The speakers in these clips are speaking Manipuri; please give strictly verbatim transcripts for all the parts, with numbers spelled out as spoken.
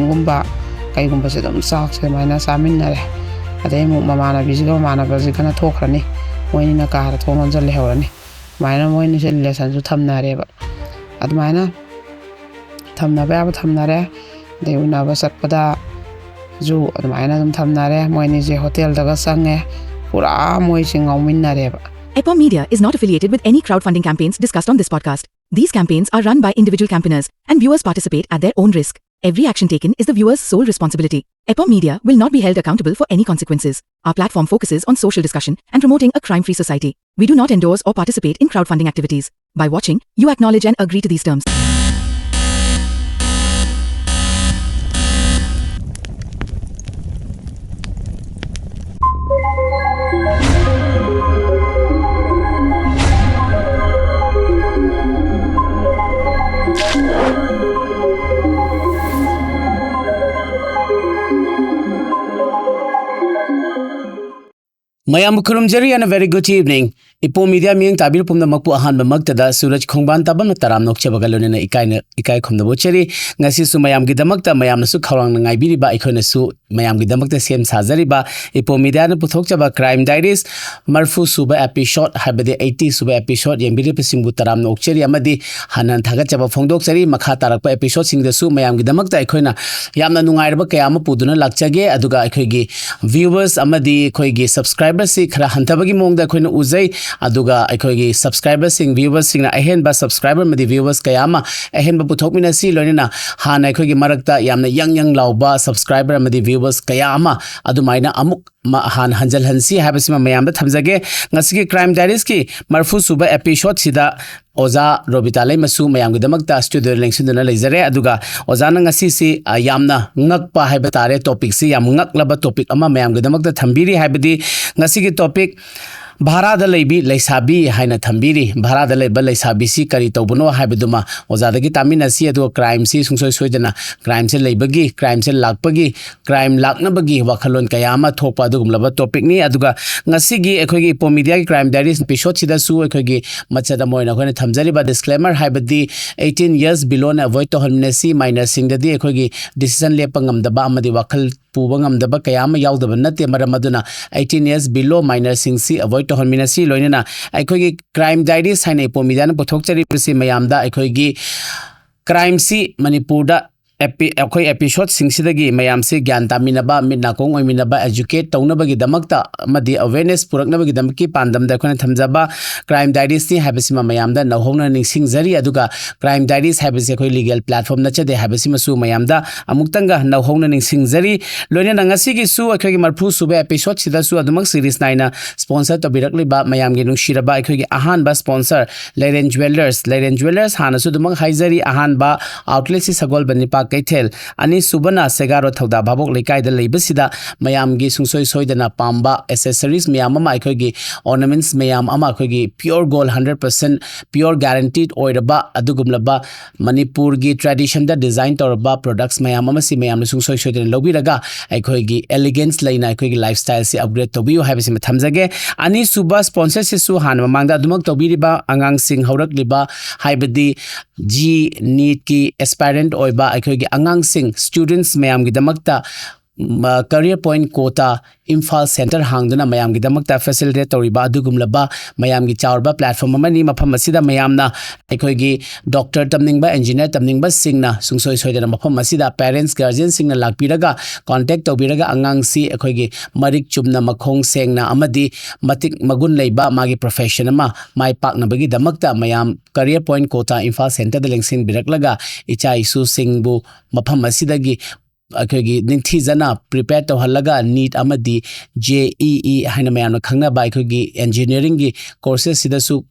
ꯒꯨꯝꯕ ꯀꯩꯒꯨꯝꯕꯁꯦ ꯑꯗꯨꯝ ꯆꯥꯛꯁꯦ ꯑꯗꯨꯃꯥꯏꯅ ꯆꯥꯃꯤꯟꯅꯔꯦ꯫ ꯑꯗꯩ ꯑꯃꯨꯛ ꯃꯃꯥꯟꯅꯕꯤꯁꯤꯒ ꯃꯃꯥꯟꯅꯕꯁꯤꯒꯅ ꯊꯣꯛꯈ꯭ꯔꯅꯤ꯫ ꯃꯣꯏꯅꯤꯅ ꯀꯥꯗ ꯊꯣꯡ ꯂꯣꯟꯁꯤꯜ ꯂꯩꯍꯧꯔꯅꯤ꯫ ꯑꯗꯨꯃꯥꯏꯅ ꯃꯣꯏꯅꯤꯁꯦ ꯔꯤꯂꯦꯁꯟꯁꯨ ꯊꯝꯅꯔꯦꯕ꯫ ꯑꯗꯨꯃꯥꯏꯅ ꯊꯝꯅꯕ ꯌꯥꯕ ꯊꯝꯅꯔꯦ꯫ ꯑꯗꯩ ꯎꯅꯕ ꯆꯠꯄꯗꯁꯨ ꯑꯗꯨꯃꯥꯏꯅ ꯑꯗꯨꯝ ꯊꯝꯅꯔꯦ꯫ ꯃꯣꯏꯅꯤꯁꯦ ꯍꯣꯇꯦꯜꯗꯒ ꯆꯪꯉꯦ꯫ ꯄꯨꯔꯥ ꯃꯣꯏꯁꯦ ꯉꯥꯎꯃꯤꯟꯅꯔꯦꯕ꯫ Epom Media is not affiliated with any crowdfunding campaigns discussed on this podcast. These campaigns are run by individual campaigners and viewers participate at their own risk. Every action taken is the viewer's sole responsibility. Epom Media will not be held accountable for any consequences. Our platform focuses on social discussion and promoting a crime-free society. We do not endorse or participate in crowdfunding activities. By watching, you acknowledge and agree to these terms. ꯃꯌꯥꯝꯕꯨ ꯈꯨꯔꯨꯝꯖꯔꯤ and a very good evening. ꯏꯄꯣꯝ ꯃꯤꯗꯤꯌꯥ ꯃꯤꯠꯌꯦꯡ ꯇꯥꯕꯤꯔ ꯄꯨꯝꯅꯃꯛꯄꯨ ꯑꯍꯥꯟꯕꯃꯛꯇꯗ ꯁꯨꯔꯖ ꯈꯣꯡꯕꯥꯟ ꯇꯥꯕꯝꯅ ꯇꯔꯥꯝꯅ ꯑꯣꯛꯆꯕꯒ ꯂꯣꯏꯅꯅ ꯏꯀꯥꯏꯅ, ꯏꯀꯥꯏ ꯈꯨꯝꯅꯕ ꯎꯠꯆꯔꯤ꯫ ꯉꯁꯤꯁꯨ ꯃꯌꯥꯝꯒꯤꯗꯃꯛꯇ, ꯃꯌꯥꯝꯅꯁꯨ ꯈꯧꯔꯥꯡꯅ ꯉꯥꯏꯕꯤꯔꯤꯕ, ꯑꯩꯈꯣꯏꯅꯁꯨ ꯃꯌꯥꯝꯒꯤꯗꯃꯛꯇ ꯁꯦꯝ ꯁꯥꯖꯔꯤꯕ ꯏꯄꯣꯝ ꯃꯤꯗꯤꯌꯥꯅ ꯄꯨꯊꯣꯛꯆꯕ Crime Diaries ꯃꯔꯐꯨ ꯁꯨꯕ episode, ꯍꯥꯏꯕꯗꯤ eighty ꯁꯨꯕ episode ꯌꯦꯡꯕꯤꯔꯤꯕꯁꯤꯡꯕꯨ ꯇꯔꯥꯝꯅ ꯑꯣꯛꯆꯔꯤ ꯑꯃꯗꯤ ꯍꯟꯅ ꯍꯟꯅ ꯊꯥꯒꯠꯆꯕ ꯐꯣꯡꯗꯣꯛꯆꯔꯤ꯫ ꯃꯈꯥ ꯇꯥꯔꯛꯄ episodeꯁꯤꯡꯗꯁꯨ ꯃꯌꯥꯝꯒꯤꯗꯃꯛꯇ ꯑꯩꯈꯣꯏꯅ ꯌꯥꯝꯅ ꯅꯨꯡꯉꯥꯏꯔꯕ ꯀꯌꯥ ꯑꯃ ꯄꯨꯗꯨꯅ ꯂꯥꯛꯆꯒꯦ꯫ ꯑꯗꯨꯒ ꯑꯩꯈꯣꯏꯒꯤ viewers ꯑꯃꯗꯤ ꯑꯩꯈꯣꯏꯒꯤ subscriberꯁꯤ ꯈꯔ ꯍꯟꯊꯕꯒꯤ ꯃꯑꯣꯡꯗ ꯑꯩꯈꯣꯏꯅ ꯎꯖꯩ꯫ ꯑꯗꯨꯒ ꯑꯩꯈꯣꯏꯒꯤ subscriberꯁꯤꯡ, viewersꯁꯤꯡꯅ ꯑꯍꯦꯟꯕ subscriber ꯑꯃꯗꯤ viewers ꯀꯌꯥ ꯑꯃ ꯑꯍꯦꯟꯕ ꯄꯨꯊꯣꯛꯃꯤꯟꯅꯁꯤ꯫ ꯂꯣꯏꯅꯅ ꯍꯥꯟꯅ ꯑꯩꯈꯣꯏꯒꯤ ꯃꯔꯛꯇ ꯌꯥꯝꯅ ꯌꯪ ꯌꯪ ꯂꯥꯎꯕ subscriber ꯑꯃꯗꯤ viewers ꯀꯌꯥ ꯑꯃ ꯑꯗꯨꯃꯥꯏꯅ ꯑꯃꯨꯛ ꯃ-, ꯍꯥꯟꯅ ꯍꯟꯖꯤꯜꯍꯟꯁꯤ ꯍꯥꯏꯕꯁꯤꯃ ꯃꯌꯥꯝꯗ ꯊꯝꯖꯒꯦ꯫ ꯉꯁꯤꯒꯤ Crime Diariesꯀꯤ ꯃꯔꯐꯨ ꯁꯨꯕ episodeꯁꯤꯗ ꯑꯣꯖꯥ ꯔꯣꯕꯤꯇꯥ ꯂꯩꯃꯁꯨ ꯃꯌꯥꯝꯒꯤꯗꯃꯛꯇ studioꯗ ꯂꯦꯡꯁꯤꯟꯗꯨꯅ ꯂꯩꯖꯔꯦ꯫ ꯑꯗꯨꯒ ꯑꯣꯖꯥꯅ ꯉꯁꯤꯁꯤ, ꯑ, ꯌꯥꯝꯅ ꯉꯛꯄ ꯍꯥꯏꯕ ꯇꯥꯔꯦ, topicꯁꯤ ꯌꯥꯝ ꯉꯛꯂꯕ topic ꯑꯃ ꯃꯌꯥꯝꯒꯤꯗꯃꯛꯇ ꯊꯝꯕꯤꯔꯤ꯫ ꯍꯥꯏꯕꯗꯤ ꯉꯁꯤꯒꯤ topic ꯚꯥꯔꯥꯗ ꯂꯩꯕꯤ ꯂꯩꯁꯥꯕꯤ ꯍꯥꯏꯅ ꯊꯝꯕꯤꯔꯤ꯫ ꯚꯥꯔꯥꯗ ꯂꯩꯕ ꯂꯩꯁꯥꯕꯤꯁꯤ ꯀꯔꯤ ꯇꯧꯕꯅꯣ ꯍꯥꯏꯕꯗꯨꯃ ꯑꯣꯖꯥꯗꯒꯤ ꯇꯥꯃꯤꯟꯅꯁꯤ, ꯑꯗꯨꯒ ꯀ꯭ꯔꯥꯏꯝꯁꯤ ꯁꯨꯡꯁꯣꯏ ꯁꯣꯏꯗꯅ, ꯀ꯭ꯔꯥꯏꯝꯁꯦ ꯂꯩꯕꯒꯤ, ꯀ꯭ꯔꯥꯏꯝꯁꯦ ꯂꯥꯛꯄꯒꯤ, ꯀ꯭ꯔꯥꯏꯝ ꯂꯥꯛꯅꯕꯒꯤ ꯋꯥꯈꯜꯂꯣꯟ ꯀꯌꯥ ꯑꯃ ꯊꯣꯛꯄ ꯑꯗꯨꯒꯨꯝꯂꯕ ꯇꯣꯄꯤꯛꯅꯤ꯫ ꯑꯗꯨꯒ ꯉꯁꯤꯒꯤ ꯑꯩꯈꯣꯏꯒꯤ ꯏꯄꯣꯝ ꯃꯤꯗꯤꯌꯥꯒꯤ ꯀ꯭ꯔꯥꯏꯝ ꯗꯥꯏꯔꯤꯁ ꯏꯄꯤꯁꯣꯗꯁꯤꯗꯁꯨ ꯑꯩꯈꯣꯏꯒꯤ ꯃꯆꯠ ꯑꯃ ꯑꯣꯏꯅ ꯑꯩꯈꯣꯏꯅ ꯊꯝꯖꯔꯤꯕ ꯗꯤꯁꯀ꯭ꯂꯦꯃꯔ, ꯍꯥꯏꯕꯗꯤ ꯑꯩꯠꯇꯤꯟ ꯌꯔꯁ ꯕꯤꯂꯣꯅ ꯑꯦꯚꯣꯏꯗ ꯇꯧꯍꯟꯃꯤꯟꯅꯁꯤ꯫ ꯃꯥꯏꯅꯔꯁꯤꯡꯗꯗꯤ ꯑꯩꯈꯣꯏꯒꯤ ꯗꯤꯁꯤꯖꯟ ꯂꯦꯞꯄ ꯉꯝꯗꯕ ꯑꯃꯗꯤ ꯋꯥꯈꯜ ꯄꯨꯕ ꯉꯝꯗꯕ ꯀꯌꯥ ꯑꯃ ꯌꯥꯎꯗꯕ ꯅꯠꯇꯦ꯫ ꯃꯔꯝ ꯑꯗꯨꯅ ꯑꯩꯠꯇꯤꯟ ꯌꯔꯁ ꯕꯤꯂꯣ ꯃꯥꯏꯅꯔꯁꯤꯡꯁꯤ ꯑꯦꯚꯣꯏꯗ ꯇꯧꯍꯟꯃꯤꯟꯅꯁꯤ꯫ ꯂꯣꯏꯅꯅ ꯑꯩꯈꯣꯏꯒꯤ ꯀ꯭ꯔꯥꯏꯝ ꯗꯥꯏꯔꯤꯁ ꯍꯥꯏꯅ ꯏꯄꯣꯝ ꯃꯤꯗꯤꯌꯥꯅ ꯄꯨꯊꯣꯛꯆꯔꯤꯕꯁꯤ ꯃꯌꯥꯝꯗ ꯑꯩꯈꯣꯏꯒꯤ ꯀ꯭ꯔꯥꯏꯝꯁꯤ ꯃꯅꯤꯄꯨꯔꯗ ꯑꯦꯄꯤ-, ꯑꯩꯈꯣꯏ ꯑꯦꯄꯤꯁꯣꯗꯁꯤꯡꯁꯤꯗꯒꯤ ꯃꯌꯥꯝꯁꯤ ꯒ꯭ꯌꯥꯟ ꯇꯥꯃꯤꯟꯅꯕ, ꯃꯤꯠ ꯅꯥꯀꯣꯡ ꯑꯣꯏꯃꯤꯟꯅꯕ, ꯑꯦꯖꯨꯀꯦꯠ ꯇꯧꯅꯕꯒꯤꯗꯃꯛꯇ ꯑꯃꯗꯤ ꯑꯋꯦꯔꯅꯦꯁ ꯄꯨꯔꯛꯅꯕꯒꯤꯗꯃꯛꯀꯤ ꯄꯥꯟꯗꯝꯗ ꯑꯩꯈꯣꯏꯅ ꯊꯝꯖꯕ ꯀ꯭ꯔꯥꯏꯝ ꯗꯥꯏꯔꯤꯁꯅꯤ ꯍꯥꯏꯕꯁꯤꯃ ꯃꯌꯥꯝꯗ ꯅꯧꯍꯧꯅ ꯅꯤꯡꯁꯤꯡꯖꯔꯤ꯫ ꯑꯗꯨꯒ ꯀ꯭ꯔꯥꯏꯝ ꯗꯥꯏꯔꯤꯁ ꯍꯥꯏꯕꯁꯤ ꯑꯩꯈꯣꯏ ꯂꯤꯒꯦꯜ ꯄ꯭ꯂꯦꯠꯐꯣꯝ ꯅꯠꯆꯗꯦ ꯍꯥꯏꯕꯁꯤꯃꯁꯨ ꯃꯌꯥꯝꯗ ꯑꯃꯨꯛꯇꯪꯒ ꯅꯧꯍꯧꯅ ꯅꯤꯡꯁꯤꯡꯖꯔꯤ꯫ ꯂꯣꯏꯅꯅ ꯉꯁꯤꯒꯤꯁꯨ ꯑꯩꯈꯣꯏꯒꯤ ꯃꯔꯐꯨ ꯁꯨꯕ ꯑꯦꯄꯤꯁꯣꯗꯁꯤꯗꯁꯨ ꯑꯗꯨꯃꯛ ꯁꯤꯔꯤꯁ ꯅꯥꯏꯅ ꯁ꯭ꯄꯣꯟꯁꯔ ꯇꯧꯕꯤꯔꯛꯂꯤꯕ ꯃꯌꯥꯝꯒꯤ ꯅꯨꯡꯁꯤꯔꯕ ꯑꯩꯈꯣꯏꯒꯤ ꯑꯍꯥꯟꯕ ꯁ꯭ꯄꯣꯟꯁꯔ ꯂꯩꯔꯦꯟ ꯖ꯭ꯋꯦꯂꯔꯁ, ꯂꯩꯔꯦꯟ ꯖ꯭ꯋꯦꯂꯔꯁ ꯍꯥꯟꯅꯁꯨ ꯑꯗꯨꯃꯛ ꯍꯥꯏꯖꯔꯤ, ꯑꯍꯥꯟꯕ ꯑꯥꯎꯠꯂꯦꯠꯁꯤ ꯁꯒꯣꯜꯕꯟ ꯅꯤꯄꯥ ꯀꯩꯊꯦꯜ, ꯑꯅꯤꯁꯨꯕꯅ ꯁꯦꯒꯥꯔꯣ ꯊꯧꯗꯥ ꯚꯥꯕꯣꯛ ꯂꯩꯀꯥꯏꯗ ꯂꯩꯕꯁꯤꯗ ꯃꯌꯥꯝꯒꯤ ꯁꯨꯡꯁꯣꯏ ꯁꯣꯏꯗꯅ ꯄꯥꯝꯕ ꯑꯦꯁꯦꯁꯔꯤꯁ ꯃꯌꯥꯝ ꯑꯃ, ꯑꯩꯈꯣꯏꯒꯤ ꯑꯣꯔꯅꯥꯃꯦꯟꯠꯁ ꯃꯌꯥꯝ ꯑꯃ, ꯑꯩꯈꯣꯏꯒꯤ pure goal, hundred percent pure ꯒꯥꯔꯦꯟꯇꯤꯗ ꯑꯣꯏꯔꯕ ꯑꯗꯨꯒꯨꯝꯂꯕ ꯃꯅꯤꯄꯨꯔꯒꯤ ꯇ꯭ꯔꯦꯗꯤꯁꯟꯗ ꯗꯤꯖꯥꯏꯟ ꯇꯧꯔꯕ ꯄ꯭ꯔꯣꯗꯛꯁ ꯃꯌꯥꯝ ꯑꯃꯁꯤ ꯃꯌꯥꯝꯅ ꯁꯨꯡꯁꯣꯏ ꯁꯣꯏꯗꯅ ꯂꯧꯕꯤꯔꯒ ꯑꯩꯈꯣꯏꯒꯤ ꯑꯦꯂꯤꯒꯦꯟꯁ ꯂꯩꯅ ꯑꯩꯈꯣꯏꯒꯤ ꯂꯥꯏꯐ ꯁ꯭ꯇꯥꯏꯜꯁꯤ ꯑꯞꯒ꯭ꯔꯦꯗ ꯇꯧꯕꯤꯌꯨ ꯍꯥꯏꯕꯁꯤꯃ ꯊꯝꯖꯒꯦ꯫ ꯑꯅꯤꯁꯨꯕ ꯁ꯭ꯄꯣꯟꯁꯔꯁꯤꯁꯨ ꯍꯥꯟꯅ ꯃꯃꯥꯡꯗ ꯑꯗꯨꯃꯛ ꯇꯧꯕꯤꯔꯤꯕ ꯑꯉꯥꯡꯁꯤꯡ ꯍꯧꯔꯛꯂꯤꯕ, ꯍꯥꯏꯕꯗꯤ ꯖꯤ ꯅꯤꯠꯀꯤ ꯑꯦꯁꯄꯥꯏꯔꯦꯟꯠ ꯑꯣꯏꯕ ꯑꯩꯈꯣꯏꯒꯤ ꯑꯉꯥꯡꯁꯤꯡ, ꯁ꯭ꯇꯨꯗꯦꯟꯠꯁ ꯃꯌꯥꯝꯒꯤꯗꯃꯛꯇ ꯀꯔꯤꯌꯔ ꯄꯣꯏꯟꯠ ꯀꯣꯇꯥ ꯏꯝꯐꯥꯜ ꯁꯦꯟꯇꯔ ꯍꯥꯡꯗꯨꯅ ꯃꯌꯥꯝꯒꯤꯗꯃꯛꯇ ꯐꯦꯁꯤꯂꯤꯇꯦꯠ ꯇꯧꯔꯤꯕ ꯑꯗꯨꯒꯨꯝꯂꯕ ꯃꯌꯥꯝꯒꯤ ꯆꯥꯎꯔꯕ ꯄ꯭ꯂꯦꯠꯐꯣꯝ ꯑꯃꯅꯤ꯫ ꯃꯐꯝ ꯑꯁꯤꯗ ꯃꯌꯥꯝꯅ ꯑꯩꯈꯣꯏꯒꯤ ꯗꯣꯛꯇꯔ ꯇꯝꯅꯤꯡꯕ, ꯏꯟꯖꯤꯅꯤꯌꯥꯔ ꯇꯝꯅꯤꯡꯕꯁꯤꯡꯅ ꯁꯨꯡꯁꯣꯏ ꯁꯣꯏꯗꯅ ꯃꯐꯝ ꯑꯁꯤꯗ ꯄꯦꯔꯦꯟꯠꯁ, ꯒꯥꯔꯖꯤꯌꯟꯁꯤꯡꯅ ꯂꯥꯛꯄꯤꯔꯒ ꯀꯣꯟꯇꯦꯛ ꯇꯧꯕꯤꯔꯒ ꯑꯉꯥꯡꯁꯤ ꯑꯩꯈꯣꯏꯒꯤ ꯃꯔꯤꯛ ꯆꯨꯝꯅ, ꯃꯈꯣꯡ ꯁꯦꯡꯅ ꯑꯃꯗꯤ ꯃꯇꯤꯛ ꯃꯒꯨꯟ ꯂꯩꯕ ꯃꯥꯒꯤ ꯄ꯭ꯔꯣꯐꯦꯁꯟ ꯑꯃ ꯃꯥꯏ ꯄꯥꯛꯅꯕꯒꯤꯗꯃꯛꯇ ꯃꯌꯥꯝ ꯀꯔꯤꯌꯔ ꯄꯣꯏꯟꯠ ꯀꯣꯇꯥ ꯏꯝꯐꯥꯜ ꯁꯦꯟꯇꯔꯗ ꯂꯦꯡꯁꯤꯟꯕꯤꯔꯛꯂꯒ ꯏꯆꯥ ꯏꯁꯨꯁꯤꯡꯕꯨ ꯃꯐꯝ ꯑꯁꯤꯗꯒꯤ ꯑꯩꯈꯣꯏꯒꯤ ꯅꯤꯡꯊꯤꯖꯅ ꯄ꯭ꯔꯤꯄꯦꯌꯔ ꯇꯧꯍꯜꯂꯒ ꯅꯤꯠ ꯑꯃꯗꯤ ꯖꯦ ꯏ ꯏ ꯍꯥꯏꯅ ꯃꯌꯥꯝꯅ ꯈꯪꯅꯕ ꯑꯩꯈꯣꯏꯒꯤ ꯏꯟꯖꯤꯅꯤꯌꯥꯔꯤꯡꯒꯤ ꯀꯣꯔꯁꯦꯁꯁꯤꯗꯁꯨ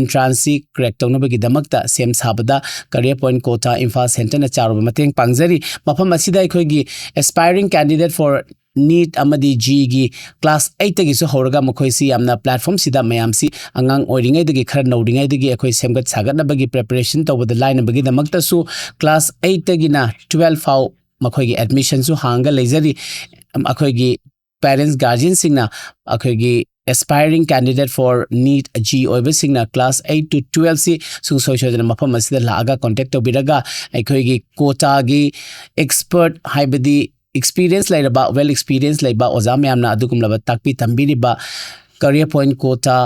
entrance ꯁꯤ crack ꯇꯧꯅꯕꯒꯤꯗꯃꯛꯇ ꯁꯦꯝ ꯁꯥꯕꯗ Career Point Quota Imphal Centre ꯅ ꯆꯥꯎꯔꯕ ꯃꯇꯦꯡ ꯄꯥꯡꯖꯔꯤ꯫ ꯃꯐꯝ ꯑꯁꯤꯗ ꯑꯩꯈꯣꯏꯒꯤ aspiring candidate for NEET ꯑꯃꯗꯤ ꯖꯤꯒꯤ class eight ꯇꯒꯤꯁꯨ ꯍꯧꯔꯒ ꯃꯈꯣꯏꯁꯤ ꯌꯥꯝꯅ platform ꯁꯤꯗ ꯃꯌꯥꯝꯁꯤ ꯑꯉꯥꯡ ꯑꯣꯏꯔꯤꯉꯩꯗꯒꯤ, ꯈꯔ ꯅꯧꯔꯤꯉꯩꯗꯒꯤ ꯑꯩꯈꯣꯏ ꯁꯦꯝꯒꯠ ꯁꯥꯒꯠꯅꯕꯒꯤ preparation ꯇꯧꯕꯗ ꯂꯥꯏꯅꯕꯒꯤꯗꯃꯛꯇꯁꯨ class eight ꯇꯒꯤꯅ twelve ꯐꯥꯎ ꯃꯈꯣꯏꯒꯤ admission ꯁꯨ ꯍꯥꯡꯉꯒ ꯂꯩꯖꯔꯤ꯫ ꯑꯩꯈꯣꯏꯒꯤ parents guardian ꯁꯤꯡꯅ ꯑꯩꯈꯣꯏꯒꯤ aspiring candidate for NEET G ꯑꯣꯏꯕꯁꯤꯡꯅ class eight to twelve ꯁꯤ ꯁꯨꯡꯁꯣꯏ ꯁꯣꯏꯗꯅ ꯃꯐꯝ ꯑꯁꯤꯗ ꯂꯥꯛꯑꯒ contact ꯇꯧꯕꯤꯔꯒ ꯑꯩꯈꯣꯏꯒꯤ quota ꯒꯤ expert ꯍꯥꯏꯕꯗꯤ experience ꯂꯩꯔꯕ, well experience ꯂꯩꯕ ꯑꯣꯖꯥ ꯃꯌꯥꯝꯅ ꯑꯗꯨꯒꯨꯝꯂꯕ ꯇꯥꯛꯄꯤ ꯇꯝꯕꯤꯔꯤꯕ Career Point Quota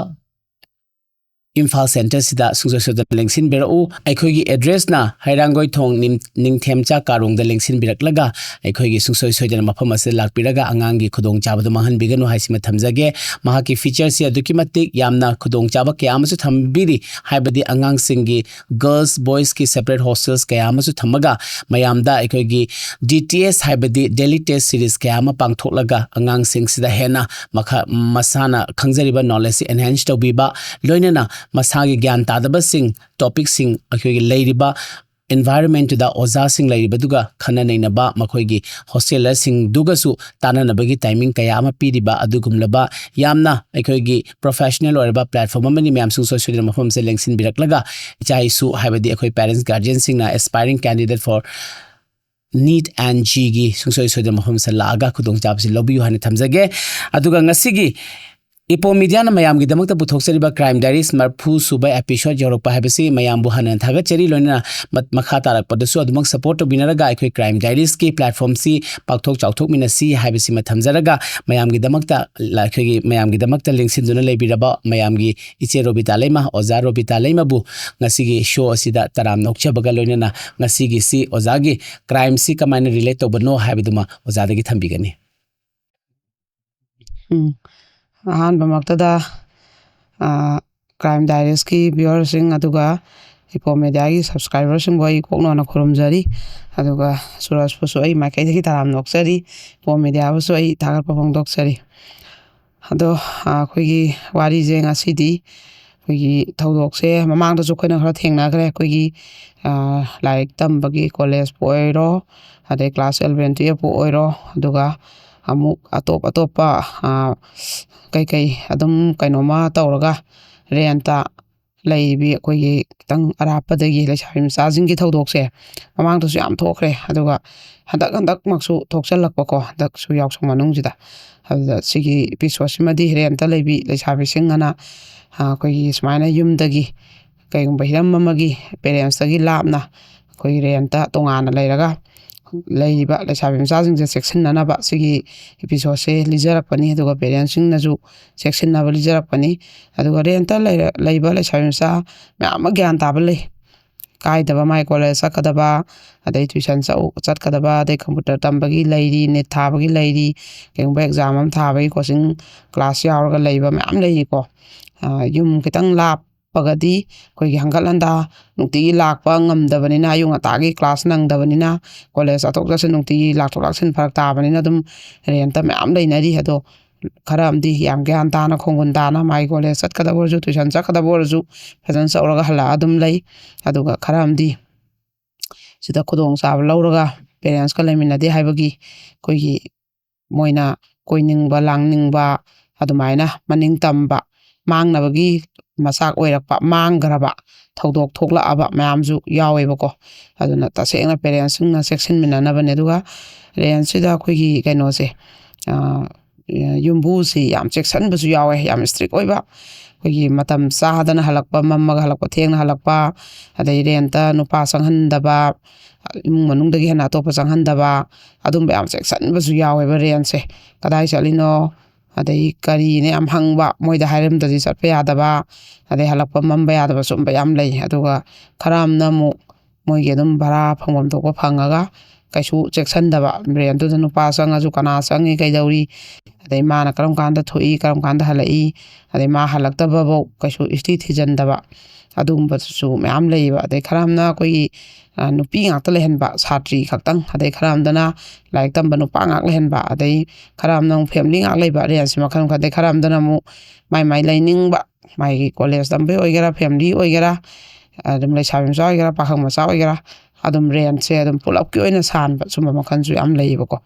Imphal Centre ꯁꯤꯗ ꯁꯨꯡꯁꯣꯏ ꯁꯣꯏꯗꯅ ꯂꯦꯡꯁꯤꯟꯕꯤꯔꯛꯎ꯫ ꯑꯩꯈꯣꯏꯒꯤ address ꯅ ꯍꯩꯔꯥꯡꯒꯣꯏꯊꯣꯡ ꯅꯤꯝ-, ꯅꯤꯡꯊꯦꯝꯆꯥ ꯀꯥꯔꯣꯡꯗ ꯂꯦꯡꯁꯤꯟꯕꯤꯔꯛꯂꯒ ꯑꯩꯈꯣꯏꯒꯤ ꯁꯨꯡꯁꯣꯏ ꯁꯣꯏꯗꯅ ꯃꯐꯝ ꯑꯁꯤꯗ ꯂꯥꯛꯄꯤꯔꯒ ꯑꯉꯥꯡꯒꯤ ꯈꯨꯗꯣꯡꯆꯥꯕꯗꯨ ꯃꯥꯡꯍꯟꯕꯤꯒꯅꯨ ꯍꯥꯏꯁꯤꯃ ꯊꯝꯖꯒꯦ꯫ ꯃꯍꯥꯛꯀꯤ feature ꯁꯤ ꯑꯗꯨꯛꯀꯤ ꯃꯇꯤꯛ ꯌꯥꯝꯅ ꯈꯨꯗꯣꯡꯆꯥꯕ ꯀꯌꯥ ꯑꯃꯁꯨ ꯊꯝꯕꯤꯔꯤ, ꯍꯥꯏꯕꯗꯤ ꯑꯉꯥꯡꯁꯤꯡꯒꯤ girls boys ꯀꯤ separate hostels ꯀꯌꯥ ꯑꯃꯁꯨ ꯊꯝꯃꯒ ꯃꯌꯥꯝꯗ ꯑꯩꯈꯣꯏꯒꯤ D T S ꯍꯥꯏꯕꯗꯤ daily test series ꯀꯌꯥ ꯑꯃ ꯄꯥꯡꯊꯣꯛꯂꯒ ꯑꯉꯥꯡꯁꯤꯡꯁꯤꯗ ꯍꯦꯟꯅ ꯃꯈꯥ, ꯃꯁꯥꯅ ꯈꯪꯖꯔꯤꯕ knowledge ꯁꯤ enhance ꯇꯧꯕꯤꯕ, ꯂꯣꯏꯅꯅ ꯃꯁꯥꯒꯤ ꯒ꯭ꯌꯥꯟ ꯇꯥꯗꯕꯁꯤꯡ, topic ꯁꯤꯡ ꯑꯩꯈꯣꯏꯒꯤ ꯂꯩꯔꯤꯕ environment ꯇꯨꯗ ꯑꯣꯖꯥꯁꯤꯡ ꯂꯩꯔꯤꯕꯗꯨꯒ ꯈꯟꯅ ꯅꯩꯅꯕ, ꯃꯈꯣꯏꯒꯤ hostel ꯁꯤꯡꯗꯨꯒꯁꯨ ꯇꯥꯟꯅꯅꯕꯒꯤ timing ꯀꯌꯥ ꯑꯃ ꯄꯤꯔꯤꯕ ꯑꯗꯨꯒꯨꯝꯂꯕ ꯌꯥꯝꯅ ꯑꯩꯈꯣꯏꯒꯤ professional ꯑꯣꯏꯔꯕ platform ꯑꯃꯅꯤ꯫ ꯃꯌꯥꯝ ꯁꯨꯡꯁꯣꯏ ꯁꯣꯏꯗꯅ ꯃꯐꯝꯁꯦ ꯂꯦꯡꯁꯤꯟꯕꯤꯔꯛꯂꯒ ꯏꯆꯥ ꯏꯁꯨ ꯍꯥꯏꯕꯗꯤ ꯑꯩꯈꯣꯏ parents guardian ꯁꯤꯡꯅ aspiring candidate for NEET and ꯖꯤꯒꯤ ꯁꯨꯡꯁꯣꯏ ꯁꯣꯏꯗꯅ ꯃꯐꯝꯁꯤꯗ ꯂꯥꯛꯑꯒ ꯈꯨꯗꯣꯡꯆꯥꯕꯁꯤ ꯂꯧꯕꯤꯌꯨ ꯍꯥꯏꯅ ꯊꯝꯖꯒꯦ꯫ ꯑꯗꯨꯒ ꯉꯁꯤꯒꯤ ꯏꯄꯣ media ꯅ ꯃꯌꯥꯝꯒꯤꯗꯃꯛꯇ ꯄꯨꯊꯣꯛꯆꯔꯤꯕ Crime Diaries ꯃꯔꯐꯨ ꯁꯨꯕ episode ꯌꯧꯔꯛꯄ ꯍꯥꯏꯕꯁꯤ ꯃꯌꯥꯝꯕꯨ ꯍꯟꯅ ꯊꯥꯒꯠꯆꯔꯤ꯫ ꯂꯣꯏꯅꯅ ꯃ-, ꯃꯈꯥ ꯇꯥꯔꯛꯄꯗꯁꯨ ꯑꯗꯨꯃꯛ support ꯇꯧꯕꯤꯅꯔꯒ ꯑꯩꯈꯣꯏ Crime Diaries ꯀꯤ platform ꯁꯤ ꯄꯥꯛꯊꯣꯛ ꯆꯥꯎꯊꯣꯛꯃꯤꯟꯅꯁꯤ ꯍꯥꯏꯕꯁꯤꯃ ꯊꯝꯖꯔꯒ ꯃꯌꯥꯝꯒꯤꯗꯃꯛꯇ, ꯑꯩꯈꯣꯏꯒꯤ ꯃꯌꯥꯝꯒꯤꯗꯃꯛꯇ ꯂꯦꯡꯁꯤꯟꯗꯨꯅ ꯂꯩꯕꯤꯔꯕ ꯃꯌꯥꯝꯒꯤ ꯏꯆꯦ ꯔꯣꯕꯤꯇꯥ ꯂꯩꯃ, ꯑꯣꯖꯥ ꯔꯣꯕꯤꯇꯥ ꯂꯩꯃꯕꯨ ꯉꯁꯤꯒꯤ show ꯑꯁꯤꯗ ꯇꯔꯥꯝꯅ ꯑꯣꯛꯆꯕꯒ ꯂꯣꯏꯅꯅ ꯉꯁꯤꯒꯤ ꯁꯤ ꯑꯣꯖꯥꯒꯤ crime ꯁꯤ ꯀꯃꯥꯏꯅ relate ꯇꯧꯕꯅꯣ ꯍꯥꯏꯕꯗꯨꯃ ꯑꯣꯖꯥꯗꯒꯤ ꯊꯝꯕꯤꯒꯅꯤ꯫ ꯎꯝ꯫ ꯑꯍꯥꯟꯕꯃꯛꯇꯗ, ꯑ, Crime Diaries ꯀꯤ viewer ꯁꯤꯡ ꯑꯗꯨꯒ ꯏꯄꯣ media ꯒꯤ subscriber ꯁꯤꯡꯕꯨ ꯑꯩ ꯀꯣꯛꯅꯣꯟꯅ ꯈꯨꯔꯨꯝꯖꯔꯤ꯫ ꯑꯗꯨꯒ ꯁꯨꯔꯖꯄꯨꯁꯨ ꯑꯩ ꯃꯥꯏꯀꯩꯗꯒꯤ ꯇꯔꯥꯝꯅ ꯑꯣꯛꯆꯔꯤ꯫ ꯏꯄꯣ media ꯕꯨꯁꯨ ꯑꯩ ꯊꯥꯒꯠꯄ ꯐꯣꯡꯗꯣꯛꯆꯔꯤ꯫ ꯑꯗꯣ, ꯑ, ꯑꯩꯈꯣꯏꯒꯤ ꯋꯥꯔꯤꯁꯦ ꯉꯁꯤꯗꯤ ꯑꯩꯈꯣꯏꯒꯤ ꯊꯧꯗꯣꯛꯁꯦ ꯃꯃꯥꯡꯗꯁꯨ ꯑꯩꯈꯣꯏꯅ ꯈꯔ ꯊꯦꯡꯅꯈ꯭ꯔꯦ꯫ ꯑꯩꯈꯣꯏꯒꯤ, ꯑ, ꯂꯥꯏꯔꯤꯛ ꯇꯝꯕꯒꯤ ꯀꯣꯂꯦꯖꯄꯨ ꯑꯣꯏꯔꯣ, ꯑꯗꯩ ꯀ꯭ꯂꯥꯁ eleven twelveꯄꯨ ꯑꯣꯏꯔꯣ, ꯑꯗꯨꯒ ꯑꯃꯨꯛ ꯑꯇꯣꯞ ꯑꯇꯣꯞꯄ, ꯑ, ꯀꯩꯀꯩ ꯑꯗꯨꯝ ꯀꯩꯅꯣꯝꯃ ꯇꯧꯔꯒ ꯔꯦꯟꯇ ꯂꯩꯕꯤ ꯑꯩꯈꯣꯏꯒꯤ ꯈꯤꯇꯪ ꯑꯔꯥꯞꯄꯗꯒꯤ ꯂꯩꯁꯥꯕꯤ ꯃꯆꯥꯁꯤꯡꯒꯤ ꯊꯧꯗꯣꯛꯁꯦ ꯃꯃꯥꯡꯗꯁꯨ ꯌꯥꯝ ꯊꯣꯛꯈ꯭ꯔꯦ꯫ ꯑꯗꯨꯒ ꯍꯟꯗꯛ, ꯍꯟꯗꯛꯃꯛꯁꯨ ꯊꯣꯛꯆꯜꯂꯛꯄꯀꯣ, ꯍꯟꯗꯛꯁꯨ ꯌꯥꯎꯁꯪ ꯃꯅꯨꯡꯁꯤꯗ꯫ ꯑꯗꯨꯗ ꯁꯤꯒꯤ episodeꯁꯤꯃꯗꯤ ꯔꯦꯟꯇ ꯂꯩꯕꯤ ꯂꯩꯁꯥꯕꯤꯁꯤꯡ ꯑꯅ, ꯑ, ꯑꯩꯈꯣꯏꯒꯤ ꯁꯨꯃꯥꯏꯅ ꯌꯨꯝꯗꯒꯤ ꯀꯩꯒꯨꯝꯕ ꯍꯤꯔꯝ ꯑꯃꯒꯤ parentsꯇꯒꯤ ꯂꯥꯞꯅ ꯑꯩꯈꯣꯏꯒꯤ ꯔꯦꯟꯇ ꯇꯣꯉꯥꯟꯅ ꯂꯩꯔꯒ ꯂꯩꯔꯤꯕ ꯂꯩꯁꯥꯕꯤ ꯃꯆꯥꯁꯤꯡꯁꯦ ꯆꯦꯛꯁꯤꯟꯅꯅꯕ ꯁꯤꯒꯤ episodeꯁꯦ ꯂꯤꯖꯔꯛꯄꯅꯤ꯫ ꯑꯗꯨꯒ parentsꯁꯤꯡꯅꯁꯨ ꯆꯦꯛꯁꯤꯟꯅꯕ ꯂꯤꯖꯔꯛꯄꯅꯤ꯫ ꯑꯗꯨꯒ ꯔꯦꯟꯇ ꯂꯩꯔ-, ꯂꯩꯕ ꯂꯩꯁꯥꯕꯤ ꯃꯆꯥ ꯃꯌꯥꯝ ꯑꯃ ꯒ꯭ꯌꯥꯟ ꯇꯥꯕ ꯂꯩ꯫ ꯀꯥꯏꯗꯕ, ꯃꯥꯏ ꯀꯣꯂꯦꯖ ꯆꯠꯀꯗꯕ, ꯑꯗꯩ tuition ꯆꯠꯎ-, ꯆꯠꯀꯗꯕ, ꯑꯗꯩ computer ꯇꯝꯕꯒꯤ ꯂꯩꯔꯤ, NEET ꯊꯥꯕꯒꯤ ꯂꯩꯔꯤ, ꯀꯩꯒꯨꯝꯕ exam ꯑꯃ ꯊꯥꯕꯒꯤ coaching class ꯌꯥꯎꯔꯒ ꯂꯩꯕ ꯃꯌꯥꯝ ꯂꯩꯔꯤꯀꯣ꯫ ꯑ, ꯌꯨꯝ ꯈꯤꯇꯪ ꯂꯥꯞꯄꯒꯗꯤ ꯑꯩꯈꯣꯏꯒꯤ ꯍꯪꯒꯠ ꯍꯟꯗꯥ ꯅꯨꯡꯇꯤꯒꯤ ꯂꯥꯛꯄ ꯉꯝꯗꯕꯅꯤꯅ, ꯑꯌꯨꯛ ꯉꯟꯇꯥꯒꯤ class ꯅꯪꯗꯕꯅꯤꯅ, ꯀꯣꯂꯦꯖ ꯆꯠꯊꯣꯛ ꯆꯠꯁꯤꯟ ꯅꯨꯡꯇꯤꯒꯤ ꯂꯥꯛꯊꯣꯛ ꯂꯥꯛꯁꯤꯟ ꯐꯔꯛ ꯇꯥꯕꯅꯤꯅ ꯑꯗꯨꯝ ꯔꯦꯟꯇ ꯃꯌꯥꯝ ꯂꯩꯅꯔꯤ꯫ ꯑꯗꯣ ꯈꯔ ꯑꯃꯗꯤ ꯌꯥꯝ ꯒ꯭ꯌꯥꯟ ꯇꯥꯅ, ꯈꯣꯡꯒꯨꯟ ꯇꯥꯅ, ꯃꯥꯒꯤ ꯀꯣꯂꯦꯖ ꯆꯠꯀꯗꯕ ꯑꯣꯏꯔꯁꯨ, tuition ꯆꯠꯀꯗꯕ ꯑꯣꯏꯔꯁꯨ ꯐꯖꯅ ꯆꯠꯂꯒ ꯍꯜꯂꯛꯑ ꯑꯗꯨꯝ ꯂꯩ꯫ ꯑꯗꯨꯒ ꯈꯔ ꯑꯃꯗꯤ ꯁꯤꯗ ꯈꯨꯗꯣꯡꯆꯥꯕ ꯂꯧꯔꯒ parentsꯀ ꯂꯩꯃꯤꯟꯅꯗꯦ ꯍꯥꯏꯕꯒꯤ ꯑꯩꯈꯣꯏꯒꯤ ꯃꯣꯏꯅ ꯀꯣꯏꯅꯤꯡꯕ, ꯂꯥꯡꯅꯤꯡꯕ, ꯑꯗꯨꯃꯥꯏꯅ ꯃꯅꯤꯡ ꯇꯝꯕ, ꯃꯥꯡꯅꯕꯒꯤ ꯃꯆꯥꯛ ꯑꯣꯏꯔꯛꯄ, ꯃꯥꯡꯈ꯭ꯔꯕ ꯊꯧꯗꯣꯛ ꯊꯣꯛꯂꯛꯑꯕ ꯃꯌꯥꯝꯁꯨ ꯌꯥꯎꯋꯦꯕꯀꯣ꯫ ꯑꯗꯨꯅ ꯇꯁꯦꯡꯅ parentsꯁꯤꯡꯅ ꯆꯦꯛꯁꯤꯟꯃꯤꯟꯅꯅꯕꯅꯦ꯫ ꯑꯗꯨꯒ rentꯁꯤꯗ ꯑꯩꯈꯣꯏꯒꯤ ꯀꯩꯅꯣꯁꯦ, ꯑ, ꯌꯨꯝꯕꯨꯁꯤ ꯌꯥꯝ ꯆꯦꯛꯁꯤꯟꯕꯁꯨ ꯌꯥꯎꯋꯦ, ꯌꯥꯝ strict ꯑꯣꯏꯕ꯫ ꯑꯩꯈꯣꯏꯒꯤ ꯃꯇꯝ ꯆꯥꯗꯅ ꯍꯜꯂꯛꯄ, ꯃꯝꯃꯒ ꯍꯜꯂꯛꯄ, ꯊꯦꯡꯅ ꯍꯜꯂꯛꯄ, ꯑꯗꯩ rentꯇ ꯅꯨꯄꯥ ꯆꯪꯍꯟꯗꯕ, ꯏꯃꯨꯡ ꯃꯅꯨꯡꯗꯒꯤ ꯍꯦꯟꯅ ꯑꯇꯣꯞꯄ ꯆꯪꯍꯟꯗꯕ, ꯑꯗꯨꯝꯕ ꯌꯥꯝ ꯆꯦꯛꯁꯤꯟꯕꯁꯨ ꯌꯥꯎꯋꯦꯕ rentꯁꯦ꯫ ꯀꯗꯥꯏ ꯆꯠꯂꯤꯅꯣ, ꯑꯗꯩ ꯀꯔꯤꯅꯦ ꯌꯥꯝ ꯍꯪꯕ, ꯃꯣꯏꯗ ꯍꯥꯏꯔꯝꯗꯗꯤ ꯆꯠꯄ ꯌꯥꯗꯕ, ꯑꯗꯩ ꯍꯜꯂꯛꯄ ꯃꯝꯕ ꯌꯥꯗꯕ, ꯁꯨꯝꯕ ꯌꯥꯝ ꯂꯩ꯫ ꯑꯗꯨꯒ ꯈꯔ ꯑꯃꯅ ꯑꯃꯨꯛ ꯃꯣꯏꯒꯤ ꯑꯗꯨꯝ ꯚꯔꯥ ꯐꯪꯐꯝ ꯊꯣꯛꯄ ꯐꯪꯉꯒ ꯀꯩꯁꯨ ꯆꯦꯛꯁꯤꯟꯗꯕ, rentꯇꯨꯗ ꯅꯨꯄꯥ ꯆꯪꯉꯁꯨ ꯀꯅꯥ ꯆꯪꯉꯤ, ꯀꯩꯗꯧꯔꯤ, ꯑꯗꯩ ꯃꯥꯅ ꯀꯔꯝ ꯀꯥꯟꯗ ꯊꯣꯛꯏ, ꯀꯔꯝ ꯀꯥꯟꯗ ꯍꯜꯂꯛꯏ, ꯑꯗꯩ ꯃꯥ ꯍꯜꯂꯛꯇꯕꯐꯥꯎ ꯀꯩꯁꯨ ꯏꯁꯇꯤ ꯊꯤꯖꯤꯟꯗꯕ, ꯑꯗꯨꯒꯨꯝꯕꯗꯨꯁꯨ ꯃꯌꯥꯝ ꯂꯩꯌꯦꯕ꯫ ꯑꯗꯩ ꯈꯔ ꯑꯃꯅ ꯑꯩꯈꯣꯏꯒꯤ, ꯑ, ꯅꯨꯄꯤ ꯉꯥꯛꯇ ꯂꯩꯍꯟꯕ, ꯁꯥꯇ꯭ꯔꯤ ꯈꯛꯇꯪ, ꯑꯗꯩ ꯈꯔ ꯑꯃꯗꯅ ꯂꯥꯏꯔꯤꯛ ꯇꯝꯕ ꯅꯨꯄꯥ ꯉꯥꯛ ꯂꯩꯍꯟꯕ, ꯑꯗꯩ ꯈꯔ ꯑꯃꯅ ꯑꯃꯨꯛ family ꯉꯥꯛ ꯂꯩꯕ, rentꯁꯤ ꯃꯈꯜ ꯃꯈꯜ, ꯑꯗꯩ ꯈꯔ ꯑꯃꯗꯅ ꯑꯃꯨꯛ ꯃꯥꯏ ꯃꯥꯏ ꯂꯩꯅꯤꯡꯕ ꯃꯥꯒꯤ ꯀꯣꯂꯦꯖ ꯇꯝꯕꯩ ꯑꯣꯏꯒꯦꯔꯥ, ꯐꯦꯃꯤꯂꯤ ꯑꯣꯏꯒꯦꯔꯥ, ꯑꯗꯨꯝ ꯂꯩꯁꯥꯕꯤ ꯃꯆꯥ ꯑꯣꯏꯒꯦꯔꯥ, ꯄꯥꯈꯪ ꯃꯆꯥ ꯑꯣꯏꯒꯦꯔꯥ, ꯑꯗꯨꯝ ꯔꯦꯟꯠꯁꯦ ꯑꯗꯨꯝ ꯄꯨꯂꯞꯀꯤ ꯑꯣꯏꯅ ꯁꯥꯟꯕ, ꯁꯨꯝꯕ ꯃꯈꯜꯁꯨ ꯌꯥꯝ ꯂꯩꯌꯦꯕꯀꯣ꯫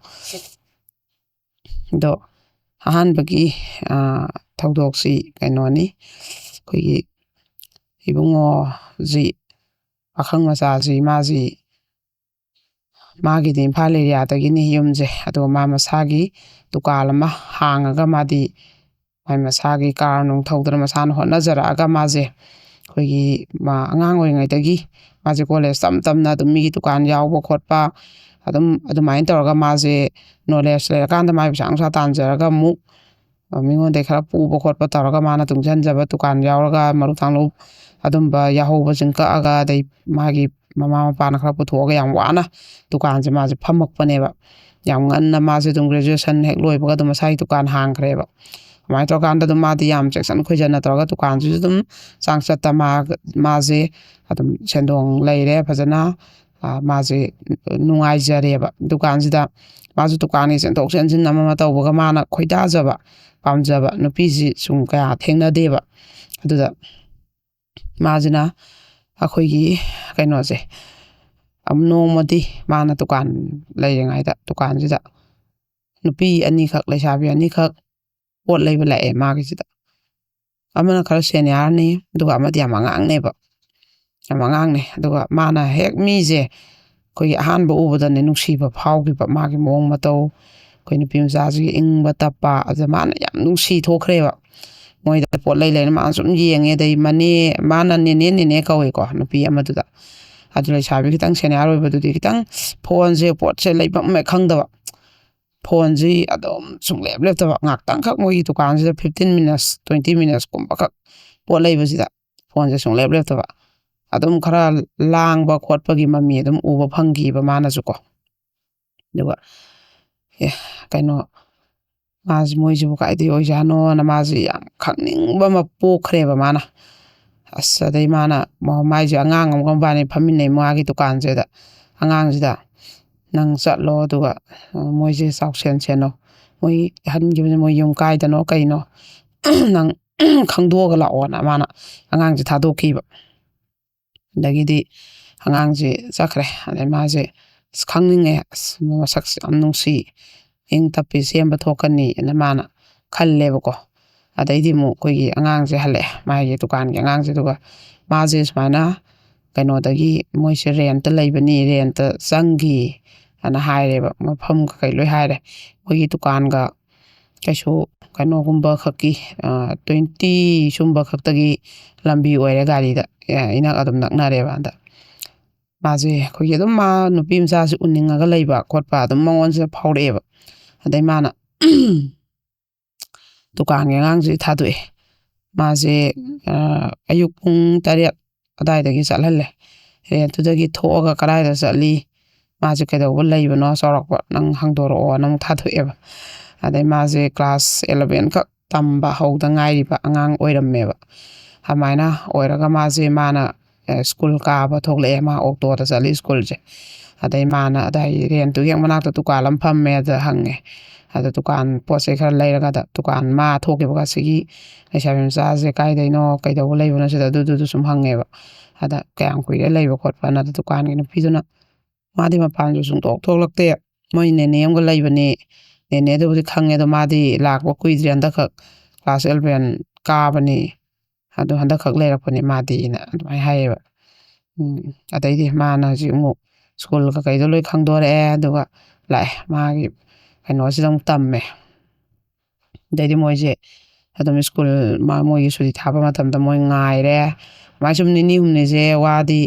ꯑꯗꯣ ꯑꯍꯥꯟꯕꯒꯤ, ꯑꯥ, ꯊꯧꯗꯣꯛꯁꯤ ꯀꯩꯅꯣꯅꯤ, ꯑꯩꯈꯣꯏꯒꯤ ꯏꯕꯨꯡꯉꯣꯁꯤ, ꯄꯥꯈꯪ ꯃꯆꯥꯁꯤ, ꯃꯥꯁꯤ, ꯃꯥꯒꯤꯗꯤ ꯏꯝꯐꯥꯜ ꯑꯦꯔꯤꯌꯥꯗꯒꯤꯅꯤ ꯌꯨꯝꯁꯦ꯫ ꯑꯗꯨꯒ ꯃꯥ ꯃꯁꯥꯒꯤ ꯗꯨꯀꯥꯟ ꯑꯃ ꯍꯥꯡꯉꯒ, ꯃꯥꯗꯤ ꯃꯥꯏ ꯃꯁꯥꯒꯤ ꯀꯥꯔ ꯅꯨꯡ ꯊꯧꯗꯅ ꯃꯁꯥꯅ ꯍꯣꯠꯅꯖꯔꯛꯑꯒ, ꯃꯥꯁꯦ ꯑꯩꯈꯣꯏꯒꯤ, ꯃꯥ ꯑꯉꯥꯡ ꯑꯣꯏꯔꯤꯉꯩꯗꯒꯤ ꯃꯥꯁꯦ ꯀꯣꯂꯦꯖ ꯇꯝ ꯇꯝꯅ ꯑꯗꯨꯝ ꯃꯤꯒꯤ ꯗꯨꯀꯥꯟ ꯌꯥꯎꯕ ꯈꯣꯠꯄ, ꯑꯗꯨꯝ ꯑꯗꯨꯃꯥꯏꯅ ꯇꯧꯔꯒ ꯃꯥꯁꯦ ꯅꯣꯂꯦꯖ ꯂꯩꯔꯀꯥꯟꯗ ꯃꯥꯏ ꯄꯩꯁꯥ ꯅꯨꯡꯁꯥ ꯇꯥꯟꯖꯔꯒ ꯑꯃꯨꯛ, ꯑ, ꯃꯤꯉꯣꯟꯗꯒꯤ ꯈꯔ ꯄꯨꯕ ꯈꯣꯠꯄ ꯇꯧꯔꯒ ꯃꯥꯅ ꯇꯨꯡꯁꯤꯟꯖꯕ ꯗꯨꯀꯥꯟ ꯌꯥꯎꯔꯒ ꯃꯔꯨ ꯊꯥꯡꯂꯨ ꯑꯗꯨꯝꯕ ꯌꯥꯍꯧꯕꯁꯤꯡ ꯀꯛꯑꯒ, ꯑꯗꯩ ꯃꯥꯒꯤ ꯃꯃꯥ ꯃꯄꯥꯅ ꯈꯔ ꯄꯨꯊꯣꯛꯑꯒ ꯌꯥꯝ ꯋꯥꯅ ꯗꯨꯀꯥꯟꯁꯦ ꯃꯥꯁꯦ ꯐꯝꯃꯛꯄꯅꯦꯕ꯫ ꯌꯥꯝ ꯉꯟꯅ ꯃꯥꯁꯦ ꯑꯗꯨꯝ ꯒ꯭ꯔꯦꯖꯨꯑꯦꯁꯟ ꯍꯦꯛ ꯂꯣꯏꯕꯒ ꯑꯗꯨꯝ ꯃꯁꯥꯒꯤ ꯗꯨꯀꯥꯟ ꯍꯥꯡꯈ꯭ꯔꯦꯕ꯫ ꯑꯗꯨꯃꯥꯏꯅ ꯇꯧꯔꯀꯥꯟꯗ ꯑꯗꯨꯝ ꯃꯥꯗꯤ ꯌꯥꯝ ꯆꯦꯛꯁꯤꯟ ꯈꯣꯏꯖꯟꯅ ꯇꯧꯔꯒ ꯗꯨꯀꯥꯟꯁꯤꯁꯨ ꯑꯗꯨꯝ ꯆꯥꯡꯆꯠꯇ ꯃꯥ-, ꯃꯥꯁꯦ ꯑꯗꯨꯝ ꯁꯦꯟꯗꯣꯡ ꯂꯩꯔꯦ ꯐꯖꯅ꯫ ꯑ, ꯃꯥꯁꯦ ꯅꯨꯡꯉꯥꯏꯖꯔꯦꯕ ꯗꯨꯀꯥꯟꯁꯤꯗ꯫ ꯃꯥꯁꯨ ꯗꯨꯀꯥꯟꯒꯤ ꯆꯦꯟꯊꯣꯛ ꯆꯦꯟꯁꯤꯟ ꯑꯃ ꯑꯃ ꯇꯧꯕꯒ ꯃꯥꯅ ꯈꯣꯏꯗꯥꯖꯕ, ꯄꯥꯝꯖꯕ ꯅꯨꯄꯤꯁꯤ ꯁꯨꯝ ꯀꯌꯥ ꯊꯦꯡꯅꯗꯦꯕ꯫ ꯑꯗꯨꯗ ꯃꯥꯁꯤꯅ ꯑꯩꯈꯣꯏꯒꯤ ꯀꯩꯅꯣꯁꯦ, ꯑꯝ, ꯅꯣꯡꯃꯗꯤ ꯃꯥꯅ ꯗꯨꯀꯥꯟ ꯂꯩꯔꯤꯉꯩꯗ ꯗꯨꯀꯥꯟꯁꯤꯗ ꯅꯨꯄꯤ ꯑꯅꯤꯈꯛ, ꯂꯩꯁꯥꯕꯤ ꯑꯅꯤꯈꯛ ꯄꯣꯠ ꯂꯩꯕ ꯂꯥꯛꯑꯦ ꯃꯥꯒꯤꯁꯤꯗ꯫ ꯑꯃꯅ ꯈꯔ ꯁꯦꯅꯤꯌꯥꯔꯅꯤ, ꯑꯗꯨꯒ ꯑꯃꯗꯤ ꯌꯥꯝ ꯑꯉꯥꯡꯅꯦꯕ, ꯌꯥꯝ ꯑꯉꯥꯡꯅꯦ꯫ ꯑꯗꯨꯒ ꯃꯥꯅ ꯍꯦꯛ ꯃꯤꯁꯦ ꯑꯩꯈꯣꯏꯒꯤ ꯑꯍꯥꯟꯕ ꯎꯕꯗꯅꯦ ꯅꯨꯡꯁꯤꯕ ꯐꯥꯎꯈꯤꯕ, ꯃꯥꯒꯤ ꯃꯑꯣꯡ ꯃꯇꯧ, ꯑꯩꯈꯣꯏ ꯅꯨꯄꯤ ꯃꯆꯥꯁꯤꯒꯤ ꯏꯪꯕ ꯇꯞꯄ, ꯑꯗꯨꯗ ꯃꯥꯅ ꯌꯥꯝ ꯅꯨꯡꯁꯤ ꯊꯣꯛꯈ꯭ꯔꯦꯕ꯫ ꯃꯣꯏꯗ ꯄꯣꯠ ꯂꯩ ꯂꯩꯅ ꯃꯥꯅ ꯁꯨꯝ ꯌꯦꯡꯉꯦ, ꯑꯗꯩ ꯃꯅꯦ, ꯃꯥꯅ ꯅꯦꯅꯦ ꯅꯦꯅꯦ ꯀꯧꯋꯦꯀꯣ ꯅꯨꯄꯤ ꯑꯃꯗꯨꯗ꯫ ꯑꯗꯨ ꯂꯩꯁꯥꯕꯤ ꯈꯤꯇꯪ ꯁꯦꯅꯤꯌꯥꯔ ꯑꯣꯏꯕꯗꯨꯗꯤ ꯈꯤꯇꯪ ꯐꯣꯟꯁꯦ, ꯄꯣꯠꯁꯦ ꯂꯩꯐꯝ ꯍꯦꯛ ꯈꯪꯗꯕ, ꯐꯣꯟꯁꯤ ꯑꯗꯨꯝ ꯁꯨꯡꯂꯦꯞ ꯂꯦꯞꯇꯕ, ꯉꯥꯛꯇꯪꯈꯛ ꯃꯣꯏꯒꯤ ꯗꯨꯀꯥꯟꯁꯤꯗ fifteen minutes, twenty minutes ꯀꯨꯝꯕꯈꯛ ꯄꯣꯠ ꯂꯩꯕꯁꯤꯗ ꯐꯣꯟꯁꯦ ꯁꯨꯡꯂꯦꯞ ꯂꯦꯞꯇꯕ꯫ ꯑꯗꯨꯝ ꯈꯔ ꯂꯥꯡꯕ ꯈꯣꯠꯄꯒꯤ ꯃꯃꯤ ꯑꯗꯨꯝ ꯎꯕ ꯐꯪꯈꯤꯕ ꯃꯥꯅꯁꯨꯀꯣ꯫ ꯑꯗꯨꯒ, "ꯑꯦ, ꯀꯩꯅꯣ, ꯃꯥꯁꯤ, ꯃꯣꯏꯁꯤꯕꯨ ꯀꯥꯏꯗꯩ ꯑꯣꯏꯖꯥꯠꯅꯣꯅ" ꯃꯥꯁꯤ ꯌꯥꯝ ꯈꯪꯅꯤꯡꯕ ꯑꯃ ꯄꯣꯛꯈ꯭ꯔꯦꯕ ꯃꯥꯅ꯫ ꯑꯁ, ꯑꯗꯩ ꯃꯥꯅ ꯃ-, ꯃꯥꯏꯁꯦ ꯑꯉꯥꯡ ꯑꯃꯒ ꯃꯕꯥꯅꯤ ꯐꯝꯃꯤꯟꯅꯩ ꯃꯥꯒꯤ ꯗꯨꯀꯥꯟꯁꯤꯗ꯫ ꯑꯉꯥꯡꯁꯤꯗ, "ꯅꯪ ꯆꯠꯂꯣ, ꯑꯗꯨꯒ, ꯑ, ꯃꯣꯏꯁꯦ ꯆꯥꯎꯁꯦꯟ ꯁꯦꯟꯅꯣ꯫ ꯃꯣꯏ ꯍꯟꯈꯤꯕꯁꯦ ꯃꯣꯏ ꯌꯨꯝ ꯀꯥꯏꯗꯅꯣ ꯀꯩꯅꯣ, ꯅꯪ "ꯈꯪꯗꯣꯛꯑꯒ ꯂꯥꯛꯑꯣꯅ" ꯃꯥꯅ ꯑꯉꯥꯡꯁꯦ ꯊꯥꯗꯣꯛꯈꯤꯕ꯫ ꯑꯗꯒꯤꯗꯤ ꯑꯉꯥꯡꯁꯦ ꯆꯠꯈ꯭ꯔꯦ꯫ ꯑꯗꯩ ꯃꯥꯁꯦ ꯑꯁ ꯈꯪꯅꯤꯡꯉꯦ, ꯑꯁ ꯃꯁꯛꯁꯦ ꯌꯥꯝ ꯅꯨꯡꯁꯤ, ꯏꯪ ꯇꯞꯄꯤ, ꯁꯦꯝꯕ ꯊꯣꯛꯀꯅꯤꯅ ꯃꯥꯅ ꯈꯜꯂꯦꯕꯀꯣ꯫ ꯑꯗꯩꯗꯤ ꯑꯃꯨꯛ ꯑꯩꯈꯣꯏꯒꯤ ꯑꯉꯥꯡꯁꯦ ꯍꯜꯂꯛꯑꯦ, ꯃꯥꯒꯤ ꯗꯨꯀꯥꯟꯒꯤ ꯑꯉꯥꯡꯁꯦ, ꯑꯗꯨꯒ ꯃꯥꯁꯦ ꯁꯨꯃꯥꯏꯅ ꯀꯩꯅꯣꯗꯒꯤ, ꯃꯣꯏꯁꯦ ꯔꯦꯟꯇ ꯂꯩꯕꯅꯤ, ꯔꯦꯟꯇ ꯆꯪꯈꯤ ꯑꯅ ꯍꯥꯏꯔꯦꯕ, ꯃꯐꯝ ꯀꯩꯀꯩ ꯂꯣꯏ ꯍꯥꯏꯔꯦ꯫ ꯃꯣꯏꯒꯤ ꯗꯨꯀꯥꯟꯒ ꯀꯩꯁꯨ ꯀꯩꯅꯣꯒꯨꯝꯕ ꯈꯛꯀꯤ, ꯇ꯭ꯋꯦꯟꯇꯤ ꯁꯨꯝꯕ ꯈꯛꯇꯒꯤ ꯂꯝꯕꯤ ꯑꯣꯏꯔꯦ ꯒꯥꯔꯤꯗ, ꯏꯅꯛ ꯑꯗꯨꯝ ꯅꯛꯅꯔꯦꯕ꯫ ꯑꯗ ꯃꯥꯁꯦ ꯑꯩꯈꯣꯏꯒꯤ ꯑꯗꯨꯝ ꯃꯥ ꯅꯨꯄꯤ ꯃꯆꯥꯁꯦ ꯎꯅꯤꯡꯉꯒ ꯂꯩꯕ ꯈꯣꯠꯄ ꯑꯗꯨꯝ ꯃꯉꯣꯟꯁꯤꯗ ꯐꯥꯎꯔꯛꯑꯦꯕ꯫ ꯑꯗꯩ ꯃꯥꯅ ꯗꯨꯀꯥꯟꯒꯤ ꯑꯉꯥꯡꯁꯦ ꯊꯥꯗꯣꯛꯑꯦ꯫ ꯃꯥꯁꯦ ꯑꯌꯨꯛ ꯄꯨꯡ ꯇꯔꯦꯠ ꯑꯗꯥꯏꯗꯒꯤ ꯆꯠꯍꯜꯂꯦ꯫ ꯔꯦꯟꯠꯇꯨꯗꯒꯤ ꯊꯣꯛꯑꯒ ꯀꯗꯥꯏꯗ ꯆꯠꯂꯤ, ꯃꯥꯁꯦ ꯀꯩꯗꯧꯕ ꯂꯩꯕꯅꯣ, ꯆꯥꯎꯔꯥꯛꯄ ꯅꯪ ꯍꯪꯗꯣꯔꯛꯑꯣꯅ ꯑꯃꯨꯛ ꯊꯥꯗꯣꯛꯑꯦꯕ꯫ ꯑꯗꯩ ꯃꯥꯁꯦ ꯀ꯭ꯂꯥꯁ ꯑꯦꯂꯚꯦꯟ ꯈꯛ ꯇꯝꯕ ꯍꯧꯗ ꯉꯥꯏꯔꯤꯕ ꯑꯉꯥꯡ ꯑꯣꯏꯔꯝꯃꯦꯕ꯫ ꯑꯗꯨꯃꯥꯏꯅ ꯑꯣꯏꯔꯒ ꯃꯥꯁꯦ, ꯃꯥꯅ ꯁ꯭ꯀꯨꯜ ꯀꯥꯕ ꯊꯣꯛꯂꯛꯑꯦ, ꯃꯥ ꯑꯣꯛꯇꯣꯗ ꯆꯠꯂꯤ ꯁ꯭ꯀꯨꯜꯁꯦ꯫ ꯑꯗꯩ ꯃꯥꯅ ꯑꯗꯥꯏ ꯔꯦꯟꯠꯇꯨꯒꯤ ꯍꯦꯛ ꯃꯅꯥꯛꯇ ꯗꯨꯀꯥꯟ ꯑꯃ ꯐꯝꯃꯦ, ꯑꯗ ꯍꯪꯉꯦ꯫ ꯑꯗ ꯗꯨꯀꯥꯟ ꯄꯣꯠ ꯆꯩ ꯈꯔ ꯂꯩꯔꯒ, ꯑꯗ ꯗꯨꯀꯥꯟ ꯃꯥ ꯊꯣꯛꯈꯤꯕꯒ ꯑꯁꯤꯒꯤ ꯂꯩꯁꯥꯕꯤ ꯃꯆꯥꯁꯦ ꯀꯥꯏꯗꯩꯅꯣ, ꯀꯩꯗꯧꯕ ꯂꯩꯕꯅꯣ ꯁꯤꯗ, ꯑꯗꯨꯗꯨꯗꯨ ꯁꯨꯝ ꯍꯪꯉꯦꯕ꯫ ꯑꯗ ꯀꯌꯥꯝ ꯀꯨꯏꯔꯦ ꯂꯩꯕ ꯈꯣꯠꯄꯅ? ꯑꯗ ꯗꯨꯀꯥꯟꯒꯤ ꯅꯨꯄꯤꯗꯨꯅ, "ꯃꯥꯗꯤ ꯃꯄꯥꯟꯁꯨ ꯁꯨꯡꯊꯣꯛ ꯊꯣꯛꯂꯛꯇꯦ, ꯃꯣꯏ ꯅꯦꯅꯦ ꯑꯃꯒ ꯂꯩꯕꯅꯦ, ꯅꯦꯅꯦꯗꯨꯕꯨꯗꯤ ꯈꯪꯉꯦ, ꯑꯗꯣ ꯃꯥꯗꯤ ꯂꯥꯛꯄ ꯀꯨꯏꯗ꯭ꯔꯤ, ꯍꯟꯗꯛꯈꯛ ꯀ꯭ꯂꯥꯁ ꯑꯦꯂꯚꯦꯟ ꯀꯥꯕꯅꯤ, ꯑꯗꯣ ꯍꯟꯗꯛꯈꯛ ꯂꯩꯔꯛꯄꯅꯦ ꯃꯥꯗꯤꯅ" ꯑꯗꯨꯃꯥꯏꯅ ꯍꯥꯏꯌꯦꯕ꯫ ꯎꯝ, ꯑꯗꯩꯗꯤ ꯃꯥꯅ ꯍꯧꯖꯤꯛ ꯑꯃꯨꯛ ꯁ꯭ꯀꯨꯜ ꯀꯀꯩꯗꯣ ꯂꯣꯏ ꯈꯪꯗꯣꯔꯛꯑꯦ, ꯑꯗꯨꯒ ꯂꯥꯛꯑꯦ, ꯃꯥꯒꯤ ꯀꯩꯅꯣꯁꯤꯗ ꯑꯃꯨꯛ ꯇꯝꯃꯦ꯫ ꯑꯗꯩꯗꯤ ꯃꯣꯏꯁꯦ ꯑꯗꯨꯝ ꯁ꯭ꯀꯨꯜ, ꯃꯥ-, ꯃꯣꯏꯒꯤ ꯁꯨꯇꯤ ꯊꯥꯕ ꯃꯇꯝꯗ ꯃꯣꯏ ꯉꯥꯏꯔꯦ꯫ ꯑꯗꯨꯃꯥꯏꯅ ꯁꯨꯝ ꯅꯤꯅꯤ ꯍꯨꯝꯅꯤꯁꯦ ꯋꯥꯗꯤ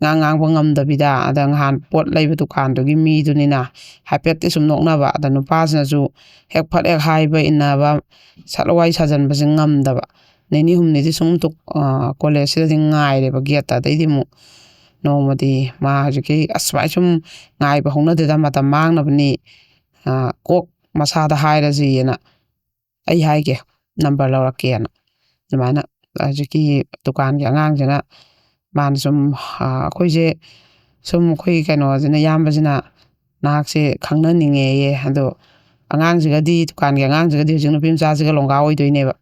ꯉꯥꯡ-, ꯉꯥꯡꯕ ꯉꯝꯗꯕꯤꯗ, ꯑꯗ ꯅꯍꯥꯟ ꯄꯣꯠ ꯂꯩꯕ ꯗꯨꯀꯥꯟꯗꯨꯒꯤ ꯃꯤꯗꯨꯅꯤꯅ ꯍꯥꯏꯐꯦꯠꯇꯤ ꯁꯨꯝ ꯅꯣꯛꯅꯕ, ꯑꯗ ꯅꯨꯄꯥꯁꯤꯅꯁꯨ ꯍꯦꯛ ꯐꯠ ꯍꯦꯛ ꯍꯥꯏꯕ ꯏꯟꯅꯕ, ꯁꯠ ꯋꯥꯔꯤ ꯁꯥꯖꯟꯕꯁꯦ ꯉꯝꯗꯕ꯫ ꯅꯤꯅꯤ ꯍꯨꯝꯅꯤꯗꯤ ꯁꯨꯝ ꯗꯨꯛ-, ꯑ, ꯀꯣꯂꯦꯖꯁꯤꯗꯗꯤ ꯉꯥꯏꯔꯦꯕ ꯒꯦꯠꯇ꯫ ꯑꯗꯩꯗꯤ ꯑꯃꯨꯛ ꯅꯣꯡꯃꯗꯤ ꯃꯥ ꯍꯧꯖꯤꯛꯀꯤ, "ꯑꯁ ꯚꯥꯏ, ꯁꯨꯝ ꯉꯥꯏꯕ ꯍꯧꯅꯗꯦꯗ, ꯃꯇꯝ ꯃꯥꯡꯅꯕꯅꯤ, ꯑ, ꯀꯣꯛ ꯃꯁꯥꯗ ꯍꯥꯏꯔꯁꯤꯅ, ꯑꯩ ꯍꯥꯏꯒꯦ, ꯅꯝꯕꯔ ꯂꯧꯔꯛꯀꯦꯅ" ꯑꯗꯨꯃꯥꯏꯅ ꯍꯧꯖꯤꯛꯀꯤ ꯗꯨꯀꯥꯟꯒꯤ ꯑꯉꯥꯡꯁꯤꯅ, ꯃꯥꯅ ꯁꯨꯝ, ꯑ, ꯑꯩꯈꯣꯏꯁꯦ ꯁꯨꯝ, ꯑꯩꯈꯣꯏ ꯀꯩꯅꯣꯁꯤꯅ, ꯏꯌꯥꯝꯕꯁꯤꯅ ꯅꯍꯥꯛꯁꯦ ꯈꯪꯅꯅꯤꯡꯉꯦꯌꯦ꯫ ꯑꯗꯣ ꯑꯉꯥꯡꯁꯤꯒꯗꯤ, ꯗꯨꯀꯥꯟꯒꯤ ꯑꯉꯥꯡꯁꯤꯒꯗꯤ ꯍꯧꯖꯤꯛ ꯅꯨꯄꯤ ꯃꯆꯥꯁꯤꯒ ꯂꯣꯡꯒꯥ ꯑꯣꯏꯗꯣꯏꯅꯦꯕ꯫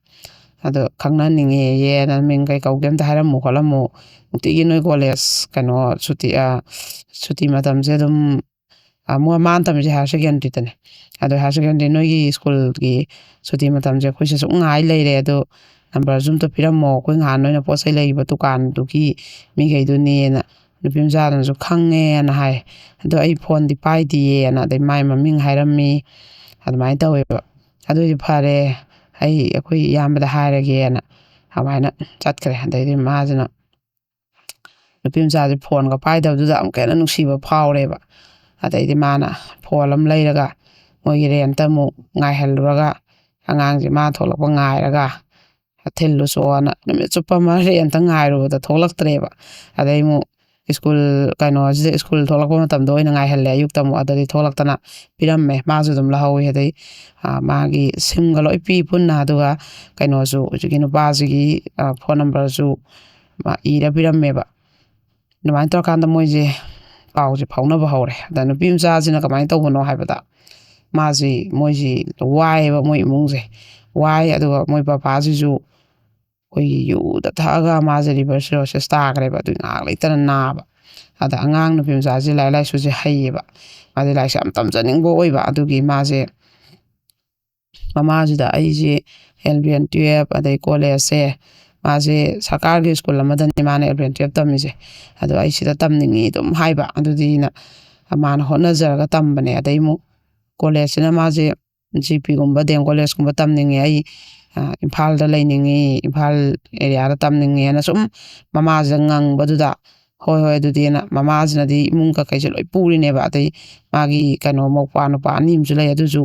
ꯑꯗꯣ ꯈꯪꯅꯅꯤꯡꯉꯦꯌꯦ, "ꯅꯪ ꯃꯤꯡ ꯀꯩ ꯀꯧꯒꯦ ꯑꯝꯇ ꯍꯥꯏꯔꯝꯃꯨ ꯈꯣꯠꯂꯝꯃꯨ, ꯅꯨꯡꯇꯤꯒꯤ ꯅꯣꯏ ꯀꯣꯂꯦꯖ ꯀꯩꯅꯣ ꯁꯨꯇꯤ ꯁꯨꯇꯤ ꯃꯇꯝꯁꯦ ꯑꯗꯨꯝ" ꯃꯣꯏ ꯃꯥꯅ ꯇꯝꯃꯤꯁꯦ ꯍꯥꯌꯔ ꯁꯦꯀꯦꯟꯗꯔꯤꯗꯅꯦ꯫ "ꯑꯗꯣ ꯍꯥꯌꯔ ꯁꯦꯀꯦꯟꯗꯔꯤ ꯅꯣꯏꯒꯤ ꯁ꯭ꯀꯨꯜꯒꯤ ꯁꯨꯇꯤ ꯃꯇꯝꯁꯦ ꯑꯩꯈꯣꯏꯁꯦ ꯁꯨꯝ ꯉꯥꯏ ꯂꯩꯔꯦ, ꯑꯗꯣ ꯅꯝꯕꯔꯁꯨ ꯑꯝꯇ ꯄꯤꯔꯝꯃꯣ, ꯑꯩꯈꯣꯏ ꯅꯍꯥꯟ ꯅꯣꯏꯅ ꯄꯣꯠ ꯆꯩ ꯂꯩꯕ ꯗꯨꯀꯥꯟꯗꯨꯒꯤ ꯃꯤꯈꯩꯗꯨꯅꯦꯅ ꯅꯨꯄꯤ ꯃꯆꯥꯗꯨꯅꯁꯨ ꯈꯪꯉꯦꯅ ꯍꯥꯏ꯫ ꯑꯗꯣ ꯑꯩ ꯐꯣꯟꯗꯤ ꯄꯥꯏꯗꯦꯅ, ꯑꯗꯩ ꯃꯥꯏ ꯃꯃꯤꯡ ꯍꯥꯏꯔꯝꯃꯤ, ꯑꯗꯨꯃꯥꯏꯅ ꯇꯧꯋꯦꯕ꯫ ꯑꯗꯨꯏꯗꯤ ꯐꯔꯦ, ꯑꯩ ꯑꯩꯈꯣꯏ ꯏꯌꯥꯝꯕꯗ ꯍꯥꯏꯔꯒꯦꯅ ꯑꯗꯨꯃꯥꯏꯅ ꯆꯠꯈ꯭ꯔꯦ꯫ ꯑꯗꯩꯗꯤ ꯃꯥꯁꯤꯅ ꯅꯨꯄꯤ ꯃꯆꯥꯁꯦ ꯐꯣꯟꯒ ꯄꯥꯏꯗꯕꯗꯨꯗ ꯑꯃꯨꯛꯀ ꯍꯦꯟꯅ ꯅꯨꯡꯁꯤꯕ ꯐꯥꯎꯔꯦꯕ꯫ ꯑꯗꯩꯗꯤ ꯃꯥꯅ ꯐꯣꯟ ꯑꯃ ꯂꯩꯔꯒ ꯃꯣꯏꯒꯤ ꯔꯦꯟꯇ ꯑꯃꯨꯛ ꯉꯥꯏꯍꯜꯂꯨꯔꯒ ꯑꯉꯥꯡꯁꯦ ꯃꯥ ꯊꯣꯛꯂꯛꯄ ꯉꯥꯏꯔꯒ ꯊꯤꯜꯂꯨꯆꯣꯅ ꯅꯨꯃꯤꯠ ꯆꯨꯞꯄ ꯑꯃ ꯔꯦꯟꯇ ꯉꯥꯏꯔꯨꯕꯗ ꯊꯣꯛꯂꯛꯇ꯭ꯔꯦꯕ꯫ ꯑꯗꯩ ꯑꯃꯨꯛ ꯁ꯭ꯀꯨꯜ ꯀꯩꯅꯣꯁꯤꯗ ꯁ꯭ꯀꯨꯜ ꯊꯣꯛꯂꯛꯄ ꯃꯇꯝꯗ ꯑꯣꯏꯅ ꯉꯥꯏꯍꯜꯂꯦ꯫ ꯑꯌꯨꯛꯇ ꯑꯃꯨꯛ ꯑꯗꯨꯗꯤ ꯊꯣꯛꯂꯛꯇꯅ ꯄꯤꯔꯝꯃꯦ꯫ ꯃꯥꯁꯨ ꯑꯗꯨꯝ ꯂꯧꯍꯧꯋꯤ꯫ ꯑꯗꯩ ꯃꯥꯒꯤ ꯁꯤꯝꯒ ꯂꯣꯏ ꯄꯤ ꯄꯨꯟꯅ꯫ ꯑꯗꯨꯒ ꯀꯩꯅꯣꯁꯨ ꯍꯧꯖꯤꯛꯀꯤ ꯅꯨꯄꯥꯁꯤꯒꯤ ꯐꯣꯟ ꯅꯝꯕꯔꯁꯨ ꯏꯔ ꯄꯤꯔꯝꯃꯦꯕ꯫ ꯑꯗꯨꯃꯥꯏꯅ ꯇꯧꯔꯀꯥꯟꯗ ꯃꯣꯏꯁꯦ ꯄꯥꯎꯁꯦ ꯐꯥꯎꯅꯕ ꯍꯧꯔꯦ꯫ ꯑꯗ ꯅꯨꯄꯤ ꯃꯆꯥꯁꯤꯅ ꯀꯃꯥꯏꯅ ꯇꯧꯕꯅꯣ ꯍꯥꯏꯕꯗ, ꯃꯥꯁꯤ ꯃꯣꯏꯁꯤ ꯋꯥꯏꯑꯦꯕ, ꯃꯣꯏ ꯏꯃꯨꯡꯁꯦ ꯋꯥꯏ꯫ ꯑꯗꯨꯒ ꯃꯣꯏ ꯄꯄꯥꯁꯤꯁꯨ ꯑꯩꯈꯣꯏꯒꯤ ꯌꯨꯗ ꯊꯛꯑꯒ ꯃꯥꯁꯦ ꯂꯤꯚꯔ ꯁꯤꯔꯣꯁꯤꯁ ꯇꯥꯈ꯭ꯔꯦꯕ꯫ ꯑꯗꯨꯒꯤ ꯉꯥꯏꯍꯥꯛ ꯂꯩꯇꯅ ꯅꯥꯕ꯫ ꯑꯗ ꯑꯉꯥꯡ ꯅꯨꯄꯤ ꯃꯆꯥꯁꯦ ꯂꯥꯏꯔꯤꯛ ꯂꯥꯏꯁꯨꯁꯦ ꯍꯩꯌꯦꯕ, ꯃꯥꯁꯦ ꯂꯥꯏꯔꯤꯛꯁꯦ ꯌꯥꯝ ꯇꯝꯖꯅꯤꯡꯕ ꯑꯣꯏꯕ꯫ ꯑꯗꯨꯒꯤ ꯃꯥꯁꯦ ꯃꯃꯥꯁꯤꯗ ꯑꯩꯁꯦ ꯑꯦꯂꯚꯦꯟ ꯇꯨꯌꯦꯜꯞ ꯑꯗꯩ ꯀꯣꯂꯦꯖꯁꯦ ꯃꯥꯁꯦ ꯁꯔꯀꯥꯔꯒꯤ ꯁ꯭ꯀꯨꯜ ꯑꯃꯗꯅꯤ ꯃꯥꯅ ꯑꯦꯂꯚꯦꯟ ꯇꯨꯌꯦꯜꯞ ꯇꯝꯃꯤꯁꯦ꯫ ꯑꯗꯣ ꯑꯩ ꯁꯤꯗ ꯇꯝꯅꯤꯡꯉꯤ ꯑꯗꯨꯝ ꯍꯥꯏꯕ꯫ ꯑꯗꯨꯗꯤꯅ ꯃꯥꯅ ꯍꯣꯠꯅꯖꯔꯒ ꯇꯝꯕꯅꯦ꯫ ꯑꯗꯩ ꯑꯃꯨꯛ ꯀꯣꯂꯦꯖꯁꯤꯅ ꯃꯥꯁꯦ ꯖꯤ ꯄꯤꯒꯨꯝꯕ ꯗꯤ ꯑꯦꯝ ꯀꯣꯂꯦꯖꯀꯨꯝꯕ ꯇꯝꯅꯤꯡꯉꯦ, ꯑꯩ ꯏꯝꯐꯥꯜꯗ ꯂꯩꯅꯤꯡꯉꯤ, ꯏꯝꯐꯥꯜ ꯑꯦꯔꯤꯌꯥꯗ ꯇꯝꯅꯤꯡꯉꯦꯅ ꯁꯨꯝ ꯃꯃꯥꯁꯤꯗ ꯉꯪꯕꯗꯨꯗ, "ꯍꯣꯏ ꯍꯣꯏ ꯑꯗꯨꯗꯤꯅ" ꯃꯃꯥꯁꯤꯅꯗꯤ ꯏꯃꯨꯡ ꯀꯩꯀꯩꯁꯦ ꯂꯣꯏ ꯄꯨꯔꯤꯅꯦꯕ꯫ ꯑꯗꯩ ꯃꯥꯒꯤ ꯀꯩꯅꯣ ꯃꯧꯄ꯭ꯋꯥ ꯅꯨꯄꯥ ꯑꯅꯤ ꯑꯃꯁꯨ ꯂꯩ꯫ ꯑꯗꯨꯁꯨ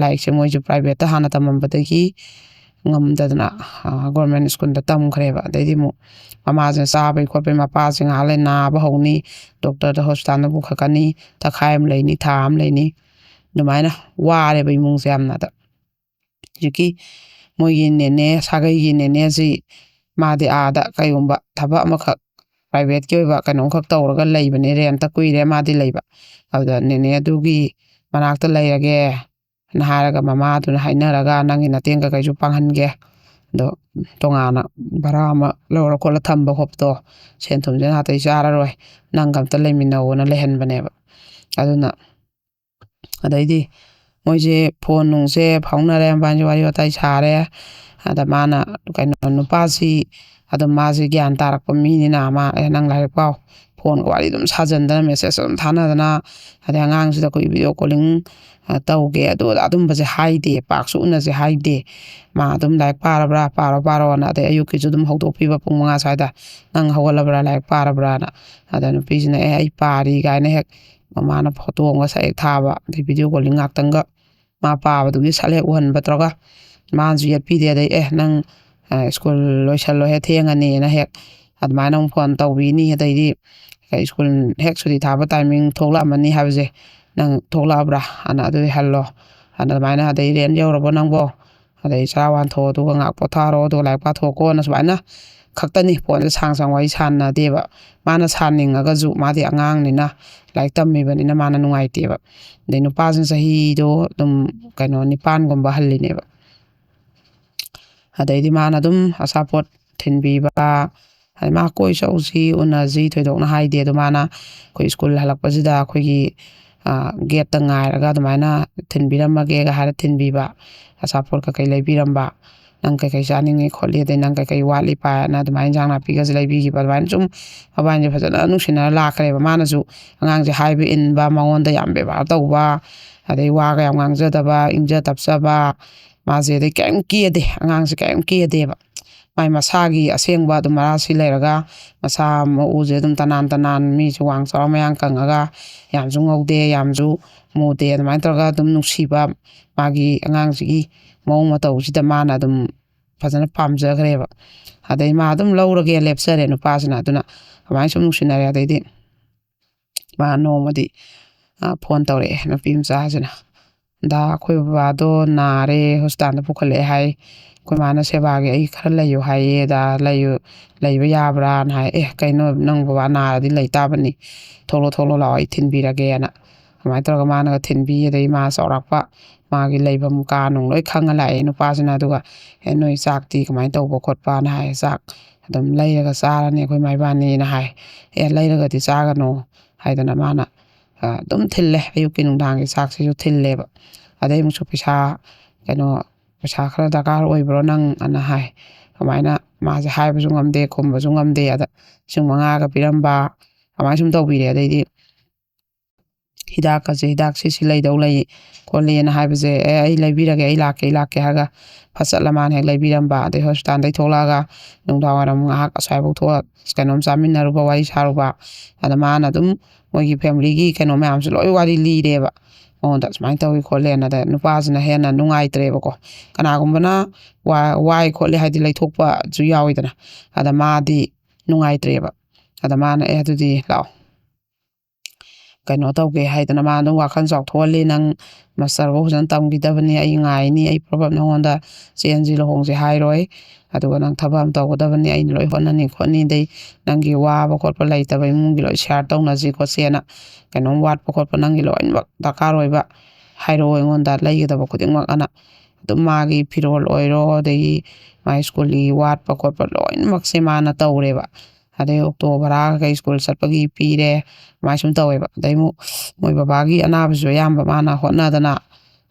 ꯂꯥꯏꯔꯤꯛꯁꯦ ꯃꯣꯏꯁꯨ ꯄ꯭ꯔꯥꯏꯚꯦꯠꯇ ꯍꯥꯟꯅ ꯇꯝꯃꯝꯕꯗꯒꯤ ꯉꯝꯗꯗꯅ ꯒꯣꯔꯃꯦꯟ ꯁ꯭ꯀꯨꯜꯗ ꯇꯝꯈ꯭ꯔꯦꯕ꯫ ꯑꯗꯩꯗꯤ ꯑꯃꯨꯛ ꯃꯃꯥꯁꯤꯅ ꯆꯥꯕꯩ ꯈꯣꯠꯄꯩ, ꯃꯄꯥꯁꯦ ꯉꯥꯏꯍꯥꯛ ꯂꯩ ꯅꯥꯕ ꯍꯧꯅꯤ, ꯗꯣꯛꯇꯔꯗ ꯍꯣꯁꯄꯤꯇꯥꯜꯗ ꯄꯨꯈꯠꯀꯅꯤ, ꯊꯈꯥꯏ ꯑꯃ ꯂꯩꯅꯤ, ꯊꯥ ꯑꯃ ꯂꯩꯅꯤ, ꯑꯗꯨꯃꯥꯏꯅ ꯋꯥꯔꯦꯕ ꯏꯃꯨꯡꯁꯦ ꯌꯥꯝꯅ꯫ ꯑꯗ ꯍꯧꯖꯤꯛꯀꯤ ꯃꯣꯏꯒꯤ ꯅꯦꯅꯦ, ꯁꯥꯒꯩꯒꯤ ꯅꯦꯅꯦꯁꯤ ꯃꯥꯗꯤ ꯑꯥꯗ ꯀꯩꯒꯨꯝꯕ ꯊꯕꯛ ꯑꯃꯈꯛ ꯄ꯭ꯔꯥꯏꯚꯦꯠꯀꯤ ꯑꯣꯏꯕ ꯀꯩꯅꯣꯝꯈꯛ ꯇꯧꯔꯒ ꯂꯩꯕꯅꯦ, ꯔꯦꯟꯇ ꯀꯨꯏꯔꯦ ꯃꯥꯗꯤ ꯂꯩꯕ꯫ ꯑꯗꯨꯗ ꯅꯦꯅꯦ ꯑꯗꯨꯒꯤ ꯃꯅꯥꯛꯇ ꯂꯩꯔꯒꯦ ꯅ ꯍꯥꯏꯔꯒ ꯃꯃꯥꯗꯨꯅ ꯍꯥꯏꯅꯔꯒ ꯅꯪꯒꯤ ꯅꯇꯦꯡ ꯀꯩꯀꯩꯁꯨ ꯄꯥꯡꯍꯟꯒꯦ, ꯑꯗꯣ ꯇꯣꯉꯥꯟꯅ ꯚꯔꯥ ꯑꯃ ꯂꯧꯔ ꯈꯣꯠꯂ ꯊꯝꯕ ꯈꯣꯠꯄꯗꯣ, ꯁꯦꯟ ꯊꯨꯝꯁꯦ ꯅꯥꯇꯩ ꯆꯥꯔꯔꯣꯏ, ꯅꯪꯒ ꯑꯝꯇ ꯂꯩꯃꯤꯟꯅꯧꯅ ꯂꯩꯍꯟꯕꯅꯦꯕ꯫ ꯑꯗꯨꯅ ꯑꯗꯩꯗꯤ ꯃꯣꯏꯁꯦ ꯐꯣꯟ ꯅꯨꯡꯁꯦ ꯐꯥꯎꯅꯔꯦ, ꯃꯕꯥꯅꯤꯁꯦ ꯋꯥꯔꯤ ꯋꯥꯇꯥꯏ ꯁꯥꯔꯦ꯫ ꯑꯗ ꯃꯥꯅ, ꯀꯩꯅꯣ, ꯅꯨꯄꯥꯁꯤ ꯑꯗꯨꯝ ꯃꯥꯁꯦ ꯒ꯭ꯌꯥꯟ ꯇꯥꯔꯛꯄ ꯃꯤꯅꯤꯅ, ꯃꯥ, "ꯑꯦ, ꯅꯪ ꯂꯥꯏꯔꯤꯛ ꯄꯥꯎ"꯫ ꯐꯣꯟꯒ ꯋꯥꯔꯤ ꯑꯗꯨꯝ ꯁꯥꯖꯟꯗꯅ, ꯃꯦꯁꯦꯖ ꯑꯗꯨꯝ ꯊꯥꯅꯗꯅ, ꯑꯗꯩ ꯑꯉꯥꯡꯁꯤꯗ ꯑꯩꯈꯣꯏ ꯚꯤꯗꯤꯑꯣ ꯀꯣꯂꯤꯡ, ꯑ, ꯇꯧꯒꯦ, ꯑꯗꯨ ꯑꯗꯨꯝꯕꯁꯦ ꯍꯥꯏꯗꯦ, ꯄꯥꯛꯁꯨ ꯎꯅꯁꯦ ꯍꯥꯏꯗꯦ꯫ ꯃꯥ ꯑꯗꯨꯝ ꯂꯥꯏꯔꯤꯛ ꯄꯥꯔꯕ꯭ꯔꯥ, ꯄꯥꯔꯣ ꯄꯥꯔꯣꯅ, ꯑꯗꯩ ꯑꯌꯨꯛꯀꯤꯁꯨ ꯑꯗꯨꯝ ꯍꯧꯗꯣꯛꯄꯤꯕ ꯄꯨꯡ ꯃꯉꯥ ꯁ꯭ꯋꯥꯏꯗ, "ꯅꯪ ꯍꯧꯒꯠꯂꯕ꯭ꯔꯥ, ꯂꯥꯏꯔꯤꯛ ꯄꯥꯔꯕ꯭ꯔꯥꯅ?" ꯑꯗ ꯅꯨꯄꯤꯁꯤꯅ, "ꯑꯦ, ꯑꯩ ꯄꯥꯔꯤ" ꯀꯥꯏꯅ ꯍꯦꯛ ꯃꯃꯥꯅ ꯐꯣꯇꯣ ꯑꯃꯒ ꯁꯛ ꯍꯦꯛ ꯊꯥꯕ, ꯑꯗꯩ ꯚꯤꯗꯤꯑꯣ ꯀꯣꯂꯤꯡ ꯉꯥꯛꯇꯪꯒ ꯃꯥ ꯄꯥꯕꯗꯨꯒꯤ ꯁꯛ ꯍꯦꯛ ꯎꯍꯟꯕ ꯇꯧꯔꯒ, ꯃꯥꯅꯁꯨ ꯌꯦꯠꯄꯤꯗꯦ꯫ ꯑꯗꯩ, "ꯑꯦ, ꯅꯪ, ꯑ, ꯁ꯭ꯀꯨꯜ ꯂꯣꯏꯁꯜꯂꯣꯍꯦ, ꯊꯦꯡꯉꯅꯤꯅ" ꯍꯦꯛ ꯑꯗꯨꯃꯥꯏꯅ ꯑꯃꯨꯛ ꯐꯣꯟ ꯇꯧꯕꯤꯅꯤ꯫ ꯑꯗꯩꯗꯤ, "ꯑꯦ, ꯁ꯭ꯀꯨꯜ ꯍꯦꯛ ꯁꯨꯇꯤ ꯊꯥꯕ ꯇꯥꯏꯃꯤꯡ ꯊꯣꯛꯂꯛꯑꯝꯃꯅꯤ ꯍꯥꯏꯕꯁꯦ, ꯅꯪ ꯊꯣꯛꯂꯛꯑꯕ꯭ꯔꯥ? ꯑꯅ ꯑꯗꯨꯗꯤ ꯍꯜꯂꯣ", ꯑꯅ ꯑꯗꯨꯃꯥꯏꯅ, "ꯑꯗꯩ ꯔꯦꯟ ꯌꯧꯔꯕꯣ ꯅꯪꯕꯣ? ꯑꯗꯩ ꯆꯔꯥ ꯋꯥꯟꯊꯣꯛꯑꯣ, ꯑꯗꯨꯒ ꯉꯥꯏꯍꯥꯛ ꯄꯣꯊꯥꯔꯣ, ꯑꯗꯨꯒ ꯂꯥꯏꯔꯤꯛ ꯄꯥꯊꯣꯛꯀꯣꯅ" ꯁꯨꯃꯥꯏꯅ ꯈꯛꯇꯅꯤ꯫ ꯐꯣꯟꯁꯦ ꯁꯥꯡ ꯁꯥꯡ ꯋꯥꯔꯤ ꯁꯥꯟꯅꯗꯦꯕ꯫ ꯃꯥꯅ ꯁꯥꯟꯅꯤꯡꯉꯒꯁꯨ, ꯃꯥꯗꯤ ꯑꯉꯥꯡꯅꯤꯅ, ꯂꯥꯏꯔꯤꯛ ꯇꯝꯃꯤꯕꯅꯤꯅ ꯃꯥꯅ ꯅꯨꯡꯉꯥꯏꯇꯦꯕ꯫ ꯑꯗꯩ ꯅꯨꯄꯥꯁꯤꯅ ꯆꯍꯤꯗꯣ ꯑꯗꯨꯝ, ꯀꯩꯅꯣ, ꯅꯤꯄꯥꯟꯒꯨꯝꯕ ꯍꯜꯂꯤꯅꯦꯕ꯫ ꯑꯗꯩꯗꯤ ꯃꯥꯅ ꯑꯗꯨꯝ ꯑꯆꯥꯄꯣꯠ ꯊꯤꯟꯕꯤꯕ, ꯑꯗꯩ ꯃꯥ ꯀꯣꯏ ꯆꯧꯁꯤ, ꯎꯅꯁꯤ ꯊꯣꯏꯗꯣꯛꯅ ꯍꯥꯏꯗꯦ꯫ ꯑꯗꯣ ꯃꯥꯅ ꯑꯩꯈꯣꯏ ꯁ꯭ꯀꯨꯜ ꯍꯜꯂꯛꯄꯁꯤꯗ ꯑꯩꯈꯣꯏꯒꯤ, ꯑ, ꯒꯦꯠꯇ ꯉꯥꯏꯔꯒ ꯑꯗꯨꯃꯥꯏꯅ ꯊꯤꯟꯕꯤꯔꯝꯃꯒꯦꯒ ꯍꯥꯏꯔ ꯊꯤꯟꯕꯤꯕ, ꯑꯆꯥꯄꯣꯠ ꯀꯩꯀꯩ ꯂꯩꯕꯤꯔꯝꯕ, "ꯅꯪ ꯀꯩꯀꯩ ꯆꯥꯅꯤꯡꯉꯤ ꯈꯣꯠꯂꯤ, ꯑꯗꯩ ꯅꯪ ꯀꯩꯀꯩ ꯋꯥꯠꯂꯤ ꯄꯥꯏꯅ" ꯑꯗꯨꯃꯥꯏꯅ ꯏꯟꯖꯥꯡ ꯅꯥꯄꯤꯒꯁꯦ ꯂꯩꯕꯤꯈꯤꯕ꯫ ꯑꯗꯨꯃꯥꯏꯅ ꯁꯨꯝ ꯃꯕꯥꯅꯤꯁꯦ ꯐꯖꯅ ꯅꯨꯡꯁꯤꯅꯔ ꯂꯥꯛꯈ꯭ꯔꯦꯕ꯫ ꯃꯥꯅꯁꯨ ꯑꯉꯥꯡꯁꯦ ꯍꯥꯏꯕ ꯏꯟꯕ, ꯃꯉꯣꯟꯗ ꯌꯥꯝ ꯕꯦꯕꯥꯔ ꯇꯧꯕ, ꯑꯗꯩ ꯋꯥꯒ ꯌꯥꯝ ꯉꯥꯡꯖꯗꯕ, ꯏꯪꯖ ꯇꯞꯆꯕ, ꯃꯥꯁꯦ ꯑꯗꯩ ꯀꯔꯤꯝ ꯀꯦꯗꯦ, ꯑꯉꯥꯡꯁꯦ ꯀꯔꯤꯝ ꯀꯦꯗꯦꯕ꯫ ꯃꯥꯏ ꯃꯁꯥꯒꯤ ꯑꯁꯦꯡꯕ ꯑꯗꯨꯝ ꯃꯔꯥꯁꯤ ꯂꯩꯔꯒ, ꯃꯁꯥ ꯃꯎꯁꯦ ꯑꯗꯨꯝ ꯇꯅꯥꯟ ꯇꯅꯥꯟ, ꯃꯤꯁꯨ ꯋꯥꯡ ꯆꯥꯎꯔ ꯃꯌꯥꯡ ꯀꯪꯉꯒ, ꯌꯥꯝꯁꯨ ꯉꯧꯗꯦ, ꯌꯥꯝꯁꯨ ꯃꯨꯗꯦ, ꯑꯗꯨꯃꯥꯏꯅ ꯇꯧꯔꯒ ꯑꯗꯨꯝ ꯅꯨꯡꯁꯤꯕ, ꯃꯥꯒꯤ ꯑꯉꯥꯡꯁꯤꯒꯤ ꯃꯑꯣꯡ ꯃꯇꯧꯁꯤꯗ ꯃꯥꯅ ꯑꯗꯨꯝ ꯐꯖꯅ ꯄꯥꯝꯖꯈ꯭ꯔꯦꯕ꯫ ꯑꯗꯩ ꯃꯥ ꯑꯗꯨꯝ ꯂꯧꯔꯒꯦ ꯂꯦꯞꯆꯔꯦ ꯅꯨꯄꯥꯁꯤꯅ꯫ ꯑꯗꯨꯅ ꯑꯗꯨꯃꯥꯏꯅ ꯁꯨꯝ ꯅꯨꯡꯁꯤꯅꯔꯦ꯫ ꯑꯗꯩꯗꯤ ꯃꯥ ꯅꯣꯡꯃꯗꯤ, ꯑ, ꯐꯣꯟ ꯇꯧꯔꯛꯑꯦ ꯅꯨꯄꯤ ꯃꯆꯥꯁꯤꯅ, "ꯗꯥ, ꯑꯩꯈꯣꯏ ꯕꯕꯥꯗꯣ ꯅꯥꯔꯦ, ꯍꯣꯁꯄꯤꯇꯥꯜꯗ ꯄꯨꯈꯠꯂꯛꯑꯦ ꯍꯥꯏ꯫ ꯑꯩꯈꯣꯏ ꯃꯥꯅ ꯁꯦꯕꯥꯒꯤ ꯑꯩ ꯈꯔ ꯂꯩꯌꯨ ꯍꯥꯏꯌꯦ, ꯗꯥ, ꯂꯩꯌꯨ, ꯂꯩꯕ ꯌꯥꯕ꯭ꯔꯥꯅ?" ꯍꯥꯏ꯫ "ꯑꯦ, ꯀꯩꯅꯣ, ꯅꯪ ꯕꯕꯥ ꯅꯥꯔꯗꯤ ꯂꯩ ꯇꯥꯕꯅꯤ, ꯊꯣꯛꯂꯛꯑꯣ, ꯊꯣꯛꯂꯛꯑꯣ, ꯂꯥꯛꯑꯣ, ꯑꯩ ꯊꯤꯟꯕꯤꯔꯒꯦꯅ" ꯑꯗꯨꯃꯥꯏꯅ ꯇꯧꯔꯒ ꯃꯥꯅꯒ ꯊꯤꯟꯕꯤ꯫ ꯑꯗꯩ ꯃꯥ ꯆꯥꯎꯔꯥꯛꯄ ꯃꯥꯒꯤ ꯂꯩꯐꯝ ꯀꯥ ꯅꯨꯡ ꯂꯣꯏ ꯈꯪꯉ ꯂꯥꯛꯑꯦ ꯅꯨꯄꯥꯁꯤꯅ꯫ ꯑꯗꯨꯒ "ꯑꯦ, ꯅꯣꯏ ꯆꯥꯛꯇꯤ ꯀꯃꯥꯏꯅ ꯇꯧꯕ ꯈꯣꯠꯄꯅ?" ꯍꯥꯏ꯫ "ꯆꯥꯛ ꯑꯗꯨꯝ ꯂꯩꯔꯒ ꯆꯥꯔꯅꯤ ꯑꯩꯈꯣꯏ ꯏꯃꯥ ꯏꯕꯥꯅꯤꯅ" ꯍꯥꯏ꯫ "ꯑꯦ, ꯂꯩꯔꯒꯗꯤ ꯆꯥꯒꯅꯨ" ꯍꯥꯏꯗꯅ ꯃꯥꯅ, ꯑ, ꯑꯗꯨꯝ ꯊꯤꯜꯂꯦ꯫ ꯑꯌꯨꯛꯀꯤ ꯅꯨꯡꯗꯥꯡꯒꯤ ꯆꯥꯛꯁꯤꯁꯨ ꯊꯤꯜꯂꯦꯕ꯫ ꯑꯗꯩ ꯑꯃꯨꯛꯁꯨ ꯄꯩꯁꯥ, ꯀꯩꯅꯣ, "ꯄꯩꯁꯥ ꯈꯔ ꯗꯔꯀꯥꯔ ꯑꯣꯏꯕ꯭ꯔꯣ ꯅꯪ?" ꯑꯅ ꯍꯥꯏ꯫ ꯑꯗꯨꯃꯥꯏꯅ ꯃꯥꯁꯦ ꯍꯥꯏꯕꯁꯨ ꯉꯝꯗꯦ, ꯈꯨꯝꯕꯁꯨ ꯉꯝꯗꯦ꯫ ꯑꯗ ꯂꯤꯁꯤꯡ ꯃꯉꯥꯒ ꯄꯤꯔꯝꯕ, ꯑꯗꯨꯃꯥꯏꯅ ꯁꯨꯝ ꯇꯧꯕꯤꯔꯦ꯫ ꯑꯗꯩꯗꯤ ꯍꯤꯗꯥꯛꯀꯁꯦ, "ꯍꯤꯗꯥꯛꯁꯤ ꯁꯤ ꯂꯩꯗꯧ ꯂꯩ ꯈꯣꯠꯂꯤꯅ" ꯍꯥꯏꯕꯁꯦ, "ꯑꯦ, ꯑꯩ ꯂꯩꯕꯤꯔꯒꯦ, ꯑꯩ ꯂꯥꯛꯀꯦ, ꯑꯩ ꯂꯥꯛꯀꯦ" ꯍꯥꯏꯔꯒ ꯐꯠ ꯆꯠꯂ ꯃꯥꯅ ꯍꯦꯛ ꯂꯩꯕꯤꯔꯝꯕ꯫ ꯑꯗꯩ ꯍꯣꯁꯄꯤꯇꯥꯜꯗꯩ ꯊꯣꯛꯂꯛꯑꯒ ꯅꯨꯡꯗꯥꯡ ꯋꯥꯏꯔꯝ ꯉꯥꯏꯍꯥꯛ ꯑꯁ꯭ꯋꯥꯏꯐꯥꯎ ꯊꯣꯛꯑ ꯀꯩꯅꯣꯝ ꯆꯥꯃꯤꯟꯅꯔꯨꯕ, ꯋꯥꯔꯤ ꯁꯥꯔꯨꯕ꯫ ꯑꯗ ꯃꯥꯅ ꯑꯗꯨꯝ ꯃꯣꯏꯒꯤ ꯐꯦꯃꯤꯂꯤꯒꯤ ꯀꯩꯅꯣ ꯃꯌꯥꯝꯁꯨ ꯂꯣꯏ ꯋꯥꯔꯤ ꯂꯤꯔꯦꯕ꯫ ꯃꯉꯣꯟꯗ ꯁꯨꯃꯥꯏꯅ ꯇꯧꯏ ꯈꯣꯠꯂꯦꯅ꯫ ꯑꯗ ꯅꯨꯄꯥꯁꯤꯅ ꯍꯦꯟꯅ ꯅꯨꯡꯉꯥꯏꯇ꯭ꯔꯦꯕꯀꯣ꯫ ꯀꯅꯥꯒꯨꯝꯕꯅ ꯋꯥ-, ꯋꯥꯏ ꯈꯣꯠꯂꯦ ꯍꯥꯏꯗꯤ ꯂꯩꯊꯣꯛꯄꯁꯨ ꯌꯥꯎꯋꯤꯗꯅ꯫ ꯑꯗ ꯃꯥꯗꯤ ꯅꯨꯡꯉꯥꯏꯇ꯭ꯔꯦꯕ꯫ ꯑꯗ ꯃꯥꯅ, "ꯑꯦ, ꯑꯗꯨꯗꯤ ꯂꯥꯛꯑꯣ, ꯀꯩꯅꯣ ꯇꯧꯒꯦ" ꯍꯥꯏꯗꯅ ꯃꯥ ꯑꯗꯨꯝ ꯋꯥꯈꯜ ꯆꯥꯎꯊꯣꯛꯍꯜꯂꯤ꯫ "ꯅꯪ ꯃꯥꯁꯇꯔꯐꯧ ꯐꯖꯅ ꯇꯝꯈꯤꯗꯕꯅꯤ, ꯑꯩ ꯉꯥꯏꯅꯤ, ꯑꯩ ꯄꯨꯂꯞ ꯅꯉꯣꯟꯗ ꯆꯦꯟꯁꯤ ꯂꯨꯍꯣꯡꯁꯤ ꯍꯥꯏꯔꯣꯏ꯫ ꯑꯗꯨꯒ ꯅꯪ ꯊꯕꯛ ꯑꯃ ꯇꯧꯒꯗꯕꯅꯤ, ꯑꯩꯅ ꯂꯣꯏ ꯍꯣꯠꯅꯅꯤ ꯈꯣꯠꯅꯤ, ꯑꯗꯩ ꯅꯪꯒꯤ ꯋꯥꯕ ꯈꯣꯠꯄ ꯂꯩꯇꯕ ꯏꯃꯨꯡꯒꯤ ꯂꯣꯏ ꯁꯤꯌꯥꯔ ꯇꯧꯅꯁꯤ ꯈꯣꯠꯁꯦꯅ, ꯀꯩꯅꯣꯝ ꯋꯥꯠꯄ ꯈꯣꯠꯄ ꯅꯪꯒꯤ ꯂꯣꯏꯅꯃꯛ ꯗꯔꯀꯥꯔ ꯑꯣꯏꯕ ꯍꯥꯏꯔꯛꯑꯣ ꯑꯩꯉꯣꯟꯗ, ꯂꯩꯒꯗꯕ ꯈꯨꯗꯤꯡꯃꯛ" ꯑꯅ꯫ ꯑꯗꯨꯝ ꯃꯥꯒꯤ ꯐꯤꯔꯣꯜ ꯑꯣꯏꯔꯣ, ꯑꯗꯒꯤ ꯃꯥꯒꯤ ꯁ꯭ꯀꯨꯜꯒꯤ ꯋꯥꯠꯄ ꯈꯣꯠꯄ ꯂꯣꯏꯅꯃꯛꯁꯦ ꯃꯥꯅ ꯇꯧꯔꯦꯕ꯫ ꯑꯗꯩ ꯑꯣꯛꯇꯣ ꯚꯔꯥ ꯀꯩꯀꯩ ꯁ꯭ꯀꯨꯜ ꯆꯠꯄꯒꯤ ꯄꯤꯔꯦ, ꯑꯗꯨꯃꯥꯏꯅ ꯁꯨꯝ ꯇꯧꯋꯦꯕ꯫ ꯑꯗꯩ ꯑꯃꯨꯛ ꯃꯣꯏ ꯕꯕꯥꯒꯤ ꯑꯅꯥꯕꯁꯨ ꯑꯌꯥꯝꯕ ꯃꯥꯅ ꯍꯣꯠꯅꯗꯅ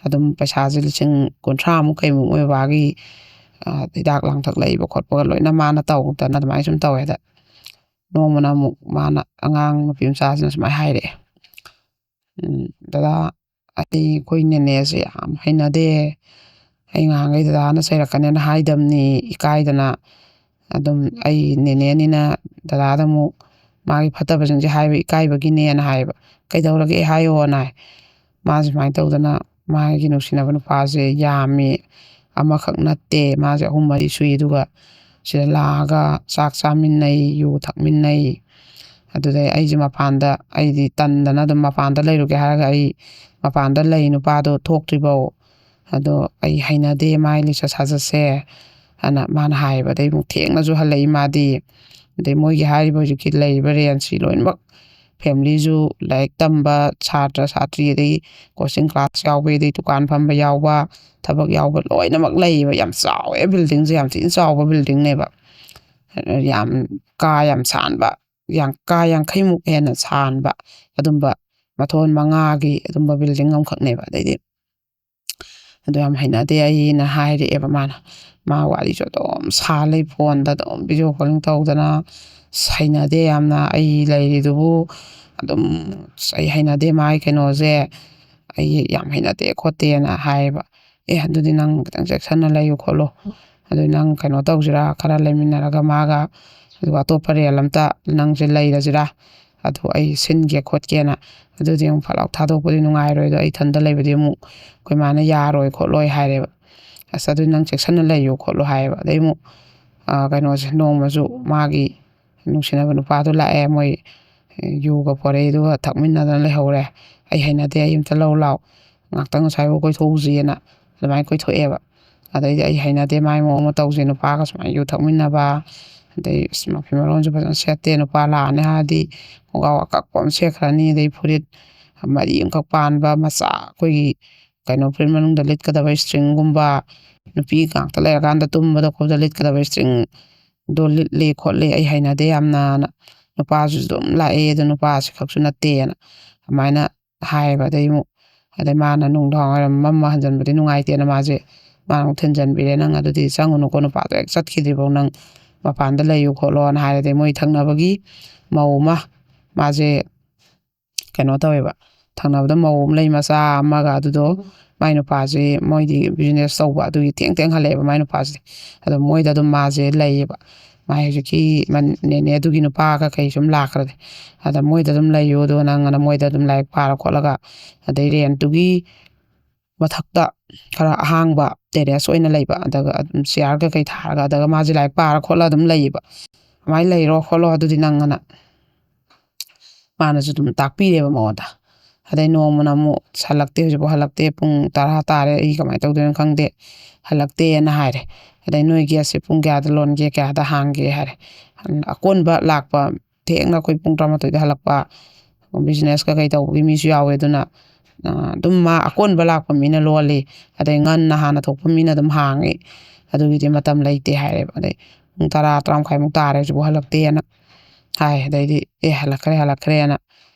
ꯑꯗꯨꯝ ꯄꯩꯁꯥꯁꯦ ꯂꯤꯁꯤꯡ ꯀꯨꯟꯊ꯭ꯔꯥꯃꯨꯛ ꯀꯩꯃꯨꯛ ꯃꯣꯏ ꯕꯕꯥꯒꯤ, ꯑ, ꯍꯤꯗꯥꯛ ꯂꯥꯡꯊꯛ ꯂꯩꯕ ꯈꯣꯠꯄꯒ ꯂꯣꯏꯅ ꯃꯥꯅ ꯇꯧꯗꯅ ꯑꯗꯨꯃꯥꯏꯅ ꯁꯨꯝ ꯇꯧꯋꯦ꯫ ꯑꯗ ꯅꯣꯡꯃꯅ ꯑꯃꯨꯛ ꯃꯥꯅ, ꯑꯉꯥꯡ ꯅꯨꯄꯤ ꯃꯆꯥꯁꯤꯅ ꯁꯨꯃꯥꯏꯅ ꯍꯥꯏꯔꯛꯑꯦ, "ꯎꯝ, ꯗꯗꯥ, ꯑꯩ, ꯑꯩꯈꯣꯏ ꯅꯦꯅꯦꯁꯦ ꯌꯥꯝ ꯍꯩꯅꯗꯦ꯫ ꯑꯩ ꯉꯍꯥꯟꯈꯩ ꯗꯗꯥꯅ ꯆꯩꯔꯛꯀꯅꯦꯅ ꯍꯥꯏꯗꯕꯅꯤ, ꯏꯀꯥꯏꯗꯅ꯫ ꯑꯗꯨꯝ ꯑꯩ ꯅꯦꯅꯦꯅꯤꯅ ꯗꯗꯥꯗ ꯑꯃꯨꯛ ꯃꯥꯒꯤ ꯐꯠꯇꯕꯁꯤꯡꯁꯦ ꯍꯥꯏꯕ ꯏꯀꯥꯏꯕꯒꯤꯅꯦꯅ" ꯍꯥꯏꯌꯦꯕ꯫ "ꯀꯩꯗꯧꯔꯒꯦ ꯍꯥꯏꯌꯣꯅ" ꯍꯥꯏ꯫ ꯃꯥꯁꯦ ꯁꯨꯃꯥꯏꯅ ꯇꯧꯗꯅ ꯃꯥꯒꯤ ꯅꯨꯡꯁꯤꯅꯕ ꯅꯨꯄꯥꯁꯦ ꯌꯥꯝꯃꯤ, ꯑꯃꯈꯛ ꯅꯠꯇꯦ, ꯃꯥꯁꯦ ꯑꯍꯨꯝ ꯃꯔꯤ ꯁꯨꯏ꯫ ꯑꯗꯨꯒ ꯁꯤꯗ ꯂꯥꯛꯑꯒ ꯆꯥꯛ ꯆꯥꯃꯤꯟꯅꯩ, ꯌꯨ ꯊꯛꯃꯤꯟꯅꯩ꯫ ꯑꯗꯨꯗꯩ ꯑꯩꯁꯦ ꯃꯄꯥꯟꯗ, ꯑꯩꯗꯤ ꯇꯟꯗꯅ ꯑꯗꯨꯝ ꯃꯄꯥꯟꯗ ꯂꯩꯔꯨꯒꯦ ꯍꯥꯏꯔꯒ ꯑꯩ ꯃꯄꯥꯟꯗ ꯂꯩ, ꯅꯨꯄꯥꯗꯣ ꯊꯣꯛꯇ꯭ꯔꯤꯐꯧ꯫ ꯑꯗꯣ "ꯑꯩ ꯍꯩꯅꯗꯦ, ꯃꯥꯏ ꯂꯤꯆꯠ ꯁꯥꯖꯠꯁꯦ" ꯑꯅ ꯃꯥꯅ ꯍꯥꯏꯌꯦꯕ꯫ ꯑꯗꯩ ꯑꯃꯨꯛ ꯊꯦꯡꯅꯁꯨ ꯍꯜꯂꯛꯏ ꯃꯥꯗꯤ꯫ ꯑꯗꯩ ꯃꯣꯏꯒꯤ ꯍꯥꯏꯔꯤꯕ ꯍꯧꯖꯤꯛꯀꯤ ꯂꯩꯔꯤꯕ ꯔꯦꯟꯁꯤ ꯂꯣꯏꯅꯃꯛ ꯐꯦꯃꯤꯂꯤꯁꯨ ꯂꯥꯏꯔꯤꯛ ꯇꯝꯕ ꯁꯥꯇ꯭ꯔ ꯁꯥꯇ꯭ꯔꯤ, ꯑꯗꯩ ꯀꯣꯆꯤꯡ ꯀ꯭ꯂꯥꯁ ꯌꯥꯎꯕ, ꯑꯗꯩ ꯗꯨꯀꯥꯟ ꯐꯝꯕ ꯌꯥꯎꯕ, ꯊꯕꯛ ꯌꯥꯎꯕ ꯂꯣꯏꯅꯃꯛ ꯂꯩꯌꯦꯕ꯫ ꯌꯥꯝ ꯆꯥꯎꯋꯦ, ꯕꯤꯜꯗꯤꯡꯁꯦ ꯌꯥꯝ ꯊꯤꯅ ꯆꯥꯎꯕ ꯕꯤꯜꯗꯤꯡꯅꯦꯕ꯫ ꯌꯥꯝ ꯀꯥ ꯌꯥꯝ ꯁꯥꯟꯕ, ꯌꯥꯝ ꯀꯥ ꯌꯥꯡꯈꯩꯃꯨꯛ ꯍꯦꯟꯅ ꯁꯥꯟꯕ ꯑꯗꯨꯝꯕ ꯃꯊꯣꯟ ꯃꯉꯥꯒꯤ ꯑꯗꯨꯝꯕ ꯕꯤꯜꯗꯤꯡ ꯑꯃꯈꯛꯅꯦꯕ꯫ ꯑꯗꯩꯗꯤ ꯑꯗꯨ ꯌꯥꯝ ꯍꯩꯅꯗꯦ ꯑꯩꯅ ꯍꯥꯏꯔꯛꯑꯦꯕ ꯃꯥꯅ꯫ ꯃꯥ ꯋꯥꯔꯤꯁꯨ ꯑꯗꯨꯝ ꯁꯥ ꯂꯩ, ꯐꯣꯟꯗ ꯑꯗꯨꯝ ꯚꯤꯗꯤꯑꯣ ꯀꯣꯂꯤꯡ ꯇꯧꯗꯅ, "ꯑꯁ, ꯍꯩꯅꯗꯦ ꯌꯥꯝꯅ, ꯑꯩ ꯂꯩꯔꯤꯗꯨꯕꯨ ꯑꯗꯨꯝ, ꯑꯁ, ꯑꯩ ꯍꯩꯅꯗꯦ ꯃꯥꯒꯤ ꯀꯩꯅꯣꯁꯦ, ꯑꯩ ꯌꯥꯝ ꯍꯩꯅꯗꯦ ꯈꯣꯠꯇꯦꯅ" ꯍꯥꯏꯌꯦꯕ꯫ "ꯑꯦ, ꯑꯗꯨꯗꯤ ꯅꯪ ꯈꯤꯇꯪ ꯆꯦꯛꯁꯟꯅ ꯂꯩꯌꯨ ꯈꯣꯠꯂꯨ, ꯑꯗꯨ ꯅꯪ ꯀꯩꯅꯣ ꯇꯧꯁꯤꯔꯥ, ꯈꯔ ꯂꯩꯃꯤꯟꯅꯔꯒ ꯃꯥꯒ, ꯑꯗꯨꯒ ꯑꯇꯣꯞꯄ ꯔꯦꯟ ꯑꯝꯇ ꯅꯪꯁꯦ ꯂꯩꯔꯁꯤꯔꯥ, ꯑꯗꯨ ꯑꯩ ꯁꯤꯟꯒꯦ ꯈꯣꯠꯀꯦꯅ"꯫ ꯑꯗꯨꯗꯤ ꯑꯃꯨꯛ ꯐꯠ ꯂꯥꯎ ꯊꯥꯗꯣꯛꯄꯗꯤ ꯅꯨꯡꯉꯥꯏꯔꯣꯏ, ꯑꯗꯣ ꯑꯩ ꯏꯊꯟꯗ ꯂꯩꯕꯗꯤ ꯑꯃꯨꯛ ꯑꯩꯈꯣꯏ ꯃꯥꯅ ꯌꯥꯔꯣꯏ ꯈꯣꯠꯂꯣꯏ ꯍꯥꯏꯔꯦꯕ꯫ "ꯑꯁ, ꯑꯗꯨ ꯅꯪ ꯆꯦꯛꯁꯟꯅ ꯂꯩꯌꯨ ꯈꯣꯠꯂꯨ" ꯍꯥꯏꯌꯦꯕ꯫ ꯑꯗꯩ ꯑꯃꯨꯛ, ꯑ, ꯀꯩꯅꯣꯁꯦ, ꯅꯣꯡꯃꯁꯨ ꯃꯥꯒꯤ ꯅꯨꯡꯁꯤꯅꯕ ꯅꯨꯄꯥꯗꯣ ꯂꯥꯛꯑꯦ, ꯃꯣꯏ ꯌꯨꯒ ꯄꯣꯔꯛꯑꯦ, ꯑꯗꯨꯒ ꯊꯛꯃꯤꯟꯅꯗꯅ ꯂꯩꯍꯧꯔꯦ꯫ "ꯑꯩ ꯍꯩꯅꯗꯦ, ꯑꯩ ꯑꯝꯇ ꯂꯧ ꯂꯥꯎ, ꯉꯥꯛꯇꯪ ꯑꯁ꯭ꯋꯥꯏꯐꯥꯎ ꯀꯣꯏꯊꯣꯛꯎꯁꯤꯅ" ꯑꯗꯨꯃꯥꯏꯅ ꯀꯣꯏꯊꯣꯛꯑꯦꯕ꯫ ꯑꯗꯩꯗꯤ "ꯑꯩ ꯍꯩꯅꯗꯦ ꯃꯥꯏ ꯃꯑꯣꯡ ꯃꯇꯧꯁꯦ, ꯅꯨꯄꯥꯒ ꯁꯨꯃꯥꯏꯅ ꯌꯨ ꯊꯛꯃꯤꯟꯅꯕ, ꯑꯗꯩ ꯑꯁ ꯃꯐꯤ ꯃꯔꯣꯟꯁꯨ ꯐꯖꯅ ꯁꯦꯠꯇꯦ, ꯅꯨꯄꯥ ꯂꯥꯛꯑꯅꯤ ꯍꯥꯏꯔꯗꯤ ꯈꯣꯡꯒ꯭ꯔꯥꯎ ꯑꯀꯛꯄ ꯑꯃ ꯁꯦꯠꯈ꯭ꯔꯅꯤ, ꯑꯗꯩ ꯐꯨꯔꯤꯠ ꯃꯔꯤ ꯑꯃꯈꯛ ꯄꯥꯟꯕ ꯃꯆꯥ, ꯑꯩꯈꯣꯏꯒꯤ ꯀꯩꯅꯣ ꯐꯨꯔꯤꯠ ꯃꯅꯨꯡꯗ ꯂꯤꯠꯀꯗꯕ ꯏꯁꯇ꯭ꯔꯤꯡꯒꯨꯝꯕ, ꯅꯨꯄꯤ ꯉꯥꯛꯇ ꯂꯩꯔꯀꯥꯟꯗ ꯇꯨꯝꯕꯗ ꯈꯣꯠꯄꯗ ꯂꯤꯠꯀꯗꯕ ꯏꯁꯇ꯭ꯔꯤꯡꯗꯣ ꯂꯤꯠꯂꯤ ꯈꯣꯠꯂꯤ, ꯑꯩ ꯍꯩꯅꯗꯦ ꯌꯥꯝꯅꯅ" ꯅꯨꯄꯥꯁꯤꯁꯨ ꯑꯗꯨꯝ ꯂꯥꯛꯑꯦ꯫ ꯑꯗꯣ ꯅꯨꯄꯥꯁꯤ ꯈꯛꯁꯨ ꯅꯠꯇꯦꯅ ꯑꯗꯨꯃꯥꯏꯅ ꯍꯥꯏꯌꯦꯕ꯫ ꯑꯗꯩ ꯑꯃꯨꯛ, ꯑꯗꯩ ꯃꯥꯅ ꯅꯨꯡꯗꯥꯡ ꯋꯥꯏꯔꯝ ꯃꯝꯃ ꯍꯟꯖꯟꯕꯗꯤ ꯅꯨꯡꯉꯥꯏꯇꯦꯅ ꯃꯥꯁꯦ, ꯃꯥꯅ ꯑꯃꯨꯛ ꯊꯤꯟꯖꯟꯕꯤꯔꯦ, "ꯅꯪ ꯑꯗꯨꯗꯤ ꯆꯪꯉꯨꯅꯨꯀꯣ, ꯅꯨꯄꯥꯗꯣ ꯍꯦꯛ ꯆꯠꯈꯤꯗ꯭ꯔꯤꯐꯥꯎ ꯅꯪ ꯃꯄꯥꯟꯗ ꯂꯩꯌꯨ ꯈꯣꯠꯂꯣꯅ" ꯍꯥꯏꯔꯦ꯫ ꯑꯗꯩ ꯃꯣꯏ ꯊꯪꯅꯕꯒꯤ ꯃꯧ ꯑꯃ, ꯃꯥꯁꯦ ꯀꯩꯅꯣ ꯇꯧꯋꯦꯕ, ꯊꯪꯅꯕꯗ ꯃꯧ ꯑꯃ ꯂꯩ, ꯃꯆꯥ ꯑꯃꯒ꯫ ꯑꯗꯨꯗꯣ ꯃꯥꯏ ꯅꯨꯄꯥꯁꯦ, ꯃꯣꯏꯗꯤ ꯕꯤꯖꯤꯅꯦꯁ ꯇꯧꯕ, ꯑꯗꯨꯒꯤ ꯊꯦꯡ ꯊꯦꯡ ꯍꯜꯂꯛꯑꯦꯕ ꯃꯥꯏ ꯅꯨꯄꯥꯁꯦ꯫ ꯑꯗꯣ ꯃꯣꯏꯗ ꯑꯗꯨꯝ ꯃꯥꯁꯦ ꯂꯩꯌꯦꯕ, ꯃꯥꯏ ꯍꯧꯖꯤꯛꯀꯤ ꯃꯟ-, ꯅꯦꯅꯦ ꯑꯗꯨꯒꯤ ꯅꯨꯄꯥꯒ ꯀꯩ ꯁꯨꯝ ꯂꯥꯛꯈ꯭ꯔꯗꯤ꯫ ꯑꯗ "ꯃꯣꯏꯗ ꯑꯗꯨꯝ ꯂꯩꯌꯨ, ꯑꯗꯨꯒ ꯅꯪ ꯑꯅ ꯃꯣꯏꯗ ꯑꯗꯨꯝ ꯂꯥꯏꯔꯤꯛ ꯄꯥꯔ ꯈꯣꯠꯂꯒ", ꯑꯗꯩ ꯔꯦꯟꯠꯇꯨꯒꯤ ꯃꯊꯛꯇ ꯈꯔ ꯑꯍꯥꯡꯕ ꯇꯦꯔꯦꯁ ꯑꯣꯏꯅ ꯂꯩꯕ, ꯑꯗꯨꯒ ꯑꯗꯨꯝ ꯆꯤꯌꯥꯔ ꯀꯩꯀꯩ ꯊꯥꯔꯒ, ꯑꯗꯨꯒ ꯃꯥꯁꯦ ꯂꯥꯏꯔꯤꯛ ꯄꯥꯔ ꯈꯣꯠꯂ ꯑꯗꯨꯝ ꯂꯩꯌꯦꯕ꯫ "ꯑꯗꯨꯃꯥꯏꯅ ꯂꯩꯔꯣ ꯈꯣꯠꯂꯣ ꯑꯗꯨꯗꯤ ꯅꯪ" ꯑꯅ ꯃꯥꯅꯁꯨ ꯑꯗꯨꯝ ꯇꯥꯛꯄꯤꯔꯦꯕ ꯃꯉꯣꯟꯗ꯫ ꯑꯗꯩ ꯅꯣꯡꯃꯅ ꯑꯃꯨꯛ "ꯍꯜꯂꯛꯇꯦ, ꯍꯧꯖꯤꯛꯐꯥꯎ ꯍꯜꯂꯛꯇꯦ, ꯄꯨꯡ ꯇꯔꯥ ꯇꯥꯔꯦ, ꯑꯩ ꯀꯃꯥꯏꯅ ꯇꯧꯗꯣꯏꯅꯣ ꯈꯪꯗꯦ, ꯍꯜꯂꯛꯇꯦꯅ" ꯍꯥꯏꯔꯦ꯫ ꯑꯗꯩ "ꯅꯣꯏ ꯒꯦꯠꯁꯦ ꯄꯨꯡ ꯀꯌꯥꯗ ꯂꯣꯟꯒꯦ, ꯀꯌꯥꯗ ꯍꯥꯡꯒꯦ?" ꯍꯥꯏꯔꯦ꯫ "ꯑꯀꯣꯟꯕ ꯂꯥꯛꯄ ꯊꯦꯡꯅ ꯑꯩꯈꯣꯏ ꯄꯨꯡ ꯇꯔꯥꯃꯥꯊꯣꯏꯗ ꯍꯜꯂꯛꯄ, ꯕꯤꯖꯤꯅꯦꯁ ꯀꯩꯀꯩ ꯇꯧꯕꯒꯤ ꯃꯤꯁꯨ ꯌꯥꯎꯋꯦ꯫ ꯑꯗꯨꯅ, ꯑ, ꯑꯗꯨꯝ ꯃꯥ ꯑꯀꯣꯟꯕ ꯂꯥꯛꯄ ꯃꯤꯅ ꯂꯣꯜꯂꯤ, ꯑꯗꯩ ꯉꯟꯅ ꯍꯥꯟꯅ ꯊꯣꯛꯄ ꯃꯤꯅ ꯑꯗꯨꯝ ꯍꯥꯡꯉꯤ꯫ ꯑꯗꯨꯒꯤꯗꯤ ꯃꯇꯝ ꯂꯩꯇꯦ ꯍꯥꯏꯔꯦꯕ꯫ ꯑꯗꯩ ꯄꯨꯡ ꯇꯔꯥ, ꯇꯔꯥ ꯃꯈꯥꯏꯃꯨꯛ ꯇꯥꯔꯦ ꯍꯧꯖꯤꯛꯐꯥꯎ ꯍꯜꯂꯛꯇꯦꯅ ꯍꯥꯏ꯫ ꯑꯗꯩꯗꯤ "ꯑꯦ, ꯍꯜꯂꯛꯈ꯭ꯔꯦ, ꯍꯜꯂꯛꯈ꯭ꯔꯦꯅ",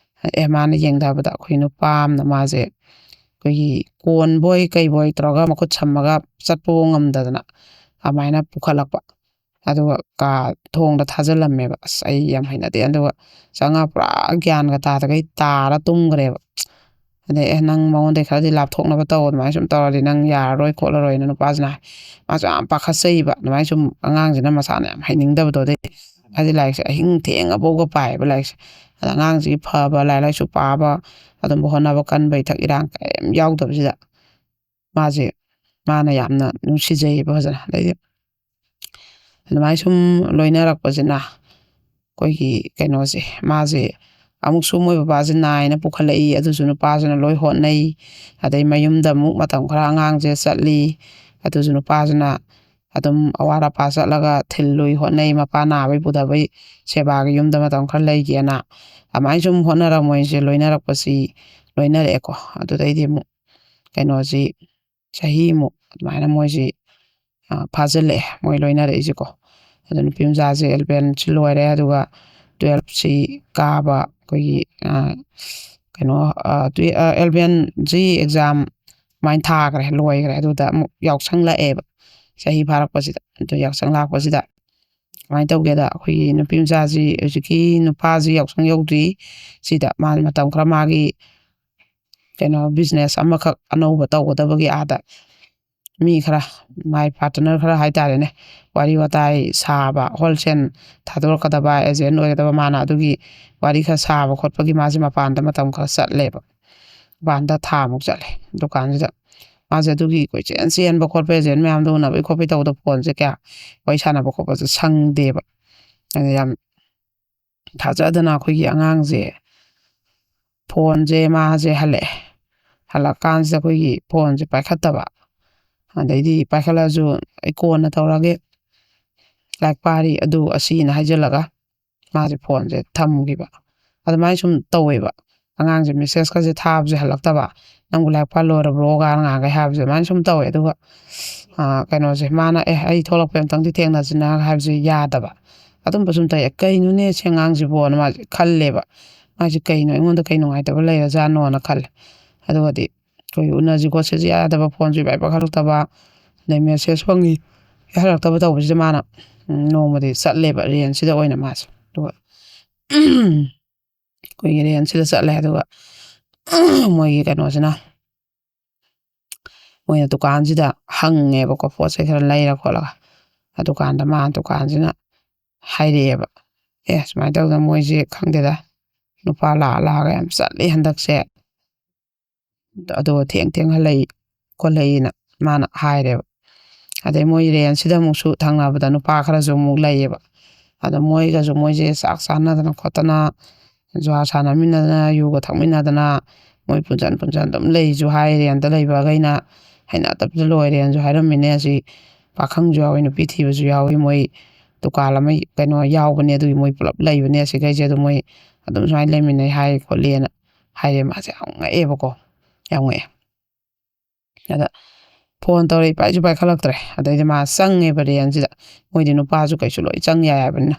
ꯑꯦ, ꯃꯥꯅ ꯌꯦꯡꯊꯕꯗ ꯑꯩꯈꯣꯏ ꯅꯨꯄꯥ ꯑꯃꯅ ꯃꯥꯁꯦ ꯑꯩꯈꯣꯏꯒꯤ ꯀꯣꯟꯕꯣꯏ ꯀꯩꯕꯣꯏ ꯇꯧꯔꯒ ꯃꯈꯨꯠ ꯁꯝꯃꯒ ꯆꯠꯄ ꯉꯝꯗꯗꯅ ꯑꯗꯨꯃꯥꯏꯅ ꯄꯨꯈꯠꯂꯛꯄ꯫ ꯑꯗꯨꯒ ꯀꯥ ꯊꯣꯡꯗ ꯊꯥꯖꯤꯜꯂꯝꯃꯦꯕ꯫ ꯑꯁ, ꯑꯩ ꯌꯥꯝ ꯍꯩꯅꯗꯦ꯫ ꯑꯗꯨꯒ ꯆꯪꯉ ꯄꯨꯔꯥ ꯒ꯭ꯌꯥꯟꯒ ꯇꯥꯗꯈꯩ ꯇꯥꯔ ꯇꯨꯝꯈ꯭ꯔꯦꯕ꯫ ꯑꯗꯩ, "ꯑꯦ, ꯅꯪ ꯃꯉꯣꯟꯗꯩ ꯈꯔꯗꯤ ꯂꯥꯞꯊꯣꯛꯅꯕ ꯇꯧ, ꯑꯗꯨꯃꯥꯏꯅ ꯁꯨꯝ ꯇꯧꯔꯗꯤ ꯅꯪ ꯌꯥꯔꯔꯣꯏ ꯈꯣꯠꯂꯔꯣꯏꯅ" ꯅꯨꯄꯥꯁꯤꯅ ꯍꯥꯏ꯫ ꯃꯥꯁꯨ ꯌꯥꯝ ꯄꯥꯈꯠꯆꯩꯕ, ꯑꯗꯨꯃꯥꯏꯅ ꯁꯨꯝ ꯑꯉꯥꯡꯁꯤꯅ ꯃꯁꯥꯅ ꯌꯥꯝ ꯍꯩꯅꯤꯡꯗꯕꯗꯣ꯫ ꯑꯗꯩ ꯃꯥꯗꯤ ꯂꯥꯏꯔꯤꯛꯁꯦ ꯑꯍꯤꯡ ꯊꯦꯡꯉꯐꯥꯎꯒ ꯄꯥꯏꯌꯦꯕ ꯂꯥꯏꯔꯤꯛꯁꯦ꯫ ꯑꯗ ꯑꯉꯥꯡꯁꯤꯒꯤ ꯐꯕ, ꯂꯥꯏꯔꯤꯛ ꯂꯥꯏꯁꯨ ꯄꯥꯕ, ꯑꯗꯨꯝꯕ ꯍꯣꯠꯅꯕ ꯀꯟꯕ ꯏꯊꯛ ꯏꯔꯥꯡ ꯀꯔꯤꯝ ꯌꯥꯎꯗꯕꯁꯤꯗ ꯃꯥꯁꯦ, ꯃꯥꯅ ꯌꯥꯝꯅ ꯅꯨꯡꯁꯤꯖꯩꯌꯦꯕ ꯐꯖꯅ꯫ ꯑꯗꯩꯗꯤ ꯑꯗꯨꯃꯥꯏꯅ ꯁꯨꯝ ꯂꯣꯏꯅꯔꯛꯄꯁꯤꯅ ꯑꯩꯈꯣꯏꯒꯤ ꯀꯩꯅꯣꯁꯦ, ꯃꯥꯁꯦ ꯑꯃꯨꯛꯁꯨ ꯃꯣꯏ ꯕꯕꯥꯁꯦ ꯅꯥꯏꯅ ꯄꯨꯈꯠꯂꯛꯏ, ꯑꯗꯨꯁꯨ ꯅꯨꯄꯥꯁꯤꯅ ꯂꯣꯏ ꯍꯣꯠꯅꯩ꯫ ꯑꯗꯩ ꯃꯌꯨꯝꯗ ꯑꯃꯨꯛ ꯃꯇꯝ ꯈꯔ ꯑꯉꯥꯡꯁꯦ ꯆꯠꯂꯤ, ꯑꯗꯨꯁꯨ ꯅꯨꯄꯥꯁꯤꯅ ꯑꯗꯨꯝ ꯑꯋꯥꯠ ꯑꯄꯥ ꯆꯠꯂꯒ ꯊꯤꯜꯂꯨꯏ, ꯍꯣꯠꯅꯩ, ꯃꯄꯥ ꯅꯥꯕꯩ ꯄꯨꯊꯕꯩ ꯁꯦꯕꯥꯒꯤ ꯌꯨꯝꯗ ꯃꯇꯝ ꯈꯔ ꯂꯩꯒꯦꯅ꯫ ꯑꯗꯨꯃꯥꯏꯅ ꯁꯨꯝ ꯍꯣꯠꯅꯔ ꯃꯣꯏꯁꯦ ꯂꯣꯏꯅꯔꯛꯄꯁꯤ ꯂꯣꯏꯅꯔꯛꯑꯦꯀꯣ꯫ ꯑꯗꯨꯗꯩꯗꯤ ꯑꯃꯨꯛ ꯀꯩꯅꯣꯁꯤ ꯆꯍꯤꯃꯨꯛ ꯑꯗꯨꯃꯥꯏꯅ ꯃꯣꯏꯁꯤ, ꯑ, ꯐꯥꯖꯤꯜꯂꯛꯑꯦ ꯃꯣꯏ ꯂꯣꯏꯅꯔꯛꯏꯁꯦꯀꯣ꯫ ꯑꯗꯨ ꯅꯨꯄꯤ ꯃꯆꯥꯁꯦ ꯑꯦꯂꯚꯦꯟꯁꯤ ꯂꯣꯏꯔꯦ, ꯑꯗꯨꯒ ꯇꯨꯌꯦꯜꯞꯁꯤ ꯀꯥꯕ ꯑꯩꯈꯣꯏꯒꯤ, ꯑ, ꯀꯩꯅꯣ, ꯑ, ꯇꯨꯌꯦ-, ꯑ, ꯑꯦꯂꯚꯦꯟꯁꯤ ꯑꯦꯛꯖꯥꯝ ꯑꯗꯨꯃꯥꯏꯅ ꯊꯥꯈ꯭ꯔꯦ, ꯂꯣꯏꯈ꯭ꯔꯦ꯫ ꯑꯗꯨꯗ ꯑꯃꯨꯛ ꯌꯥꯎꯁꯪ ꯂꯥꯛꯑꯦꯕ, ꯆꯍꯤ ꯐꯥꯔꯛꯄꯁꯤꯗ꯫ ꯑꯗꯨ ꯌꯥꯎꯁꯪ ꯂꯥꯛꯄꯁꯤꯗ ꯀꯃꯥꯏꯅ ꯇꯧꯒꯦꯗ, ꯑꯩꯈꯣꯏꯒꯤ ꯅꯨꯄꯤ ꯃꯆꯥꯁꯤ, ꯍꯧꯖꯤꯛꯀꯤ ꯅꯨꯄꯥꯁꯤ ꯌꯥꯎꯁꯪ ꯌꯧꯗ꯭ꯔꯤ ꯁꯤꯗ ꯃꯥ ꯃꯇꯝ ꯈꯔ ꯃꯥꯒꯤ ꯀꯩꯅꯣ ꯕꯤꯖꯤꯅꯦꯁ ꯑꯃꯈꯛ ꯑꯅꯧꯕ ꯇꯧꯒꯗꯕꯒꯤ ꯑꯥꯗ ꯃꯤ ꯈꯔ, ꯃꯥꯏ ꯄꯥꯔꯠꯅꯔ ꯈꯔ ꯍꯥꯏꯇꯥꯔꯦꯅꯦ, ꯋꯥꯔꯤ ꯋꯥꯇꯥꯏ ꯁꯥꯕ, ꯍꯣꯜꯁꯦꯜ ꯊꯥꯗꯣꯔꯛꯀꯗꯕ ꯑꯦꯖꯦꯟ ꯑꯣꯏꯒꯗꯕ ꯃꯥꯅ, ꯑꯗꯨꯒꯤ ꯋꯥꯔꯤ ꯈꯔ ꯁꯥꯕ ꯈꯣꯠꯄꯒꯤ ꯃꯥꯁꯦ ꯃꯄꯥꯟꯗ ꯃꯇꯝ ꯈꯔ ꯆꯠꯂꯦꯕ꯫ ꯃꯄꯥꯟꯗ ꯊꯥ ꯑꯃꯨꯛ ꯆꯠꯂꯦ ꯗꯨꯀꯥꯟꯁꯤꯗ꯫ ꯃꯥꯁꯦ ꯑꯗꯨꯒꯤ ꯀꯣꯏꯆꯦꯟ ꯆꯦꯟꯕ ꯈꯣꯠꯄ, ꯑꯦꯖꯦꯟ ꯃꯌꯥꯝꯗ ꯎꯅꯕꯒꯤ ꯈꯣꯠꯄꯒꯤ ꯇꯧꯕꯗ ꯐꯣꯟꯁꯦ ꯀꯌꯥ ꯋꯥꯔꯤ ꯁꯥꯟꯅꯕ ꯈꯣꯠꯄꯁꯦ ꯁꯪꯗꯦꯕ꯫ ꯑꯗ ꯌꯥꯝ ꯊꯥꯖꯗꯅ ꯑꯩꯈꯣꯏꯒꯤ ꯑꯉꯥꯡꯁꯦ, ꯐꯣꯟꯁꯦ ꯃꯥꯁꯦ ꯍꯜꯂꯛꯑꯦ꯫ ꯍꯜꯂꯛꯀꯥꯟꯁꯤꯗ ꯑꯩꯈꯣꯏꯒꯤ ꯐꯣꯟꯁꯦ ꯄꯥꯏꯈꯠꯇꯕ꯫ ꯑꯗꯩꯗꯤ ꯄꯥꯏꯈꯠꯂꯁꯨ "ꯑꯩ ꯀꯣꯟꯅ ꯇꯧꯔꯒꯦ, ꯂꯥꯏꯔꯤꯛ ꯄꯥꯔꯤ", ꯑꯗꯨ ꯑꯁꯤꯅ ꯍꯥꯏꯖꯤꯜꯂꯒ ꯃꯥꯁꯦ ꯐꯣꯟꯁꯦ ꯊꯝꯈꯤꯕ꯫ ꯑꯗꯨꯃꯥꯏꯅ ꯁꯨꯝ ꯇꯧꯋꯦꯕ꯫ ꯑꯉꯥꯡꯁꯦ ꯃꯦꯁꯦꯖꯀꯁꯦ ꯊꯥꯕꯁꯦ ꯍꯜꯂꯛꯇꯕ, "ꯅꯪꯕꯨ ꯂꯥꯏꯔꯤꯛ ꯄꯥ ꯂꯣꯏꯔꯕ꯭ꯔꯣ?" ꯀꯥꯏꯅ ꯉꯥꯡꯈꯩ ꯍꯥꯏꯕꯁꯦ ꯑꯗꯨꯃꯥꯏꯅ ꯁꯨꯝ ꯇꯧꯋꯦ꯫ ꯑꯗꯨꯒ ꯀꯩꯅꯣꯁꯦ, ꯃꯥꯅ "ꯑꯦ, ꯑꯩ ꯊꯣꯛꯂꯛꯄꯩ ꯑꯝꯇꯪꯗꯤ ꯊꯦꯡꯅꯁꯤꯅ" ꯍꯥꯏꯕꯁꯦ ꯌꯥꯗꯕ꯫ ꯑꯗꯨꯝꯕ ꯁꯨꯝ ꯇꯧꯋꯦ꯫ "ꯀꯩꯅꯣꯅꯦ ꯁꯤ ꯑꯉꯥꯡꯁꯤꯕꯣꯅ" ꯃꯥꯁꯦ ꯈꯜꯂꯦꯕ꯫ "ꯃꯥꯁꯦ ꯀꯩꯅꯣ, ꯑꯩꯉꯣꯟꯗ ꯀꯩ ꯅꯨꯡꯉꯥꯏꯇꯕ ꯂꯩꯔꯖꯥꯠꯅꯣꯅ" ꯈꯜꯂꯦ꯫ ꯑꯗꯨꯒꯗꯤ ꯑꯩꯈꯣꯏ ꯎꯅꯁꯤ ꯈꯣꯠꯁꯤꯁꯨ ꯌꯥꯗꯕ, ꯐꯣꯟꯁꯨ ꯏꯄꯥꯏ ꯄꯥꯏꯈꯠꯂꯛꯇꯕ, ꯑꯗꯩ ꯃꯦꯁꯦꯖ ꯐꯪꯉꯤ ꯍꯜꯂꯛꯇꯕ ꯇꯧꯕꯁꯤꯗ ꯃꯥꯅ ꯅꯣꯡꯃꯗꯤ ꯆꯠꯂꯦꯕ ꯔꯦꯟꯁꯤꯗ ꯑꯣꯏꯅ ꯃꯥꯁꯦ꯫ ꯑꯗꯨꯒ ꯑꯩꯈꯣꯏꯒꯤ ꯔꯦꯟꯁꯤꯗ ꯆꯠꯂꯦ꯫ ꯑꯗꯨꯒ ꯃꯣꯏꯒꯤ ꯀꯩꯅꯣꯁꯤꯅ, ꯃꯣꯏꯅ ꯗꯨꯀꯥꯟꯁꯤꯗ ꯍꯪꯉꯦꯕꯀꯣ, ꯄꯣꯠ ꯆꯩ ꯈꯔ ꯂꯩꯔ ꯈꯣꯠꯂꯒ꯫ ꯑꯗꯨꯀꯥꯟꯗ ꯃꯥ ꯗꯨꯀꯥꯟꯁꯤꯅ ꯍꯥꯏꯔꯛꯑꯦꯕ, "ꯑꯦ, ꯁꯨꯃꯥꯏꯅ ꯇꯧꯗꯅ ꯃꯣꯏꯁꯦ, ꯈꯪꯗꯦꯗ, ꯅꯨꯄꯥ ꯂꯥꯛꯑ ꯂꯥꯛꯑꯒ ꯌꯥꯝ ꯆꯠꯂꯤ ꯍꯟꯗꯛꯁꯦ, ꯑꯗꯣ ꯊꯦꯡ ꯊꯦꯡ ꯍꯜꯂꯛꯏ ꯈꯣꯠꯂꯛꯏꯅ" ꯃꯥꯅ ꯍꯥꯏꯔꯦꯕ꯫ ꯑꯗꯩ ꯃꯣꯏ ꯔꯦꯟꯁꯤꯗ ꯑꯃꯨꯛꯁꯨ ꯊꯪꯅꯕꯗ ꯅꯨꯄꯥ ꯈꯔꯁꯨ ꯑꯃꯨꯛ ꯂꯩꯌꯦꯕ꯫ ꯑꯗꯣ ꯃꯣꯏꯒꯁꯨ ꯃꯣꯏꯁꯦ ꯆꯥꯛ ꯆꯥꯅꯗꯅ ꯈꯣꯠꯇꯅ, ꯖꯨꯋꯥ ꯁꯥꯟꯅꯃꯤꯟꯅꯗꯅ, ꯌꯨꯒ ꯊꯛꯃꯤꯟꯅꯗꯅ, ꯃꯣꯏ ꯄꯨꯟꯁꯤꯟ ꯄꯨꯟꯁꯤꯟ ꯑꯗꯨꯝ ꯂꯩꯁꯨ ꯍꯥꯏꯔꯦ꯫ ꯑꯗ ꯂꯩꯕꯈꯩꯅ ꯍꯩꯅꯗꯕꯗ ꯂꯣꯏꯔꯦꯅꯁꯨ ꯍꯥꯏꯔꯝꯃꯤꯅꯦ꯫ ꯑꯁꯤ ꯄꯥꯈꯪꯁꯨ ꯌꯥꯎꯋꯤ, ꯅꯨꯄꯤ ꯊꯤꯕꯁꯨ ꯌꯥꯎꯋꯤ, ꯃꯣꯏ ꯗꯨꯀꯥꯟ ꯑꯃ ꯀꯩꯅꯣ ꯌꯥꯎꯕꯅꯦ, ꯑꯗꯨꯒꯤ ꯃꯣꯏ ꯄꯨꯂꯞ ꯂꯩꯕꯅꯦ ꯑꯁꯤꯈꯩꯁꯦ꯫ ꯑꯗꯨ ꯃꯣꯏ ꯑꯗꯨꯝ ꯁꯨꯃꯥꯏꯅ ꯂꯩꯃꯤꯟꯅꯩ ꯍꯥꯏ ꯈꯣꯠꯂꯦꯅ ꯍꯥꯏꯔꯦ꯫ ꯃꯥꯁꯦ ꯌꯥꯝ ꯉꯛꯑꯦꯕꯀꯣ, ꯌꯥꯝ ꯉꯛꯑꯦ꯫ ꯑꯗ ꯐꯣꯟ ꯇꯧꯔꯛꯏ, ꯄꯥꯏꯁꯨ ꯄꯥꯏꯈꯠꯂꯛꯇ꯭ꯔꯦ꯫ ꯑꯗꯩꯗꯤ ꯃꯥ ꯆꯪꯉꯦꯕ ꯔꯦꯟꯁꯤꯗ꯫ ꯃꯣꯏꯗꯤ ꯅꯨꯄꯥꯁꯨ ꯀꯩꯁꯨ ꯂꯣꯏ ꯆꯪ ꯌꯥꯏ ꯍꯥꯏꯕꯅꯤꯅ꯫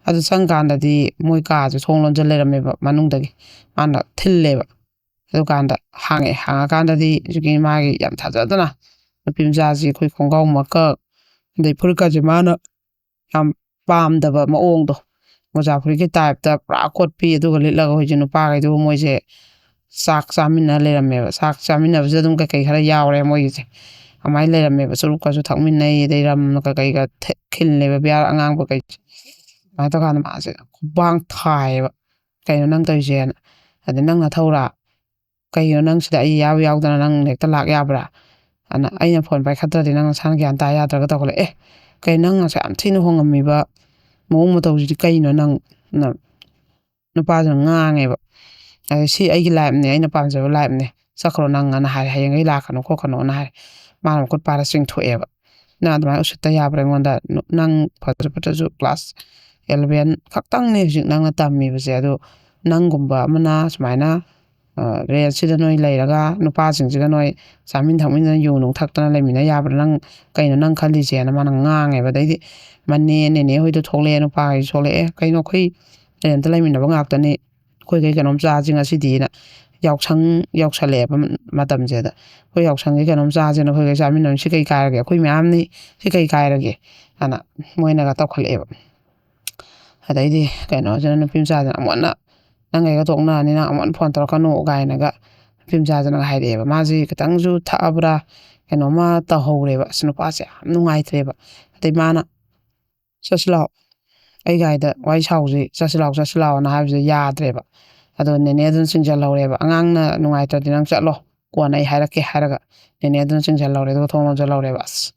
ꯑꯗꯨ ꯆꯪꯀꯥꯟꯗꯗꯤ ꯃꯣꯏ ꯀꯥꯁꯦ ꯊꯣꯡ ꯂꯣꯟꯖꯜ ꯂꯩꯔꯝꯃꯦꯕ ꯃꯅꯨꯡꯗꯒꯤ꯫ ꯃꯥꯅ ꯊꯤꯜꯂꯦꯕ꯫ ꯑꯗꯨꯀꯥꯟꯗ ꯍꯥꯡꯉꯛꯑꯦ꯫ ꯍꯥꯡꯉꯀꯥꯟꯗꯗꯤ ꯍꯧꯖꯤꯛꯀꯤ ꯃꯥꯒꯤ ꯌꯥꯝ ꯊꯥꯖꯗꯅ ꯅꯨꯄꯤ ꯃꯆꯥꯁꯤ ꯑꯩꯈꯣꯏ ꯈꯣꯡꯒ꯭ꯔꯥꯎ ꯃꯀꯛ, ꯑꯗꯩ ꯐꯨꯔꯤꯠꯀꯁꯦ ꯃꯥꯅ ꯌꯥꯝ ꯄꯥꯝꯗꯕ ꯃꯑꯣꯡꯗꯣ, ꯃꯣꯖꯥ ꯐꯨꯔꯤꯠꯀꯤ ꯇꯥꯏꯞꯇ ꯄꯨꯔꯥ ꯀꯣꯠꯄꯤ꯫ ꯑꯗꯨꯒ ꯂꯤꯠꯂꯒ ꯍꯧꯖꯤꯛ ꯅꯨꯄꯥꯈꯩꯗꯨꯕꯨ ꯃꯣꯏꯁꯦ ꯆꯥꯛ ꯆꯥꯃꯤꯟꯅ ꯂꯩꯔꯝꯃꯦꯕ꯫ ꯆꯥꯛ ꯆꯥꯃꯤꯟꯅꯕꯁꯤꯗ ꯑꯗꯨꯝ ꯀꯩꯀꯩ ꯈꯔ ꯌꯥꯎꯔꯦ ꯃꯣꯏꯒꯤꯁꯦ꯫ ꯑꯗꯨꯃꯥꯏꯅ ꯂꯩꯔꯝꯃꯦꯕ꯫ ꯆꯨꯔꯨꯞꯀꯁꯨ ꯊꯛꯃꯤꯟꯅꯩ, ꯑꯗꯩ ꯔꯝ ꯀꯩꯀꯩꯒ ꯊꯦ-, ꯈꯤꯜꯂꯦꯕ ꯕꯤꯌꯥꯔ ꯑꯉꯥꯡꯕ ꯀꯩ꯫ ꯑꯗꯨꯃꯥꯏꯅ ꯇꯧꯀꯥꯟꯗ ꯃꯥꯁꯦ ꯈꯨꯕꯥꯡ ꯊꯥꯏꯌꯦꯕ, "ꯀꯩꯅꯣ ꯅꯪ ꯇꯧꯔꯤꯁꯦꯅ?" ꯑꯗꯩ, "ꯅꯪ ꯅꯊꯧꯔꯥ? ꯀꯩꯒꯤꯅꯣ ꯅꯪ ꯁꯤꯗ ꯑꯩ ꯌꯥꯎ ꯌꯥꯎꯗꯅ ꯅꯪ ꯍꯦꯛꯇ ꯂꯥꯛ ꯌꯥꯕ꯭ꯔꯥ? ꯑꯗꯨꯅ ꯑꯩꯅ ꯐꯣꯟ ꯄꯥꯏꯈꯠꯇ꯭ꯔꯗꯤ ꯅꯪ ꯅꯁꯥꯅ ꯒ꯭ꯌꯥꯟ ꯇꯥ ꯌꯥꯗ꯭ꯔꯒ" ꯇꯧꯈꯠꯂꯛꯑꯦ꯫ "ꯑꯦ, ꯀꯩꯅꯣ ꯅꯪ ꯉꯁꯥꯏ ꯌꯥꯝ ꯊꯤꯅ ꯍꯣꯡꯉꯝꯃꯤꯕ ꯃꯑꯣꯡ ꯃꯇꯧꯁꯤꯗꯤ ꯀꯩꯅꯣ ꯅꯪ?" ꯅ-, ꯅꯨꯄꯥꯗꯨꯅ ꯉꯥꯡꯉꯦꯕ꯫ ꯑꯗꯩ, "ꯁꯤ ꯑꯩꯒꯤ ꯂꯥꯏꯐꯅꯦ, ꯑꯩꯅ ꯄꯥꯝꯖꯕ ꯂꯥꯏꯐꯅꯦ, ꯆꯠꯈ꯭ꯔꯣ ꯅꯪ" ꯑꯅ ꯍꯥꯏꯔꯦ꯫ "ꯍꯌꯦꯡꯈꯩ ꯂꯥꯛꯀꯅꯨ ꯈꯣꯠꯀꯅꯣꯅ" ꯍꯥꯏꯔꯦ꯫ ꯃꯥꯅ ꯃꯈꯨꯠ ꯄꯥꯏꯔ ꯆꯤꯡꯊꯣꯛꯑꯦꯕ꯫ "ꯅꯪ ꯑꯗꯨꯃꯥꯏꯅ ꯎꯁꯤꯠꯇ ꯌꯥꯕ꯭ꯔꯥ ꯑꯩꯉꯣꯟꯗ? ꯅ-, ꯅꯪ ꯐꯖ ꯐꯠꯇ꯭ꯔꯁꯨ ꯀ꯭ꯂꯥꯁ ꯑꯦꯂꯚꯦꯟ ꯈꯛꯇꯪꯅꯦ ꯍꯧꯖꯤꯛ ꯅꯪꯅ ꯇꯝꯃꯤꯕꯁꯦ꯫ ꯑꯗꯨ ꯅꯪꯒꯨꯝꯕ ꯑꯃꯅ ꯁꯨꯃꯥꯏꯅ ꯔꯦꯟꯠꯁꯤꯗ ꯅꯣꯏ ꯂꯩꯔꯒ ꯅꯨꯄꯥꯁꯤꯡꯁꯤꯒ ꯅꯣꯏ ꯆꯥꯃꯤꯟ ꯊꯛꯃꯤꯟꯅ ꯌꯨ ꯅꯨꯡ ꯊꯛꯇꯅ ꯂꯩꯃꯤꯟꯅ ꯌꯥꯕ꯭ꯔꯥ? ꯅꯪ ꯀꯩꯅꯣ ꯅꯪ ꯈꯜꯂꯤꯁꯦꯅ ꯃꯥꯅ ꯉꯥꯡꯉꯦꯕ꯫ ꯑꯗꯩꯗꯤ ꯃꯅꯦ ꯅꯦꯅꯦ ꯍꯣꯏꯗꯣ ꯊꯣꯛꯂꯛꯑꯦ, ꯅꯨꯄꯥꯈꯩꯁꯨ ꯊꯣꯛꯂꯛꯑꯦ꯫ "ꯀꯩꯅꯣ ꯑꯩꯈꯣꯏ ꯔꯦꯟꯠꯇ ꯂꯩꯃꯤꯟꯅꯕ ꯉꯥꯛꯇꯅꯤ, ꯑꯩꯈꯣꯏꯈꯩ ꯀꯩꯅꯣꯝ ꯆꯥꯁꯤ ꯉꯁꯤꯗꯤꯅ" ꯌꯥꯎꯁꯪ ꯌꯧꯁꯜꯂꯛꯑꯦꯕ ꯃꯇꯝꯁꯦꯗ꯫ "ꯑꯩꯈꯣꯏ ꯌꯥꯎꯁꯪꯒꯤ ꯀꯩꯅꯣꯝ ꯆꯥꯁꯦꯅ ꯑꯩꯈꯣꯏꯈꯩ ꯆꯥꯃꯤꯟꯅꯕꯅꯤ, ꯁꯤ ꯀꯩ ꯀꯥꯏꯔꯒꯦ? ꯑꯩꯈꯣꯏ ꯃꯌꯥꯝꯅꯤ, ꯁꯤ ꯀꯩ ꯀꯥꯏꯔꯒꯦ?" ꯑꯅ ꯃꯣꯏꯅꯒ ꯇꯧꯈꯠꯂꯛꯑꯦꯕ꯫ ꯑꯗꯩꯗꯤ ꯀꯩꯅꯣꯁꯤꯅ ꯅꯨꯄꯤ ꯃꯆꯥꯁꯤꯅ ꯑꯃꯨꯛ ꯍꯟꯅ "ꯅꯪ ꯑꯩꯒ ꯇꯣꯛꯅꯔꯅꯤ, ꯅꯪ ꯑꯃꯨꯛ ꯍꯟꯅ ꯐꯣꯟ ꯇꯧꯔꯛꯀꯅꯨ" ꯀꯥꯏꯅꯒ ꯅꯨꯄꯤ ꯃꯆꯥꯁꯤꯅꯒ ꯍꯥꯏꯔꯛꯑꯦꯕ꯫ ꯃꯥꯁꯤ ꯈꯤꯇꯪꯁꯨ ꯊꯛꯑꯕ꯭ꯔꯥ ꯀꯩꯅꯣꯝꯃ ꯇꯧꯍꯧꯔꯦꯕ꯫ ꯑꯁ ꯅꯨꯄꯥꯁꯦ ꯌꯥꯝ ꯅꯨꯡꯉꯥꯏꯇ꯭ꯔꯦꯕ꯫ ꯑꯗꯩ ꯃꯥꯅ "ꯆꯠꯁꯤ ꯂꯥꯛꯑꯣ, ꯑꯩ ꯒꯥꯔꯤꯗ ꯋꯥꯔꯤ ꯁꯥꯎꯁꯤ, ꯆꯠꯁꯤ ꯂꯥꯛꯑꯣ, ꯆꯠꯁꯤ ꯂꯥꯛꯑꯣꯅ" ꯍꯥꯏꯕꯁꯦ ꯌꯥꯗ꯭ꯔꯦꯕ꯫ ꯑꯗꯣ ꯅꯦꯅꯦ ꯑꯗꯨꯅ ꯆꯤꯡꯁꯤꯜꯍꯧꯔꯦꯕ꯫ "ꯑꯉꯥꯡꯅ ꯅꯨꯡꯉꯥꯏꯇ꯭ꯔꯗꯤ ꯅꯪ ꯆꯠꯂꯣ, ꯀꯣꯟꯅ ꯑꯩ ꯍꯥꯏꯔꯛꯀꯦ" ꯍꯥꯏꯔꯒ ꯅꯦꯅꯦ ꯑꯗꯨꯅ ꯆꯤꯡꯁꯤꯜꯍꯧꯔꯦ꯫ ꯑꯗꯨꯒ ꯊꯣꯡ ꯂꯣꯟꯁꯤꯜꯍꯧꯔꯦꯕ꯫ ꯑꯁ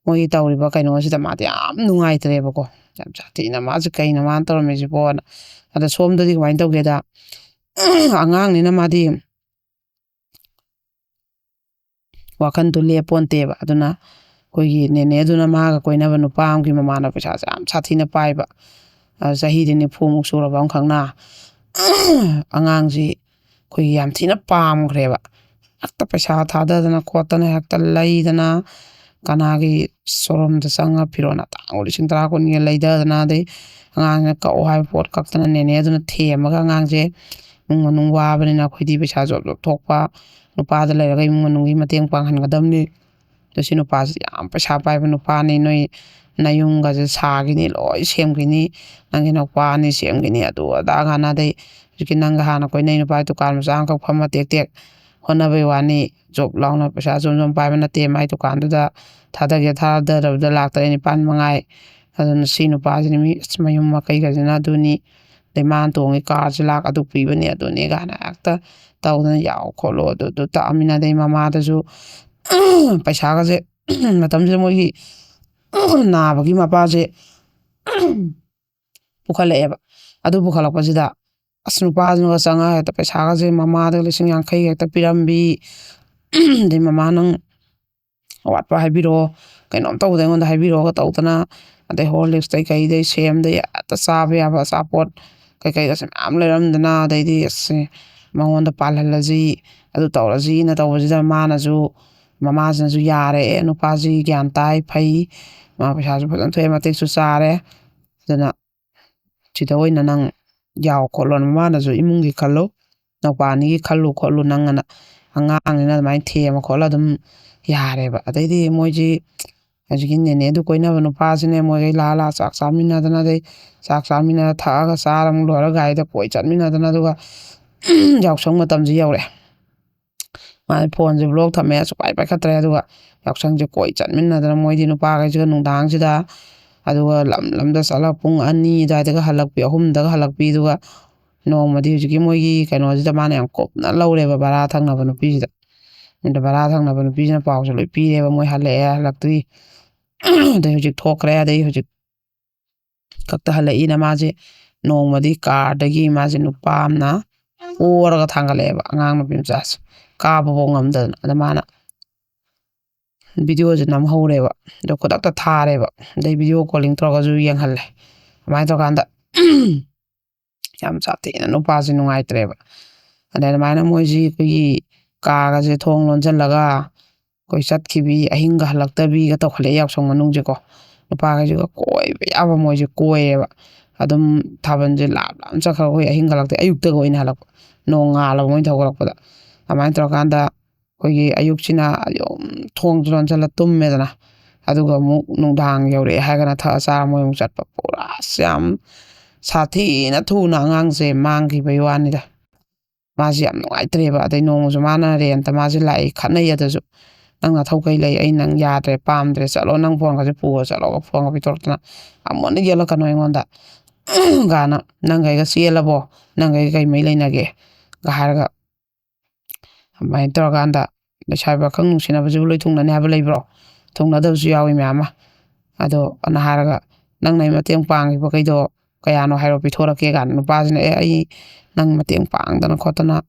ꯃꯣꯏꯒꯤ ꯇꯧꯔꯤꯕ ꯀꯩꯅꯣꯁꯤꯗ ꯃꯥꯗꯤ ꯌꯥꯝ ꯅꯨꯡꯉꯥꯏꯇ꯭ꯔꯦꯕꯀꯣ꯫ ꯌꯥꯝ ꯁꯥꯊꯤꯅ ꯃꯥꯁꯦ "ꯀꯩꯅꯣ ꯃꯥꯅ ꯇꯧꯔꯝꯃꯤꯁꯤꯕꯣꯅ"꯫ ꯑꯗ ꯁꯣꯝꯗꯗꯤ ꯀꯃꯥꯏꯅ ꯇꯧꯒꯦꯗ, ꯑꯉꯥꯡꯅꯤꯅ ꯃꯥꯗꯤ ꯋꯥꯈꯟꯗꯣ ꯂꯦꯞꯄꯣꯟꯇꯦꯕ꯫ ꯑꯗꯨꯅ ꯑꯩꯈꯣꯏꯒꯤ ꯅꯦꯅꯦ ꯑꯗꯨꯅ ꯃꯥꯒ ꯀꯣꯏꯅꯕ ꯅꯨꯄꯥ ꯑꯃꯒꯤ ꯃꯃꯥꯅ ꯄꯩꯁꯥꯁꯦ ꯌꯥꯝ ꯁꯥꯊꯤꯅ ꯄꯥꯏꯕ꯫ ꯑ, ꯆꯍꯤꯗꯤ ꯅꯤꯐꯨꯃꯨꯛ ꯁꯨꯔꯕ ꯑꯃꯈꯛꯅ꯫ ꯑꯉꯥꯡꯁꯤ ꯑꯩꯈꯣꯏꯒꯤ ꯌꯥꯝ ꯊꯤꯅ ꯄꯥꯝꯈ꯭ꯔꯦꯕ꯫ ꯍꯦꯛꯇ ꯄꯩꯁꯥ ꯊꯥꯗꯗꯅ ꯈꯣꯠꯇꯅ ꯍꯦꯛꯇ ꯂꯩꯗꯅ, ꯀꯅꯥꯒꯤ ꯁꯣꯔꯨꯝꯗ ꯆꯪꯉ ꯐꯤꯔꯣꯜ ꯑꯇꯥꯡꯕ ꯂꯤꯁꯤꯡ ꯇꯔꯥ ꯀꯨꯟꯒ ꯂꯩꯗꯗꯅ, ꯑꯗꯩ ꯑꯉꯥꯡꯁꯤꯅ ꯀꯛꯑꯣ ꯍꯥꯏꯕ ꯄꯣꯠ ꯀꯛꯇꯅ ꯅꯦꯅꯦ ꯑꯗꯨꯅ ꯊꯦꯝꯃꯒ ꯑꯉꯥꯡꯁꯦ ꯏꯃꯨꯡ ꯃꯅꯨꯡ ꯋꯥꯕꯅꯤꯅ ꯑꯩꯈꯣꯏꯗꯤ ꯄꯩꯁꯥ ꯖꯣꯕ ꯖꯣꯕ ꯊꯣꯛꯄ ꯅꯨꯄꯥꯗ ꯂꯩꯔꯒ ꯏꯃꯨꯡ ꯃꯅꯨꯡꯒꯤ ꯃꯇꯦꯡ ꯄꯥꯡꯍꯟꯒꯗꯕꯅꯤ꯫ ꯑꯗꯣ ꯁꯤ ꯅꯨꯄꯥꯁꯤ ꯌꯥꯝ ꯄꯩꯁꯥ ꯄꯥꯏꯕ ꯅꯨꯄꯥꯅꯤ, ꯅꯣꯏ ꯅꯌꯨꯝꯒꯁꯦ ꯁꯥꯈꯤꯅꯤ, ꯂꯣꯏ ꯁꯦꯝꯈꯤꯅꯤ, ꯅꯪꯒꯤ ꯅꯨꯄꯥꯅꯤ ꯁꯦꯝꯈꯤꯅꯤ, ꯑꯗꯨ ꯑꯗꯥ ꯀꯥꯟꯅꯗꯩ ꯍꯧꯖꯤꯛꯀꯤ ꯅꯪꯒ ꯍꯥꯟꯅ ꯀꯣꯏꯅꯩ ꯅꯨꯄꯥ ꯗꯨꯀꯥꯟ ꯃꯆꯥ ꯑꯃꯈꯛ ꯐꯝꯃ ꯇꯦꯛ ꯇꯦꯛ ꯍꯣꯠꯅꯕꯩ ꯋꯥꯅꯤ꯫ ꯖꯣꯕ ꯂꯥꯎꯅ ꯄꯩꯁꯥ ꯖꯣꯝ ꯖꯣꯝ ꯄꯥꯏꯕ ꯅꯠꯇꯦ꯫ ꯃꯥꯏ ꯗꯨꯀꯥꯟꯗꯨꯗ ꯊꯥꯗꯒꯦ ꯊꯥꯗꯔꯕꯗ ꯂꯥꯛ ꯇꯔꯦꯠ ꯅꯤꯄꯥꯜ ꯃꯉꯥꯏ꯫ ꯑꯗꯨꯅ ꯁꯤ ꯅꯨꯄꯥꯁꯤꯅ ꯃꯤ ꯑꯁ ꯃꯌꯨꯝ ꯃꯀꯩꯒꯁꯤꯅ ꯑꯗꯨꯅꯤ, ꯑꯗꯩ ꯃꯥꯅ ꯇꯣꯡꯉꯤ ꯀꯥꯔꯁꯤ ꯂꯥꯛ ꯑꯗꯨꯛ ꯄꯤꯕꯅꯤ, ꯑꯗꯨꯅꯤ ꯀꯥꯏꯅ ꯍꯦꯛꯇ ꯇꯧꯗꯅ ꯌꯥꯎ ꯈꯣꯠꯂꯣ ꯑꯗꯨ ꯑꯗꯨ ꯇꯥꯛꯑꯃꯤꯅ꯫ ꯑꯗꯩ ꯃꯃꯥꯗꯁꯨ ꯄꯩꯁꯥꯒꯁꯦ ꯃꯇꯝꯁꯤꯗ ꯃꯣꯏꯒꯤ ꯅꯥꯕꯒꯤ ꯃꯄꯥꯁꯦ ꯄꯨꯈꯠꯂꯛꯑꯦꯕ꯫ ꯑꯗꯨ ꯄꯨꯈꯠꯂꯛꯄꯁꯤꯗ ꯑꯁ ꯅꯨꯄꯥꯁꯤꯅꯒ ꯆꯪꯉꯛꯑꯒ ꯍꯦꯛꯇ ꯄꯩꯁꯥꯒꯁꯦ ꯃꯃꯥꯗ ꯂꯤꯁꯤꯡ ꯌꯥꯡꯈꯩ ꯍꯦꯛꯇ ꯄꯤꯔꯝꯕꯤ꯫ ꯑꯗꯩ "ꯃꯃꯥ ꯅꯪ ꯑꯋꯥꯠꯄ ꯍꯥꯏꯕꯤꯔꯛꯑꯣ, ꯀꯩꯅꯣꯝ ꯇꯧꯕꯗ ꯑꯩꯉꯣꯟꯗ ꯍꯥꯏꯕꯤꯔꯛꯑꯣꯒ" ꯇꯧꯗꯅ ꯑꯗꯩ ꯍꯣꯔꯂꯤꯛꯁꯇꯩ ꯀꯩꯗꯩ ꯁꯦꯝꯗꯩ ꯍꯦꯛꯇ ꯆꯥꯕ ꯌꯥꯕ ꯑꯆꯥꯄꯣꯠ ꯀꯩꯀꯩꯒꯁꯦ ꯃꯌꯥꯝ ꯂꯩꯔꯝꯗꯅ, ꯑꯗꯩꯗꯤ ꯑꯁ ꯃꯉꯣꯟꯗ ꯄꯥꯜꯍꯜꯂꯁꯤ, ꯑꯗꯨ ꯇꯧꯔꯁꯤꯅ ꯇꯧꯕꯁꯤꯗ ꯃꯥꯅꯁꯨ, ꯃꯃꯥꯁꯤꯅꯁꯨ ꯌꯥꯔꯦ, "ꯑꯦ, ꯅꯨꯄꯥꯁꯤ ꯒ꯭ꯌꯥꯟ ꯇꯥꯏ, ꯐꯩ, ꯃꯥ ꯄꯩꯁꯥꯁꯨ ꯐꯖꯅ ꯊꯣꯛꯑꯦ, ꯃꯇꯤꯛꯁꯨ ꯆꯥꯔꯦ, ꯑꯗꯨꯅ ꯁꯤꯗ ꯑꯣꯏꯅ ꯅꯪ ꯌꯥꯎ ꯈꯣꯠꯂꯣ"꯫ ꯃꯃꯥꯅꯁꯨ "ꯏꯃꯨꯡꯒꯤ ꯈꯜꯂꯨ, ꯅꯧꯄꯥ ꯑꯅꯤꯒꯤ ꯈꯜꯂꯨ ꯈꯣꯠꯂꯨ, ꯅꯪ ꯑꯅ ꯑꯉꯥꯡꯅꯤꯅ" ꯑꯗꯨꯃꯥꯏꯅ ꯊꯦꯝꯃ ꯈꯣꯠꯂ ꯑꯗꯨꯝ ꯌꯥꯔꯦꯕ꯫ ꯑꯗꯩꯗꯤ ꯃꯣꯏꯁꯤ ꯍꯧꯖꯤꯛꯀꯤ ꯅꯦꯅꯦꯗꯨ ꯀꯣꯏꯅꯕ ꯅꯨꯄꯥꯁꯤꯅꯦ ꯃꯣꯏꯒꯩ ꯂꯥꯛꯑ ꯂꯥꯛꯑ ꯆꯥꯛ ꯆꯥꯃꯤꯟꯅꯗꯅ, ꯑꯗꯩ ꯆꯥꯛ ꯆꯥꯃꯤꯟꯅꯔ ꯊꯛꯑꯒ ꯆꯥꯔ ꯑꯃꯨꯛ ꯂꯣꯏꯔꯒ ꯒꯥꯔꯤꯗ ꯀꯣꯏ ꯆꯠꯃꯤꯟꯅꯗꯅ, ꯑꯗꯨꯒ ꯌꯥꯎꯁꯪ ꯃꯇꯝꯁꯤ ꯌꯧꯔꯛꯑꯦ꯫ ꯃꯥꯅ ꯐꯣꯟꯁꯦ ꯕ꯭ꯂꯣꯛ ꯊꯝꯃꯦ, ꯁꯨꯡꯄꯥꯏ ꯄꯥꯏꯈꯠꯇ꯭ꯔꯦ꯫ ꯑꯗꯨꯒ ꯌꯥꯎꯁꯪꯁꯦ ꯀꯣꯏ ꯆꯠꯃꯤꯟꯅꯗꯅ ꯃꯣꯏꯗꯤ ꯅꯨꯄꯥꯈꯩꯁꯤꯒ ꯅꯨꯡꯗꯥꯡꯁꯤꯗ, ꯑꯗꯨꯒ ꯂꯝ ꯂꯝꯗ ꯆꯠꯂꯒ ꯄꯨꯡ ꯑꯅꯤ ꯑꯗꯨꯋꯥꯏꯗꯒ ꯍꯜꯂꯛꯄꯤ, ꯑꯍꯨꯝꯗꯒ ꯍꯜꯂꯛꯄꯤ꯫ ꯑꯗꯨꯒ ꯅꯣꯡꯃꯗꯤ ꯍꯧꯖꯤꯛꯀꯤ ꯃꯣꯏꯒꯤ ꯀꯩꯅꯣꯁꯤꯗ ꯃꯥꯅ ꯌꯥꯝ ꯀꯨꯞꯅ ꯂꯧꯔꯦꯕ, ꯚꯔꯥ ꯊꯪꯅꯕ ꯅꯨꯄꯤꯁꯤꯗ꯫ ꯑꯗ ꯚꯔꯥ ꯊꯪꯅꯕ ꯅꯨꯄꯤꯁꯤꯅ ꯄꯥꯎꯁꯦ ꯂꯣꯏ ꯄꯤꯔꯦꯕ, "ꯃꯣꯏ ꯍꯜꯂꯛꯑꯦ, ꯍꯜꯂꯛꯇ꯭ꯔꯤ, ꯑꯗꯩ ꯍꯧꯖꯤꯛ ꯊꯣꯛꯈ꯭ꯔꯦ, ꯑꯗꯩ ꯍꯧꯖꯤꯛ ꯈꯛꯇ ꯍꯜꯂꯛꯏꯅ" ꯃꯥꯁꯦ ꯅꯣꯡꯃꯗꯤ ꯀꯥꯔꯗꯒꯤ ꯃꯥꯁꯦ ꯅꯨꯄꯥ ꯑꯃꯅ ꯄꯣꯔꯒ ꯊꯥꯡꯒꯠꯂꯛꯑꯦꯕ, ꯑꯉꯥꯡ ꯅꯨꯄꯤ ꯃꯆꯥꯁꯦ ꯀꯥꯕꯐꯥꯎ ꯉꯝꯗꯗꯅ꯫ ꯑꯗ ꯃꯥꯅ ꯚꯤꯗꯤꯑꯣꯁꯦ ꯅꯝꯍꯧꯔꯦꯕ, ꯑꯗꯣ ꯈꯨꯗꯛꯇ ꯊꯥꯔꯦꯕ, ꯑꯗꯩ ꯚꯤꯗꯤꯑꯣ ꯀꯣꯂꯤꯡ ꯇꯧꯔꯒꯁꯨ ꯌꯦꯡꯍꯜꯂꯦ꯫ ꯑꯗꯨꯃꯥꯏꯅ ꯇꯧꯔꯀꯥꯟꯗ ꯌꯥꯝ ꯁꯥꯊꯤꯅ ꯅꯨꯄꯥꯁꯦ ꯅꯨꯡꯉꯥꯏꯇ꯭ꯔꯦꯕ꯫ ꯑꯗꯩ ꯑꯗꯨꯃꯥꯏꯅ ꯃꯣꯏꯁꯤ ꯑꯩꯈꯣꯏꯒꯤ ꯀꯥꯒꯁꯦ ꯊꯣꯡ ꯂꯣꯟꯁꯤꯜꯂꯒ ꯑꯩꯈꯣꯏ ꯆꯠꯈꯤꯕꯤ, ꯑꯍꯤꯡꯒ ꯍꯜꯂꯛꯇꯕꯤꯒ ꯇꯧꯈꯠꯂꯛꯑꯦ ꯌꯥꯎꯁꯪ ꯃꯅꯨꯡꯁꯦꯀꯣ꯫ ꯅꯨꯄꯥꯈꯩꯁꯤꯒ ꯀꯣꯏꯕ ꯌꯥꯕ ꯃꯣꯏꯁꯦ ꯀꯣꯏꯌꯦꯕ꯫ ꯑꯗꯨꯝ ꯊꯥꯕꯜꯁꯦ ꯂꯥꯞ ꯂꯥꯞꯅ ꯆꯠꯈ꯭ꯔꯒ ꯑꯩꯈꯣꯏ ꯑꯍꯤꯡ ꯍꯜꯂꯛꯇꯦ, ꯑꯌꯨꯛꯇꯒ ꯑꯣꯏꯅ ꯍꯜꯂꯛꯄ, ꯅꯣꯡ ꯉꯥꯜꯂꯕ ꯃꯣꯏꯅ ꯊꯧꯒꯠꯂꯛꯄꯗ꯫ ꯑꯗꯨꯃꯥꯏꯅ ꯇꯧꯔꯀꯥꯟꯗ ꯑꯩꯈꯣꯏꯒꯤ ꯑꯌꯨꯛꯁꯤꯅ ꯑꯗꯨꯝ ꯊꯣꯡꯁꯦ ꯂꯣꯟꯁꯤꯜꯂ ꯇꯨꯝꯃꯦꯗꯅ, ꯑꯗꯨꯒ ꯑꯃꯨꯛ ꯅꯨꯡꯗꯥꯡ ꯌꯧꯔꯛꯑꯦ ꯍꯥꯏꯔꯒꯅ ꯊꯛꯑ ꯆꯥꯔ ꯃꯣꯏ ꯑꯃꯨꯛ ꯆꯠꯄ꯫ ꯄꯨꯔꯥ ꯑꯁ ꯌꯥꯝ ꯁꯥꯊꯤꯅ ꯊꯨꯅ ꯑꯉꯥꯡꯁꯦ ꯃꯥꯡꯈꯤꯕꯒꯤ ꯋꯥꯅꯤꯗ꯫ ꯃꯥꯁꯦ ꯌꯥꯝ ꯅꯨꯡꯉꯥꯏꯇ꯭ꯔꯦꯕ꯫ ꯑꯗꯩ ꯅꯣꯡꯃꯁꯨ ꯃꯥꯅ ꯔꯦꯟꯇ ꯃꯥꯁꯦ ꯂꯥꯛꯏ, ꯈꯠꯅꯩ꯫ ꯑꯗꯨꯁꯨ "ꯅꯪ ꯅꯊꯧ ꯀꯩ ꯂꯩ? ꯑꯩ ꯅꯪ ꯌꯥꯗ꯭ꯔꯦ, ꯄꯥꯝꯗ꯭ꯔꯦ, ꯆꯠꯂꯣ, ꯅꯪ ꯐꯣꯟꯒꯁꯦ ꯄꯨꯔꯣ ꯆꯠꯂꯣꯒ" ꯐꯣꯟꯒ ꯄꯤꯊꯣꯔꯛꯇꯅ, "ꯑꯃꯨꯛ ꯍꯟꯅ ꯌꯦꯠꯂꯛꯀꯅꯨ ꯑꯩꯉꯣꯟꯗ" ꯒꯥꯅ, "ꯅꯪꯒ ꯑꯩꯒ ꯆꯦꯜꯂꯕꯣ? ꯅꯪꯒ ꯑꯩꯒ ꯀꯩ ꯃꯔꯤ ꯂꯩꯅꯒꯦ?" ꯒ ꯍꯥꯏꯔꯒ ꯑꯗꯨꯃꯥꯏꯅ ꯇꯧꯔꯀꯥꯟꯗ ꯂꯩꯁꯥꯕꯤ ꯄꯥꯈꯪ ꯅꯨꯡꯁꯤꯅꯕꯁꯤꯕꯨ ꯂꯣꯏ ꯊꯨꯡꯅꯅꯤ ꯍꯥꯏꯕ ꯂꯩꯕ꯭ꯔꯣ? ꯊꯨꯡꯅꯗꯕꯁꯨ ꯌꯥꯎꯏ ꯃꯌꯥꯝ ꯑꯃ꯫ ꯑꯗꯣ ꯑꯅ ꯍꯥꯏꯔꯒ "ꯅꯪꯅ ꯑꯩ ꯃꯇꯦꯡ ꯄꯥꯡꯈꯤꯕꯈꯩꯗꯣ ꯀꯌꯥꯅꯣ ꯍꯥꯏꯔꯣ, ꯄꯤꯊꯣꯔꯛꯀꯦ" ꯀꯥꯏꯅ꯫ ꯅꯨꯄꯥꯁꯤꯅ "ꯑꯦ, ꯑꯩ ꯅꯪ ꯃꯇꯦꯡ ꯄꯥꯡꯗꯅ ꯈꯣꯠꯇꯅ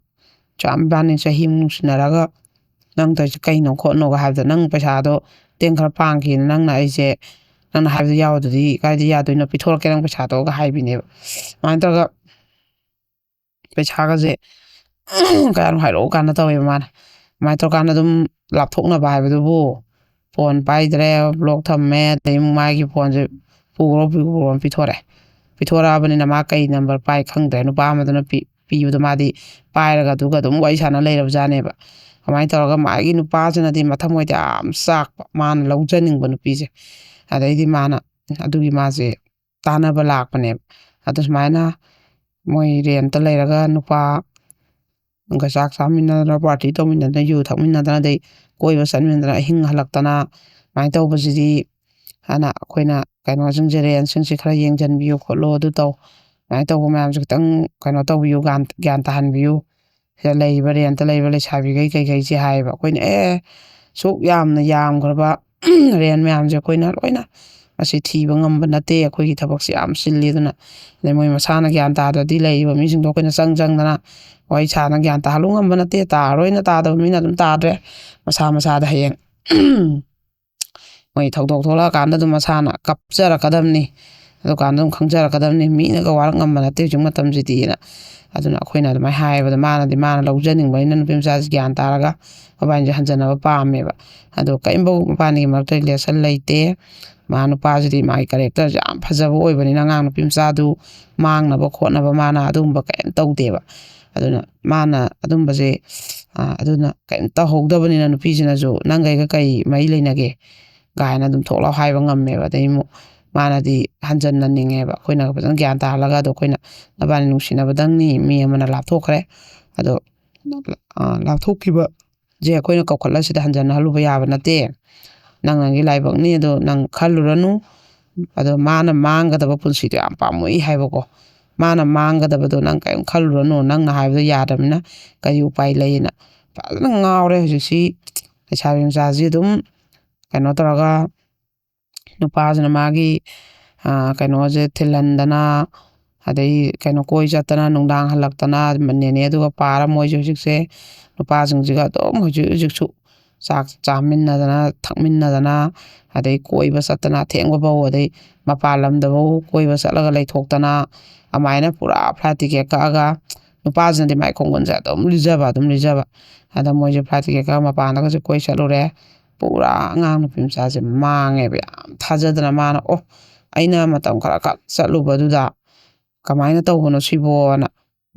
ꯆꯥꯝ ꯏꯕꯥꯅꯤ ꯆꯍꯤꯃꯨꯛ ꯅꯨꯡꯁꯤꯅꯔꯒ ꯅꯪ ꯇꯧꯔꯤꯁꯦ ꯀꯩꯅꯣ ꯈꯣꯠꯅꯣꯒ" ꯍꯥꯏꯕꯗ "ꯅꯪ ꯄꯩꯁꯥꯗꯣ ꯃꯇꯦꯡ ꯈꯔ ꯄꯥꯡꯈꯤꯅ ꯅꯪꯅ ꯑꯩꯁꯦ ꯅꯪꯅ ꯍꯥꯏꯕꯗꯣ ꯌꯥꯎꯗ꯭ꯔꯗꯤ ꯀꯥꯏꯗ ꯌꯥꯗꯣꯏꯅꯣ? ꯄꯤꯊꯣꯔꯛꯀꯦ ꯅꯪ ꯄꯩꯁꯥꯗꯣꯒ ꯍꯥꯏꯕꯤꯅꯦꯕ꯫ ꯑꯗꯨꯃꯥꯏꯅ ꯇꯧꯔꯒ ꯄꯩꯁꯥꯒꯁꯦ ꯀꯌꯥꯅꯣ ꯍꯥꯏꯔꯛꯑꯣ ꯀꯥꯟꯅ ꯇꯧꯋꯦꯕ ꯃꯥꯅ꯫ ꯑꯗꯨꯃꯥꯏꯅ ꯇꯧꯔꯀꯥꯟꯗ ꯑꯗꯨꯝ ꯂꯥꯞꯊꯣꯛꯅꯕ ꯍꯥꯏꯕꯗꯨꯕꯨ ꯐꯣꯟ ꯄꯥꯏꯗ꯭ꯔꯦ, ꯕ꯭ꯂꯣꯛ ꯊꯝꯃꯦ, ꯑꯗꯩ ꯑꯃꯨꯛ ꯃꯥꯒꯤ ꯐꯣꯟꯁꯦ ꯄꯨꯈ꯭ꯔꯣ, ꯄꯨꯈ꯭ꯔꯣꯅ ꯄꯤꯊꯣꯔꯛꯑꯦ꯫ ꯄꯤꯊꯣꯔꯛꯑꯕꯅꯤꯅ ꯃꯥ ꯀꯩ ꯅꯝꯕꯔ ꯄꯥꯏ ꯈꯪꯗ꯭ꯔꯦ꯫ ꯅꯨꯄꯥ ꯑꯃꯗꯨꯅ ꯄꯤ-, ꯄꯤꯕꯗꯣ ꯃꯥꯗꯤ ꯄꯥꯏꯔꯒ ꯑꯗꯨꯒ ꯑꯗꯨꯝ ꯋꯥꯔꯤ ꯁꯥꯟꯅ ꯂꯩꯔꯕꯖꯥꯠꯅꯦꯕ꯫ ꯑꯗꯨꯃꯥꯏꯅ ꯇꯧꯔꯒ ꯃꯥꯒꯤ ꯅꯨꯄꯥꯁꯤꯅꯗꯤ ꯃꯊꯃꯣꯏꯗꯤ ꯌꯥꯝ ꯆꯥꯛꯄ, ꯃꯥꯅ ꯂꯧꯖꯅꯤꯡꯕ ꯅꯨꯄꯤꯁꯦ꯫ ꯑꯗꯩꯗꯤ ꯃꯥꯅ ꯑꯗꯨꯒꯤ ꯃꯥꯁꯦ ꯇꯥꯟꯅꯕ ꯂꯥꯛꯄꯅꯦꯕ꯫ ꯑꯗꯨ ꯁꯨꯃꯥꯏꯅ ꯃꯣꯏ ꯔꯦꯟꯇ ꯂꯩꯔꯒ ꯅꯨꯄꯥ ꯒ ꯆꯥꯛ ꯆꯥꯃꯤꯟꯅꯗꯅ, ꯄꯥꯔꯇꯤ ꯇꯧꯃꯤꯟꯅꯗꯅ, ꯌꯨ ꯊꯛꯃꯤꯟꯅꯗꯅ, ꯑꯗꯩ ꯀꯣꯏꯕ ꯆꯠꯃꯤꯟꯅꯗꯅ, ꯑꯍꯤꯡ ꯍꯜꯂꯛꯇꯅ, ꯑꯗꯨꯃꯥꯏꯅ ꯇꯧꯕꯁꯤꯗꯤ ꯍꯥꯟꯅ ꯑꯩꯈꯣꯏꯅ ꯀꯩꯅꯣꯁꯤꯡꯁꯦ, ꯔꯦꯟꯁꯤꯡꯁꯦ ꯈꯔ ꯌꯦꯡꯁꯤꯟꯕꯤꯌꯨ ꯈꯣꯠꯂꯨ, ꯑꯗꯨ ꯇꯧ, ꯑꯗꯨꯃꯥꯏꯅ ꯇꯧꯕ ꯃꯌꯥꯝꯁꯦ ꯈꯤꯇꯪ ꯀꯩꯅꯣ ꯇꯧꯕꯤꯌꯨ, ꯒ꯭ꯌꯥꯟ, ꯒ꯭ꯌꯥꯟ ꯇꯥꯍꯟꯕꯤꯌꯨ꯫ ꯁꯤꯗ ꯂꯩꯔꯤꯕ ꯔꯦꯟꯇ ꯂꯩꯔꯤꯕ ꯂꯩꯁꯥꯕꯤꯈꯩ ꯀꯩꯀꯩꯁꯦ ꯍꯥꯏꯌꯦꯕ꯫ ꯑꯩꯈꯣꯏꯅ, "ꯑꯦ, ꯁꯨꯛ ꯌꯥꯝꯅ ꯌꯥꯝꯈ꯭ꯔꯕ ꯔꯦꯟ ꯃꯌꯥꯝꯁꯦ ꯑꯩꯈꯣꯏꯅ ꯂꯣꯏꯅ ꯃꯁꯤ ꯊꯤꯕ ꯉꯝꯕ ꯅꯠꯇꯦ, ꯑꯩꯈꯣꯏꯒꯤ ꯊꯕꯛꯁꯦ ꯌꯥꯝ ꯆꯤꯜꯂꯤ꯫ ꯑꯗꯨꯅ ꯑꯗꯩ ꯃꯣꯏ ꯃꯁꯥꯅ ꯒ꯭ꯌꯥꯟ ꯇꯥꯗ꯭ꯔꯗꯤ ꯂꯩꯔꯤꯕ ꯃꯤꯁꯤꯡꯗꯣ ꯑꯩꯈꯣꯏꯅ ꯆꯪ ꯆꯪꯗꯅ ꯋꯥꯔꯤ ꯁꯥꯅ ꯒ꯭ꯌꯥꯟ ꯇꯥꯍꯜꯂꯨ ꯉꯝꯕ ꯅꯠꯇꯦ꯫ ꯇꯥꯔꯣꯏꯅ ꯇꯥꯗꯕ ꯃꯤꯅ ꯑꯗꯨꯝ ꯇꯥꯗ꯭ꯔꯦ꯫ ꯃꯁꯥ ꯃꯁꯥꯗ ꯍꯌꯦꯡ ꯃꯣꯏ ꯊꯧꯗꯣꯛ ꯊꯣꯛꯂꯛꯑꯀꯥꯟꯗ ꯑꯗꯨꯝ ꯃꯁꯥꯅ ꯀꯞꯆꯔꯛꯀꯗꯕꯅꯤ꯫ ꯑꯗꯨꯀꯥꯟꯗ ꯑꯗꯨꯝ ꯈꯪꯖꯔꯛꯀꯗꯕꯅꯤ, ꯃꯤꯅꯒ ꯋꯥꯔꯛ ꯉꯝꯕ ꯅꯠꯇꯦ ꯍꯧꯖꯤꯛ ꯃꯇꯝꯁꯤꯗꯤꯅ꯫ ꯑꯗꯨꯅ ꯑꯩꯈꯣꯏꯅ ꯑꯗꯨꯃꯥꯏꯅ ꯍꯥꯏꯕꯗ ꯃꯥꯅꯗꯤ, ꯃꯥꯅ ꯂꯧꯖꯅꯤꯡꯕꯅꯤꯅ ꯅꯨꯄꯤ ꯃꯆꯥꯁꯤ ꯒ꯭ꯌꯥꯟ ꯇꯥꯔꯒ ꯃꯕꯥꯅꯤꯁꯦ ꯍꯟꯖꯟꯅꯕ ꯄꯥꯝꯃꯦꯕ꯫ ꯑꯗꯣ ꯀꯔꯤꯝꯐꯧ ꯃꯕꯥꯅꯤꯒꯤ ꯃꯔꯛꯇ ꯔꯤꯂꯦꯁꯟ ꯂꯩꯇꯦ꯫ ꯃꯥ ꯅꯨꯄꯥꯁꯤꯗꯤ ꯃꯥꯒꯤ ꯀꯦꯔꯦꯛꯇꯔꯁꯦ ꯌꯥꯝ ꯐꯖꯕ ꯑꯣꯏꯕꯅꯤꯅ ꯑꯉꯥꯡ ꯅꯨꯄꯤ ꯃꯆꯥꯗꯨ ꯃꯥꯡꯅꯕ ꯈꯣꯠꯅꯕ ꯃꯥꯅ ꯑꯗꯨꯒꯨꯝꯕ ꯀꯔꯤꯝ ꯇꯧꯗꯦꯕ꯫ ꯑꯗꯨꯅ ꯃꯥꯅ ꯑꯗꯨꯝꯕꯁꯦ, ꯑ, ꯑꯗꯨꯅ ꯀꯔꯤꯝ ꯇꯧꯍꯧꯗꯕꯅꯤꯅ ꯅꯨꯄꯤꯁꯤꯅꯁꯨ "ꯅꯪꯒ ꯑꯩꯒ ꯀꯔꯤ ꯃꯔꯤ ꯂꯩꯅꯒꯦ?" ꯀꯥꯏꯅ ꯑꯗꯨꯝ ꯊꯣꯛ ꯂꯥꯎ ꯍꯥꯏꯕ ꯉꯝꯃꯦꯕ꯫ ꯑꯗꯩ ꯑꯃꯨꯛ ꯃꯥꯅꯗꯤ ꯍꯟꯖꯟꯅꯅꯤꯡꯉꯦꯕ꯫ ꯑꯩꯈꯣꯏꯅ ꯐꯖꯅ ꯒ꯭ꯌꯥꯟ ꯇꯥꯍꯜꯂꯒ, ꯑꯗꯣ ꯑꯩꯈꯣꯏꯅ "ꯅꯕꯥꯅꯤ ꯅꯨꯡꯁꯤꯅꯕꯗꯪꯅꯤ, ꯃꯤ ꯑꯃꯅ ꯂꯥꯞꯊꯣꯛꯈ꯭ꯔꯦ꯫ ꯑꯗꯣ, ꯑ, ꯂꯥꯞꯊꯣꯛꯈꯤꯕꯁꯦ ꯑꯩꯈꯣꯏꯅ ꯀꯧꯈꯠꯂ ꯁꯤꯗ ꯍꯟꯖꯟꯅꯍꯜꯂꯨꯕ ꯌꯥꯕ ꯅꯠꯇꯦ꯫ ꯅꯪ ꯅꯪꯒꯤ ꯂꯥꯏꯕꯛꯅꯤ, ꯑꯗꯣ ꯅꯪ ꯈꯜꯂꯨꯔꯅꯨ꯫ ꯑꯗꯣ ꯃꯥꯅ ꯃꯥꯡꯒꯗꯕ ꯄꯨꯟꯁꯤꯗꯣ ꯌꯥꯝ ꯄꯥꯝꯃꯨꯏ ꯍꯥꯏꯕꯀꯣ꯫ ꯃꯥꯅ ꯃꯥꯡꯒꯗꯕꯗꯣ ꯅꯪ ꯀꯔꯤꯝ ꯈꯜꯂꯨꯔꯅꯨ, ꯅꯪꯅ ꯍꯥꯏꯕꯗꯣ ꯌꯥꯗ꯭ꯔꯕꯅꯤꯅ ꯀꯔꯤ ꯎꯄꯥꯏ ꯂꯩꯌꯦꯅ" ꯐꯖꯅ ꯉꯥꯎꯔꯦ ꯍꯧꯖꯤꯛꯁꯤ꯫ ꯂꯩꯁꯥꯕꯤ ꯃꯆꯥꯁꯤ ꯑꯗꯨꯝ ꯀꯩꯅꯣ ꯇꯧꯔꯒ ꯅꯨꯄꯥꯁꯤꯅ ꯃꯥꯒꯤ, ꯑ, ꯀꯩꯅꯣꯁꯦ ꯊꯤꯜꯍꯟꯗꯅ, ꯑꯗꯩ ꯀꯩꯅꯣ ꯀꯣꯏ ꯆꯠꯇꯅ, ꯅꯨꯡꯗꯥꯡ ꯍꯜꯂꯛꯇꯅ, ꯅꯦꯅꯦ ꯑꯗꯨꯒ ꯄꯥꯔ ꯃꯣꯏꯁꯦ ꯍꯧꯖꯤꯛꯁꯦ ꯅꯨꯄꯥꯁꯤꯡꯁꯤꯒ ꯑꯗꯨꯝ ꯍꯧꯖꯤꯛ ꯍꯧꯖꯤꯛꯁꯨ ꯆꯥꯛ ꯆꯥꯃꯤꯟꯅꯗꯅ ꯊꯛꯃꯤꯟꯅꯗꯅ, ꯑꯗꯩ ꯀꯣꯏꯕ ꯆꯠꯇꯅ ꯑꯊꯦꯡꯕꯐꯥꯎ, ꯑꯗꯩ ꯃꯄꯥꯟ ꯂꯝꯗꯐꯥꯎ ꯀꯣꯏꯕ ꯆꯠꯂꯒ ꯂꯩꯊꯣꯛꯇꯅ, ꯑꯗꯨꯃꯥꯏꯅ ꯄꯨꯔꯥ flight ticket ꯀꯛꯑꯒ, ꯅꯨꯄꯥꯁꯤꯅꯗꯤ ꯃꯥꯏ ꯈꯣꯡꯒꯨꯟꯁꯦ ꯑꯗꯨꯝ ꯂꯤꯖꯕ, ꯑꯗꯨꯝ ꯂꯤꯖꯕ꯫ ꯑꯗ ꯃꯣꯏꯁꯦ flight ticket ꯀꯛꯑꯒ ꯃꯄꯥꯟꯗꯒꯁꯨ ꯀꯣꯏ ꯆꯠꯂꯨꯔꯦ꯫ ꯄꯨꯔꯥ ꯑꯉꯥꯡ ꯅꯨꯄꯤ ꯃꯆꯥꯁꯦ ꯃꯥꯡꯉꯦꯕ, ꯌꯥꯝ ꯊꯥꯖꯗꯅ꯫ ꯃꯥꯅ, "ꯑꯣ, ꯑꯩꯅ ꯃꯇꯝ ꯈꯔ ꯈꯛ ꯆꯠꯂꯨꯕꯗꯨꯗ ꯀꯃꯥꯏꯅ ꯇꯧꯕꯅꯣ ꯁꯤꯕꯣꯅ?"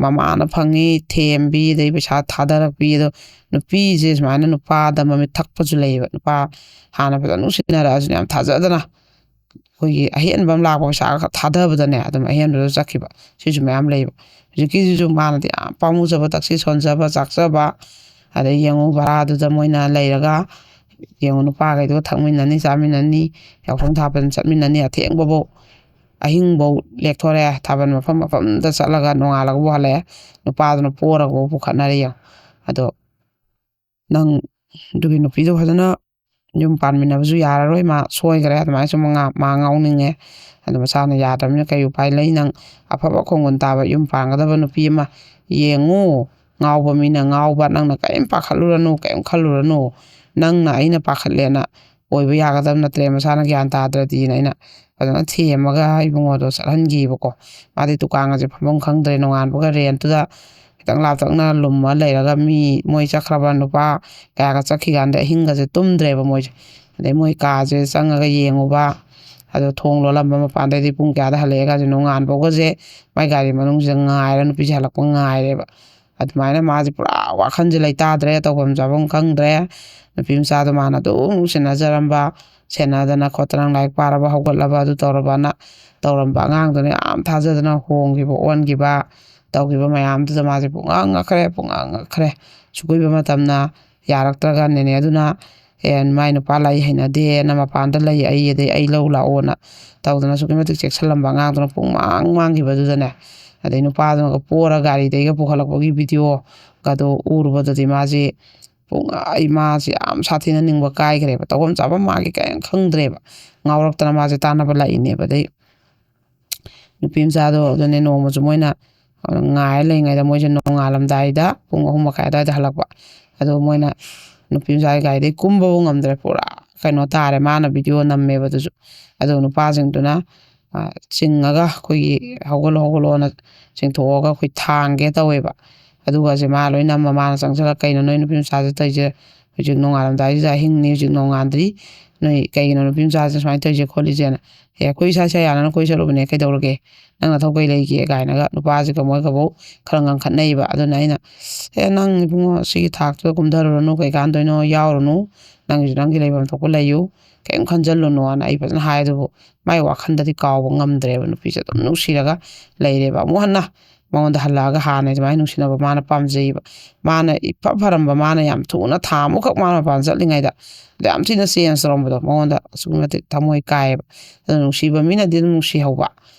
ꯃꯃꯥꯅ ꯐꯪꯉꯤ ꯊꯦꯝꯕꯤ, ꯑꯗꯩ ꯄꯩꯁꯥ ꯊꯥꯗꯔꯛꯄꯤ꯫ ꯑꯗꯣ ꯅꯨꯄꯤꯁꯦ ꯁꯨꯃꯥꯏꯅ ꯅꯨꯄꯥꯗ ꯃꯃꯤꯠ ꯊꯛꯄꯁꯨ ꯂꯩꯌꯦꯕ꯫ ꯅꯨꯄꯥ ꯍꯥꯟꯅ ꯐꯖꯅ ꯅꯨꯡꯁꯤꯅꯔꯛꯑꯁꯨ ꯌꯥꯝ ꯊꯥꯖꯗꯅ ꯑꯩꯈꯣꯏꯒꯤ ꯑꯍꯦꯟꯕ ꯑꯃ ꯂꯥꯛꯄ ꯄꯩꯁꯥ ꯈꯛ ꯊꯥꯗꯕꯗꯅꯦ, ꯑꯗꯨꯝ ꯑꯍꯦꯟꯕꯗ ꯆꯠꯈꯤꯕ꯫ ꯁꯤꯁꯨ ꯃꯌꯥꯝ ꯂꯩꯕ꯫ ꯍꯧꯖꯤꯛꯀꯤꯁꯤꯁꯨ ꯃꯥꯅꯗꯤ ꯌꯥꯝ ꯄꯥꯝꯃꯨꯖꯕ, ꯇꯛꯁꯤ ꯁꯣꯟꯖꯕ, ꯆꯥꯛꯆꯕ꯫ ꯑꯗꯩ ꯌꯦꯡꯉꯨ, ꯚꯔꯥꯗꯨꯗ ꯃꯣꯏꯅ ꯂꯩꯔꯒ, ꯌꯦꯡꯉꯨ, ꯅꯨꯄꯥꯈꯩꯗꯨꯒ ꯊꯛꯃꯤꯟꯅꯅꯤ, ꯆꯥꯃꯤꯟꯅꯅꯤ, ꯌꯥꯎꯁꯪ ꯊꯥꯕꯜ ꯆꯠꯃꯤꯟꯅꯅꯤ, ꯑꯊꯦꯡꯕꯐꯧ, ꯑꯍꯤꯡꯐꯧ ꯂꯦꯛꯊꯣꯔꯛꯑꯦ꯫ ꯊꯥꯕꯜ ꯃꯐꯝ ꯃꯐꯝꯗ ꯆꯠꯂꯒ ꯅꯣꯡꯉꯥꯜꯂꯒꯕꯨ ꯍꯜꯂꯛꯑꯦ꯫ ꯅꯨꯄꯥꯗꯨꯅ ꯄꯣꯔꯒꯕꯨ ꯄꯨꯈꯠꯅꯔꯦ ꯌꯦꯡꯉꯨ꯫ ꯑꯗꯣ ꯅꯪ ꯑꯗꯨꯒꯤ ꯅꯨꯄꯤꯗꯣ ꯐꯖꯅ ꯌꯨꯝ ꯄꯥꯟꯃꯤꯟꯅꯕꯁꯨ ꯌꯥꯔꯔꯣꯏ, ꯃꯥ ꯁꯣꯏꯈ꯭ꯔꯦ, ꯑꯗꯨꯃꯥꯏꯅ ꯁꯨꯝ ꯉꯥ-, ꯃꯥ ꯉꯥꯎꯅꯤꯡꯉꯦ꯫ ꯑꯗꯨ ꯃꯁꯥꯅ ꯌꯥꯗ꯭ꯔꯕꯅꯤꯅ ꯀꯩ ꯎꯄꯥꯏ ꯂꯩ? ꯅꯪ ꯑꯐꯕ ꯈꯣꯡꯒꯨꯟ ꯇꯥꯕ ꯌꯨꯝ ꯄꯥꯟꯒꯗꯕ ꯅꯨꯄꯤ ꯑꯃ ꯌꯦꯡꯉꯨ꯫ ꯉꯥꯎꯕ ꯃꯤꯅ ꯉꯥꯎꯕ, ꯅꯪꯅ ꯀꯔꯤꯝ ꯄꯥꯈꯠꯂꯨꯔꯅꯨ, ꯀꯔꯤꯝ ꯈꯜꯂꯨꯔꯅꯨ꯫ ꯅꯪꯅ ꯑꯩꯅ ꯄꯥꯈꯠꯂꯦꯅ ꯑꯣꯏꯕ ꯌꯥꯒꯗꯕ ꯅꯠꯇ꯭ꯔꯦ, ꯃꯁꯥꯅ ꯒ꯭ꯌꯥꯟ ꯇꯥꯗ꯭ꯔꯗꯤꯅ ꯑꯩꯅ ꯐꯖꯅ ꯊꯦꯝꯃꯒ ꯏꯕꯨꯡꯉꯣꯗꯣ ꯆꯠꯍꯟꯈꯤꯕꯀꯣ꯫ ꯃꯥꯗꯤ ꯗꯨꯀꯥꯟꯒꯁꯦ ꯐꯝꯐꯝ ꯈꯪꯗ꯭ꯔꯦ, ꯅꯣꯡꯉꯥꯟꯕꯒ ꯔꯦꯟꯠꯇꯨꯗ ꯈꯤꯇꯪ ꯂꯥꯞꯇꯛꯅ ꯂꯨꯝꯃ ꯂꯩꯔꯒ ꯃꯤ ꯃꯣꯏ ꯆꯠꯈ꯭ꯔꯕ ꯅꯨꯄꯥ ꯀꯌꯥꯒ ꯆꯠꯈꯤꯀꯥꯟꯗ ꯑꯍꯤꯡꯒꯁꯦ ꯇꯨꯝꯗ꯭ꯔꯦꯕ ꯃꯣꯏꯁꯦ꯫ ꯑꯗꯩ ꯃꯣꯏ ꯀꯥꯁꯦ ꯆꯪꯉꯒ ꯌꯦꯡꯉꯨꯕ, ꯑꯗꯣ ꯊꯣꯡ ꯂꯣꯜꯂꯝꯕ ꯃꯄꯥꯟꯗꯩꯗꯤ ꯄꯨꯡ ꯀꯌꯥꯗ ꯍꯜꯂꯛꯑꯦꯒꯁꯦ ꯅꯣꯡꯉꯥꯟꯕꯒꯁꯦ ꯃꯥꯏ ꯒꯥꯔꯤ ꯃꯅꯨꯡꯁꯤꯗ ꯉꯥꯏꯔ ꯅꯨꯄꯤꯁꯦ ꯍꯜꯂꯛꯄ ꯉꯥꯏꯔꯦꯕ꯫ ꯑꯗꯨꯃꯥꯏꯅ ꯃꯥꯁꯦ ꯄꯨꯔꯥ ꯋꯥꯈꯜꯁꯦ ꯂꯩꯇꯥꯗ꯭ꯔꯦ, ꯇꯧꯐꯝ ꯆꯥꯐꯝ ꯈꯪꯗ꯭ꯔꯦ꯫ ꯅꯨꯄꯤ ꯃꯆꯥꯗꯣ ꯃꯥꯅ ꯑꯗꯨꯝ ꯁꯦꯟꯅꯖꯔꯝꯕ, ꯁꯦꯟꯅꯗꯅ ꯈꯣꯠꯇꯅ ꯂꯥꯏꯔꯤꯛ ꯄꯥꯔꯕ ꯍꯧꯒꯠꯂꯕ ꯑꯗꯨ ꯇꯧꯔꯕꯅ ꯇꯧꯔꯝꯕ ꯑꯉꯥꯡꯗꯨꯅ ꯌꯥꯝ ꯊꯥꯖꯗꯅ ꯍꯣꯡꯈꯤꯕ ꯑꯣꯟꯈꯤꯕ ꯇꯧꯈꯤꯕ ꯃꯌꯥꯝꯗꯨꯗ ꯃꯥꯁꯦ ꯄꯨꯡꯉꯛ ꯉꯛꯈ꯭ꯔꯦ, ꯄꯨꯡꯉꯛ ꯉꯛꯈ꯭ꯔꯦ꯫ ꯁꯨꯡꯀꯨꯏꯕ ꯃꯇꯝꯅ ꯌꯥꯔꯛꯇ꯭ꯔꯒ ꯅꯦꯅꯦ ꯑꯗꯨꯅ, "ꯑꯦ, ꯃꯥꯏ ꯅꯨꯄꯥ ꯂꯩ ꯍꯩꯅꯗꯦꯅ ꯃꯄꯥꯟꯗ ꯂꯩ, ꯑꯩ ꯑꯗꯩ ꯑꯩ ꯂꯧ ꯂꯥꯛꯑꯣꯅ" ꯇꯧꯗꯅ ꯑꯁꯨꯛꯀꯤ ꯃꯇꯤꯛ ꯆꯦꯛꯁꯤꯜꯂꯝꯕ ꯑꯉꯥꯡꯗꯨꯅ ꯄꯨꯡꯃꯥꯡ ꯃꯥꯡꯈꯤꯕꯗꯨꯗꯅꯦ, ꯑꯗꯩ ꯅꯨꯄꯥꯗꯨꯅꯒ ꯄꯣꯔ ꯒꯥꯔꯤꯗꯩꯒ ꯄꯨꯈꯠꯂꯛꯄꯒꯤ ꯚꯤꯗꯤꯑꯣꯒꯗꯣ ꯎꯔꯨꯕꯗꯗꯤ ꯃꯥꯁꯦ ꯄꯨꯡ, ꯑꯩ ꯃꯥꯁꯦ ꯌꯥꯝ ꯁꯥꯊꯤꯅ ꯅꯤꯡꯕ ꯀꯥꯏꯈ꯭ꯔꯦꯕ꯫ ꯇꯧꯐꯝ ꯆꯥꯐꯝ ꯃꯥꯒꯤ ꯀꯔꯤꯝ ꯈꯪꯗ꯭ꯔꯦꯕ꯫ ꯉꯥꯎꯔꯛꯇꯅ ꯃꯥꯁꯦ ꯇꯥꯟꯅꯕ ꯂꯥꯛꯏꯅꯦꯕ꯫ ꯑꯗꯩ ꯅꯨꯄꯤ ꯃꯆꯥꯗꯣ ꯑꯗꯨꯅꯦ ꯅꯣꯡꯃꯁꯨ ꯃꯣꯏꯅ ꯉꯥꯏꯔ ꯂꯩꯉꯩꯗ ꯃꯣꯏꯁꯦ ꯅꯣꯡꯉꯥꯜꯂꯝꯗꯥꯏꯗ ꯄꯨꯡ ꯑꯍꯨꯝ ꯃꯈꯥꯏ ꯑꯗꯨꯋꯥꯏꯗ ꯍꯜꯂꯛꯄ꯫ ꯑꯗꯣ ꯃꯣꯏꯅ ꯅꯨꯄꯤ ꯃꯆꯥꯒꯤ ꯒꯥꯔꯤꯗꯩ ꯀꯨꯝꯕꯕꯨ ꯉꯝꯗ꯭ꯔꯦ, ꯄꯨꯔꯥ ꯀꯩꯅꯣ ꯇꯥꯔꯦ꯫ ꯃꯥꯅ ꯚꯤꯗꯤꯑꯣ ꯅꯝꯃꯦꯕ ꯑꯗꯨꯁꯨ꯫ ꯑꯗꯣ ꯅꯨꯄꯥꯁꯤꯡꯗꯨꯅ, ꯑ, ꯆꯤꯡꯉꯒ ꯑꯩꯈꯣꯏꯒꯤ "ꯍꯧꯒꯠꯂꯣ, ꯍꯧꯒꯠꯂꯣꯅ" ꯆꯤꯡꯊꯣꯛꯑꯒ ꯑꯩꯈꯣꯏ ꯊꯥꯡꯒꯦ ꯇꯧꯋꯦꯕ꯫ ꯑꯗꯨꯒꯁꯦ ꯃꯥ ꯂꯣꯏ ꯅꯝꯃ ꯃꯥꯅ ꯆꯪꯁꯤꯜꯂꯒ "ꯀꯩꯅꯣ ꯅꯣꯏ ꯅꯨꯄꯤ ꯃꯆꯥꯁꯦ ꯇꯧꯔꯤꯁꯦ? ꯍꯧꯖꯤꯛ ꯅꯣꯡꯉꯥꯜꯂꯝꯗꯥꯏꯁꯤꯗ, ꯑꯍꯤꯡꯅꯤ, ꯍꯧꯖꯤꯛ ꯅꯣꯡꯉꯥꯟꯗ꯭ꯔꯤ, ꯅꯣꯏ ꯀꯩꯒꯤꯅꯣ ꯅꯨꯄꯤ ꯃꯆꯥꯁꯦ ꯁꯨꯃꯥꯏꯅ ꯇꯧꯔꯤꯁꯦ ꯈꯣꯠꯂꯤꯁꯦꯅ?" "ꯑꯦ, ꯑꯩꯈꯣꯏ ꯏꯁꯥ ꯏꯁꯥ ꯌꯥꯅꯅ ꯀꯣꯏ ꯆꯠꯂꯨꯕꯅꯦ, ꯀꯩꯗꯧꯔꯒꯦ? ꯅꯪ ꯅꯊꯧ ꯀꯩ ꯂꯩꯒꯦ?" ꯀꯥꯏꯅꯒ ꯅꯨꯄꯥꯁꯤꯒ ꯃꯣꯏꯒꯕꯨ ꯈꯔ ꯉꯥꯡꯈꯠꯅꯩꯕ꯫ ꯑꯗꯨꯅ ꯑꯩꯅ, "ꯑꯦ, ꯅꯪ ꯏꯕꯨꯡꯉꯣ ꯁꯤꯒꯤ ꯊꯥꯛꯇꯨꯗ ꯀꯨꯝꯊꯔꯨꯔꯅꯨ, ꯀꯩ ꯀꯥꯟꯗꯣꯏꯅꯣ, ꯌꯥꯎꯔꯨꯅꯨ, ꯅꯪꯒꯤꯁꯨ ꯅꯪꯒꯤ ꯂꯩꯐꯝ ꯊꯣꯛꯄ ꯂꯩꯌꯨ, ꯀꯔꯤꯝ ꯈꯟꯖꯜꯂꯨꯅꯣꯅ" ꯑꯩ ꯐꯖꯅ ꯍꯥꯏ꯫ ꯑꯗꯨꯕꯨ ꯃꯥꯏ ꯋꯥꯈꯜꯗꯗꯤ ꯀꯥꯎꯕ ꯉꯝꯗ꯭ꯔꯦꯕ, ꯅꯨꯄꯤꯁꯦ ꯑꯗꯨꯝ ꯅꯨꯡꯁꯤꯔꯒ ꯂꯩꯔꯦꯕ꯫ ꯑꯃꯨꯛ ꯍꯟꯅ ꯃꯉꯣꯟꯗ ꯍꯜꯂꯛꯑꯒ ꯍꯥꯟꯅ ꯑꯗꯨꯃꯥꯏꯅ ꯅꯨꯡꯁꯤꯅꯕ ꯃꯥꯅ ꯄꯥꯝꯖꯩꯌꯦꯕ꯫ ꯃꯥꯅ ꯏꯐ ꯐꯔꯝꯕ, ꯃꯥꯅ ꯌꯥꯝ ꯊꯨꯅ ꯊꯥ ꯑꯃꯨꯛꯈꯛ ꯃꯥꯅ ꯃꯄꯥꯟ ꯆꯠꯂꯤꯉꯩꯗ ꯌꯥꯝ ꯊꯤꯅ ꯆꯦꯟꯖ ꯇꯧꯔꯝꯕꯗꯣ, ꯃꯉꯣꯟꯗ ꯑꯁꯨꯛꯀꯤ ꯃꯇꯤꯛ ꯊꯃꯣꯏ ꯀꯥꯏꯌꯦꯕ꯫ ꯑꯗꯨꯅ ꯅꯨꯡꯁꯤꯕ ꯃꯤꯅꯗꯤ ꯑꯗꯨꯝ ꯅꯨꯡꯁꯤꯍꯧꯕ,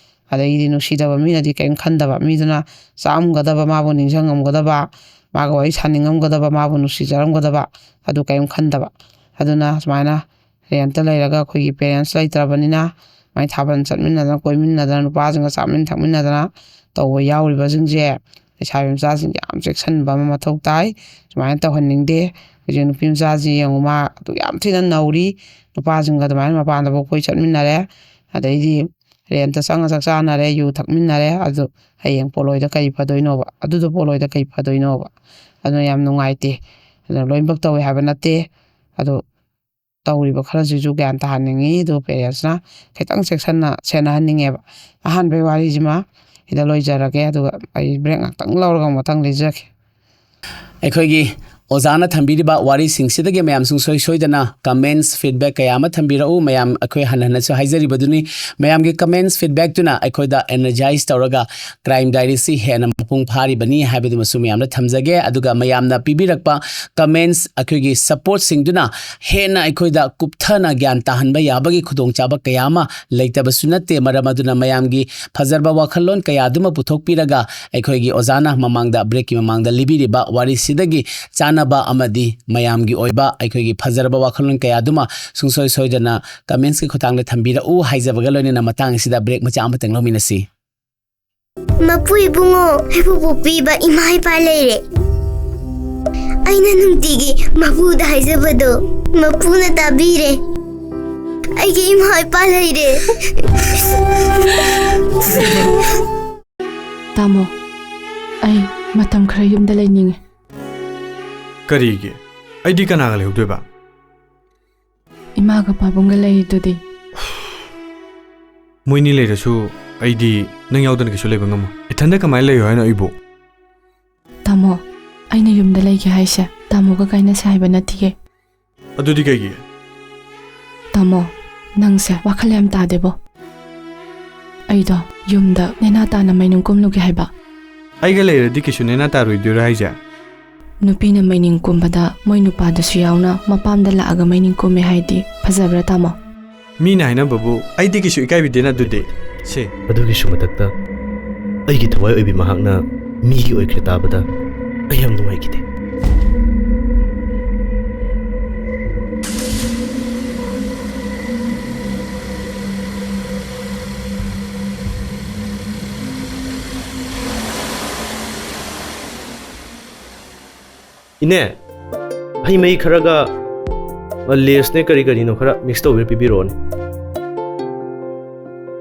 ꯑꯗꯩꯗꯤ ꯅꯨꯡꯁꯤꯗꯕ ꯃꯤꯅꯗꯤ ꯀꯔꯤꯝ ꯈꯟꯗꯕ, ꯃꯤꯗꯨꯅ ꯆꯥꯛꯑꯝꯒꯗꯕ, ꯃꯥꯕꯨ ꯅꯤꯡꯁꯤꯡꯉꯝꯒꯗꯕ, ꯃꯥꯒ ꯋꯥꯔꯤ ꯁꯥꯅꯤꯡꯉꯝꯒꯗꯕ, ꯃꯥꯕꯨ ꯅꯨꯡꯁꯤꯖꯔꯝꯒꯗꯕ, ꯑꯗꯨ ꯀꯔꯤꯝ ꯈꯟꯗꯕ꯫ ꯑꯗꯨꯅ ꯁꯨꯃꯥꯏꯅ ꯔꯦꯟꯇ ꯂꯩꯔꯒ ꯑꯩꯈꯣꯏꯒꯤ ꯄꯦꯔꯦꯟꯁ ꯂꯩꯇ꯭ꯔꯕꯅꯤꯅ, ꯃꯥꯏ ꯊꯥꯕꯜ ꯆꯠꯃꯤꯟꯅꯗꯅ, ꯀꯣꯏꯃꯤꯟꯅꯗꯅ, ꯅꯨꯄꯥꯁꯤꯡꯒ ꯆꯥꯃꯤꯟ ꯊꯛꯃꯤꯟꯅꯗꯅ ꯇꯧꯕ ꯌꯥꯎꯔꯤꯕꯁꯤꯡꯁꯦ, ꯂꯩꯁꯥꯕꯤ ꯃꯆꯥꯁꯤꯡꯁꯦ ꯌꯥꯝ ꯆꯦꯛꯁꯤꯟꯕ ꯑꯃ ꯃꯊꯧ ꯇꯥꯏ꯫ ꯁꯨꯃꯥꯏꯅ ꯇꯧꯍꯟꯅꯤꯡꯗꯦ꯫ ꯍꯧꯖꯤꯛ ꯅꯨꯄꯤ ꯃꯆꯥꯁꯤ ꯌꯦꯡꯉꯨ, ꯃꯥ ꯑꯗꯨ ꯌꯥꯝ ꯊꯤꯅ ꯅꯧꯔꯤ꯫ ꯅꯨꯄꯥꯁꯤꯡꯒ ꯑꯗꯨꯃꯥꯏꯅ ꯃꯄꯥꯟꯗꯐꯥꯎ ꯀꯣꯏ ꯆꯠꯃꯤꯟꯅꯔꯦ, ꯑꯗꯩꯗꯤ ꯔꯦꯟꯇ ꯆꯪꯉ ꯆꯥꯛ ꯆꯥꯅꯔꯦ, ꯌꯨ ꯊꯛꯃꯤꯟꯅꯔꯦ꯫ ꯑꯗꯨ ꯍꯌꯦꯡ ꯄꯣꯠꯂꯣꯏꯗ ꯀꯔꯤ ꯐꯗꯣꯏꯅꯣꯕ? ꯑꯗꯨꯗꯣ ꯄꯣꯠꯂꯣꯏꯗ ꯀꯔꯤ ꯐꯗꯣꯏꯅꯣꯕ? ꯑꯗꯨꯅ ꯌꯥꯝ ꯅꯨꯡꯉꯥꯏꯇꯦ꯫ ꯑꯗꯨꯅ ꯂꯣꯏꯅꯃꯛ ꯇꯧꯋꯦ ꯍꯥꯏꯕ ꯅꯠꯇꯦ꯫ ꯑꯗꯨ ꯇꯧꯔꯤꯕ ꯈꯔꯁꯤꯁꯨ ꯒ꯭ꯌꯥꯟ ꯇꯥꯍꯟꯅꯤꯡꯉꯤ꯫ ꯑꯗꯨꯒ ꯄꯦꯔꯦꯟꯁꯅ ꯈꯤꯇꯪ ꯆꯦꯛꯁꯤꯟꯅ ꯁꯦꯟꯅꯍꯟꯅꯤꯡꯉꯦꯕ꯫ ꯑꯍꯥꯟꯕꯒꯤ ꯋꯥꯔꯤꯁꯤꯃ ꯁꯤꯗ ꯂꯣꯏꯖꯔꯒꯦ, ꯑꯗꯨꯒ ꯑꯩ ꯕ꯭ꯔꯦꯛ ꯉꯥꯛꯇꯪ ꯂꯧꯔꯒ ꯑꯃꯨꯛ ꯃꯊꯪ ꯂꯤꯖꯒꯦ꯫ ꯑꯩꯈꯣꯏꯒꯤ ꯑꯣꯖꯥꯅ ꯊꯝꯕꯤꯔꯤꯕ ꯋꯥꯔꯤꯁꯤꯡꯁꯤꯗꯒꯤ ꯃꯌꯥꯝ ꯁꯨꯡꯁꯣꯏ ꯁꯣꯏꯗꯅ ꯀꯃꯦꯟꯁ, ꯐꯤꯗꯕꯦꯛ ꯀꯌꯥ ꯑꯃ ꯊꯝꯕꯤꯔꯛꯎ꯫ ꯃꯌꯥꯝ ꯑꯩꯈꯣꯏ ꯍꯟꯅ ꯍꯟꯅꯁꯨ ꯍꯥꯏꯖꯔꯤꯕꯗꯨꯅꯤ, ꯃꯌꯥꯝꯒꯤ ꯀꯃꯦꯟꯁ, ꯐꯤꯗꯕꯦꯛꯇꯨꯅ ꯑꯩꯈꯣꯏꯗ ꯑꯦꯅꯔꯖꯥꯏꯁ ꯇꯧꯔꯒ ꯀ꯭ꯔꯥꯏꯝ ꯗꯥꯏꯔꯤꯁꯤ ꯍꯦꯟꯅ ꯃꯄꯨꯡ ꯐꯥꯔꯤꯕꯅꯤ ꯍꯥꯏꯕꯗꯨꯃꯁꯨ ꯃꯌꯥꯝꯗ ꯊꯝꯖꯒꯦ꯫ ꯑꯗꯨꯒ ꯃꯌꯥꯝꯅ ꯄꯤꯕꯤꯔꯛꯄ ꯀꯃꯦꯟꯁ, ꯑꯩꯈꯣꯏꯒꯤ ꯁꯄꯣꯔꯠꯁꯤꯡꯗꯨꯅ ꯍꯦꯟꯅ ꯑꯩꯈꯣꯏꯗ ꯀꯨꯞꯊꯅ ꯒ꯭ꯌꯥꯟ ꯇꯥꯍꯟꯕ ꯌꯥꯕꯒꯤ ꯈꯨꯗꯣꯡꯆꯥꯕ ꯀꯌꯥ ꯑꯃ ꯂꯩꯇꯕꯁꯨ ꯅꯠꯇꯦ꯫ ꯃꯔꯝ ꯑꯗꯨꯅ ꯃꯌꯥꯝꯒꯤ ꯐꯖꯔꯕ ꯋꯥꯈꯜꯂꯣꯟ ꯀꯌꯥ ꯑꯗꯨꯃ ꯄꯨꯊꯣꯛꯄꯤꯔꯒ ꯑꯩꯈꯣꯏꯒꯤ ꯑꯣꯖꯥꯅ ꯃꯃꯥꯡꯗ, ꯕ꯭ꯔꯦꯛꯀꯤ ꯃꯃꯥꯡꯗ ꯂꯤꯕꯤꯔꯤꯕ ꯋꯥꯔꯤꯁꯤꯗꯒꯤ ꯆꯥꯅꯕ ꯑꯃꯗꯤ ꯃꯌꯥꯝꯒꯤ ꯑꯣꯏꯕ ꯑꯩꯈꯣꯏꯒꯤ ꯐꯖꯔꯕ ꯋꯥꯈꯜꯂꯣꯟ ꯀꯌꯥ ꯑꯗꯨꯃ ꯁꯨꯡꯁꯣꯏ ꯁꯣꯏꯗꯅ ꯀꯃꯦꯟꯁꯀꯤ ꯈꯨꯠꯊꯥꯡꯗ ꯊꯝꯕꯤꯔꯛꯎ ꯍꯥꯏꯖꯕꯒ ꯂꯣꯏꯅꯅ ꯃꯇꯥꯡ ꯑꯁꯤꯗ ꯕ꯭ꯔꯦꯛ ꯃꯆꯥ ꯑꯃꯇꯪ ꯂꯧꯃꯤꯟꯅꯁꯤ꯫ ꯃꯄꯨ ꯏꯕꯨꯡꯉꯣ, ꯑꯩꯕꯨ ꯄꯣꯛꯄꯤꯕ ꯏꯃꯥ ꯏꯄꯥ ꯂꯩꯔꯦ꯫ ꯑꯩꯅ ꯅꯨꯡꯇꯤꯒꯤ ꯃꯄꯨꯗ ꯍꯥꯏꯖꯕꯗꯣ ꯃꯄꯨꯅ ꯇꯥꯕꯤꯔꯦ꯫ ꯑꯩꯒꯤ ꯏꯃꯥ ꯏꯄꯥ ꯂꯩꯔꯦ꯫ ꯇꯥꯃꯣ, ꯑꯩ ꯃꯇꯝ ꯈꯔ ꯌꯨꯝꯗ ꯂꯩꯅꯤꯡꯉꯦ꯫ ꯀꯔꯤꯒꯤ? ꯑꯩꯗꯤ ꯀꯅꯥꯒ ꯂꯩꯍꯧꯗꯣꯏꯕ? ꯏꯃꯥꯒ ꯄꯥꯕꯨꯡꯒ ꯂꯩꯔꯤꯗꯨꯗꯤ꯫ ꯃꯣꯏꯅꯤ ꯂꯩꯔꯁꯨ ꯑꯩꯗꯤ ꯅꯪ ꯌꯥꯎꯗꯅ ꯀꯩꯁꯨ ꯂꯩꯕ ꯉꯝꯃꯣꯏ꯫ ꯏꯊꯟꯗ ꯀꯃꯥꯏꯅ ꯂꯩꯌꯣ ꯍꯥꯏꯅꯣ ꯑꯩꯕꯨ? ꯇꯥꯃꯣ, ꯑꯩꯅ ꯌꯨꯝꯗ ꯂꯩꯒꯦ ꯍꯥꯏꯁꯦ ꯇꯥꯃꯣꯒ ꯀꯥꯏꯅꯁꯦ ꯍꯥꯏꯕ ꯅꯠꯇꯤꯌꯦ꯫ ꯑꯗꯨꯗꯤ ꯀꯩꯒꯤ? ꯇꯥꯃꯣ, ꯅꯪꯁꯦ ꯋꯥꯈꯜ ꯌꯥꯝ ꯇꯥꯗꯦꯕꯣ꯫ ꯑꯩꯗꯣ ꯌꯨꯝꯗ ꯅꯦꯅꯥ ꯇꯥꯅ ꯃꯩꯅꯨꯡ ꯀꯨꯝꯂꯨꯒꯦ ꯍꯥꯏꯕ꯫ ꯑꯩꯒ ꯂꯩꯔꯗꯤ ꯀꯩꯁꯨ ꯅꯦꯅꯥ ꯇꯥꯔꯣꯏꯗꯣꯏꯔꯣ ꯍꯥꯏꯁꯦ? ꯅꯨꯄꯤꯅ ꯃꯩꯅꯤꯡ ꯀꯨꯝꯕꯗ ꯃꯣꯏ ꯅꯨꯄꯥꯗꯨꯁꯨ ꯌꯥꯎꯅ ꯃꯄꯥꯝꯗ ꯂꯥꯛꯑꯒ ꯃꯩꯅꯤꯡ ꯀꯨꯝꯃꯦ ꯍꯥꯏꯗꯤ ꯐꯖꯕ꯭ꯔꯥ, ꯇꯥꯃꯣ? ꯃꯤꯅ ꯍꯥꯏꯅꯕꯕꯨ ꯑꯩꯗꯤ ꯀꯩꯁꯨ ꯏꯀꯥꯏꯕꯤꯗꯦꯅ ꯑꯗꯨꯗꯤ꯫ ꯁꯦ꯫ ꯑꯗꯨꯒꯤꯁꯨ ꯃꯊꯛꯇ ꯑꯩꯒꯤ ꯊꯋꯥꯏ ꯑꯣꯏꯕꯤ ꯃꯍꯥꯛꯅ ꯃꯤꯒꯤ ꯑꯣꯏꯈ꯭ꯔꯦ ꯇꯥꯕꯗ ꯑꯩ ꯌꯥꯝ ꯅꯨꯡꯉꯥꯏꯈꯤꯗꯦ꯫ ꯏꯅꯦ, ꯍꯩ ꯃꯍꯤ ꯈꯔꯒ, ꯑ, ꯂꯦꯁꯅꯦ ꯀꯔꯤ ꯀꯔꯤꯅꯣ ꯈꯔ ꯃꯤꯛꯁ ꯇꯧꯕꯤꯔ ꯄꯤꯕꯤꯔꯛꯑꯣꯅꯦ꯫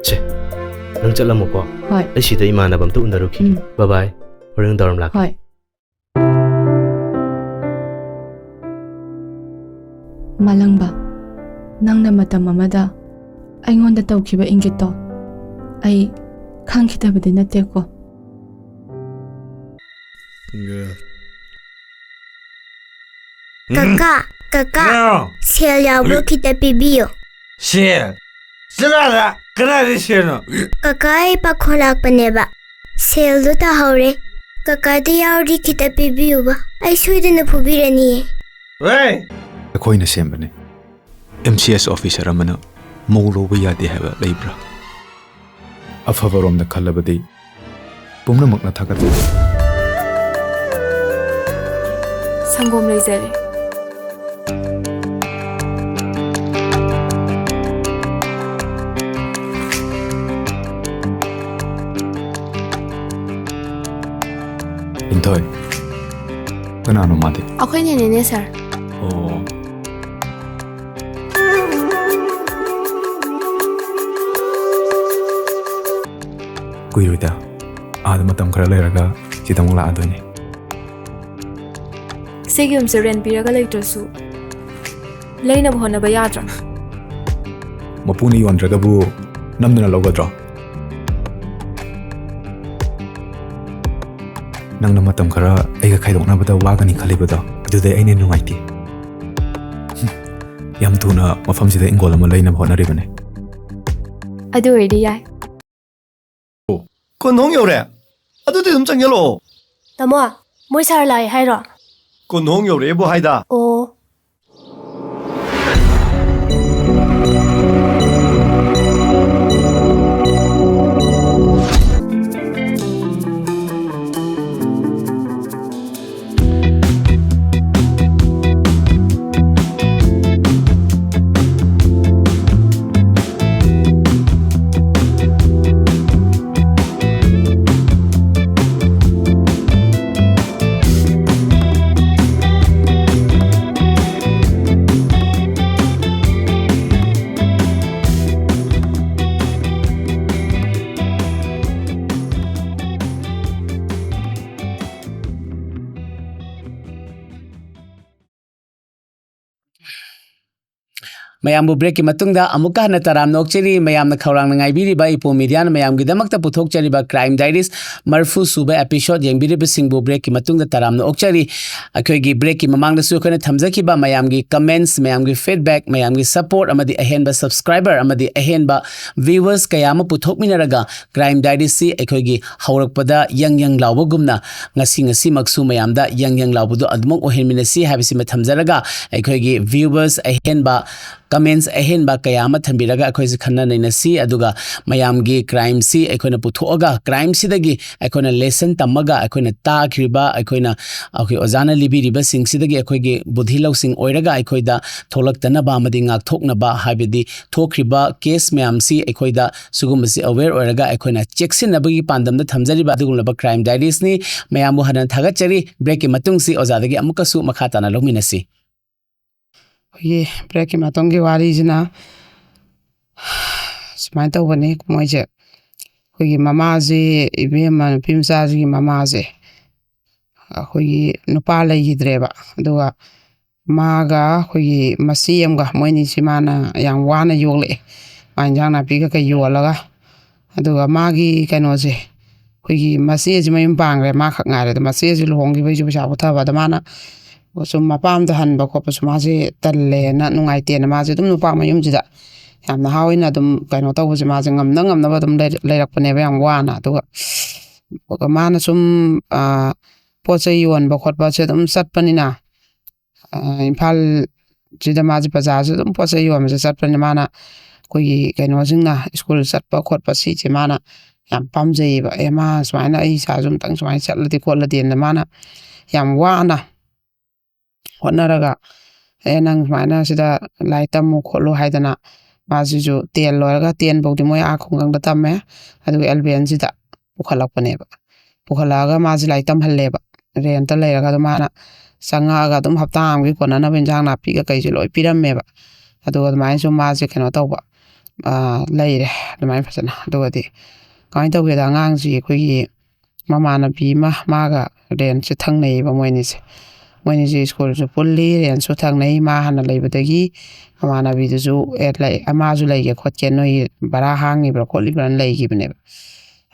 ꯁꯦ, ꯅꯪ ꯆꯠꯂꯝꯃꯣꯀꯣ꯫ ꯍꯣꯏ꯫ ꯑꯩ ꯁꯤꯗ ꯏꯃꯥꯟꯅꯕ ꯑꯝꯇ ꯎꯅꯔꯨꯈꯤꯒꯦ꯫ ꯎꯝ꯫ ꯕꯥꯏ ꯕꯥꯏ꯫ ꯍꯣꯔꯦꯟ ꯅꯨꯡꯗꯥꯡꯋꯥꯏꯔꯝ ꯂꯥꯛꯀꯦ꯫ ꯍꯣꯏ꯫ ꯃꯥꯂꯪꯕ, ꯅꯪꯅ ꯃꯇꯝ ꯑꯃꯗ ꯑꯩꯉꯣꯟꯗ ꯇꯧꯈꯤꯕ ꯏꯪꯒꯤꯠꯇꯣ ꯑꯩ ꯈꯪꯈꯤꯗꯕꯗꯤ ꯅꯠꯇꯦꯀꯣ꯫ ꯀꯀꯥ, ꯀꯀꯥ, ꯍꯥꯎ꯫ ꯁꯦꯜ ꯌꯥꯎꯕ꯭ꯔꯣ? ꯈꯤꯇ ꯄꯤꯕꯤꯌꯣ꯫ ꯁꯦꯜ? ꯆꯠꯂꯣ ꯑꯥꯗ! ꯀꯗꯥꯏꯗꯩ ꯁꯦꯜꯅꯣ? ꯀꯀꯥ, ꯑꯩ ꯄꯥꯈꯣꯟ ꯂꯥꯛꯄꯅꯦꯕ꯫ ꯁꯦꯜꯗꯣ ꯇꯥꯍꯧꯔꯦ꯫ ꯀꯀꯥꯗ ꯌꯥꯎꯔꯗꯤ ꯈꯤꯇ ꯄꯤꯕꯤꯌꯨꯕ꯫ ꯑꯩ ꯁꯣꯏꯗꯅ ꯐꯨꯕꯤꯔꯅꯤꯌꯦ꯫ ꯍꯦ! ꯑꯩꯈꯣꯏꯅ ꯁꯦꯝꯕꯅꯤ꯫ ꯑꯦꯝ ꯁꯤ ꯑꯦꯁ ꯑꯣꯐꯤꯁꯔ ꯑꯃꯅ ꯃꯧ ꯂꯧꯕ ꯌꯥꯗꯦ ꯍꯥꯏꯕ ꯂꯩꯕ꯭ꯔꯥ? ꯑꯐꯕꯔꯣꯝꯗ ꯈꯜꯂꯕꯗꯤ ꯄꯨꯝꯅꯃꯛꯅ ꯊꯥꯒꯠꯄ꯫ ꯁꯪꯒꯣꯝ ꯂꯩꯖꯔꯦ꯫ ꯂꯤꯟꯊꯣꯏ, ꯀꯅꯥꯅꯣ ꯃꯥꯗꯤ? ꯑꯩꯈꯣꯏ ꯅꯦꯅꯦꯅꯦ, ꯁꯥꯔ꯫ ꯑꯣ꯫ ꯀꯨꯏꯔꯣꯏꯗ꯫ ꯑꯥꯗ ꯃꯇꯝ ꯈꯔ ꯂꯩꯔꯒ ꯁꯤꯗ ꯑꯃꯨꯛ ꯂꯥꯛꯑꯗꯣꯏꯅꯦ꯫ ꯁꯤꯒꯤ ꯌꯨꯝꯁꯦ ꯔꯦꯟ ꯄꯤꯔꯒ ꯂꯩꯇ꯭ꯔꯁꯨ ꯂꯩꯅꯕ ꯍꯣꯠꯅꯕ ꯌꯥꯗ꯭ꯔꯣ? ꯃꯄꯨꯅ ꯌꯣꯟꯗ꯭ꯔꯒꯕꯨ ꯅꯝꯗꯨꯅ ꯂꯧꯒꯗ꯭ꯔꯣ? ꯅꯪꯅ ꯃꯇꯝ ꯈꯔ ꯑꯩꯒ ꯈꯥꯏꯗꯣꯛꯅꯕꯗ ꯋꯥꯒꯅꯤ ꯈꯜꯂꯤꯕꯗꯣ, ꯑꯗꯨꯗꯩ ꯑꯩꯅ ꯅꯨꯡꯉꯥꯏꯇꯦ꯫ ꯌꯥꯝ ꯊꯨꯅ ꯃꯐꯝꯁꯤꯗ ꯏꯪꯒꯣꯜ ꯑꯃ ꯂꯩꯅꯕ ꯍꯣꯠꯅꯔꯤꯕꯅꯦ꯫ ꯑꯗꯨ ꯑꯣꯏꯔꯗꯤ ꯌꯥꯏ꯫ ꯑꯣ, ꯀꯣꯟꯊꯣꯡ ꯌꯧꯔꯦ꯫ ꯑꯗꯨꯗꯤ ꯑꯗꯨꯝ ꯆꯪꯁꯤꯜꯂꯛꯑꯣ꯫ ꯇꯥꯃꯣ, ꯃꯣꯏ ꯁꯥꯔ ꯂꯥꯛꯑꯦ ꯍꯥꯏꯔꯣ? ꯀꯣꯟꯊꯣꯡ ꯌꯧꯔꯛꯑꯦꯕꯨ ꯍꯥꯏꯗ꯫ ꯑꯣ꯫ ꯃꯌꯥꯝꯕꯨ ꯕ꯭ꯔꯦꯛꯀꯤ ꯃꯇꯨꯡꯗ ꯑꯃꯨꯛꯀ ꯍꯟꯅ ꯇꯔꯥꯝꯅ ꯑꯣꯛꯆꯔꯤ꯫ ꯃꯌꯥꯝꯅ ꯈꯧꯔꯥꯡꯅ ꯉꯥꯏꯕꯤꯔꯤꯕ ꯏꯄꯣ ꯃꯤꯗꯤꯌꯥꯅ ꯃꯌꯥꯝꯒꯤꯗꯃꯛꯇ ꯄꯨꯊꯣꯛꯆꯔꯤꯕ ꯀ꯭ꯔꯥꯏꯝ ꯗꯥꯏꯔꯤꯁ ꯃꯔꯐꯨ ꯁꯨꯕ ꯑꯦꯄꯤꯁꯣꯗ ꯌꯦꯡꯕꯤꯔꯤꯕꯁꯤꯡꯕꯨ ꯕ꯭ꯔꯦꯛꯀꯤ ꯃꯇꯨꯡꯗ ꯇꯔꯥꯝꯅ ꯑꯣꯛꯆꯔꯤ꯫ ꯑꯩꯈꯣꯏꯒꯤ ꯕ꯭ꯔꯦꯛꯀꯤ ꯃꯃꯥꯡꯗꯁꯨ ꯑꯩꯈꯣꯏꯅ ꯊꯝꯖꯈꯤꯕ ꯃꯌꯥꯝꯒꯤ ꯀꯃꯦꯟꯠꯁ, ꯃꯌꯥꯝꯒꯤ ꯐꯤꯗꯕꯦꯛ, ꯃꯌꯥꯝꯒꯤ ꯁꯄꯣꯔꯠ ꯑꯃꯗꯤ ꯑꯍꯦꯟꯕ ꯁꯕꯁꯀ꯭ꯔꯥꯏꯕꯔ ꯑꯃꯗꯤ ꯑꯍꯦꯟꯕ ꯚ꯭ꯌꯨꯋꯔꯁ ꯀꯌꯥ ꯑꯃ ꯄꯨꯊꯣꯛꯃꯤꯟꯅꯔꯒ ꯀ꯭ꯔꯥꯏꯝ ꯗꯥꯏꯔꯤꯁꯁꯤ ꯑꯩꯈꯣꯏꯒꯤ ꯍꯧꯔꯛꯄꯗ ꯌꯪ ꯌꯪ ꯂꯥꯎꯕꯒꯨꯝꯅ ꯉꯁꯤ ꯉꯁꯤꯃꯛꯁꯨ ꯃꯌꯥꯝꯗ ꯌꯪ ꯌꯪ ꯂꯥꯎꯕꯗꯣ ꯑꯗꯨꯃꯛ ꯑꯣꯏꯍꯟꯃꯤꯟꯅꯁꯤ ꯍꯥꯏꯕꯁꯤꯃ ꯊꯝꯖꯔꯒ ꯑꯩꯈꯣꯏꯒꯤ ꯚ꯭ꯌꯨꯋꯔꯁ ꯑꯍꯦꯟꯕ comments ꯑꯍꯦꯟꯕ ꯀꯌꯥ ꯑꯃ ꯊꯝꯕꯤꯔꯒ ꯑꯩꯈꯣꯏꯁꯦ ꯈꯟꯅ ꯅꯩꯅꯁꯤ꯫ ꯑꯗꯨꯒ ꯃꯌꯥꯝꯒꯤ crimeꯁꯤ ꯑꯩꯈꯣꯏꯅ ꯄꯨꯊꯣꯛꯑꯒ, crimeꯁꯤꯗꯒꯤ ꯑꯩꯈꯣꯏꯅ lesson ꯇꯝꯃꯒ, ꯑꯩꯈꯣꯏꯅ ꯇꯥꯈ꯭ꯔꯤꯕ, ꯑꯩꯈꯣꯏꯅ, ꯑꯩꯈꯣꯏ ꯑꯣꯖꯥꯅ ꯂꯤꯕꯤꯔꯤꯕꯁꯤꯡꯁꯤꯗꯒꯤ ꯑꯩꯈꯣꯏꯒꯤ ꯕꯨꯙꯤ ꯂꯧꯁꯤꯡ ꯑꯣꯏꯔꯒ ꯑꯩꯈꯣꯏꯗ ꯊꯣꯛꯂꯛꯇꯅꯕ ꯑꯃꯗꯤ ꯉꯥꯛꯊꯣꯛꯅꯕ, ꯍꯥꯏꯕꯗꯤ ꯊꯣꯛꯈ꯭ꯔꯤꯕ case ꯃꯌꯥꯝꯁꯤ ꯑꯩꯈꯣꯏꯗ ꯁꯤꯒꯨꯝꯕꯁꯤ aware ꯑꯣꯏꯔꯒ ꯑꯩꯈꯣꯏꯅ ꯆꯦꯛꯁꯤꯟꯅꯕꯒꯤ ꯄꯥꯟꯗꯝꯗ ꯊꯝꯖꯔꯤꯕ ꯑꯗꯨꯒꯨꯝꯂꯕ Crime Diariesꯅꯤ꯫ ꯃꯌꯥꯝꯕꯨ ꯍꯟꯅ ꯊꯥꯒꯠꯆꯔꯤ꯫ Breakꯀꯤ ꯃꯇꯨꯡꯁꯤ ꯑꯣꯖꯥꯗꯒꯤ ꯑꯃꯨꯛꯀꯁꯨ ꯃꯈꯥ ꯇꯥꯅ ꯂꯧꯃꯤꯟꯅꯁꯤ꯫ ꯑꯩꯈꯣꯏꯒꯤ breakꯀꯤ ꯃꯇꯨꯡꯒꯤ ꯋꯥꯔꯤꯁꯤꯅ ꯁꯨꯃꯥꯏꯅ ꯇꯧꯕꯅꯤ꯫ ꯃꯣꯏꯁꯦ, ꯑꯩꯈꯣꯏꯒꯤ ꯃꯃꯥꯁꯤ, ꯏꯕꯦꯝꯃ ꯅꯨꯄꯤ ꯃꯆꯥꯁꯤꯒꯤ ꯃꯃꯥꯁꯦ ꯑꯩꯈꯣꯏꯒꯤ ꯅꯨꯄꯥ ꯂꯩꯈꯤꯗ꯭ꯔꯦꯕ꯫ ꯑꯗꯨꯒ ꯃꯥꯒ ꯑꯩꯈꯣꯏꯒꯤ ꯃꯆꯦ ꯑꯃꯒ, ꯃꯣꯏꯅꯤꯁꯤ ꯃꯥꯅ ꯌꯥꯝ ꯋꯥꯅ ꯌꯣꯛꯂꯛꯑꯦ, ꯃꯥ ꯏꯟꯖꯥꯡ ꯅꯥꯄꯤ ꯀꯩꯀꯩ ꯌꯣꯜꯂꯒ꯫ ꯑꯗꯨꯒ ꯃꯥꯒꯤ ꯀꯩꯅꯣꯁꯦ, ꯑꯩꯈꯣꯏꯒꯤ ꯃꯆꯦꯁꯤ ꯃꯌꯨꯝ ꯄꯥꯟꯈ꯭ꯔꯦ, ꯃꯥ ꯈꯛ ꯉꯥꯏꯔꯦ꯫ ꯑꯗꯣ ꯃꯆꯦꯁꯤ ꯂꯨꯍꯣꯡꯈꯤꯕꯩꯁꯨ ꯄꯩꯁꯥ ꯄꯨꯊꯕ꯫ ꯑꯗꯣ ꯃꯥꯅ ꯁꯨꯝ ꯃꯄꯥꯝꯗ ꯍꯟꯕ ꯈꯣꯠꯄꯁꯨ ꯃꯥꯁꯦ ꯇꯜꯂꯦꯅ, ꯅꯨꯡꯉꯥꯏꯇꯦꯅ, ꯃꯥꯁꯦ ꯑꯗꯨꯝ ꯅꯨꯄꯥ ꯃꯌꯨꯝꯁꯤꯗ ꯌꯥꯝ ꯅꯍꯥ ꯑꯣꯏꯅ ꯑꯗꯨꯝ ꯀꯩꯅꯣ ꯇꯧꯕꯁꯦ, ꯃꯥꯁꯦ ꯉꯝꯅ ꯉꯝꯅꯕ ꯑꯗꯨꯝ ꯂꯩ-, ꯂꯩꯔꯛꯄꯅꯦꯕ, ꯌꯥꯝ ꯋꯥꯅ꯫ ꯑꯗꯨꯒ ꯃꯥꯅ ꯁꯨꯝ, ꯑꯥ, ꯄꯣꯠ ꯆꯩ ꯌꯣꯟꯕ ꯈꯣꯠꯄꯁꯦ ꯑꯗꯨꯝ ꯆꯠꯄꯅꯤꯅ, ꯑꯥ, ꯏꯝꯐꯥꯜꯁꯤꯗ ꯃꯥꯁꯦ ꯕꯖꯥꯔꯁꯦ ꯑꯗꯨꯝ ꯄꯣꯠ ꯆꯩ ꯌꯣꯟꯕꯁꯦ ꯆꯠꯄꯅꯤꯅ, ꯃꯥꯅ ꯑꯩꯈꯣꯏꯒꯤ ꯀꯩꯅꯣꯁꯤꯡꯅ ꯁ꯭ꯀꯨꯜ ꯆꯠꯄ ꯈꯣꯠꯄ ꯁꯤꯁꯦ ꯃꯥꯅ ꯌꯥꯝ ꯄꯥꯝꯖꯩꯌꯦꯕ꯫ "ꯑꯦ, ꯃꯥ ꯁꯨꯃꯥꯏꯅ ꯑꯩ ꯏꯆꯥꯁꯨ ꯑꯃꯨꯛꯇꯪ ꯁꯨꯃꯥꯏꯅ ꯆꯠꯂꯗꯤ ꯈꯣꯠꯂꯗꯤꯅ" ꯃꯥꯅ ꯌꯥꯝ ꯋꯥꯅ ꯍꯣꯠꯅꯔꯒ, "ꯑꯦ, ꯅꯪ ꯁꯨꯃꯥꯏꯅ ꯁꯤꯗ ꯂꯥꯏꯔꯤꯛ ꯇꯝꯃꯨ ꯈꯣꯠꯂꯨ" ꯍꯥꯏꯗꯅ, ꯃꯥꯁꯤꯁꯨ ten ꯂꯣꯏꯔꯒ ten ꯐꯥꯎꯗꯤ ꯃꯣꯏ ꯑꯥ ꯈꯨꯡꯒꯪꯗ ꯇꯝꯃꯦ꯫ ꯑꯗꯨꯒ elevenꯁꯤꯗ ꯄꯨꯈꯠꯂꯛꯄꯅꯦꯕ꯫ ꯄꯨꯈꯠꯂꯛꯑꯒ ꯃꯥꯁꯦ ꯂꯥꯏꯔꯤꯛ ꯇꯝꯍꯜꯂꯦꯕ꯫ Rentꯇ ꯂꯩꯔꯒ ꯑꯗꯨꯝ ꯃꯥꯅ ꯆꯪꯉꯛꯑꯒ ꯑꯗꯨꯝ ꯍꯞꯇꯥ ꯑꯃꯒꯤ ꯀꯣꯟꯅꯅꯕ ꯏꯟꯖꯥꯡ ꯅꯥꯄꯤ ꯀꯩꯀꯩꯁꯦ ꯂꯣꯏ ꯄꯤꯔꯝꯃꯦꯕ꯫ ꯑꯗꯨꯒ ꯑꯗꯨꯃꯥꯏꯅ ꯁꯨꯝ ꯃꯥꯁꯦ ꯀꯩꯅꯣ ꯇꯧꯕ, ꯑꯥ, ꯂꯩꯔꯦ ꯑꯗꯨꯃꯥꯏꯅ ꯐꯖꯅ꯫ ꯑꯗꯨꯒꯗꯤ ꯀꯃꯥꯏꯅ ꯇꯧꯒꯦꯗ, ꯑꯉꯥꯡꯁꯤ ꯑꯩꯈꯣꯏꯒꯤ ꯃꯃꯥꯟꯅꯕꯤ ꯑꯃ, ꯃꯥꯒ rentꯁꯦ ꯊꯪꯅꯩꯌꯦꯕ ꯃꯣꯏꯅꯤꯁꯦ꯫ ꯃꯣꯏꯅꯤꯁꯦ ꯁ꯭ꯀꯨꯜꯁꯨ ꯄꯨꯜꯂꯤ, rentꯁꯨ ꯊꯪꯅꯩ꯫ ꯃꯥ ꯍꯥꯟꯅ ꯂꯩꯕꯗꯒꯤ ꯃꯃꯥꯟꯅꯕꯤꯗꯨꯁꯨ, "ꯑꯦ, ꯂꯩ-, ꯃꯥꯁꯨ ꯂꯩꯒꯦ ꯈꯣꯠꯀꯦ, ꯅꯣꯏꯒꯤ ꯚꯔꯥ ꯍꯥꯡꯉꯤꯕ꯭ꯔꯥ ꯈꯣꯠꯂꯤꯕ꯭ꯔꯥꯅ" ꯂꯩꯈꯤꯕꯅꯦꯕ꯫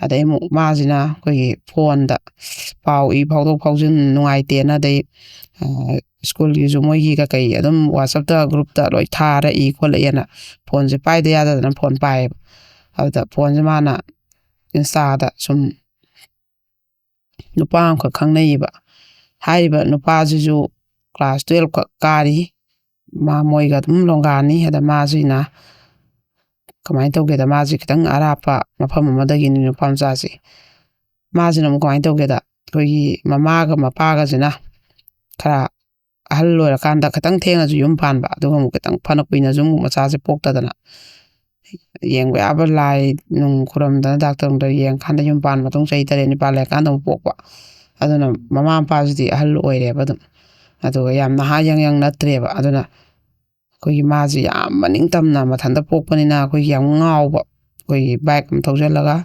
ꯑꯗꯩ ꯑꯃꯨꯛ ꯃꯥꯁꯤꯅ ꯑꯩꯈꯣꯏꯒꯤ phoneꯗ ꯄꯥꯎ ꯏ ꯐꯥꯎꯗꯣꯛ ꯐꯥꯎꯖꯤꯟ ꯅꯨꯡꯉꯥꯏꯇꯦꯅ, ꯑꯗꯩ, ꯑ, ꯁ꯭ꯀꯨꯜꯒꯤꯁꯨ ꯃꯣꯏꯒꯤ ꯀꯩꯀꯩ ꯑꯗꯨꯝ WhatsAppꯇ groupꯇ ꯂꯣꯏ ꯊꯥꯔꯛꯏ ꯈꯣꯠꯂꯛꯑꯦꯅ phoneꯁꯦ ꯄꯥꯏꯗ ꯌꯥꯗꯗꯅ phone ꯄꯥꯏꯌꯦꯕ꯫ ꯑꯗꯨꯗ phoneꯁꯦ ꯃꯥꯅ Instaꯗ ꯁꯨꯝ ꯅꯨꯄꯥ ꯑꯃꯈꯛ ꯈꯪꯅꯩꯌꯦꯕ꯫ ꯍꯥꯏꯔꯤꯕ ꯅꯨꯄꯥꯁꯤꯁꯨ class twelve ꯈꯛ ꯀꯥꯔꯤ, ꯃꯥ ꯃꯣꯏꯒ ꯑꯗꯨꯝ ꯂꯣꯡꯒꯥꯅꯤ꯫ ꯑꯗ ꯃꯥꯁꯤꯅ ꯀꯃꯥꯏꯅ ꯇꯧꯒꯦꯗ, ꯃꯥꯁꯤ ꯈꯤꯇꯪ ꯑꯔꯥꯞꯄ ꯃꯐꯝ ꯑꯃꯗꯒꯤꯅꯤ ꯅꯨꯄꯥ ꯃꯆꯥꯁꯤ꯫ ꯃꯥꯁꯤꯅ ꯑꯃꯨꯛ ꯀꯃꯥꯏꯅ ꯇꯧꯒꯦꯗ, ꯑꯩꯈꯣꯏꯒꯤ ꯃꯃꯥꯒ ꯃꯄꯥꯒꯁꯤꯅ ꯈꯔ ꯑꯍꯜ ꯑꯣꯏꯔꯀꯥꯟꯗ ꯈꯤꯇꯪ ꯊꯦꯡꯅꯁꯨ ꯌꯨꯝ ꯄꯥꯟꯕ, ꯑꯗꯨꯒ ꯑꯃꯨꯛ ꯈꯤꯇꯪ ꯐꯅ ꯀꯨꯏꯅꯁꯨ ꯑꯃꯨꯛ ꯃꯆꯥꯁꯦ ꯄꯣꯛꯇꯗꯅ, ꯌꯦꯡꯕ ꯌꯥꯕ ꯂꯥꯏ ꯅꯨꯡ ꯈꯨꯔꯝꯗꯅ ꯗꯥꯛꯇꯔ ꯅꯨꯡꯗ ꯌꯦꯡꯀꯥꯟꯗ ꯌꯨꯝ ꯄꯥꯟꯕ ꯃꯇꯨꯡ ꯆꯍꯤ ꯇꯔꯦꯠ ꯅꯤꯄꯥꯜ ꯂꯩꯔꯀꯥꯟꯗ ꯑꯃꯨꯛ ꯄꯣꯛꯄ꯫ ꯑꯗꯨꯅ ꯃꯃꯥ ꯃꯄꯥꯁꯤꯗꯤ ꯑꯍꯜ ꯑꯣꯏꯔꯦꯕ ꯑꯗꯨꯝ, ꯑꯗꯨꯒ ꯌꯥꯝ ꯅꯍꯥ ꯌꯪ ꯌꯪ ꯅꯠꯇ꯭ꯔꯦꯕ꯫ ꯑꯗꯨꯅ ꯑꯩꯈꯣꯏꯒꯤ ꯃꯥꯁꯤ ꯌꯥꯝ ꯃꯅꯤꯡ ꯇꯝꯅ ꯃꯊꯟꯇ ꯄꯣꯛꯄꯅꯤꯅ ꯑꯩꯈꯣꯏꯒꯤ ꯌꯥꯝ ꯉꯥꯎꯕ, ꯑꯩꯈꯣꯏꯒꯤ ꯕꯥꯏꯛ ꯑꯃ ꯊꯧꯖꯤꯜꯂꯒ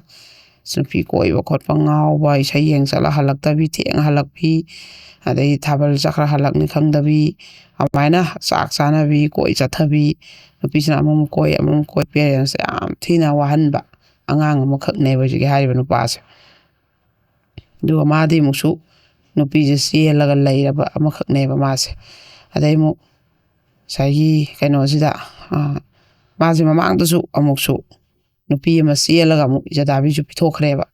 ꯅꯨꯄꯤ ꯀꯣꯏꯕ ꯈꯣꯠꯄ ꯉꯥꯎꯕ, ꯏꯁꯩ ꯌꯦꯡ ꯆꯠꯂ ꯍꯜꯂꯛꯇꯕꯤ, ꯊꯦꯡꯅ ꯍꯜꯂꯛꯄꯤ, ꯑꯗꯩ ꯊꯥꯕꯜ ꯆꯠꯈ꯭ꯔ ꯍꯜꯂꯛꯅꯤ ꯈꯪꯗꯕꯤ, ꯑꯗꯨꯃꯥꯏꯅ ꯆꯥꯛ ꯆꯥꯅꯕꯤ, ꯀꯣꯏ ꯆꯠꯊꯕꯤ, ꯅꯨꯄꯤꯁꯤꯅ ꯑꯃꯃꯨꯛ ꯀꯣꯏ ꯑꯃꯃꯨꯛ ꯀꯣꯏ, ꯄꯦꯔꯦꯟꯁꯁꯦ ꯌꯥꯝ ꯊꯤꯅ ꯋꯥꯍꯟꯕ ꯑꯉꯥꯡ ꯑꯃꯈꯛꯅꯦꯕ ꯍꯧꯖꯤꯛꯀꯤ ꯍꯥꯏꯔꯤꯕ ꯅꯨꯄꯥꯁꯦ꯫ ꯑꯗꯨꯒ ꯃꯥꯗꯤ ꯑꯃꯨꯛꯁꯨ ꯅꯨꯄꯤꯁꯦ ꯆꯦꯜꯂꯒ ꯂꯩꯔꯕ ꯑꯃꯈꯛꯅꯦꯕ ꯃꯥꯁꯦ꯫ ꯑꯗꯩ ꯑꯃꯨꯛ ꯉꯁꯥꯏꯒꯤ ꯀꯩꯅꯣꯁꯤꯗ, ꯑꯥ, ꯃꯥꯁꯦ ꯃꯃꯥꯡꯗꯁꯨ ꯑꯃꯨꯛꯁꯨ ꯅꯨꯄꯤ ꯑꯃ ꯆꯦꯜꯂꯒ ꯑꯃꯨꯛ ꯏꯖꯗꯥꯕꯤꯁꯨ ꯄꯤꯊꯣꯛꯈ꯭ꯔꯦꯕ꯫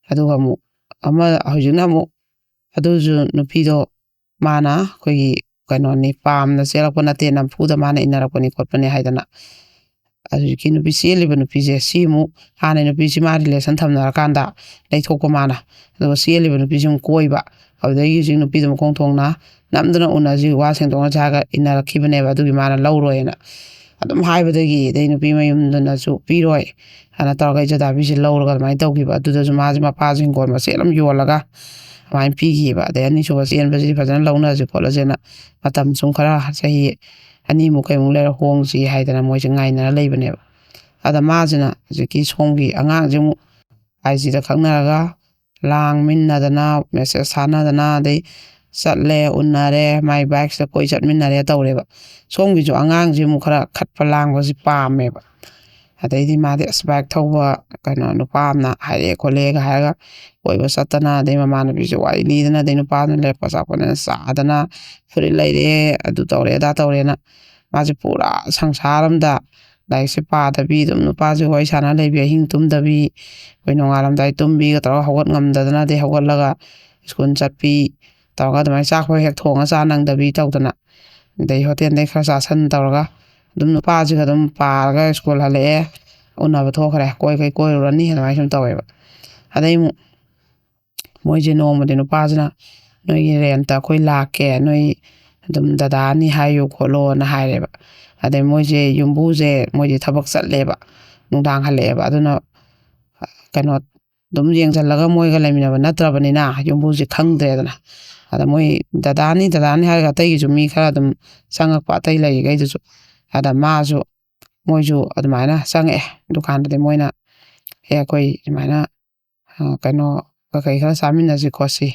ꯑꯗꯨꯒ ꯑꯃꯨꯛ ꯑꯃ, ꯍꯧꯖꯤꯛꯅ ꯑꯃꯨꯛ ꯑꯗꯨꯁꯨ ꯅꯨꯄꯤꯗꯣ ꯃꯥꯅ ꯑꯩꯈꯣꯏꯒꯤ ꯀꯩꯅꯣꯅꯤ, ꯄꯥꯝꯅ ꯆꯦꯜꯂꯛꯄ ꯅꯠꯇꯦ, ꯅꯝꯐꯨꯗ ꯃꯥꯅ ꯏꯟꯅꯔꯛꯄꯅꯤ ꯈꯣꯠꯄꯅꯤ ꯍꯥꯏꯗꯅ꯫ ꯍꯧꯖꯤꯛꯀꯤ ꯅꯨꯄꯤ ꯆꯦꯜꯂꯤꯕ ꯅꯨꯄꯤꯁꯦ ꯁꯤ ꯑꯃꯨꯛ ꯍꯥꯟꯅ ꯅꯨꯄꯤꯁꯤ ꯃꯥ ꯔꯤꯂꯦꯁꯟ ꯊꯝꯅꯔꯀꯥꯟꯗ ꯂꯩꯊꯣꯛꯄ ꯃꯥꯅ, ꯑꯗꯨꯒ ꯆꯦꯜꯂꯤꯕ ꯅꯨꯄꯤꯁꯤ ꯑꯃꯨꯛ ꯀꯣꯏꯕ꯫ ꯑꯗꯨꯗꯒꯤ ꯍꯧꯖꯤꯛ ꯅꯨꯄꯤꯗꯨ ꯃꯈꯣꯡ ꯊꯣꯡꯅ ꯅꯝꯗꯅ ꯎꯅꯁꯤ, ꯋꯥ ꯁꯦꯡꯗꯣꯛꯅꯁꯤ ꯍꯥꯏꯔꯒ ꯏꯟꯅꯔꯛꯈꯤꯕꯅꯦꯕ꯫ ꯑꯗꯨꯒꯤ ꯃꯥꯅ ꯂꯧꯔꯣꯏꯅ ꯑꯗꯨꯝ ꯍꯥꯏꯕꯗꯒꯤ, ꯑꯗꯩ ꯅꯨꯄꯤ ꯃꯌꯨꯝꯗꯨꯅꯁꯨ ꯄꯤꯔꯣꯏ ꯍꯥꯏꯅ ꯇꯧꯔꯒ ꯏꯖꯗꯥꯕꯤꯁꯦ ꯂꯧꯔꯒ ꯑꯗꯨꯃꯥꯏꯅ ꯇꯧꯈꯤꯕ꯫ ꯑꯗꯨꯗꯁꯨ ꯃꯥꯁꯦ ꯃꯄꯥꯁꯦ ꯍꯤꯡꯒꯣꯜ ꯃꯆꯦꯠ ꯑꯃ ꯌꯣꯜꯂꯒ ꯑꯗꯨꯃꯥꯏꯅ ꯄꯤꯈꯤꯕ꯫ ꯑꯗꯩ ꯑꯅꯤꯁꯨꯕ ꯆꯦꯟꯕꯁꯤꯗꯤ ꯐꯖꯅ ꯂꯧꯅꯁꯤ ꯈꯣꯠꯂꯁꯦꯅ ꯃꯇꯝ ꯁꯨꯝ ꯈꯔ ꯆꯍꯤ ꯑꯅꯤꯃꯨꯛ ꯀꯩꯃꯨꯛ ꯂꯩꯔ ꯍꯣꯡꯁꯤ ꯍꯥꯏꯗꯅ ꯃꯣꯏꯁꯦ ꯉꯥꯏꯅꯔ ꯂꯩꯕꯅꯦꯕ꯫ ꯑꯗ ꯃꯥꯁꯤꯅ ꯍꯧꯖꯤꯛꯀꯤ ꯁꯣꯝꯒꯤ ꯑꯉꯥꯡꯁꯦ ꯑꯃꯨꯛ ꯑꯥꯏ ꯖꯤꯗ ꯈꯪꯅꯔꯒ ꯂꯥꯡꯃꯤꯟꯅꯗꯅ, ꯃꯦꯁꯦꯖ ꯊꯥꯅꯗꯅ, ꯑꯗꯩ ꯆꯠꯂꯦ, ꯎꯅꯔꯦ, ꯃꯥꯏ ꯕꯥꯏꯛꯁꯤꯗ ꯀꯣꯏ ꯆꯠꯃꯤꯟꯅꯔꯦ ꯇꯧꯔꯦꯕ꯫ ꯁꯣꯝꯒꯤꯁꯨ ꯑꯉꯥꯡꯁꯦ ꯑꯃꯨꯛ ꯈꯔ ꯈꯠꯄ ꯂꯥꯡꯕꯁꯦ ꯄꯥꯝꯃꯦꯕ꯫ ꯑꯗꯩꯗꯤ ꯃꯥꯗꯤ ꯑꯁ ꯕꯥꯏꯛ ꯊꯧꯕ ꯀꯩꯅꯣ ꯅꯨꯄꯥ ꯑꯃꯅ ꯍꯥꯏꯔꯛꯑꯦ ꯈꯣꯠꯂꯦꯒ ꯍꯥꯏꯔꯒ ꯀꯣꯏꯕ ꯆꯠꯇꯅ, ꯑꯗꯩ ꯃꯃꯥꯟꯅꯕꯤꯁꯦ ꯋꯥꯔꯤ ꯂꯤꯗꯅ, ꯑꯗꯩ ꯅꯨꯄꯥꯗꯨꯅ ꯂꯩꯔꯛꯄ ꯑꯆꯥꯄꯣꯠꯅ ꯆꯥꯗꯅ, ꯐꯨꯔꯤꯠ ꯂꯩꯔꯦ, ꯑꯗꯨ ꯇꯧꯔꯦ ꯑꯗꯥ ꯇꯧꯔꯦꯅ, ꯃꯥꯁꯦ ꯄꯨꯔꯥ ꯁꯪꯁꯥꯔ ꯑꯃꯗ ꯂꯥꯏꯔꯤꯛꯁꯦ ꯄꯥꯗꯕꯤ ꯑꯗꯨꯝ ꯅꯨꯄꯥꯁꯦ ꯋꯥꯔꯤ ꯁꯥꯟꯅ ꯂꯩꯕꯤ, ꯑꯍꯤꯡ ꯇꯨꯝꯗꯕꯤ, ꯑꯩꯈꯣꯏ ꯅꯣꯡꯉꯥꯜꯂꯝꯗꯥꯏ ꯇꯨꯝꯕꯤꯒ ꯇꯧꯔꯒ ꯍꯧꯒꯠ ꯉꯝꯗꯗꯅ, ꯑꯗꯩ ꯍꯧꯒꯠꯂꯒ ꯁ꯭ꯀꯨꯜ ꯆꯠꯄꯤ ꯇꯧꯔꯒ ꯑꯗꯨꯃꯥꯏꯅ ꯆꯥꯛ ꯐꯥꯎ ꯍꯦꯛ ꯊꯣꯡꯉ ꯆꯥ ꯅꯪꯗꯕꯤ ꯇꯧꯗꯅ ꯑꯗꯩ ꯍꯣꯇꯦꯜꯗꯩ ꯈꯔ ꯆꯥꯁꯟ ꯇꯧꯔꯒ ꯑꯗꯨꯝ ꯅꯨꯄꯥꯁꯤꯒ ꯑꯗꯨꯝ ꯄꯥꯔꯒ ꯁ꯭ꯀꯨꯜ ꯍꯜꯂꯛꯑꯦ꯫ ꯎꯅꯕ ꯊꯣꯛꯈ꯭ꯔꯦ, ꯀꯣꯏ ꯀꯩ ꯀꯣꯏꯔꯨꯔꯅꯤ ꯑꯗꯨꯃꯥꯏꯅ ꯁꯨꯝ ꯇꯧꯋꯦꯕ꯫ ꯑꯗꯩ ꯑꯃꯨꯛ ꯃꯣꯏꯁꯦ ꯅꯣꯡꯃꯗꯤ ꯅꯨꯄꯥꯁꯤꯅ, "ꯅꯣꯏꯒꯤ ꯔꯦꯟꯇ ꯑꯩꯈꯣꯏ ꯂꯥꯛꯀꯦ, ꯅꯣꯏ ꯑꯗꯨꯝ ꯗꯗꯥꯅꯤ ꯍꯥꯏꯌꯨ ꯈꯣꯠꯂꯣꯅ" ꯍꯥꯏꯔꯦꯕ꯫ ꯑꯗꯩ ꯃꯣꯏꯁꯦ ꯌꯨꯝꯕꯨꯁꯦ, ꯃꯣꯏꯁꯦ ꯊꯕꯛ ꯆꯠꯂꯦꯕ ꯅꯨꯡꯗꯥꯡ ꯍꯜꯂꯛꯑꯦꯕ꯫ ꯑꯗꯨꯅ ꯀꯩꯅꯣ ꯑꯗꯨꯝ ꯌꯦꯡꯁꯤꯜꯂꯒ ꯃꯣꯏꯒ ꯂꯩꯃꯤꯟꯅꯕ ꯅꯠꯇ꯭ꯔꯕꯅꯤꯅ ꯌꯨꯝꯕꯨꯁꯦ ꯈꯪꯗ꯭ꯔꯦꯗꯅ꯫ ꯑꯗ ꯃꯣꯏ ꯗꯗꯥꯅꯤ ꯗꯗꯥꯅꯤ ꯍꯥꯏꯔꯒ ꯑꯇꯩꯒꯤꯁꯨ ꯃꯤ ꯈꯔ ꯑꯗꯨꯝ ꯆꯪꯉꯛꯄ, ꯑꯇꯩ ꯂꯩꯔꯤꯈꯩꯗꯨꯁꯨ꯫ ꯑꯗ ꯃꯥꯁꯨ, ꯃꯣꯏꯁꯨ ꯑꯗꯨꯃꯥꯏꯅ ꯆꯪꯉꯛꯑꯦ꯫ ꯗꯨꯀꯥꯟꯗꯗꯤ ꯃꯣꯏꯅ, "ꯑꯦ, ꯑꯩꯈꯣꯏ ꯁꯨꯃꯥꯏꯅ ꯀꯩꯅꯣ ꯀꯩꯀꯩ ꯈꯔ ꯆꯥꯃꯤꯟꯅꯁꯤ ꯈꯣꯠꯁꯤ,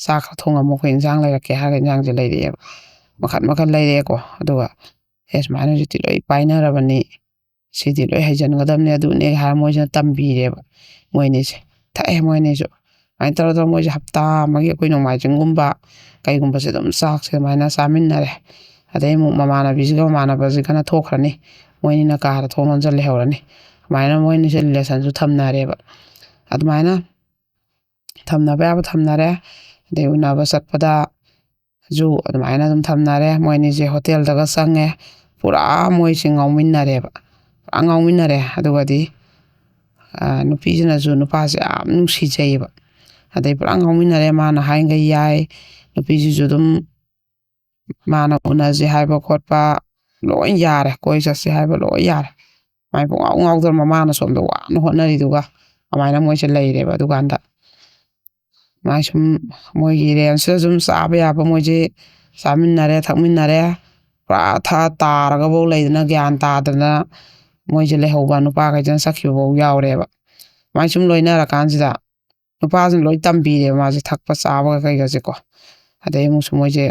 ꯆꯥꯛ ꯈꯔ ꯊꯣꯡꯉꯝꯃꯣ, ꯑꯩꯈꯣꯏ ꯏꯟꯁꯥꯡ ꯂꯩꯔꯛꯀꯦ" ꯍꯥꯏꯔꯒ ꯏꯟꯁꯥꯡꯁꯦ ꯂꯩꯔꯛꯑꯦꯕ꯫ ꯃꯈꯟ ꯃꯈꯟ ꯂꯩꯔꯛꯑꯦꯀꯣ꯫ ꯑꯗꯨꯒ "ꯑꯦ, ꯁꯨꯃꯥꯏꯅ ꯍꯧꯖꯤꯛꯇꯤ ꯂꯣꯏ ꯄꯥꯏꯅꯔꯕꯅꯤ, ꯁꯤꯗꯤ ꯂꯣꯏ ꯍꯩꯖꯤꯟꯒꯗꯕꯅꯤ ꯑꯗꯨꯅꯦ" ꯍꯥꯏꯔ ꯃꯣꯏꯁꯤꯅ ꯇꯝꯕꯤꯔꯦꯕ ꯃꯣꯏꯅꯤꯁꯦ꯫ ꯊꯛꯑꯦ ꯃꯣꯏꯅꯤꯁꯨ꯫ ꯑꯗꯨꯃꯥꯏꯅ ꯇꯧꯔ ꯇꯧꯔ ꯃꯣꯏꯁꯦ ꯍꯞꯇꯥ ꯑꯃꯒꯤ, ꯑꯩꯈꯣꯏ ꯅꯣꯡꯃꯥꯏꯖꯤꯡꯒꯨꯝꯕ ꯀꯩꯒꯨꯝꯕꯁꯦ ꯑꯗꯨꯝ ꯆꯥꯛꯁꯦ ꯑꯗꯨꯃꯥꯏꯅ ꯆꯥꯃꯤꯟꯅꯔꯦ꯫ ꯑꯗꯩ ꯑꯃꯨꯛ ꯃꯃꯥꯟꯅꯕꯤꯁꯤꯒ ꯃꯃꯥꯟꯅꯕꯁꯤꯒꯅ ꯊꯣꯛꯈ꯭ꯔꯅꯤ, ꯃꯣꯏꯅꯤꯅ ꯀꯥꯗ ꯊꯣꯡ ꯂꯣꯟꯁꯤꯜ ꯂꯩꯍꯧꯔꯅꯤ꯫ ꯑꯗꯨꯃꯥꯏꯅ ꯃꯣꯏꯅꯤꯁꯦ ꯔꯤꯂꯦꯁꯟꯁꯨ ꯊꯝꯅꯔꯦꯕ꯫ ꯑꯗꯨꯃꯥꯏꯅ ꯊꯝꯅꯕ ꯌꯥꯕ ꯊꯝꯅꯔꯦ꯫ ꯑꯗꯩ ꯎꯅꯕ ꯆꯠꯄꯗꯁꯨ ꯑꯗꯨꯃꯥꯏꯅ ꯑꯗꯨꯝ ꯊꯝꯅꯔꯦ꯫ ꯃꯣꯏꯅꯤꯁꯦ ꯍꯣꯇꯦꯜꯗꯒ ꯆꯪꯉꯦ꯫ ꯄꯨꯔꯥ ꯃꯣꯏꯁꯦ ꯉꯥꯎꯃꯤꯟꯅꯔꯦꯕ, ꯄꯨꯔꯥ ꯉꯥꯎꯃꯤꯟꯅꯔꯦ꯫ ꯑꯗꯨꯒꯗꯤ ꯅꯨꯄꯤꯁꯤꯅꯁꯨ ꯅꯨꯄꯥꯁꯦ ꯌꯥꯝ ꯅꯨꯡꯁꯤꯖꯩꯌꯦꯕ꯫ ꯑꯗꯩ ꯄꯨꯔꯥ ꯉꯥꯎꯃꯤꯟꯅꯔꯦ꯫ ꯃꯥꯅ ꯍꯥꯏꯈꯩ ꯌꯥꯏ꯫ ꯅꯨꯄꯤꯁꯤꯁꯨ ꯑꯗꯨꯝ ꯃꯥꯅ ꯎꯅꯁꯦ ꯍꯥꯏꯕ ꯈꯣꯠꯄ ꯂꯣꯏ ꯌꯥꯔꯦ, ꯀꯣꯏ ꯆꯠꯁꯦ ꯍꯥꯏꯕ ꯂꯣꯏ ꯌꯥꯔꯦ꯫ ꯃꯥꯏ ꯄꯨꯡꯉꯥꯎ ꯉꯥꯎꯗꯅ ꯃꯃꯥꯅ ꯁꯣꯝꯗ ꯋꯥꯅ ꯍꯣꯠꯅꯔꯤꯗꯨꯒ꯫ ꯑꯗꯨꯃꯥꯏꯅ ꯃꯣꯏꯁꯦ ꯂꯩꯔꯦꯕ꯫ ꯑꯗꯨꯀꯥꯟꯗ ꯃꯥꯏ ꯁꯨꯝ ꯃꯣꯏꯒꯤ ꯔꯦꯟꯖꯁꯤꯗ ꯁꯨꯝ ꯆꯥꯕ ꯌꯥꯕ ꯃꯣꯏꯁꯦ ꯆꯥꯃꯤꯟꯅꯔꯦ, ꯊꯛꯃꯤꯟꯅꯔꯦ꯫ ꯄꯨꯔꯥ ꯊꯛꯑ ꯇꯥꯔꯒꯐꯧ ꯂꯩꯗꯅ, ꯒ꯭ꯌꯥꯟ ꯇꯥꯗꯅ ꯃꯣꯏꯁꯦ ꯂꯩꯍꯧꯕ ꯅꯨꯄꯥꯈꯩꯁꯤꯅ ꯆꯠꯈꯤꯕꯐꯧ ꯌꯥꯎꯔꯦꯕ꯫ ꯁꯨꯃꯥꯏꯅ ꯁꯨꯝ ꯂꯣꯏꯅꯔꯀꯥꯟꯁꯤꯗ ꯅꯨꯄꯥꯁꯤꯅ ꯂꯣꯏ ꯇꯝꯕꯤꯔꯦꯕ ꯃꯥꯁꯦ ꯊꯛꯄ ꯆꯥꯕꯒ ꯀꯩꯒꯁꯦꯀꯣ꯫ ꯑꯗꯩ ꯑꯃꯨꯛꯁꯨ ꯃꯣꯏꯁꯦ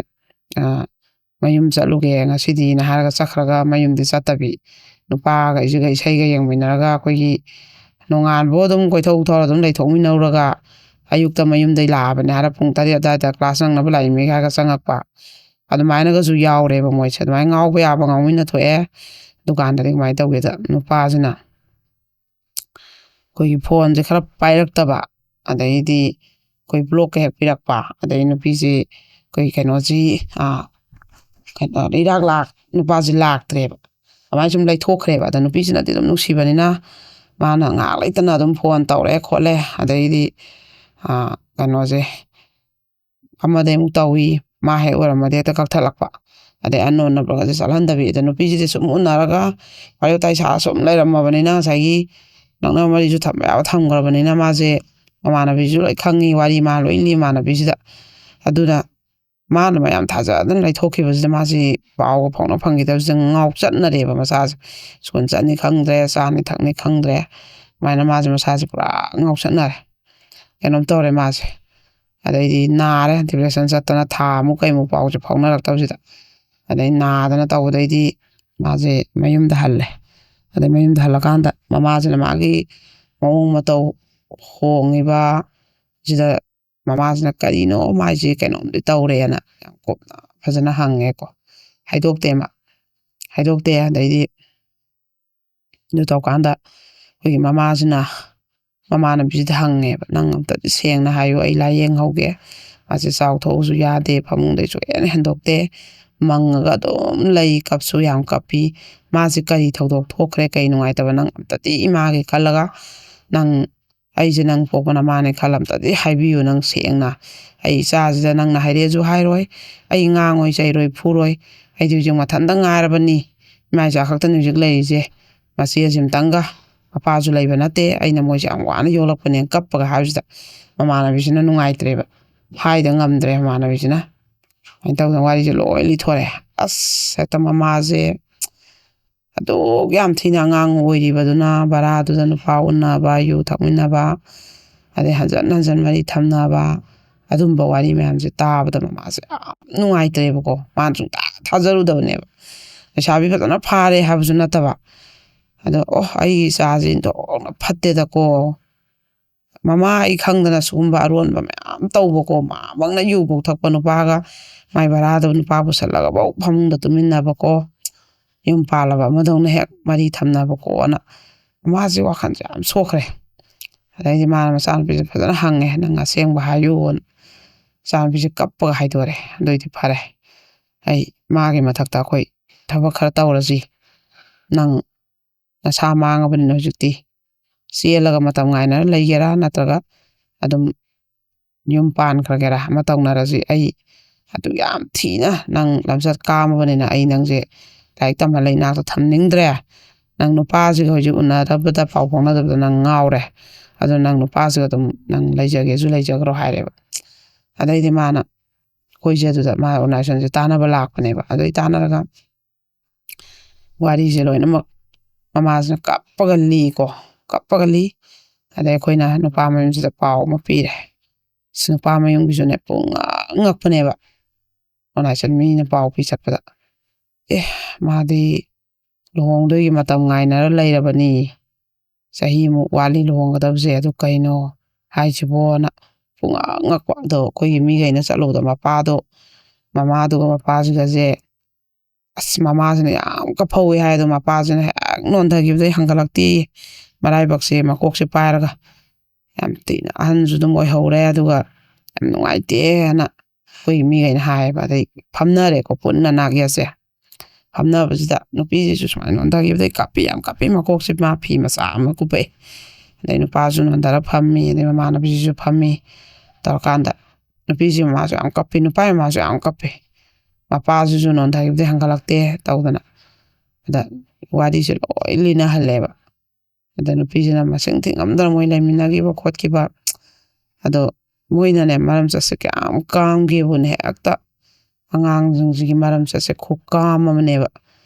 ꯃꯌꯨꯝ ꯆꯠꯂꯨꯒꯦ ꯉꯁꯤꯗꯤꯅ ꯍꯥꯏꯔꯒ ꯆꯠꯈ꯭ꯔꯒ ꯃꯌꯨꯝꯗꯤ ꯆꯠꯇꯕꯤ, ꯅꯨꯄꯥꯈꯩꯁꯤꯒ ꯏꯁꯩꯒ ꯌꯦꯡꯃꯤꯟꯅꯔꯒ ꯑꯩꯈꯣꯏꯒꯤ ꯅꯣꯡꯉꯥꯟꯕ ꯑꯗꯨꯝ ꯀꯣꯏꯊꯣꯛ ꯊꯣꯛꯑ ꯑꯗꯨꯝ ꯂꯩꯊꯣꯛꯃꯤꯟꯅꯧꯔꯒ ꯑꯌꯨꯛꯇ ꯃꯌꯨꯝꯗꯩ ꯂꯥꯛꯑꯕꯅꯦ ꯍꯥꯏꯔ ꯄꯨꯡ ꯇꯔꯦꯠ ꯑꯗꯨꯋꯥꯏꯗ ꯀ꯭ꯂꯥꯁ ꯅꯪꯅꯕ ꯂꯥꯛꯏꯃꯤ ꯍꯥꯏꯔꯒ ꯆꯪꯉꯛꯄ꯫ ꯑꯗꯨꯃꯥꯏꯅꯒꯁꯨ ꯌꯥꯎꯔꯦꯕ ꯃꯣꯏꯁꯦ꯫ ꯑꯗꯨꯃꯥꯏꯅ ꯉꯥꯎꯕ ꯌꯥꯕ ꯉꯥꯎꯃꯤꯟꯅ ꯊꯣꯛꯑꯦ꯫ ꯗꯨꯀꯥꯟꯗꯗꯤ ꯀꯃꯥꯏꯅ ꯇꯧꯒꯦꯗ, ꯅꯨꯄꯥꯁꯤꯅ ꯑꯩꯈꯣꯏꯒꯤ ꯐꯣꯟꯁꯦ ꯈꯔ ꯄꯥꯏꯔꯛꯇꯕ, ꯑꯗꯩꯗꯤ ꯑꯩꯈꯣꯏ ꯕ꯭ꯂꯣꯛꯀ ꯍꯦꯛ ꯄꯤꯔꯛꯄ, ꯑꯗꯩ ꯅꯨꯄꯤꯁꯤ ꯑꯩꯈꯣꯏ ꯀꯩꯅꯣꯁꯤ, ꯑꯥ, ꯀꯩꯅꯣ, ꯏꯔꯥꯛ ꯂꯥꯛ-, ꯅꯨꯄꯥꯁꯦ ꯂꯥꯛꯇ꯭ꯔꯦꯕ꯫ ꯑꯗꯨꯃꯥꯏꯅ ꯁꯨꯝ ꯂꯩꯊꯣꯛꯈ꯭ꯔꯦꯕ꯫ ꯑꯗ ꯅꯨꯄꯤꯁꯤꯅꯗꯤ ꯑꯗꯨꯝ ꯅꯨꯡꯁꯤꯕꯅꯤꯅ ꯃꯥꯅ ꯉꯥꯏꯍꯥꯛ ꯂꯩꯇꯅ ꯑꯗꯨꯝ ꯐꯣꯟ ꯇꯧꯔꯛꯑꯦ ꯈꯣꯠꯂꯦ꯫ ꯑꯗꯩꯗꯤ, ꯑꯥ, ꯀꯩꯅꯣꯁꯦ, ꯑꯃꯗꯩ ꯑꯃꯨꯛ ꯇꯧꯏ, ꯃꯥ ꯍꯦꯛ ꯑꯣꯏꯔꯝꯃꯗꯤ ꯍꯦꯛꯇ ꯀꯛꯊꯠꯂꯛꯄ꯫ ꯑꯗꯩ unknown numberꯒꯁꯦ ꯆꯠꯍꯟꯗꯕꯤ꯫ ꯑꯗ ꯅꯨꯄꯤꯁꯤꯗꯤ ꯁꯨꯝ ꯎꯅꯔꯒ ꯋꯥꯔꯤ ꯋꯥꯇꯥꯏ ꯁꯥ ꯁꯨꯝ ꯂꯩꯔꯝꯃꯕꯅꯤꯅ, ꯉꯁꯥꯏꯒꯤ ꯅꯛꯅꯕ ꯃꯔꯤꯁꯨ ꯊꯝꯕ ꯌꯥꯕ ꯊꯝꯈ꯭ꯔꯕꯅꯤꯅ, ꯃꯥꯁꯦ ꯃꯃꯥꯟꯅꯕꯤꯁꯨ ꯂꯣꯏ ꯈꯪꯉꯤ, ꯋꯥꯔꯤ ꯃꯥ ꯂꯣꯏ ꯂꯤ ꯃꯃꯥꯟꯅꯕꯤꯁꯤꯗ꯫ ꯑꯗꯨꯅ ꯃꯥꯅ ꯃꯌꯥꯝ ꯊꯥꯖꯗꯅ ꯂꯩꯊꯣꯛꯈꯤꯕꯁꯤꯗ ꯃꯥꯁꯤ ꯄꯥꯎꯒ ꯐꯥꯎꯅ ꯐꯪꯈꯤꯗꯕꯁꯤꯗ ꯉꯥꯎꯆꯠꯅꯔꯦꯕ ꯃꯁꯥꯁꯦ꯫ ꯁ꯭ꯀꯨꯜ ꯆꯠꯅꯤ ꯈꯪꯗ꯭ꯔꯦ, ꯆꯥꯅꯤ ꯊꯛꯅꯤ ꯈꯪꯗ꯭ꯔꯦ꯫ ꯑꯗꯨꯃꯥꯏꯅ ꯃꯥꯁꯦ ꯃꯁꯥꯁꯦ ꯄꯨꯔꯥ ꯉꯥꯎꯆꯠꯅꯔꯦ꯫ ꯀꯩꯅꯣꯝ ꯇꯧꯔꯦ ꯃꯥꯁꯦ꯫ ꯑꯗꯩꯗꯤ ꯅꯥꯔꯦ, depression ꯆꯠꯇꯅ ꯊꯥ ꯑꯃꯨꯛ ꯀꯩꯃꯨꯛ ꯄꯥꯎꯁꯦ ꯐꯥꯎꯅꯔꯛꯇꯕꯁꯤꯗ꯫ ꯑꯗꯩ ꯅꯥꯗꯅ ꯇꯧꯕꯗꯩꯗꯤ ꯃꯥꯁꯦ ꯃꯌꯨꯝꯗ ꯍꯜꯂꯦ꯫ ꯑꯗꯩ ꯃꯌꯨꯝꯗ ꯍꯜꯂꯀꯥꯟꯗ ꯃꯃꯥꯁꯤꯅ ꯃꯥꯒꯤ ꯃꯑꯣꯡ ꯃꯇꯧ ꯍꯣꯡꯉꯤꯕ ꯁꯤꯗ ꯃꯃꯥꯁꯤꯅ "ꯀꯔꯤꯅꯣ ꯃꯥꯏꯁꯦ, ꯀꯩꯅꯣꯝꯗꯤ ꯇꯧꯔꯦꯅ" ꯌꯥꯝ ꯀꯨꯞꯅ ꯐꯖꯅ ꯍꯪꯉꯦꯀꯣ꯫ ꯍꯥꯏꯗꯣꯛꯇꯦ ꯃꯥ꯫ ꯍꯥꯏꯗꯣꯛꯇꯦ꯫ ꯑꯗꯩꯗꯤ ꯑꯗꯨ ꯇꯧꯀꯥꯟꯗ ꯑꯩꯈꯣꯏꯒꯤ ꯃꯃꯥꯁꯤꯅ ꯃꯃꯥꯟꯅꯕꯤꯁꯤꯗ ꯍꯪꯉꯦꯕ, "ꯅꯪ ꯑꯝꯇꯗꯤ ꯁꯦꯡꯅ ꯍꯥꯏꯌꯨ, ꯑꯩ ꯂꯥꯏꯌꯦꯡꯍꯧꯒꯦ꯫ ꯃꯥꯁꯦ ꯆꯥꯎꯊꯣꯛꯎꯁꯨ ꯌꯥꯗꯦ, ꯐꯃꯨꯡꯗꯩꯁꯨ ꯍꯦꯟꯅ ꯍꯦꯟꯗꯣꯛꯇꯦ, ꯃꯪꯉꯒ ꯑꯗꯨꯝ ꯂꯩ, ꯀꯞꯁꯨ ꯌꯥꯝ ꯀꯞꯄꯤ꯫ ꯃꯥꯁꯦ ꯀꯔꯤ ꯊꯧꯗꯣꯛ ꯊꯣꯛꯈ꯭ꯔꯦ, ꯀꯔꯤ ꯅꯨꯡꯉꯥꯏꯇꯕ, ꯅꯪ ꯑꯝꯇꯗꯤ ꯏꯃꯥꯒꯤ ꯈꯜꯂꯒ ꯅꯪ ꯑꯩꯁꯦ ꯅꯪ ꯄꯣꯛꯄ ꯅꯃꯥꯅꯦ ꯈꯜꯂ ꯑꯝꯇꯗꯤ ꯍꯥꯏꯕꯤꯌꯨ ꯅꯪ ꯁꯦꯡꯅ꯫ ꯑꯩ ꯏꯆꯥꯁꯤꯗ ꯅꯪꯅ ꯍꯥꯏꯔꯛꯑꯁꯨ ꯍꯥꯏꯔꯣꯏ, ꯑꯩ ꯉꯥꯡꯉꯣꯏ, ꯆꯩꯔꯣꯏ, ꯐꯨꯔꯣꯏ꯫ ꯑꯩꯗꯤ ꯍꯧꯖꯤꯛ ꯃꯊꯟꯇ ꯉꯥꯏꯔꯕꯅꯤ, ꯏꯃꯥ ꯏꯆꯥ ꯈꯛꯇꯅꯤ ꯍꯧꯖꯤꯛ ꯂꯩꯔꯤꯁꯦ꯫ ꯃꯆꯦꯁꯤ ꯑꯝꯇꯪꯒ, ꯃꯄꯥꯁꯨ ꯂꯩꯕ ꯅꯠꯇꯦ, ꯑꯩꯅ ꯃꯣꯏꯁꯦ ꯌꯥꯝ ꯋꯥꯅ ꯌꯣꯛꯂꯛꯄꯅꯦꯅ" ꯀꯞꯄꯒ ꯍꯥꯏꯕꯁꯤꯗ ꯃꯃꯥꯟꯅꯕꯤꯁꯤꯅ ꯅꯨꯡꯉꯥꯏꯇ꯭ꯔꯦꯕ, ꯍꯥꯏꯗ ꯉꯝꯗ꯭ꯔꯦ ꯃꯃꯥꯟꯅꯕꯤꯁꯤꯅ꯫ ꯑꯗꯨꯃꯥꯏꯅ ꯇꯧꯗꯅ ꯋꯥꯔꯤꯁꯦ ꯂꯣꯏ ꯂꯤꯊꯣꯔꯛꯑꯦ꯫ ꯑꯁ, ꯍꯦꯛꯇ ꯃꯃꯥꯁꯦ ꯑꯗꯨꯛ ꯌꯥꯝ ꯊꯤꯅ ꯑꯉꯥꯡ ꯑꯣꯏꯔꯤꯕꯗꯨꯅ ꯚꯔꯥꯗꯨꯗ ꯅꯨꯄꯥ ꯎꯅꯕ, ꯌꯨ ꯊꯛꯃꯤꯟꯅꯕ, ꯑꯗꯩ ꯍꯟꯖꯟ ꯍꯟꯖꯟ ꯃꯔꯤ ꯊꯝꯅꯕ, ꯑꯗꯨꯝꯕ ꯋꯥꯔꯤ ꯃꯌꯥꯝꯁꯦ ꯇꯥꯕꯗ ꯃꯃꯥꯁꯦ ꯌꯥꯝ ꯅꯨꯡꯉꯥꯏꯇ꯭ꯔꯦꯕꯀꯣ꯫ ꯃꯥꯅ ꯁꯨꯡꯊꯥ ꯊꯥꯖꯔꯨꯗꯕꯅꯦꯕ꯫ ꯂꯩꯁꯥꯕꯤ ꯐꯖꯅ ꯐꯥꯔꯦ ꯍꯥꯏꯕꯁꯨ ꯅꯠꯇꯕ꯫ ꯑꯗꯣ, "ꯑꯣ, ꯑꯩꯒꯤ ꯏꯆꯥꯁꯦ ꯑꯣꯟꯊꯣꯛꯅ ꯐꯠꯇꯦꯗꯀꯣ꯫ ꯃꯃꯥ ꯑꯩ ꯈꯪꯗꯅ ꯁꯤꯒꯨꯝꯕ ꯑꯔꯣꯟꯕ ꯃꯌꯥꯝ ꯇꯧꯕꯀꯣ, ꯃꯥꯃꯛꯅ ꯌꯨꯕꯧ ꯊꯛꯄ ꯅꯨꯄꯥꯒ, ꯃꯥꯏ ꯚꯔꯥꯗ ꯅꯨꯄꯥ ꯄꯨꯁꯜꯂꯒꯐꯧ ꯐꯃꯨꯡꯗ ꯇꯨꯃꯤꯟꯅꯕꯀꯣ, ꯌꯨꯝ ꯄꯥꯜꯂꯕ ꯑꯃꯗꯧꯅ ꯍꯦꯛ ꯃꯔꯤ ꯊꯝꯅꯕꯀꯣꯅ" ꯃꯥꯁꯦ ꯋꯥꯈꯜꯁꯦ ꯌꯥꯝ ꯁꯣꯛꯈ꯭ꯔꯦ꯫ ꯑꯗꯩꯗꯤ ꯃꯥꯅ ꯃꯆꯥꯅꯨꯄꯤꯁꯦ ꯐꯖꯅ ꯍꯪꯉꯦ, "ꯅꯪ ꯑꯁꯦꯡꯕ ꯍꯥꯏꯌꯨꯅ"꯫ ꯃꯆꯥꯅꯨꯄꯤꯁꯦ ꯀꯞꯄꯒ ꯍꯥꯏꯗꯣꯔꯦ꯫ ꯑꯗꯨꯏꯗꯤ ꯐꯔꯦ, ꯑꯩ ꯃꯥꯒꯤ ꯃꯊꯛꯇ ꯑꯩꯈꯣꯏ ꯊꯕꯛ ꯈꯔ ꯇꯧꯔꯁꯤ, ꯅꯪ ꯅꯁꯥ ꯃꯥꯡꯉꯕꯅꯤꯅ ꯍꯧꯖꯤꯛꯇꯤ ꯆꯦꯜꯂꯒ ꯃꯇꯝ ꯉꯥꯏꯅꯔ ꯂꯩꯒꯦꯔꯥ, ꯅꯠꯇ꯭ꯔꯒ ꯑꯗꯨꯝ ꯌꯨꯝ ꯄꯥꯟꯈ꯭ꯔꯒꯦꯔꯥ ꯑꯃ ꯇꯧꯅꯔꯁꯤ꯫ ꯑꯩ ꯑꯗꯨ ꯌꯥꯝ ꯊꯤꯅ ꯅꯪ ꯂꯝꯆꯠ ꯀꯥꯝꯃꯕꯅꯤꯅ ꯑꯩ ꯅꯪꯁꯦ ꯂꯥꯏꯔꯤꯛ ꯇꯝꯍꯜꯂ ꯏꯅꯥꯛꯇ ꯊꯝꯅꯤꯡꯗ꯭ꯔꯦ꯫ ꯅꯪ ꯅꯨꯄꯥꯁꯤꯒ ꯍꯧꯖꯤꯛ ꯎꯅꯗꯕꯗ, ꯄꯥꯎ ꯐꯥꯎꯅꯗꯕꯗ ꯅꯪ ꯉꯥꯎꯔꯦ꯫ ꯑꯗꯨ ꯅꯪ ꯅꯨꯄꯥꯁꯤꯒ ꯑꯗꯨꯝ ꯅꯪ ꯂꯩꯖꯒꯦꯁꯨ ꯂꯩꯖꯈ꯭ꯔꯣ ꯍꯥꯏꯔꯦꯕ꯫ ꯑꯗꯩꯗꯤ ꯃꯥꯅ, ꯑꯩꯈꯣꯏꯁꯦ ꯑꯗꯨꯗ ꯃꯥ ꯑꯣꯔꯒꯅꯥꯏꯖꯦꯁꯟꯁꯦ ꯇꯥꯟꯅꯕ ꯂꯥꯛꯄꯅꯦꯕ꯫ ꯑꯗꯩ ꯇꯥꯟꯅꯔꯒ ꯋꯥꯔꯤꯁꯦ ꯂꯣꯏꯅꯃꯛ ꯃꯃꯥꯁꯤꯅ ꯀꯞꯄꯒ ꯂꯤꯀꯣ, ꯀꯞꯄꯒ ꯂꯤ꯫ ꯑꯗꯩ ꯑꯩꯈꯣꯏꯅ ꯅꯨꯄꯥ ꯃꯌꯨꯝꯁꯤꯗ ꯄꯥꯎ ꯑꯃ ꯄꯤꯔꯦ꯫ ꯑꯁ, ꯅꯨꯄꯥ ꯃꯌꯨꯝꯒꯤꯁꯨꯅꯦ ꯄꯨꯡꯉꯛ ꯉꯛꯄꯅꯦꯕ꯫ ꯑꯣꯔꯒꯅꯥꯏꯖꯦꯁꯟ ꯃꯤꯅ ꯄꯥꯎ ꯄꯤ ꯆꯠꯄꯗ, "ꯑꯦ, ꯃꯥꯗꯤ ꯂꯨꯍꯣꯡꯗꯣꯏꯒꯤ ꯃꯇꯝ ꯉꯥꯏꯅꯔ ꯂꯩꯔꯕꯅꯤ, ꯆꯍꯤꯃꯨꯛ ꯋꯥꯠꯂꯤ ꯂꯨꯍꯣꯡꯒꯗꯕꯁꯦ, ꯑꯗꯨ ꯀꯩꯅꯣ ꯍꯥꯏꯁꯤꯕꯣꯅ?" ꯄꯨꯡꯉꯛ ꯉꯛꯄ꯫ ꯑꯗꯣ ꯑꯩꯈꯣꯏꯒꯤ ꯃꯤꯈꯩꯅ ꯆꯠꯂꯨꯕꯗ ꯃꯄꯥꯗꯣ, ꯃꯃꯥꯗꯨꯒ ꯃꯄꯥꯁꯤꯒꯁꯦ, ꯑꯁ, ꯃꯃꯥꯁꯤꯅ ꯌꯥꯝ ꯀꯞꯐꯧꯋꯦ ꯍꯥꯏ꯫ ꯑꯗꯣ ꯃꯄꯥꯁꯤꯅ ꯍꯦꯛ ꯅꯣꯟꯊꯈꯤꯕꯗꯩ ꯍꯟꯒꯠꯂꯛꯇꯦ꯫ ꯃꯔꯥꯏꯕꯛꯁꯦ ꯃꯀꯣꯛꯁꯦ ꯄꯥꯏꯔꯒ ꯌꯥꯝ ꯊꯤꯅ ꯑꯍꯟꯁꯨ ꯑꯗꯨꯝ ꯑꯣꯏꯍꯧꯔꯦ, ꯑꯗꯨꯒ ꯌꯥꯝ ꯅꯨꯡꯉꯥꯏꯇꯦꯅ ꯑꯩꯈꯣꯏꯒꯤ ꯃꯤꯈꯩꯅ ꯍꯥꯏꯌꯦꯕ꯫ ꯑꯗꯩ ꯐꯝꯅꯔꯦꯀꯣ ꯄꯨꯟꯅ ꯅꯥꯛ ꯌꯦꯠꯁꯦ꯫ ꯐꯝꯅꯕꯁꯤꯗ ꯅꯨꯄꯤꯁꯤꯁꯨ ꯁꯨꯃꯥꯏꯅ ꯅꯣꯟꯊꯈꯤꯕꯗꯩ ꯀꯞꯄꯤ, ꯌꯥꯝ ꯀꯞꯄꯤ, ꯃꯀꯣꯛꯁꯦ ꯃꯥ ꯐꯤ ꯃꯆꯥ ꯑꯃ ꯀꯨꯞꯄꯛꯑꯦ꯫ ꯑꯗꯩ ꯅꯨꯄꯥꯁꯨ ꯅꯣꯟꯊꯔ ꯐꯝꯃꯤ, ꯑꯗꯩ ꯃꯃꯥꯟꯅꯕꯤꯁꯤꯁꯨ ꯐꯝꯃꯤ꯫ ꯇꯧꯔꯀꯥꯟꯗ ꯅꯨꯄꯤꯁꯤ ꯃꯃꯥꯁꯨ ꯌꯥꯝ ꯀꯞꯄꯤ, ꯅꯨꯄꯥ ꯃꯃꯥꯁꯨ ꯌꯥꯝ ꯀꯞꯄꯤ꯫ ꯃꯄꯥꯁꯤꯁꯨ ꯅꯣꯟꯊꯈꯤꯕꯗꯩ ꯍꯟꯒꯠꯂꯛꯇꯦ ꯇꯧꯗꯅ꯫ ꯑꯗ ꯋꯥꯔꯤꯁꯦ ꯂꯣꯏ ꯂꯤꯅꯍꯜꯂꯦꯕ꯫ ꯑꯗ ꯅꯨꯄꯤꯁꯤꯅ ꯃꯁꯤꯡ ꯊꯤꯉꯝꯗꯅ ꯃꯣꯏ ꯂꯩꯃꯤꯟꯅꯈꯤꯕ ꯈꯣꯠꯈꯤꯕ꯫ ꯑꯗꯣ ꯃꯣꯏꯅꯅꯦ ꯃꯔꯝ ꯆꯠꯁꯦ ꯀꯌꯥꯝ ꯀꯥꯝꯒꯦꯕꯨꯅꯦ, ꯍꯦꯛꯇ ꯑꯉꯥꯡꯁꯤꯡꯁꯤꯒꯤ ꯃꯔꯝ ꯆꯠꯁꯦ ꯈꯨꯀꯥꯝ ꯑꯃꯅꯦꯕ꯫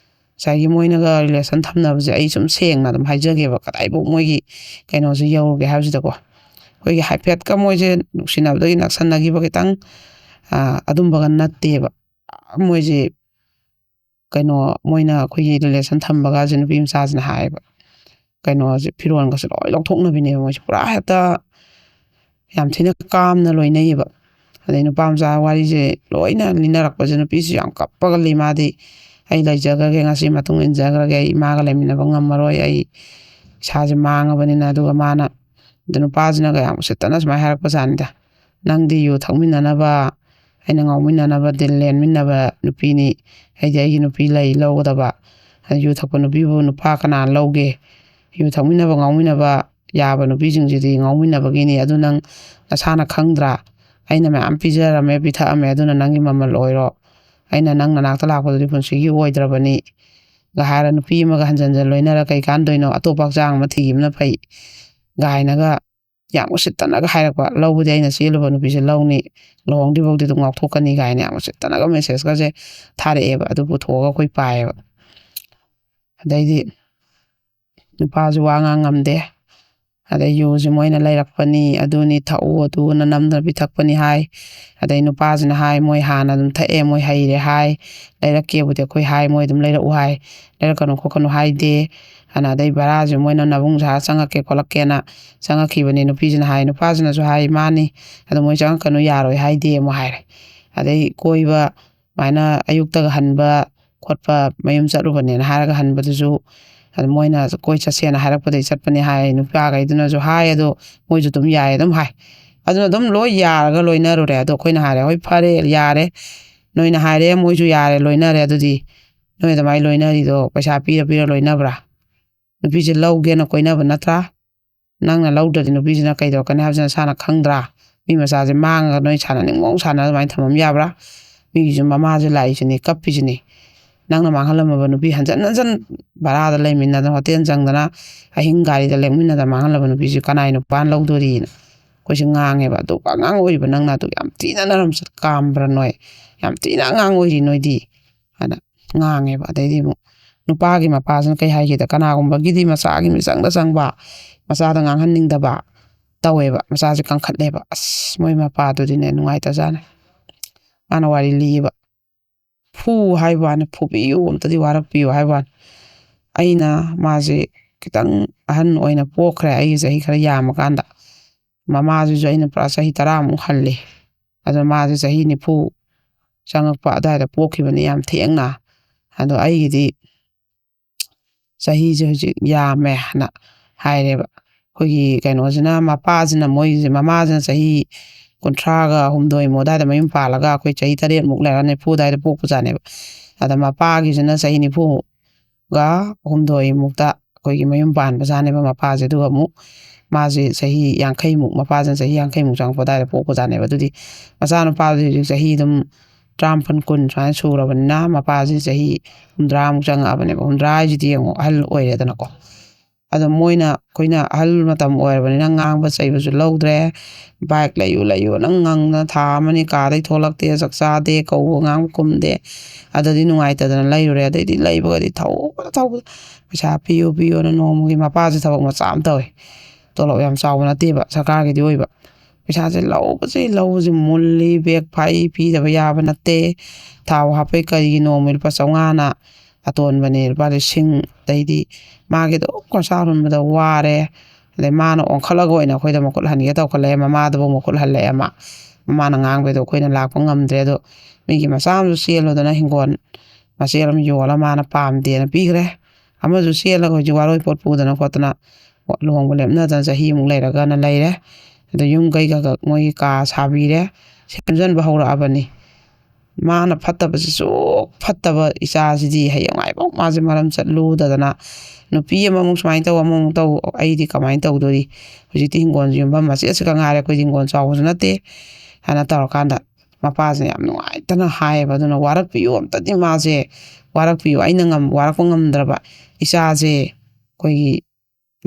ꯉꯁꯥꯏꯒꯤ ꯃꯣꯏꯅꯒ ꯔꯤꯂꯦꯁꯟ ꯊꯝꯅꯕꯁꯦ ꯑꯩ ꯁꯨꯝ ꯁꯦꯡꯅ ꯑꯗꯨꯝ ꯍꯥꯏꯖꯒꯦꯕ, ꯀꯗꯥꯏꯐꯥꯎ ꯃꯣꯏꯒꯤ ꯀꯩꯅꯣꯁꯦ ꯌꯧꯔꯒꯦ ꯍꯥꯏꯕꯁꯤꯗꯀꯣ꯫ ꯑꯩꯈꯣꯏꯒꯤ ꯍꯥꯏꯐꯦꯠꯀ ꯃꯣꯏꯁꯦ ꯅꯨꯡꯁꯤꯅꯕꯗꯒꯤ ꯅꯛꯁꯟꯅꯈꯤꯕ ꯈꯤꯇꯪ, ꯑ, ꯑꯗꯨꯝꯕꯒ ꯅꯠꯇꯦꯕ꯫ ꯃꯣꯏꯁꯦ ꯀꯩꯅꯣ, ꯃꯣꯏꯅ ꯑꯩꯈꯣꯏꯒꯤ ꯔꯤꯂꯦꯁꯟ ꯊꯝꯕꯒꯁꯦ ꯅꯨꯄꯤ ꯃꯆꯥꯁꯤꯅ ꯍꯥꯏꯌꯦꯕ, ꯀꯩꯅꯣꯁꯦ, ꯐꯤꯔꯣꯜꯒꯁꯦ ꯂꯣꯏ ꯂꯧꯊꯣꯛꯅꯕꯤꯅꯦꯕ ꯃꯣꯏꯁꯦ꯫ ꯄꯨꯔꯥ ꯍꯦꯛꯇ ꯌꯥꯝ ꯊꯤꯅ ꯀꯥꯝꯅ ꯂꯣꯏꯅꯩꯌꯦꯕ꯫ ꯑꯗꯩ ꯅꯨꯄꯥ ꯃꯆꯥ ꯋꯥꯔꯤꯁꯦ ꯂꯣꯏꯅ ꯂꯤꯅꯔꯛꯄꯁꯦ ꯅꯨꯄꯤꯁꯨ ꯌꯥꯝ ꯀꯞꯄꯒ ꯂꯤ꯫ ꯃꯥꯗꯤ, "ꯑꯩ ꯂꯩꯖꯈ꯭ꯔꯒꯦ, ꯉꯁꯤ ꯃꯇꯨꯡ ꯏꯟꯖꯈ꯭ꯔꯒꯦ, ꯑꯩ ꯏꯃꯥꯒ ꯂꯩꯃꯤꯟꯅꯕ ꯉꯝꯃꯔꯣꯏ, ꯑꯩ ꯏꯁꯥꯁꯦ ꯃꯥꯡꯉꯕꯅꯤꯅ"꯫ ꯑꯗꯨꯒ ꯃꯥꯅ, ꯑꯗ ꯅꯨꯄꯥꯁꯤꯅꯒ ꯌꯥꯝ ꯎꯁꯤꯠꯇꯅ ꯁꯨꯃꯥꯏꯅ ꯍꯥꯏꯔꯛꯄ ꯖꯥꯠꯅꯤꯗ, "ꯅꯪꯗꯤ ꯌꯨ ꯊꯛꯃꯤꯟꯅꯅꯕ ꯑꯩꯅ ꯉꯥꯎꯃꯤꯟꯅꯅꯕ, ꯗꯤꯜ ꯂꯦꯟꯃꯤꯟꯅꯕ ꯅꯨꯄꯤꯅꯤ꯫ ꯑꯩꯗꯤ ꯑꯩꯒꯤ ꯅꯨꯄꯤ ꯂꯩ ꯂꯧꯒꯗꯕ꯫ ꯑꯗꯨ ꯌꯨ ꯊꯛꯄ ꯅꯨꯄꯤꯕꯨ ꯅꯨꯄꯥ ꯀꯅꯥ ꯂꯧꯒꯦ? ꯌꯨ ꯊꯛꯃꯤꯟꯅꯕ, ꯉꯥꯎꯃꯤꯟꯅꯕ ꯌꯥꯕ ꯅꯨꯄꯤꯁꯤꯡꯁꯤꯗꯤ ꯉꯥꯎꯃꯤꯟꯅꯕꯒꯤꯅꯤ꯫ ꯑꯗꯨ ꯅꯪ ꯅꯁꯥꯅ ꯈꯪꯗ꯭ꯔꯥ? ꯑꯩꯅ ꯃꯌꯥꯝ ꯄꯤꯖꯔꯝꯃꯦ, ꯄꯤꯊꯛꯑꯝꯃꯦ, ꯑꯗꯨꯅ ꯅꯪꯒꯤ ꯃꯃꯜ ꯑꯣꯏꯔꯣ꯫ ꯑꯩꯅ ꯅꯪ ꯅꯅꯥꯛꯇ ꯂꯥꯛꯄꯗꯨꯗꯤ ꯄꯨꯟꯁꯤꯒꯤ ꯑꯣꯏꯗ꯭ꯔꯕꯅꯤ꯫ ꯒ ꯍꯥꯏꯔ ꯅꯨꯄꯤ ꯑꯃꯒ ꯍꯟꯖꯟ ꯍꯟꯖꯟ ꯂꯣꯏꯅꯔ ꯀꯩ ꯀꯥꯟꯗꯣꯏꯅꯣ? ꯑꯇꯣꯞꯄ ꯍꯛꯆꯥꯡ ꯑꯃ ꯊꯤꯈꯤꯕꯅ ꯐꯩ꯫ ꯒꯥꯏꯅꯒ ꯌꯥꯝ ꯎꯁꯤꯠꯇꯅꯒ ꯍꯥꯏꯔꯛꯄ꯫ ꯂꯧꯕꯗꯤ ꯑꯩꯅ ꯆꯦꯜꯂꯨꯕ ꯅꯨꯄꯤꯁꯦ ꯂꯧꯅꯤ, ꯂꯨꯍꯣꯡꯗ꯭ꯔꯤꯐꯥꯎꯗꯤ ꯑꯗꯨꯝ ꯉꯥꯎꯊꯣꯛꯀꯅꯤ ꯀꯥꯏꯅ ꯌꯥꯝ ꯎꯁꯤꯠꯇꯅꯒ ꯃꯦꯁꯦꯖꯀꯁꯦ ꯊꯥꯔꯛꯑꯦꯕ꯫ ꯑꯗꯨ ꯄꯨꯊꯣꯛꯑꯒ ꯑꯩꯈꯣꯏ ꯄꯥꯏꯌꯦꯕ꯫ ꯑꯗꯩꯗꯤ ꯅꯨꯄꯥꯁꯨ ꯋꯥ ꯉꯥꯡ ꯉꯝꯗꯦ꯫ ꯑꯗꯩ ꯌꯨꯁꯦ ꯃꯣꯏꯅ ꯂꯩꯔꯛꯄꯅꯤ, ꯑꯗꯨꯅꯤ, ꯊꯛꯎ ꯑꯗꯨꯅ ꯅꯝꯗꯅ ꯄꯤꯊꯛꯄꯅꯤ ꯍꯥꯏ꯫ ꯑꯗꯩ ꯅꯨꯄꯥꯁꯤꯅ ꯍꯥꯏ, ꯃꯣꯏ ꯍꯥꯟꯅ ꯑꯗꯨꯝ ꯊꯛꯑꯦ, ꯃꯣꯏ ꯍꯩꯔꯦ ꯍꯥꯏ, ꯂꯩꯔꯛꯀꯦꯕꯨꯗꯤ ꯑꯩꯈꯣꯏ ꯍꯥꯏ, ꯃꯣꯏ ꯑꯗꯨꯝ ꯂꯩꯔꯛꯎ ꯍꯥꯏ, ꯂꯩꯔꯛꯀꯅꯨ ꯈꯣꯠꯀꯅꯨ ꯍꯥꯏꯗꯦ꯫ ꯑꯅ ꯑꯗꯩ ꯚꯔꯥꯁꯦ ꯃꯣꯏꯅ ꯅꯕꯨꯡ ꯁꯥꯔ ꯆꯪꯉꯛꯀꯦ ꯈꯣꯠꯂꯛꯀꯦꯅ ꯆꯪꯉꯛꯈꯤꯕꯅꯤ꯫ ꯅꯨꯄꯤꯁꯤꯅ ꯍꯥꯏ, ꯅꯨꯄꯥꯁꯤꯅꯁꯨ ꯍꯥꯏ, ꯃꯥꯅꯤ, ꯑꯗꯣ ꯃꯣꯏ ꯆꯪꯉꯛꯀꯅꯨ, ꯌꯥꯔꯣꯏ ꯍꯥꯏꯗꯦ ꯑꯃꯨꯛ ꯍꯥꯏꯔꯦ꯫ ꯑꯗꯩ ꯀꯣꯏꯕ ꯁꯨꯃꯥꯏꯅ ꯑꯌꯨꯛꯇꯒ ꯍꯟꯕ ꯈꯣꯠꯄ, ꯃꯌꯨꯝ ꯆꯠꯂꯨꯕꯅꯦꯅ ꯍꯥꯏꯔꯒ ꯍꯟꯕꯗꯨꯁꯨ ꯑꯗꯨ ꯃꯣꯏꯅ ꯀꯣꯏ ꯆꯠꯁꯦꯅ ꯍꯥꯏꯔꯛꯄꯗꯒꯤ ꯆꯠꯄꯅꯦ ꯍꯥꯏ꯫ ꯅꯨꯄꯥꯈꯩꯗꯨꯅꯁꯨ ꯍꯥꯏ, ꯑꯗꯣ ꯃꯣꯏꯁꯨ ꯑꯗꯨꯝ ꯌꯥꯏ ꯑꯗꯨꯝ ꯍꯥꯏ꯫ ꯑꯗꯨꯅ ꯑꯗꯨꯝ ꯂꯣꯏ ꯌꯥꯔꯒ ꯂꯣꯏꯅꯔꯨꯔꯦ꯫ ꯑꯗꯣ ꯑꯩꯈꯣꯏꯅ ꯍꯥꯏꯔꯦ, "ꯍꯣꯏ, ꯐꯔꯦ, ꯌꯥꯔꯦ, ꯅꯣꯏꯅ ꯍꯥꯏꯔꯦ, ꯃꯣꯏꯁꯨ ꯌꯥꯔꯦ, ꯂꯣꯏꯅꯔꯦ꯫ ꯑꯗꯨꯗꯤ ꯅꯣꯏ ꯑꯗꯨꯃꯥꯏꯅ ꯂꯣꯏꯅꯔꯤꯗꯣ ꯄꯩꯁꯥ ꯄꯤꯔ ꯄꯤꯔ ꯂꯣꯏꯅꯕ꯭ꯔꯥ? ꯅꯨꯄꯤꯁꯦ ꯂꯧꯒꯦꯅ ꯀꯣꯏꯅꯕ ꯅꯠꯇ꯭ꯔꯥ? ꯅꯪꯅ ꯂꯧꯗ꯭ꯔꯗꯤ ꯅꯨꯄꯤꯁꯤꯅ ꯀꯩꯗꯧꯔꯛꯀꯅꯤ ꯍꯥꯏꯕꯁꯤ ꯅꯁꯥꯅ ꯈꯪꯗ꯭ꯔꯥ? ꯃꯤ ꯃꯆꯥꯁꯦ ꯃꯥꯡꯉꯒ ꯅꯣꯏ ꯁꯥꯟꯅꯅꯤꯡꯕ ꯃꯑꯣꯡ ꯁꯥꯟꯅ ꯑꯗꯨꯃꯥꯏꯅ ꯊꯝꯃꯝ ꯌꯥꯕ꯭ꯔꯥ? ꯃꯤꯒꯤꯁꯨ ꯃꯃꯥꯁꯦ ꯂꯥꯛꯏꯁꯤꯅꯤ, ꯀꯞꯄꯤꯁꯤꯅꯤ꯫ ꯅꯪꯅ ꯃꯥꯡꯍꯜꯂꯝꯃꯕ ꯅꯨꯄꯤ ꯍꯟꯖꯟ ꯍꯟꯖꯟ ꯚꯔꯥꯗ ꯂꯩꯃꯤꯟꯅꯗꯅ, ꯍꯣꯇꯦꯜ ꯆꯪꯗꯅ, ꯑꯍꯤꯡ ꯒꯥꯔꯤꯗ ꯂꯦꯛꯃꯤꯟꯅꯗꯅ ꯃꯥꯡꯍꯜꯂꯕ ꯅꯨꯄꯤꯁꯤ ꯀꯅꯥꯏ ꯅꯨꯄꯥꯅ ꯂꯧꯗꯣꯔꯤꯅ?" ꯑꯩꯈꯣꯏꯁꯦ ꯉꯥꯡꯉꯦꯕ꯫ "ꯑꯗꯨꯒ ꯑꯉꯥꯡ ꯑꯣꯏꯔꯤꯕ ꯅꯪꯅ ꯑꯗꯨ ꯌꯥꯝ ꯊꯤꯅ ꯅꯔꯝꯆꯠ ꯀꯥꯝꯕ꯭ꯔꯥ ꯅꯣꯏ? ꯌꯥꯝ ꯊꯤꯅ ꯑꯉꯥꯡ ꯑꯣꯏꯔꯤ ꯅꯣꯏꯗꯤ" ꯍꯥꯏꯅ ꯉꯥꯡꯉꯦꯕ꯫ ꯑꯗꯩꯗꯤ ꯑꯃꯨꯛ ꯅꯨꯄꯥꯒꯤ ꯃꯄꯥꯁꯤꯅ ꯀꯩ ꯍꯥꯏꯒꯦꯗ, ꯀꯅꯥꯒꯨꯝꯕꯒꯤꯗꯤ ꯃꯆꯥꯒꯤ ꯃꯤꯆꯪꯗ ꯆꯪꯕ, ꯃꯆꯥꯗ ꯉꯥꯡꯍꯟꯅꯤꯡꯗꯕ ꯇꯧꯋꯦꯕ꯫ ꯃꯆꯥꯁꯦ ꯀꯟꯈꯠꯂꯦꯕ꯫ ꯑꯁ, ꯃꯣꯏ ꯃꯄꯥꯗꯨꯗꯤꯅꯦ ꯅꯨꯡꯉꯥꯏꯇꯖꯥꯠꯅꯤ꯫ ꯃꯥꯅ ꯋꯥꯔꯤ ꯂꯤꯌꯦꯕ꯫ "ꯐꯨ ꯍꯥꯏꯕ ꯋꯥꯅꯤ, ꯐꯨꯕꯤꯌꯨ, ꯑꯝꯇꯗꯤ ꯋꯥꯔꯛꯄꯤꯌꯨ ꯍꯥꯏꯕ ꯋꯥꯅꯤ"꯫ ꯑꯩꯅ ꯃꯥꯁꯦ ꯈꯤꯇꯪ ꯑꯍꯟ ꯑꯣꯏꯅ ꯄꯣꯛꯈ꯭ꯔꯦ, ꯑꯩꯒꯤ ꯆꯍꯤ ꯈꯔ ꯌꯥꯝꯃꯀꯥꯟꯗ꯫ ꯃꯃꯥꯁꯤꯁꯨ ꯑꯩꯅ ꯄꯨꯔꯥ ꯆꯍꯤ ꯇꯔꯥꯃꯨꯛ ꯍꯜꯂꯦ꯫ ꯑꯗꯣ ꯃꯥꯁꯦ ꯆꯍꯤ ꯅꯤꯐꯨ ꯆꯪꯉꯛꯄ ꯑꯗꯨꯋꯥꯏꯗ ꯄꯣꯛꯈꯤꯕꯅꯤ, ꯌꯥꯝ ꯊꯦꯡꯅ꯫ ꯑꯗꯣ ꯑꯩꯒꯤꯗꯤ ꯆꯍꯤꯁꯦ ꯍꯧꯖꯤꯛ ꯌꯥꯝꯃꯦ ꯍꯥꯏꯅ ꯍꯥꯏꯔꯦꯕ꯫ ꯑꯩꯈꯣꯏꯒꯤ ꯀꯩꯅꯣꯁꯤꯅ, ꯃꯄꯥꯁꯤꯅ, ꯃꯣꯏꯒꯤꯁꯦ, ꯃꯃꯥꯁꯤꯅ ꯆꯍꯤ ꯀꯨꯟꯊ꯭ꯔꯥꯒ ꯍꯨꯝꯗꯣꯏꯃꯨꯛ ꯑꯗꯨꯋꯥꯏꯗ ꯃꯌꯨꯝ ꯄꯥꯜꯂꯒ ꯑꯩꯈꯣꯏ ꯆꯍꯤ ꯇꯔꯦꯠꯃꯨꯛ ꯂꯩꯔꯒ ꯅꯤꯐꯨ ꯑꯗꯨꯋꯥꯏꯗ ꯄꯣꯛꯄꯖꯥꯠꯅꯦꯕ꯫ ꯑꯗ ꯃꯄꯥꯒꯤꯁꯤꯅ ꯆꯍꯤ ꯅꯤꯐꯨꯒ ꯍꯨꯝꯗꯣꯏꯃꯨꯛꯇ ꯑꯩꯈꯣꯏꯒꯤ ꯃꯌꯨꯝ ꯄꯥꯟꯕꯖꯥꯠꯅꯦꯕ ꯃꯄꯥꯁꯦ꯫ ꯑꯗꯨꯒ ꯑꯃꯨꯛ ꯃꯥꯁꯦ ꯆꯍꯤ ꯌꯥꯡꯈꯩꯃꯨꯛ, ꯃꯄꯥꯁꯤꯅ ꯆꯍꯤ ꯌꯥꯡꯈꯩꯃꯨꯛ ꯆꯪꯉꯛꯄ ꯑꯗꯨꯋꯥꯏꯗ ꯄꯣꯛꯄꯖꯥꯠꯅꯦꯕ꯫ ꯑꯗꯨꯗꯤ ꯃꯆꯥꯅꯨꯄꯥꯗꯨꯗꯤ ꯍꯧꯖꯤꯛ ꯆꯍꯤ ꯑꯗꯨꯝ ꯇꯔꯥꯃꯥꯄꯟ, ꯀꯨꯟ ꯁꯨꯃꯥꯏꯅ ꯁꯨꯔꯕꯅꯤꯅ ꯃꯄꯥꯁꯤ ꯆꯍꯤ ꯍꯨꯝꯗ꯭ꯔꯥꯃꯨꯛ ꯆꯪꯉꯛꯑꯕꯅꯦꯕ꯫ ꯍꯨꯝꯗ꯭ꯔꯥ ꯍꯥꯏꯁꯤꯗꯤ ꯌꯦꯡꯉꯣ, ꯑꯍꯜ ꯑꯣꯏꯔꯦꯗꯅꯀꯣ꯫ ꯑꯗꯣ ꯃꯣꯏꯅ, ꯑꯩꯈꯣꯏꯅ ꯑꯍꯜ ꯃꯇꯝ ꯑꯣꯏꯔꯕꯅꯤꯅ ꯉꯥꯡꯕ ꯆꯩꯕꯁꯨ ꯂꯧꯗ꯭ꯔꯦ꯫ "ꯕꯥꯏꯛ ꯂꯩꯌꯨ, ꯂꯩꯌꯨ, ꯅꯪ ꯉꯪꯅ ꯊꯥ ꯑꯃꯅꯤ ꯀꯥꯗꯩ ꯊꯣꯛꯂꯛꯇꯦ, ꯆꯥꯛ ꯆꯥꯗꯦ, ꯀꯧꯕ ꯉꯥꯡꯕ ꯈꯨꯝꯗꯦ"꯫ ꯑꯗꯨꯗꯤ ꯅꯨꯡꯉꯥꯏꯇꯗꯅ ꯂꯩꯔꯨꯔꯦ꯫ ꯑꯗꯩꯗꯤ ꯂꯩꯕꯒꯗꯤ ꯊꯧꯕꯗ ꯊꯧꯕꯗ, "ꯄꯩꯁꯥ ꯄꯤꯌꯨ, ꯄꯤꯌꯨꯅ" ꯅꯣꯡꯃꯒꯤ꯫ ꯃꯄꯥꯁꯦ ꯊꯕꯛ ꯃꯆꯥ ꯑꯃ ꯇꯧꯋꯦ, ꯇꯣꯂꯣꯞ ꯌꯥꯝ ꯆꯥꯎꯕ ꯅꯠꯇꯦꯕ, ꯁꯔꯀꯥꯔꯒꯤꯗꯤ ꯑꯣꯏꯕ꯫ ꯄꯩꯁꯥꯁꯦ ꯂꯧꯕꯁꯤ ꯂꯧꯕꯁꯤ ꯃꯨꯜꯂꯤ, ꯕꯦꯒ ꯐꯥꯏ, ꯄꯤꯗꯕ ꯌꯥꯕ ꯅꯠꯇꯦ꯫ ꯊꯥꯎ ꯍꯥꯞꯄꯩ ꯀꯔꯤꯒꯤ ꯅꯣꯡꯃ ꯂꯨꯄꯥ ꯆꯥꯝꯃꯉꯥꯅ ꯑꯇꯣꯟꯕꯅꯦ ꯂꯨꯄꯥ ꯂꯤꯁꯤꯡ꯫ ꯑꯗꯩꯗꯤ ꯃꯥꯒꯤꯗꯣ ꯈꯣꯔꯁꯥ ꯍꯨꯟꯕꯗ ꯋꯥꯔꯦ꯫ ꯑꯗꯩ ꯃꯥꯅ ꯑꯣꯟꯈꯠꯂꯒ ꯑꯣꯏꯅ ꯑꯩꯈꯣꯏꯗ ꯃꯈꯨꯠ ꯍꯟꯒꯦ ꯇꯧꯈꯠꯂꯛꯑꯦ, ꯃꯃꯥꯗꯨꯕꯨ ꯃꯈꯨꯠ ꯍꯜꯂꯛꯑꯦ ꯃꯥ꯫ ꯃꯃꯥꯅ ꯉꯥꯡꯕꯩꯗꯣ ꯑꯩꯈꯣꯏꯅ ꯂꯥꯛꯄ ꯉꯝꯗ꯭ꯔꯦ꯫ ꯑꯗꯣ ꯃꯤꯒꯤ ꯃꯆꯥ ꯑꯃꯁꯨ ꯆꯦꯜꯂꯨꯗꯅ ꯍꯤꯡꯒꯣꯜ ꯃꯆꯦꯠ ꯑꯃ ꯌꯣꯜꯂ ꯃꯥꯅ ꯄꯥꯝꯗꯦꯅ ꯄꯤꯈ꯭ꯔꯦ꯫ ꯑꯃꯁꯨ ꯆꯦꯜꯂꯒ ꯍꯧꯖꯤꯛ ꯋꯥꯔꯣꯏ ꯄꯣꯠ ꯄꯨꯗꯅ ꯈꯣꯠꯇꯅ ꯂꯨꯍꯣꯡꯕ ꯂꯦꯞꯅꯗꯅ ꯆꯍꯤꯃꯨꯛ ꯂꯩꯔꯒꯅ ꯂꯩꯔꯦ꯫ ꯑꯗꯣ ꯌꯨꯝ ꯀꯩ ꯈꯔ ꯈꯔ ꯃꯣꯏꯒꯤ ꯀꯥ ꯁꯥꯕꯤꯔꯦ, ꯁꯦꯝꯖꯤꯟꯕ ꯍꯧꯔꯛꯑꯕꯅꯤ꯫ ꯃꯥꯅ ꯐꯠꯇꯕꯁꯤꯁꯨ ꯐꯠꯇꯕ ꯏꯆꯥꯁꯤꯗꯤ ꯍꯌꯦꯡꯋꯥꯏꯐꯥꯎ ꯃꯥꯁꯦ ꯃꯔꯝ ꯆꯠꯂꯨꯗꯗꯅ ꯅꯨꯄꯤ ꯑꯃꯃꯨꯛ ꯁꯨꯃꯥꯏꯅ ꯇꯧ, ꯑꯃꯃꯨꯛ ꯇꯧ, ꯑꯩꯗꯤ ꯀꯃꯥꯏꯅ ꯇꯧꯗꯣꯔꯤ? ꯍꯧꯖꯤꯛꯇꯤ ꯍꯤꯡꯒꯣꯜꯁꯨ ꯌꯨꯝꯐꯝ ꯃꯆꯦꯠꯁꯤꯒ ꯉꯥꯏꯔꯦ, ꯑꯩꯈꯣꯏꯗꯤ ꯍꯤꯡꯒꯣꯜ ꯆꯥꯎꯕꯁꯨ ꯅꯠꯇꯦ꯫ ꯍꯥꯏꯅ ꯇꯧꯔꯀꯥꯟꯗ ꯃꯄꯥꯁꯤꯅ ꯌꯥꯝ ꯅꯨꯡꯉꯥꯏꯇꯅ ꯍꯥꯏꯌꯦꯕ꯫ ꯑꯗꯨꯅ ꯋꯥꯔꯛꯄꯤꯌꯨ, ꯑꯝꯇꯗꯤ ꯃꯥꯁꯦ ꯋꯥꯔꯛꯄꯤꯌꯨ, ꯑꯩꯅ ꯉꯝ-, ꯋꯥꯔꯛꯄ ꯉꯝꯗ꯭ꯔꯕ ꯏꯆꯥꯁꯦ ꯑꯩꯈꯣꯏꯒꯤ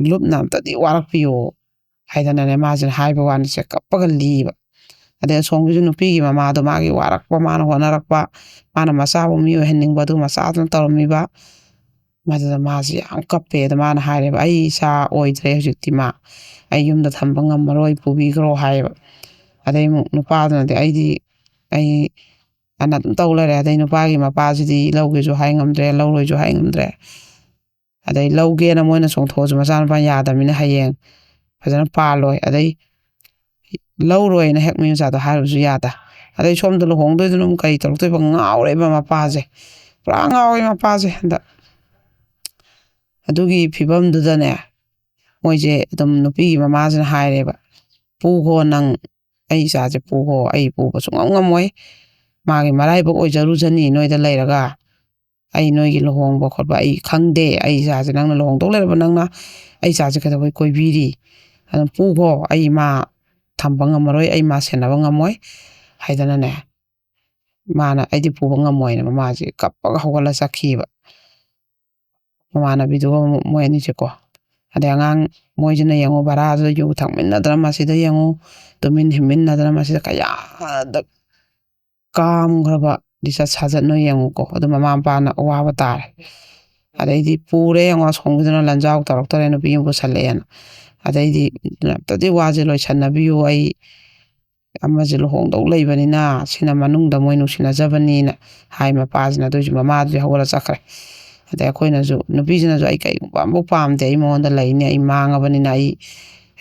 ꯂꯨꯞꯅ ꯑꯝꯇꯗꯤ ꯋꯥꯔꯛꯄꯤꯌꯨ ꯍꯥꯏꯗꯅꯅꯦ ꯃꯥꯁꯤꯅ ꯍꯥꯏꯕ ꯋꯥꯅꯤꯁꯦ, ꯀꯞꯄꯒ ꯂꯤꯕ꯫ ꯑꯗꯩ ꯑꯁꯣꯝꯒꯤꯁꯨ ꯅꯨꯄꯤꯒꯤ ꯃꯃꯥꯗꯣ ꯃꯥꯒꯤ ꯋꯥꯔꯛꯄ, ꯃꯥꯅ ꯍꯣꯠꯅꯔꯛꯄ, ꯃꯥꯅ ꯃꯆꯥꯕꯨ ꯃꯤ ꯑꯣꯏꯍꯟꯅꯤꯡꯕ, ꯑꯗꯨ ꯃꯆꯥꯗꯨꯅ ꯇꯧꯔꯝꯃꯤꯕ꯫ ꯃꯗꯨꯗ ꯃꯥꯁꯤ ꯌꯥꯝ ꯀꯞꯄꯦ꯫ ꯑꯗ ꯃꯥꯅ ꯍꯥꯏꯔꯦꯕ, "ꯑꯩ ꯏꯆꯥ ꯑꯣꯏꯗ꯭ꯔꯦ ꯍꯧꯖꯤꯛꯇꯤ, ꯃꯥ ꯑꯩ ꯌꯨꯝꯗ ꯊꯝꯕ ꯉꯝꯃꯔꯣꯏ, ꯄꯨꯕꯤꯈ꯭ꯔꯣ" ꯍꯥꯏꯌꯦꯕ꯫ ꯑꯗꯩ ꯑꯃꯨꯛ ꯅꯨꯄꯥꯗꯨꯅꯗꯤ, "ꯑꯩꯗꯤ, ꯑꯩ ꯑꯅ ꯑꯗꯨꯝ ꯇꯧ ꯂꯩꯔꯦ"꯫ ꯑꯗꯩ ꯅꯨꯄꯥꯒꯤ ꯃꯄꯥꯁꯤꯗꯤ ꯂꯧꯒꯦꯁꯨ ꯍꯥꯏ ꯉꯝꯗ꯭ꯔꯦ, ꯂꯧꯔꯣꯏꯁꯨ ꯍꯥꯏ ꯉꯝꯗ꯭ꯔꯦ꯫ ꯑꯗꯩ ꯂꯧꯒꯦꯅ ꯃꯣꯏꯅ ꯆꯣꯡꯊꯣꯛꯑꯁꯨ ꯃꯆꯥꯅꯨꯄꯥ ꯌꯥꯗꯕꯅꯤꯅ ꯍꯌꯦꯡ ꯐꯖꯅ ꯄꯥꯜꯂꯣꯏ꯫ ꯑꯗꯩ ꯂꯧꯔꯣꯏꯅ ꯍꯦꯛ ꯃꯤ ꯃꯆꯥꯗꯣ ꯍꯥꯏꯔꯨꯕꯁꯨ ꯌꯥꯗ꯫ ꯑꯗꯩ ꯁꯣꯝꯗ ꯂꯨꯍꯣꯡꯗꯣꯏꯗꯨꯅ ꯑꯃꯨꯛ ꯀꯔꯤ ꯇꯧꯔꯛꯇꯣꯏꯕ? ꯉꯥꯎꯔꯦꯕ ꯃꯄꯥꯁꯦ, ꯄꯨꯔꯥ ꯉꯥꯎꯔꯦ ꯃꯄꯥꯁꯦ꯫ ꯍꯟꯗꯛ ꯑꯗꯨꯒꯤ ꯐꯤꯕꯝꯗꯨꯗꯅꯦ, ꯃꯣꯏꯁꯦ ꯑꯗꯨꯝ ꯅꯨꯄꯤꯒꯤ ꯃꯃꯥꯁꯤꯅ ꯍꯥꯏꯔꯦꯕ, "ꯄꯨꯈꯣ ꯅꯪ, ꯑꯩ ꯏꯆꯥꯁꯦ ꯄꯨꯈꯣ, ꯑꯩ ꯄꯨꯕ ꯁꯨꯡꯉꯝ ꯉꯝꯃꯣꯏ, ꯃꯥꯒꯤ ꯃꯔꯥꯏꯕꯛ ꯑꯣꯏꯖꯔꯨꯖꯅꯤ ꯅꯣꯏꯗ ꯂꯩꯔꯒ꯫ ꯑꯩ ꯅꯣꯏꯒꯤ ꯂꯨꯍꯣꯡꯕ ꯈꯣꯠꯄ ꯑꯩ ꯈꯪꯗꯦ꯫ ꯑꯩ ꯏꯆꯥꯁꯦ ꯅꯪꯅ ꯂꯨꯍꯣꯡꯗꯧ ꯂꯩꯔꯕ ꯅꯪꯅ ꯑꯩ ꯏꯆꯥꯁꯦ ꯀꯩꯗꯧꯕꯩ ꯀꯣꯏꯕꯤꯔꯤ? ꯑꯗꯨꯝ ꯄꯨꯈꯣ, ꯑꯩ ꯃꯥ ꯊꯝꯕ ꯉꯝꯃꯔꯣꯏ, ꯑꯩ ꯃꯥ ꯁꯦꯟꯅꯕ ꯉꯝꯃꯣꯏ" ꯍꯥꯏꯗꯅꯅꯦ, ꯃꯥꯅ "ꯑꯩꯗꯤ ꯄꯨꯕ ꯉꯝꯃꯣꯏꯅ" ꯃꯃꯥꯁꯦ ꯀꯞꯄꯒ ꯍꯧꯒꯠꯂ ꯆꯠꯈꯤꯕ꯫ ꯃꯃꯥꯟꯅꯕꯤꯗꯨꯒ ꯑꯃꯨꯛ ꯃꯣꯏ ꯑꯅꯤꯁꯦꯀꯣ꯫ ꯑꯗꯩ ꯑꯉꯥꯡ ꯃꯣꯏꯁꯤꯅ ꯌꯦꯡꯉꯨ, ꯚꯔꯥꯗꯨꯗ ꯌꯨ ꯊꯛꯃꯤꯟꯅꯗꯅ ꯃꯁꯤꯗ ꯌꯦꯡꯉꯨ, ꯇꯨꯃꯤꯟ ꯍꯤꯞꯃꯤꯟꯅꯗꯅ ꯃꯁꯤꯗ ꯀꯌꯥꯗ ꯀꯥꯝꯈ꯭ꯔꯕ ꯂꯤꯆꯠ ꯁꯥꯖꯠꯅꯣ ꯌꯦꯡꯉꯨꯀꯣ꯫ ꯑꯗꯨ ꯃꯃꯥ ꯃꯄꯥꯅ ꯑꯋꯥꯕ ꯇꯥꯔꯦ꯫ ꯑꯗꯩꯗꯤ ꯄꯨꯔꯦ ꯌꯦꯡꯉꯣ, ꯑꯁꯣꯝꯒꯤꯗꯨꯅ ꯂꯟꯖꯥꯎ ꯇꯧꯔꯛꯇꯔꯦ, ꯅꯨꯄꯤ ꯑꯃ ꯄꯨꯁꯜꯂꯛꯑꯦꯅ꯫ ꯑꯗꯩꯗꯤ "ꯑꯝꯇꯗꯤ ꯋꯥꯁꯦ ꯂꯣꯏꯁꯟꯅꯕꯤꯌꯨ, ꯑꯩ ꯑꯃꯁꯦ ꯂꯨꯍꯣꯡꯗꯧ ꯂꯩꯕꯅꯤꯅ, ꯁꯤꯅ ꯃꯅꯨꯡꯗ ꯃꯣꯏ ꯅꯨꯡꯁꯤꯅꯖꯕꯅꯤꯅ" ꯍꯥꯏ ꯃꯄꯥꯁꯤꯅ꯫ ꯑꯗꯨꯏꯁꯨ ꯃꯃꯥꯗꯨꯗꯤ ꯍꯧꯒꯠꯂ ꯆꯠꯈ꯭ꯔꯦ꯫ ꯑꯗꯩ ꯑꯩꯈꯣꯏꯅꯁꯨ, ꯅꯨꯄꯤꯁꯤꯅꯁꯨ "ꯑꯩ ꯀꯩꯒꯨꯝꯕ ꯑꯃꯐꯥꯎ ꯄꯥꯝꯗꯦ, ꯑꯩ ꯃꯉꯣꯟꯗ ꯂꯩꯅꯤ, ꯑꯩ ꯃꯥꯡꯉꯕꯅꯤꯅ ꯑꯩ,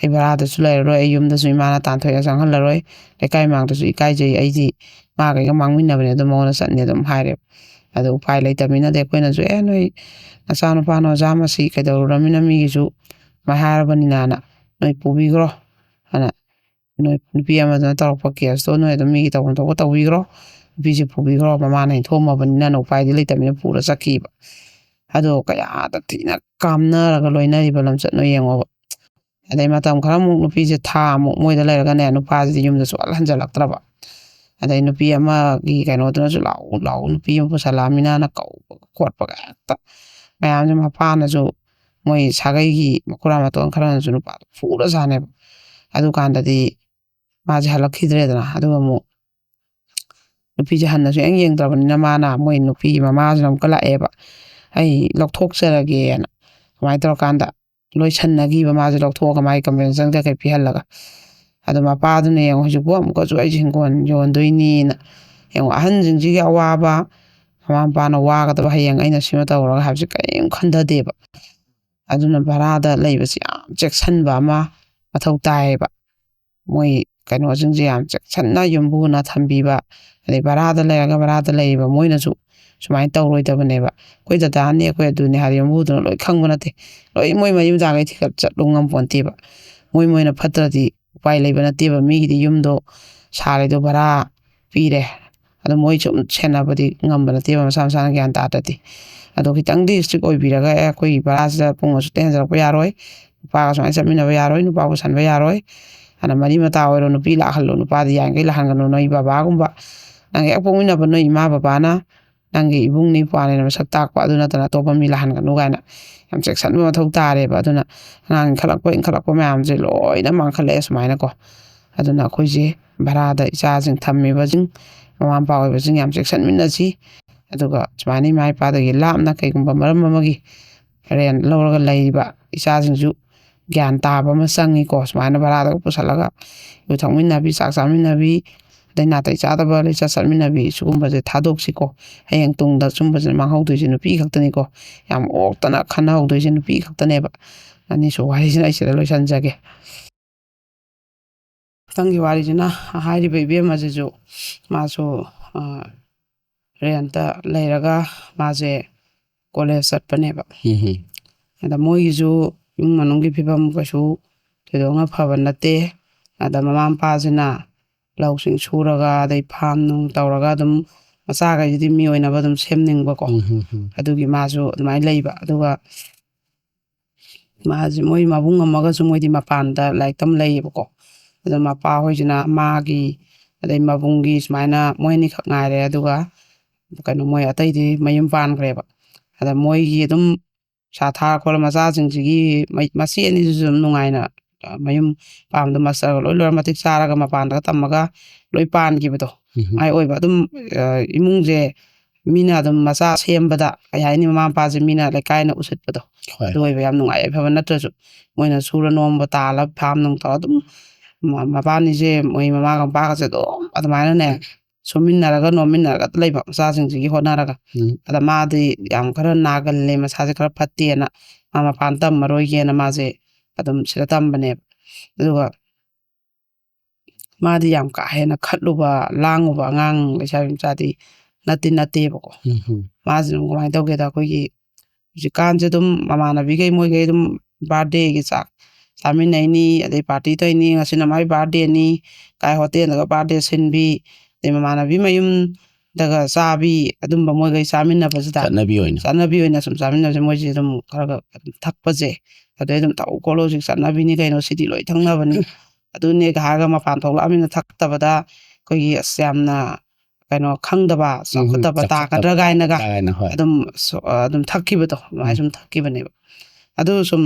ꯑꯩ ꯚꯔꯥꯗꯁꯨ ꯂꯩꯔꯔꯣꯏ, ꯑꯩ ꯌꯨꯝꯗꯁꯨ ꯏꯃꯥꯅ ꯇꯥꯟꯊꯣꯛꯑꯦ ꯆꯪꯍꯜꯂꯔꯣꯏ, ꯂꯩꯀꯥꯏ ꯃꯥꯡꯗꯁꯨ ꯏꯀꯥꯏꯖꯩ, ꯑꯩꯗꯤ ꯃꯥꯒ ꯑꯩꯒ ꯃꯥꯡꯃꯤꯟꯅꯕꯅꯦ, ꯑꯗꯨꯝ ꯃꯉꯣꯟꯗ ꯆꯠꯅꯤ" ꯑꯗꯨꯝ ꯍꯥꯏꯔꯦꯕ꯫ ꯑꯗꯣ ꯎꯄꯥꯏ ꯂꯩꯇꯕꯅꯤꯅ ꯑꯗꯩ ꯑꯩꯈꯣꯏꯅꯁꯨ "ꯑꯦ, ꯅꯣꯏ ꯅꯆꯥꯅꯨꯄꯥꯅ ꯑꯣꯖꯥ ꯃꯁꯤ ꯀꯩꯗꯧꯔꯨꯔꯃꯤꯅ ꯃꯤꯒꯤꯁꯨ ꯃꯥꯏ ꯍꯥꯏꯔꯕꯅꯤꯅꯅ ꯅꯣꯏ ꯄꯨꯕꯤꯈ꯭ꯔꯣ" ꯍꯥꯏꯅ, ꯅꯣꯏ ꯅꯨꯄꯤ ꯑꯃꯗꯨꯅ ꯇꯧꯔꯛꯄ ꯀꯦꯁꯇꯣ ꯅꯣꯏ ꯑꯗꯨꯝ ꯃꯤꯒꯤ ꯇꯧꯐꯝ ꯊꯣꯛꯄ ꯇꯧꯕꯤꯈ꯭ꯔꯣ, ꯅꯨꯄꯤꯁꯦ ꯄꯨꯕꯤꯈ꯭ꯔꯣ, ꯃꯃꯥꯅ ꯏꯟꯊꯣꯛꯑꯝꯃꯕꯅꯤꯅ ꯎꯄꯥꯏꯗꯤ ꯂꯩꯇꯕꯅꯤꯅ ꯄꯨꯔ ꯆꯠꯈꯤꯕ꯫ ꯑꯗꯣ ꯀꯌꯥꯗ ꯊꯤꯅ ꯀꯥꯝꯅꯔꯒ ꯂꯣꯏꯅꯔꯤꯕ ꯂꯝꯆꯠꯅꯣ ꯌꯦꯡꯉꯣꯕ꯫ ꯑꯗꯩ ꯃꯇꯝ ꯈꯔꯃꯨꯛ ꯅꯨꯄꯤꯁꯦ ꯊꯥ ꯑꯃꯨꯛ ꯃꯣꯏꯗ ꯂꯩꯔꯒꯅꯦ, ꯅꯨꯄꯥꯁꯤꯗꯤ ꯌꯨꯝꯗ ꯁꯨꯡꯍꯜ ꯍꯟꯖꯜꯂꯛꯇ꯭ꯔꯕ꯫ ꯑꯗꯩ ꯅꯨꯄꯤ ꯑꯃꯒꯤ ꯀꯩꯅꯣꯗꯨꯅꯁꯨ "ꯂꯥꯛꯎ, ꯂꯥꯛꯎ, ꯅꯨꯄꯤ ꯑꯃ ꯄꯨꯁꯜꯂꯛꯑꯃꯤꯅꯅ" ꯀꯧꯕ ꯈꯣꯠꯄꯒ ꯍꯦꯛꯇ ꯃꯌꯥꯝꯁꯦ꯫ ꯃꯄꯥꯅꯁꯨ ꯃꯣꯏ ꯁꯥꯒꯩꯒꯤ ꯃꯈꯨꯔꯥ ꯃꯇꯣꯟ ꯈꯔꯅꯁꯨ ꯅꯨꯄꯥꯗꯣ ꯐꯨꯔꯖꯥꯠꯅꯦꯕ꯫ ꯑꯗꯨꯀꯥꯟꯗꯗꯤ ꯃꯥꯁꯦ ꯍꯜꯂꯛꯈꯤꯗ꯭ꯔꯦꯗꯅ꯫ ꯑꯗꯨꯒ ꯑꯃꯨꯛ ꯅꯨꯄꯤꯁꯦ ꯍꯟꯅꯁꯨ ꯍꯦꯛ ꯌꯦꯡꯗ꯭ꯔꯕꯅꯤꯅ ꯃꯥꯅ ꯃꯣꯏ ꯅꯨꯄꯤꯒꯤ ꯃꯃꯥꯁꯤꯅ ꯑꯃꯨꯛꯀ ꯂꯥꯛꯑꯦꯕ, "ꯑꯩ ꯂꯧꯊꯣꯛꯆꯔꯒꯦꯅ" ꯑꯗꯨꯃꯥꯏꯅ ꯇꯧꯔꯀꯥꯟꯗ ꯂꯣꯏꯁꯟꯅꯈꯤꯕ, ꯃꯥꯁꯦ ꯂꯧꯊꯣꯛꯑꯒ ꯃꯥꯒꯤ ꯀꯝꯄꯦꯟꯁꯦꯁꯟ ꯀꯩꯀꯩ ꯄꯤꯍꯜꯂꯒ꯫ ꯑꯗꯣ ꯃꯄꯥꯗꯨꯅ ꯌꯦꯡꯉꯣ, ꯍꯧꯖꯤꯛꯄꯨ ꯑꯃꯨꯛꯀꯁꯨ "ꯑꯩꯁꯦ ꯍꯤꯡꯒꯣꯜ ꯌꯣꯟꯗꯣꯏꯅꯤꯅ", ꯌꯦꯡꯉꯣ, ꯑꯍꯟꯁꯤꯡꯁꯤꯒꯤ ꯑꯋꯥꯕ, ꯃꯃꯥ ꯃꯄꯥꯅ ꯋꯥꯒꯗꯕ, ꯍꯌꯦꯡ ꯑꯩꯅ ꯁꯤꯃ ꯇꯧꯔꯒ ꯍꯥꯏꯕꯁꯦ ꯀꯔꯤꯝ ꯈꯟꯊꯗꯦꯕ꯫ ꯑꯗꯨꯅ ꯚꯔꯥꯗ ꯂꯩꯕꯁꯤ ꯌꯥꯝ ꯆꯦꯛꯁꯤꯟꯕ ꯑꯃ ꯃꯊꯧ ꯇꯥꯏꯌꯦꯕ꯫ ꯃꯣꯏ ꯀꯩꯅꯣꯁꯤꯡꯁꯦ ꯌꯥꯝ ꯆꯦꯛꯁꯤꯟꯅ ꯌꯨꯝꯕꯨꯅ ꯊꯝꯕꯤꯕ, ꯑꯗꯩ ꯚꯔꯥꯗ ꯂꯩꯔꯒ ꯚꯔꯥꯗ ꯂꯩꯔꯤꯕ ꯃꯣꯏꯅꯁꯨ ꯁꯨꯃꯥꯏꯅ ꯇꯧꯔꯣꯏꯗꯕꯅꯦꯕ꯫ "ꯑꯩꯈꯣꯏ ꯗꯗꯥꯅꯤ, ꯑꯩꯈꯣꯏ ꯑꯗꯨꯅꯤ" ꯍꯥꯏꯔ ꯌꯨꯝꯕꯨꯗꯨꯅ ꯂꯣꯏ ꯈꯪꯕ ꯅꯠꯇꯦ꯫ ꯂꯣꯏ ꯃꯣꯏ ꯃꯌꯨꯝ ꯖꯒꯥ ꯊꯤꯒꯠ ꯆꯠꯂꯨ ꯉꯝꯄꯣꯟꯇꯦꯕ꯫ ꯃꯣꯏ ꯃꯣꯏꯅ ꯐꯠꯇ꯭ꯔꯗꯤ ꯎꯄꯥꯏ ꯂꯩꯕ ꯅꯠꯇꯦꯕ, ꯃꯤꯒꯤꯗꯤ ꯌꯨꯝꯗꯣ ꯁꯥꯔꯤꯗꯣ ꯚꯔꯥ ꯄꯤꯔꯦ꯫ ꯑꯗꯣ ꯃꯣꯏ ꯁꯨꯝ ꯁꯦꯟꯅꯕꯗꯤ ꯉꯝꯕ ꯅꯠꯇꯦꯕ, ꯃꯁꯥ ꯃꯁꯥꯅ ꯒ꯭ꯌꯥꯟ ꯇꯥꯗ꯭ꯔꯗꯤ꯫ ꯑꯗꯣ ꯈꯤꯇꯪꯗꯤ ꯏꯁꯇ꯭ꯔꯤꯛ ꯑꯣꯏꯕꯤꯔꯒ, "ꯑꯦ, ꯑꯩꯈꯣꯏꯒꯤ ꯚꯔꯥꯁꯤꯗ ꯄꯨꯡ ꯑꯁꯨꯛꯇ ꯍꯦꯟꯖꯔꯛꯄ ꯌꯥꯔꯣꯏ, ꯅꯨꯄꯥꯒ ꯁꯨꯃꯥꯏꯅ ꯆꯠꯃꯤꯟꯅꯕ ꯌꯥꯔꯣꯏ, ꯅꯨꯄꯥ ꯄꯨꯁꯟꯕ ꯌꯥꯔꯣꯏ, ꯑꯗꯨꯅ ꯃꯔꯤ ꯃꯇꯥ ꯑꯣꯏꯔꯣ, ꯅꯨꯄꯤ ꯂꯥꯛꯍꯜꯂꯣ, ꯅꯨꯄꯥꯗꯤ ꯌꯥꯔꯤꯈꯩ ꯂꯥꯛꯍꯟꯒꯅꯨ, ꯅꯣꯏ ꯕꯕꯥꯒꯨꯝꯕ, ꯅꯪꯒ ꯍꯦꯛ ꯄꯣꯛꯃꯤꯟꯅꯕ ꯅꯣꯏ ꯏꯃꯥ ꯕꯕꯥꯅ ꯅꯪꯒꯤ ꯏꯕꯨꯡꯅꯤ ꯏꯄ꯭ꯋꯥꯅꯤꯅ ꯃꯁꯛ ꯇꯥꯛꯄ, ꯑꯗꯨ ꯅꯠꯇꯅ ꯑꯇꯣꯞꯄ ꯃꯤ ꯂꯥꯛꯍꯟꯒꯅꯨ" ꯀꯥꯏꯅ ꯌꯥꯝ ꯆꯦꯛꯁꯤꯟꯕ ꯃꯊꯧ ꯇꯥꯔꯦꯕ꯫ ꯑꯗꯨꯅ ꯑꯉꯥꯡ ꯏꯟꯈꯠꯂꯛꯄ, ꯏꯟꯈꯠꯂꯛꯄ ꯃꯌꯥꯝꯁꯦ ꯂꯣꯏꯅ ꯃꯥꯡꯈꯠꯂꯛꯑꯦ ꯁꯨꯃꯥꯏꯅꯀꯣ꯫ ꯑꯗꯨꯅ ꯑꯩꯈꯣꯏꯁꯦ ꯚꯔꯥꯗ ꯏꯆꯥꯁꯤꯡ ꯊꯝꯃꯤꯕꯁꯤꯡ, ꯃꯃꯥ ꯃꯄꯥ ꯑꯣꯏꯕꯁꯤꯡ ꯌꯥꯝ ꯆꯦꯛꯁꯤꯟꯃꯤꯟꯅꯁꯤ꯫ ꯑꯗꯨꯒ ꯁꯨꯃꯥꯏꯅ ꯏꯃꯥ ꯏꯄꯥꯗꯒꯤ ꯂꯥꯞꯅ ꯀꯩꯒꯨꯝꯕ ꯃꯔꯝ ꯑꯃꯒꯤ ꯔꯦꯟ ꯂꯧꯔꯒ ꯂꯩꯔꯤꯕ ꯏꯆꯥꯁꯤꯡꯁꯨ ꯒ꯭ꯌꯥꯟ ꯇꯥꯕ ꯑꯃ ꯆꯪꯉꯤꯀꯣ꯫ ꯁꯨꯃꯥꯏꯅ ꯚꯔꯥꯗꯒ ꯄꯨꯁꯜꯂꯒ ꯌꯨ ꯊꯛꯃꯤꯟꯅꯕꯤ, ꯆꯥꯛ ꯆꯥꯃꯤꯟꯅꯕꯤ, ꯑꯗꯩ ꯅꯥꯇꯩ ꯆꯥꯗꯕ ꯂꯤꯆꯠ ꯆꯠꯃꯤꯟꯅꯕꯤ, ꯁꯤꯒꯨꯝꯕꯁꯦ ꯊꯥꯗꯣꯛꯁꯤꯀꯣ꯫ ꯍꯌꯦꯡ ꯇꯨꯡꯗ ꯁꯨꯝꯕꯁꯦ ꯃꯥꯡꯍꯧꯗꯣꯏꯁꯦ ꯅꯨꯄꯤ ꯈꯛꯇꯅꯤꯀꯣ꯫ ꯌꯥꯝ ꯑꯣꯛꯇꯅ ꯈꯟꯅꯍꯧꯗꯣꯏꯁꯦ ꯅꯨꯄꯤ ꯈꯛꯇꯅꯦꯕ꯫ ꯑꯅꯤꯁꯨ ꯋꯥꯔꯤꯁꯤꯅ ꯑꯩ ꯁꯤꯗ ꯂꯣꯏꯁꯤꯟꯖꯒꯦ꯫ ꯃꯊꯪꯒꯤ ꯋꯥꯔꯤꯁꯤꯅ ꯍꯥꯏꯔꯤꯕ ꯏꯕꯦꯝꯃꯁꯤꯁꯨ, ꯃꯥꯁꯨ, ꯑ, ꯔꯦꯟꯇ ꯂꯩꯔꯒ ꯃꯥꯁꯦ ꯀꯣꯂꯦꯖ ꯆꯠꯄꯅꯦꯕ꯫ ꯎꯝ꯫ ꯑꯗ ꯃꯣꯏꯒꯤꯁꯨ ꯏꯃꯨꯡ ꯃꯅꯨꯡꯒꯤ ꯐꯤꯕꯝ ꯀꯩꯁꯨ ꯊꯣꯏꯗꯣꯛꯅ ꯐꯕ ꯅꯠꯇꯦ꯫ ꯑꯗ ꯃꯃꯥ ꯃꯄꯥꯁꯤꯅ ꯂꯧꯁꯤꯡ ꯁꯨꯔꯒ, ꯑꯗꯩ ꯐꯥꯝ ꯅꯨꯡ ꯇꯧꯔꯒ ꯑꯗꯨꯝ ꯃꯆꯥꯈꯩꯁꯤꯗꯤ ꯃꯤ ꯑꯣꯏꯅꯕ ꯑꯗꯨꯝ ꯁꯦꯝꯅꯤꯡꯕꯀꯣ꯫ ꯎꯝ, ꯎꯝ, ꯎꯝ꯫ ꯑꯗꯨꯒꯤ ꯃꯥꯁꯨ ꯑꯗꯨꯃꯥꯏꯅ ꯂꯩꯕ꯫ ꯑꯗꯨꯒ ꯃꯥꯁꯦ, ꯃꯣꯏ ꯃꯕꯨꯡ ꯑꯃꯒꯁꯨ ꯃꯣꯏꯗꯤ ꯃꯄꯥꯟꯗ ꯂꯥꯏꯔꯤꯛ ꯇꯝ ꯂꯩꯌꯦꯕꯀꯣ꯫ ꯑꯗꯣ ꯃꯄꯥ ꯍꯣꯏꯁꯤꯅ ꯃꯥꯒꯤ, ꯑꯗꯩ ꯃꯕꯨꯡꯒꯤ ꯁꯨꯃꯥꯏꯅ ꯃꯣꯏ ꯑꯅꯤꯈꯛ ꯉꯥꯏꯔꯦ꯫ ꯑꯗꯨꯒ ꯀꯩꯅꯣ, ꯃꯣꯏ ꯑꯇꯩꯗꯤ ꯃꯌꯨꯝ ꯄꯥꯟꯈ꯭ꯔꯦꯕ꯫ ꯑꯗ ꯃꯣꯏꯒꯤ ꯑꯗꯨꯝ ꯄꯩꯁꯥ ꯊꯥꯔ ꯈꯣꯠꯂ ꯃꯆꯥꯁꯤꯡꯁꯤꯒꯤ ꯃꯩ-, ꯃꯆꯦ ꯑꯅꯤꯗꯨꯁꯨ ꯑꯗꯨꯝ ꯅꯨꯡꯉꯥꯏꯅ, ꯑ, ꯃꯌꯨꯝ ꯄꯥꯟꯕꯗ ꯃꯁꯇꯔꯒ ꯂꯣꯏ ꯂꯣꯏꯔ ꯃꯇꯤꯛ ꯆꯥꯔꯒ ꯃꯄꯥꯟꯗꯒ ꯇꯝꯃꯒ ꯂꯣꯏ ꯄꯥꯟꯈꯤꯕꯗꯣ꯫ ꯎꯝ꯫ ꯃꯥꯏ ꯑꯣꯏꯕ ꯑꯗꯨꯝ, ꯑ, ꯏꯃꯨꯡꯁꯦ ꯃꯤꯅ ꯑꯗꯨꯝ ꯃꯆꯥ ꯁꯦꯝꯕꯗ, ꯀꯩ ꯍꯥꯏꯅꯤ, ꯃꯃꯥ ꯃꯄꯥꯁꯦ ꯃꯤꯅ ꯂꯩꯀꯥꯏꯅ ꯎꯁꯤꯠꯄꯗꯣ꯫ ꯍꯣꯏ꯫ ꯑꯗꯨ ꯑꯣꯏꯕ ꯌꯥꯝ ꯅꯨꯡꯉꯥꯏ ꯌꯥꯏꯐꯕ ꯅꯠꯇ꯭ꯔꯁꯨ ꯃꯣꯏꯅ ꯁꯨꯔ ꯅꯣꯝꯕ ꯇꯥꯜꯂ ꯐꯥꯝ ꯅꯨꯡ ꯇꯧꯔ ꯑꯗꯨꯝ ꯃ-, ꯃꯕꯥꯅꯤꯁꯦ, ꯃꯣꯏ ꯃꯃꯥꯒ ꯃꯄꯥꯒꯁꯦ ꯑꯗꯨꯝ ꯑꯗꯨꯃꯥꯏꯅꯅꯦ ꯁꯨꯃꯤꯟꯅꯔꯒ ꯅꯣꯝꯃꯤꯟꯅꯔꯒ ꯂꯩꯕ ꯃꯆꯥꯁꯤꯡꯁꯤꯒꯤ ꯍꯣꯠꯅꯔꯒ꯫ ꯎꯝ꯫ ꯑꯗ ꯃꯥꯗꯤ ꯌꯥꯝ ꯈꯔ ꯅꯥꯒꯜꯂꯦ, ꯃꯁꯥꯁꯦ ꯈꯔ ꯐꯠꯇꯦꯅ ꯃꯥ ꯃꯄꯥꯟ ꯇꯝꯃꯔꯣꯏꯒꯦꯅ ꯃꯥꯁꯦ ꯑꯗꯨꯝ ꯁꯤꯗ ꯇꯝꯕꯅꯦꯕ꯫ ꯑꯗꯨꯒ ꯃꯥꯗꯤ ꯌꯥꯝ ꯀꯥ ꯍꯦꯟꯅ ꯈꯠꯂꯨꯕ, ꯂꯥꯡꯉꯨꯕ ꯑꯉꯥꯡ ꯂꯩꯁꯥꯕꯤ ꯃꯆꯥꯗꯤ ꯅꯠꯇꯤ ꯅꯠꯇꯦꯕꯀꯣ꯫ ꯎꯝ, ꯎꯝ꯫ ꯃꯥꯁꯦ ꯑꯗꯨꯝ ꯀꯃꯥꯏꯅ ꯇꯧꯒꯦꯗ, ꯑꯩꯈꯣꯏꯒꯤ ꯍꯧꯖꯤꯛꯀꯥꯟꯁꯦ ꯑꯗꯨꯝ ꯃꯃꯥꯟꯅꯕꯤꯈꯩ ꯃꯣꯏꯈꯩ ꯑꯗꯨꯝ ꯕꯥꯔꯗꯦꯒꯤ ꯆꯥꯛ ꯆꯥꯃꯤꯟꯅꯩꯅꯤ, ꯑꯗꯩ ꯄꯥꯔꯇꯤ ꯇꯧꯔꯤꯅꯤ, ꯉꯁꯤꯅ ꯃꯥꯏ ꯕꯥꯔꯗꯦꯅꯤ ꯀꯥꯏ ꯍꯣꯇꯦꯜꯗꯒ ꯕꯥꯔꯗꯦ ꯁꯤꯟꯕꯤ, ꯑꯗꯩ ꯃꯃꯥꯟꯅꯕꯤ ꯃꯌꯨꯝꯗꯒ ꯆꯥꯕꯤ, ꯑꯗꯨꯝꯕ ꯃꯣꯏꯈꯩ ꯆꯥꯃꯤꯟꯅꯕꯁꯤꯗ, ꯆꯠꯅꯕꯤ ꯑꯣꯏꯅ ꯆꯠꯅꯕꯤ ꯑꯣꯏꯅ ꯁꯨꯝ ꯆꯥꯃꯤꯟꯅꯕꯁꯦ, ꯃꯣꯏꯁꯦ ꯑꯗꯨꯝ ꯈꯔ ꯈꯔ ꯑꯗꯨꯝ ꯊꯛꯄꯁꯦ, ꯑꯗꯩ ꯑꯗꯨꯝ ꯇꯧ ꯈꯣꯠꯂꯣ, ꯍꯧꯖꯤꯛ ꯆꯠꯅꯕꯤꯅꯤ ꯀꯩꯅꯣ, ꯁꯤꯗꯤ ꯂꯣꯏ ꯊꯛꯅꯕꯅꯤ, ꯑꯗꯨꯅꯦꯒ ꯍꯥꯏꯔꯒ ꯃꯄꯥꯟ ꯊꯣꯛꯂꯛꯑꯃꯤꯅ ꯊꯛꯇꯕꯗ ꯑꯩꯈꯣꯏꯒꯤ ꯑꯁ ꯌꯥꯝꯅ ꯀꯩꯅꯣ ꯈꯪꯗꯕ, ꯆꯥꯎꯈꯠꯇꯕ ꯆꯥꯎꯈꯠꯇꯕ ꯇꯥꯒꯗ꯭ꯔꯥ ꯀꯥꯏꯅꯒ ꯀꯥꯏꯅ, ꯍꯣꯏ. ꯑꯗꯨꯝ ꯁ- ꯑ, ꯑꯗꯨꯝ ꯊꯛꯈꯤꯕꯗꯣ, ꯑꯗꯨꯃꯥꯏꯅ ꯎꯝ. ꯁꯨꯝ ꯊꯛꯈꯤꯕꯅꯦꯕ꯫ ꯑꯗꯨ ꯁꯨꯝ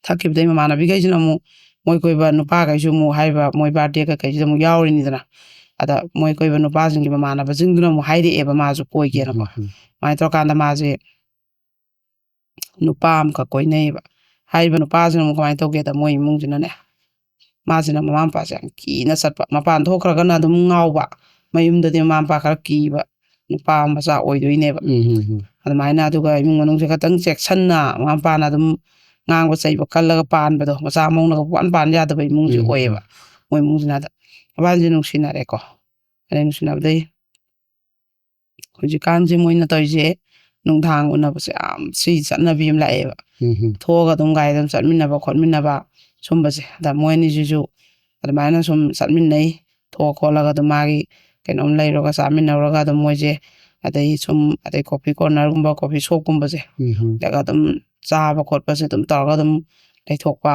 ꯊꯛꯈꯤꯕꯗꯩ ꯃꯃꯥꯟꯅꯕꯤꯈꯩꯁꯤꯅ ꯑꯃꯨꯛ ꯃꯣꯏ ꯀꯣꯏꯕ ꯅꯨꯄꯥꯈꯩꯁꯨ ꯑꯃꯨꯛ ꯍꯥꯏꯔꯤꯕ ꯃꯣꯏ ꯕꯥꯔꯗꯦ ꯀꯩꯀꯩꯁꯤꯗ ꯑꯃꯨꯛ ꯌꯥꯎꯔꯤꯅꯤꯗꯅ꯫ ꯑꯗ ꯃꯣꯏ ꯀꯣꯏꯕ ꯅꯨꯄꯥꯁꯤꯡꯒꯤ ꯃꯃꯥꯟꯅꯕꯁꯤꯡꯗꯨꯅ ꯑꯃꯨꯛ ꯍꯥꯏꯔꯛꯑꯦꯕ ꯃꯥꯁꯨ ꯀꯣꯏꯒꯦꯅꯀꯣ꯫ ꯎꯝ, ꯎꯝ. ꯑꯗꯨꯃꯥꯏꯅ ꯇꯧꯔꯀꯥꯟꯗ ꯃꯥꯁꯦ ꯅꯨꯄꯥ ꯑꯃꯈꯛ ꯀꯣꯏꯅꯩꯌꯦꯕ꯫ ꯍꯥꯏꯔꯤꯕ ꯅꯨꯄꯥꯁꯤꯅ ꯑꯃꯨꯛ ꯀꯃꯥꯏꯅ ꯇꯧꯒꯦꯗ, ꯃꯣꯏ ꯏꯃꯨꯡꯁꯤꯅꯅꯦ, ꯃꯥꯁꯤꯅ ꯃꯃꯥ ꯃꯄꯥꯁꯦ ꯌꯥꯝ ꯀꯤꯅ ꯆꯠꯄ, ꯃꯄꯥꯟ ꯊꯣꯛꯈ꯭ꯔꯒꯅ ꯑꯗꯨꯝ ꯉꯥꯎꯕ, ꯃꯌꯨꯝꯗꯗꯤ ꯃꯃꯥ ꯃꯄꯥ ꯈꯔ ꯀꯤꯕ ꯅꯨꯄꯥ ꯃꯆꯥ ꯑꯣꯏꯗꯣꯏꯅꯦꯕ꯫ ꯎꯝ, ꯎꯝ, ꯎꯝ. ꯑꯗꯨꯃꯥꯏꯅ, ꯑꯗꯨꯒ ꯏꯃꯨꯡ ꯃꯅꯨꯡꯁꯦ ꯈꯇꯪ ꯆꯦꯛꯁꯟꯅ ꯃꯃꯥ ꯃꯄꯥꯅ ꯑꯗꯨꯝ ꯉꯥꯡꯕ ꯆꯩꯕ ꯀꯜꯂꯒ ꯄꯥꯟꯕꯗꯣ, ꯃꯆꯥ ꯃꯧꯅꯒ ꯄꯥꯟ ꯄꯥꯟ ꯌꯥꯗꯕ ꯏꯃꯨꯡꯁꯦ ꯎꯝ, ꯑꯣꯏꯌꯦꯕ꯫ ꯎꯝ. ꯃꯣꯏ ꯏꯃꯨꯡꯁꯤꯅ ꯑꯗ ꯃꯕꯥꯅꯤꯁꯦ ꯅꯨꯡꯁꯤꯅꯔꯦꯀꯣ꯫ ꯑꯗꯩ ꯅꯨꯡꯁꯤꯅꯕꯗꯩ ꯍꯧꯖꯤꯛꯀꯥꯟꯁꯦ ꯃꯣꯏꯅ ꯇꯧꯔꯤꯁꯦ, ꯅꯨꯡꯗꯥꯡ ꯎꯅꯕꯁꯦ ꯌꯥꯝ ꯁꯤ ꯆꯠꯅꯕꯤ ꯑꯃ ꯂꯥꯛꯑꯦꯕ꯫ ꯎꯝ, ꯎꯝ. ꯊꯣꯛꯑꯒ ꯑꯗꯨꯝ ꯒꯥꯔꯤꯗ ꯑꯗꯨꯝ ꯆꯠꯃꯤꯟꯅꯕ ꯈꯣꯠꯃꯤꯟꯅꯕ ꯁꯨꯝꯕꯁꯦ꯫ ꯑꯗ ꯃꯣꯏ ꯑꯅꯤꯁꯤꯁꯨ ꯑꯗꯨꯃꯥꯏꯅ ꯁꯨꯝ ꯆꯠꯃꯤꯟꯅꯩ, ꯊꯣꯛꯑ ꯈꯣꯠꯂꯒ ꯑꯗꯨꯝ ꯃꯥꯒꯤ ꯀꯩꯅꯣꯝ ꯂꯩꯔꯨꯔꯒ ꯆꯥꯃꯤꯟꯅꯔꯨꯔꯒ ꯑꯗꯨꯝ ꯃꯣꯏꯁꯦ, ꯑꯗꯩ ꯁꯨꯝ, ꯑꯗꯩ ꯀꯣꯐꯤ ꯀꯣꯔꯅꯔꯒꯨꯝꯕ, ꯀꯣꯐꯤ ꯁꯣꯞꯀꯨꯝꯕꯁꯦ, ꯎꯝ, ꯎꯝ. ꯁꯤꯗꯒ ꯑꯗꯨꯝ ꯆꯥꯕ ꯈꯣꯠꯄꯁꯦ ꯑꯗꯨꯝ ꯇꯧꯔꯒ ꯑꯗꯨꯝ ꯂꯩꯊꯣꯛꯄ꯫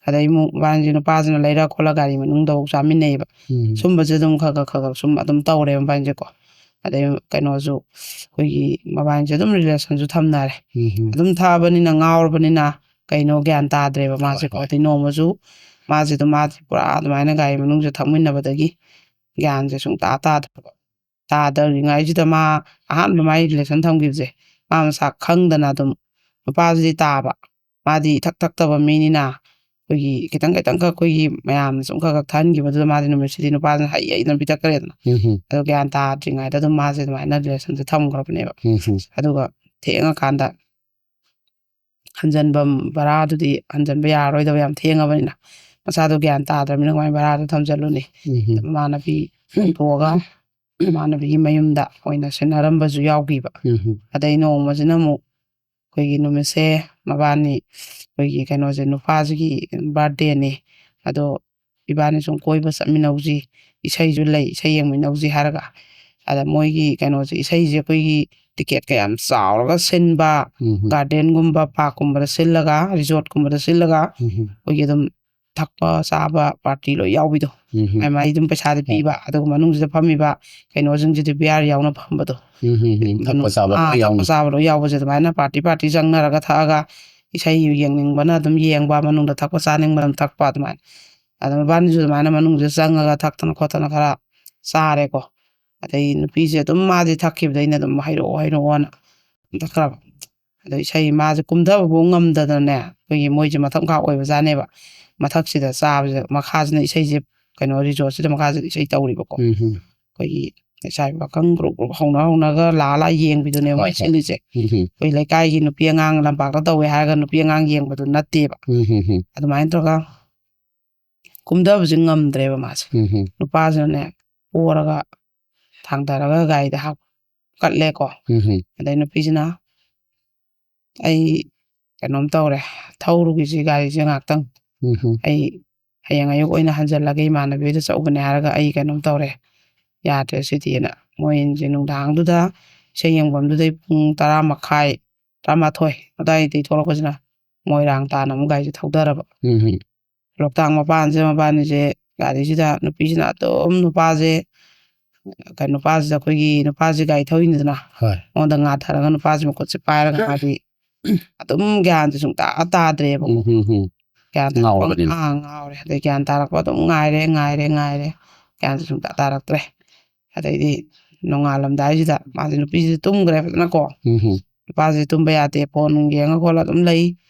ꯑꯗꯩ ꯑꯃꯨꯛ ꯃꯕꯥꯅꯤꯁꯦ ꯅꯨꯄꯥꯁꯤꯅ ꯂꯩꯔ ꯈꯣꯠꯂ ꯒꯥꯔꯤ ꯃꯅꯨꯡꯗꯐꯥꯎ ꯆꯥꯃꯤꯟꯅꯩꯌꯦꯕ꯫ ꯎꯝ. ꯁꯨꯝꯕꯁꯦ ꯑꯗꯨꯝ ꯈꯔ ꯈꯔ ꯈꯔ ꯈꯔ ꯁꯨꯝ ꯑꯗꯨꯝ ꯇꯧꯔꯦ ꯃꯕꯥꯅꯤꯁꯦꯀꯣ꯫ ꯑꯗꯩ ꯀꯩꯅꯣꯁꯨ, ꯑꯩꯈꯣꯏꯒꯤ ꯃꯕꯥꯅꯤꯁꯦ ꯑꯗꯨꯝ ꯔꯤꯂꯦꯁꯟꯁꯨ ꯊꯝꯅꯔꯦ꯫ ꯎꯝ, ꯎꯝ. ꯑꯗꯨꯝ ꯊꯛꯑꯕꯅꯤꯅ ꯉꯥꯎꯔꯕꯅꯤꯅ ꯀꯩꯅꯣ ꯒ꯭ꯌꯥꯟ ꯇꯥꯗ꯭ꯔꯦꯕ ꯃꯥꯁꯦꯀꯣ꯫ ꯍꯣꯏ. ꯑꯗꯩ ꯅꯣꯡꯃꯁꯨ ꯃꯥꯁꯦ ꯑꯗꯨꯝ, ꯃꯥꯁꯦ ꯄꯨꯔꯥ ꯑꯗꯨꯃꯥꯏꯅ ꯒꯥꯔꯤ ꯃꯅꯨꯡꯁꯦ ꯊꯛꯃꯤꯟꯅꯕꯗꯒꯤ ꯒ꯭ꯌꯥꯟꯁꯦ ꯁꯨꯡꯇꯥ ꯇꯥꯗ꯭ꯔꯕ꯫ ꯇꯥꯗ꯭ꯔꯤꯉꯩꯁꯤꯗ ꯃꯥ ꯑꯍꯥꯟꯕ ꯃꯥꯏ ꯔꯤꯂꯦꯁꯟ ꯊꯝꯈꯤꯕꯁꯦ, ꯃꯥ ꯃꯁꯥ ꯈꯪꯗꯅ ꯑꯗꯨꯝ ꯅꯨꯄꯥꯁꯤꯗꯤ ꯇꯥꯕ, ꯃꯥꯗꯤ ꯏꯊꯛ ꯊꯛꯇꯕ ꯃꯤꯅꯤꯅ, ꯑꯩꯈꯣꯏꯒꯤ ꯈꯤꯇꯪ ꯈꯤꯇꯪꯈꯛ ꯑꯩꯈꯣꯏꯒꯤ ꯃꯌꯥꯝꯅ ꯁꯨꯝ ꯈꯔ ꯈꯔ ꯊꯛꯍꯟꯈꯤꯕꯗꯨꯗ ꯃꯥꯁꯦ ꯅꯨꯃꯤꯠꯁꯤꯗꯤ ꯅꯨꯄꯥꯁꯤꯅ ꯍꯩ ꯍꯩꯗꯅ ꯄꯤꯊꯛꯈ꯭ꯔꯦꯗꯅ꯫ ꯎꯝ, ꯎꯝ. ꯑꯗꯣ ꯒ꯭ꯌꯥꯟ ꯇꯥꯗ꯭ꯔꯤꯉꯩꯗ ꯑꯗꯨꯝ ꯃꯥꯁꯦ ꯑꯗꯨꯃꯥꯏꯅ ꯔꯤꯂꯦꯁꯟꯁꯦ ꯊꯝꯈ꯭ꯔꯕꯅꯦꯕ꯫ ꯎꯝ, ꯎꯝ. ꯑꯗꯨꯒ ꯊꯦꯡꯉꯀꯥꯟꯗ ꯍꯟꯖꯟꯐꯝ, ꯚꯔꯥꯗꯨꯗꯤ ꯍꯟꯖꯟꯕ ꯌꯥꯔꯔꯣꯏꯗꯕ, ꯌꯥꯝ ꯊꯦꯡꯉꯕꯅꯤꯅ ꯃꯁꯥꯗꯣ ꯒ꯭ꯌꯥꯟ ꯇꯥꯗ꯭ꯔꯕꯅꯤꯅ ꯀꯃꯥꯏꯅ ꯚꯔꯥꯗꯣ ꯊꯝꯖꯜꯂꯨꯅꯤ? ꯎꯝ, ꯎꯝ. ꯃꯃꯥꯟꯅꯕꯤ ꯍꯨꯟꯇꯣꯛꯑꯒ ꯃꯃꯥꯟꯅꯕꯤꯒꯤ ꯃꯌꯨꯝꯗ ꯑꯣꯏꯅ ꯁꯤꯟꯅꯔꯝꯕꯁꯨ ꯌꯥꯎꯈꯤꯕ꯫ ꯎꯝ, ꯎꯝ. ꯑꯗꯩ ꯅꯣꯡꯃꯁꯤꯅ ꯑꯃꯨꯛ ꯑꯩꯈꯣꯏꯒꯤ ꯅꯨꯃꯤꯠꯁꯦ ꯃꯕꯥꯅꯤ ꯑꯩꯈꯣꯏꯒꯤ ꯀꯩꯅꯣꯁꯦ, ꯅꯨꯄꯥꯁꯤꯒꯤ ꯕꯥꯔꯗꯦꯅꯤ, ꯑꯗꯣ ꯏꯕꯥꯅꯤ ꯁꯨꯝ ꯀꯣꯏꯕ ꯆꯠꯃꯤꯟꯅꯧꯁꯤ, ꯏꯁꯩꯁꯨ ꯂꯩ, ꯏꯁꯩ ꯌꯦꯡꯃꯤꯟꯅꯧꯁꯤ ꯍꯥꯏꯔꯒ, ꯑꯗ ꯃꯣꯏꯒꯤ ꯀꯩꯅꯣꯁꯦ, ꯏꯁꯩꯁꯦ ꯑꯩꯈꯣꯏꯒꯤ ꯇꯤꯀꯦꯠꯀ ꯌꯥꯝ ꯆꯥꯎꯔꯒ ꯁꯤꯟꯕ, ꯎꯝ ꯒꯥꯔꯗꯦꯟꯒꯨꯝꯕ, ꯄꯥꯔꯛꯀꯨꯝꯕꯗ ꯁꯤꯜꯂꯒ, ꯔꯤꯖꯣꯔꯠꯀꯨꯝꯕꯗ ꯁꯤꯜꯂꯒ, ꯎꯝ ꯑꯩꯈꯣꯏꯒꯤ ꯑꯗꯨꯝ ꯊꯛꯄ ꯆꯥꯕ ꯄꯥꯔꯇꯤ ꯂꯣꯏ ꯌꯥꯎꯕꯤꯗꯣ, ꯎꯝ ꯑꯗꯨꯃꯥꯏꯅ ꯑꯗꯨꯝ ꯄꯩꯁꯥꯗꯤ ꯄꯤꯕ, ꯑꯗꯨꯒ ꯃꯅꯨꯡꯁꯤꯗ ꯐꯝꯃꯤꯕ ꯀꯩꯅꯣꯁꯤꯡꯁꯤꯗꯤ ꯕꯤꯌꯥꯔ ꯌꯥꯎꯅ ꯐꯝꯕꯗꯣ, ꯎꯝ ꯊꯛꯄ ꯆꯥꯕ ꯑꯥ, ꯂꯣꯏ ꯌꯥꯎꯅ ꯊꯛꯄ ꯆꯥꯕ ꯂꯣꯏ ꯌꯥꯎꯕꯁꯦ, ꯑꯗꯨꯃꯥꯏꯅ ꯄꯥꯔꯇꯤ ꯄꯥꯔꯇꯤ ꯆꯪꯅꯔꯒ ꯊꯛꯑꯒ, ꯏꯁꯩ ꯌꯦꯡꯅꯤꯡꯕꯅ ꯑꯗꯨꯝ ꯌꯦꯡꯕ, ꯃꯅꯨꯡꯗ ꯊꯛꯄ ꯆꯥꯅꯤꯡꯕꯅ ꯑꯗꯨꯝ ꯊꯛꯄ, ꯑꯗꯨꯃꯥꯏꯅ꯫ ꯑꯗꯨ ꯃꯕꯥꯅꯤꯁꯨ ꯑꯗꯨꯃꯥꯏꯅ ꯃꯅꯨꯡꯁꯤꯗ ꯆꯪꯉꯒ ꯊꯛꯇꯅ ꯈꯣꯠꯇꯅ ꯈꯔ ꯆꯥꯔꯦꯀꯣ꯫ ꯑꯗꯩ ꯅꯨꯄꯤꯁꯦ ꯑꯗꯨꯝ, ꯃꯥꯗꯤ ꯊꯛꯈꯤꯕꯗ ꯑꯩꯅ ꯑꯗꯨꯝ "ꯍꯩꯔꯛꯑꯣ, ꯍꯩꯔꯛꯑꯣꯅ" ꯊꯛꯈ꯭ꯔꯕ꯫ ꯑꯗꯣ ꯏꯁꯩ, ꯃꯥꯁꯦ ꯀꯨꯝꯊꯕꯐꯥꯎ ꯉꯝꯗꯗꯅꯅꯦ, ꯑꯩꯈꯣꯏꯒꯤ ꯃꯣꯏꯁꯦ ꯃꯊꯛ ꯃꯈꯥ ꯑꯣꯏꯕꯖꯥꯠꯅꯦꯕ, ꯃꯊꯛꯁꯤꯗ ꯆꯥꯕꯁꯦ, ꯃꯈꯥꯁꯤꯅ ꯏꯁꯩꯁꯦ ꯀꯩꯅꯣ, ꯔꯤꯖꯣꯔꯠꯁꯤꯗ ꯃꯈꯥꯁꯤꯗ ꯏꯁꯩ ꯇꯧꯔꯤꯕꯀꯣ꯫ ꯎꯝ ꯑꯩꯈꯣꯏꯒꯤ ꯂꯩꯁꯥꯕꯤ ꯄꯥꯈꯪ ꯒ꯭ꯔꯨꯞ ꯒ꯭ꯔꯨꯞ ꯍꯧꯅ ꯍꯧꯅꯒ ꯂꯥꯛꯑ ꯂꯥꯛꯑ ꯌꯦꯡꯕꯤꯗꯨꯅꯦ ꯍꯣꯏ, ꯃꯣꯏ ꯍꯣꯏ꯫ ꯁꯤꯜꯂꯤꯁꯦ꯫ ꯎꯝ ꯑꯩꯈꯣꯏ ꯂꯩꯀꯥꯏꯒꯤ ꯅꯨꯄꯤ ꯑꯉꯥꯡ, ꯂꯝꯄꯥꯛꯇ ꯇꯧꯋꯦ ꯍꯥꯏꯔꯒ ꯅꯨꯄꯤ ꯑꯉꯥꯡ ꯌꯦꯡꯕꯗꯨ ꯅꯠꯇꯦꯕ꯫ ꯎꯝ ꯑꯗꯨꯃꯥꯏꯅ ꯇꯧꯔꯒ ꯀꯨꯝꯊꯕꯁꯦ ꯉꯝꯗ꯭ꯔꯦꯕ ꯃꯥꯁꯦ꯫ ꯎꯝ ꯅꯨꯄꯥꯁꯤꯅꯅꯦ ꯄꯣꯔꯒ ꯊꯥꯡꯊꯔꯒ ꯒꯥꯔꯤꯗ ꯍꯥꯞꯀꯠꯂꯦꯀꯣ꯫ ꯎꯝ ꯑꯗꯩ ꯅꯨꯄꯤꯁꯤꯅ, "ꯑꯩ ꯀꯩꯅꯣꯝ ꯇꯧꯔꯦ, ꯊꯧꯔꯨꯈꯤꯁꯤ ꯒꯥꯔꯤꯁꯦ ꯉꯥꯛꯇꯪ, ꯎꯝ ꯑꯩ ꯍꯌꯦꯡ ꯑꯌꯨꯛ ꯑꯣꯏꯅ ꯍꯟꯖꯜꯂꯒꯦ, ꯏꯃꯥꯟꯅꯕꯤ ꯍꯣꯏꯗ ꯆꯠꯂꯨꯕꯅꯦ" ꯍꯥꯏꯔꯒ, "ꯑꯩ ꯀꯩꯅꯣꯝ ꯇꯧꯔꯦ, ꯌꯥꯗ꯭ꯔꯦ ꯁꯤꯗꯤꯅ", ꯃꯣꯏ ꯑꯅꯤꯁꯦ ꯅꯨꯡꯗꯥꯡꯗꯨꯗ ꯏꯁꯩ ꯌꯦꯡꯐꯝꯗꯨꯗꯩ ꯄꯨꯡ ꯇꯔꯥ ꯃꯈꯥꯏ, ꯇꯔꯥꯃꯥꯊꯣꯏ ꯑꯗꯨꯋꯥꯏꯗꯒꯤ ꯊꯣꯛꯂꯛꯄꯁꯤꯅ ꯃꯣꯏꯔꯥꯡ ꯇꯥꯟꯅ ꯑꯃꯨꯛ ꯒꯥꯔꯤꯁꯦ ꯊꯧꯗꯔꯕ꯫ ꯎꯝ ꯂꯣꯛꯇꯥꯛ ꯃꯄꯥꯟꯁꯦ, ꯃꯕꯥꯅꯤꯁꯦ ꯒꯥꯔꯤꯁꯤꯗ, ꯅꯨꯄꯤꯁꯤꯅ ꯑꯗꯨꯝ ꯅꯨꯄꯥꯁꯦ, ꯀꯩꯅꯣ, ꯅꯨꯄꯥꯁꯤꯗ, ꯑꯩꯈꯣꯏꯒꯤ ꯅꯨꯄꯥꯁꯦ ꯒꯥꯔꯤ ꯊꯧꯔꯤꯅꯤꯗꯅ, ꯍꯣꯏ꯫ ꯃꯉꯣꯟꯗ ꯉꯥꯊꯔꯒ ꯅꯨꯄꯥꯁꯦ ꯃꯈꯨꯠꯁꯦ ꯄꯥꯏꯔꯒ ꯃꯥꯗꯤ ꯑꯗꯨꯝ ꯒ꯭ꯌꯥꯟꯁꯦ ꯁꯨꯡꯇꯥ ꯇꯥꯗ꯭ꯔꯦꯕꯀꯣ꯫ ꯎꯝ ꯎꯝ ꯎꯝ ꯒ꯭ꯌꯥꯟ ꯇꯥꯔꯛꯄ, ꯉꯥꯎꯔꯕꯅꯤꯅ꯫ ꯑꯥ, ꯉꯥꯎꯔꯦ꯫ ꯑꯗꯩ ꯒ꯭ꯌꯥꯟ ꯇꯥꯔꯛꯄ ꯑꯗꯨꯝ ꯉꯥꯏꯔꯦ, ꯉꯥꯏꯔꯦ, ꯉꯥꯏꯔꯦ꯫ ꯒ꯭ꯌꯥꯟꯁꯦ ꯁꯨꯡꯇꯥ ꯇꯥꯔꯛꯇ꯭ꯔꯦ꯫ ꯑꯗꯩꯗꯤ ꯅꯣꯡꯉꯥꯜꯂꯝꯗꯥꯏꯁꯤꯗ ꯃꯥꯁꯦ, ꯅꯨꯄꯤꯁꯦ ꯇꯨꯝꯈ꯭ꯔꯦ ꯐꯖꯅꯀꯣ꯫ ꯎꯝ ꯎꯝ ꯅꯨꯄꯥꯁꯦ ꯇꯨꯝꯕ ꯌꯥꯗꯦ, ꯐꯣꯟ ꯅꯨꯡ ꯌꯦꯡꯉ ꯈꯣꯠꯂ ꯑꯗꯨꯝ ꯂꯩ꯫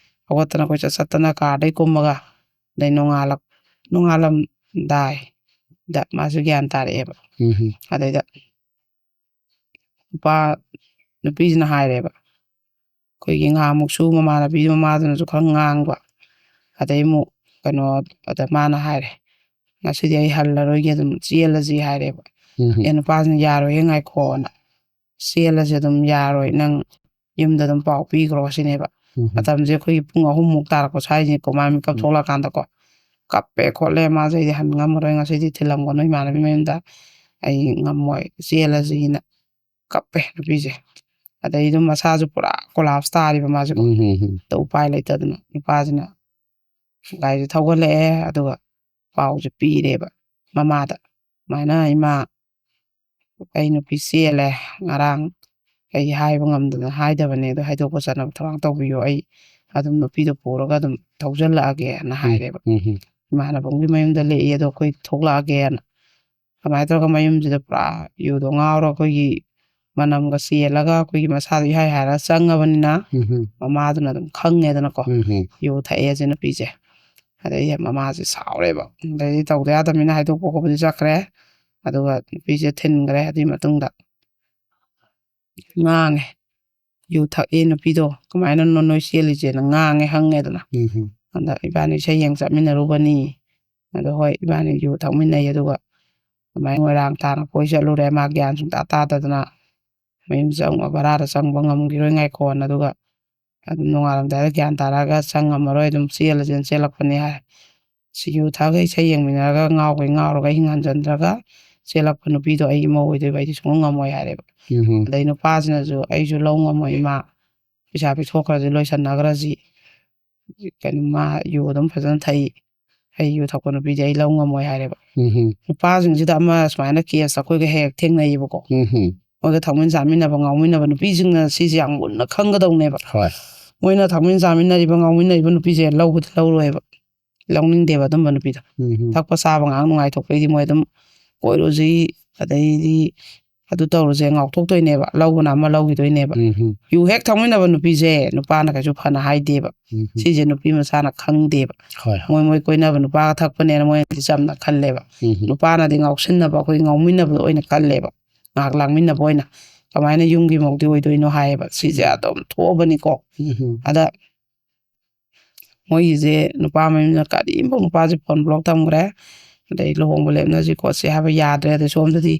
ꯍꯧꯒꯠꯇꯅ ꯀꯣꯏꯆꯠ ꯆꯠꯇꯅ ꯀꯥꯔꯗꯩ ꯀꯨꯝꯃꯒ, ꯑꯗꯩ ꯅꯣꯡꯉꯥꯜꯂꯛ-, ꯅꯣꯡꯉꯥꯜꯂꯝꯗꯥꯏꯗ ꯃꯥꯁꯨ ꯒ꯭ꯌꯥꯟ ꯇꯥꯔꯛꯑꯦꯕ꯫ ꯎꯝ ꯎꯝ ꯑꯗꯩꯗ ꯅꯨꯄꯥ, ꯅꯨꯄꯤꯁꯤꯅ ꯍꯥꯏꯔꯦꯕ, ꯑꯩꯈꯣꯏꯒꯤ ꯉꯍꯥꯟꯃꯨꯛꯁꯨ ꯃꯃꯥꯟꯅꯕꯤ ꯃꯃꯥꯗꯨꯅꯁꯨ ꯈꯔ ꯉꯥꯡꯕ, ꯑꯗꯩ ꯑꯃꯨꯛ ꯀꯩꯅꯣ, ꯑꯗ ꯃꯥꯅ ꯍꯥꯏꯔꯦ, "ꯉꯁꯤꯗꯤ ꯑꯩ ꯍꯜꯂꯔꯣꯏꯒꯦ, ꯑꯗꯨꯝ ꯆꯦꯜꯂꯁꯤ" ꯍꯥꯏꯔꯦꯕ꯫ ꯎꯝ ꯎꯝ ꯑꯦ, ꯅꯨꯄꯥꯁꯤꯅ "ꯌꯥꯔꯣꯏꯍꯦ, ꯉꯥꯏꯈꯣꯅ, ꯆꯦꯜꯂꯁꯦ, ꯑꯗꯨꯝ ꯌꯥꯔꯣꯏ, ꯅꯪ ꯌꯨꯝꯗ ꯑꯗꯨꯝ ꯄꯥꯎ ꯄꯤꯈ꯭ꯔꯣ" ꯁꯤꯅꯦꯕ꯫ ꯎꯝ꯫ ꯃꯇꯝꯁꯦ ꯑꯩꯈꯣꯏꯒꯤ ꯄꯨꯡ ꯑꯍꯨꯝꯃꯨꯛ ꯇꯥꯔꯛꯄ ꯁ꯭ꯋꯥꯏꯁꯤꯀꯣ, ꯃꯥ ꯃꯤꯀꯞ ꯎꯝ꯫ ꯊꯣꯛꯂꯛꯑꯀꯥꯟꯗꯀꯣ, ꯀꯞꯄꯦ ꯈꯣꯠꯂꯦ, ꯃꯥꯁꯦ "ꯑꯩꯗꯤ ꯍꯟ ꯉꯝꯃꯔꯣꯏ, ꯉꯁꯤꯗꯤ ꯊꯤꯜꯂꯝꯒꯅꯨ ꯏꯃꯥꯟꯅꯕꯤ ꯃꯌꯨꯝꯗ, ꯑꯩ ꯉꯝꯃꯣꯏ, ꯆꯦꯜꯂꯁꯤꯅ" ꯀꯞꯄꯦ ꯅꯨꯄꯤꯁꯦ꯫ ꯑꯗꯩ ꯑꯗꯨꯝ ꯃꯁꯥꯁꯨ ꯄꯨꯔꯥ ꯀꯣꯂꯥꯞꯁ ꯇꯥꯔꯤꯕ ꯃꯥꯁꯦꯀꯣ꯫ ꯎꯝ, ꯎꯝ, ꯎꯝ꯫ ꯑꯗꯣ ꯎꯄꯥꯏ ꯂꯩꯇꯗꯅ ꯅꯨꯄꯥꯁꯤꯅ ꯒꯥꯔꯤꯁꯦ ꯊꯧꯒꯠꯂꯛꯑꯦ, ꯑꯗꯨꯒ ꯄꯥꯎꯁꯦ ꯄꯤꯔꯦꯕ ꯃꯃꯥꯗ, "ꯁꯨꯃꯥꯏꯅ ꯏꯃꯥ, ꯑꯩ ꯅꯨꯄꯤ ꯆꯦꯜꯂꯦ, ꯉꯔꯥꯡ ꯑꯩ ꯍꯥꯏꯕ ꯉꯝꯗꯅ ꯍꯥꯏꯗꯕꯅꯦ, ꯑꯗꯣ ꯍꯥꯏꯗꯣꯛꯄ ꯆꯠꯅꯕ ꯊꯧꯔꯥꯡ ꯇꯧꯕꯤꯌꯣ, ꯑꯩ ꯑꯗꯨꯝ ꯅꯨꯄꯤꯗꯣ ꯄꯨꯔꯒ ꯑꯗꯨꯝ ꯊꯧꯖꯤꯜꯂꯛꯑꯒꯦꯅ" ꯎꯝ, ꯍꯥꯏꯔꯦꯕ꯫ ꯎꯝ, ꯎꯝ꯫ "ꯏꯃꯥꯟꯅꯕ ꯑꯃꯒꯤ ꯃꯌꯨꯝꯗ ꯂꯦꯛꯏ, ꯑꯗꯣ ꯑꯩꯈꯣꯏ ꯊꯣꯛꯂꯛꯑꯒꯦꯅ"꯫ ꯑꯗꯨꯃꯥꯏꯅ ꯇꯧꯔꯒ ꯃꯌꯨꯝꯁꯤꯗ ꯄꯨꯔꯥ ꯌꯨꯗꯣ ꯉꯥꯎꯔ ꯑꯩꯈꯣꯏꯒꯤ ꯃꯅꯝꯒ ꯆꯦꯜꯂꯒ ꯑꯩꯈꯣꯏꯒꯤ ꯃꯁꯥꯗꯣ ꯏꯍꯥꯏ ꯍꯥꯏꯔꯒ ꯆꯪꯉꯕꯅꯤꯅ ꯎꯝ, ꯎꯝ꯫ ꯃꯃꯥꯗꯨꯅ ꯑꯗꯨꯝ ꯈꯪꯉꯦꯗꯅꯀꯣ, ꯎꯝ, ꯎꯝ꯫ ꯌꯨ ꯊꯛꯑꯦꯁꯦ ꯅꯨꯄꯤꯁꯦ꯫ ꯑꯗꯩꯗꯤ ꯃꯃꯥꯁꯦ ꯁꯥꯎꯔꯦꯕ꯫ ꯑꯗꯩꯗꯤ ꯇꯧꯗ ꯌꯥꯗꯕꯅꯤꯅ ꯍꯥꯏꯗꯣꯛꯄ ꯈꯣꯠꯄꯗꯤ ꯆꯠꯈ꯭ꯔꯦ꯫ ꯑꯗꯨꯒ ꯅꯨꯄꯤꯁꯦ ꯊꯤꯟꯈ꯭ꯔꯦ꯫ ꯑꯗꯨꯒꯤ ꯃꯇꯨꯡꯗ ꯉꯥꯡꯉꯦ, "ꯌꯨ ꯊꯛꯑꯦ ꯅꯨꯄꯤꯗꯣ, ꯀꯃꯥꯏꯅꯅꯣ ꯅꯣꯏ ꯆꯦꯜꯂꯤꯁꯦꯅ?" ꯉꯥꯡꯉꯦ, ꯍꯪꯉꯦꯗꯅ꯫ ꯎꯝ, ꯎꯝ꯫ ꯑꯗ "ꯏꯕꯥꯅꯤ ꯏꯁꯩ ꯌꯦꯡ ꯆꯠꯃꯤꯟꯅꯔꯨꯕꯅꯤ꯫ ꯑꯗꯣ ꯍꯣꯏ, ꯏꯕꯥꯅꯤ ꯌꯨ ꯊꯛꯃꯤꯟꯅꯩ, ꯑꯗꯨꯒ ꯑꯗꯨꯃꯥꯏꯅ ꯃꯣꯏꯔꯥꯡ ꯇꯥꯅ ꯀꯣꯏ ꯆꯠꯂꯨꯔꯦ, ꯃꯥ ꯒ꯭ꯌꯥꯟ ꯁꯨꯡꯇꯥ ꯇꯥꯗꯗꯅ ꯃꯌꯨꯝ ꯆꯪꯕ, ꯚꯔꯥꯗ ꯆꯪꯕ ꯉꯝꯈꯤꯔꯣꯏ, ꯉꯥꯏꯈꯣꯅ, ꯑꯗꯨꯒ ꯑꯗꯨꯝ ꯅꯣꯡꯉꯥꯜꯂꯝꯗꯥꯏꯗ ꯒ꯭ꯌꯥꯟ ꯇꯥꯔꯛꯑꯒ ꯆꯪꯉꯝꯃꯔꯣꯏ, ꯑꯗꯨꯝ ꯆꯦꯜꯂꯁꯦꯅ ꯆꯦꯜꯂꯛꯄꯅꯤ" ꯍꯥꯏ꯫ ꯁꯤ ꯌꯨ ꯊꯛꯑꯒ ꯏꯁꯩ ꯌꯦꯡꯃꯤꯟꯅꯔꯒ ꯉꯥꯎꯈꯩ ꯉꯥꯎꯔꯒ ꯑꯍꯤꯡ ꯍꯟꯖꯟꯗ꯭ꯔꯒ ꯆꯦꯜꯂꯛꯄ ꯅꯨꯄꯤꯗꯣ ꯑꯩ ꯏꯃꯧ ꯑꯣꯏꯗꯣꯏꯕ, ꯑꯩꯗꯤ ꯁꯨꯡꯉꯝ ꯉꯝꯃꯣꯏ ꯍꯥꯏꯔꯦꯕ꯫ ꯎꯝ꯫ ꯑꯗꯩ ꯅꯨꯄꯥꯁꯤꯅꯁꯨ "ꯑꯩꯁꯨ ꯂꯧ ꯉꯝꯃꯣꯏ ꯏꯃꯥ, ꯄꯩꯁꯥ ꯄꯤꯊꯣꯛꯈ꯭ꯔꯁꯤ, ꯂꯣꯏꯁꯟꯅꯈ꯭ꯔꯁꯤ, ꯀꯩꯅꯣ, ꯃꯥ ꯌꯨ ꯑꯗꯨꯝ ꯐꯖꯅ ꯊꯛꯏ, ꯑꯩ ꯌꯨ ꯊꯛꯄ ꯅꯨꯄꯤꯗꯤ ꯑꯩ ꯂꯧ ꯉꯝꯃꯣꯏ" ꯍꯥꯏꯔꯦꯕ꯫ ꯎꯝ꯫ ꯅꯨꯄꯥꯁꯤꯡꯁꯤꯗ ꯑꯃ ꯁꯨꯃꯥꯏꯅ ꯀꯦꯁ ꯑꯩꯈꯣꯏꯒ ꯍꯦꯛ ꯍꯦꯛ ꯊꯦꯡꯅꯩꯌꯦꯕꯀꯣ꯫ ꯎꯝ꯫ ꯃꯣꯏꯒ ꯊꯛꯃꯤꯟ ꯆꯥꯃꯤꯟꯅꯕ, ꯉꯥꯎꯃꯤꯟꯅꯕ ꯅꯨꯄꯤꯁꯤꯡꯅ ꯁꯤꯁꯦ ꯌꯥꯝ ꯃꯨꯟꯅ ꯈꯪꯒꯗꯧꯅꯦꯕ꯫ ꯍꯣꯏ꯫ ꯃꯣꯏꯅ ꯊꯛꯃꯤꯟ ꯆꯥꯃꯤꯟꯅꯔꯤꯕ, ꯉꯥꯎꯃꯤꯟꯅꯔꯤꯕ ꯅꯨꯄꯤꯁꯦ ꯂꯧꯕꯗꯤ ꯂꯧꯔꯣꯏꯕ, ꯂꯧꯅꯤꯡꯗꯦꯕ ꯑꯗꯨꯝꯕ ꯅꯨꯄꯤꯗꯣ꯫ ꯎꯝ꯫ ꯊꯛꯄ ꯆꯥꯕ ꯉꯥꯏꯍꯥꯛ ꯅꯨꯡꯉꯥꯏꯊꯣꯛꯄꯩꯗꯤ ꯃꯣꯏ ꯑꯗꯨꯝ ꯀꯣꯏꯔꯨꯁꯤ, ꯑꯗꯩꯗꯤ ꯑꯗꯨ ꯇꯧꯔꯨꯁꯦ ꯉꯥꯎꯊꯣꯛꯇꯣꯏꯅꯦꯕ, ꯂꯧꯕꯅ ꯑꯃ ꯂꯧꯈꯤꯗꯣꯏꯅꯦꯕ꯫ ꯎꯝ꯫ ꯌꯨ ꯍꯦꯛ ꯊꯛꯃꯤꯟꯅꯕ ꯅꯨꯄꯤꯁꯦ ꯅꯨꯄꯥꯅ ꯀꯩꯁꯨ ꯐꯅ ꯍꯥꯏꯗꯦꯕ꯫ ꯎꯝ꯫ ꯁꯤꯁꯦ ꯅꯨꯄꯤ ꯃꯆꯥꯅ ꯈꯪꯗꯦꯕ꯫ ꯍꯣꯏ, ꯍꯣꯏ꯫ ꯃꯣꯏ, ꯃꯣꯏ ꯀꯣꯏꯅꯕ ꯅꯨꯄꯥꯒ ꯊꯛꯄꯅꯦꯅ ꯃꯣꯏꯅꯗꯤ ꯆꯝꯅ ꯈꯜꯂꯦꯕ꯫ ꯎꯝ꯫ ꯅꯨꯄꯥꯅꯗꯤ ꯉꯥꯎꯁꯤꯟꯅꯕ, ꯑꯩꯈꯣꯏ ꯉꯥꯎꯃꯤꯟꯅꯕꯗꯣ ꯑꯣꯏꯅ ꯈꯜꯂꯦꯕ, ꯉꯥꯏꯍꯥꯛ ꯂꯥꯡꯃꯤꯟꯅꯕ ꯑꯣꯏꯅ꯫ ꯀꯃꯥꯏꯅ ꯌꯨꯝꯒꯤ ꯃꯧꯗꯤ ꯑꯣꯏꯗꯣꯏꯅꯣ ꯍꯥꯏꯌꯦꯕ꯫ ꯁꯤꯁꯦ ꯑꯗꯨꯝ ꯊꯣꯛꯑꯕꯅꯤꯀꯣ꯫ ꯎꯝ꯫ ꯑꯗ ꯃꯣꯏꯒꯤꯁꯦ ꯅꯨꯄꯥ ꯃꯌꯨꯝꯗ ꯀꯔꯤꯝꯐꯥꯎ, ꯅꯨꯄꯥꯁꯦ ꯐꯣꯟ ꯕ꯭ꯂꯣꯛ ꯊꯝꯈ꯭ꯔꯦ, ꯑꯗꯩ ꯂꯨꯍꯣꯡꯕ ꯂꯦꯞꯅꯁꯤ ꯈꯣꯠꯁꯤ ꯍꯥꯏꯕ ꯌꯥꯗ꯭ꯔꯦ꯫ ꯑꯗꯩ ꯁꯣꯝꯗꯗꯤ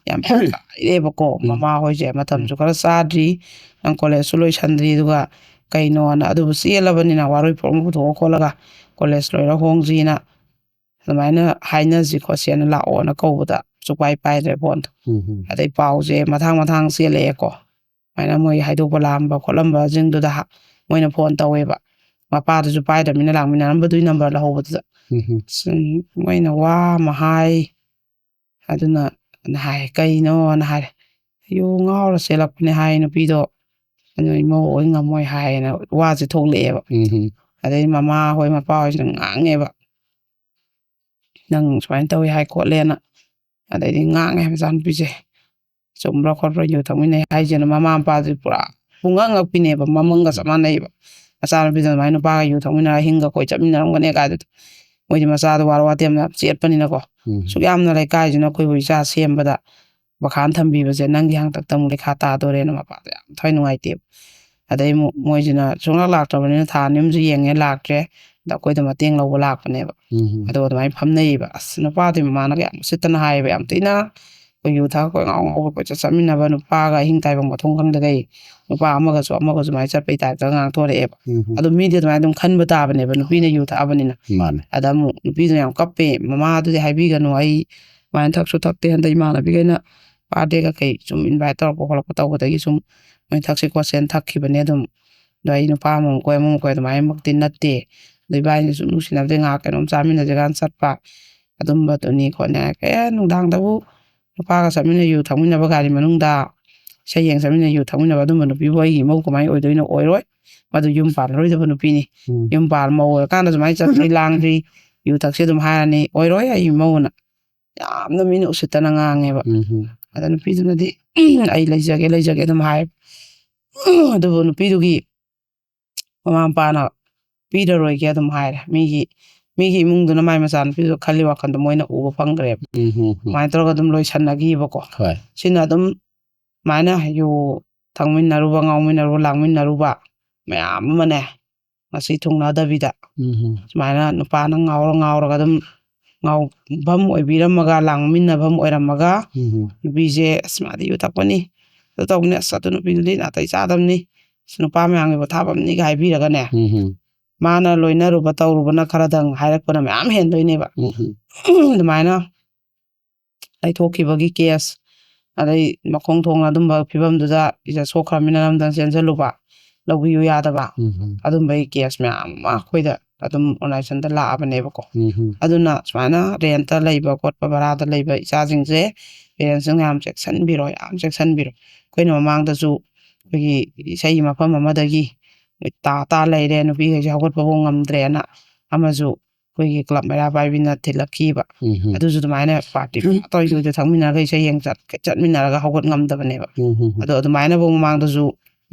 ꯌꯥꯝ ꯏꯀꯥꯏꯔꯦꯕꯀꯣ꯫ ꯎꯝ꯫ ꯃꯃꯥ ꯍꯣꯏꯁꯦ ꯃꯇꯝꯁꯨ ꯎꯝ꯫ ꯈꯔ ꯆꯥꯗ꯭ꯔꯤ, ꯅꯪ ꯀꯣꯂꯦꯖꯁꯨ ꯂꯣꯏꯁꯟꯗ꯭ꯔꯤ, ꯑꯗꯨꯒ ꯀꯩꯅꯣꯅ꯫ ꯑꯗꯨꯕꯨ ꯆꯦꯜꯂꯕꯅꯤꯅ ꯋꯥꯔꯣꯏ ꯄꯣꯠ ꯑꯃ ꯄꯨꯊꯣꯛꯑ ꯈꯣꯠꯂꯒ ꯀꯣꯂꯦꯖ ꯂꯣꯏꯔ ꯍꯣꯡꯁꯤꯅ ꯑꯗꯨꯃꯥꯏꯅ ꯍꯥꯏꯅꯁꯤ ꯈꯣꯠꯁꯤꯅ ꯂꯥꯛꯑꯣꯅ ꯀꯧꯕꯗ ꯁꯨꯛꯄꯥꯏ ꯄꯥꯏꯗ꯭ꯔꯦ ꯐꯣꯟꯗꯣ꯫ ꯎꯝ꯫ ꯑꯗꯩ ꯄꯥꯎꯁꯦ ꯃꯊꯥꯡ ꯃꯊꯥꯡ ꯆꯦꯜꯂꯛꯑꯦꯀꯣ꯫ ꯁꯨꯃꯥꯏꯅ ꯃꯣꯏ ꯍꯥꯏꯗꯣꯛꯄ ꯂꯥꯛꯑꯝꯕ ꯈꯣꯠꯂꯝꯕꯁꯤꯡꯗꯨꯗ ꯍ-, ꯃꯣꯏꯅ ꯐꯣꯟ ꯇꯧꯋꯦꯕ꯫ ꯃꯄꯥꯗꯨꯁꯨ ꯄꯥꯏꯗ꯭ꯔꯕꯅꯤꯅ ꯂꯥꯛꯃꯤꯟꯅꯔꯝꯕꯗꯨꯒꯤ ꯅꯝꯕꯔ ꯂꯧꯍꯧꯕꯗꯨꯗ꯫ ꯎꯝ꯫ ꯑꯁ, ꯃꯣꯏꯅ ꯋꯥ ꯑꯃ ꯍꯥꯏ꯫ ꯑꯗꯨꯅ ꯍꯥꯏ, "ꯀꯩꯅꯣꯅ?" ꯍꯥꯏꯔꯦ꯫ "ꯌꯨ ꯉꯥꯎꯔ ꯆꯦꯜꯂꯛꯄꯅꯦ," ꯍꯥꯏ ꯅꯨꯄꯤꯗꯣ꯫ "ꯑꯗꯨ ꯏꯃꯧ ꯑꯣꯏ ꯉꯝꯃꯣꯏ," ꯍꯥꯏꯌꯦꯅ ꯋꯥꯁꯦ ꯊꯣꯛꯂꯛꯑꯦꯕ꯫ ꯎꯝ꯫ ꯑꯗꯩ ꯃꯃꯥ ꯍꯣꯏ ꯃꯄꯥ ꯍꯣꯏꯁꯤꯅ ꯉꯥꯡꯉꯦꯕ, "ꯅꯪ ꯁꯨꯃꯥꯏꯅ ꯇꯧꯋꯤ ꯍꯥꯏ ꯈꯣꯠꯂꯦꯅ"꯫ ꯑꯗꯩꯗꯤ ꯉꯥꯡꯉꯦ ꯃꯆꯥꯅꯨꯄꯤꯁꯦ꯫ ꯆꯨꯝꯕ꯭ꯔꯥ ꯈꯣꯠꯄ꯭ꯔꯥ ꯌꯨ ꯊꯛꯃꯤꯟꯅꯩ ꯍꯥꯏꯁꯦꯅ ꯃꯃꯥ ꯃꯄꯥꯁꯦ ꯄꯨꯔꯥ ꯄꯨꯡꯉꯛ ꯉꯛꯄꯤꯅꯦꯕ, ꯃꯃꯪꯒ ꯆꯞ ꯃꯥꯟꯅꯩꯕ꯫ ꯃꯆꯥꯅꯨꯄꯤꯗꯨ ꯑꯗꯨꯃꯥꯏꯅ ꯅꯨꯄꯥꯒ ꯌꯨ ꯊꯛꯃꯤꯟꯅꯔ ꯑꯍꯤꯡꯒ ꯀꯣꯏ ꯆꯠꯃꯤꯟꯅꯔꯝꯒꯅꯤ ꯀꯥꯏꯗꯨꯗ꯫ ꯃꯣꯏꯗꯤ ꯃꯆꯥꯗꯣ ꯋꯥꯔ ꯋꯥꯇꯦꯝꯅ ꯆꯦꯠꯄꯅꯤꯅꯀꯣ꯫ ꯎꯝ꯫ ꯁꯨꯛ ꯌꯥꯝꯅ ꯂꯩꯀꯥꯏꯁꯤꯅ ꯑꯩꯈꯣꯏꯕꯨ ꯏꯆꯥ ꯁꯦꯝꯕꯗ ꯃꯈꯥꯟ ꯊꯝꯕꯤꯕꯁꯦ ꯅꯪꯒꯤ ꯍꯥꯛꯇꯛꯇ ꯑꯃꯨꯛ ꯂꯩꯈꯥ ꯇꯥꯗꯣꯔꯦꯅ ꯃꯄꯥꯗꯣ ꯌꯥꯝ ꯊꯋꯥꯏ ꯅꯨꯡꯉꯥꯏꯇꯦꯕ꯫ ꯑꯗꯩ ꯑꯃꯨꯛ ꯃꯣꯏꯁꯤꯅ ꯁꯨꯡꯂꯥꯛ ꯂꯥꯛꯇ꯭ꯔꯕꯅꯤꯅ ꯊꯥ ꯑꯅꯤ ꯑꯍꯨꯝꯁꯨ ꯌꯦꯡꯉꯦ, ꯂꯥꯛꯇ꯭ꯔꯦ꯫ ꯑꯗ ꯑꯩꯈꯣꯏꯗ ꯃꯇꯦꯡ ꯂꯧꯕ ꯂꯥꯛꯄꯅꯦꯕ꯫ ꯎꯝ꯫ ꯑꯗꯣ ꯑꯗꯨꯃꯥꯏꯅ ꯐꯝꯅꯩꯌꯦꯕ꯫ ꯑꯁ, ꯅꯨꯄꯥꯗꯨꯒꯤ ꯃꯃꯥꯅꯒ ꯌꯥꯝ ꯎꯁꯤꯠꯇꯅ ꯍꯥꯏꯌꯦꯕ, ꯌꯥꯝ ꯊꯤꯅ꯫ ꯑꯩꯈꯣꯏ ꯌꯨ ꯊꯛꯑ ꯀꯣꯏ ꯉꯥꯎ ꯉꯥꯎꯕ ꯀꯣꯏꯆꯠ ꯆꯠꯃꯤꯟꯅꯕ ꯅꯨꯄꯥꯒ ꯑꯍꯤꯡ ꯇꯥꯏꯕꯪ ꯃꯊꯣꯡ ꯈꯪꯗꯒꯩ ꯅꯨꯄꯥ ꯑꯃꯒꯁꯨ ꯑꯃꯒꯁꯨ ꯑꯗꯨꯃꯥꯏꯅ ꯆꯠꯄꯩ ꯇꯥꯏꯞꯇ ꯉꯥꯡꯊꯣꯔꯛꯑꯦꯕ꯫ ꯎꯝ꯫ ꯑꯗꯣ ꯃꯤꯗꯤ ꯑꯗꯨꯃꯥꯏꯅ ꯑꯗꯨꯝ ꯈꯟꯕ ꯇꯥꯕꯅꯦꯕ, ꯅꯨꯄꯤꯅ ꯌꯨ ꯊꯛꯑꯕꯅꯤꯅ꯫ ꯃꯥꯅꯦ꯫ ꯑꯗ ꯑꯃꯨꯛ ꯅꯨꯄꯤꯗꯨꯅ ꯌꯥꯝ ꯀꯞꯄꯦ, "ꯃꯃꯥꯗꯨꯗꯤ ꯍꯥꯏꯕꯤꯒꯅꯨ, ꯑꯩ ꯑꯗꯨꯃꯥꯏꯅ ꯊꯛꯁꯨ ꯊꯛꯇꯦ, ꯍꯟꯗꯛ ꯏꯃꯥꯟꯅꯕꯤꯈꯩꯅ ꯕꯥꯔꯗꯦꯒ ꯀꯩ ꯁꯨꯝ ꯏꯟꯚꯥꯏꯠ ꯇꯧꯔꯛꯄ ꯈꯣꯠꯂꯛꯄ ꯇꯧꯕꯗꯒꯤ ꯁꯨꯝ ꯃꯣꯏ ꯊꯛꯁꯤ ꯈꯣꯠꯁꯦꯅ ꯊꯛꯈꯤꯕꯅꯦ ꯑꯗꯨꯝ꯫ ꯑꯗꯣ ꯑꯩ ꯅꯨꯄꯥ ꯑꯃꯃꯨꯛ ꯀꯣꯏ ꯑꯃꯃꯨꯛ ꯀꯣꯏ ꯑꯗꯨꯃꯥꯏꯅꯃꯛꯇꯤ ꯅꯠꯇꯦ꯫ ꯑꯗꯣ ꯏꯕꯥꯅꯤꯅ ꯁꯨꯝ ꯅꯨꯡꯁꯤꯅꯕꯗꯩ ꯉꯥꯏꯍꯥꯛ ꯀꯩꯅꯣꯝ ꯆꯥꯃꯤꯟꯅꯁꯦ ꯀꯥꯏꯅ ꯆꯠꯄ ꯑꯗꯨꯝꯕꯗꯨꯅꯤ ꯈꯣꯠꯅꯤ" ꯍꯥꯏ꯫ ꯑꯦ, ꯅꯨꯡꯗꯥꯡꯗꯕꯨ ꯅꯨꯄꯥꯒ ꯆꯠꯃꯤꯟꯅ ꯌꯨ ꯊꯛꯃꯤꯟꯅꯕ ꯒꯥꯔꯤ ꯃꯅꯨꯡꯗ ꯏꯁꯩ ꯌꯦꯡ ꯆꯠꯃꯤꯟꯅ ꯌꯨ ꯊꯛꯃꯤꯟꯅꯕ ꯑꯗꯨꯝꯕ ꯅꯨꯄꯤꯕꯨ ꯑꯩꯒꯤ ꯏꯃꯧ ꯀꯃꯥꯏꯅ ꯑꯣꯏꯗꯣꯏꯅꯣ? ꯑꯣꯏꯔꯣꯏ꯫ ꯃꯗꯨ ꯌꯨꯝ ꯄꯥꯜꯂꯔꯣꯏꯗꯕ ꯅꯨꯄꯤꯅꯤ꯫ ꯎꯝ꯫ ꯌꯨꯝ ꯄꯥꯜ ꯃꯧ ꯑꯣꯏꯔꯀꯥꯟꯗ ꯁꯨꯃꯥꯏꯅ ꯆꯠꯇ꯭ꯔꯤ ꯂꯥꯡꯗ꯭ꯔꯤ, ꯌꯨ ꯊꯛꯁꯤ ꯑꯗꯨꯝ ꯍꯥꯏꯔꯅꯤ, "ꯑꯣꯏꯔꯣꯏ ꯑꯩ ꯏꯃꯧꯅ"꯫ ꯌꯥꯝꯅ ꯃꯤꯅ ꯎꯁꯤꯠꯇꯅ ꯉꯥꯡꯉꯦꯕ꯫ ꯎꯝ꯫ ꯑꯗ ꯅꯨꯄꯤꯗꯨꯅꯗꯤ, "ꯑꯩ ꯂꯩꯖꯒꯦ, ꯂꯩꯖꯒꯦ" ꯑꯗꯨꯝ ꯍꯥꯏ꯫ ꯑꯗꯨꯕꯨ ꯅꯨꯄꯤꯗꯨꯒꯤ ꯃꯃꯥ ꯃꯄꯥꯅ ꯄꯤꯔꯔꯣꯏꯒꯦ ꯑꯗꯨꯝ ꯍꯥꯏꯔꯦ꯫ ꯃꯤꯒꯤ, ꯃꯤꯒꯤ ꯏꯃꯨꯡꯗꯨꯅ ꯃꯥꯏ ꯃꯆꯥꯅꯨꯄꯤꯗꯨ ꯈꯜꯂꯤ ꯋꯥꯈꯜꯗꯣ ꯃꯣꯏꯅ ꯎꯕ ꯐꯪꯈ꯭ꯔꯦꯕ꯫ ꯎꯝ, ꯎꯝ, ꯎꯝ꯫ ꯑꯗꯨꯃꯥꯏꯅ ꯇꯧꯔꯒ ꯑꯗꯨꯝ ꯂꯣꯏꯁꯟꯅꯈꯤꯕꯀꯣ꯫ ꯍꯣꯏ꯫ ꯁꯤꯅ ꯑꯗꯨꯝ ꯁꯨꯃꯥꯏꯅ ꯌꯨ ꯊꯛꯃꯤꯟꯅꯔꯨꯕ, ꯉꯥꯎꯃꯤꯟꯅꯔꯨꯕ, ꯂꯥꯡꯃꯤꯟꯅꯔꯨꯕ ꯃꯌꯥꯝ ꯑꯃꯅꯦ, ꯉꯁꯤ ꯊꯨꯡꯅꯗꯕꯤꯗ ꯎꯝ, ꯎꯝ꯫ ꯁꯨꯃꯥꯏꯅ ꯅꯨꯄꯥꯅ ꯉꯥꯎꯔ ꯉꯥꯎꯔꯒ ꯑꯗꯨꯝ ꯉꯥꯎꯐꯝ ꯑꯣꯏꯕꯤꯔꯝꯃꯒ, ꯂꯥꯡꯃꯤꯟꯅꯐꯝ ꯑꯣꯏꯔꯝꯃꯒ, ꯎꯝ, ꯎꯝ꯫ ꯅꯨꯄꯤꯁꯦ, "ꯑꯁ, ꯃꯥꯗꯤ ꯌꯨ ꯊꯛꯄꯅꯤ, ꯑꯗꯨ ꯇꯧꯕꯅꯤ, ꯑꯁ, ꯑꯗꯨ ꯅꯨꯄꯤꯗꯨꯗꯤ ꯅꯥꯇꯩ ꯆꯥꯗꯕꯅꯤ, "ꯑꯁ, ꯅꯨꯄꯥ ꯃꯌꯥꯝꯒꯤ ꯄꯣꯊꯥꯐꯝꯅꯤꯒ" ꯍꯥꯏꯕꯤꯔꯒꯅꯦ, ꯎꯝ ꯍꯝ, ꯃꯥꯅ ꯂꯣꯏꯅꯔꯨꯕ ꯇꯧꯔꯨꯕꯅ ꯈꯔꯗꯪ ꯍꯥꯏꯔꯛꯄꯅ ꯃꯌꯥꯝ ꯍꯦꯟꯗꯣꯏꯅꯦꯕ꯫ ꯎꯝ ꯍꯝ, ꯑꯗꯨꯃꯥꯏꯅ ꯂꯩꯊꯣꯛꯈꯤꯕꯒꯤ ꯀꯦꯁ, ꯑꯗꯩ ꯃꯈꯣꯡ ꯊꯣꯡꯅ ꯑꯗꯨꯝꯕ ꯐꯤꯕꯝꯗꯨꯗ ꯏꯖꯠ ꯁꯣꯛꯈ꯭ꯔꯕꯅꯤꯅ ꯅꯝꯗꯅ ꯆꯦꯟꯁꯤꯜꯂꯨꯕ, ꯂꯧꯕꯤꯌꯨ ꯌꯥꯗꯕ, ꯎꯝ ꯍꯝ, ꯑꯗꯨꯝꯕꯒꯤ ꯀꯦꯁ ꯃꯌꯥꯝ ꯑꯃ ꯑꯩꯈꯣꯏꯗ ꯑꯗꯨꯝ ꯑꯣꯔꯒꯅꯥꯏꯖꯦꯁꯟꯗ ꯂꯥꯛꯑꯕꯅꯦꯕꯀꯣ꯫ ꯎꯝ ꯍꯝ, ꯑꯗꯨꯅ ꯁꯨꯃꯥꯏꯅ ꯔꯦꯟꯠꯇ ꯂꯩꯕ ꯈꯣꯠꯄ, ꯚꯔꯥꯗ ꯂꯩꯕ ꯏꯆꯥꯁꯤꯡꯁꯦ ꯄꯦꯔꯦꯟꯁꯁꯤꯡꯅ ꯌꯥꯝ ꯆꯦꯛꯁꯤꯟꯕꯤꯔꯣ, ꯌꯥꯝ ꯆꯦꯛꯁꯤꯟꯕꯤꯔꯣ꯫ ꯑꯩꯈꯣꯏꯅ ꯃꯃꯥꯡꯗꯁꯨ ꯑꯩꯈꯣꯏꯒꯤ ꯏꯁꯩ ꯃꯐꯝ ꯑꯃꯗꯒꯤ ꯇꯥ ꯇꯥ ꯂꯩꯔꯦ, ꯅꯨꯄꯤꯈꯩꯁꯦ ꯍꯧꯒꯠꯄꯐꯥꯎ ꯉꯝꯗ꯭ꯔꯦꯅ ꯑꯃꯁꯨ ꯑꯩꯈꯣꯏꯒꯤ ꯀ꯭ꯂꯕ ꯃꯩꯔꯥ ꯄꯥꯏꯕꯤꯅ ꯊꯤꯜꯂꯛꯈꯤꯕ꯫ ꯎꯝ ꯍꯝ, ꯑꯗꯨꯁꯨ ꯑꯗꯨꯃꯥꯏꯅ ꯄꯥꯔꯇꯤ ꯄꯨꯔꯥ ꯇꯧꯔꯤꯗꯨꯗ ꯊꯛꯃꯤꯟꯅꯔꯒ ꯏꯁꯩ ꯌꯦꯡ ꯆꯠ-, ꯆꯠꯃꯤꯟꯅꯔꯒ ꯍꯧꯒꯠ ꯉꯝꯗꯕꯅꯦꯕ꯫ ꯎꯝ ꯍꯝ, ꯑꯗꯣ ꯑꯗꯨꯃꯥꯏꯅꯐꯥꯎ ꯃꯃꯥꯡꯗꯁꯨ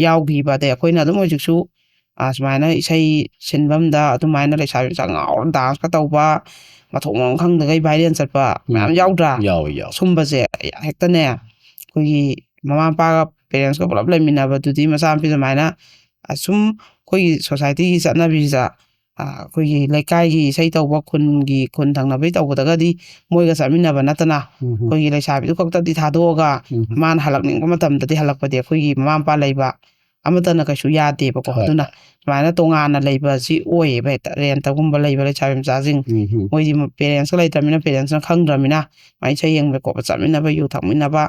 ꯌꯥꯎꯈꯤꯕ꯫ ꯑꯗꯩ ꯑꯩꯈꯣꯏꯅ ꯑꯗꯨꯝ ꯍꯧꯖꯤꯛꯁꯨ, ꯑ, ꯁꯨꯃꯥꯏꯅ ꯏꯁꯩ ꯁꯤꯟꯐꯝꯗ ꯑꯗꯨꯃꯥꯏꯅ ꯂꯩꯁꯥꯕꯤ ꯃꯆꯥ ꯉꯥꯎꯔ ꯗꯥꯟꯁꯀ ꯇꯧꯕ, ꯃꯊꯣꯡ ꯃꯔꯝ ꯈꯪꯗꯈꯩ ꯚꯥꯏꯔꯦꯜ ꯆꯠꯄ ꯃꯌꯥꯝ ꯎꯝ, ꯌꯥꯎꯗ꯭ꯔꯥ? ꯌꯥꯎꯋꯦ, ꯌꯥꯎꯋꯦ꯫ ꯁꯨꯝꯕꯁꯦ ꯍꯦꯛꯇꯅꯦ, ꯑꯩꯈꯣꯏꯒꯤ ꯃꯃꯥ ꯃꯄꯥꯒ ꯄꯦꯔꯦꯟꯁꯀ ꯄꯨꯂꯞ ꯂꯩꯃꯤꯟꯅꯕꯗꯨꯗꯤ ꯃꯆꯥꯅꯨꯄꯤ ꯑꯗꯨꯃꯥꯏꯅ, ꯑꯁꯨꯝ ꯑꯩꯈꯣꯏꯒꯤ ꯁꯣꯁꯥꯏꯇꯤꯒꯤ ꯆꯠꯅꯕꯤꯁꯤꯗ, ꯑ, ꯑꯩꯈꯣꯏꯒꯤ ꯂꯩꯀꯥꯏꯒꯤ ꯏꯁꯩ ꯇꯧꯕ, ꯈꯨꯟꯒꯤ, ꯈꯨꯟ ꯊꯪꯅꯕꯩ ꯇꯧꯕꯗꯒꯗꯤ ꯃꯣꯏꯒ ꯆꯠꯃꯤꯟꯅꯕ ꯅꯠꯇꯅ, ꯎꯝ ꯍꯝ, ꯑꯩꯈꯣꯏꯒꯤ ꯂꯩꯁꯥꯕꯤꯗꯨ ꯈꯛꯇꯗꯤ ꯊꯥꯗꯣꯛꯑꯒ ꯎꯝ ꯍꯝ, ꯃꯥꯅ ꯍꯜꯂꯛꯅꯤꯡꯕ ꯃꯇꯝꯗꯗꯤ ꯍꯜꯂꯛꯄꯗꯤ ꯑꯩꯈꯣꯏꯒꯤ ꯃꯃꯥ ꯃꯄꯥ ꯂꯩꯕ ꯑꯃꯠꯇꯅ ꯀꯩꯁꯨ ꯌꯥꯗꯦꯕꯀꯣ꯫ ꯍꯣꯏ꯫ ꯑꯗꯨꯅ ꯁꯨꯃꯥꯏꯅ ꯇꯣꯉꯥꯟꯅ ꯂꯩꯕꯁꯤ ꯑꯣꯏꯌꯦꯕ, ꯍꯦꯛꯇ ꯔꯦꯟꯇꯒꯨꯝꯕ ꯂꯩꯕ ꯂꯩꯁꯥꯕꯤ ꯃꯆꯥꯁꯤꯡ꯫ ꯎꯝ ꯍꯝ, ꯃꯣꯏꯗꯤ ꯄꯦꯔꯦꯟꯁꯀ ꯂꯩꯇ꯭ꯔꯕꯅꯤꯅ, ꯄꯦꯔꯦꯟꯁꯅ ꯈꯪꯗ꯭ꯔꯕꯅꯤꯅ, ꯃꯥꯏ ꯏꯁꯩ ꯌꯦꯡꯕ ꯈꯣꯠꯄ ꯆꯠꯃꯤꯟꯅꯕ, ꯌꯨ ꯊꯛꯃꯤꯟꯅꯕ,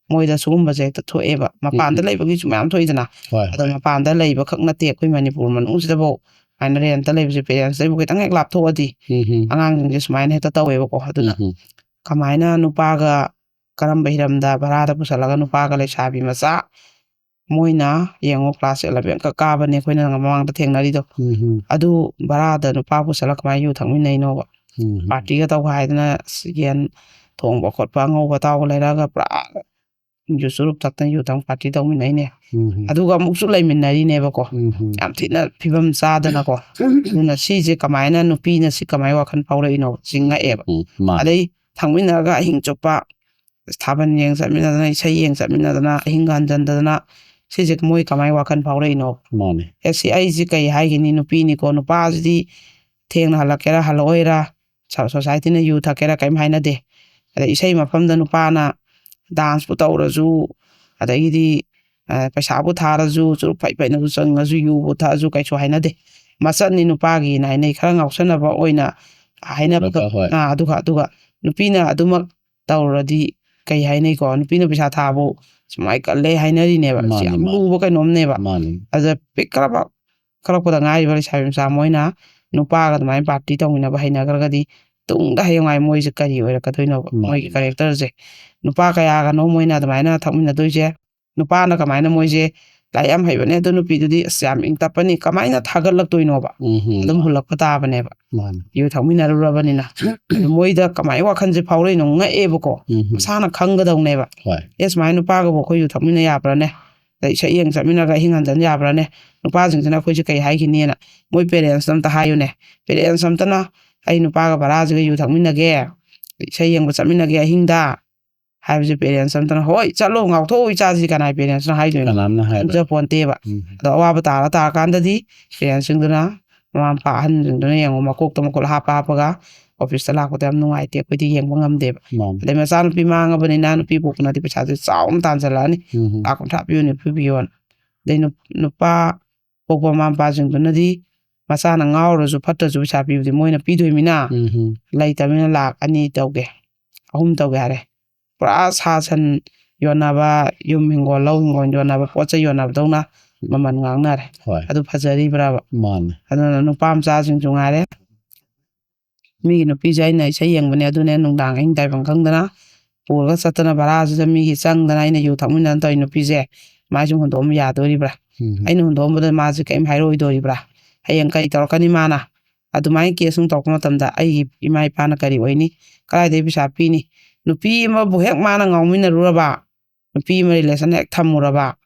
ꯃꯣꯏꯗ ꯁꯤꯒꯨꯝꯕꯁꯦ ꯍꯦꯛꯇ ꯊꯣꯛꯑꯦꯕ꯫ ꯃꯄꯥꯟꯗ ꯎꯝ꯫ ꯂꯩꯕꯒꯤꯁꯨ ꯃꯌꯥꯝ ꯊꯣꯛꯏꯗꯅ, ꯍꯣꯏ, ꯑꯗꯣ ꯍꯣꯏ꯫ ꯃꯄꯥꯟꯗ ꯂꯩꯕ ꯈꯛ ꯅꯠꯇꯦ, ꯑꯩꯈꯣꯏ ꯃꯅꯤꯄꯨꯔ ꯃꯅꯨꯡꯁꯤꯗꯐꯥꯎ ꯁꯨꯃꯥꯏꯅ ꯔꯦꯟꯇ ꯂꯩꯕꯁꯦ, ꯄꯦꯔꯦꯟꯁꯇꯩꯕꯨ ꯈꯤꯇꯪ ꯍꯦꯛ ꯂꯥꯞꯊꯣꯛꯑꯗꯤ ꯎꯝ ꯍꯝ, ꯑꯉꯥꯡꯁꯤꯡꯁꯦ ꯁꯨꯃꯥꯏꯅ ꯍꯦꯛꯇ ꯇꯧꯋꯦꯕꯀꯣ꯫ ꯑꯗꯨꯅ ꯎꯝ ꯍꯝ, ꯀꯃꯥꯏꯅ ꯅꯨꯄꯥꯒ ꯀꯔꯝꯕ ꯍꯤꯔꯝꯗ ꯚꯔꯥꯗ ꯄꯨꯁꯜꯂꯒ ꯅꯨꯄꯥꯒ ꯂꯩꯁꯥꯕꯤ ꯃꯆꯥ, ꯃꯣꯏꯅ ꯌꯦꯡꯉꯣ, ꯀ꯭ꯂꯥꯁ ꯑꯦꯂꯚꯦꯟ ꯈꯛ ꯀꯥꯕꯅꯦ ꯑꯩꯈꯣꯏꯅ ꯃꯃꯥꯡꯗ ꯊꯦꯡꯅꯔꯤꯗꯣ꯫ ꯎꯝ ꯍꯝ, ꯑꯗꯨ ꯚꯔꯥꯗ ꯅꯨꯄꯥ ꯄꯨꯁꯜꯂꯒ ꯀꯃꯥꯏꯅ ꯌꯨ ꯊꯛꯃꯤꯟꯅꯩꯅꯣꯕ? ꯎꯝ ꯍꯝ, ꯄꯥꯔꯇꯤꯒ ꯇꯧꯕ ꯍꯥꯏꯗꯅ, ꯑꯁ, ꯌꯦꯟ ꯊꯣꯡꯕ ꯈꯣꯠꯄ, ꯑꯉꯧꯕ ꯑꯇꯥꯎꯕ ꯂꯩꯔꯛꯑꯒ ꯄꯨꯔꯥ ꯌꯨ ꯆꯨꯔꯨꯞ ꯊꯛꯇꯅ ꯌꯨ ꯊꯛ ꯄꯥꯔꯇꯤ ꯇꯧꯃꯤꯟꯅꯩꯅꯦ꯫ ꯎꯝ ꯍꯝ, ꯑꯗꯨꯒ ꯑꯃꯨꯛꯁꯨ ꯂꯩꯃꯤꯟꯅꯔꯤꯅꯦꯕꯀꯣ꯫ ꯎꯝ ꯍꯝ, ꯌꯥꯝ ꯊꯤꯅ ꯐꯤꯕꯝ ꯆꯥꯗꯅꯀꯣ꯫ ꯑꯗꯨꯅ ꯁꯤꯁꯦ ꯀꯃꯥꯏꯅ, ꯅꯨꯄꯤꯅ ꯁꯤ ꯀꯃꯥꯏꯅ ꯋꯥꯈꯜ ꯐꯥꯎꯔꯛꯏꯅꯣ? ꯁꯤ ꯉꯛꯑꯦꯕ꯫ ꯎꯝ, ꯃꯥꯅꯦ꯫ ꯑꯗꯩ ꯊꯛꯃꯤꯟꯅꯔꯒ ꯑꯍꯤꯡ ꯆꯨꯞꯄ ꯊꯥꯕꯜ ꯌꯦꯡ ꯆꯠꯃꯤꯟꯅꯗꯅ, ꯏꯁꯩ ꯌꯦꯡ ꯆꯠꯃꯤꯟꯅꯗꯅ, ꯑꯍꯤꯡꯒ ꯍꯟꯖꯟꯗꯗꯅ, ꯁꯤꯁꯦ ꯃꯣꯏ ꯀꯃꯥꯏ ꯋꯥꯈꯜ ꯐꯥꯎꯔꯛꯏꯅꯣ? ꯃꯥꯅꯦ꯫ ꯑꯦ, ꯁꯤ ꯑꯩꯁꯤ ꯀꯩ ꯍꯥꯏꯒꯅꯤ? ꯅꯨꯄꯤꯅꯤꯀꯣ, ꯅꯨꯄꯥꯁꯤꯗꯤ ꯊꯦꯡꯅ ꯍꯜꯂꯛꯀꯦꯔꯥ ꯍꯜꯂꯛꯑꯣꯏꯔꯥ, ꯁ-, ꯁꯣꯁꯥꯏꯇꯤꯅ ꯌꯨ ꯊꯛꯀꯦꯔꯥ ꯀꯩꯝ ꯍꯥꯏꯅꯗꯦ꯫ ꯑꯗꯩ ꯏꯁꯩ ꯃꯐꯝꯗ ꯅꯨꯄꯥꯅ ꯗꯥꯟꯁꯄꯨ ꯇꯧꯔꯁꯨ, ꯑꯗꯒꯤꯗꯤ ꯑ, ꯄꯩꯁꯥꯕꯨ ꯊꯥꯔꯁꯨ, ꯆꯨꯔꯨꯞ ꯐꯩ ꯐꯩꯅꯕꯨ ꯆꯪꯉꯁꯨ, ꯌꯨꯕꯨ ꯊꯛꯑꯁꯨ ꯀꯩꯁꯨ ꯍꯥꯏꯅꯗꯦ꯫ ꯃꯆꯠꯅꯤ ꯅꯨꯄꯥꯒꯤꯅ ꯍꯥꯏꯅꯩ, ꯈꯔ ꯉꯥꯎꯁꯟꯅꯕ ꯑꯣꯏꯅ ꯍꯥꯏꯅꯕꯗꯣ꯫ ꯍꯣꯏ꯫ ꯑ, ꯑꯗꯨꯒ, ꯑꯗꯨꯒ ꯅꯨꯄꯤꯅ ꯑꯗꯨꯃꯛ ꯇꯧꯔꯗꯤ ꯀꯩ ꯍꯥꯏꯅꯩꯀꯣ? ꯅꯨꯄꯤꯅ ꯄꯩꯁꯥ ꯊꯥꯕꯨ ꯁꯨꯃꯥꯏ ꯀꯜꯂꯦ ꯍꯥꯏꯅꯔꯤꯅꯦꯕ꯫ ꯁꯤ ꯃꯥꯅꯤ, ꯌꯥꯝ ꯃꯥꯅꯤ꯫ ꯂꯨꯕ ꯀꯩꯅꯣꯝꯅꯦꯕ꯫ ꯃꯥꯅꯤ꯫ ꯑꯗ ꯄꯤꯛꯈ꯭ꯔꯕ, ꯈꯠꯂꯛꯄꯗ ꯉꯥꯏꯔꯤꯕ ꯂꯩꯁꯥꯕꯤ ꯃꯆꯥ ꯃꯣꯏꯅ ꯅꯨꯄꯥꯒ ꯑꯗꯨꯃꯥꯏꯅ ꯄꯥꯔꯇꯤ ꯇꯧꯃꯤꯟꯅꯕ ꯍꯩꯅꯈ꯭ꯔꯒꯗꯤ ꯇꯨꯡꯗ ꯍꯌꯦꯡꯋꯥꯏ ꯃꯣꯏꯁꯦ ꯀꯔꯤ ꯑꯣꯏꯔꯛꯀꯗꯣꯏꯅꯣꯕ? ꯃꯥꯅꯤ, ꯃꯣꯏꯒꯤ ꯃꯥꯅꯤ꯫ ꯀꯦꯔꯦꯛꯇꯔꯁꯦ꯫ ꯅꯨꯄꯥ ꯀꯌꯥꯒꯅꯣ ꯃꯣꯏꯅ ꯑꯗꯨꯃꯥꯏꯅ ꯊꯛꯃꯤꯟꯅꯗꯣꯏꯁꯦ? ꯅꯨꯄꯥꯅ ꯀꯃꯥꯏꯅ ꯃꯣꯏꯁꯦ ꯂꯥꯏꯔꯤꯛ ꯌꯥꯝ ꯍꯩꯕꯅꯦ, ꯑꯗꯨ ꯅꯨꯄꯤꯗꯨꯗꯤ ꯑꯁ ꯌꯥꯝ ꯏꯪ ꯇꯞꯄꯅꯤ, ꯀꯃꯥꯏꯅ ꯊꯥꯒꯠꯂꯛꯇꯣꯏꯅꯣꯕ? ꯎꯝ, ꯎꯝ꯫ ꯑꯗꯨꯝ ꯍꯨꯜꯂꯛꯄ ꯇꯥꯕꯅꯦꯕ꯫ ꯃꯥꯅꯤ꯫ ꯌꯨ ꯊꯛꯃꯤꯟꯅꯔꯨꯔꯕꯅꯤꯅ꯫ ꯑꯗꯨ ꯃꯣꯏꯗ ꯀꯃꯥꯏꯅ ꯋꯥꯈꯜꯁꯦ ꯐꯥꯎꯔꯛꯏꯅꯣ ꯉꯛꯑꯦꯕꯀꯣ꯫ ꯎꯝ, ꯎꯝ꯫ ꯃꯁꯥꯅ ꯈꯪꯒꯗꯧꯅꯦꯕ꯫ ꯍꯣꯏ꯫ ꯑꯦ, ꯁꯨꯃꯥꯏꯅ ꯅꯨꯄꯥꯒꯕꯨ ꯑꯩꯈꯣꯏ ꯌꯨ ꯊꯛꯃꯤꯟꯅ ꯌꯥꯕ꯭ꯔꯥꯅꯦ? ꯑꯗꯩ ꯏꯁꯩ ꯌꯦꯡ ꯆꯠꯃꯤꯟꯅꯔꯒ ꯑꯍꯤꯡ ꯍꯟꯖꯟ ꯌꯥꯕ꯭ꯔꯥꯅꯦ? ꯅꯨꯄꯥꯁꯤꯡꯁꯤꯅ ꯑꯩꯈꯣꯏꯁꯦ ꯀꯩ ꯍꯥꯏꯈꯤꯅꯤꯅ ꯃꯣꯏ ꯄꯦꯔꯦꯟꯁꯇ ꯑꯝꯇ ꯍꯥꯏꯌꯨꯅꯦ꯫ ꯄꯦꯔꯦꯟꯁ ꯑꯝꯇꯅ "ꯑꯩ ꯅꯨꯄꯥꯒ ꯚꯔꯥꯁꯤꯒ ꯌꯨ ꯊꯛꯃꯤꯟꯅꯒꯦ, ꯏꯁꯩ ꯌꯦꯡꯕ ꯆꯠꯃꯤꯟꯅꯒꯦ ꯑꯍꯤꯡꯗ" ꯍꯥꯏꯕꯁꯦ ꯄꯦꯔꯦꯟꯁ ꯑꯝꯇꯅ "ꯍꯣꯏ, ꯆꯠꯂꯣ, ꯉꯥꯎꯊꯣꯛꯎ ꯏꯆꯥꯁꯤ", ꯀꯅꯥꯏ ꯄꯦꯔꯦꯟꯁꯅ ꯍꯥꯏꯗꯣꯏꯅꯣ? ꯀꯅꯥꯝꯅ ꯍꯥꯏꯔꯣꯏ꯫ ꯈꯪꯖꯄꯣꯟꯇꯦꯕ꯫ ꯎꯝ꯫ ꯑꯗꯣ ꯑꯋꯥꯕ ꯇꯥꯔ ꯇꯥꯔꯀꯥꯟꯗꯗꯤ ꯄꯦꯔꯦꯟꯁꯁꯤꯡꯗꯨꯅ, ꯃꯃꯥ ꯃꯄꯥ ꯑꯍꯟꯁꯤꯡꯗꯨꯅ ꯌꯦꯡꯉꯣ, ꯃꯀꯣꯛꯇ ꯃꯈꯨꯠ ꯍꯥꯞꯄ ꯍꯥꯞꯄꯒ ꯑꯣꯐꯤꯁꯇ ꯂꯥꯛꯄꯗ ꯌꯥꯝ ꯅꯨꯡꯉꯥꯏꯇꯦ, ꯑꯩꯈꯣꯏꯗꯤ ꯌꯦꯡꯕ ꯉꯝꯗꯦꯕ꯫ ꯃꯥꯅꯤ꯫ ꯑꯗꯩ ꯃꯆꯥꯅꯨꯄꯤ ꯃꯥꯡꯉꯕꯅꯤꯅ ꯅꯨꯄꯤ ꯄꯣꯛꯄꯅꯗꯤ ꯄꯩꯁꯥꯁꯦ ꯆꯥꯎꯅ ꯇꯥꯟꯁꯤꯜꯂꯛꯑꯅꯤ꯫ ꯎꯝ꯫ ꯂꯥꯛ ꯀꯨꯟꯊ꯭ꯔꯥ ꯄꯤꯌꯨ, ꯅꯤꯐꯨ ꯄꯤꯌꯣꯅ꯫ ꯑꯗꯩ ꯅꯨ-, ꯅꯨꯄꯥ ꯄꯣꯛꯄ ꯃꯃꯥ ꯃꯄꯥꯁꯤꯡꯗꯨꯅꯗꯤ ꯃꯆꯥꯅ ꯉꯥꯎꯔꯁꯨ ꯐꯠꯇ꯭ꯔꯁꯨ ꯄꯩꯁꯥ ꯄꯤꯕꯗꯤ ꯃꯣꯏꯅ ꯄꯤꯗꯣꯏꯃꯤꯅ ꯎꯝ꯫ ꯂꯩꯇꯕꯅꯤꯅ ꯂꯥꯛ ꯑꯅꯤ ꯇꯧꯒꯦ, ꯑꯍꯨꯝ ꯇꯧꯒꯦ ꯍꯥꯏꯔꯦ꯫ ꯄꯨꯔꯥ ꯁꯥ ꯁꯟ ꯌꯣꯟꯅꯕ, ꯌꯨꯝ ꯍꯤꯡꯒꯣꯜ, ꯂꯧ ꯍꯤꯡꯒꯣꯜ ꯌꯣꯟꯅꯕ, ꯄꯣꯠ ꯆꯩ ꯌꯣꯟꯅꯕꯗꯧꯅ ꯃꯃꯜ ꯉꯥꯡꯅꯔꯦ꯫ ꯍꯣꯏ꯫ ꯑꯗꯨ ꯐꯖꯔꯤꯕ꯭ꯔꯕ? ꯃꯥꯅꯤ꯫ ꯑꯗꯨꯅ ꯅꯨꯄꯥ ꯃꯆꯥꯁꯤꯡꯁꯨ ꯉꯥꯏꯔꯦ, ꯃꯤꯒꯤ ꯅꯨꯄꯤꯁꯦ ꯑꯩꯅ ꯏꯁꯩ ꯌꯦꯡꯕꯅꯦ, ꯑꯗꯨꯅꯦ ꯅꯨꯡꯗꯥꯡ ꯑꯍꯤꯡ ꯇꯥꯏꯐꯝ ꯈꯪꯗꯅ ꯄꯨꯔꯒ ꯆꯠꯇꯅ ꯚꯔꯥꯁꯤꯗ ꯃꯤꯒꯤ ꯆꯪꯗꯅ ꯑꯩꯅ ꯌꯨ ꯊꯛꯃꯤꯟꯅꯗꯅ ꯇꯧꯔꯤ ꯅꯨꯄꯤꯁꯦ, ꯃꯥꯏꯁꯨ ꯍꯨꯟꯗꯣꯛꯑꯝꯕ ꯌꯥꯗꯣꯔꯤꯕ꯭ꯔꯥ? ꯎꯝ꯫ ꯑꯩꯅ ꯍꯨꯟꯗꯣꯛꯑꯝꯕꯗ ꯃꯥꯁꯦ ꯀꯔꯤꯝ ꯍꯥꯏꯔꯛꯑꯣꯏꯗꯣꯔꯤꯕ꯭ꯔꯥ? ꯍꯌꯦꯡ ꯀꯔꯤ ꯇꯧꯔꯛꯀꯅꯤ ꯃꯥꯅ? ꯑꯗꯨꯃꯥꯏꯅ ꯀꯦꯁ ꯅꯨꯡ ꯇꯧꯔꯛꯄ ꯃꯇꯝꯗ ꯑꯩꯒꯤ ꯏꯃꯥ ꯏꯄꯥꯅ ꯀꯔꯤ ꯑꯣꯏꯅꯤ? ꯀꯗꯥꯏꯗꯒꯤ ꯄꯩꯁꯥ ꯄꯤꯅꯤ? ꯅꯨꯄꯤ ꯑꯃꯕꯨ ꯍꯦꯛ ꯃꯥꯅ ꯉꯥꯎꯃꯤꯟꯅꯔꯨꯔꯕ, ꯅꯨꯄꯤ ꯑꯃ ꯔꯤꯂꯦꯁꯟ ꯍꯦꯛ ꯊꯝꯃꯨꯔꯕ,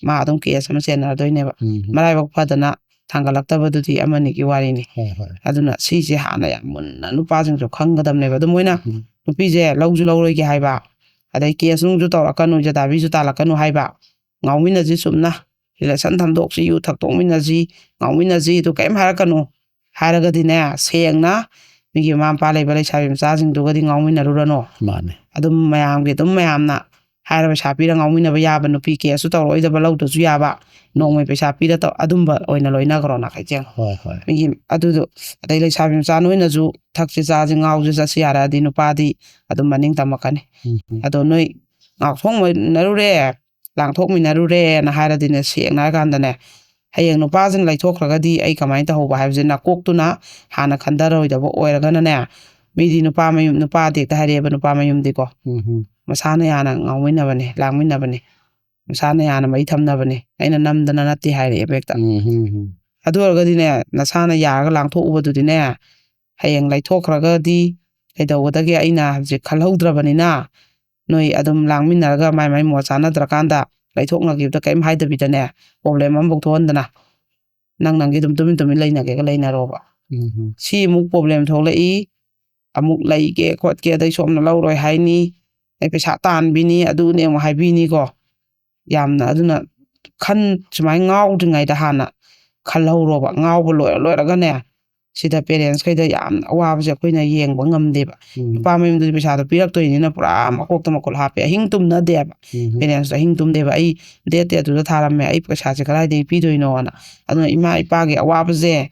ꯃꯥ ꯑꯗꯨꯝ ꯀꯦꯁ ꯑꯃ ꯆꯦꯟꯅꯔꯗꯣꯏꯅꯦꯕ꯫ ꯎꯝ꯫ ꯃꯔꯥꯏꯕꯛ ꯐꯗꯅ ꯊꯥꯡꯒꯠꯂꯛꯇꯕꯗꯨꯗꯤ ꯑꯃꯅꯤꯒꯤ ꯋꯥꯔꯤꯅꯤ꯫ ꯍꯣꯏ, ꯍꯣꯏ꯫ ꯑꯗꯨꯅ ꯁꯤꯁꯦ ꯍꯥꯟꯅ ꯌꯥꯝ ꯃꯨꯟꯅ ꯅꯨꯄꯥꯁꯤꯡꯁꯨ ꯈꯪꯒꯗꯕꯅꯦꯕ꯫ ꯑꯗꯨ ꯃꯣꯏꯅ ꯎꯝ꯫ ꯅꯨꯄꯤꯁꯦ ꯂꯧꯁꯨ ꯂꯧꯔꯣꯏꯒꯦ ꯍꯥꯏꯕ, ꯑꯗꯩ ꯀꯦꯁ ꯅꯨꯡꯁꯨ ꯇꯧꯔꯛꯀꯅꯨ, ꯖꯗꯥꯕꯤꯁꯨ ꯇꯥꯜꯂꯛꯀꯅꯨ ꯍꯥꯏꯕ, ꯉꯥꯎꯃꯤꯟꯅꯁꯤ ꯆꯨꯝꯅ, ꯔꯤꯂꯦꯁꯟ ꯊꯝꯗꯣꯛꯁꯤ, ꯌꯨ ꯊꯛꯇꯣꯛꯃꯤꯟꯅꯁꯤ, ꯉꯥꯎꯃꯤꯟꯅꯁꯤ, ꯑꯗꯨ ꯀꯔꯤꯝ ꯍꯥꯏꯔꯛꯀꯅꯨ ꯍꯥꯏꯔꯒꯗꯤꯅꯦ, ꯁꯦꯡꯅ ꯃꯤꯒꯤ ꯃꯃꯥ ꯃꯄꯥ ꯂꯩꯕ ꯂꯩꯁꯥꯕꯤ ꯃꯆꯥꯁꯤꯡꯗꯨꯒꯗꯤ ꯉꯥꯎꯃꯤꯟꯅꯔꯨꯔꯅꯨ꯫ ꯃꯥꯅꯦ꯫ ꯑꯗꯨꯝ ꯃꯌꯥꯝꯒꯤ, ꯑꯗꯨꯝ ꯃꯌꯥꯝꯅ ꯍꯥꯏꯔ ꯄꯩꯁꯥ ꯄꯤꯔ ꯉꯥꯎꯃꯤꯟꯅꯕ ꯌꯥꯕ, ꯅꯨꯄꯤ ꯀꯦꯁꯁꯨ ꯇꯧꯔꯛꯑꯣꯏꯗꯕ, ꯂꯧꯗ꯭ꯔꯁꯨ ꯌꯥꯕ, ꯅꯣꯡꯃꯩ ꯄꯩꯁꯥ ꯄꯤꯔ ꯇꯧ-, ꯑꯗꯨꯝꯕ ꯑꯣꯏꯅ ꯂꯣꯏꯅꯈ꯭ꯔꯣ ꯅꯈꯩꯁꯦ꯫ ꯍꯣꯏ ꯍꯣꯏ ꯃꯤꯒꯤ ꯑꯗꯨꯗꯣ, ꯑꯗꯩ ꯂꯩꯁꯥꯕꯤ ꯃꯆꯥ ꯅꯣꯏꯅꯁꯨ ꯊꯛꯁꯤ ꯆꯥꯁꯤ ꯉꯥꯎꯁꯤ ꯆꯠꯁꯤ ꯌꯥꯔꯛꯑꯗꯤ ꯅꯨꯄꯥꯗꯤ ꯑꯗꯨꯝ ꯃꯅꯤꯡ ꯇꯝꯃꯛꯀꯅꯤ꯫ ꯎꯝ ꯎꯝ ꯑꯗꯣ ꯅꯣꯏ ꯉꯥꯎꯊꯣꯛꯃꯤꯟꯅꯔꯨꯔꯦ, ꯂꯥꯡꯊꯣꯛꯃꯤꯟꯅꯔꯨꯔꯦꯅ ꯍꯥꯏꯔꯗꯤꯅꯦ, ꯁꯦꯡꯅ ꯍꯥꯏꯔꯀꯥꯟꯗꯅꯦ, ꯍꯌꯦꯡ ꯅꯨꯄꯥꯁꯤꯅ ꯂꯩꯊꯣꯛꯈ꯭ꯔꯒꯗꯤ ꯑꯩ ꯀꯃꯥꯏꯅ ꯇꯧꯍꯧꯕ ꯍꯥꯏꯕꯁꯦ ꯅꯀꯣꯛꯇꯨꯅ ꯍꯥꯟꯅ ꯈꯟꯊꯔꯣꯏꯗꯕ ꯑꯣꯏꯔꯒꯅꯅꯦ, ꯃꯤꯗꯤ ꯅꯨꯄꯥ ꯃꯌꯨꯝ, ꯅꯨꯄꯥꯗꯤ ꯍꯦꯛꯇ ꯍꯥꯏꯔꯛꯑꯦꯕ, ꯅꯨꯄꯥ ꯃꯌꯨꯝꯗꯤꯀꯣ, ꯎꯝ ꯎꯝ ꯃꯁꯥꯅ ꯌꯥꯅ ꯉꯥꯎꯃꯤꯟꯅꯕꯅꯦ, ꯂꯥꯡꯃꯤꯟꯅꯕꯅꯦ, ꯃꯁꯥꯅ ꯌꯥꯅ ꯃꯩ ꯊꯝꯅꯕꯅꯦ, ꯑꯩꯅ ꯅꯝꯗꯅ ꯅꯠꯇꯦ ꯍꯥꯏꯔꯛꯑꯦꯕ ꯍꯦꯛꯇ꯫ ꯎꯝ ꯎꯝ ꯎꯝ ꯑꯗꯨ ꯑꯣꯏꯔꯒꯗꯤꯅꯦ, ꯅꯁꯥꯅ ꯌꯥꯔꯒ ꯂꯥꯡꯊꯣꯛꯎꯕꯗꯨꯗꯤꯅꯦ, ꯍꯌꯦꯡ ꯂꯩꯊꯣꯛꯈ꯭ꯔꯒꯗꯤ ꯀꯩꯗꯧꯒꯗꯒꯦ? ꯑꯩꯅ ꯍꯧꯖꯤꯛ ꯈꯜꯍꯧꯗ꯭ꯔꯕꯅꯤꯅ, ꯅꯣꯏ ꯑꯗꯨꯝ ꯂꯥꯡꯃꯤꯟꯅꯔꯒ ꯃꯥꯏ ꯃꯥꯏ ꯃꯣꯠ ꯆꯥꯅꯗ꯭ꯔꯀꯥꯟꯗ ꯂꯩꯊꯣꯛꯅꯈꯤꯕꯗ ꯀꯔꯤꯝ ꯍꯥꯏꯗꯕꯤꯗꯅꯦ, ꯄ꯭ꯔꯣꯕ꯭ꯂꯦꯝ ꯑꯃꯐꯥꯎ ꯊꯣꯛꯍꯟꯗꯅ, ꯅꯪ ꯅꯪꯒꯤ ꯑꯗꯨꯝ ꯇꯨꯃꯤꯟ ꯇꯨꯃꯤꯟ ꯂꯩꯅꯒꯦꯒ ꯂꯩꯅꯔꯣꯕ꯫ ꯎꯝ ꯎꯝ ꯁꯤ ꯑꯃꯨꯛ ꯄ꯭ꯔꯣꯕ꯭ꯂꯦꯝ ꯊꯣꯛꯂꯛꯏ, ꯑꯃꯨꯛ ꯂꯩꯒꯦ ꯈꯣꯠꯀꯦ, ꯑꯗꯩ ꯁꯣꯝꯅ ꯂꯧꯔꯣꯏ ꯍꯥꯏꯅꯤ, ꯑꯩ ꯄꯩꯁꯥ ꯇꯥꯟꯕꯤꯅꯤ, ꯑꯗꯨꯅꯦ ꯑꯃꯨꯛ ꯍꯥꯏꯕꯤꯅꯤꯀꯣ꯫ ꯌꯥꯝꯅ ꯑꯗꯨꯅ ꯈꯟ-, ꯁꯨꯃꯥꯏꯅ ꯉꯥꯎꯗ꯭ꯔꯤꯉꯩꯗ ꯍꯥꯟꯅ ꯈꯜꯍꯧꯔꯣꯕ꯫ ꯉꯥꯎꯕ ꯂꯣꯏꯔ ꯂꯣꯏꯔꯒꯅꯦ, ꯁꯤꯗ ꯄꯦꯔꯦꯟꯁꯈꯩꯗ ꯌꯥꯝꯅ ꯑꯋꯥꯕꯁꯦ ꯑꯩꯈꯣꯏꯅ ꯌꯦꯡꯕ ꯉꯝꯗꯦꯕ꯫ ꯎꯝ ꯅꯨꯄꯥ ꯃꯌꯨꯝꯗꯗꯤ ꯄꯩꯁꯥꯗꯣ ꯄꯤꯔꯛꯇꯣꯏꯅꯤꯅ ꯄꯨꯔꯥ ꯃꯀꯣꯛꯇ ꯃꯈꯨꯠ ꯍꯥꯞꯄꯦ, ꯑꯍꯤꯡ ꯇꯨꯝꯅꯗꯦꯕ꯫ ꯎꯝ ꯄꯦꯔꯦꯟꯁꯇꯣ ꯑꯍꯤꯡ ꯇꯨꯝꯗꯦꯕ꯫ "ꯑꯩ ꯗꯦꯠ ꯇꯦꯠꯇꯨꯗ ꯊꯥꯔꯝꯃꯦ, ꯑꯩ ꯄꯩꯁꯥꯁꯦ ꯀꯗꯥꯏꯗꯒꯤ ꯄꯤꯗꯣꯏꯅꯣꯅ?" ꯑꯗꯨꯅ ꯏꯃꯥ ꯏꯄꯥꯒꯤ ꯑꯋꯥꯕꯁꯦ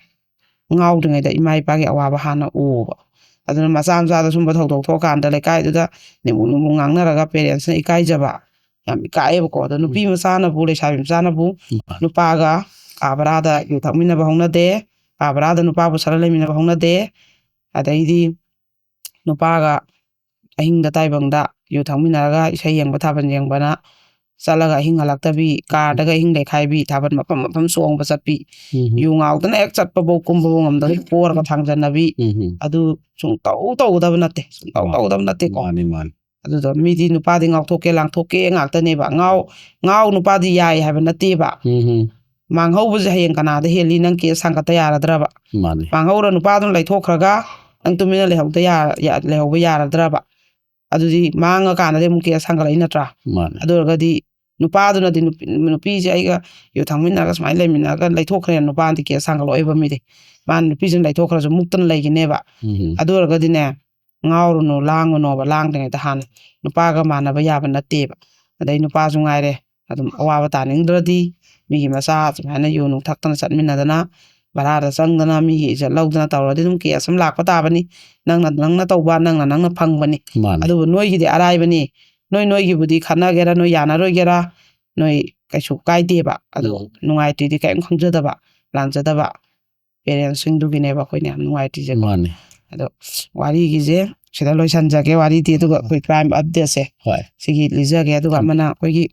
ꯉꯥꯎꯗ꯭ꯔꯤꯉꯩꯗ ꯏꯃꯥ ꯏꯄꯥꯒꯤ ꯑꯋꯥꯕ ꯍꯥꯟꯅ ꯎꯕ꯫ ꯑꯗꯨꯅ ꯃꯆꯥ ꯃꯆꯥꯗ ꯁꯨꯝꯕ ꯊꯧꯗꯣꯛ ꯊꯣꯛꯑꯀꯥꯟꯗ ꯂꯩꯀꯥꯏꯗꯨꯗ ꯅꯤꯃꯨ ꯅꯤꯃꯨ ꯉꯥꯡꯅꯔꯒ ꯄꯦꯔꯦꯟꯁꯅ ꯏꯀꯥꯏꯖꯕ ꯌꯥꯝ ꯏꯀꯥꯏꯌꯦꯕꯀꯣ꯫ ꯑꯗꯣ ꯅꯨꯄꯤ ꯃꯆꯥꯅꯕꯨ, ꯂꯩꯁꯥꯕꯤ ꯃꯆꯥꯅꯕꯨ ꯅꯨꯄꯥꯒ ꯀꯥ ꯕꯔꯥꯗ ꯌꯨ ꯊꯛꯃꯤꯟꯅꯕ ꯍꯧꯅꯗꯦ, ꯀꯥ ꯕꯔꯥꯗ ꯅꯨꯄꯥꯕꯨ ꯁꯔ ꯂꯩꯃꯤꯟꯅꯕ ꯍꯧꯅꯗꯦ꯫ ꯑꯗꯩꯗꯤ ꯅꯨꯄꯥꯒ ꯑꯍꯤꯡꯗ ꯇꯥꯏꯕꯪꯗ ꯌꯨ ꯊꯛꯃꯤꯟꯅꯔꯒ ꯏꯁꯩ ꯌꯦꯡꯕ, ꯊꯥꯕꯜ ꯌꯦꯡꯕꯅ ꯆꯠꯂꯒ ꯑꯍꯤꯡ ꯍꯜꯂꯛꯇꯕꯤ, ꯀꯥꯔꯗꯒ ꯑꯍꯤꯡ ꯂꯩꯈꯥꯏꯕꯤ, ꯊꯥꯕꯜ ꯃꯐꯝ ꯃꯐꯝ ꯆꯣꯡꯕ ꯆꯠꯄꯤ, ꯎꯝ ꯌꯨ ꯉꯥꯎꯗꯅ ꯍꯦꯛ ꯆꯠꯄꯐꯧ ꯀꯨꯝꯕꯐꯧ ꯉꯝꯗꯕꯤ ꯄꯣꯔꯒ ꯊꯥꯡꯖꯟꯅꯕꯤ, ꯎꯝ ꯑꯗꯨ ꯁꯨꯡꯇꯧ ꯇꯧꯒꯗꯕ ꯅꯠꯇꯦ, ꯁꯨꯡꯇꯧ ꯃꯥ- ꯇꯧꯒꯗꯕ ꯅꯠꯇꯦꯀꯣ꯫ ꯃꯥꯅꯤ ꯃꯥꯅꯤ ꯑꯗꯨꯗꯣ ꯃꯤꯗꯤ ꯅꯨꯄꯥꯗꯤ ꯉꯥꯎꯊꯣꯛꯀꯦ ꯂꯥꯡꯊꯣꯛꯀꯦ ꯉꯥꯛꯇꯅꯦꯕ꯫ ꯉꯥꯎ ꯉꯥꯎ ꯅꯨꯄꯥꯗꯤ ꯌꯥꯏ ꯍꯥꯏꯕ ꯅꯠꯇꯦꯕ꯫ ꯎꯝ ꯎꯝ ꯃꯥꯡꯍꯧꯕꯁꯦ ꯍꯌꯦꯡ ꯀꯅꯥꯗ ꯍꯦꯜꯂꯤ? ꯅꯪ ꯀꯦꯁ ꯊꯥꯡꯒꯠꯇ ꯌꯥꯔꯗ꯭ꯔꯕ? ꯃꯥꯅꯤ ꯃꯥꯡꯍꯧꯔ ꯅꯨꯄꯥꯗꯨꯅ ꯂꯩꯊꯣꯛꯈ꯭ꯔꯒ ꯅꯪ ꯇꯨꯃꯤꯟꯅ ꯂꯩꯍꯧꯗ ꯌꯥ-, ꯌꯥ-, ꯂꯩꯍꯧꯕ ꯌꯥꯔꯗ꯭ꯔꯕ? ꯑꯗꯨꯗꯤ ꯃꯥꯡꯉꯀꯥꯟꯗꯗꯤ ꯑꯃꯨꯛ ꯀꯦꯁ ꯊꯥꯡꯒꯠꯂꯛꯏ ꯅꯠꯇ꯭ꯔꯥ? ꯃꯥꯅꯤ ꯑꯗꯨ ꯑꯣꯏꯔꯒꯗꯤ ꯅꯨꯄꯥꯗꯨꯅꯗꯤ ꯅꯨꯄꯤ, ꯅꯨꯄꯤꯁꯦ ꯑꯩꯒ ꯌꯨ ꯊꯛꯃꯤꯟꯅꯔꯒ ꯁꯨꯃꯥꯏꯅ ꯂꯩꯃꯤꯟꯅꯔꯒ ꯂꯩꯊꯣꯛꯈ꯭ꯔꯦꯅ ꯅꯨꯄꯥꯅꯗꯤ ꯀꯦꯁ ꯊꯥꯡꯒꯠꯂꯛꯑꯣꯏꯕ ꯃꯤꯗꯤ꯫ ꯃꯥꯅ ꯅꯨꯄꯤꯁꯤꯅ ꯂꯩꯊꯣꯛꯈ꯭ꯔꯁꯨ ꯃꯨꯛꯇꯅ ꯂꯩꯒꯤꯅꯦꯕ꯫ ꯎꯝ ꯑꯗꯨ ꯑꯣꯏꯔꯒꯗꯤꯅꯦ, ꯉꯥꯎꯔꯨꯅꯨ, ꯂꯥꯡꯒꯅꯣꯕ, ꯂꯥꯡꯗ꯭ꯔꯤꯉꯩꯗ ꯍꯥꯟꯅ꯫ ꯅꯨꯄꯥꯒ ꯃꯥꯟꯅꯕ ꯌꯥꯕ ꯅꯠꯇꯦꯕ꯫ ꯑꯗꯩ ꯅꯨꯄꯥꯁꯨ ꯉꯥꯏꯔꯦ, ꯑꯗꯨꯝ ꯑꯋꯥꯕ ꯇꯥꯅꯤꯡꯗ꯭ꯔꯗꯤ, ꯃꯤꯒꯤ ꯃꯆꯥ ꯁꯨꯃꯥꯏꯅ ꯌꯨ ꯅꯨꯡ ꯊꯛꯇꯅ ꯆꯠꯃꯤꯟꯅꯗꯅ, ꯚꯔꯥꯗ ꯆꯪꯗꯅ, ꯃꯤꯒꯤ ꯏꯖꯠ ꯂꯧꯗꯅ ꯇꯧꯔꯗꯤ ꯑꯗꯨꯝ ꯀꯦꯁ ꯑꯃ ꯂꯥꯛꯄ ꯇꯥꯕꯅꯤ꯫ ꯅꯪꯅ ꯅꯪꯅ ꯇꯧꯕ, ꯅꯪꯅ ꯅꯪꯅ ꯐꯪꯕꯅꯤ꯫ ꯃꯥꯅꯦ꯫ ꯑꯗꯨꯕꯨ ꯅꯣꯏꯒꯤꯗꯤ ꯑꯔꯥꯏꯕꯅꯤ꯫ ꯅꯣꯏ ꯅꯣꯏꯒꯤꯕꯨꯗꯤ ꯈꯠꯅꯒꯦꯔꯥ, ꯅꯣꯏ ꯌꯥꯅꯔꯣꯏꯒꯦꯔꯥ, ꯅꯣꯏ ꯀꯩꯁꯨ ꯀꯥꯏꯗꯦꯕ꯫ ꯑꯗꯣ ꯎꯝ꯫ ꯅꯨꯡꯉꯥꯏꯇ꯭ꯔꯤꯗꯤ ꯀꯔꯤꯝ ꯈꯪꯖꯗꯕ, ꯂꯥꯟꯖꯗꯕ ꯄꯦꯔꯦꯟꯁꯁꯤꯡꯗꯨꯒꯤꯅꯦꯕ ꯑꯩꯈꯣꯏꯅ ꯌꯥꯝ ꯅꯨꯡꯉꯥꯏꯇ꯭ꯔꯤꯁꯦꯀꯣ꯫ ꯃꯥꯅꯦ꯫ ꯑꯗꯣ ꯋꯥꯔꯤꯒꯤꯁꯦ ꯁꯤꯗ ꯂꯣꯏꯁꯟꯖꯒꯦ, ꯋꯥꯔꯤꯗꯤ꯫ ꯑꯗꯨꯒ ꯑꯩꯈꯣꯏ ꯀ꯭ꯔꯥꯏꯝ ꯑꯞꯗꯦꯠꯁꯦ ꯍꯣꯏ꯫ ꯁꯤꯒꯤ ꯂꯤꯖꯒꯦ꯫ ꯑꯗꯨꯒ ꯎꯝ꯫ ꯑꯃꯅ ꯑꯩꯈꯣꯏꯒꯤ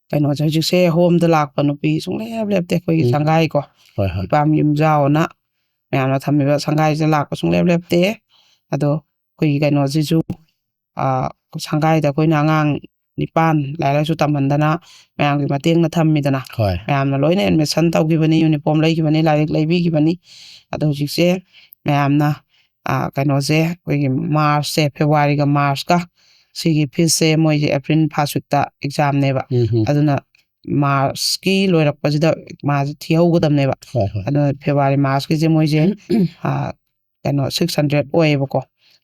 ꯀꯩꯅꯣꯁꯦ, ꯍꯧꯖꯤꯛꯁꯦ ꯍꯣꯝꯗ ꯂꯥꯛꯄ ꯅꯨꯄꯤ ꯁꯨꯡꯂꯦꯞ ꯂꯦꯞꯇꯦ ꯑꯩꯈꯣꯏꯒꯤ ꯎꯝ꯫ ꯁꯪꯒꯥꯏꯀꯣ, ꯍꯣꯏ, ꯍꯣꯏ꯫ ꯏꯄꯥꯝ ꯌꯨꯝꯖꯥꯎꯅ ꯃꯌꯥꯝꯅ ꯊꯝꯃꯤꯕ ꯁꯪꯒꯥꯏꯁꯤꯗ ꯂꯥꯛꯄ ꯁꯨꯡꯂꯦꯞ ꯂꯦꯞꯇꯦ꯫ ꯑꯗꯣ ꯑꯩꯈꯣꯏꯒꯤ ꯀꯩꯅꯣꯁꯤꯁꯨ, ꯑꯥ, ꯁꯪꯒꯥꯏꯗ ꯑꯩꯈꯣꯏꯅ ꯑꯉꯥꯡ ꯅꯤꯄꯥꯟ ꯂꯥꯏꯔꯤꯛ ꯂꯥꯏꯁꯨ ꯇꯝꯍꯟꯗꯅ ꯃꯌꯥꯝꯒꯤ ꯃꯇꯦꯡꯅ ꯊꯝꯃꯤꯗꯅ꯫ ꯍꯣꯏ꯫ ꯃꯌꯥꯝꯅ ꯂꯣꯏꯅ ꯑꯦꯗꯃꯤꯁꯟ ꯇꯧꯈꯤꯕꯅꯤ, ꯌꯨꯅꯤꯐꯣꯔꯝ ꯂꯩꯈꯤꯕꯅꯤ, ꯂꯥꯏꯔꯤꯛ ꯂꯩꯕꯤꯈꯤꯕꯅꯤ꯫ ꯑꯗꯣ ꯍꯧꯖꯤꯛꯁꯦ ꯃꯌꯥꯝꯅ, ꯑꯥ, ꯀꯩꯅꯣꯁꯦ, ꯑꯩꯈꯣꯏꯒꯤ ꯃꯥꯔꯆꯁꯦ, ꯐꯦꯕ꯭ꯔꯨꯋꯥꯔꯤꯒ ꯃꯥꯔꯆꯀ ꯁꯤꯒꯤ ꯐꯤꯁꯁꯦ ꯃꯣꯏꯁꯦ ꯑꯦꯄ꯭ꯔꯤꯜ ꯐꯥꯔꯁ ꯋꯤꯛꯇ ꯑꯦꯛꯖꯥꯝꯅꯦꯕ꯫ ꯎꯝ, ꯎꯝ꯫ ꯑꯗꯨꯅ ꯃꯥꯔꯆꯀꯤ ꯂꯣꯏꯔꯛꯄꯁꯤꯗ ꯃꯥꯁꯦ ꯊꯤꯍꯧꯒꯗꯕꯅꯦꯕ꯫ ꯍꯣꯏ, ꯍꯣꯏ꯫ ꯑꯗꯨꯅ ꯐꯦꯕ꯭ꯔꯨꯋꯥꯔꯤ ꯃꯥꯔꯆꯀꯤꯁꯦ ꯃꯣꯏꯁꯦ, ꯑꯥ, ꯀꯩꯅꯣ, ꯁꯤꯛꯁ ꯍꯟꯗ꯭ꯔꯦꯠ ꯑꯣꯏꯌꯦꯕꯀꯣ꯫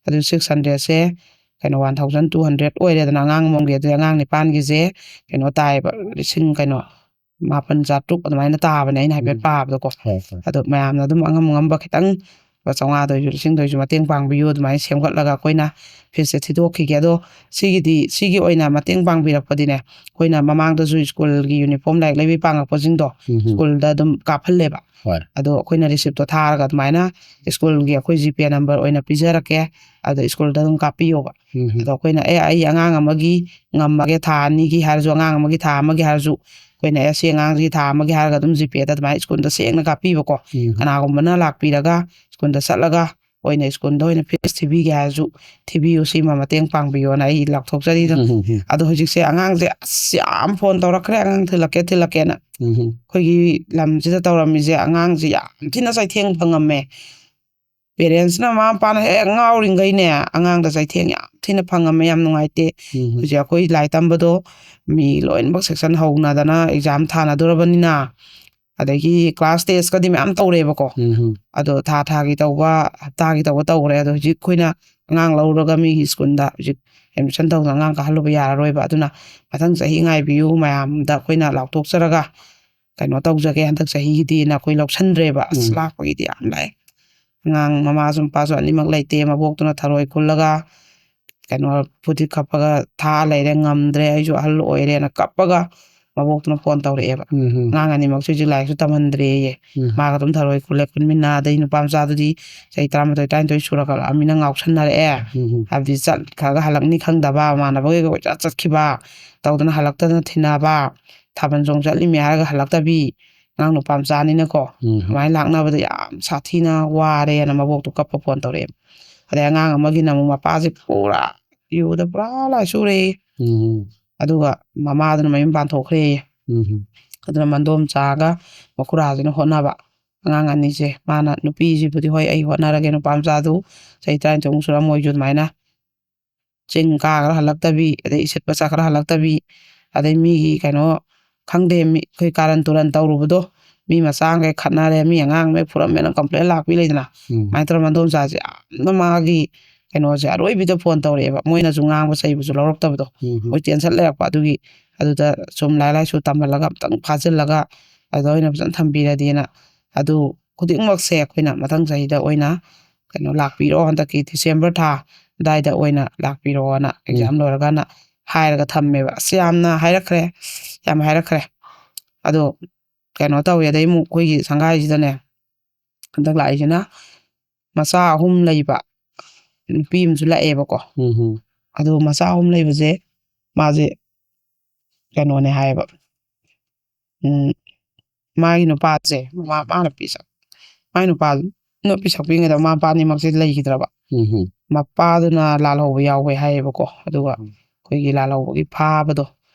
ꯑꯗꯨ ꯁꯤꯛꯁ ꯍꯟꯗ꯭ꯔꯦꯠꯁꯦ ꯀꯩꯅꯣ, ꯋꯥꯟ ꯊꯥꯎꯖꯟ ꯇꯨ ꯍꯟꯗ꯭ꯔꯦꯠ ꯑꯣꯏꯔꯦꯗꯅ ꯑꯉꯥꯡ ꯑꯃꯃꯝꯒꯤ꯫ ꯑꯗꯨꯗꯤ ꯑꯉꯥꯡ ꯅꯤꯄꯥꯟꯒꯤꯁꯦ ꯀꯩꯅꯣ ꯇꯥꯏꯌꯦꯕ, ꯂꯤꯁꯤꯡ ꯀꯩꯅꯣ, ꯃꯥꯄꯟ ꯆꯥꯇ꯭ꯔꯨꯛ ꯑꯗꯨꯃꯥꯏꯅ ꯇꯥꯕꯅꯦ ꯑꯩꯅ ꯍꯥꯏꯐꯦꯠ ꯎꯝ꯫ ꯄꯥꯕꯗꯀꯣ꯫ ꯍꯣꯏ, ꯍꯣꯏ꯫ ꯑꯗꯣ ꯃꯌꯥꯝꯅ ꯑꯗꯨꯝ ꯑꯉꯝ ꯑꯉꯝꯕ ꯈꯤꯇꯪ ꯂꯨꯄꯥ ꯆꯥꯝꯃꯉꯥꯗ ꯑꯣꯏꯁꯨ, ꯂꯤꯁꯤꯡꯗ ꯑꯣꯏꯁꯨ ꯃꯇꯦꯡ ꯄꯥꯡꯕꯤꯌꯨ꯫ ꯑꯗꯨꯃꯥꯏꯅ ꯁꯦꯝꯒꯠꯂꯒ ꯑꯩꯈꯣꯏꯅ ꯐꯤꯁꯁꯦ ꯊꯤꯗꯣꯛꯈꯤꯒꯦ꯫ ꯑꯗꯣ ꯁꯤꯒꯤꯗꯤ, ꯁꯤꯒꯤ ꯑꯣꯏꯅ ꯃꯇꯦꯡ ꯄꯥꯡꯕꯤꯔꯛꯄꯗꯤꯅꯦ, ꯑꯩꯈꯣꯏꯅ ꯃꯃꯥꯡꯗꯁꯨ ꯁ꯭ꯀꯨꯜꯒꯤ ꯌꯨꯅꯤꯐꯣꯔꯝ ꯂꯥꯏꯔꯤꯛ ꯂꯩꯕꯤ ꯄꯥꯡꯉꯛꯄꯁꯤꯡꯗꯣ ꯎꯝ, ꯎꯝ꯫ ꯁ꯭ꯀꯨꯜꯗ ꯑꯗꯨꯝ ꯀꯥꯞꯍꯜꯂꯦꯕ꯫ ꯍꯣꯏ꯫ ꯑꯗꯣ ꯑꯩꯈꯣꯏꯅ ꯔꯤꯁꯤꯞꯇꯣ ꯊꯥꯔꯒ ꯑꯗꯨꯃꯥꯏꯅ ꯁ꯭ꯀꯨꯜꯒꯤ ꯑꯩꯈꯣꯏ ꯖꯤꯄꯦ ꯅꯝꯕꯔ ꯑꯣꯏꯅ ꯄꯤꯖꯔꯛꯀꯦ, ꯑꯗꯣ ꯁ꯭ꯀꯨꯜꯗ ꯑꯗꯨꯝ ꯀꯥꯞꯄꯤꯌꯣꯕ꯫ ꯎꯝ, ꯎꯝ꯫ ꯑꯗꯣ ꯑꯩꯈꯣꯏꯅ, "ꯑꯦ, ꯑꯩ ꯑꯉꯥꯡ ꯑꯃꯒꯤ ꯉꯝꯃꯒꯦ, ꯊꯥ ꯑꯅꯤꯒꯤ ꯍꯥꯏꯔꯁꯨ, ꯑꯉꯥꯡ ꯑꯃꯒꯤ ꯊꯥ ꯑꯃꯒꯤ ꯍꯥꯏꯔꯁꯨ", ꯑꯩꯈꯣꯏꯅ, "ꯑꯦ, ꯁꯤ ꯑꯉꯥꯡꯁꯤꯒꯤ ꯊꯥ ꯑꯃꯒꯤ" ꯍꯥꯏꯔꯒ ꯑꯗꯨꯝ ꯖꯤꯄꯦꯗ ꯑꯗꯨꯃꯥꯏꯅ ꯁ꯭ꯀꯨꯜꯗ ꯁꯦꯡꯅ ꯀꯥꯞꯄꯤꯕꯀꯣ꯫ ꯎꯝ꯫ ꯀꯅꯥꯒꯨꯝꯕꯅ ꯂꯥꯛꯄꯤꯔꯒ ꯁ꯭ꯀꯨꯜꯗ ꯆꯠꯂꯒ ꯑꯣꯏꯅ ꯁ꯭ꯀꯨꯜꯗ ꯑꯣꯏꯅ ꯐꯤꯁ ꯊꯤꯕꯤꯒꯦ ꯍꯥꯏꯔꯁꯨ, "ꯊꯤꯕꯤꯌꯨ, ꯁꯤꯃ ꯃꯇꯦꯡ ꯄꯥꯡꯕꯤꯌꯣꯅ" ꯑꯩ ꯂꯥꯎꯊꯣꯛꯆꯔꯤꯗꯣ꯫ ꯎꯝ, ꯎꯝ, ꯎꯝ꯫ ꯑꯗꯣ ꯍꯧꯖꯤꯛꯁꯦ ꯑꯉꯥꯡꯁꯦ ꯑꯁ ꯌꯥꯝ ꯐꯣꯟ ꯇꯧꯔꯛꯈ꯭ꯔꯦ, "ꯑꯉꯥꯡ ꯊꯤꯜꯂꯛꯀꯦ, ꯊꯤꯜꯂꯛꯀꯦꯅ"꯫ ꯎꯝ, ꯎꯝ꯫ ꯑꯩꯈꯣꯏꯒꯤ ꯂꯝꯁꯤꯗ ꯇꯧꯔꯝꯃꯤꯁꯦ, ꯑꯉꯥꯡꯁꯦ ꯌꯥꯝ ꯊꯤꯅ ꯆꯩꯊꯦꯡ ꯐꯪꯉꯝꯃꯦ꯫ ꯄꯦꯔꯦꯟꯁꯅ, ꯃꯃꯥ ꯃꯄꯥꯅ ꯍꯦꯛ ꯉꯥꯎꯔꯤꯉꯩꯅꯦ, ꯑꯉꯥꯡꯗ ꯆꯩꯊꯦꯡ ꯌꯥꯝ ꯊꯤꯅ ꯐꯪꯉꯝꯃꯦ, ꯌꯥꯝ ꯅꯨꯡꯉꯥꯏꯇꯦ꯫ ꯎꯝ, ꯎꯝ꯫ ꯍꯧꯖꯤꯛ ꯑꯩꯈꯣꯏ ꯂꯥꯏꯔꯤꯛ ꯇꯝꯕꯗꯣ ꯃꯤ ꯂꯣꯏꯅꯃꯛ ꯁꯦꯛꯁꯟ ꯍꯧꯅꯗꯅ ꯑꯦꯛꯖꯥꯝ ꯊꯥꯅꯗꯣꯔꯕꯅꯤꯅ, ꯑꯗꯒꯤ ꯀ꯭ꯂꯥꯁ ꯇꯦꯁꯀꯗꯤ ꯃꯌꯥꯝ ꯇꯧꯔꯦꯕꯀꯣ꯫ ꯎꯝ ꯎꯝ ꯑꯗꯣ ꯊꯥ ꯊꯥꯒꯤ ꯇꯧꯕ, ꯍꯞꯇꯥꯒꯤ ꯇꯧꯕ ꯇꯧꯈ꯭ꯔꯦ꯫ ꯑꯗꯣ ꯍꯧꯖꯤꯛ ꯑꯩꯈꯣꯏꯅ ꯑꯉꯥꯡ ꯂꯧꯔꯒ ꯃꯤꯒꯤ ꯁ꯭ꯀꯨꯜꯗ ꯍꯧꯖꯤꯛ ꯑꯦꯗꯃꯤꯁꯟ ꯇꯧꯗꯅ ꯑꯉꯥꯡ ꯀꯥꯍꯜꯂꯨꯕ ꯌꯥꯔꯔꯣꯏꯕ꯫ ꯑꯗꯨꯅ ꯃꯊꯪ ꯆꯍꯤ ꯉꯥꯏꯕꯤꯌꯨ, ꯃꯌꯥꯝꯗ ꯑꯩꯈꯣꯏꯅ ꯂꯥꯎꯊꯣꯛꯆꯔꯒ ꯀꯩꯅꯣ ꯇꯧꯖꯒꯦ, ꯍꯟꯗꯛ ꯆꯍꯤꯒꯤꯗꯤꯅ ꯑꯩꯈꯣꯏ ꯂꯧꯁꯟꯗ꯭ꯔꯦꯕ꯫ ꯑꯁ, ꯎꯝ꯫ ꯂꯥꯛꯄꯒꯤꯗꯤ ꯌꯥꯝ ꯂꯥꯛꯑꯦ꯫ ꯑꯉꯥꯡ ꯃꯃꯥꯁꯨ ꯃꯄꯥꯁꯨ ꯑꯅꯤꯃꯛ ꯂꯩꯇꯦ, ꯃꯕꯣꯛꯇꯨꯅ ꯊꯔꯣꯏ ꯈꯨꯜꯂꯒ ꯀꯩꯅꯣ ꯐꯨꯇꯤꯛ ꯈꯞꯄꯒ ꯊꯥ ꯂꯩꯔꯦ, ꯉꯝꯗ꯭ꯔꯦ, ꯑꯩꯁꯨ ꯑꯍꯜ ꯑꯣꯏꯔꯦꯅ ꯀꯞꯄꯒ ꯃꯕꯣꯛꯇꯨꯅ ꯐꯣꯟ ꯇꯧꯔꯛꯑꯦꯕ꯫ ꯎꯝ ꯎꯝ ꯑꯉꯥꯡ ꯑꯅꯤꯃꯛꯁꯨ ꯍꯧꯖꯤꯛ ꯂꯥꯏꯔꯤꯛꯁꯨ ꯇꯝꯍꯟꯗ꯭ꯔꯦꯌꯦ꯫ ꯎꯝ ꯃꯥꯒ ꯑꯗꯨꯝ ꯊꯔꯣꯏ ꯈꯨꯜꯂꯦ, ꯈꯨꯟꯃꯤꯟꯅ, ꯑꯗꯩ ꯅꯨꯄꯥ ꯃꯆꯥꯗꯨꯗꯤ ꯆꯍꯤ ꯇꯔꯥꯃꯥꯊꯣꯏ, ꯇꯔꯥꯅꯤꯊꯣꯏ ꯁꯨꯔꯛꯂꯕꯅꯤꯅ ꯉꯥꯎꯁꯟꯅꯔꯛꯑꯦ꯫ ꯎꯝ ꯎꯝ ꯍꯥꯏꯕꯗꯤ ꯆꯠꯈ꯭ꯔꯒ ꯍꯜꯂꯛꯅꯤ ꯈꯪꯗꯕ, ꯃꯃꯥꯟꯅꯕꯈꯩꯒ ꯀꯣꯏꯆꯠ ꯆꯠꯈꯤꯕ, ꯇꯧꯗꯅ ꯍꯜꯂꯛꯇꯗꯅ ꯊꯤꯟꯅꯕ, ꯊꯥꯕꯜ ꯆꯣꯡ ꯆꯠꯂꯤꯃꯤ ꯍꯥꯏꯔꯒ ꯍꯜꯂꯛꯇꯕꯤ, ꯑꯉꯥꯡ ꯅꯨꯄꯥ ꯃꯆꯥꯅꯤꯅꯀꯣ꯫ ꯎꯝ ꯑꯗꯨꯃꯥꯏꯅ ꯂꯥꯛꯅꯕꯗ ꯌꯥꯝ ꯁꯥꯊꯤꯅ ꯋꯥꯔꯦꯅ ꯃꯕꯣꯛꯇꯣ ꯀꯞꯄ ꯐꯣꯟ ꯇꯧꯔꯛꯑꯦꯕ꯫ ꯑꯗꯩ ꯑꯉꯥꯡ ꯑꯃꯒꯤꯅ ꯑꯃꯨꯛ ꯃꯄꯥꯁꯦ ꯄꯨꯔꯥ ꯌꯨꯗ ꯄꯨꯔꯥ ꯂꯥꯏ ꯆꯨꯔꯦꯌꯦ꯫ ꯎꯝ ꯑꯗꯨꯒ ꯃꯃꯥꯗꯨꯅ ꯃꯌꯨꯝ ꯄꯥꯟꯊꯣꯛꯈ꯭ꯔꯦꯌꯦ꯫ ꯎꯝ ꯑꯗꯨꯅ ꯃꯟꯗꯣꯝꯆꯥꯒ ꯃꯈꯨꯔꯥꯁꯤꯅ ꯍꯣꯠꯅꯕ꯫ ꯑꯉꯥꯡ ꯑꯅꯤꯁꯦ ꯃꯥꯅ, ꯅꯨꯄꯤꯁꯤꯕꯨꯗꯤ ꯍꯣꯏ ꯑꯩ ꯍꯣꯠꯅꯔꯒꯦ, ꯅꯨꯄꯥ ꯃꯆꯥꯗꯨ ꯆꯍꯤ ꯇꯔꯥꯅꯤꯊꯣꯏꯃꯨꯛ ꯁꯨꯔꯝꯃꯣꯏꯁꯨ ꯑꯗꯨꯃꯥꯏꯅ ꯆꯤꯡ ꯀꯥꯈ꯭ꯔ ꯍꯜꯂꯛꯇꯕꯤ, ꯑꯗꯩ ꯏꯁꯤꯠꯄ ꯆꯠꯈ꯭ꯔ ꯍꯜꯂꯛꯇꯕꯤ, ꯑꯗꯩ ꯃꯤꯒꯤ ꯀꯩꯅꯣ ꯈꯪꯗꯦ, ꯃꯤ ꯑꯩꯈꯣꯏ ꯀꯥꯔꯟ ꯇꯨꯔꯟ ꯇꯧꯔꯨꯕꯗꯣ, ꯃꯤ ꯃꯆꯥꯈꯩ ꯈꯠꯅꯔꯦ, ꯃꯤ ꯑꯉꯥꯡꯈꯩ ꯐꯨꯔꯝꯃꯦꯅ ꯀꯝꯄ꯭ꯂꯦꯟ ꯂꯥꯛꯄꯤ ꯂꯩꯗꯅ꯫ ꯎꯝ ꯑꯗꯨꯃꯥꯏꯅ ꯇꯧꯔ ꯃꯟꯗꯣꯝꯆꯥꯁꯦ ꯌꯥꯝꯅ ꯃꯥꯒꯤ ꯀꯩꯅꯣꯁꯦ ꯑꯔꯣꯏꯕꯤꯗ ꯐꯣꯟ ꯇꯧꯔꯛꯑꯦꯕ, ꯃꯣꯏꯅꯁꯨ ꯉꯥꯡꯕ ꯆꯩꯕꯁꯨ ꯂꯧꯔꯛꯇꯕꯗꯣ꯫ ꯎꯝ ꯃꯣꯏ ꯇꯦꯟꯁꯟ ꯂꯩꯔꯛꯄ꯫ ꯑꯗꯨꯒꯤ ꯑꯗꯨꯗ ꯁꯨꯝ ꯂꯥꯏꯔꯤꯛ ꯂꯥꯏꯁꯨ ꯇꯝꯍꯜꯂꯒ ꯑꯝꯇꯪ ꯐꯥꯖꯤꯜꯂꯒ ꯑꯗꯨꯗ ꯑꯣꯏꯅ ꯐꯖꯅ ꯊꯝꯕꯤꯔꯗꯤꯅ꯫ ꯑꯗꯨ ꯈꯨꯗꯤꯡꯃꯛꯁꯦ ꯑꯩꯈꯣꯏꯅ ꯃꯊꯪ ꯆꯍꯤꯗ ꯑꯣꯏꯅ ꯀꯩꯅꯣ ꯂꯥꯛꯄꯤꯔꯣ, ꯍꯟꯗꯛꯀꯤ ꯗꯤꯁꯦꯝꯕꯔ ꯊꯥ ꯑꯗꯨꯋꯥꯏꯗ ꯑꯣꯏꯅ ꯂꯥꯛꯄꯤꯔꯣꯅ, ꯑꯦꯛꯖꯥꯝ ꯂꯣꯏꯔꯒꯅ ꯍꯥꯏꯔꯒ ꯊꯝꯃꯦꯕ꯫ ꯑꯁ, ꯌꯥꯝꯅ ꯍꯥꯏꯔꯛꯈ꯭ꯔꯦ, ꯌꯥꯝ ꯍꯥꯏꯔꯛꯈ꯭ꯔꯦ꯫ ꯑꯗꯣ ꯀꯩꯅꯣ ꯇꯧꯋꯦ, ꯑꯗꯩ ꯑꯃꯨꯛ ꯑꯩꯈꯣꯏꯒꯤ ꯁꯪꯒꯥꯏꯁꯤꯗꯅꯦ, ꯍꯟꯗꯛ ꯂꯥꯛꯏꯁꯤꯅ ꯃꯆꯥ ꯑꯍꯨꯝ ꯂꯩꯕ ꯅꯨꯄꯤ ꯑꯃꯁꯨ ꯂꯥꯛꯑꯦꯕꯀꯣ꯫ ꯎꯝ ꯑꯗꯣ ꯃꯆꯥ ꯑꯍꯨꯝ ꯂꯩꯕꯁꯦ ꯃꯥꯁꯦ ꯀꯩꯅꯣꯅꯦ ꯍꯥꯏꯌꯦꯕ꯫ ꯎꯝ, ꯃꯥꯒꯤ ꯅꯨꯄꯥꯁꯦ, ꯃꯃꯥ, ꯃꯥꯅ ꯄꯤꯁꯛ-, ꯃꯥꯒꯤ ꯅꯨꯄꯥ, ꯅꯨꯄꯤ ꯁꯛꯄꯤꯉꯩꯗ ꯃꯃꯥ ꯃꯄꯥ ꯑꯅꯤꯃꯛꯁꯦ ꯂꯩꯈꯤꯗ꯭ꯔꯕ꯫ ꯎꯝ ꯃꯄꯥꯗꯨꯅ ꯂꯥꯜꯍꯧꯕ ꯌꯥꯎꯋꯦ ꯍꯥꯏꯌꯦꯕꯀꯣ꯫ ꯑꯗꯨꯒ ꯎꯝ꯫ ꯑꯩꯈꯣꯏꯒꯤ ꯂꯥꯜꯍꯧꯕꯒꯤ ꯐꯥꯕꯗꯣ,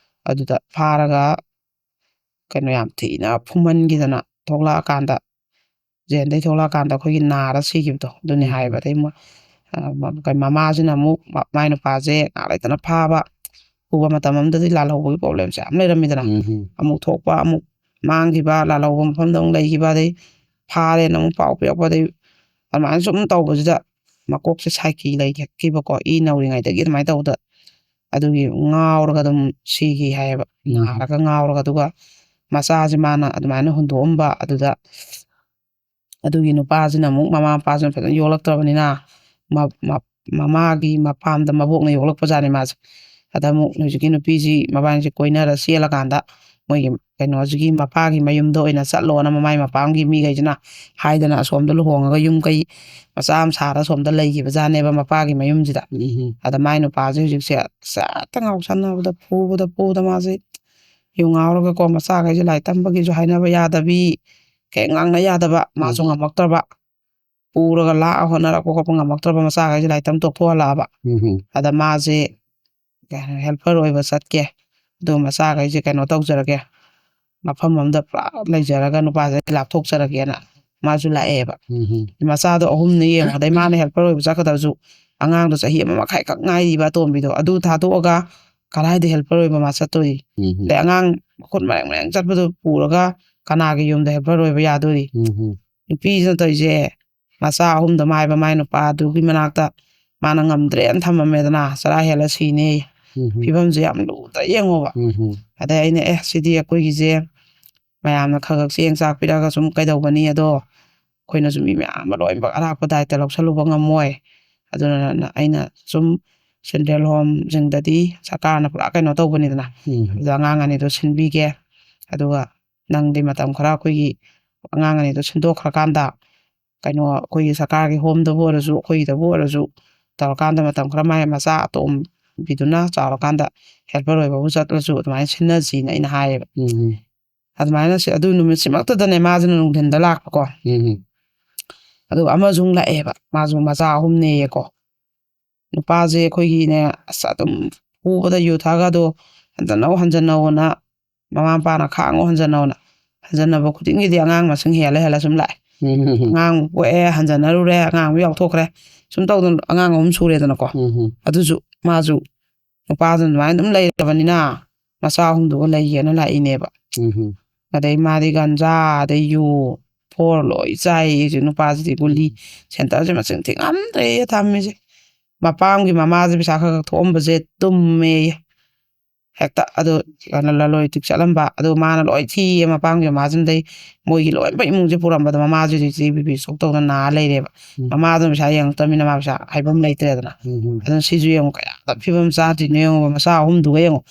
ꯑꯗꯨꯗ ꯐꯥꯔꯒ ꯀꯩꯅꯣ ꯌꯥꯝ ꯊꯤꯅ ꯐꯨꯝꯍꯟꯈꯤꯗꯅ ꯊꯣꯛꯂꯛꯑꯀꯥꯟꯗ, ꯖꯦꯜꯗꯩ ꯊꯣꯛꯂꯛꯑꯀꯥꯟꯗ ꯑꯩꯈꯣꯏꯒꯤ ꯅꯥꯔ ꯁꯤꯈꯤꯕꯗꯣ ꯑꯗꯨꯅꯤ ꯎꯝ꯫ ꯍꯥꯏꯌꯦꯕ꯫ ꯑꯗꯩ ꯃ-, ꯑ, ꯃ-, ꯀꯩ, ꯃꯃꯥꯁꯤꯅ ꯑꯃꯨꯛ ꯃ-, ꯃꯥꯏ ꯅꯨꯄꯥꯁꯦ ꯉꯥꯏꯍꯥꯛ ꯂꯩꯇꯅ ꯐꯥꯕ, ꯎꯕ ꯃꯇꯝ ꯑꯃꯗꯗꯤ ꯂꯥꯜꯍꯧꯕꯒꯤ ꯄ꯭ꯔꯣꯕ꯭ꯂꯦꯝꯁꯦ ꯌꯥꯝ ꯂꯩꯔꯝꯃꯤꯗꯅ꯫ ꯎꯝ ꯑꯃꯨꯛ ꯊꯣꯛꯄ, ꯑꯃꯨꯛ ꯃꯥꯡꯈꯤꯕ, ꯂꯥꯜꯍꯧꯕ ꯃꯐꯝꯗ ꯑꯃꯨꯛ ꯂꯩꯈꯤꯕ, ꯑꯗꯩ ꯐꯥꯔꯦꯅ ꯑꯃꯨꯛ ꯄꯥꯎ ꯄꯤꯔꯛꯄ, ꯑꯗꯩ ꯑꯗꯨꯃꯥꯏꯅ ꯁꯨꯝ ꯇꯧꯕꯁꯤꯗ ꯃꯀꯣꯛꯁꯦ ꯁꯥꯏꯀꯤ ꯂꯩꯈꯤꯕꯀꯣ, ꯏ ꯅꯧꯔꯤꯉꯩꯗꯒꯤ ꯑꯗꯨꯃꯥꯏꯅ ꯇꯧꯕꯗ꯫ ꯑꯗꯨꯒꯤ ꯉꯥꯎꯔꯒ ꯑꯗꯨꯝ ꯁꯤꯈꯤ ꯍꯥꯏꯌꯦꯕ꯫ ꯎꯝ꯫ ꯅꯥꯔꯒ ꯉꯥꯎꯔꯒ, ꯑꯗꯨꯒ ꯃꯆꯥꯁꯦ ꯃꯥꯅ ꯑꯗꯨꯃꯥꯏꯅ ꯍꯨꯟꯗꯣꯛꯑꯝꯕ ꯑꯗꯨꯗ, ꯑꯗꯨꯒꯤ ꯅꯨꯄꯥꯁꯤꯅ ꯑꯃꯨꯛ, ꯃꯃꯥ ꯃꯄꯥꯁꯤꯅ ꯐꯖꯅ ꯌꯣꯛꯂꯛꯇ꯭ꯔꯕꯅꯤꯅ, ꯃ-, ꯃ-, ꯃꯃꯥꯒꯤ ꯃꯄꯥꯝꯗ ꯃꯕꯣꯛꯅ ꯌꯣꯛꯂꯛꯄꯖꯥꯠꯅꯤ ꯃꯥꯁꯦ꯫ ꯑꯗ ꯑꯃꯨꯛ ꯍꯧꯖꯤꯛꯀꯤ ꯅꯨꯄꯤꯁꯤ ꯃꯕꯥꯅꯤꯁꯦ ꯀꯣꯏꯅꯔ ꯆꯦꯜꯂꯀꯥꯟꯗ, ꯃꯣꯏꯒꯤ ꯀꯩꯅꯣꯁꯤꯒꯤ ꯃꯄꯥꯒꯤ ꯃꯌꯨꯝꯗ ꯑꯣꯏꯅ ꯆꯠꯂꯣꯅ ꯃꯃꯥꯏ ꯃꯄꯥꯝꯒꯤ ꯃꯤꯈꯩꯁꯤꯅ ꯍꯥꯏꯗꯅ, ꯑꯁꯣꯝꯗ ꯂꯨꯍꯣꯡꯉꯒ ꯌꯨꯝ ꯀꯩ ꯃꯆꯥ ꯑꯃ ꯁꯥꯔ ꯑꯁꯣꯝꯗ ꯂꯩꯈꯤꯕꯖꯥꯠꯅꯦꯕ, ꯃꯄꯥꯒꯤ ꯃꯌꯨꯝꯁꯤꯗ꯫ ꯎꯝ꯫ ꯑꯗ ꯃꯥꯏ ꯅꯨꯄꯥꯁꯦ ꯍꯧꯖꯤꯛꯁꯦ ꯍꯦꯛꯇ ꯉꯥꯎꯁꯟꯅꯕꯗ, ꯐꯨꯕꯗ, ꯐꯨꯕꯗ, ꯃꯥꯁꯦ ꯌꯨ ꯉꯥꯎꯔꯒꯀꯣ, ꯃꯆꯥꯈꯩꯁꯦ ꯂꯥꯏꯔꯤꯛ ꯇꯝꯕꯒꯤꯁꯨ ꯍꯥꯏꯅꯕ ꯌꯥꯗꯕꯤ, ꯀꯩ ꯉꯥꯡꯅ ꯌꯥꯗꯕ, ꯃꯥꯁꯨ ꯎꯝ꯫ ꯉꯝꯃꯛꯇ꯭ꯔꯕ꯫ ꯄꯨꯔꯒ ꯂꯥꯛꯑ ꯍꯣꯠꯅꯔꯛꯄ ꯈꯣꯠꯄ ꯉꯝꯃꯛꯇ꯭ꯔꯕ, ꯃꯆꯥꯈꯩꯁꯦ ꯂꯥꯏꯔꯤꯛ ꯇꯝ ꯇꯣꯛꯊꯣꯛꯍꯜꯂꯛꯑꯕ꯫ ꯎꯝ꯫ ꯑꯗ ꯃꯥꯁꯦ ꯀꯩ ꯍꯥꯏꯅꯤ, helper ꯑꯣꯏꯕ ꯆꯠꯀꯦ, ꯑꯗꯨ ꯃꯆꯥꯈꯩꯁꯦ ꯀꯩꯅꯣ ꯇꯧꯖꯔꯒꯦ, ꯃꯐꯝ ꯑꯃꯗ ꯄꯨꯔꯥ ꯂꯩꯖꯔꯒ ꯅꯨꯄꯥꯁꯦ ꯂꯥꯞꯊꯣꯛꯆꯔꯒꯦꯅ ꯃꯥꯁꯨ ꯂꯥꯛꯑꯦꯕ꯫ ꯎꯝ꯫ ꯃꯆꯥꯗꯣ ꯑꯍꯨꯝꯅ ꯌꯦꯡꯉꯣ, ꯑꯗꯩ ꯃꯥꯅ helper ꯑꯣꯏꯕ ꯆꯠꯀꯗꯕꯁꯨ, ꯑꯉꯥꯡꯗꯣ ꯆꯍꯤ ꯑꯃ ꯃꯈꯥꯏ ꯈꯛ ꯉꯥꯏꯔꯤꯕ ꯑꯇꯣꯝꯕꯤꯗꯣ, ꯑꯗꯨ ꯊꯥꯗꯣꯛꯑꯒ ꯀꯗꯥꯏꯗ helper ꯑꯣꯏꯕ ꯃꯥ ꯆꯠꯇꯣꯔꯤ? ꯎꯝ꯫ ꯑꯗꯩ ꯑꯉꯥꯡ ꯃꯈꯨꯠ ꯃꯔꯦꯡ ꯃꯔꯦꯡ ꯆꯠꯄꯗꯣ ꯄꯨꯔꯒ ꯀꯅꯥꯒꯤ ꯌꯨꯝꯗ helper ꯑꯣꯏꯕ ꯌꯥꯗꯣꯔꯤ? ꯎꯝ꯫ ꯅꯨꯄꯤꯁꯤꯅ ꯇꯧꯔꯤꯁꯦ, ꯃꯆꯥ ꯑꯍꯨꯝꯗꯣ ꯃꯥꯏꯕ ꯃꯥꯏ ꯅꯨꯄꯥꯗꯨꯒꯤ ꯃꯅꯥꯛꯇ ꯃꯥꯅ ꯉꯝꯗ꯭ꯔꯦꯅ ꯊꯝꯃꯝꯃꯦꯗꯅ, ꯆꯔꯥ ꯍꯦꯜꯂ ꯁꯤꯅꯦ꯫ ꯎꯝ꯫ ꯐꯤꯕꯝꯁꯦ ꯌꯥꯝ ꯂꯨꯗ ꯌꯦꯡꯉꯣꯕ꯫ ꯎꯝ꯫ ꯑꯗꯩ ꯑꯩꯅ, "ꯑꯦ, ꯁꯤꯗꯤ ꯑꯩꯈꯣꯏꯒꯤꯁꯦ ꯃꯌꯥꯝꯅ ꯈꯔ ꯈꯔ ꯆꯦꯡ ꯆꯥꯛ ꯄꯤꯔꯛꯑꯒ ꯁꯨꯝ ꯀꯩꯗꯧꯕꯅꯤ, ꯑꯗꯣ ꯑꯩꯈꯣꯏꯅꯁꯨ ꯃꯤ ꯃꯌꯥꯝ ꯑꯃ ꯂꯣꯏꯅꯃꯛ ꯑꯔꯥꯞꯄ ꯗꯥꯏꯇ ꯂꯧꯁꯜꯂꯨꯕ ꯉꯝꯃꯣꯏ꯫ ꯑꯗꯨꯅ ꯑꯩꯅ ꯁꯨꯝ ꯁꯦꯟꯇ꯭ꯔꯦꯜ ꯍꯣꯝꯁꯤꯡꯗꯗꯤ ꯁꯔꯀꯥꯔꯅ ꯄꯨꯔꯥ ꯀꯩꯅꯣ ꯇꯧꯕꯅꯤꯗꯅ, ꯎꯝ꯫ ꯑꯗꯣ ꯑꯉꯥꯡ ꯑꯅꯤꯗꯣ ꯁꯤꯟꯕꯤꯒꯦ, ꯑꯗꯨꯒ ꯅꯪꯗꯤ ꯃꯇꯝ ꯈꯔ ꯑꯩꯈꯣꯏꯒꯤ ꯑꯉꯥꯡ ꯑꯅꯤꯗꯣ ꯁꯤꯟꯗꯣꯛꯈ꯭ꯔꯀꯥꯟꯗ, ꯀꯩꯅꯣ, ꯑꯩꯈꯣꯏꯒꯤ ꯁꯔꯀꯥꯔꯒꯤ ꯍꯣꯝꯗꯕꯨ ꯑꯣꯏꯔꯁꯨ, ꯑꯩꯈꯣꯏꯒꯤꯗꯕꯨ ꯑꯣꯏꯔꯁꯨ, ꯇꯧꯔꯀꯥꯟꯗ ꯃꯇꯝ ꯈꯔ ꯃꯥꯏ ꯃꯆꯥ ꯑꯇꯣꯝꯕꯤꯗꯨꯅ ꯆꯥꯎꯔꯀꯥꯟꯗ helper ꯑꯣꯏꯕꯕꯨ ꯆꯠꯂꯁꯨ ꯑꯗꯨꯃꯥꯏꯅ ꯁꯤꯟꯅꯁꯤꯅ ꯑꯩꯅ ꯍꯥꯏꯌꯦꯕ꯫ ꯎꯝ꯫ ꯑꯗꯨꯃꯥꯏꯅ ꯁꯤ-, ꯑꯗꯨ ꯅꯨꯃꯤꯠꯁꯤꯃꯛꯇꯗꯅꯦ ꯃꯥꯁꯤꯅ ꯅꯨꯡꯊꯤꯟꯗ ꯂꯥꯛꯄꯀꯣ꯫ ꯎꯝ꯫ ꯑꯗꯨꯒ ꯑꯃꯁꯨ ꯑꯃꯨꯛ ꯂꯥꯛꯑꯦꯕ, ꯃꯥꯁꯨ ꯃꯆꯥ ꯑꯍꯨꯝꯅꯦꯌꯦꯀꯣ꯫ ꯅꯨꯄꯥꯁꯦ ꯑꯩꯈꯣꯏꯒꯤꯅꯦ, ꯑꯁ, ꯑꯗꯨꯝ ꯐꯨꯕꯗ, ꯌꯨ ꯊꯛꯑꯒ ꯑꯗꯣ ꯍꯟꯖꯟꯅꯧ, ꯍꯟꯖꯟꯅꯧꯅ ꯃꯃꯥ ꯃꯄꯥꯅ ꯈꯥꯡꯉꯣ, ꯍꯟꯖꯟꯅꯧꯅ꯫ ꯍꯟꯖꯟꯅꯕ ꯈꯨꯗꯤꯡꯒꯤꯗꯤ ꯑꯉꯥꯡ ꯃꯁꯤꯡ ꯍꯦꯜꯂ ꯍꯦꯜꯂ ꯁꯨꯝ ꯂꯥꯛꯑꯦ꯫ ꯎꯝ꯫ ꯑꯉꯥꯡ ꯄꯣꯛꯑꯦ, ꯍꯟꯖꯟꯅꯔꯨꯔꯦ, ꯑꯉꯥꯡ ꯑꯃ ꯌꯥꯎꯊꯣꯛꯈ꯭ꯔꯦ꯫ ꯁꯨꯝ ꯇꯧꯗꯅ ꯑꯉꯥꯡ ꯑꯍꯨꯝ ꯁꯨꯔꯦꯗꯅꯀꯣ꯫ ꯎꯝ꯫ ꯑꯗꯨꯁꯨ ꯃꯥꯁꯨ ꯅꯨꯄꯥꯗꯨꯅ ꯑꯗꯨꯃꯥꯏꯅ ꯑꯗꯨꯝ ꯂꯩꯔꯕꯅꯤꯅ ꯃꯆꯥ ꯑꯍꯨꯝꯗꯨꯒ ꯂꯩꯒꯦꯅ ꯂꯥꯛꯏꯅꯦꯕ꯫ ꯎꯝ꯫ ꯑꯗꯩ ꯃꯥꯗꯤ ꯒꯟꯖꯥ, ꯑꯗꯩ ꯌꯨ, ꯐꯣꯔ ꯂꯣꯏ ꯆꯥꯏ꯫ ꯍꯧꯖꯤꯛ ꯅꯨꯄꯥꯁꯤꯗꯤ ꯒꯨꯂꯤ, ꯁꯦꯟꯇꯔꯁꯦ ꯃꯁꯤꯡ ꯊꯤꯉꯝꯗ꯭ꯔꯦ ꯊꯝꯃꯤꯁꯦ꯫ ꯃꯄꯥꯝꯒꯤ ꯃꯃꯥꯁꯦ ꯄꯩꯁꯥ ꯈꯔ ꯈꯔ ꯊꯣꯛꯑꯝꯕꯁꯦ ꯇꯨꯝꯃꯦ꯫ ꯍꯦꯛꯇ ꯑꯗꯨ ꯀꯩꯅꯣ ꯂꯂꯣꯟ ꯏꯇꯤꯛ ꯆꯠꯂꯝꯕ, ꯑꯗꯨ ꯃꯥꯅ ꯂꯣꯏ ꯊꯤꯌꯦ ꯃꯄꯥꯝꯒꯤ ꯃꯃꯥꯁꯤꯡꯗꯩ꯫ ꯃꯣꯏꯒꯤ ꯂꯣꯏꯅꯃꯛ ꯏꯃꯨꯡꯁꯦ ꯄꯨꯔꯝꯕꯗꯣ ꯃꯃꯥꯁꯤꯗꯤ ꯍꯧꯖꯤꯛ ꯕꯤ ꯄꯤ ꯁꯣꯛ ꯇꯧꯗꯅ ꯅꯥ ꯂꯩꯔꯦꯕ꯫ ꯎꯝ꯫ ꯃꯃꯥꯗꯨꯅ ꯄꯩꯁꯥ ꯌꯦꯡꯉꯛꯇꯕꯅꯤꯅ ꯃꯥ ꯄꯩꯁꯥ ꯍꯥꯏꯕ ꯑꯃ ꯂꯩꯇ꯭ꯔꯦꯗꯅ꯫ ꯎꯝ, ꯎꯝ꯫ ꯑꯗꯨꯅ ꯁꯤꯁꯨ ꯌꯦꯡꯉꯨ, ꯀꯌꯥꯗ ꯐꯤꯕꯝ ꯆꯥꯗ꯭ꯔꯤꯅꯣ ꯌꯦꯡꯉꯣ, ꯃꯆꯥ ꯑꯍꯨꯝꯗꯨꯒ ꯌꯦꯡꯉꯣ꯫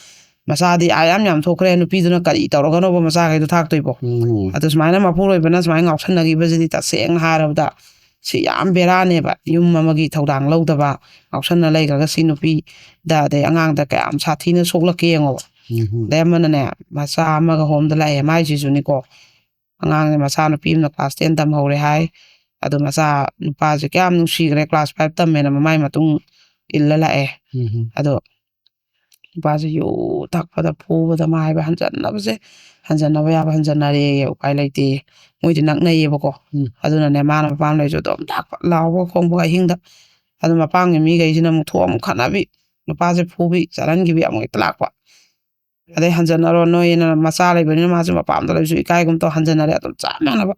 ꯃꯆꯥꯗꯤ ꯑꯥ ꯌꯥꯝ ꯌꯥꯝ ꯊꯣꯛꯈ꯭ꯔꯦ, ꯅꯨꯄꯤꯗꯨꯅ ꯀꯔꯤ ꯇꯧꯔꯒꯅꯣꯕ ꯃꯆꯥꯈꯩꯗꯣ ꯊꯥꯛꯇꯣꯏꯕꯣ? ꯎꯝ꯫ ꯑꯗꯨ ꯁꯨꯃꯥꯏꯅ ꯃꯄꯨꯔꯣꯏꯕꯅ ꯁꯨꯃꯥꯏꯅ ꯉꯥꯎꯁꯟꯅꯈꯤꯕꯁꯤꯗꯤ ꯇꯁꯦꯡꯅ ꯍꯥꯏꯔꯕꯗ ꯁꯤ ꯌꯥꯝ ꯕꯦꯔꯥꯅꯦꯕ꯫ ꯌꯨꯝ ꯑꯃꯒꯤ ꯊꯧꯗꯥꯡ ꯂꯧꯗꯕ, ꯉꯥꯎꯁꯟꯅ ꯂꯩꯈ꯭ꯔꯒ ꯁꯤ ꯅꯨꯄꯤꯗ ꯑꯗꯩ ꯑꯉꯥꯡꯗ ꯀꯌꯥꯝ ꯁꯥꯊꯤꯅ ꯁꯣꯛꯂꯛꯀꯦ ꯌꯦꯡꯉꯣꯕ꯫ ꯎꯝ, ꯎꯝ꯫ ꯑꯗꯩ ꯑꯃꯅꯅꯦ, ꯃꯆꯥ ꯑꯃꯒ ꯍꯣꯝꯗ ꯂꯥꯛꯑꯦ, ꯃꯥꯏꯁꯤꯁꯨꯅꯤꯀꯣ꯫ ꯑꯉꯥꯡꯁꯦ ꯃꯆꯥ ꯅꯨꯄꯤ ꯑꯃꯅ class ten ꯇꯝꯍꯧꯔꯦ ꯍꯥꯏ꯫ ꯑꯗꯣ ꯃꯆꯥ ꯅꯨꯄꯥꯁꯦ ꯀꯌꯥꯝ ꯅꯨꯡꯁꯤꯈ꯭ꯔꯦ, class five ꯇꯝꯃꯦꯅ ꯃꯃꯥꯏ ꯃꯇꯨꯡ ꯏꯜꯂ ꯂꯥꯛꯑꯦ꯫ ꯎꯝ, ꯎꯝ꯫ ꯑꯗꯣ ꯅꯨꯄꯥꯁꯦ ꯌꯨ ꯊꯛꯄꯗ ꯐꯨꯕꯗ ꯃꯥꯏꯕ ꯍꯟꯖꯟꯅꯕꯁꯦ, ꯍꯟꯖꯟꯅꯕ ꯌꯥꯕ ꯍꯟꯖꯟꯅꯔꯦꯌꯦ, ꯎꯄꯥꯏ ꯂꯩꯇꯦ꯫ ꯃꯣꯏꯗꯤ ꯅꯛꯅꯩꯌꯦꯕꯀꯣ꯫ ꯎꯝ꯫ ꯑꯗꯨꯅꯅꯦ ꯃꯥꯅ ꯃꯄꯥꯝ ꯂꯩꯁꯨ ꯑꯗꯨꯝ ꯊꯛꯄ ꯂꯥꯎꯕ ꯈꯣꯡꯕ ꯑꯍꯤꯡꯗ꯫ ꯑꯗꯨ ꯃꯄꯥꯝꯒꯤ ꯃꯤꯈꯩꯁꯤꯅ ꯑꯃꯨꯛ ꯊꯣꯛꯑ ꯑꯃꯨꯛ ꯈꯠꯅꯕꯤ, ꯅꯨꯄꯥꯁꯦ ꯐꯨꯕꯤ ꯆꯥꯔꯟꯈꯤꯕꯤ ꯑꯃꯨꯛ ꯍꯦꯛꯇ ꯂꯥꯛꯄ꯫ ꯑꯗꯩ ꯍꯟꯖꯟꯅꯔꯣ ꯅꯣꯏꯅ ꯃꯆꯥ ꯂꯩꯕꯅꯤꯅ ꯃꯥꯁꯨ ꯃꯄꯥꯝꯗ ꯂꯩꯕꯁꯨ ꯏꯀꯥꯏꯒꯨꯝ ꯇꯧ ꯍꯟꯖꯟꯅꯔꯦ ꯑꯗꯨꯝ ꯆꯞ ꯃꯥꯟꯅꯕ꯫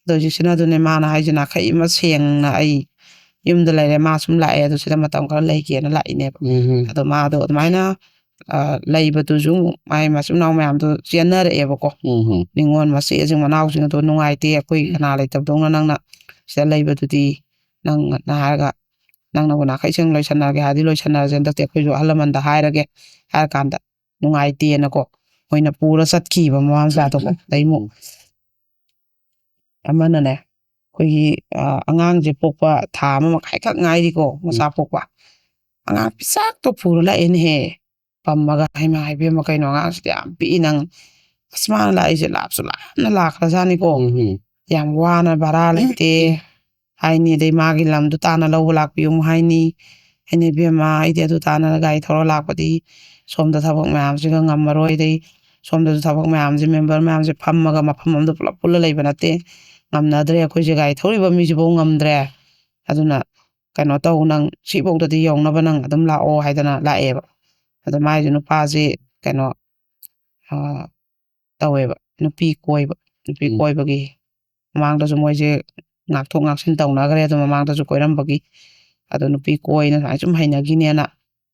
ꯑꯗꯣ ꯍꯧꯖꯤꯛꯁꯤꯅ ꯑꯗꯨꯅꯦ ꯃꯥꯅ ꯍꯥꯏꯁꯦ, ꯅꯥꯈꯩ ꯑꯃ ꯁꯦꯡꯅ ꯑꯩ ꯌꯨꯝꯗ ꯂꯩꯔꯦ, ꯃꯥ ꯁꯨꯝ ꯂꯥꯛꯑꯦ, ꯑꯗꯨ ꯁꯤꯗ ꯃꯇꯝ ꯈꯔ ꯂꯩꯒꯦꯅ ꯂꯥꯛꯏꯅꯦꯕ꯫ ꯎꯝ, ꯎꯝ꯫ ꯑꯗꯣ ꯃꯥꯗꯣ ꯑꯗꯨꯃꯥꯏꯅ, ꯑ, ꯂꯩꯕꯗꯨꯁꯨ ꯃꯥꯏ ꯃꯆꯤꯟ ꯃꯅꯥꯎ ꯃꯌꯥꯝꯗꯣ ꯆꯦꯟꯅꯔꯛꯑꯦꯕꯀꯣ꯫ ꯎꯝ, ꯎꯝ꯫ ꯅꯤꯉꯣꯜ ꯃꯆꯦꯁꯤꯡ ꯃꯅꯥꯎꯁꯤꯡ ꯑꯗꯣ ꯅꯨꯡꯉꯥꯏꯇꯦ, ꯑꯩꯈꯣꯏ ꯀꯅꯥ ꯂꯩꯇꯕꯗꯧꯅ ꯅꯪꯅ ꯁꯤꯗ ꯂꯩꯕꯗꯨꯗꯤ, ꯅꯪꯅ ꯍꯥꯏꯔꯒ ꯅꯪꯅꯕꯨ ꯅꯥꯈꯩ ꯁꯦꯡ ꯂꯣꯏꯁꯟꯅꯔꯒꯦ ꯍꯥꯏꯔꯗꯤ ꯂꯣꯏꯁꯟꯅꯔꯁꯦ, ꯍꯟꯗꯛꯇꯤ ꯑꯩꯈꯣꯏꯁꯨ ꯑꯍꯜ ꯂꯃꯟꯗ ꯍꯥꯏꯔꯒꯦ ꯍꯥꯏꯔ ꯀꯥꯟꯗ ꯅꯨꯡꯉꯥꯏꯇꯦꯅꯀꯣ, ꯃꯣꯏꯅ ꯄꯨꯔ ꯆꯠꯈꯤꯕ ꯃꯃꯥ ꯃꯆꯥꯗꯣ꯫ ꯑꯗꯩ ꯑꯃꯨꯛ ꯑꯃꯅꯅꯦ, ꯑꯩꯈꯣꯏꯒꯤ, ꯑ, ꯑꯉꯥꯡꯁꯦ ꯄꯣꯛꯄ ꯊꯥ ꯑꯃ ꯃꯈꯥꯏ ꯈꯛ ꯉꯥꯏꯔꯤꯀꯣ, ꯃꯆꯥ ꯄꯣꯛꯄ꯫ ꯑꯉꯥꯡ ꯄꯤꯁꯥꯛꯇꯣ ꯄꯨꯔ ꯂꯥꯛꯑꯦꯅꯦꯍꯦ꯫ ꯄꯝꯃꯒ, "ꯍꯩꯃꯥ, ꯏꯕꯦꯝꯃ, ꯀꯩꯅꯣ ꯑꯉꯥꯡꯁꯤꯗꯤ ꯌꯥꯝ ꯄꯤꯛꯏ ꯅꯪ꯫ ꯑꯁ, ꯃꯥꯅ ꯂꯥꯛꯏꯁꯦ ꯂꯥꯞꯁꯨ ꯂꯥꯞꯅ ꯂꯥꯛꯈ꯭ꯔꯖꯥꯠꯅꯤꯀꯣ꯫ ꯎꯝ, ꯎꯝ꯫ ꯌꯥꯝ ꯋꯥꯅ ꯚꯔꯥ ꯂꯩꯇꯦ" ꯍꯥꯏꯅꯤ, ꯑꯗꯩ ꯃꯥꯒꯤ ꯂꯝꯗꯨ ꯇꯥꯅ ꯂꯧꯕ ꯂꯥꯛꯄꯤꯌꯨ ꯑꯃꯨꯛ ꯍꯥꯏꯅꯤ꯫ ꯑꯩꯅ, "ꯏꯕꯦꯝꯃ, ꯑꯩꯗꯤ ꯑꯗꯨ ꯇꯥꯅ ꯒꯥꯔꯤ ꯊꯧꯔ ꯂꯥꯛꯄꯗꯤ ꯁꯣꯝꯗ ꯊꯕꯛ ꯃꯌꯥꯝꯁꯤꯒ ꯉꯝꯃꯔꯣꯏ, ꯑꯗꯩ ꯁꯣꯝꯗꯁꯨ ꯊꯕꯛ ꯃꯌꯥꯝꯁꯦ, ꯃꯦꯝꯕꯔ ꯃꯌꯥꯝꯁꯦ ꯐꯝꯃꯒ ꯃꯐꯝ ꯑꯃꯗ ꯄꯨꯂꯞ ꯄꯨꯜꯂ ꯂꯩꯕ ꯅꯠꯇꯦ, ꯉꯝꯅꯗ꯭ꯔꯦ, ꯑꯩꯈꯣꯏꯁꯦ ꯒꯥꯔꯤ ꯊꯧꯔꯤꯕ ꯃꯤꯁꯤꯐꯥꯎ ꯉꯝꯗ꯭ꯔꯦ꯫ ꯑꯗꯨꯅ ꯀꯩꯅꯣ ꯇꯧ, ꯅꯪ ꯁꯤꯐꯧꯗꯗꯤ ꯌꯧꯅꯕ ꯅꯪ ꯑꯗꯨꯝ ꯂꯥꯛꯑꯣ" ꯍꯥꯏꯗꯅ ꯂꯥꯛꯑꯦꯕ꯫ ꯑꯗꯣ ꯃꯥꯏꯁꯦ ꯅꯨꯄꯥꯁꯦ ꯀꯩꯅꯣ, ꯑ, ꯇꯧꯋꯦꯕ, ꯅꯨꯄꯤ ꯀꯣꯏꯕ ꯅꯨꯄꯤ ꯎꯝ꯫ ꯀꯣꯏꯕꯒꯤ ꯃꯃꯥꯡꯗꯁꯨ ꯃꯣꯏꯁꯦ ꯉꯥꯛꯊꯣꯛ ꯉꯥꯛꯁꯤꯟ ꯇꯧꯅꯈ꯭ꯔꯦ꯫ ꯑꯗꯣ ꯃꯃꯥꯡꯗꯁꯨ ꯀꯣꯏꯔꯝꯕꯒꯤ ꯑꯗꯣ ꯅꯨꯄꯤ ꯀꯣꯏꯅ ꯁꯨꯃꯥꯏꯅ ꯁꯨꯝ ꯍꯩꯅꯈꯤꯅꯦꯅ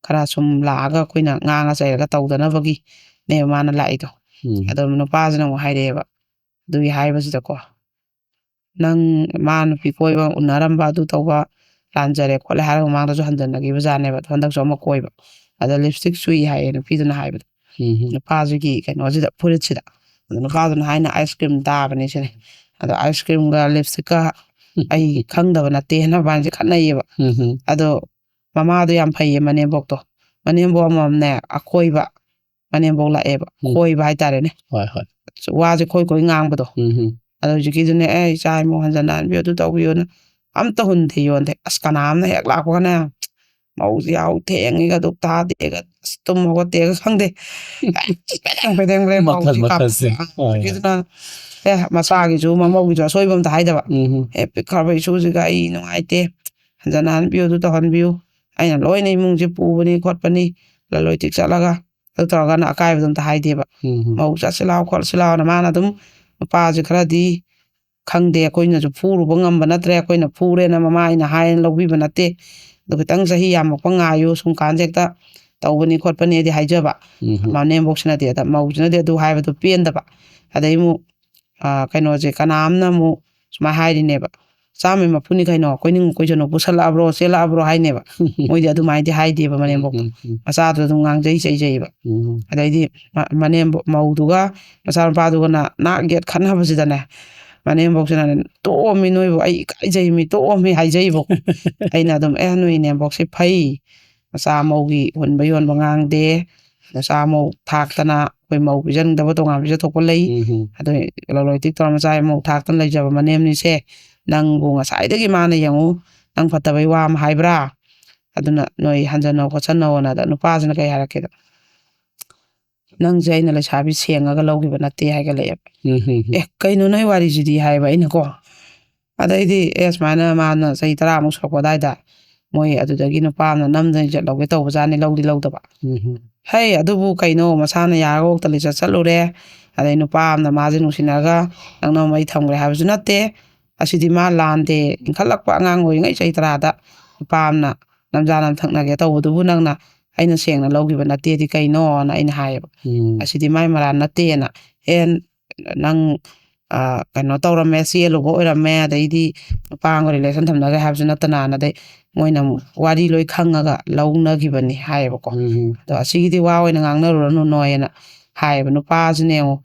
ꯈꯔ ꯁꯨꯝ ꯂꯥꯛꯑꯒ ꯑꯩꯈꯣꯏꯅ ꯉꯥꯡꯉ ꯆꯩꯔꯒ ꯇꯧꯗꯅꯕꯒꯤꯅꯦꯕ ꯃꯥꯅ ꯂꯥꯛꯏꯗꯣ꯫ ꯎꯝ꯫ ꯑꯗꯣ ꯅꯨꯄꯥꯁꯤꯅ ꯑꯃꯨꯛ ꯍꯥꯏꯔꯛꯑꯦꯕ, ꯑꯗꯨꯒꯤ ꯍꯥꯏꯕꯁꯤꯗꯀꯣ, "ꯅꯪ ꯃꯥ ꯅꯨꯄꯤ ꯀꯣꯏꯕ ꯎꯅꯔꯝꯕ ꯑꯗꯨ ꯇꯧꯕ ꯂꯥꯟꯖꯔꯦ ꯈꯣꯠꯂꯦ" ꯍꯥꯏꯔꯒ ꯃꯃꯥꯡꯗꯁꯨ ꯍꯟꯖꯟꯅꯈꯤꯕ ꯖꯥꯠꯅꯦꯕ꯫ ꯑꯗꯣ ꯍꯟꯗꯛꯁꯨ ꯑꯃ ꯀꯣꯏꯕ, ꯑꯗ ꯂꯤꯞꯁꯇꯤꯛ ꯆꯨꯏ ꯍꯥꯏꯌꯦ ꯅꯨꯄꯤꯗꯨꯅ ꯍꯥꯏꯕꯗꯣ꯫ ꯎꯝ꯫ ꯅꯨꯄꯥꯁꯤꯒꯤ ꯀꯩꯅꯣꯁꯤꯗ, ꯐꯨꯔꯤꯠꯁꯤꯗ꯫ ꯑꯗꯣ ꯅꯨꯄꯥꯗꯨꯅ ꯍꯥꯏꯅ ꯑꯥꯏꯁ ꯀ꯭ꯔꯤꯝ ꯇꯥꯕꯅꯦ ꯁꯤꯅꯦ꯫ ꯑꯗꯣ ꯑꯥꯏꯁ ꯀ꯭ꯔꯤꯝꯒ ꯂꯤꯞꯁꯇꯤꯛꯀ ꯑꯩ ꯈꯪꯗꯕ ꯅꯠꯇꯦ ꯍꯥꯏꯅ ꯃꯕꯥꯅꯤꯁꯦ ꯈꯠꯅꯩꯌꯦꯕ꯫ ꯎꯝ꯫ ꯑꯗꯣ ꯃꯃꯥꯗꯣ ꯌꯥꯝ ꯐꯩꯌꯦ, ꯃꯅꯦꯝꯕꯣꯛꯇꯣ꯫ ꯃꯅꯦꯝꯕꯣꯛ ꯑꯃꯃꯝꯅꯦ ꯑꯀꯣꯏꯕ ꯃꯅꯦꯝꯕꯣꯛ ꯂꯥꯛꯑꯦꯕ, ꯎꯝ꯫ ꯀꯣꯏꯕ ꯍꯥꯏꯇꯥꯔꯦꯅꯦ꯫ ꯍꯣꯏ, ꯍꯣꯏ꯫ ꯋꯥꯁꯦ ꯈꯣꯏ ꯈꯣꯏ ꯉꯥꯡꯕꯗꯣ꯫ ꯎꯝ꯫ ꯑꯗꯣ ꯍꯧꯖꯤꯛꯀꯤꯗꯨꯅꯦ, "ꯑꯦ, ꯏꯆꯥ ꯏꯃꯧ ꯍꯟꯖꯟꯅ ꯍꯟꯕꯤꯌꯨ, ꯑꯗꯨ ꯇꯧꯕꯤꯌꯨꯅ ꯑꯝꯇ ꯍꯨꯟꯗꯦ ꯌꯣꯟꯗꯦ꯫ ꯑꯁ, ꯀꯅꯥ ꯑꯃꯅ ꯍꯦꯛ ꯂꯥꯛꯄꯒꯅꯦ, ꯃꯧꯁꯦ ꯌꯥꯍꯧ ꯊꯦꯡꯉꯤꯒ, ꯙꯨꯞ ꯊꯥꯗꯦꯒ, ꯑꯁ, ꯇꯨꯝ ꯍꯧꯒꯠꯇꯦꯒ ꯈꯪꯗꯦ꯫ ꯄꯦꯗꯦꯡ ꯄꯦꯗꯦꯡ ꯂꯩ ꯃꯈꯜ ꯃꯧꯁꯤ ꯃꯈꯜꯁꯦ꯫ ꯀꯥꯞꯄ꯫ ꯍꯣꯏ, ꯍꯣꯏ꯫ ꯍꯧꯖꯤꯛꯀꯤꯗꯨꯅ, ꯑꯦ, ꯃꯆꯥꯒꯤꯁꯨ ꯃꯃꯧꯒꯤꯁꯨ ꯑꯁꯣꯏꯕ ꯑꯝꯇ ꯍꯥꯏꯗꯕ꯫ ꯎꯝ꯫ "ꯑꯦ, ꯄꯤꯛꯈ꯭ꯔꯕ ꯏꯁꯨꯁꯤꯒ ꯑꯩ ꯅꯨꯡꯉꯥꯏꯇꯦ, ꯍꯟꯖꯟꯅ ꯍꯟꯕꯤꯌꯨ, ꯑꯗꯨ ꯇꯧꯍꯟꯕꯤꯌꯨ, ꯑꯩꯅ ꯂꯣꯏꯅ ꯏꯃꯨꯡꯁꯦ ꯄꯨꯕꯅꯤ ꯈꯣꯠꯄꯅꯤ, ꯂꯂꯣꯏꯇꯤꯛ ꯆꯠꯂꯒ", ꯑꯗꯨ ꯇꯧꯔꯒꯅ ꯑꯀꯥꯏꯕꯗꯣ ꯑꯝꯇ ꯍꯥꯏꯗꯦꯕ꯫ ꯎꯝ꯫ "ꯃꯧ ꯆꯠꯁꯤ ꯂꯥꯎ ꯈꯣꯠꯁꯤ ꯂꯥꯎꯅ" ꯃꯥꯅ ꯑꯗꯨꯝ, ꯅꯨꯄꯥꯁꯦ ꯈꯔꯗꯤ ꯈꯪꯗꯦ, ꯑꯩꯈꯣꯏꯅꯁꯨ ꯐꯨꯔꯨꯕ ꯉꯝꯕ ꯅꯠꯇ꯭ꯔꯦ, ꯑꯩꯈꯣꯏꯅ ꯐꯨꯔꯦꯅ ꯃꯃꯥ ꯑꯩꯅ ꯍꯥꯏꯅ ꯂꯧꯕꯤꯕ ꯅꯠꯇꯦ꯫ ꯑꯗꯣ ꯈꯤꯇꯪ ꯆꯍꯤ ꯌꯥꯝꯃꯛꯄ ꯉꯥꯏꯌꯨ, ꯁꯨꯝ ꯀꯥꯟꯁꯦ ꯍꯦꯛꯇ ꯇꯧꯕꯅꯤ ꯈꯣꯠꯄꯅꯤꯗꯤ ꯍꯥꯏꯖꯕ꯫ ꯎꯝ꯫ ꯃꯅꯦꯝꯕꯣꯛꯁꯤꯅꯗꯤ, ꯑꯗ ꯃꯧꯁꯤꯅꯗꯤ ꯑꯗꯨ ꯍꯥꯏꯕꯗꯣ ꯄꯦꯟꯗꯕ꯫ ꯑꯗꯩ ꯑꯃꯨꯛ, ꯑ, ꯀꯩꯅꯣꯁꯦ, ꯀꯅꯥꯝꯅ ꯑꯃꯨꯛ ꯁꯨꯃꯥꯏꯅ ꯍꯥꯏꯔꯤꯅꯦꯕ, "ꯆꯥꯝꯃꯩ ꯃꯄꯨꯅꯤ ꯀꯩꯅꯣ, ꯀꯣꯏꯅꯤꯡ ꯀꯣꯏꯁꯅꯨ, ꯄꯨꯁꯜꯂꯛꯑꯕ꯭ꯔꯣ, ꯆꯦꯜꯂꯛꯑꯕ꯭ꯔꯣ?" ꯍꯥꯏꯅꯦꯕ꯫ ꯃꯣꯏꯗꯤ ꯑꯗꯨꯃꯥꯏꯅꯗꯤ ꯍꯥꯏꯗꯦꯕ ꯃꯅꯦꯝꯕꯣꯛꯇꯣ꯫ ꯎꯝ, ꯎꯝ, ꯎꯝ꯫ ꯃꯆꯥꯗꯨ ꯑꯗꯨꯝ ꯉꯥꯡꯖꯩ ꯆꯩꯖꯩꯕ꯫ ꯎꯝ꯫ ꯑꯗꯩꯗꯤ ꯃ-, ꯃꯅꯦꯝꯕꯣꯛ, ꯃꯧꯗꯨꯒ ꯃꯆꯥꯅꯨꯄꯥꯗꯨꯒꯅ ꯅꯥꯛ ꯌꯦꯠ ꯈꯠꯅꯕꯁꯤꯗꯅꯦ, ꯃꯅꯦꯝꯕꯣꯛꯁꯤꯅꯅꯦ, "ꯇꯣꯛꯑꯣꯃꯤ ꯅꯣꯏꯕꯨ, ꯑꯩ ꯏꯀꯥꯏꯖꯩꯃꯤ, ꯇꯣꯛꯑꯣꯃꯤ" ꯍꯥꯏꯖꯩꯕꯀꯣ꯫ ꯑꯩꯅ ꯑꯗꯨꯝ, "ꯑꯦ, ꯅꯣꯏ ꯅꯦꯝꯕꯣꯛꯁꯤ ꯐꯩ, ꯃꯆꯥ ꯃꯧꯒꯤ ꯍꯨꯟꯕ ꯌꯣꯟꯕ ꯉꯥꯡꯗꯦ, ꯃꯆꯥ ꯃꯧ ꯊꯥꯛꯇꯅ ꯑꯩꯈꯣꯏ ꯃꯧ ꯄꯤꯖꯅꯤꯡꯗꯕ ꯇꯣꯉꯥꯟ ꯄꯤꯖꯊꯣꯛꯄ ꯂꯩ꯫ ꯎꯝ꯫ ꯑꯗꯨ ꯂꯂꯣꯏꯇꯤꯛ ꯇꯧꯔ ꯃꯆꯥ ꯃꯧ ꯊꯥꯛꯇꯅ ꯂꯩꯖꯕ ꯃꯅꯦꯝꯅꯤꯁꯦ, ꯅꯪꯕꯨ ꯉꯁꯥꯏꯗꯒꯤ ꯃꯥꯅ ꯌꯦꯡꯉꯨ, ꯅꯪ ꯐꯠꯇꯕꯩ ꯋꯥ ꯑꯃ ꯍꯥꯏꯕ꯭ꯔꯥ? ꯑꯗꯨꯅ ꯅꯣꯏ ꯍꯟꯖꯟꯅꯧ ꯈꯣꯠꯆꯟꯅꯧꯅ" ꯑꯗ ꯅꯨꯄꯥꯁꯤꯅ ꯀꯩ ꯍꯥꯏꯔꯛꯀꯦꯗ, "ꯅꯪꯁꯦ ꯑꯩꯅ ꯂꯩꯁꯥꯕꯤ ꯁꯦꯡꯉꯒ ꯂꯧꯈꯤꯕ ꯅꯠꯇꯦ" ꯍꯥꯏꯒꯠꯂꯛꯑꯦꯕ꯫ ꯎꯝ, ꯎꯝ, ꯎꯝ꯫ "ꯑꯦ, ꯀꯩꯅꯣ ꯅꯣꯏ ꯋꯥꯔꯤꯁꯤꯗꯤ?" ꯍꯥꯏꯕ ꯑꯩꯅꯀꯣ꯫ ꯑꯗꯩꯗꯤ, "ꯑꯦ, ꯁꯨꯃꯥꯏꯅ ꯃꯥꯅ ꯆꯍꯤ ꯇꯔꯥꯃꯨꯛ ꯁꯨꯔꯛꯄ ꯑꯗꯥꯏꯗ ꯃꯣꯏ ꯑꯗꯨꯗꯒꯤ ꯅꯨꯄꯥ ꯑꯃꯅ ꯅꯝꯗꯅ ꯏꯖꯠ ꯂꯧꯒꯦ ꯇꯧꯕꯖꯥꯠꯅꯤ, ꯂꯧꯗꯤ ꯂꯧꯗꯕ꯫ ꯎꯝ, ꯎꯝ꯫ ꯍꯩ, ꯑꯗꯨꯕꯨ ꯀꯩꯅꯣ, ꯃꯁꯥꯅ ꯌꯥꯔꯒ ꯑꯣꯛꯇ ꯂꯤꯆꯠ ꯆꯠꯂꯨꯔꯦ, ꯑꯗꯩ ꯅꯨꯄꯥ ꯑꯃꯅ ꯃꯥꯁꯦ ꯅꯨꯡꯁꯤꯅꯔꯒ ꯅꯪꯅ ꯃꯩ ꯊꯝꯈ꯭ꯔꯦ ꯍꯥꯏꯕꯁꯨ ꯅꯠꯇꯦ꯫ ꯑꯁꯤꯗꯤ ꯃꯥ ꯂꯥꯟꯗꯦ, ꯏꯟꯈꯠꯂꯛꯄ ꯑꯉꯥꯡ ꯑꯣꯏꯔꯤꯉꯩ ꯆꯍꯤ ꯇꯔꯥꯗ ꯅꯨꯄꯥ ꯑꯃꯅ ꯅꯝꯖꯥ ꯅꯝꯊꯛꯅꯒꯦ ꯇꯧꯕꯗꯨꯕꯨ ꯅꯪꯅ ꯑꯩꯅ ꯁꯦꯡꯅ ꯂꯧꯈꯤꯕ ꯅꯠꯇꯦꯗꯤ ꯀꯩꯅꯣꯅ ꯑꯩꯅ ꯍꯥꯏꯌꯦꯕ꯫ ꯎꯝ꯫ ꯑꯁꯤꯗꯤ ꯃꯥꯏ ꯃꯔꯥꯟ ꯅꯠꯇꯦꯅ꯫ ꯑꯦ, ꯅꯪ, ꯑ, ꯀꯩꯅꯣ ꯇꯧꯔꯝꯃꯦ, ꯆꯦꯜꯂꯨꯕ ꯑꯣꯏꯔꯝꯃꯦ, ꯑꯗꯩꯗꯤ ꯅꯨꯄꯥ ꯑꯃꯒ relation ꯊꯝꯅꯈ꯭ꯔꯦ ꯍꯥꯏꯕꯁꯨ ꯅꯠꯇꯅ, ꯑꯗꯩ ꯃꯣꯏꯅ ꯑꯃꯨꯛ ꯋꯥꯔꯤ ꯂꯣꯏ ꯈꯪꯉꯒ ꯂꯧꯅꯈꯤꯕꯅꯤ ꯍꯥꯏꯌꯦꯕꯀꯣ꯫ ꯎꯝ꯫ ꯑꯗꯣ ꯑꯁꯤꯒꯤꯗꯤ ꯋꯥ ꯑꯣꯏꯅ ꯉꯥꯡꯅꯔꯨꯔꯅꯨ ꯅꯣꯏꯅ ꯍꯥꯏꯌꯦꯕ꯫ ꯅꯨꯄꯥꯁꯤꯅ ꯌꯦꯡꯉꯨ,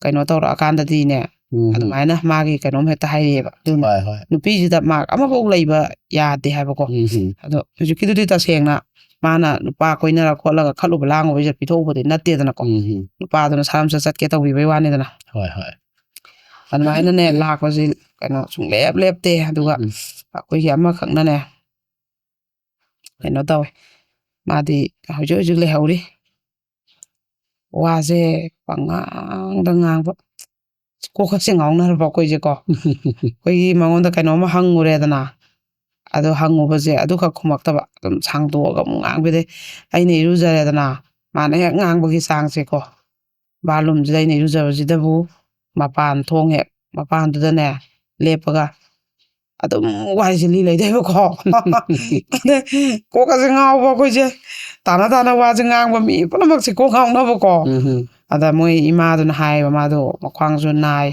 ꯀꯩꯅꯣ ꯇꯧꯔꯛꯑꯀꯥꯟꯗꯗꯤꯅꯦ, ꯎꯝ꯫ ꯑꯗꯨꯃꯥꯏꯅ ꯃꯥꯒꯤ ꯀꯩꯅꯣꯝ ꯍꯦꯛꯇ ꯍꯥꯏꯔꯛꯑꯦꯕ꯫ ꯑꯗꯨꯅ ꯍꯣꯏ, ꯍꯣꯏ꯫ ꯅꯨꯄꯤꯁꯤꯗ ꯃꯥꯔꯛ ꯑꯃꯐꯥꯎ ꯂꯩꯕ ꯌꯥꯗꯦ ꯍꯥꯏꯕꯀꯣ꯫ ꯎꯝ꯫ ꯑꯗꯣ ꯍꯧꯖꯤꯛꯀꯤꯗꯨꯗꯤ ꯇꯁꯦꯡꯅ ꯃꯥꯅ ꯅꯨꯄꯥ ꯀꯣꯏꯅꯔ ꯈꯣꯠꯂꯒ ꯈꯠꯂꯨꯕ ꯂꯥꯡꯉꯨꯕꯩꯁꯦ ꯄꯤꯊꯣꯛꯎꯕꯗꯤ ꯅꯠꯇꯦꯗꯅꯀꯣ꯫ ꯎꯝ꯫ ꯅꯨꯄꯥꯗꯨꯅ ꯁꯥꯔꯝ ꯆꯠ ꯆꯠꯀꯦ ꯇꯧꯕꯤꯕꯩ ꯋꯥꯅꯤꯗꯅ꯫ ꯍꯣꯏ, ꯍꯣꯏ꯫ ꯑꯗꯨꯃꯥꯏꯅꯅꯦ ꯂꯥꯛꯄꯁꯤ ꯀꯩꯅꯣ ꯁꯨꯡꯂꯦꯞ ꯂꯦꯞꯇꯦ꯫ ꯑꯗꯨꯒ ꯎꯝ꯫ ꯑꯩꯈꯣꯏꯒꯤ ꯑꯃꯈꯛꯅꯅꯦ ꯀꯩꯅꯣ ꯇꯧꯋꯦ, ꯃꯥꯗꯤ ꯍꯧꯖꯤꯛ ꯍꯧꯖꯤꯛ ꯂꯩꯍꯧꯔꯤ꯫ ꯋꯥꯁꯦ ꯄꯉꯥꯡꯗ ꯉꯥꯡꯕ, ꯀꯣꯛꯀꯁꯦ ꯉꯥꯎꯅꯔꯕ ꯑꯩꯈꯣꯏꯁꯦꯀꯣ꯫ ꯑꯩꯈꯣꯏꯒꯤ ꯃꯉꯣꯟꯗ ꯀꯩꯅꯣꯝꯃ ꯍꯪꯉꯨꯔꯦꯗꯅ, ꯑꯗꯣ ꯍꯪꯉꯨꯕꯁꯦ ꯑꯗꯨꯈꯛ ꯈꯨꯝꯃꯛꯇꯕ, ꯑꯗꯨꯝ ꯁꯥꯡꯗꯣꯛꯑꯒ ꯑꯃꯨꯛ ꯉꯥꯡꯕꯗꯩ ꯑꯩꯅ ꯏꯔꯨꯖꯔꯦꯗꯅ, ꯃꯥꯅ ꯍꯦꯛ ꯉꯥꯡꯕꯒꯤ ꯆꯥꯡꯁꯦꯀꯣ, ꯕꯥꯠꯔꯨꯝꯁꯤꯗ ꯑꯩꯅ ꯏꯔꯨꯖꯕꯁꯤꯗꯕꯨ ꯃꯄꯥꯟ ꯊꯣꯡ ꯍꯦꯛ ꯃꯄꯥꯟꯗꯨꯗꯅꯦ ꯂꯦꯞꯄꯒ ꯑꯗꯨꯝ ꯋꯥꯏꯁꯦ ꯂꯤ ꯂꯩꯗꯣꯏꯕꯀꯣ꯫ ꯑꯗꯩ ꯀꯣꯛꯀꯁꯦ ꯉꯥꯎꯕ ꯑꯩꯈꯣꯏꯁꯦ, ꯇꯥꯅ ꯇꯥꯅ ꯋꯥꯁꯦ ꯉꯥꯡꯕ, ꯃꯤ ꯄꯨꯝꯅꯃꯛꯁꯦ ꯀꯣꯛ ꯉꯥꯎꯅꯕꯀꯣ꯫ ꯎꯝ꯫ ꯑꯗ ꯃꯣꯏ ꯏꯃꯥꯗꯨꯅ ꯍꯥꯏꯌꯦꯕ, ꯃꯥꯗꯣ ꯃꯈ꯭ꯋꯥꯡꯁꯨ ꯅꯥꯏ,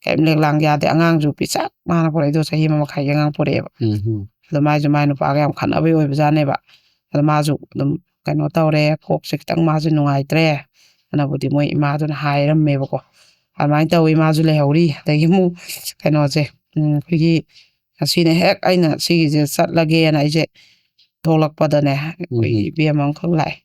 ꯀꯔꯤꯝ ꯂꯦꯛ ꯂꯥꯡ ꯌꯥꯗꯦ, ꯑꯉꯥꯡꯁꯨ ꯄꯤꯁꯛ ꯃꯥꯅ ꯄꯨꯔꯛꯏꯗꯣ ꯆꯍꯤ ꯑꯃ ꯃꯈꯥꯏꯒꯤ ꯑꯉꯥꯡ ꯄꯨꯔꯛꯑꯦꯕ꯫ ꯎꯝ꯫ ꯑꯗꯣ ꯃꯥꯏꯁꯨ ꯃꯥꯏ ꯅꯨꯄꯥꯒ ꯌꯥꯝ ꯈꯠꯅꯕꯩ ꯑꯣꯏꯕꯖꯥꯠꯅꯦꯕ꯫ ꯑꯗꯣ ꯃꯥꯁꯨ ꯑꯗꯨꯝ ꯀꯩꯅꯣ ꯇꯧꯔꯦ, ꯀꯣꯛꯁꯦ ꯈꯤꯇꯪ ꯃꯥꯁꯨ ꯅꯨꯡꯉꯥꯏꯇ꯭ꯔꯦ ꯑꯅꯕꯨꯗꯤ ꯃꯣꯏ ꯏꯃꯥꯗꯨꯅ ꯍꯥꯏꯔꯝꯃꯦꯕꯀꯣ꯫ ꯑꯗꯨꯃꯥꯏꯅ ꯇꯧꯋꯤ, ꯃꯥꯁꯨ ꯂꯩꯍꯧꯔꯤ꯫ ꯑꯗꯒꯤ ꯑꯃꯨꯛ ꯀꯩꯅꯣꯁꯦ, ꯎꯝ, ꯑꯩꯈꯣꯏꯒꯤ ꯉꯁꯤꯅ ꯍꯦꯛ ꯑꯩꯅ ꯁꯤꯒꯤꯁꯦ ꯆꯠꯂꯒꯦꯅ ꯑꯩꯁꯦ ꯊꯣꯛꯂꯛꯄꯗꯅꯦ, ꯑꯩꯈꯣꯏꯒꯤ ꯎꯝ꯫ ꯏꯕꯦꯝ ꯑꯃꯈꯛ ꯂꯥꯛꯑꯦ꯫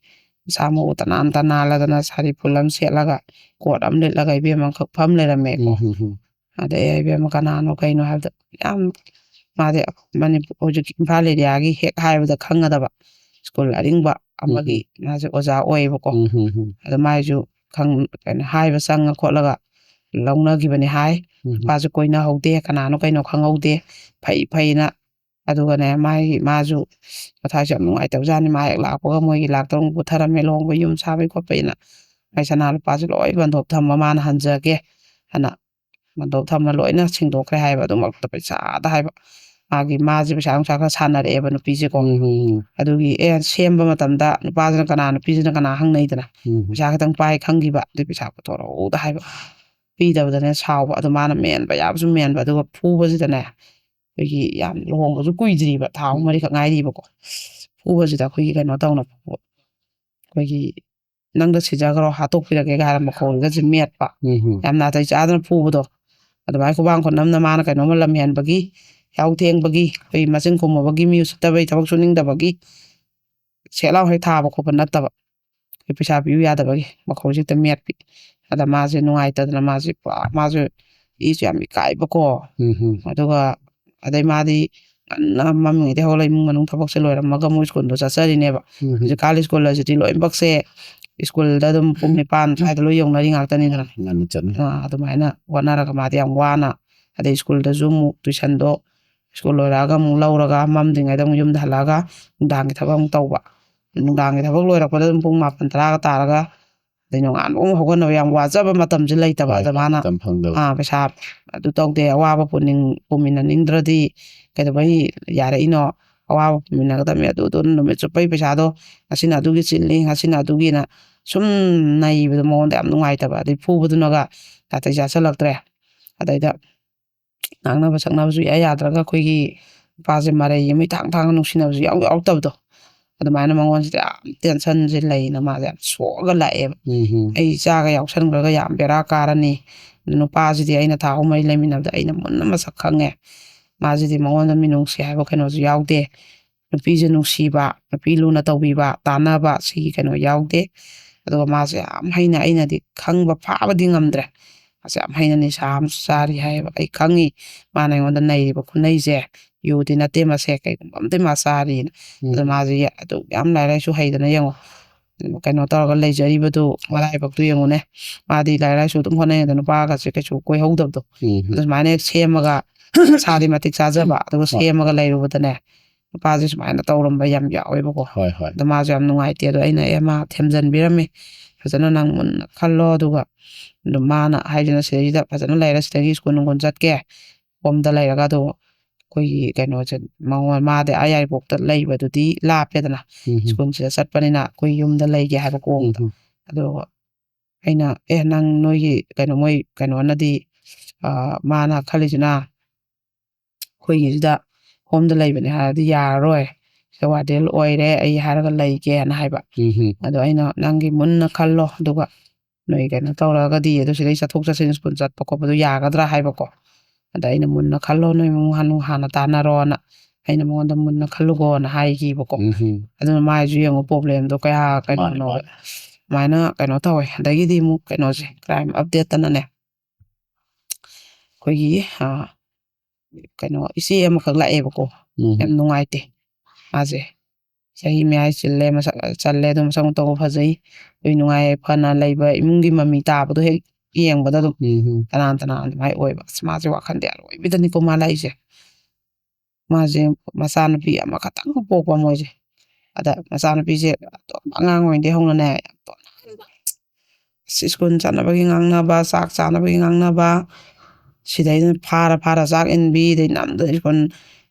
ꯃꯁꯥ ꯃꯎ ꯇꯅꯥꯟ ꯇꯅꯥꯜꯂꯗꯅ ꯁꯥꯔꯤ ꯐꯨꯜ ꯑꯃ ꯁꯦꯠꯂꯒ ꯀꯣꯠ ꯑꯃ ꯂꯤꯠꯂꯒ ꯏꯕꯦꯝ ꯑꯃꯈꯛ ꯐꯝ ꯂꯩꯔꯝꯃꯦꯀꯣ꯫ ꯎꯝ, ꯎꯝ, ꯎꯝ꯫ ꯑꯗꯩ ꯑꯩ ꯏꯕꯦꯝꯃ ꯀꯅꯥꯅꯣ ꯀꯩꯅꯣ ꯍꯥꯏꯕꯗ ꯌꯥꯝ ꯃꯥꯗꯤ ꯃꯅꯤꯄꯨꯔ ꯍꯧꯖꯤꯛ ꯏꯝꯐꯥꯜ ꯑꯦꯔꯤꯌꯥꯒꯤ ꯍꯦꯛ ꯍꯥꯏꯕꯗ ꯈꯪꯒꯗꯕ ꯁ꯭ꯀꯨꯜ ꯑꯔꯤꯡꯕ ꯑꯃꯒꯤ ꯎꯝ꯫ ꯃꯥꯁꯦ ꯑꯣꯖꯥ ꯑꯣꯏꯌꯦꯕꯀꯣ꯫ ꯎꯝ, ꯎꯝ, ꯎꯝ꯫ ꯑꯗꯣ ꯃꯥꯏꯁꯨ ꯈꯪ-, ꯀꯩꯅꯣ ꯍꯥꯏꯕ ꯆꯪꯉ ꯈꯣꯠꯂꯒ ꯂꯧꯅꯈꯤꯕꯅꯤ ꯍꯥꯏ꯫ ꯎꯝ꯫ ꯅꯨꯄꯥꯁꯨ ꯀꯣꯏꯅꯍꯧꯗꯦ, ꯀꯅꯥꯅꯣ ꯀꯩꯅꯣ ꯈꯪꯍꯧꯗꯦ꯫ ꯐꯩ ꯐꯩꯅ ꯑꯗꯨꯒꯅꯦ, ꯃꯥꯒꯤ, ꯃꯥꯁꯨ ꯃꯊꯥꯁꯨ ꯌꯥꯝ ꯅꯨꯡꯉꯥꯏꯇꯕꯖꯥꯠꯅꯤ꯫ ꯃꯥ ꯍꯦꯛ ꯂꯥꯛꯄꯒ ꯃꯣꯏꯒꯤ ꯂꯥꯛ ꯇꯔꯨꯛ ꯄꯨꯊꯔꯝꯃꯦ, ꯂꯨꯍꯣꯡꯕ ꯌꯨꯝ ꯁꯥꯕꯩ ꯈꯣꯠꯄꯩꯅ꯫ ꯃꯥꯏ ꯁꯅꯥ ꯂꯨꯄꯥꯁꯦ ꯂꯣꯏ ꯕꯟꯗꯣꯞ ꯊꯝꯃ ꯃꯥꯅ ꯍꯟꯖꯒꯦ ꯍꯥꯏꯅ ꯕꯟꯗꯣꯞ ꯊꯝꯃ ꯂꯣꯏꯅ ꯁꯤꯡꯗꯣꯛꯈ꯭ꯔꯦ ꯍꯥꯏꯕ꯫ ꯑꯗꯨꯃꯛꯇ ꯄꯩꯁꯥꯗ ꯍꯥꯏꯕ꯫ ꯃꯥꯒꯤ, ꯃꯥꯁꯦ ꯄꯩꯁꯥ ꯅꯨꯡꯁꯥ ꯈꯔ ꯁꯥꯟꯅꯔꯛꯑꯦꯕ ꯅꯨꯄꯤꯁꯦꯀꯣ꯫ ꯎꯝ, ꯎꯝ, ꯎꯝ. ꯑꯗꯨꯒꯤ ꯑꯦ ꯁꯦꯝꯕ ꯃꯇꯝꯗ ꯅꯨꯄꯥꯁꯤꯅ ꯀꯅꯥ, ꯅꯨꯄꯤꯁꯤꯅ ꯀꯅꯥ ꯍꯪꯅꯩꯗꯅ꯫ ꯎꯝ. ꯄꯩꯁꯥ ꯈꯤꯇꯪ ꯄꯥꯏ ꯈꯪꯈꯤꯕ, ꯑꯗꯨꯏ ꯄꯩꯁꯥ ꯄꯨꯊꯣꯔꯛꯎꯗ ꯍꯥꯏꯕ꯫ ꯄꯤꯗꯕꯗꯅꯦ ꯁꯥꯎꯕ꯫ ꯑꯗꯨ ꯃꯥꯅ ꯃꯦꯟꯕ ꯌꯥꯕꯁꯨ ꯃꯦꯟꯕ, ꯑꯗꯨꯒ ꯐꯨꯕꯁꯤꯗꯅꯦ, ꯑꯩꯈꯣꯏꯒꯤ ꯌꯥꯝ ꯂꯨꯍꯣꯡꯕꯁꯨ ꯀꯨꯏꯗ꯭ꯔꯤꯕ, ꯊꯥ ꯑꯍꯨꯝ ꯃꯔꯤꯈꯛ ꯉꯥꯏꯔꯤꯕꯀꯣ꯫ ꯐꯨꯕꯁꯤꯗ ꯑꯩꯈꯣꯏꯒꯤ ꯀꯩꯅꯣ ꯇꯧꯅ ꯐꯨꯕ, ꯑꯩꯈꯣꯏꯒꯤ "ꯅꯪꯗ ꯁꯤꯖꯈ꯭ꯔꯣ, ꯍꯥꯠꯇꯣꯛꯄꯤꯔꯒꯦꯒ" ꯍꯥꯏꯔ ꯃꯈꯣꯡꯒꯁꯦ ꯃꯦꯠꯄ꯫ ꯎꯝ, ꯎꯝ. ꯌꯥꯝ ꯅꯥꯇꯩ ꯆꯥꯗꯅ ꯐꯨꯕꯗꯣ꯫ ꯑꯗꯨꯃꯥꯏꯅ ꯈꯨꯕꯥꯡ ꯈꯨꯅꯝꯅ ꯃꯥꯅ ꯀꯩꯅꯣꯝꯃ ꯂꯝ ꯍꯦꯟꯕꯒꯤ, ꯌꯥꯍꯧ ꯊꯦꯡꯕꯒꯤ, ꯑꯩꯈꯣꯏ ꯃꯆꯤꯟ ꯈꯨꯝꯃꯨꯕꯒꯤ, ꯃꯤ ꯎꯁꯤꯠꯇꯕꯒꯤ, ꯊꯕꯛ ꯁꯨꯅꯤꯡꯗꯕꯒꯤ ꯁꯦꯠ ꯂꯥꯎ ꯍꯦꯛ ꯊꯥꯕ ꯈꯣꯠꯄ ꯅꯠꯇꯕ꯫ ꯑꯩꯈꯣꯏ ꯄꯩꯁꯥ ꯄꯤꯌꯨ ꯌꯥꯗꯕꯒꯤ ꯃꯈꯣꯡꯁꯦ ꯍꯦꯛꯇ ꯃꯦꯠꯄꯤ꯫ ꯑꯗ ꯃꯥꯁꯦ ꯅꯨꯡꯉꯥꯏꯇꯗꯅ ꯃꯥꯁꯦ ꯄꯨꯔꯥ, ꯃꯥꯁꯨ ꯏꯁꯨ ꯌꯥꯝ ꯏꯀꯥꯏꯕꯀꯣ꯫ ꯎꯝ, ꯎꯝ. ꯑꯗꯨꯒ ꯑꯗꯩ ꯃꯥꯗꯤ ꯉꯟꯅ ꯃꯝꯃꯤꯉꯩꯗꯩ ꯍꯧꯒꯠꯂ ꯏꯃꯨꯡ ꯃꯅꯨꯡ ꯊꯕꯛꯁꯦ ꯂꯣꯏꯔꯝꯃꯒ ꯃꯣꯏ ꯁ꯭ꯀꯨꯜꯗꯣ ꯆꯠꯆꯔꯤꯅꯦꯕ꯫ ꯎꯝ, ꯎꯝ. ꯍꯧꯖꯤꯛꯀꯥꯟ ꯁ꯭ꯀꯨꯜ ꯑꯁꯤꯗꯤ ꯂꯣꯏꯅꯃꯛꯁꯦ ꯁ꯭ꯀꯨꯜꯗ ꯑꯗꯨꯝ ꯄꯨꯡ ꯅꯤꯄꯥꯟ ꯁ꯭ꯋꯥꯏꯗ ꯂꯣꯏ ꯌꯧꯅꯔꯤ ꯉꯥꯛꯇꯅꯤꯗꯅ꯫ ꯉꯟꯅ ꯆꯠꯅꯤ. ꯑꯥ, ꯑꯗꯨꯃꯥꯏꯅ ꯍꯣꯠꯅꯔꯒ ꯃꯥꯗꯤ ꯌꯥꯝ ꯋꯥꯅ, ꯑꯗꯩ ꯁ꯭ꯀꯨꯜꯗꯁꯨ ꯑꯃꯨꯛ ꯇꯨꯏꯁꯟꯗꯣ ꯁ꯭ꯀꯨꯜ ꯂꯣꯏꯔꯛꯑꯒ ꯑꯃꯨꯛ ꯂꯧꯔꯒ ꯃꯝꯗ꯭ꯔꯤꯉꯩꯗ ꯑꯃꯨꯛ ꯌꯨꯝꯗ ꯍꯜꯂꯛꯑꯒ ꯅꯨꯡꯗꯥꯡꯒꯤ ꯊꯕꯛ ꯑꯃꯨꯛ ꯇꯧꯕ꯫ ꯅꯨꯡꯗꯥꯡꯒꯤ ꯊꯕꯛ ꯂꯣꯏꯔꯛꯄꯗ ꯑꯗꯨꯝ ꯄꯨꯡ ꯃꯥꯄꯟ ꯇꯔꯥꯒ ꯇꯥꯔꯒ, ꯑꯗꯩ ꯅꯣꯡꯉꯥꯟꯕ ꯑꯃꯨꯛ ꯍꯧꯒꯠꯅꯕ ꯌꯥꯝ ꯋꯥꯖꯕ ꯃꯇꯝꯁꯨ ꯂꯩꯇꯕ꯫ ꯍꯣꯏ, ꯑꯗ ꯃꯥꯅ ꯃꯇꯝ ꯐꯪꯗꯕ. ꯑꯥ, ꯄꯩꯁꯥ ꯑꯗꯨ ꯇꯧꯗꯦ, ꯑꯋꯥꯕ ꯄꯨꯅꯤꯡ-, ꯄꯨꯃꯤꯟꯅꯅꯤꯡꯗ꯭ꯔꯗꯤ ꯀꯩꯗꯧꯕꯩ ꯌꯥꯔꯛꯏꯅꯣ? ꯑꯋꯥꯕ ꯄꯨꯃꯤꯟꯅꯒꯗꯕꯅꯤ꯫ ꯑꯗꯨ, ꯑꯗꯨ ꯅꯨꯃꯤꯠ ꯆꯨꯞꯄꯩ ꯄꯩꯁꯥꯗꯣ ꯉꯁꯤꯅ ꯑꯗꯨꯒꯤ ꯆꯤꯜꯂꯤ, ꯉꯁꯤꯅ ꯑꯗꯨꯒꯤꯅ ꯁꯨꯝ ꯅꯩꯕꯗꯣ ꯃꯉꯣꯟꯗ ꯌꯥꯝ ꯅꯨꯡꯉꯥꯏꯇꯕ꯫ ꯑꯗꯩ ꯐꯨꯕꯗꯨꯅꯒ ꯅꯥꯇꯩ ꯆꯥꯁꯜꯂꯛꯇ꯭ꯔꯦ꯫ ꯑꯗꯩꯗ ꯉꯥꯡꯅꯕ ꯁꯛꯅꯕꯁꯨ ꯏꯌꯥ ꯌꯥꯗ꯭ꯔꯒ ꯑꯩꯈꯣꯏꯒꯤ ꯅꯨꯄꯥꯁꯦ ꯃꯔꯩ ꯑꯃ ꯏꯊꯥꯡ ꯊꯥꯡꯉ ꯅꯨꯡꯁꯤꯅꯕꯁꯨ ꯌꯥꯎ ꯌꯥꯎꯔꯛꯇꯕꯗꯣ꯫ ꯑꯗꯨꯃꯥꯏꯅ ꯃꯉꯣꯟꯁꯤꯗ ꯌꯥꯝ ꯇꯦꯟꯁꯟꯁꯦ ꯂꯩꯅ ꯃꯥꯁꯦ ꯌꯥꯝ ꯁꯣꯛꯑꯒ ꯂꯥꯛꯑꯦꯕ꯫ ꯎꯝ, ꯎꯝ. ꯑꯩ ꯏꯆꯥꯒ ꯌꯥꯎꯁꯟꯈ꯭ꯔꯒ ꯌꯥꯝ ꯕꯦꯔꯥ ꯀꯥꯔꯅꯤ꯫ ꯅꯨꯄꯥꯁꯤꯗꯤ ꯑꯩꯅ ꯊꯥ ꯑꯍꯨꯝ ꯃꯔꯤ ꯂꯩꯃꯤꯟꯅꯕꯗ ꯑꯩꯅ ꯃꯨꯟꯅ ꯃꯁꯛ ꯈꯪꯉꯦ꯫ ꯃꯥꯁꯤꯗꯤ ꯃꯉꯣꯟꯗ ꯃꯤꯅꯨꯡꯁꯤ ꯍꯥꯏꯕ ꯀꯩꯅꯣꯁꯨ ꯌꯥꯎꯗꯦ꯫ ꯅꯨꯄꯤꯁꯦ ꯅꯨꯡꯁꯤꯕ, ꯅꯨꯄꯤ ꯂꯨꯅ ꯇꯧꯕꯤꯕ, ꯇꯥꯟꯅꯕ, ꯁꯤꯒꯤ ꯀꯩꯅꯣ ꯌꯥꯎꯗꯦ꯫ ꯑꯗꯨꯒ ꯃꯥꯁꯦ ꯌꯥꯝ ꯍꯩꯅ, ꯑꯩꯅꯗꯤ ꯈꯪꯕ ꯐꯥꯕꯗꯤ ꯉꯝꯗ꯭ꯔꯦ꯫ ꯃꯥꯁꯦ ꯌꯥꯝ ꯍꯩꯅ ꯅꯤꯁꯥ ꯑꯃꯁꯨ ꯆꯥꯔꯤ ꯍꯥꯏꯌꯦꯕ꯫ ꯑꯩ ꯈꯪꯉꯤ ꯃꯥꯅ ꯑꯩꯉꯣꯟꯗ ꯅꯩꯔꯤꯕ ꯈꯨꯅꯩꯁꯦ꯫ ꯌꯨꯗꯤ ꯅꯠꯇꯦ ꯃꯁꯦ, ꯀꯩꯒꯨꯝꯕ ꯑꯝꯗꯤ ꯃꯥ ꯆꯥꯔꯤꯅ꯫ ꯎꯝ. ꯑꯗꯣ ꯃꯥꯁꯦ ꯌꯥ-, ꯑꯗꯨ ꯌꯥꯝ ꯂꯥꯏꯔꯤꯛ ꯂꯥꯏꯁꯨ ꯍꯩꯗꯅ ꯌꯦꯡꯉꯣ꯫ ꯀꯩꯅꯣ ꯇꯧꯔꯒ ꯂꯩꯖꯔꯤꯕꯗꯨ, ꯃꯔꯥꯏꯕꯛꯇꯨ ꯌꯦꯡꯉꯨꯅꯦ꯫ ꯃꯥꯗꯤ ꯂꯥꯏꯔꯤꯛ ꯂꯥꯏꯁꯨ ꯑꯗꯨꯝ ꯍꯣꯠꯅꯩ, ꯑꯗꯣ ꯅꯨꯄꯥꯒꯁꯦ ꯀꯩꯁꯨ ꯀꯣꯏꯍꯧꯗꯕꯗꯣ꯫ ꯎꯝ. ꯑꯗꯨ ꯁꯨꯃꯥꯏꯅ ꯍꯦꯛ ꯁꯦꯝꯃꯒ ꯃꯁꯥꯗꯤ ꯃꯇꯤꯛ ꯆꯥꯖꯕ, ꯑꯗꯨꯒ ꯍꯣꯏ꯫ ꯁꯦꯝꯃꯒ ꯂꯩꯔꯨꯕꯗꯅꯦ, ꯅꯨꯄꯥꯁꯦ ꯁꯨꯃꯥꯏꯅ ꯇꯧꯔꯝꯕ ꯌꯥꯝ ꯌꯥꯎꯋꯦꯕꯀꯣ꯫ ꯍꯣꯏ, ꯍꯣꯏ꯫ ꯑꯗꯣ ꯃꯥꯁꯨ ꯌꯥꯝ ꯅꯨꯡꯉꯥꯏꯇꯦ꯫ ꯑꯗꯣ ꯑꯩꯅ, "ꯑꯦ, ꯃꯥ ꯊꯦꯝꯖꯤꯟꯕꯤꯔꯝꯃꯦ, ꯐꯖꯅ ꯅꯪ ꯃꯨꯟꯅ ꯈꯜꯂꯣ, ꯑꯗꯨꯒ ꯑꯗꯨꯝ ꯃꯥꯅ ꯍꯥꯏꯁꯤꯅ ꯁꯤꯗꯩꯁꯤꯗ ꯐꯖꯅ ꯂꯩꯔ ꯁꯤꯗꯒꯤ ꯁ꯭ꯀꯨꯜ ꯅꯨꯡꯒꯨꯜ ꯆꯠꯀꯦ, ꯍꯣꯝꯗ ꯂꯩꯔꯒ ꯑꯗꯨ ꯑꯩꯈꯣꯏꯒꯤ ꯀꯩꯅꯣꯁꯦ ꯃꯉꯣꯟ, ꯃꯥꯗꯤ ꯑꯥ ꯌꯥꯏꯔꯤꯄꯣꯛꯇ ꯂꯩꯕꯗꯨꯗꯤ ꯂꯥꯞꯄꯦꯗꯅ, ꯎꯝ ꯍꯝ꯫ ꯁ꯭ꯀꯨꯜꯁꯤꯗ ꯆꯠꯄꯅꯤꯅ ꯑꯩꯈꯣꯏ ꯌꯨꯝꯗ ꯂꯩꯒꯦ" ꯍꯥꯏꯕ ꯀꯣꯡꯗ꯫ ꯎꯝ ꯍꯝ꯫ ꯑꯗꯨꯒ ꯑꯩꯅ, "ꯑꯦ, ꯅꯪ ꯅꯣꯏꯒꯤ ꯀꯩꯅꯣ, ꯃꯣꯏ ꯀꯩꯅꯣꯅꯗꯤ, ꯑ, ꯃꯥꯅ ꯈꯜꯂꯤꯁꯤꯅ ꯑꯩꯈꯣꯏꯒꯤꯁꯤꯗ ꯍꯣꯝꯗ ꯂꯩꯕꯅꯦ ꯍꯥꯏꯔꯗꯤ ꯌꯥꯔꯔꯣꯏ, ꯁꯤꯗ ꯋꯥꯔꯗꯦꯟ ꯑꯣꯏꯔꯦ ꯑꯩ ꯍꯥꯏꯔꯒ ꯂꯩꯒꯦꯅ" ꯍꯥꯏꯕ꯫ ꯎꯝ ꯍꯝ꯫ ꯑꯗꯣ ꯑꯩꯅ, "ꯅꯪꯒꯤ ꯃꯨꯟꯅ ꯈꯜꯂꯣ, ꯑꯗꯨꯒ ꯅꯣꯏ ꯀꯩꯅꯣ ꯇꯧꯔꯒꯗꯤ ꯑꯗꯨ ꯁꯤꯗꯩ ꯆꯠꯊꯣꯛ ꯆꯠꯁꯤꯟ ꯁ꯭ꯀꯨꯜ ꯆꯠꯄ ꯈꯣꯠꯄꯗꯣ ꯌꯥꯒꯗ꯭ꯔꯥ?" ꯍꯥꯏꯕꯀꯣ꯫ ꯑꯗ ꯑꯩꯅ, "ꯃꯨꯟꯅ ꯈꯜꯂꯣ, ꯅꯣꯏ ꯏꯃꯨꯡ ꯍꯥꯟꯅ, ꯍꯥꯟꯅ ꯇꯥꯟꯅꯔꯣꯅ" ꯑꯩꯅ ꯃꯉꯣꯟꯗ ꯃꯨꯟꯅ ꯈꯜꯂꯨꯀꯣꯅ ꯍꯥꯏꯈꯤꯕꯀꯣ꯫ ꯎꯝ ꯍꯝ꯫ ꯑꯗꯨꯅ ꯃꯥꯏꯁꯨ ꯌꯦꯡꯉꯨ, ꯄ꯭ꯔꯣꯕ꯭ꯂꯦꯝꯗꯣ ꯀꯌꯥ ꯀꯩꯅꯣ ꯃꯥꯅꯦ, ꯅꯣ-, ꯃꯥꯅꯦ꯫ ꯑꯗꯨꯃꯥꯏꯅ ꯀꯩꯅꯣ ꯇꯧꯋꯦ꯫ ꯑꯗꯒꯤꯗꯤ ꯑꯃꯨꯛ ꯀꯩꯅꯣꯁꯦ, ꯀ꯭ꯔꯥꯏꯝ ꯑꯞꯗꯦꯠꯇꯅꯅꯦ, ꯑꯩꯈꯣꯏꯒꯤ, ꯑ, ꯀꯩꯅꯣ, ꯏꯆꯦ ꯑꯃꯈꯛ ꯂꯥꯛꯑꯦꯕꯀꯣ꯫ ꯎꯝ꯫ ꯌꯥꯝ ꯅꯨꯡꯉꯥꯏꯇꯦ ꯃꯥꯁꯦ꯫ ꯆꯍꯤ ꯃꯌꯥꯏ ꯆꯤꯜꯂꯦ, ꯃꯁꯛ ꯆꯜꯂꯦ, ꯑꯗꯨ ꯃꯁꯛ ꯃꯇꯧ ꯐꯖꯩ꯫ ꯑꯩꯈꯣꯏ ꯅꯨꯡꯉꯥꯏ ꯌꯥꯏꯐꯅ ꯂꯩꯕ ꯏꯃꯨꯡꯒꯤ ꯃꯃꯤ ꯇꯥꯕꯗꯣ ꯍꯦꯛ ꯌꯦꯡꯕꯗ ꯑꯗꯨꯝ ꯎꯝ꯫ ꯇꯅꯥꯟ ꯇꯅꯥꯟ ꯑꯗꯨꯃꯥꯏꯅ ꯑꯣꯏꯕ꯫ ꯑꯁ, ꯃꯥꯁꯦ ꯋꯥꯈꯜꯗꯤ ꯑꯔꯣꯏꯕꯤꯗꯅꯤꯀꯣ ꯃꯥ ꯂꯥꯛꯏꯁꯦ꯫ ꯃꯥꯁꯦ ꯃꯆꯥꯅꯨꯄꯤ ꯑꯃꯈꯛꯇꯪ ꯄꯣꯛꯄ ꯃꯣꯏꯁꯦ꯫ ꯑꯗ ꯃꯆꯥꯅꯨꯄꯤꯁꯦ ꯑꯗꯨꯝ ꯑꯉꯥꯡ ꯑꯣꯏꯔꯤꯉꯩꯗꯩ ꯍꯧꯅꯅꯦ, ꯌꯥꯝ ꯇꯣꯟꯍꯟꯕ꯫ ꯑꯁ, ꯁ꯭ꯀꯨꯜ ꯆꯠꯅꯕꯒꯤ ꯉꯥꯡꯅꯕ, ꯆꯥꯛ ꯆꯥꯅꯕꯒꯤ ꯉꯥꯡꯅꯕ, ꯁꯤꯗꯩꯗ ꯐꯥꯔ ꯐꯥꯔ ꯆꯥꯛ ꯏꯟꯕꯤ, ꯑꯗꯩ ꯅꯝꯗꯅ ꯁ꯭ꯀꯨꯜ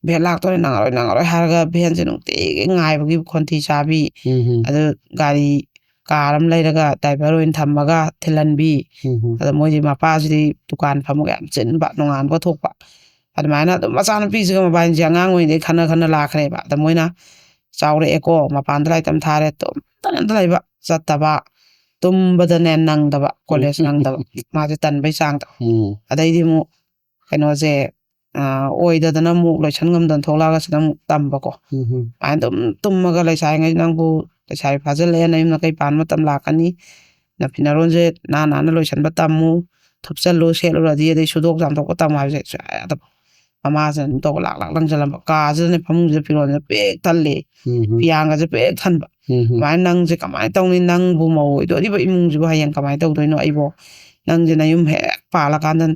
ꯚꯦꯟ ꯂꯥꯛꯇꯣꯔꯦ, ꯅꯪꯉꯔꯣꯏ, ꯅꯪꯉꯔꯣꯏ ꯍꯥꯏꯔꯒ ꯚꯦꯟꯁꯦ ꯅꯨꯡꯇꯤꯒꯤ ꯉꯥꯏꯕꯒꯤ ꯈꯣꯟꯊꯤ ꯆꯥꯕꯤ꯫ ꯎꯝ ꯍꯝ꯫ ꯑꯗꯨ ꯒꯥꯔꯤ, ꯀꯥꯔ ꯑꯃ ꯂꯩꯔꯒ ꯗ꯭ꯔꯥꯏꯚꯔ ꯑꯣꯏꯅ ꯊꯝꯃꯒ ꯊꯤꯜꯍꯟꯕꯤ꯫ ꯎꯝ ꯍꯝ꯫ ꯑꯗ ꯃꯣꯏꯗꯤ ꯃꯄꯥꯁꯤꯗꯤ ꯗꯨꯀꯥꯟ ꯐꯝꯃꯒ ꯌꯥꯝ ꯆꯤꯟꯕ, ꯅꯣꯡꯉꯥꯟꯕꯒ ꯊꯣꯛꯄ꯫ ꯑꯗꯨꯃꯥꯏꯅ ꯑꯗꯨꯝ ꯃꯆꯥꯅꯨꯄꯤꯁꯤꯒ ꯃꯕꯥꯅꯤꯁꯦ ꯑꯉꯥꯡ ꯑꯣꯏꯔꯤꯉꯩꯗꯩ ꯈꯟꯅ ꯈꯟꯅ ꯂꯥꯛꯈ꯭ꯔꯦꯕ꯫ ꯑꯗ ꯃꯣꯏꯅ ꯆꯥꯎꯔꯛꯑꯦꯀꯣ, ꯃꯄꯥꯟꯗ ꯂꯥꯏꯔꯤꯛ ꯇꯝ ꯊꯥꯔꯦ, ꯇꯨꯝꯗꯅ ꯑꯗꯨꯝ ꯂꯩꯕ, ꯆꯠꯇꯕ, ꯇꯨꯝꯕꯗꯅꯦ ꯅꯪꯗꯕ, ꯀꯣꯂꯦꯖ ꯅꯪꯗꯕ, ꯃꯥꯁꯦ ꯇꯟꯕꯩ ꯆꯥꯡꯗ꯫ ꯎꯝ꯫ ꯑꯗꯩꯗꯤ ꯑꯃꯨꯛ ꯀꯩꯅꯣꯁꯦ, ꯑ, ꯑꯣꯏꯗꯗꯅ ꯑꯃꯨꯛ ꯂꯣꯏꯁꯟ ꯉꯝꯗꯅ ꯊꯣꯛꯂꯛꯑꯒ ꯁꯤꯗ ꯑꯃꯨꯛ ꯇꯝꯕꯀꯣ꯫ ꯎꯝ ꯍꯝ꯫ ꯑꯗꯨꯃꯥꯏꯅ ꯑꯗꯨꯝ ꯇꯨꯝꯃꯒ ꯂꯩꯁꯥꯔꯤꯉꯩ, ꯅꯪꯕꯨ ꯂꯩꯁꯥꯕꯤ ꯐꯥꯖꯤꯜꯂꯛꯑꯦ, ꯅꯌꯨꯝ ꯅꯀꯩ ꯄꯥꯟ ꯃꯇꯝ ꯂꯥꯛꯀꯅꯤ, ꯅꯐꯤ ꯅꯔꯣꯟꯁꯦ ꯅꯥꯟ ꯅꯥꯟꯅ ꯂꯣꯏꯁꯟꯕ ꯇꯝꯃꯨ, ꯊꯨꯞꯆꯜꯂꯨ, ꯁꯦꯠꯂꯨꯔꯗꯤ, ꯑꯗꯩ ꯁꯨꯗꯣꯛ ꯆꯥꯝꯊꯣꯛꯄ ꯇꯝꯃꯨ ꯍꯥꯏꯕꯁꯦ ꯁꯨꯡꯌꯥ ꯌꯥꯗꯕ꯫ ꯃꯃꯥꯁꯤꯅ ꯑꯗꯨꯝ ꯇꯧꯕ ꯂꯥꯛ ꯂꯥꯛ ꯂꯪꯁꯤꯜꯂꯝꯕ꯫ ꯀꯥꯁꯤꯗꯅꯦ ꯐꯃꯨꯡꯁꯤꯗ ꯐꯤꯔꯣꯟꯁꯦ ꯄꯤꯛ ꯊꯜꯂꯦ, ꯎꯝ ꯍꯝ꯫ ꯐꯤꯌꯥꯡꯒꯁꯦ ꯄꯤꯛ ꯊꯟꯕ꯫ ꯎꯝ ꯍꯝ꯫ "ꯑꯗꯨꯃꯥꯏꯅ ꯅꯪꯁꯦ ꯀꯃꯥꯏꯅ ꯇꯧꯅꯤ? ꯅꯪꯕꯨ ꯃꯧ ꯑꯣꯏꯗꯣꯔꯤꯕ ꯏꯃꯨꯡꯁꯤꯕꯨ ꯍꯌꯦꯡ ꯀꯃꯥꯏꯅ ꯇꯧꯗꯣꯏꯅꯣ? ꯑꯩꯕꯣ, ꯅꯪꯁꯦ ꯅꯌꯨꯝ ꯍꯦꯛ ꯄꯥꯜꯂꯀꯥꯟꯗ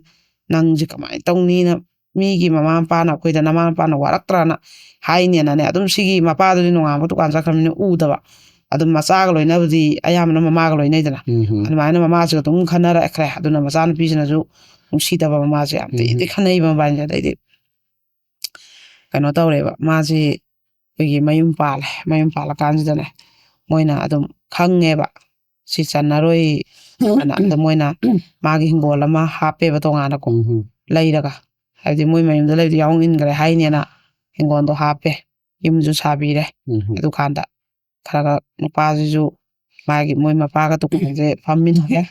ꯅꯪꯁꯦ ꯀꯃꯥꯏꯅ ꯇꯧꯅꯤꯅ?" ꯃꯤꯒꯤ ꯃꯃꯥ ꯃꯄꯥꯅ ꯑꯩꯈꯣꯏꯗ "ꯅꯃꯥ ꯃꯄꯥꯅ ꯋꯥꯔꯛꯇ꯭ꯔꯥꯅ" ꯍꯥꯏꯅꯦꯅꯅꯦ, ꯑꯗꯨꯝ ꯁꯤꯒꯤ ꯃꯄꯥꯗꯨꯗꯤ ꯅꯣꯡꯉꯥꯟꯕ ꯗꯨꯀꯥꯟ ꯆꯠꯈ꯭ꯔꯕꯅꯤꯅ ꯎꯗꯕ꯫ ꯑꯗꯨꯝ ꯃꯆꯥꯒ ꯂꯣꯏꯅꯕꯗꯤ ꯑꯌꯥꯝꯕꯅ ꯃꯃꯥꯒ ꯂꯣꯏꯅꯩꯗꯅ꯫ ꯎꯝ꯫ ꯑꯗꯨꯃꯥꯏꯅ ꯃꯃꯥꯁꯤꯒ ꯑꯗꯨꯝ ꯈꯟꯅꯔꯛꯈ꯭ꯔꯦ꯫ ꯑꯗꯨꯅ ꯃꯆꯥꯅꯨꯄꯤꯁꯤꯅꯁꯨ ꯅꯨꯡꯁꯤꯗꯕ ꯃꯃꯥꯁꯦ ꯌꯥꯝ ꯊꯤ ꯊꯤ ꯈꯟꯅꯩꯕ ꯃꯕꯥꯅꯤꯁꯦ꯫ ꯑꯗꯩꯗꯤ ꯀꯩꯅꯣ ꯇꯧꯔꯦꯕ, ꯃꯥꯁꯤ ꯑꯩꯈꯣꯏꯒꯤ ꯃꯌꯨꯝ ꯄꯥꯜꯂꯦ꯫ ꯃꯌꯨꯝ ꯄꯥꯜꯂꯀꯥꯟꯁꯤꯗꯅꯦ, ꯃꯣꯏꯅ ꯑꯗꯨꯝ ꯈꯪꯉꯦꯕ, "ꯁꯤ ꯆꯟꯅꯔꯣꯏ" ꯑꯅ꯫ ꯑꯗ ꯃꯣꯏꯅ ꯃꯥꯒꯤ ꯍꯤꯡꯒꯣꯜ ꯑꯃ ꯍꯥꯞꯄꯦꯕ ꯇꯣꯉꯥꯟꯅꯀꯣ, ꯎꯝ꯫ ꯂꯩꯔꯒ꯫ ꯍꯥꯏꯕꯗꯤ ꯃꯣꯏ ꯃꯌꯨꯝꯗ ꯂꯩꯕꯗꯤ ꯌꯥꯎ ꯏꯟꯈ꯭ꯔꯦ ꯍꯥꯏꯅꯦꯅ ꯍꯤꯡꯒꯣꯜꯗꯣ ꯍꯥꯞꯄꯦ, ꯌꯨꯝꯁꯨ ꯁꯥꯕꯤꯔꯦ꯫ ꯎꯝ꯫ ꯑꯗꯨꯀꯥꯟꯗ ꯈꯔ ꯈꯔ ꯅꯨꯄꯥꯁꯤꯁꯨ ꯃꯥꯒꯤ, ꯃꯣꯏ ꯃꯄꯥꯒ ꯗꯨꯀꯥꯟꯁꯦ ꯐꯝꯃꯤꯟꯅꯔꯦ,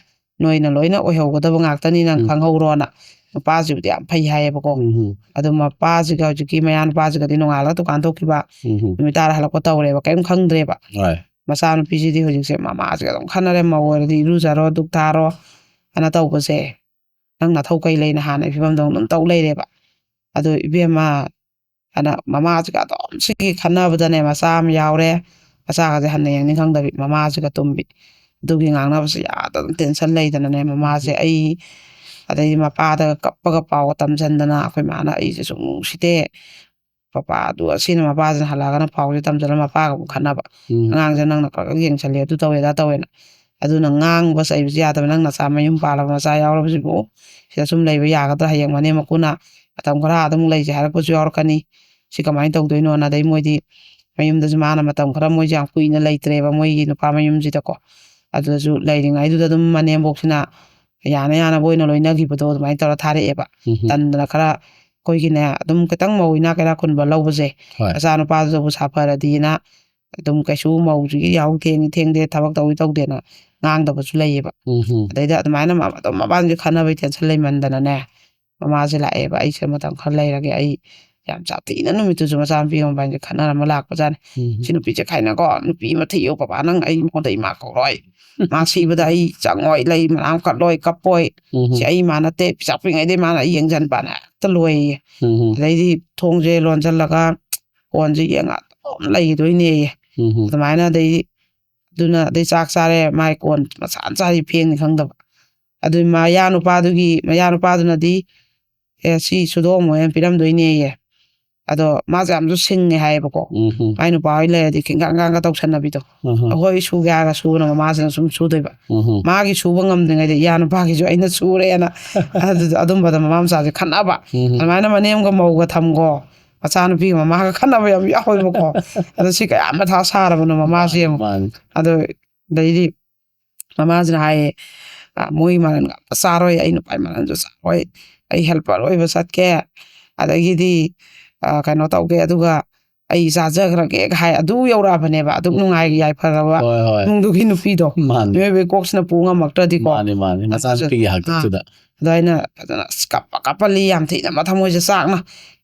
"ꯅꯣꯏꯅ ꯂꯣꯏꯅ ꯑꯣꯏꯍꯧꯒꯗꯕ ꯉꯥꯛꯇꯅꯤ, ꯅꯪ ꯎꯝ꯫ ꯈꯪꯍꯧꯔꯣꯅ"꯫ ꯅꯨꯄꯥꯁꯤꯕꯨꯗꯤ ꯌꯥꯝ ꯐꯩ ꯍꯥꯏꯌꯦꯕꯀꯣ꯫ ꯎꯝ꯫ ꯑꯗꯨ ꯃꯄꯥꯁꯤꯒ ꯍꯧꯖꯤꯛꯀꯤ ꯃꯌꯥ ꯅꯨꯄꯥꯁꯤꯒꯗꯤ ꯅꯣꯡꯉꯥꯜꯂꯒ ꯗꯨꯀꯥꯟ ꯊꯣꯛꯈꯤꯕ, ꯎꯝ꯫ ꯅꯨꯃꯤꯠ ꯇꯥꯔ ꯍꯜꯂꯛꯄ ꯇꯧꯔꯦꯕ, ꯀꯔꯤꯝ ꯈꯪꯗ꯭ꯔꯦꯕ꯫ ꯍꯣꯏ꯫ ꯃꯆꯥꯅꯨꯄꯤꯁꯤꯗꯤ ꯍꯧꯖꯤꯛꯁꯦ ꯃꯃꯥꯁꯤꯒ ꯑꯗꯨꯝ ꯈꯟꯅꯔꯦ, "ꯃꯧ ꯑꯣꯏꯔꯗꯤ ꯏꯔꯨꯖꯔꯣ, ꯗꯨꯛ ꯊꯥꯔꯣ" ꯑꯅ ꯇꯧꯕꯁꯦ, "ꯅꯪ ꯅꯊꯧ ꯀꯩ ꯂꯩꯅ?" ꯍꯥꯟꯅ ꯐꯤꯕꯝꯗ ꯑꯗꯨꯝ ꯇꯧ ꯂꯩꯔꯦꯕ꯫ ꯑꯗꯨ ꯏꯕꯦꯝꯃ, ꯑꯅ ꯃꯃꯥꯁꯤꯒ ꯑꯗꯨꯝ ꯁꯤꯒꯤ ꯈꯟꯅꯕꯗꯅꯦ, ꯃꯆꯥ ꯑꯃ ꯌꯥꯎꯔꯦ, ꯃꯆꯥꯒꯁꯦ ꯍꯟꯅ ꯌꯦꯡꯅꯤ ꯈꯪꯗꯕꯤ, ꯃꯃꯥꯁꯤꯒ ꯇꯨꯝꯕꯤ꯫ ꯑꯗꯨꯒꯤ ꯉꯥꯡꯅꯕꯁꯦ ꯌꯥꯗꯅ ꯇꯦꯟꯁꯟ ꯂꯩꯗꯅꯅꯦ, ꯃꯃꯥꯁꯦ ꯑꯩ, ꯑꯗꯩꯗꯤ ꯃꯄꯥꯗ ꯀꯞꯄꯒ ꯄꯥꯎꯒ ꯇꯝꯁꯟꯗꯅ, ꯑꯩꯈꯣꯏ ꯃꯥꯅ "ꯑꯩꯁꯦ ꯁꯨꯡ ꯅꯨꯡꯁꯤꯗꯦ", ꯄꯄꯥ ꯑꯗꯨ ꯑꯁꯤꯅ ꯃꯄꯥꯁꯤꯅ ꯍꯜꯂꯛꯑꯒꯅ ꯄꯥꯎꯁꯦ ꯇꯝꯁꯤꯜꯂ ꯃꯄꯥꯒ ꯑꯃꯨꯛ ꯈꯠꯅꯕ꯫ ꯎꯝ꯫ "ꯑꯉꯥꯡꯁꯦ ꯅꯪꯅ ꯈꯔ ꯈꯛ ꯌꯦꯡꯁꯜꯂꯦ, ꯑꯗꯨ ꯇꯧꯋꯦ, ꯑꯗꯥ ꯇꯧꯋꯦꯅ"꯫ ꯑꯗꯨꯅ ꯉꯥꯡꯕ ꯆꯩꯕꯁꯤ ꯌꯥꯗꯕ꯫ "ꯅꯪ ꯅꯆꯥ ꯃꯌꯨꯝ ꯄꯥꯜꯂꯕ ꯃꯆꯥ ꯌꯥꯎꯔꯕꯁꯤꯕꯨ ꯁꯤꯗ ꯁꯨꯝ ꯂꯩꯕ ꯌꯥꯒꯗ꯭ꯔꯥ? ꯍꯌꯦꯡ ꯃꯅꯦꯝ ꯃꯀꯨꯅ ꯃꯇꯝ ꯈꯔ ꯑꯗꯨꯝ ꯂꯩꯁꯦ ꯍꯥꯏꯔꯛꯄꯁꯨ ꯌꯥꯎꯔꯛꯀꯅꯤ꯫ ꯁꯤ ꯀꯃꯥꯏꯅ ꯇꯧꯗꯣꯏꯅꯣꯅ"꯫ ꯑꯗꯩ ꯃꯣꯏꯗꯤ ꯃꯌꯨꯝꯗꯁꯨ ꯃꯥꯅ ꯃꯇꯝ ꯈꯔ, ꯃꯣꯏꯁꯦ ꯌꯥꯝ ꯀꯨꯏꯅ ꯂꯩꯇ꯭ꯔꯦꯕ ꯃꯣꯏꯒꯤ ꯅꯨꯄꯥ ꯃꯌꯨꯝꯁꯤꯗꯀꯣ꯫ ꯑꯗꯨꯗꯁꯨ ꯂꯩꯔꯤꯉꯩꯗꯨꯗ ꯑꯗꯨꯝ ꯃꯅꯦꯝꯕꯣꯛꯁꯤꯅ ꯌꯥꯅ ꯌꯥꯅꯕ ꯑꯣꯏꯅ ꯂꯣꯏꯅꯈꯤꯕꯗꯣ ꯑꯗꯨꯃꯥꯏꯅ ꯇꯧꯔ ꯊꯥꯔꯛꯑꯦꯕ꯫ ꯎꯝ꯫ ꯇꯟꯗꯅ ꯈꯔ ꯑꯩꯈꯣꯏꯒꯤꯅꯦ, ꯑꯗꯨꯝ ꯈꯤꯇꯪ ꯃꯧ ꯏꯅꯥꯛ ꯀꯩꯔꯥꯛ ꯈꯨꯟꯕ ꯂꯧꯕꯁꯦ, ꯍꯣꯏ꯫ ꯃꯆꯥꯅꯨꯄꯥꯗꯨꯗꯕꯨ ꯁꯥꯐꯔꯗꯤꯅ ꯑꯗꯨꯝ ꯀꯩꯁꯨ ꯃꯧꯁꯤꯒꯤ ꯌꯥꯍꯧ ꯊꯦꯡꯉꯤ ꯊꯦꯡꯗꯦ, ꯊꯕꯛ ꯇꯧꯏ ꯇꯧꯗꯦꯅ ꯉꯥꯡꯗꯕꯁꯨ ꯂꯩꯌꯦꯕ꯫ ꯎꯝ꯫ ꯑꯗꯩꯗ ꯑꯗꯨꯃꯥꯏꯅ ꯃ-, ꯑꯗꯨꯝ ꯃꯕꯥꯅꯤꯁꯦ ꯈꯠꯅꯕꯩ ꯇꯦꯟꯁꯟ ꯂꯩꯃꯟꯗꯅꯅꯦ, ꯃꯃꯥꯁꯦ ꯂꯥꯛꯑꯦꯕ, "ꯑꯩꯁꯦ ꯃꯇꯝ ꯈꯔ ꯂꯩꯔꯒꯦ, ꯑꯩ ꯌꯥꯝ ꯁꯥꯊꯤꯅ", ꯅꯨꯃꯤꯠꯇꯨꯁꯨ ꯃꯆꯥꯅꯨꯄꯤ ꯃꯕꯥꯅꯤꯁꯦ ꯈꯠꯅꯔꯝꯃ ꯂꯥꯛꯄꯖꯥꯠꯅꯤ꯫ ꯎꯝ꯫ "ꯁꯤ ꯅꯨꯄꯤꯁꯦ ꯈꯥꯏꯅꯀꯣ, ꯅꯨꯄꯤ ꯑꯃ ꯊꯤꯌꯨ ꯄꯄꯥ, ꯅꯪ ꯑꯩ ꯃꯉꯣꯟꯗ ꯏꯃꯥ ꯀꯧꯔꯣꯏ, ꯃꯥ ꯁꯤꯕꯗ ꯑꯩ ꯆꯪꯉꯣꯏ, ꯂꯩ ꯃꯅꯥꯝ ꯀꯠꯂꯣꯏ, ꯀꯞꯄꯣꯏ, ꯎꯝ꯫ ꯁꯤ ꯑꯩ ꯏꯃꯥ ꯅꯠꯇꯦ, ꯄꯤꯁꯥꯛ ꯄꯤꯛꯉꯩꯗꯩ ꯃꯥꯅ ꯑꯩ ꯌꯦꯡꯁꯤꯟꯕꯅ" ꯍꯦꯛꯇ ꯂꯣꯏꯌꯦ꯫ ꯎꯝ꯫ ꯑꯗꯩꯗꯤ ꯊꯣꯡꯁꯦ ꯂꯣꯟꯁꯤꯜꯂꯒ ꯐꯣꯟꯁꯦ ꯌꯦꯡꯉ ꯑꯗꯨꯝ ꯂꯩꯈꯤꯗꯣꯏꯅꯦꯌꯦ꯫ ꯎꯝ꯫ ꯑꯗꯨꯃꯥꯏꯅ ꯑꯗꯩ, ꯑꯗꯨꯅ ꯑꯗꯩ ꯆꯥꯛ ꯆꯥꯔꯦ, ꯃꯥꯏ ꯀꯣꯟ ꯃꯆꯥ ꯃꯆꯥꯁꯤ ꯐꯦꯡꯅꯤ ꯈꯪꯗꯕ꯫ ꯑꯗꯨ ꯃꯌꯥ ꯅꯨꯄꯥꯗꯨꯒꯤ, ꯃꯌꯥ ꯅꯨꯄꯥꯗꯨꯅꯗꯤ "ꯑꯦ, ꯁꯤ ꯁꯨꯗꯣꯛꯑꯝꯃꯣ, ꯑꯩꯅ ꯄꯤꯔꯝꯗꯣꯏꯅꯦꯌꯦ"꯫ ꯑꯗꯣ ꯃꯥꯁꯦ ꯌꯥꯝꯁꯨ ꯁꯤꯡꯉꯦ ꯍꯥꯏꯌꯦꯕꯀꯣ꯫ ꯎꯝ ꯍꯝ꯫ ꯃꯥꯏ ꯅꯨꯄꯥ ꯍꯣꯏ ꯂꯩꯔꯗꯤ ꯈꯤꯡꯒꯥꯡꯒꯥꯡꯒ ꯇꯧꯁꯟꯅꯕꯤꯗꯣ꯫ ꯎꯝ ꯍꯝ꯫ "ꯑꯩꯈꯣꯏ ꯁꯨꯒꯦ" ꯍꯥꯏꯔꯒ ꯁꯨꯅ ꯃꯃꯥꯁꯤꯅ ꯁꯨꯝ ꯁꯨꯗꯣꯏꯕ꯫ ꯎꯝ ꯍꯝ꯫ ꯃꯥꯒꯤ ꯁꯨꯕ ꯉꯝꯗ꯭ꯔꯤꯉꯩꯗ ꯏꯌꯥ ꯅꯨꯄꯥꯒꯤꯁꯨ ꯑꯩꯅ ꯁꯨꯔꯦꯅ꯫ ꯑꯗꯨ, ꯑꯗꯨꯝꯕꯗ ꯃꯃꯥ ꯃꯆꯥꯁꯦ ꯈꯠꯅꯕ꯫ ꯎꯝ ꯍꯝ꯫ ꯑꯗꯨꯃꯥꯏꯅ ꯃꯅꯦꯝꯒ ꯃꯧꯒ ꯊꯝꯈꯣ, ꯃꯆꯥꯅꯨꯄꯤꯒ ꯃꯃꯥꯒ ꯈꯠꯅꯕ ꯌꯥꯝ ꯌꯥꯎꯋꯦꯕꯀꯣ꯫ ꯑꯗꯣ ꯁꯤ ꯀꯌꯥ ꯃꯊꯥ ꯁꯥꯔꯕꯅꯣ ꯃꯃꯥꯁꯦ ꯌꯦꯡꯉꯣ꯫ ꯃꯥꯅꯤ꯫ ꯑꯗꯣ ꯑꯗꯩꯗꯤ ꯃꯃꯥꯁꯤꯅ ꯍꯥꯏꯌꯦ, "ꯑ, ꯃꯣꯏ ꯃꯔꯟꯒ ꯑꯝꯇ ꯆꯥꯔꯣꯏ, ꯑꯩ ꯅꯨꯄꯥꯒꯤ ꯃꯔꯟꯁꯨ ꯆꯥꯔꯣꯏ, ꯑꯩ helper ꯑꯣꯏꯕ ꯆꯠꯀꯦ, ꯑꯗꯒꯤꯗꯤ, ꯑ, ꯀꯩꯅꯣ ꯇꯧꯒꯦ, ꯑꯗꯨꯒ ꯑꯩ ꯆꯥꯖꯈ꯭ꯔꯒꯦꯒ" ꯍꯥꯏ꯫ ꯑꯗꯨ ꯌꯧꯔꯛꯑꯕꯅꯦꯕ, ꯑꯗꯨꯛ ꯅꯨꯡꯉꯥꯏ ꯌꯥꯏꯐꯔꯕ ꯍꯣꯏ, ꯍꯣꯏ꯫ ꯏꯃꯨꯡꯗꯨꯒꯤ ꯅꯨꯄꯤꯗꯣ꯫ ꯃꯥꯅꯤ꯫ ꯃꯤꯑꯣꯏꯕꯒꯤ ꯀꯣꯛꯁꯤꯅ ꯄꯨ ꯉꯝꯃꯛꯇ꯭ꯔꯗꯤꯀꯣ꯫ ꯃꯥꯅꯤ, ꯃꯥꯅꯤ꯫ ꯑꯗꯨꯁꯨ-, ꯃꯆꯥꯅꯨꯄꯤꯒꯤ ꯑꯥ꯫ ꯍꯥꯛꯇꯛꯇꯨꯗ꯫ ꯑꯗꯣ ꯑꯩꯅ ꯐꯖꯅ ꯑꯁ ꯀꯞꯄ ꯀꯞꯄ ꯂꯤ ꯌꯥꯝ ꯊꯤꯅ ꯃꯊꯃꯣꯏꯁꯦ ꯆꯥꯛꯅ꯫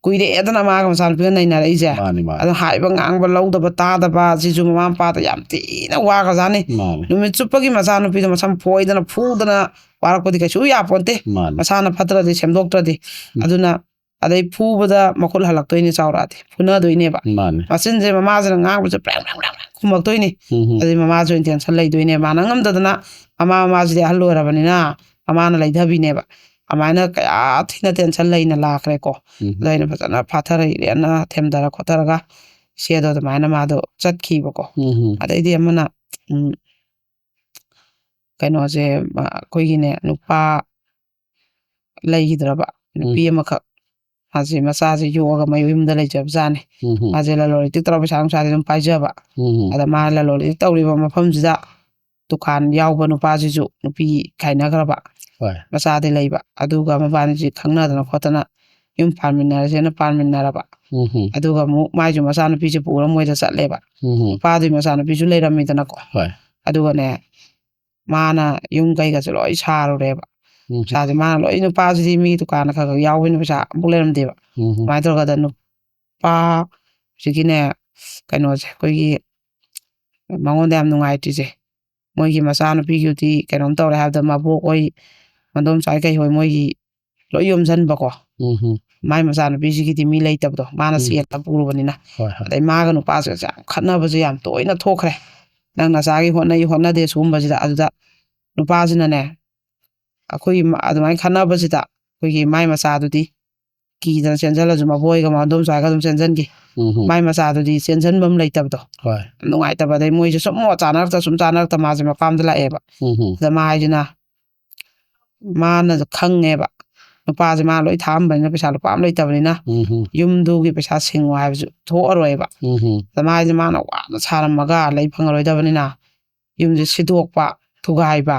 ꯀꯨꯏꯔꯛꯑꯦꯗꯅ ꯃꯥꯒ ꯃꯆꯥꯅꯨꯄꯤꯒ ꯅꯩꯅꯔꯛꯏꯁꯦ꯫ ꯃꯥꯅꯤ, ꯃꯥꯅꯤ꯫ ꯑꯗꯣ ꯍꯥꯏꯕ ꯉꯥꯡꯕ ꯂꯧꯗꯕ ꯇꯥꯗꯕ ꯁꯤꯁꯨ ꯃꯃꯥ ꯃꯄꯥꯗ ꯌꯥꯝ ꯊꯤꯅ ꯋꯥꯈ꯭ꯔꯖꯥꯠꯅꯤ꯫ ꯃꯥꯅꯤ꯫ ꯅꯨꯃꯤꯠ ꯆꯨꯞꯄꯒꯤ ꯃꯆꯥꯅꯨꯄꯤꯗꯣ ꯃꯁꯝ ꯐꯣꯏꯗꯅ ꯐꯨꯗꯅ ꯋꯥꯔꯛꯄꯗꯤ ꯀꯩꯁꯨ ꯌꯥꯄꯣꯟꯇꯦ꯫ ꯃꯥꯅꯤ꯫ ꯃꯁꯥꯅ ꯐꯠꯇ꯭ꯔꯗꯤ ꯁꯦꯝꯗꯣꯛꯇ꯭ꯔꯗꯤ꯫ ꯎꯝ꯫ ꯑꯗꯨꯅ ꯑꯗꯩ ꯐꯨꯕꯗ ꯃꯈꯨꯠ ꯍꯜꯂꯛꯇꯣꯏꯅꯦ, ꯆꯥꯎꯔꯛꯑꯗꯤ ꯐꯨꯅꯗꯣꯏꯅꯦꯕ꯫ ꯃꯥꯅꯤ꯫ ꯃꯆꯤꯟꯁꯦ ꯃꯃꯥꯁꯤꯅ ꯉꯥꯡꯕꯁꯦ ꯄ꯭ꯔꯦꯡ ꯄ꯭ꯔꯦꯡ ꯄ꯭ꯔꯦꯡ ꯄ꯭ꯔꯦꯡ ꯈꯨꯝꯃꯛꯇꯣꯏꯅꯤ꯫ ꯎꯝ ꯍꯝ꯫ ꯑꯗꯩ ꯃꯃꯥꯁꯨ intention ꯂꯩꯗꯣꯏꯅꯦ, ꯃꯥꯅ ꯉꯝꯗꯗꯅ꯫ ꯃꯃꯥ ꯃꯃꯥꯁꯤꯗꯤ ꯑꯍꯜ ꯑꯣꯏꯔꯕꯅꯤꯅ ꯃꯃꯥꯅ ꯂꯩꯊꯕꯤꯅꯦꯕ꯫ ꯑꯗꯨꯃꯥꯏꯅ ꯀꯌꯥ ꯊꯤꯅ tension ꯂꯩꯅ ꯂꯥꯛꯈ꯭ꯔꯦꯀꯣ꯫ ꯎꯝ꯫ ꯑꯗꯣ ꯑꯩꯅ ꯐꯖꯅ ꯐꯥꯊꯔ ꯏꯔꯦꯟꯅ ꯊꯦꯝꯗꯔ ꯈꯣꯠꯊꯔꯒ ꯏꯆꯦꯗꯣ ꯑꯗꯨꯃꯥꯏꯅ ꯃꯥꯗꯣ ꯆꯠꯈꯤꯕꯀꯣ꯫ ꯎꯝ ꯍꯝ꯫ ꯑꯗꯩꯗꯤ ꯑꯃꯅ, ꯎꯝ, ꯀꯩꯅꯣꯁꯦ, ꯑ, ꯑꯩꯈꯣꯏꯒꯤꯅꯦ, ꯅꯨꯄꯥ ꯂꯩꯈꯤꯗ꯭ꯔꯕ ꯅꯨꯄꯤ ꯎꯝ꯫ ꯑꯃꯈꯛ, ꯃꯥꯁꯦ ꯃꯆꯥꯁꯦ ꯌꯣꯛꯑꯒ ꯃꯌꯨꯝꯗ ꯂꯩꯖꯕꯖꯥꯠꯅꯤ꯫ ꯎꯝ ꯍꯝ꯫ ꯃꯥꯁꯦ ꯂꯂꯣꯟ ꯏꯇꯤꯛ ꯇꯧꯔ ꯄꯩꯁꯥ ꯅꯨꯡꯁꯥꯁꯦ ꯑꯗꯨꯝ ꯄꯥꯏꯖꯕ꯫ ꯎꯝ ꯍꯝ꯫ ꯑꯗ ꯃꯥ ꯂꯂꯣꯟ ꯏꯇꯤꯛ ꯇꯧꯔꯤꯕ ꯃꯐꯝꯁꯤꯗ ꯗꯨꯀꯥꯟ ꯌꯥꯎꯕ ꯅꯨꯄꯥꯁꯤꯁꯨ ꯅꯨꯄꯤ ꯈꯥꯏꯅꯈ꯭ꯔꯕ꯫ ꯍꯣꯏ꯫ ꯃꯆꯥꯗꯤ ꯂꯩꯕ꯫ ꯑꯗꯨꯒ ꯃꯕꯥꯅꯤꯁꯦ ꯈꯪꯅꯗꯅ ꯈꯣꯠꯇꯅ ꯌꯨꯝ ꯄꯥꯟꯃꯤꯟꯅꯔꯁꯦꯅ ꯄꯥꯟꯃꯤꯟꯅꯔꯕ꯫ ꯎꯝ ꯍꯝ꯫ ꯑꯗꯨꯒ ꯑꯃꯨꯛ ꯃꯥꯏꯁꯨ ꯃꯆꯥꯅꯨꯄꯤꯁꯦ ꯄꯨꯔ ꯃꯣꯏꯗ ꯆꯠꯂꯦꯕ꯫ ꯎꯝ ꯍꯝ꯫ ꯅꯨꯄꯥꯗꯨꯒꯤ ꯃꯆꯥꯅꯨꯄꯤꯁꯨ ꯂꯩꯔꯝꯃꯤꯗꯅꯀꯣ꯫ ꯍꯣꯏ꯫ ꯑꯗꯨꯒꯅꯦ, ꯃꯥꯅ ꯌꯨꯝ ꯀꯩꯒꯁꯨ ꯂꯣꯏ ꯁꯥꯔꯨꯔꯦꯕ꯫ ꯎꯝ꯫ ꯄꯩꯁꯥꯁꯦ ꯃꯥꯅ ꯂꯣꯏ, ꯅꯨꯄꯥꯁꯤꯗꯤ ꯃꯤ ꯗꯨꯀꯥꯟ ꯈꯔ ꯈꯔ ꯌꯥꯎꯕꯅꯤꯅ ꯄꯩꯁꯥ ꯑꯃꯨꯛ ꯂꯩꯔꯝꯗꯦꯕ꯫ ꯎꯝ꯫ ꯑꯗꯨꯃꯥꯏꯅ ꯇꯧꯔꯒ ꯅꯨꯄꯥ ꯍꯧꯖꯤꯛꯀꯤꯅꯦ, ꯀꯩꯅꯣꯁꯦ, ꯑꯩꯈꯣꯏꯒꯤ ꯃꯉꯣꯟꯗ ꯌꯥꯝ ꯅꯨꯡꯉꯥꯏꯇ꯭ꯔꯤꯁꯦ, ꯃꯣꯏꯒꯤ ꯃꯆꯥꯅꯨꯄꯤꯒꯤꯗꯤ ꯀꯩꯅꯣꯝ ꯇꯧꯔꯦ ꯍꯥꯏꯕꯗ ꯃꯕꯣꯛ ꯍꯣꯏ, ꯃꯗꯣꯝꯆꯥ ꯀꯩ ꯍꯣꯏ, ꯃꯣꯏꯒꯤ ꯂꯣꯏ ꯌꯣꯝꯁꯤꯟꯕꯀꯣ꯫ ꯎꯝ ꯍꯝ꯫ ꯃꯥꯏ ꯃꯆꯥꯅꯨꯄꯤꯁꯤꯒꯤꯗꯤ ꯃꯤ ꯂꯩꯇꯕꯗꯣ, ꯃꯥꯅ ꯎꯝ꯫ ꯆꯦꯜꯂ ꯄꯨꯔꯨꯕꯅꯤꯅ꯫ ꯍꯣꯏ, ꯍꯣꯏ꯫ ꯑꯗꯩ ꯃꯥꯒ ꯅꯨꯄꯥꯁꯤꯒꯁꯦ ꯌꯥꯝ ꯈꯠꯅꯕꯁꯦ ꯌꯥꯝ ꯇꯣꯏꯅ ꯊꯣꯛꯈ꯭ꯔꯦ꯫ "ꯅꯪ ꯅꯆꯥꯒꯤ ꯍꯣꯠꯅꯩ ꯍꯣꯠꯅꯗꯦ" ꯁꯤꯒꯨꯝꯕꯁꯤꯗ꯫ ꯑꯗꯨꯗ ꯅꯨꯄꯥꯁꯤꯅꯅꯦ, ꯑꯩꯈꯣꯏꯒꯤ ꯃ-, ꯑꯗꯨꯃꯥꯏꯅ ꯈꯠꯅꯕꯁꯤꯗ ꯑꯩꯈꯣꯏꯒꯤ ꯃꯥꯏ ꯃꯆꯥꯗꯨꯗꯤ ꯀꯤꯗꯅ ꯆꯦꯟꯁꯤꯜꯂꯁꯨ ꯃꯕꯣꯏꯒ ꯃꯗꯣꯝꯆꯥꯒ ꯑꯗꯨꯝ ꯆꯦꯟꯁꯤꯟꯈꯤ꯫ ꯎꯝ ꯍꯝ꯫ ꯃꯥꯏ ꯃꯆꯥꯗꯨꯗꯤ ꯆꯦꯟꯁꯤꯟꯕ ꯑꯃ ꯂꯩꯇꯕꯗꯣ꯫ ꯍꯣꯏ꯫ ꯅꯨꯡꯉꯥꯏꯇꯕ, ꯑꯗꯩ ꯃꯣꯏꯁꯦ ꯁꯨꯝ ꯆꯥꯅꯔꯛꯇ ꯁꯨꯝ ꯆꯥꯅꯔꯛꯇ ꯃꯥꯁꯦ ꯃꯄꯥꯝꯗ ꯂꯥꯛꯑꯦꯕ꯫ ꯎꯝ ꯍꯝ꯫ ꯑꯗ ꯃꯥ ꯍꯥꯏꯁꯤꯅ, ꯃꯥꯅꯁꯨ ꯈꯪꯉꯦꯕ, ꯅꯨꯄꯥꯁꯦ ꯃꯥ ꯂꯣꯏ ꯊꯥꯛꯑꯝꯕꯅꯤꯅ, ꯄꯩꯁꯥ ꯂꯨꯄꯥ ꯑꯃ ꯂꯩꯇꯕꯅꯤꯅ, ꯎꯝ ꯍꯝ꯫ ꯌꯨꯝꯗꯨꯒꯤ ꯄꯩꯁꯥ ꯁꯤꯡꯉꯣ ꯍꯥꯏꯕꯁꯨ ꯊꯣꯛꯑꯔꯣꯏꯕ꯫ ꯎꯝ ꯍꯝ꯫ ꯑꯗ ꯃꯥ ꯍꯥꯏꯁꯦ ꯃꯥꯅ ꯋꯥꯅ ꯁꯥꯔꯝꯃꯒ ꯂꯩ ꯐꯪꯉꯔꯣꯏꯗꯕꯅꯤꯅ ꯌꯨꯝꯁꯦ ꯁꯤꯗꯣꯛꯄ, ꯊꯨꯒꯥꯏꯕ,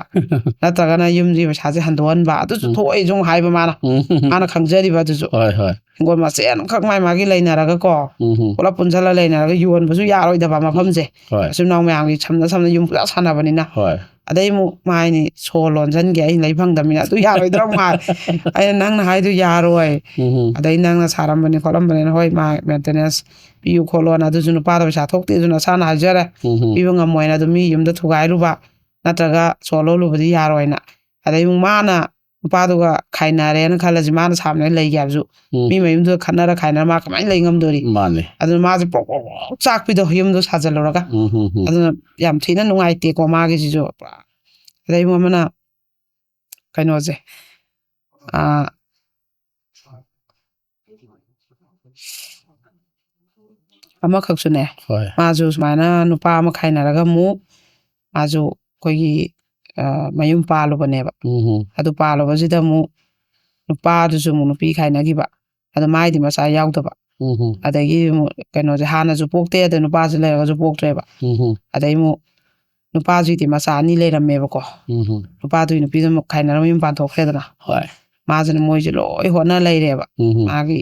ꯅꯠꯇ꯭ꯔꯒꯅ ꯌꯨꯝꯁꯤ ꯄꯩꯁꯥꯁꯦ ꯍꯟꯗꯣꯛꯍꯟꯕ, ꯑꯗꯨꯁꯨ ꯎꯝ꯫ ꯊꯣꯛꯑꯦꯁꯨ ꯑꯃꯨꯛ ꯍꯥꯏꯕ ꯃꯥꯅ꯫ ꯎꯝ ꯍꯝ꯫ ꯃꯥꯅ ꯈꯪꯖꯔꯤꯕ ꯑꯗꯨꯁꯨ꯫ ꯍꯣꯏ ꯍꯣꯏ꯫ ꯍꯤꯡꯒꯣꯜ ꯃꯆꯦꯠ ꯑꯃꯈꯛ ꯃꯥꯏ ꯃꯥꯒꯤ ꯂꯩꯅꯔꯒ ꯀꯣ, ꯎꯝ ꯍꯝ꯫ ꯄꯨꯂꯞ ꯄꯨꯟꯁꯤꯜꯂ ꯂꯩꯅꯔꯒ ꯌꯣꯟꯕꯁꯨ ꯌꯥꯔꯣꯏꯗꯕ ꯃꯐꯝꯁꯦ꯫ ꯍꯣꯏ꯫ ꯃꯆꯤꯟ ꯃꯅꯥꯎ ꯃꯌꯥꯝꯒꯤ ꯁꯝꯅ ꯁꯝꯅ ꯌꯨꯝ ꯄꯨꯔꯥ ꯁꯥꯟꯅꯕꯅꯤꯅ꯫ ꯍꯣꯏ꯫ ꯑꯗꯩ ꯑꯃꯨꯛ ꯃꯥ ꯍꯥꯏꯅꯤ, "ꯁꯣ ꯂꯣꯟꯁꯤꯟꯒꯦ, ꯑꯩ ꯂꯩ ꯐꯪꯗꯕꯅꯤꯅ ꯑꯗꯨ ꯌꯥꯔꯣꯏꯗ꯭ꯔꯥ?" ꯑꯃꯨꯛ ꯍꯥꯏ꯫ ꯑꯩꯅ, "ꯅꯪꯅ ꯍꯥꯏꯗꯨ ꯌꯥꯔꯣꯏ꯫ ꯎꯝ ꯍꯝ꯫ ꯑꯗꯩ ꯅꯪꯅ ꯁꯥꯔꯝꯕꯅꯤ ꯈꯣꯠꯂꯝꯕꯅꯤꯅ, ꯍꯣꯏ, ꯃꯥ ꯃꯦꯟꯇꯦꯅꯦꯟꯁ ꯄꯤꯌꯨ ꯈꯣꯠꯂꯣꯅ, ꯑꯗꯨꯁꯨ ꯅꯨꯄꯥꯗ ꯄꯩꯁꯥ ꯊꯣꯛꯇꯦ, ꯑꯗꯨ ꯅꯁꯥꯅ ꯍꯥꯏꯖꯔꯦ, ꯎꯝ ꯍꯝ꯫ ꯄꯤꯕ ꯉꯝꯃꯣꯏꯅ, ꯑꯗꯨ ꯃꯤ ꯌꯨꯝꯗ ꯊꯨꯒꯥꯏꯔꯨꯕ ꯅꯠꯇ꯭ꯔꯒ ꯁꯣ ꯂꯣꯜꯂꯨꯕꯗꯤ ꯌꯥꯔꯣꯏꯅ." ꯑꯗꯩ ꯑꯃꯨꯛ ꯃꯥꯅ ꯅꯨꯄꯥꯗꯨꯒ ꯈꯥꯏꯅꯔꯦꯅ ꯈꯜꯂꯁꯤ, ꯃꯥꯅ ꯁꯥꯕꯅꯦ ꯂꯩꯒꯦ ꯍꯥꯏꯕꯁꯨ, ꯎꯝ꯫ ꯃꯤ ꯃꯌꯨꯝꯗꯨꯗ ꯈꯠꯅꯔ ꯈꯥꯏꯅꯔ ꯃꯥ ꯀꯃꯥꯏꯅ ꯂꯩ ꯉꯝꯗꯣꯔꯤ? ꯃꯥꯅꯦ꯫ ꯑꯗꯨꯅ ꯃꯥꯁꯦ ꯄ꯭ꯔꯣꯛ ꯄ꯭ꯔꯣꯛ ꯄ꯭ꯔꯣꯛ ꯆꯥꯛꯄꯤꯗꯣ ꯌꯨꯝꯗꯣ ꯁꯥꯖꯜꯂꯨꯔꯒ꯫ ꯎꯝ ꯍꯝ ꯍꯝ꯫ ꯑꯗꯨꯅ ꯌꯥꯝ ꯊꯤꯅ ꯅꯨꯡꯉꯥꯏꯇꯦꯀꯣ ꯃꯥꯒꯤꯁꯤꯁꯨ ꯄꯨꯔꯥ꯫ ꯑꯗꯩ ꯑꯃꯅ ꯀꯩꯅꯣꯁꯦ, ꯑꯥ, ꯑꯃꯈꯛꯁꯨꯅꯦ, ꯍꯣꯏ꯫ ꯃꯥꯁꯨ ꯁꯨꯃꯥꯏꯅ ꯅꯨꯄꯥ ꯑꯃ ꯈꯥꯏꯅꯔꯒ ꯑꯃꯨꯛ ꯃꯥꯁꯨ ꯑꯩꯈꯣꯏꯒꯤ, ꯑ, ꯃꯌꯨꯝ ꯄꯥꯜꯂꯨꯕꯅꯦꯕ꯫ ꯎꯝ ꯍꯝ꯫ ꯑꯗꯨ ꯄꯥꯜꯂꯨꯕꯁꯤꯗ ꯑꯃꯨꯛ ꯅꯨꯄꯥꯗꯨꯁꯨ ꯑꯃꯨꯛ ꯅꯨꯄꯤ ꯈꯥꯏꯅꯈꯤꯕ꯫ ꯑꯗꯣ ꯃꯥꯏꯗꯤ ꯃꯆꯥ ꯌꯥꯎꯗꯕ꯫ ꯎꯝ ꯍꯝ꯫ ꯑꯗꯒꯤ ꯑꯃꯨꯛ ꯀꯩꯅꯣꯁꯦ, ꯍꯥꯟꯅꯁꯨ ꯄꯣꯛꯇꯦ, ꯑꯗ ꯅꯨꯄꯥꯁꯨ ꯂꯩꯔꯒꯁꯨ ꯄꯣꯛꯇ꯭ꯔꯦꯕ꯫ ꯎꯝ ꯍꯝ꯫ ꯑꯗꯩ ꯑꯃꯨꯛ ꯅꯨꯄꯥꯁꯤꯗꯤ ꯃꯆꯥ ꯑꯅꯤ ꯂꯩꯔꯝꯃꯦꯕꯀꯣ꯫ ꯎꯝ ꯍꯝ꯫ ꯅꯨꯄꯥꯗꯨꯒꯤ ꯅꯨꯄꯤꯗꯨ ꯑꯃꯨꯛ ꯈꯥꯏꯅꯔ ꯃꯌꯨꯝ ꯄꯥꯟꯊꯣꯛꯈ꯭ꯔꯦꯗꯅ꯫ ꯍꯣꯏ꯫ ꯃꯥꯁꯤꯅ ꯃꯣꯏꯁꯦ ꯂꯣꯏ ꯍꯣꯠꯅ ꯂꯩꯔꯦꯕ꯫ ꯎꯝ ꯍꯝ꯫ ꯃꯥꯒꯤ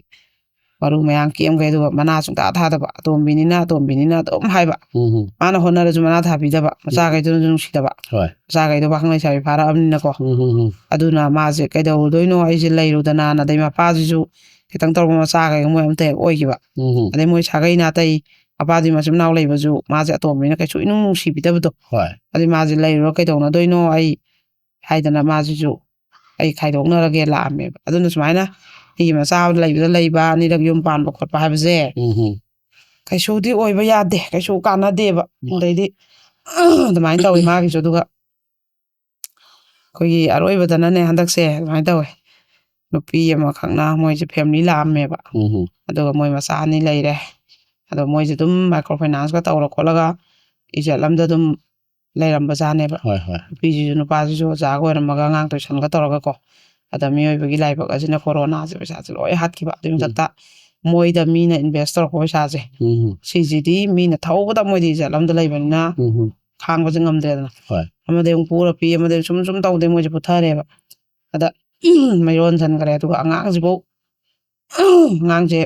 ꯃꯔꯨ ꯃꯌꯥꯝ ꯀꯦꯝꯈꯩ, ꯑꯗꯨꯒ ꯃꯅꯥ ꯁꯨꯡꯊꯥ ꯊꯥꯗꯕ, ꯑꯇꯣꯝꯕꯤꯅꯤꯅ ꯑꯇꯣꯝꯕꯤꯅꯤꯅ ꯑꯗꯨꯝ ꯍꯥꯏꯕ꯫ ꯎꯝ ꯍꯝ꯫ ꯃꯥꯅ ꯍꯣꯠꯅꯔꯁꯨ ꯃꯅꯥ ꯊꯥꯕꯤꯗꯕ, ꯃꯆꯥꯈꯩꯗꯨꯅꯁꯨ ꯅꯨꯡꯁꯤꯗꯕ꯫ ꯍꯣꯏ꯫ ꯃꯆꯥꯈꯩꯗꯣ ꯄꯥꯈꯪ ꯂꯩꯁꯥꯕꯤ ꯐꯥꯔꯛꯑꯕꯅꯤꯅꯀꯣ꯫ ꯎꯝ ꯍꯝ ꯍꯝ꯫ ꯑꯗꯨꯅ ꯃꯥꯁꯦ ꯀꯩꯗꯧꯔꯨꯗꯣꯏꯅꯣ, ꯑꯩꯁꯦ ꯂꯩꯔꯨꯗꯅꯅ꯫ ꯑꯗꯩ ꯃꯄꯥꯁꯤꯁꯨ ꯈꯤꯇꯪ ꯇꯧꯔꯛꯄ, ꯃꯆꯥꯈꯩ ꯃꯣꯏ ꯑꯝꯇ ꯍꯦꯛ ꯑꯣꯏꯈꯤꯕ꯫ ꯎꯝ ꯍꯝ꯫ ꯑꯗꯩ ꯃꯣꯏ ꯁꯥꯒꯩ ꯅꯥꯇꯩ, ꯃꯄꯥꯗꯨꯒꯤ ꯃꯆꯤꯟ ꯃꯅꯥꯎ ꯂꯩꯕꯁꯨ ꯃꯥꯁꯦ ꯑꯇꯣꯝꯕꯅꯤꯅ ꯀꯩꯁꯨ ꯏꯅꯨꯡ ꯅꯨꯡꯁꯤꯕꯤꯗꯕꯗꯣ꯫ ꯍꯣꯏ꯫ ꯑꯗꯩ ꯃꯥꯁꯦ ꯂꯩꯔꯨꯔ ꯀꯩꯗꯧꯅꯗꯣꯏꯅꯣ ꯑꯩ ꯍꯥꯏꯗꯅ ꯃꯥꯁꯤꯁꯨ ꯑꯩ ꯈꯥꯏꯗꯣꯛꯅꯔꯒꯦ ꯂꯥꯛꯑꯝꯃꯦꯕ꯫ ꯑꯗꯨꯅ ꯁꯨꯃꯥꯏꯅ ꯃꯤꯒꯤ ꯃꯆꯥ ꯂꯩꯕꯗ ꯂꯩꯕ, ꯑꯅꯤꯔꯛ ꯌꯨꯝ ꯄꯥꯟꯕ ꯈꯣꯠꯄ ꯍꯥꯏꯕꯁꯦ ꯎꯝ ꯍꯝ꯫ ꯀꯩꯁꯨꯗꯤ ꯑꯣꯏꯕ ꯌꯥꯗꯦ, ꯀꯩꯁꯨ ꯀꯥꯟꯅꯗꯦꯕ꯫ ꯎꯝ꯫ ꯑꯗꯩꯗꯤ ꯑꯗꯨꯃꯥꯏꯅ ꯇꯧꯋꯤ ꯃꯥꯒꯤꯁꯨ꯫ ꯑꯗꯨꯒ ꯑꯩꯈꯣꯏꯒꯤ ꯑꯔꯣꯏꯕꯗꯅꯅꯦ, ꯍꯟꯗꯛꯁꯦ ꯑꯗꯨꯃꯥꯏꯅ ꯇꯧꯋꯦ꯫ ꯅꯨꯄꯤ ꯑꯃꯈꯛꯅ ꯃꯣꯏꯁꯦ ꯐꯦꯃꯤꯂꯤ ꯂꯥꯛꯑꯝꯃꯦꯕ꯫ ꯎꯝ ꯍꯝ꯫ ꯑꯗꯨꯒ ꯃꯣꯏ ꯃꯆꯥ ꯑꯅꯤ ꯂꯩꯔꯦ꯫ ꯑꯗꯣ ꯃꯣꯏꯁꯦ ꯑꯗꯨꯝ ꯃꯥꯏꯀ꯭ꯔꯣ ꯐꯥꯏꯅꯥꯟꯁꯀ ꯇꯧꯔ ꯈꯣꯠꯂꯒ ꯏꯖꯠ ꯑꯝꯗ ꯑꯗꯨꯝ ꯂꯩꯔꯝꯕꯖꯥꯠꯅꯦꯕ꯫ ꯍꯣꯏ ꯍꯣꯏ꯫ ꯅꯨꯄꯤꯁꯤꯁꯨ ꯅꯨꯄꯥꯁꯤꯁꯨ ꯑꯣꯖꯥꯒ ꯑꯣꯏꯔꯝꯃꯒ ꯑꯉꯥꯡ ꯇꯨꯏꯁꯟꯒ ꯇꯧꯔꯒꯀꯣ꯫ ꯑꯗ ꯃꯤꯑꯣꯏꯕꯒꯤ ꯂꯥꯏꯕꯛ ꯑꯁꯤꯅ ꯀꯣꯔꯣꯅꯥꯁꯦ ꯄꯩꯁꯥꯁꯦ ꯂꯣꯏ ꯍꯥꯠꯈꯤꯕ꯫ ꯑꯗꯨꯒꯤ ꯎꯝ꯫ ꯃꯊꯛꯇ ꯃꯣꯏꯗ ꯃꯤꯅ ꯏꯟꯚꯦꯁ ꯇꯧꯔꯛꯄ ꯄꯩꯁꯥꯁꯦ, ꯎꯝ ꯍꯝ꯫ ꯁꯤꯁꯤꯗꯤ ꯃꯤꯅ ꯊꯧꯕꯗ ꯃꯣꯏꯗꯤ ꯏꯖꯠ ꯑꯝꯗ ꯂꯩꯕꯅꯤꯅ ꯎꯝ ꯍꯝ꯫ ꯈꯥꯡꯕꯁꯦ ꯉꯝꯗ꯭ꯔꯦꯗꯅ꯫ ꯍꯣꯏ꯫ ꯑꯃꯗꯩ ꯑꯃꯨꯛ ꯄꯨꯔ ꯄꯤ, ꯑꯃꯗꯩ ꯁꯨꯝ ꯁꯨꯝ ꯇꯧꯗꯦ, ꯃꯣꯏꯁꯦ ꯄꯨꯊꯔꯦꯕ꯫ ꯑꯗ ꯃꯌꯣꯟ ꯁꯟꯈ꯭ꯔꯦ꯫ ꯑꯗꯨꯒ ꯑꯉꯥꯡꯁꯤꯐꯧ, ꯑꯉꯥꯡꯁꯦ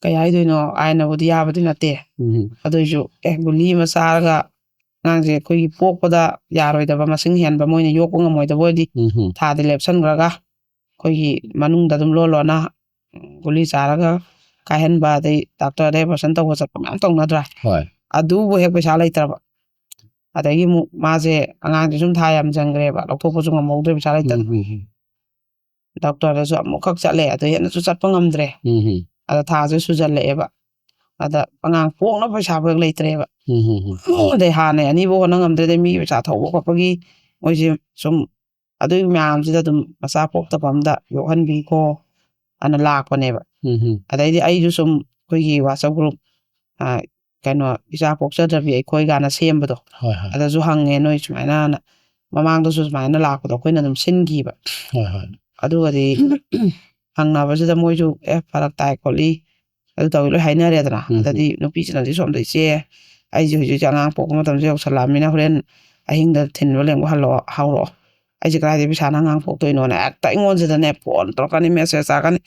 ꯀꯩ ꯍꯥꯏꯗꯣꯏꯅꯣ, ꯑꯥꯏꯅꯕꯨꯗꯤ ꯌꯥꯕꯗꯤ ꯅꯠꯇꯦ꯫ ꯎꯝ ꯍꯝ꯫ ꯑꯗꯨꯏꯁꯨ ꯑꯦ ꯒꯨꯂꯤ ꯑꯃ ꯆꯥꯔꯒ ꯑꯉꯥꯡꯁꯦ ꯑꯩꯈꯣꯏꯒꯤ ꯄꯣꯛꯄꯗ ꯌꯥꯔꯣꯏꯗꯕ, ꯃꯁꯤꯡ ꯍꯦꯟꯕ, ꯃꯣꯏꯅ ꯌꯣꯛꯄ ꯉꯝꯃꯣꯏꯗꯕ ꯑꯣꯏꯗꯤ ꯎꯝ ꯍꯝ꯫ ꯊꯥꯗꯤ ꯂꯦꯞꯁꯟꯈ꯭ꯔꯒ ꯑꯩꯈꯣꯏꯒꯤ ꯃꯅꯨꯡꯗ ꯑꯗꯨꯝ ꯂꯣꯟ ꯂꯣꯟꯅ ꯒꯨꯂꯤ ꯆꯥꯔꯒ ꯀꯥꯏꯍꯟꯕ, ꯑꯗꯩ ꯗꯥꯛꯇꯔꯗ ꯑꯦꯕꯣꯔꯁꯟ ꯇꯧꯕ ꯆꯠꯄ ꯃꯌꯥꯝ ꯇꯧꯅꯗ꯭ꯔꯥ? ꯍꯣꯏ꯫ ꯑꯗꯨꯕꯨ ꯍꯦꯛ ꯄꯩꯁꯥ ꯂꯩꯇ꯭ꯔꯕ꯫ ꯑꯗꯒꯤ ꯑꯃꯨꯛ ꯃꯥꯁꯦ ꯑꯉꯥꯡꯁꯦ ꯁꯨꯝ ꯊꯥ ꯌꯥꯝ ꯆꯪꯈ꯭ꯔꯦꯕ, ꯂꯧꯊꯣꯛꯄꯁꯨ ꯉꯝꯍꯧꯗ꯭ꯔꯦ ꯄꯩꯁꯥ ꯂꯩꯇꯅ꯫ ꯎꯝ ꯎꯝ ꯎꯝ꯫ ꯗꯣꯛꯇꯔꯗꯁꯨ ꯑꯃꯨꯛꯈꯛ ꯆꯠꯂꯦ, ꯑꯗꯨ ꯍꯦꯟꯅꯁꯨ ꯆꯠꯄ ꯉꯝꯗ꯭ꯔꯦ꯫ ꯎꯝ ꯎꯝ꯫ ꯑꯗ ꯊꯥꯁꯦ ꯁꯨꯖꯜꯂꯛꯑꯦꯕ꯫ ꯑꯗ ꯑꯉꯥꯡ ꯄꯣꯛꯅꯕ ꯄꯩꯁꯥ ꯐꯥꯎ ꯂꯩꯇ꯭ꯔꯦꯕ꯫ ꯎꯝ ꯎꯝ ꯎꯝ꯫ ꯑꯗꯩ ꯍꯥꯟꯅ ꯑꯅꯤꯕꯨ ꯍꯣꯠꯅ ꯉꯝꯗ꯭ꯔꯦ, ꯑꯗꯩ ꯃꯤꯒꯤ ꯄꯩꯁꯥ ꯊꯧꯕ ꯈꯣꯠꯄꯒꯤ ꯃꯣꯏꯁꯦ ꯁꯨꯝ ꯑꯗꯨꯒꯤ ꯃꯌꯥꯝꯁꯤꯗ ꯑꯗꯨꯝ ꯃꯆꯥ ꯄꯣꯛꯇꯕ ꯑꯝꯗ ꯌꯣꯛꯍꯟꯕꯤꯈꯣ ꯑꯅ ꯂꯥꯛꯄꯅꯦꯕ꯫ ꯎꯝ ꯎꯝ꯫ ꯑꯗꯩꯗꯤ ꯑꯩꯁꯨ ꯁꯨꯝ ꯑꯩꯈꯣꯏꯒꯤ WhatsApp group, ꯑ, ꯀꯩꯅꯣ, ꯏꯆꯥ ꯄꯣꯛꯆꯗ꯭ꯔꯕꯤ ꯑꯩꯈꯣꯏ ꯀꯥꯏꯅ ꯁꯦꯝꯕꯗꯣ, ꯍꯣꯏ ꯍꯣꯏ꯫ ꯑꯗꯁꯨ ꯍꯪꯉꯦ, ꯅꯣꯏ ꯁꯨꯃꯥꯏꯅ ꯍꯥꯟꯅ ꯃꯃꯥꯡꯗꯁꯨ ꯁꯨꯃꯥꯏꯅ ꯂꯥꯛꯄꯗꯣ ꯑꯩꯈꯣꯏꯅ ꯑꯗꯨꯝ ꯁꯤꯟꯈꯤꯕ꯫ ꯍꯣꯏ ꯍꯣꯏ꯫ ꯑꯗꯨꯒꯗꯤ ꯍꯪꯅꯕꯁꯤꯗ ꯃꯣꯏꯁꯨ ꯑꯦ ꯐꯔꯛ ꯇꯥꯏ ꯈꯣꯠꯂꯤ ꯑꯗꯨ ꯇꯧꯋꯤ ꯂꯣꯏ ꯍꯥꯏꯅꯔꯦꯗꯅ꯫ ꯎꯝ꯫ ꯑꯗꯗꯤ ꯅꯨꯄꯤꯁꯤꯅꯗꯤ ꯁꯣꯝꯗ, "ꯏꯆꯦ, ꯑꯩꯁꯦ ꯍꯧꯖꯤꯛ ꯍꯧꯖꯤꯛ ꯑꯉꯥꯡ ꯄꯣꯛꯄ ꯃꯇꯝꯁꯨ ꯌꯧꯁꯜꯂꯛꯑꯃꯤꯅ ꯍꯣꯔꯦꯟ ꯑꯍꯤꯡꯗ ꯊꯤꯟꯕ ꯂꯦꯡꯕ ꯍꯜꯂꯛꯑꯣ, ꯍꯧꯔꯛꯑꯣ꯫ ꯑꯩꯁꯦ ꯀꯗꯥꯏꯗꯩ ꯄꯩꯁꯥꯅ ꯑꯉꯥꯡ ꯄꯣꯛꯇꯣꯏꯅꯣꯅ?" ꯍꯦꯛꯇ ꯑꯩꯉꯣꯟꯁꯤꯗꯅꯦ ꯐꯣꯟ ꯇꯧꯔꯛꯀꯅꯤ, ꯃꯦꯁꯦꯖ ꯊꯥꯔꯛꯀꯅꯤ꯫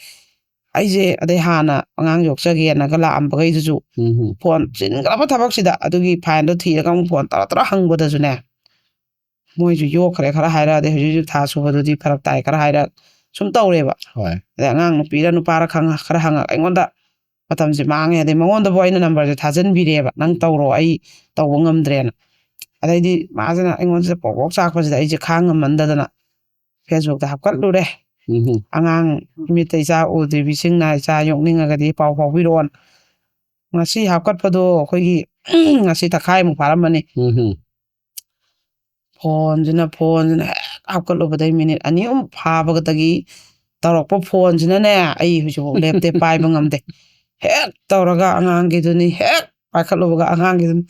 ꯑꯩꯁꯦ ꯑꯗꯩ ꯍꯥꯟꯅ ꯑꯉꯥꯡ ꯌꯣꯛꯆꯒꯦꯅꯒ ꯂꯥꯛꯑꯝꯕꯈꯩꯗꯨꯁꯨ ꯎꯝ ꯎꯝ꯫ ꯐꯣꯟ ꯆꯤꯟꯈ꯭ꯔꯕ ꯊꯕꯛꯁꯤꯗ ꯑꯗꯨꯒꯤ ꯐꯥꯏꯜꯗꯣ ꯊꯤꯔꯒ ꯑꯃꯨꯛ ꯐꯣꯟ ꯇꯧꯔ ꯇꯧꯔ ꯍꯪꯕꯗꯁꯨꯅꯦ, ꯃꯣꯏꯁꯨ ꯌꯣꯛꯈ꯭ꯔꯦ ꯈꯔ ꯍꯥꯏꯔꯛꯑꯗꯤ, ꯍꯧꯖꯤꯛ ꯍꯧꯖꯤꯛ ꯊꯥ ꯁꯨꯕꯗꯨꯗꯤ ꯐꯔꯛ ꯇꯥꯏ ꯈꯔ ꯍꯥꯏꯔꯛ, ꯁꯨꯝ ꯇꯧꯔꯦꯕ꯫ ꯍꯣꯏ꯫ ꯑꯗꯩ ꯑꯉꯥꯡ ꯅꯨꯄꯤꯔ ꯅꯨꯄꯥꯔ ꯈꯪ-, ꯈꯔ ꯍꯪꯉꯛ, ꯑꯩꯉꯣꯟꯗ ꯃꯇꯝꯁꯦ ꯃꯥꯡꯉꯦ꯫ ꯑꯗꯩ ꯃꯉꯣꯟꯗꯕꯨ ꯑꯩꯅ ꯅꯝꯕꯔꯁꯦ ꯊꯥꯖꯤꯟꯕꯤꯔꯦꯕ, "ꯅꯪ ꯇꯧꯔꯣ, ꯑꯩ ꯇꯧꯕ ꯉꯝꯗ꯭ꯔꯦꯅ"꯫ ꯑꯗꯩꯗꯤ ꯃꯥꯁꯤꯅ ꯑꯩꯉꯣꯟꯁꯤꯗ ꯄꯣꯛ ꯄꯣꯛ ꯆꯥꯛꯄꯁꯤꯗ ꯑꯩꯁꯦ ꯈꯥꯡ ꯉꯝꯃꯟꯗꯗꯅ ꯐꯦꯁꯕꯨꯛꯇ ꯍꯥꯞꯀꯠꯂꯨꯔꯦ꯫ ꯎꯝ ꯎꯝ꯫ "ꯑꯉꯥꯡ ꯃꯤꯠꯇ ꯏꯆꯥ ꯎꯗ꯭ꯔꯤꯕꯤꯁꯤꯡꯅ ꯏꯆꯥ ꯌꯣꯛꯅꯤꯡꯉꯒꯗꯤ ꯄꯥꯎ ꯐꯥꯎꯕꯤꯔꯛꯑꯣꯅ"꯫ ꯉꯁꯤ ꯍꯥꯞꯀꯠꯄꯗꯣ ꯑꯩꯈꯣꯏꯒꯤ ꯉꯁꯤ ꯇꯪꯈꯥꯏꯃꯨꯛ ꯐꯥꯔꯝꯃꯅꯤ꯫ ꯎꯝ ꯎꯝ꯫ ꯐꯣꯟꯁꯤꯅ, ꯐꯣꯟꯁꯤꯅ ꯍꯦꯛ ꯍꯥꯞꯀꯠꯂꯨꯕꯗꯩ ꯃꯤꯅꯤꯠ ꯑꯅꯤ ꯑꯍꯨꯝ ꯐꯥꯕꯒꯗꯒꯤ ꯇꯧꯔꯛꯄ ꯐꯣꯟꯁꯤꯅꯅꯦ, ꯑꯩ ꯍꯧꯖꯤꯛꯐꯥꯎ ꯂꯦꯞꯇꯦ, ꯄꯥꯏꯕ ꯉꯝꯗꯦ꯫ ꯍꯦꯛ ꯇꯧꯔꯒ ꯑꯉꯥꯡꯒꯤꯗꯨꯅꯤ, ꯍꯦꯛ ꯄꯥꯏꯈꯠꯂꯨꯕꯒ ꯑꯉꯥꯡꯒꯤꯗꯨꯅꯤ꯫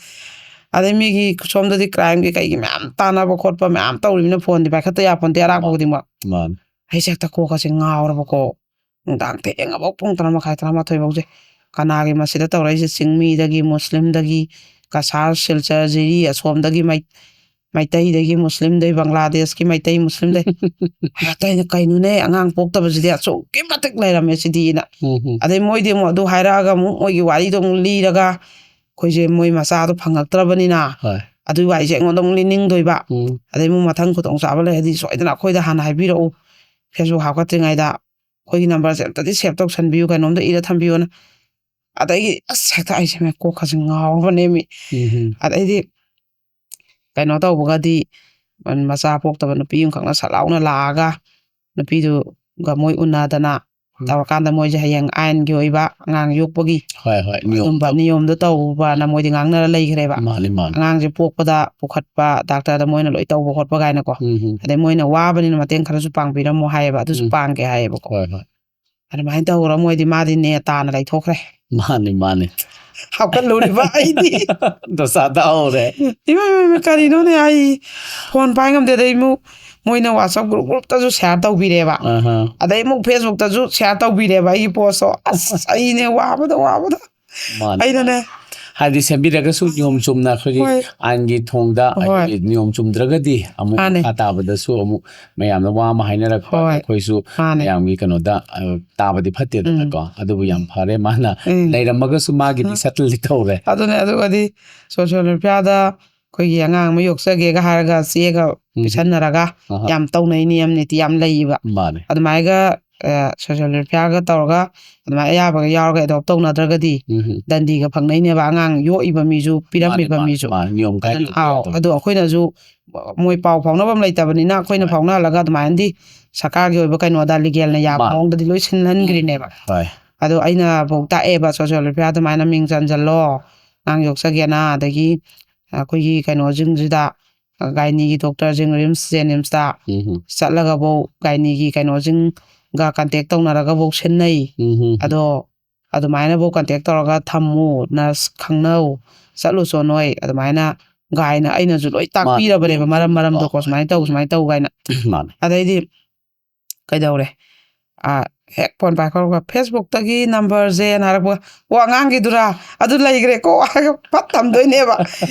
ꯑꯗꯩ ꯃꯤꯒꯤ ꯁꯣꯝꯗꯗꯤ ꯀ꯭ꯔꯥꯏꯝꯒꯤ ꯀꯩꯒꯤ ꯃꯌꯥꯝ ꯇꯥꯟꯅꯕ ꯈꯣꯠꯄ ꯃꯌꯥꯝ ꯇꯧꯔꯤꯕꯅꯤꯅ ꯐꯣꯟꯗꯤ ꯄꯥꯏꯈꯠꯇ ꯌꯥꯄꯣꯟꯇꯦ, ꯑꯔꯥꯛꯄ ꯈꯨꯗꯤꯡꯃꯛ꯫ ꯃꯥꯅꯤ꯫ ꯑꯩꯁꯦ ꯍꯦꯛꯇ ꯀꯣꯛꯀꯁꯦ ꯉꯥꯎꯔꯕꯀꯣ, ꯅꯨꯡꯗꯥꯡ ꯊꯦꯡꯉꯕꯥꯎ ꯄꯨꯡ ꯇꯔꯥ ꯃꯈꯥꯏ, ꯇꯔꯥꯃꯥꯊꯣꯏ ꯐꯥꯎꯁꯦ꯫ ꯀꯅꯥꯒꯤ ꯃꯁꯤꯗ ꯇꯧꯔꯛꯏꯁꯦ? ꯆꯤꯡꯃꯤꯗꯒꯤ, ꯃꯨꯁꯂꯤꯝꯗꯒꯤ, ꯀꯁꯥꯔ, ꯁꯤꯜꯆꯔ, ꯖꯤꯔꯤ, ꯑꯁꯣꯝꯗꯒꯤ ꯃꯩ-, ꯃꯩꯇꯩꯗꯒꯤ, ꯃꯨꯁꯂꯤꯝꯗꯒꯤ, ꯕꯪꯒ꯭ꯂꯥꯗꯦꯁꯀꯤ ꯃꯩꯇꯩ, ꯃꯨꯁꯂꯤꯝꯗꯒꯤ꯫ ꯍꯦꯛꯇ ꯑꯩꯅ, "ꯀꯩꯅꯣꯅꯦ, ꯑꯉꯥꯡ ꯄꯣꯛꯇꯕꯁꯤꯗꯤ ꯑꯁꯨꯛꯀꯤ ꯃꯇꯤꯛ ꯂꯩꯔꯝꯃꯦ ꯁꯤꯗꯤꯅ"꯫ ꯎꯝ ꯎꯝ꯫ ꯑꯗꯩ ꯃꯣꯏꯗꯤ ꯑꯃꯨꯛ ꯑꯗꯨ ꯍꯥꯏꯔꯛꯑꯒ ꯑꯃꯨꯛ ꯃꯣꯏꯒꯤ ꯋꯥꯔꯤꯗꯣ ꯑꯃꯨꯛ ꯂꯤꯔꯒ, ꯑꯩꯈꯣꯏꯁꯦ ꯃꯣꯏ ꯃꯆꯥꯗꯣ ꯐꯪꯉꯛꯇ꯭ꯔꯕꯅꯤꯅ ꯍꯣꯏ꯫ ꯑꯗꯨꯒꯤ ꯋꯥꯔꯤꯁꯦ ꯑꯩꯉꯣꯟꯗ ꯑꯃꯨꯛ ꯂꯤꯅꯤꯡꯗꯣꯏꯕ꯫ ꯎꯝ꯫ ꯑꯗꯩ ꯑꯃꯨꯛ ꯃꯊꯪ ꯈꯨꯗꯣꯡꯆꯥꯕ ꯂꯩꯔꯗꯤ ꯁꯣꯏꯗꯅ ꯑꯩꯈꯣꯏꯗ ꯍꯥꯟꯅ ꯍꯥꯏꯕꯤꯔꯛꯎ, ꯐꯦꯁꯕꯨꯛ ꯍꯥꯞꯀꯠꯇ꯭ꯔꯤꯉꯩꯗ ꯑꯩꯈꯣꯏꯒꯤ ꯅꯝꯕꯔꯁꯦ ꯑꯝꯇꯗꯤ ꯁꯦꯞ ꯇꯧꯁꯟꯕꯤꯌꯨ, ꯀꯩꯅꯣꯝꯗ ꯏꯔ ꯊꯝꯕꯤꯌꯣꯅ꯫ ꯑꯗꯒꯤ ꯑꯁ, ꯍꯦꯛꯇ ꯑꯩꯁꯦ ꯃꯦ ꯀꯣꯛꯀꯁꯦ ꯉꯥꯎꯔꯕꯅꯦꯃꯤ꯫ ꯎꯝ ꯎꯝ꯫ ꯑꯗꯩꯗꯤ ꯀꯩꯅꯣ ꯇꯧꯕꯒꯗꯤ, ꯃꯆꯥ ꯄꯣꯛꯇꯕ ꯅꯨꯄꯤ ꯑꯃꯈꯛꯅ ꯁꯠ ꯂꯥꯎꯅ ꯂꯥꯛꯑꯒ ꯅꯨꯄꯤꯗꯨꯒ ꯃꯣꯏ ꯎꯅꯗꯅ ꯎꯝ꯫ ꯇꯧꯔꯀꯥꯟꯗ ꯃꯣꯏꯁꯦ ꯍꯌꯦꯡ ꯑꯥꯏꯟꯒꯤ ꯑꯣꯏꯕ ꯑꯉꯥꯡ ꯌꯣꯛꯄꯒꯤ ꯍꯣꯏ ꯍꯣꯏ, ꯅꯤꯌꯣꯝ ꯑꯗꯨꯝꯕ ꯇꯧ-, ꯅꯤꯌꯣꯝꯗꯣ ꯇꯧꯕꯅ ꯃꯣꯏꯗꯤ ꯉꯥꯡꯅꯔ ꯂꯩꯈ꯭ꯔꯦꯕ꯫ ꯃꯥꯅꯤ ꯃꯥꯅꯤ꯫ ꯑꯉꯥꯡꯁꯦ ꯄꯣꯛꯄꯗ ꯄꯨꯈꯠꯄ ꯗꯥꯛꯇꯔꯗ ꯃꯣꯏꯅ ꯂꯣꯏ ꯇꯧꯕ ꯈꯣꯠꯄ ꯀꯥꯏꯅꯀꯣ꯫ ꯎꯝ ꯎꯝ꯫ ꯑꯗꯩ ꯃꯣꯏꯅ ꯋꯥꯕꯅꯤꯅ ꯃꯇꯦꯡ ꯈꯔꯁꯨ ꯄꯥꯡꯕꯤꯔꯝꯃꯣ ꯍꯥꯏꯌꯦꯕ, ꯑꯗꯨꯁꯨ ꯎꯝ꯫ ꯄꯥꯡꯒꯦ ꯍꯥꯏꯌꯦꯕꯀꯣ꯫ ꯍꯣꯏ ꯍꯣꯏ꯫ ꯑꯗꯨꯃꯥꯏꯅ ꯇꯧꯔ ꯃꯣꯏꯗꯤ, ꯃꯥꯗꯤ ꯅꯦ ꯇꯥꯅ ꯂꯩꯊꯣꯛꯈ꯭ꯔꯦ꯫ ꯃꯥꯅꯤ ꯃꯥꯅꯤ꯫ ꯍꯥꯞꯀꯠꯂꯨꯔꯤꯕ ꯑꯩꯗꯤ꯫ ꯗꯣꯁꯥ ꯇꯥꯍꯧꯔꯦ꯫ ꯏꯃꯥ, ꯏꯃꯥ, ꯏꯃꯥ, ꯀꯔꯤꯅꯣꯅꯦ? ꯑꯩ ꯐꯣꯟ ꯄꯥꯏ ꯉꯝꯗꯦ꯫ ꯑꯗꯩ ꯑꯃꯨꯛ ꯃꯣꯏꯅ WhatsApp ꯒ꯭ꯔꯨꯞ ꯒ꯭ꯔꯨꯞꯇꯁꯨ ꯁꯤꯌꯥꯔ ꯇꯧꯕꯤꯔꯦꯕ꯫ ꯑꯍꯥ꯫ ꯑꯗꯩ ꯑꯃꯨꯛ ꯐꯦꯁꯕꯨꯛꯇꯁꯨ ꯁꯤꯌꯥꯔ ꯇꯧꯕꯤꯔꯦꯕ ꯑꯩꯒꯤ ꯄꯣꯁꯇꯣ꯫ ꯑꯁ, ꯑꯩꯅꯦ ꯋꯥꯕꯗ, ꯋꯥꯕꯗ꯫ ꯃꯥꯅꯤ꯫ ꯑꯩꯅꯅꯦ꯫ ꯍꯥꯏꯗꯤ ꯁꯦꯝꯕꯤꯔꯒꯁꯨ ꯅꯤꯌꯣꯝ ꯆꯨꯝꯅ ꯑꯩꯈꯣꯏꯒꯤ ꯍꯣꯏ꯫ ꯑꯥꯏꯟꯒꯤ ꯊꯣꯡꯗ ꯍꯣꯏ꯫ ꯍꯥꯏꯗꯤ ꯅꯤꯌꯣꯝ ꯆꯨꯝꯗ꯭ꯔꯒꯗꯤ ꯑꯃꯨꯛ ꯃꯥꯅꯦ꯫ ꯃꯈꯥ ꯇꯥꯕꯗꯁꯨ ꯑꯃꯨꯛ ꯃꯌꯥꯝꯅ ꯋꯥ ꯑꯃ ꯍꯥꯏꯅꯔꯛꯄ, ꯍꯣꯏ꯫ ꯑꯩꯈꯣꯏꯁꯨ ꯃꯥꯅꯦ꯫ ꯃꯌꯥꯝꯒꯤ ꯀꯩꯅꯣꯗ, ꯑ, ꯇꯥꯕꯗꯤ ꯐꯠꯇꯦꯗꯅꯀꯣ꯫ ꯑꯗꯨꯕꯨ ꯌꯥꯝ ꯐꯔꯦ, ꯃꯥꯅ ꯎꯝ꯫ ꯂꯩꯔꯝꯃꯒꯁꯨ ꯃꯥꯒꯤꯗꯤ ꯎꯝ꯫ ꯁꯦꯇꯜꯗꯤ ꯇꯧꯔꯦ꯫ ꯑꯗꯨꯅꯦ, ꯑꯗꯨꯒꯗꯤ ꯁꯣꯁꯤꯌꯦꯜ ꯋꯦꯜꯐꯤꯌꯥꯔꯗ ꯑꯩꯈꯣꯏꯒꯤ ꯑꯉꯥꯡ ꯑꯃ ꯌꯣꯛꯆꯒꯦꯒ ꯍꯥꯏꯔꯒ ꯆꯦꯒ ꯎꯝ꯫ ꯄꯤꯁꯟꯅꯔꯒ ꯑꯍꯥ꯫ ꯌꯥꯝ ꯇꯧꯅꯩ ꯅꯤꯌꯝ ꯅꯤꯇꯤ ꯌꯥꯝ ꯂꯩꯌꯦꯕ꯫ ꯃꯥꯅꯦ꯫ ꯑꯗꯨꯃꯥꯏꯒ, ꯑ, ꯁꯣꯁꯤꯌꯦꯜ ꯋꯦꯜꯐꯤꯌꯥꯔꯒ ꯇꯧꯔꯒ ꯑꯗꯨꯃꯥꯏꯅ ꯑꯌꯥꯕꯒ ꯌꯥꯎꯔꯒ ꯑꯦꯗꯣꯞ ꯇꯧꯅꯗ꯭ꯔꯒꯗꯤ ꯎꯝ꯫ ꯗꯟꯗꯤꯒ ꯐꯪꯅꯩꯅꯦꯕ, ꯑꯉꯥꯡ ꯌꯣꯛꯏꯕ ꯃꯤꯁꯨ, ꯄꯤꯔꯝꯃꯤꯕ ꯃꯥꯅꯦ, ꯃꯤꯁꯨ꯫ ꯃꯥꯅꯦ, ꯅꯤꯌꯣꯝ ꯑꯗꯨꯅ, ꯀꯥꯏꯗ ꯑꯥꯎ, ꯇꯧ-, ꯑꯗꯨ ꯑꯩꯈꯣꯏꯅꯁꯨ ꯃꯣꯏ ꯄꯥꯎ ꯐꯥꯎꯅꯕ ꯑꯃ ꯂꯩꯇꯕꯅꯤꯅ ꯑꯩꯈꯣꯏꯅ ꯍꯣꯏ꯫ ꯐꯥꯎꯅꯍꯜꯂꯒ ꯑꯗꯨꯃꯥꯏꯅꯗꯤ ꯁꯔꯀꯥꯔꯒꯤ ꯑꯣꯏꯕ ꯀꯩꯅꯣꯗ ꯂꯤꯒꯦꯜꯅ ꯌꯥꯕ ꯃꯥ-, ꯃꯑꯣꯡꯗꯗꯤ ꯂꯣꯏ ꯁꯤꯟꯍꯟꯈ꯭ꯔꯤꯅꯦꯕ꯫ ꯍꯣꯏ꯫ ꯑꯗꯣ ꯑꯩꯅ ꯐꯥꯎ ꯇꯥꯛꯑꯦꯕ ꯁꯣꯁꯤꯌꯦꯜ ꯋꯦꯜꯐꯤꯌꯥꯔ ꯑꯗꯨꯃꯥꯏꯅ ꯃꯤꯡ ꯆꯟꯁꯤꯜꯂꯣ, ꯑꯉꯥꯡ ꯌꯣꯛꯆꯒꯦꯅ, ꯑꯗꯒꯤ ꯑꯩꯈꯣꯏꯒꯤ ꯀꯩꯅꯣꯁꯤꯡꯁꯤꯗ ꯒꯥꯏꯅꯤꯒꯤ ꯗꯣꯛꯇꯔꯁꯤꯡ ꯔꯤꯝꯁ ꯖꯦꯅꯤꯝꯁꯇ ꯎꯝ ꯆꯠꯂꯒꯐꯧ ꯒꯥꯏꯅꯤꯒꯤ ꯀꯩꯅꯣꯁꯤꯡꯒ ꯀꯟꯇꯦꯛ ꯇꯧꯅꯔꯒꯐꯧ ꯁꯤꯟꯅꯩ꯫ ꯎꯝ ꯑꯗꯣ ꯑꯗꯨꯃꯥꯏꯅꯐꯧ ꯀꯟꯇꯦꯛ ꯇꯧꯔꯒ ꯊꯝꯃꯨ, ꯅꯔꯁ ꯈꯪꯅꯧ, ꯆꯠꯂꯨꯆꯣ ꯅꯣꯏ ꯑꯗꯨꯃꯥꯏꯅ ꯒꯥꯏꯅ ꯑꯩꯅꯁꯨ ꯂꯣꯏ ꯇꯥꯛꯄꯤꯔꯕꯅꯦꯕ, ꯃꯔꯝ ꯃꯔꯝꯗꯣꯀꯣ, ꯁꯨꯃꯥꯏꯅ ꯇꯧ, ꯁꯨꯃꯥꯏꯅ ꯇꯧ ꯀꯥꯏꯅ꯫ ꯃꯥꯅꯦ꯫ ꯑꯗꯩꯗꯤ ꯀꯩꯗꯧꯔꯦ? ꯑꯥ, ꯍꯦꯛ ꯐꯣꯟ ꯄꯥꯏꯈꯠꯂꯛꯄ, "ꯐꯦꯁꯕꯨꯛꯇꯒꯤ ꯅꯝꯕꯔꯁꯦꯅ" ꯍꯥꯏꯔꯛꯄ, "ꯑꯣ, ꯑꯉꯥꯡꯒꯤꯗꯨꯔꯥ? ꯑꯗꯨ ꯂꯩꯈ꯭ꯔꯦꯀꯣ" ꯍꯥꯏꯔꯒ ꯐꯠ ꯊꯝꯗꯣꯏꯅꯦꯕ꯫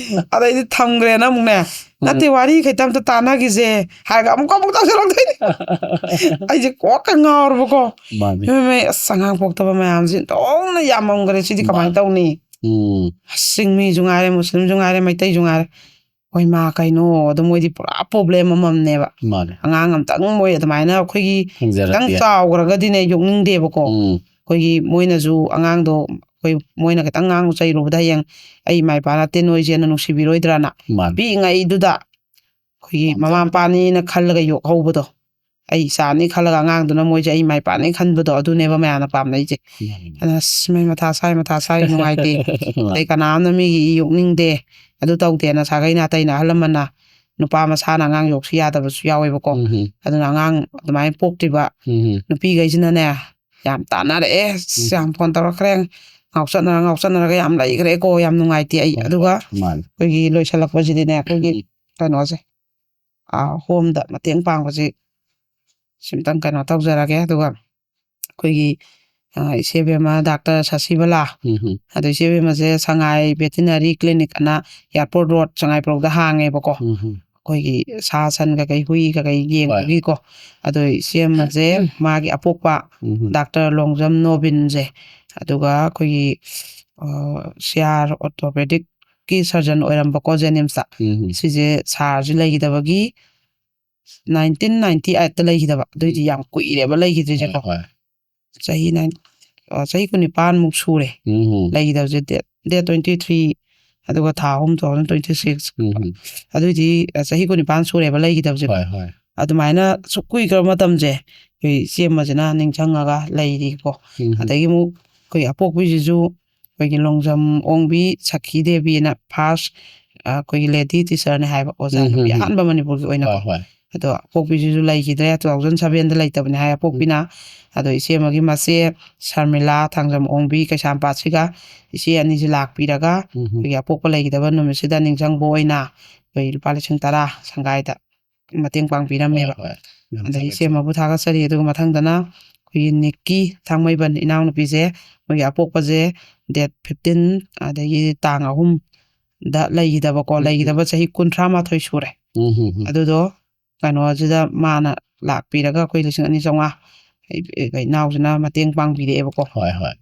ꯑꯗꯩꯗꯤ ꯊꯝꯈ꯭ꯔꯦꯅ ꯑꯃꯨꯛꯅꯦ, "ꯅꯠꯇꯦ, ꯋꯥꯔꯤ ꯈꯤꯇ ꯑꯝꯇ ꯇꯥꯟꯅꯈꯤꯁꯦ" ꯍꯥꯏꯔꯒ ꯑꯃꯨꯛꯀ ꯑꯃꯨꯛ ꯇꯧꯁꯜꯂꯛꯇꯣꯏꯅꯦ꯫ ꯑꯩꯁꯦ ꯀꯣꯛꯀ ꯉꯥꯎꯔꯕꯀꯣ꯫ ꯃꯥꯅꯦ꯫ "ꯏꯃꯩ, ꯃꯩ, ꯑꯁ, ꯑꯉꯥꯡ ꯄꯣꯛꯇꯕ ꯃꯌꯥꯝꯁꯤ ꯑꯣꯟꯊꯣꯛꯅ ꯌꯥꯝꯃꯝꯈ꯭ꯔꯦ, ꯁꯤꯗꯤ ꯀꯃꯥꯏꯅ ꯇꯧꯅꯤ?" ꯎꯝ ꯑꯁ, ꯆꯤꯡꯃꯤꯁꯨ ꯉꯥꯏꯔꯦ, ꯃꯨꯁꯂꯤꯝꯁꯨ ꯉꯥꯏꯔꯦ, ꯃꯩꯇꯩꯁꯨ ꯉꯥꯏꯔꯦ꯫ ꯍꯣꯏ ꯃꯥ, ꯀꯩꯅꯣ, ꯑꯗꯨ ꯃꯣꯏꯗꯤ ꯄꯨꯔꯥ ꯄ꯭ꯔꯣꯕ꯭ꯂꯦꯝ ꯑꯃꯃꯝꯅꯦꯕ꯫ ꯃꯥꯅꯦ꯫ ꯑꯉꯥꯡ ꯑꯝꯇꯪ ꯃꯣꯏ ꯑꯗꯨꯃꯥꯏꯅ ꯑꯩꯈꯣꯏꯒꯤ ꯈꯤꯇꯪ ꯐꯪꯖꯔꯛꯇꯦ꯫ ꯆꯥꯎꯈ꯭ꯔꯒꯗꯤꯅꯦ, ꯌꯣꯛꯅꯤꯡꯗꯦꯕꯀꯣ꯫ ꯎꯝ ꯑꯩꯈꯣꯏꯒꯤ ꯃꯣꯏꯅꯁꯨ ꯑꯉꯥꯡꯗꯣ, ꯑꯩꯈꯣꯏ ꯃꯣꯏꯅ ꯈꯤꯇꯪ ꯉꯥꯡ ꯆꯩꯔꯨꯕꯗ ꯍꯌꯦꯡ "ꯑꯩ ꯏꯃꯥ ꯏꯄꯥ ꯅꯠꯇꯦ, ꯅꯣꯏꯁꯦꯅ" ꯅꯨꯡꯁꯤꯕꯤꯔꯣꯏꯗ꯭ꯔꯥꯅ꯫ ꯃꯥꯅꯦ꯫ ꯄꯤꯛꯏꯉꯩꯗꯨꯗ ꯑꯩꯈꯣꯏꯒꯤ ꯃꯃꯥ ꯃꯄꯥꯅꯤꯅ ꯈꯜꯂꯒ ꯌꯣꯛꯍꯧꯕꯗꯣ, "ꯑꯩ ꯏꯆꯥꯅꯤ" ꯈꯜꯂꯒ ꯑꯉꯥꯡꯗꯨꯅ ꯃꯣꯏꯁꯦ "ꯑꯩ ꯏꯃꯥ ꯏꯄꯥꯅꯤ" ꯈꯟꯕꯗꯣ, ꯑꯗꯨꯅꯦꯕ ꯃꯌꯥꯝꯅ ꯄꯥꯝꯅꯩꯁꯦ꯫ ꯃꯥꯅꯦ꯫ ꯑꯗꯨꯅ "ꯑꯁ, ꯃꯩ ꯃꯊꯥ ꯁꯥꯏ, ꯃꯊꯥ ꯁꯥꯏ, ꯅꯨꯡꯉꯥꯏꯇꯦ, ꯃꯥꯅꯦ꯫ ꯑꯗꯩ ꯀꯅꯥꯝꯅ ꯃꯤꯒꯤ ꯏ ꯌꯣꯛꯅꯤꯡꯗꯦ", ꯑꯗꯨ ꯇꯧꯗꯦꯅ ꯁꯥꯒꯩ ꯅꯥꯇꯩꯅ ꯑꯍꯜ ꯂꯃꯟꯅ ꯅꯨꯄꯥ ꯃꯁꯥꯅ ꯑꯉꯥꯡ ꯌꯣꯛꯁꯤ ꯌꯥꯗꯕꯁꯨ ꯌꯥꯎꯋꯦꯕꯀꯣ꯫ ꯎꯝ ꯑꯗꯨꯅ ꯑꯉꯥꯡ ꯑꯗꯨꯃꯥꯏꯅ ꯄꯣꯛꯇ꯭ꯔꯤꯕ ꯎꯝ ꯅꯨꯄꯤꯈꯩꯁꯤꯅꯅꯦ ꯌꯥꯝ ꯇꯥꯟꯅꯔꯛꯑꯦ꯫ "ꯑꯁ, ꯎꯝ ꯌꯥꯝ ꯐꯣꯟ ꯇꯧꯔꯛꯈ꯭ꯔꯦ, ꯉꯥꯎꯆꯠꯅꯔ ꯉꯥꯎꯆꯠꯅꯔꯒ ꯌꯥꯝ ꯂꯩꯈ꯭ꯔꯦꯀꯣ, ꯌꯥꯝ ꯅꯨꯡꯉꯥꯏꯇꯦ ꯑꯩ", ꯍꯣꯏ, ꯑꯗꯨꯒ ꯃꯥꯅꯦ꯫ ꯑꯩꯈꯣꯏꯒꯤ ꯂꯣꯏꯁꯤꯜꯂꯛꯄꯁꯤꯗꯤꯅꯦ, ꯑꯩꯈꯣꯏꯒꯤ ꯎꯝ ꯀꯩꯅꯣꯁꯦ, ꯑꯥ, ꯍꯣꯝꯗ ꯃꯇꯦꯡ ꯄꯥꯡꯕꯁꯤ ꯁꯤꯝꯇꯪ ꯀꯩꯅꯣ ꯇꯧꯖꯔꯒꯦ꯫ ꯑꯗꯨꯒ ꯑꯩꯈꯣꯏꯒꯤ, ꯑꯥ, ꯏꯆꯦ ꯕꯦꯝꯃ ꯗꯥꯛꯇꯔ ꯁꯁꯤꯕꯂꯥ, ꯎꯝ ꯑꯗꯣ ꯏꯆꯦ ꯕꯦꯝꯃꯁꯦ ꯁꯉꯥꯏ ꯚꯦꯇꯤꯅꯔꯤ ꯀ꯭ꯂꯤꯅꯤꯛ ꯑꯅ ꯑꯦꯌꯥꯔꯄꯣꯔꯠ ꯔꯣꯗ ꯆꯉꯥꯏꯄ꯭ꯔꯧꯗ ꯍꯥꯡꯉꯦꯕꯀꯣ꯫ ꯎꯝ ꯑꯩꯈꯣꯏꯒꯤ ꯁꯥ ꯁꯟ ꯀꯩꯀꯩ, ꯍꯨꯏ ꯀꯩꯀꯩ ꯍꯣꯏ꯫ ꯌꯦꯡꯕꯒꯤꯀꯣ꯫ ꯑꯗꯣ ꯏꯆꯦ ꯑꯃꯁꯦ ꯃꯥꯒꯤ ꯑꯄꯣꯛꯄ ꯎꯝ ꯗꯥꯛꯇꯔ ꯂꯣꯡꯖꯝ ꯅꯣꯕꯤꯟꯁꯦ, ꯑꯗꯨꯒ ꯑꯩꯈꯣꯏꯒꯤ, ꯑ, ꯁꯤ ꯑꯥꯔ ꯑꯣꯔꯊꯣꯄꯦꯗꯤꯛꯀꯤ ꯁꯔꯖꯟ ꯑꯣꯏꯔꯝꯕꯀꯣ ꯖꯦꯅꯤꯝꯁꯇ꯫ ꯎꯝ ꯁꯤꯁꯦ ꯁꯥꯔꯁꯤ ꯂꯩꯈꯤꯗꯕꯒꯤ ꯅꯥꯏꯟꯇꯤꯟ ꯅꯥꯏꯟꯇꯤ ꯑꯩꯠꯇ ꯂꯩꯈꯤꯗꯕ꯫ ꯑꯗꯨꯏꯗꯤ ꯌꯥꯝ ꯀꯨꯏꯔꯦꯕ ꯂꯩꯈꯤꯗ꯭ꯔꯤꯁꯦꯀꯣ꯫ ꯍꯣꯏ꯫ ꯆꯍꯤ ꯅꯥꯏꯟ-, ꯑ, ꯆꯍꯤ ꯀꯨꯟꯅꯤꯄꯥꯟꯃꯨꯛ ꯁꯨꯔꯦ ꯎꯝ ꯂꯩꯈꯤꯗꯕꯁꯦ꯫ ꯗꯦꯠ, ꯗꯦꯠ ꯇ꯭ꯋꯦꯟꯇꯤ ꯊ꯭ꯔꯤ, ꯑꯗꯨꯒ ꯊꯥ ꯑꯍꯨꯝ, ꯇꯨ ꯊꯥꯎꯖꯟ ꯇ꯭ꯋꯦꯟꯇꯤ ꯁꯤꯛꯁ꯫ ꯎꯝ ꯑꯗꯨꯏꯗꯤ, ꯑ, ꯆꯍꯤ ꯀꯨꯟꯅꯤꯄꯥꯟ ꯁꯨꯔꯦꯕ ꯂꯩꯈꯤꯗꯕꯁꯦ꯫ ꯍꯣꯏ, ꯍꯣꯏ꯫ ꯑꯗꯨꯃꯥꯏꯅ ꯁꯨꯛ ꯀꯨꯏꯈ꯭ꯔꯕ ꯃꯇꯝꯁꯦ ꯑꯩꯈꯣꯏ ꯏꯆꯦ ꯑꯃꯁꯤꯅ ꯅꯤꯡꯁꯤꯡꯉꯒ ꯂꯩꯔꯤꯀꯣ꯫ ꯎꯝ ꯑꯗꯒꯤ ꯑꯃꯨꯛ ꯑꯩꯈꯣꯏ ꯑꯄꯣꯛꯄꯤꯁꯤꯁꯨ ꯑꯩꯈꯣꯏꯒꯤ ꯂꯣꯡꯖꯝ ꯑꯣꯡꯕꯤ ꯁꯈꯤ ꯗꯦꯕꯤꯅ ꯐꯥꯔꯁ ꯑꯩꯈꯣꯏꯒꯤ ꯂꯦꯗꯤ ꯇꯤꯆꯔꯅꯦ ꯍꯥꯏꯕ ꯑꯣꯖꯥ ꯎꯝ, ꯅꯨꯄꯤ ꯎꯝ, ꯎꯝ꯫ ꯑꯍꯥꯟꯕ ꯃꯅꯤꯄꯨꯔꯒꯤ ꯑꯣꯏꯅꯀꯣ꯫ ꯍꯣꯏ, ꯍꯣꯏ꯫ ꯑꯗꯣ ꯑꯄꯣꯛꯄꯤꯁꯤꯁꯨ ꯂꯩꯈꯤꯗ꯭ꯔꯦ, ꯇꯨ ꯊꯥꯎꯖꯟ ꯁꯚꯦꯟꯗ ꯂꯩꯇꯕꯅꯦ ꯍꯥꯏ ꯑꯄꯣꯛꯄꯤꯅ꯫ ꯑꯗꯣ ꯏꯆꯦ ꯑꯃꯒꯤ ꯃꯆꯦ ꯁꯔꯃꯤꯂꯥ ꯊꯥꯡꯖꯝ ꯑꯣꯡꯕꯤ ꯀꯩꯁꯥꯝꯄꯥꯠꯁꯤꯒ ꯏꯆꯦ ꯑꯅꯤꯁꯤ ꯂꯥꯛꯄꯤꯔꯒ ꯎꯝ, ꯎꯝ꯫ ꯑꯩꯈꯣꯏꯒꯤ ꯑꯄꯣꯛꯄ ꯂꯩꯈꯤꯗꯕ ꯅꯨꯃꯤꯠꯁꯤꯗ ꯅꯤꯡꯁꯤꯡꯕ ꯑꯣꯏꯅ ꯑꯩꯈꯣꯏ ꯂꯨꯄꯥ ꯂꯤꯁꯤꯡ ꯇꯔꯥ ꯁꯪꯒꯥꯏꯗ ꯃꯇꯦꯡ ꯄꯥꯡꯕꯤꯔꯝꯃꯦꯕ꯫ ꯍꯣꯏ, ꯍꯣꯏ꯫ ꯌꯥꯝ ꯑꯗꯒꯤ ꯊꯥꯒꯠꯆꯔꯤ꯫ ꯏꯆꯦ ꯑꯃꯕꯨ ꯊꯥꯒꯠꯆꯔꯤ꯫ ꯑꯗꯨꯒ ꯃꯊꯪꯗꯅ ꯑꯩꯈꯣꯏꯒꯤ ꯅꯤꯛꯀꯤ ꯊꯥꯡꯃꯩꯕꯟ ꯏꯅꯥꯎꯅꯨꯄꯤꯁꯦ, ꯃꯣꯏꯒꯤ ꯑꯄꯣꯛꯄꯁꯦ ꯗꯦꯠ ꯐꯤꯐꯇꯤꯟ, ꯑꯗꯒꯤ ꯇꯥꯡ ꯑꯍꯨꯝꯗ ꯂꯩꯈꯤꯗꯕꯀꯣ꯫ ꯎꯝ, ꯎꯝ꯫ ꯂꯩꯈꯤꯗꯕ ꯆꯍꯤ ꯀꯨꯟꯊ꯭ꯔꯥ ꯃꯥꯊꯣꯏ ꯁꯨꯔꯦ꯫ ꯎꯝ, ꯎꯝ, ꯎꯝ꯫ ꯑꯗꯨꯗꯣ ꯀꯩꯅꯣꯁꯤꯗ ꯃꯥꯅ ꯂꯥꯛꯄꯤꯔꯒ ꯑꯩꯈꯣꯏ ꯂꯤꯁꯤꯡ ꯑꯅꯤ ꯆꯥꯝꯃꯉꯥ ꯑꯩ-, ꯑꯩ-, ꯏꯅꯥꯎꯁꯤꯅ ꯃꯇꯦꯡ ꯄꯥꯡꯕꯤꯔꯛꯑꯦꯕꯀꯣ꯫ ꯍꯣꯏ, ꯍꯣꯏ꯫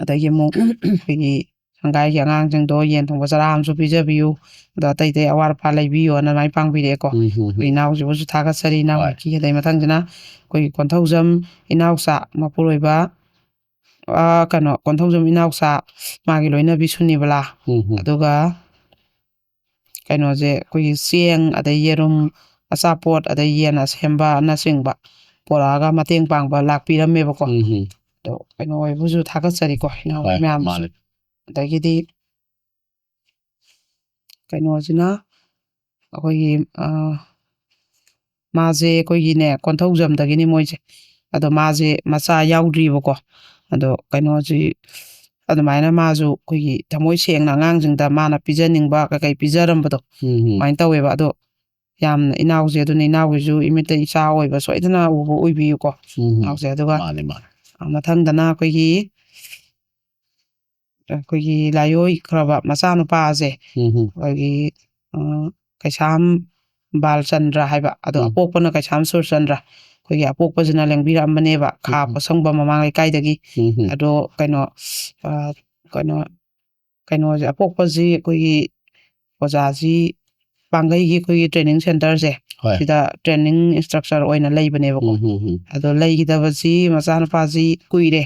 ꯑꯗꯒꯤ ꯑꯃꯨꯛ ꯑꯩꯈꯣꯏꯒꯤ ꯁꯪꯒꯥꯏꯒꯤ ꯑꯉꯥꯡꯁꯤꯡꯗꯣ ꯌꯦꯟ ꯊꯣꯡꯕ ꯆꯔꯥ ꯑꯃꯁꯨ ꯄꯤꯖꯕꯤꯌꯨ, ꯑꯗꯣ ꯑꯇꯩ ꯑꯇꯩ ꯑꯋꯥꯠ ꯑꯄꯥ ꯂꯩꯕꯤꯌꯨꯅ ꯑꯗꯨꯃꯥꯏꯅ ꯄꯥꯡꯕꯤꯔꯛꯑꯦꯀꯣ꯫ ꯎꯝ, ꯎꯝ, ꯎꯝ꯫ ꯑꯩꯈꯣꯏ ꯏꯅꯥꯎꯁꯤꯕꯨꯁꯨ ꯊꯥꯒꯠꯆꯔꯤ, ꯏꯅꯥꯎ ꯍꯣꯏ꯫ ꯅꯤꯛꯀꯤ꯫ ꯑꯗꯩ ꯃꯊꯪꯁꯤꯅ ꯑꯩꯈꯣꯏꯒꯤ ꯀꯣꯟꯊꯧꯖꯝ ꯏꯅꯥꯎꯆꯥ ꯃꯄꯨꯔꯣꯏꯕ, ꯑꯥ, ꯀꯩꯅꯣ, ꯀꯣꯟꯊꯧꯖꯝ ꯏꯅꯥꯎꯆꯥ, ꯃꯥꯒꯤ ꯂꯣꯏꯅꯕꯤ ꯁꯨꯅꯤꯕꯂꯥ, ꯎꯝ, ꯎꯝ꯫ ꯑꯗꯨꯒ ꯀꯩꯅꯣꯁꯦ, ꯑꯩꯈꯣꯏꯒꯤ ꯆꯦꯡ, ꯑꯗꯩ ꯌꯦꯔꯨꯝ, ꯑꯆꯥꯄꯣꯠ, ꯑꯗꯩ ꯌꯦꯟ ꯑꯁꯦꯝꯕꯅꯆꯤꯡꯕ ꯄꯣꯔꯛꯑꯒ ꯃꯇꯦꯡ ꯄꯥꯡꯕ ꯂꯥꯛꯄꯤꯔꯝꯃꯦꯕꯀꯣ꯫ ꯎꯝ, ꯎꯝ꯫ ꯑꯗꯣ ꯀꯩꯅꯣ ꯑꯣꯏꯕꯨꯁꯨ ꯊꯥꯒꯠꯆꯔꯤꯀꯣ, ꯏꯅꯥꯎ ꯍꯣꯏ, ꯃꯌꯥꯝꯁꯨ꯫ ꯃꯥꯅꯦ꯫ ꯑꯗꯒꯤꯗꯤ ꯀꯩꯅꯣꯁꯤꯅ ꯑꯩꯈꯣꯏꯒꯤ, ꯑ, ꯃꯥꯁꯦ ꯑꯩꯈꯣꯏꯒꯤꯅꯦ, ꯀꯣꯟꯊꯧꯖꯝꯗꯒꯤꯅꯤ ꯃꯣꯏꯁꯦ꯫ ꯑꯗꯣ ꯃꯥꯁꯦ ꯃꯆꯥ ꯌꯥꯎꯗ꯭ꯔꯤꯕꯀꯣ꯫ ꯑꯗꯣ ꯀꯩꯅꯣꯁꯤ, ꯑꯗꯨꯃꯥꯏꯅ ꯃꯥꯁꯨ ꯑꯩꯈꯣꯏꯒꯤ ꯊꯃꯣꯏ ꯁꯦꯡꯅ ꯑꯉꯥꯡꯁꯤꯡꯗ ꯃꯥꯅ ꯄꯤꯖꯅꯤꯡꯕ ꯀꯩꯀꯩ ꯄꯤꯖꯔꯝꯕꯗꯣ ꯎꯝ, ꯎꯝ꯫ ꯑꯗꯨꯃꯥꯏꯅ ꯇꯧꯋꯦꯕ꯫ ꯑꯗꯣ ꯌꯥꯝꯅ ꯏꯅꯥꯎꯁꯦ, ꯑꯗꯨꯅ ꯏꯅꯥꯎꯒꯤꯁꯨ ꯏꯃꯤꯠꯇ ꯏꯆꯥ ꯑꯣꯏꯕ ꯁꯣꯏꯗꯅ ꯎꯕ ꯑꯣꯏꯕꯤꯌꯨꯀꯣ, ꯎꯝ, ꯎꯝ꯫ ꯏꯅꯥꯎꯁꯦ꯫ ꯑꯗꯨꯒ ꯃꯥꯅꯦ, ꯃꯥꯅꯦ꯫ ꯃꯊꯪꯗꯅ ꯑꯩꯈꯣꯏꯒꯤ ꯑꯩꯈꯣꯏꯒꯤ ꯂꯥꯏꯑꯣꯏꯈ꯭ꯔꯕ ꯃꯆꯥꯅꯨꯄꯥꯁꯦ, ꯎꯝ, ꯎꯝ꯫ ꯑꯩꯈꯣꯏꯒꯤ, ꯑ, ꯀꯩꯁꯥꯝ ꯕꯥꯜꯆꯟꯗ꯭ꯔ ꯍꯥꯏꯕ, ꯑꯗꯣ ꯎꯝ꯫ ꯑꯄꯣꯛꯄꯅ ꯀꯩꯁꯥꯝ ꯁꯨꯔꯆꯟꯗ꯭ꯔ꯫ ꯑꯩꯈꯣꯏꯒꯤ ꯑꯄꯣꯛꯄꯁꯤꯅ ꯂꯦꯡꯕꯤꯔꯛꯑꯝꯕꯅꯦꯕ, ꯈꯥ ꯎꯝ, ꯎꯝ꯫ ꯄꯣꯠꯁꯪꯕꯝ ꯃꯃꯥꯡ ꯂꯩꯀꯥꯏꯗꯒꯤ꯫ ꯎꯝ, ꯎꯝ꯫ ꯑꯗꯣ ꯀꯩꯅꯣ, ꯑ, ꯀꯩꯅꯣ, ꯀꯩꯅꯣꯁꯦ, ꯑꯄꯣꯛꯄꯁꯤ ꯑꯩꯈꯣꯏꯒꯤ ꯑꯣꯖꯥꯁꯤ ꯄꯥꯡꯒꯩꯒꯤ ꯑꯩꯈꯣꯏꯒꯤ training centreꯁꯦ, ꯍꯣꯏ꯫ ꯁꯤꯗ training instructor ꯑꯣꯏꯅ ꯂꯩꯕꯅꯦꯕꯀꯣ꯫ ꯎꯝ, ꯎꯝ, ꯎꯝ꯫ ꯑꯗꯣ ꯂꯩꯈꯤꯗꯕꯁꯤ ꯃꯆꯥꯅꯨꯄꯥꯁꯤ ꯀꯨꯏꯔꯦ,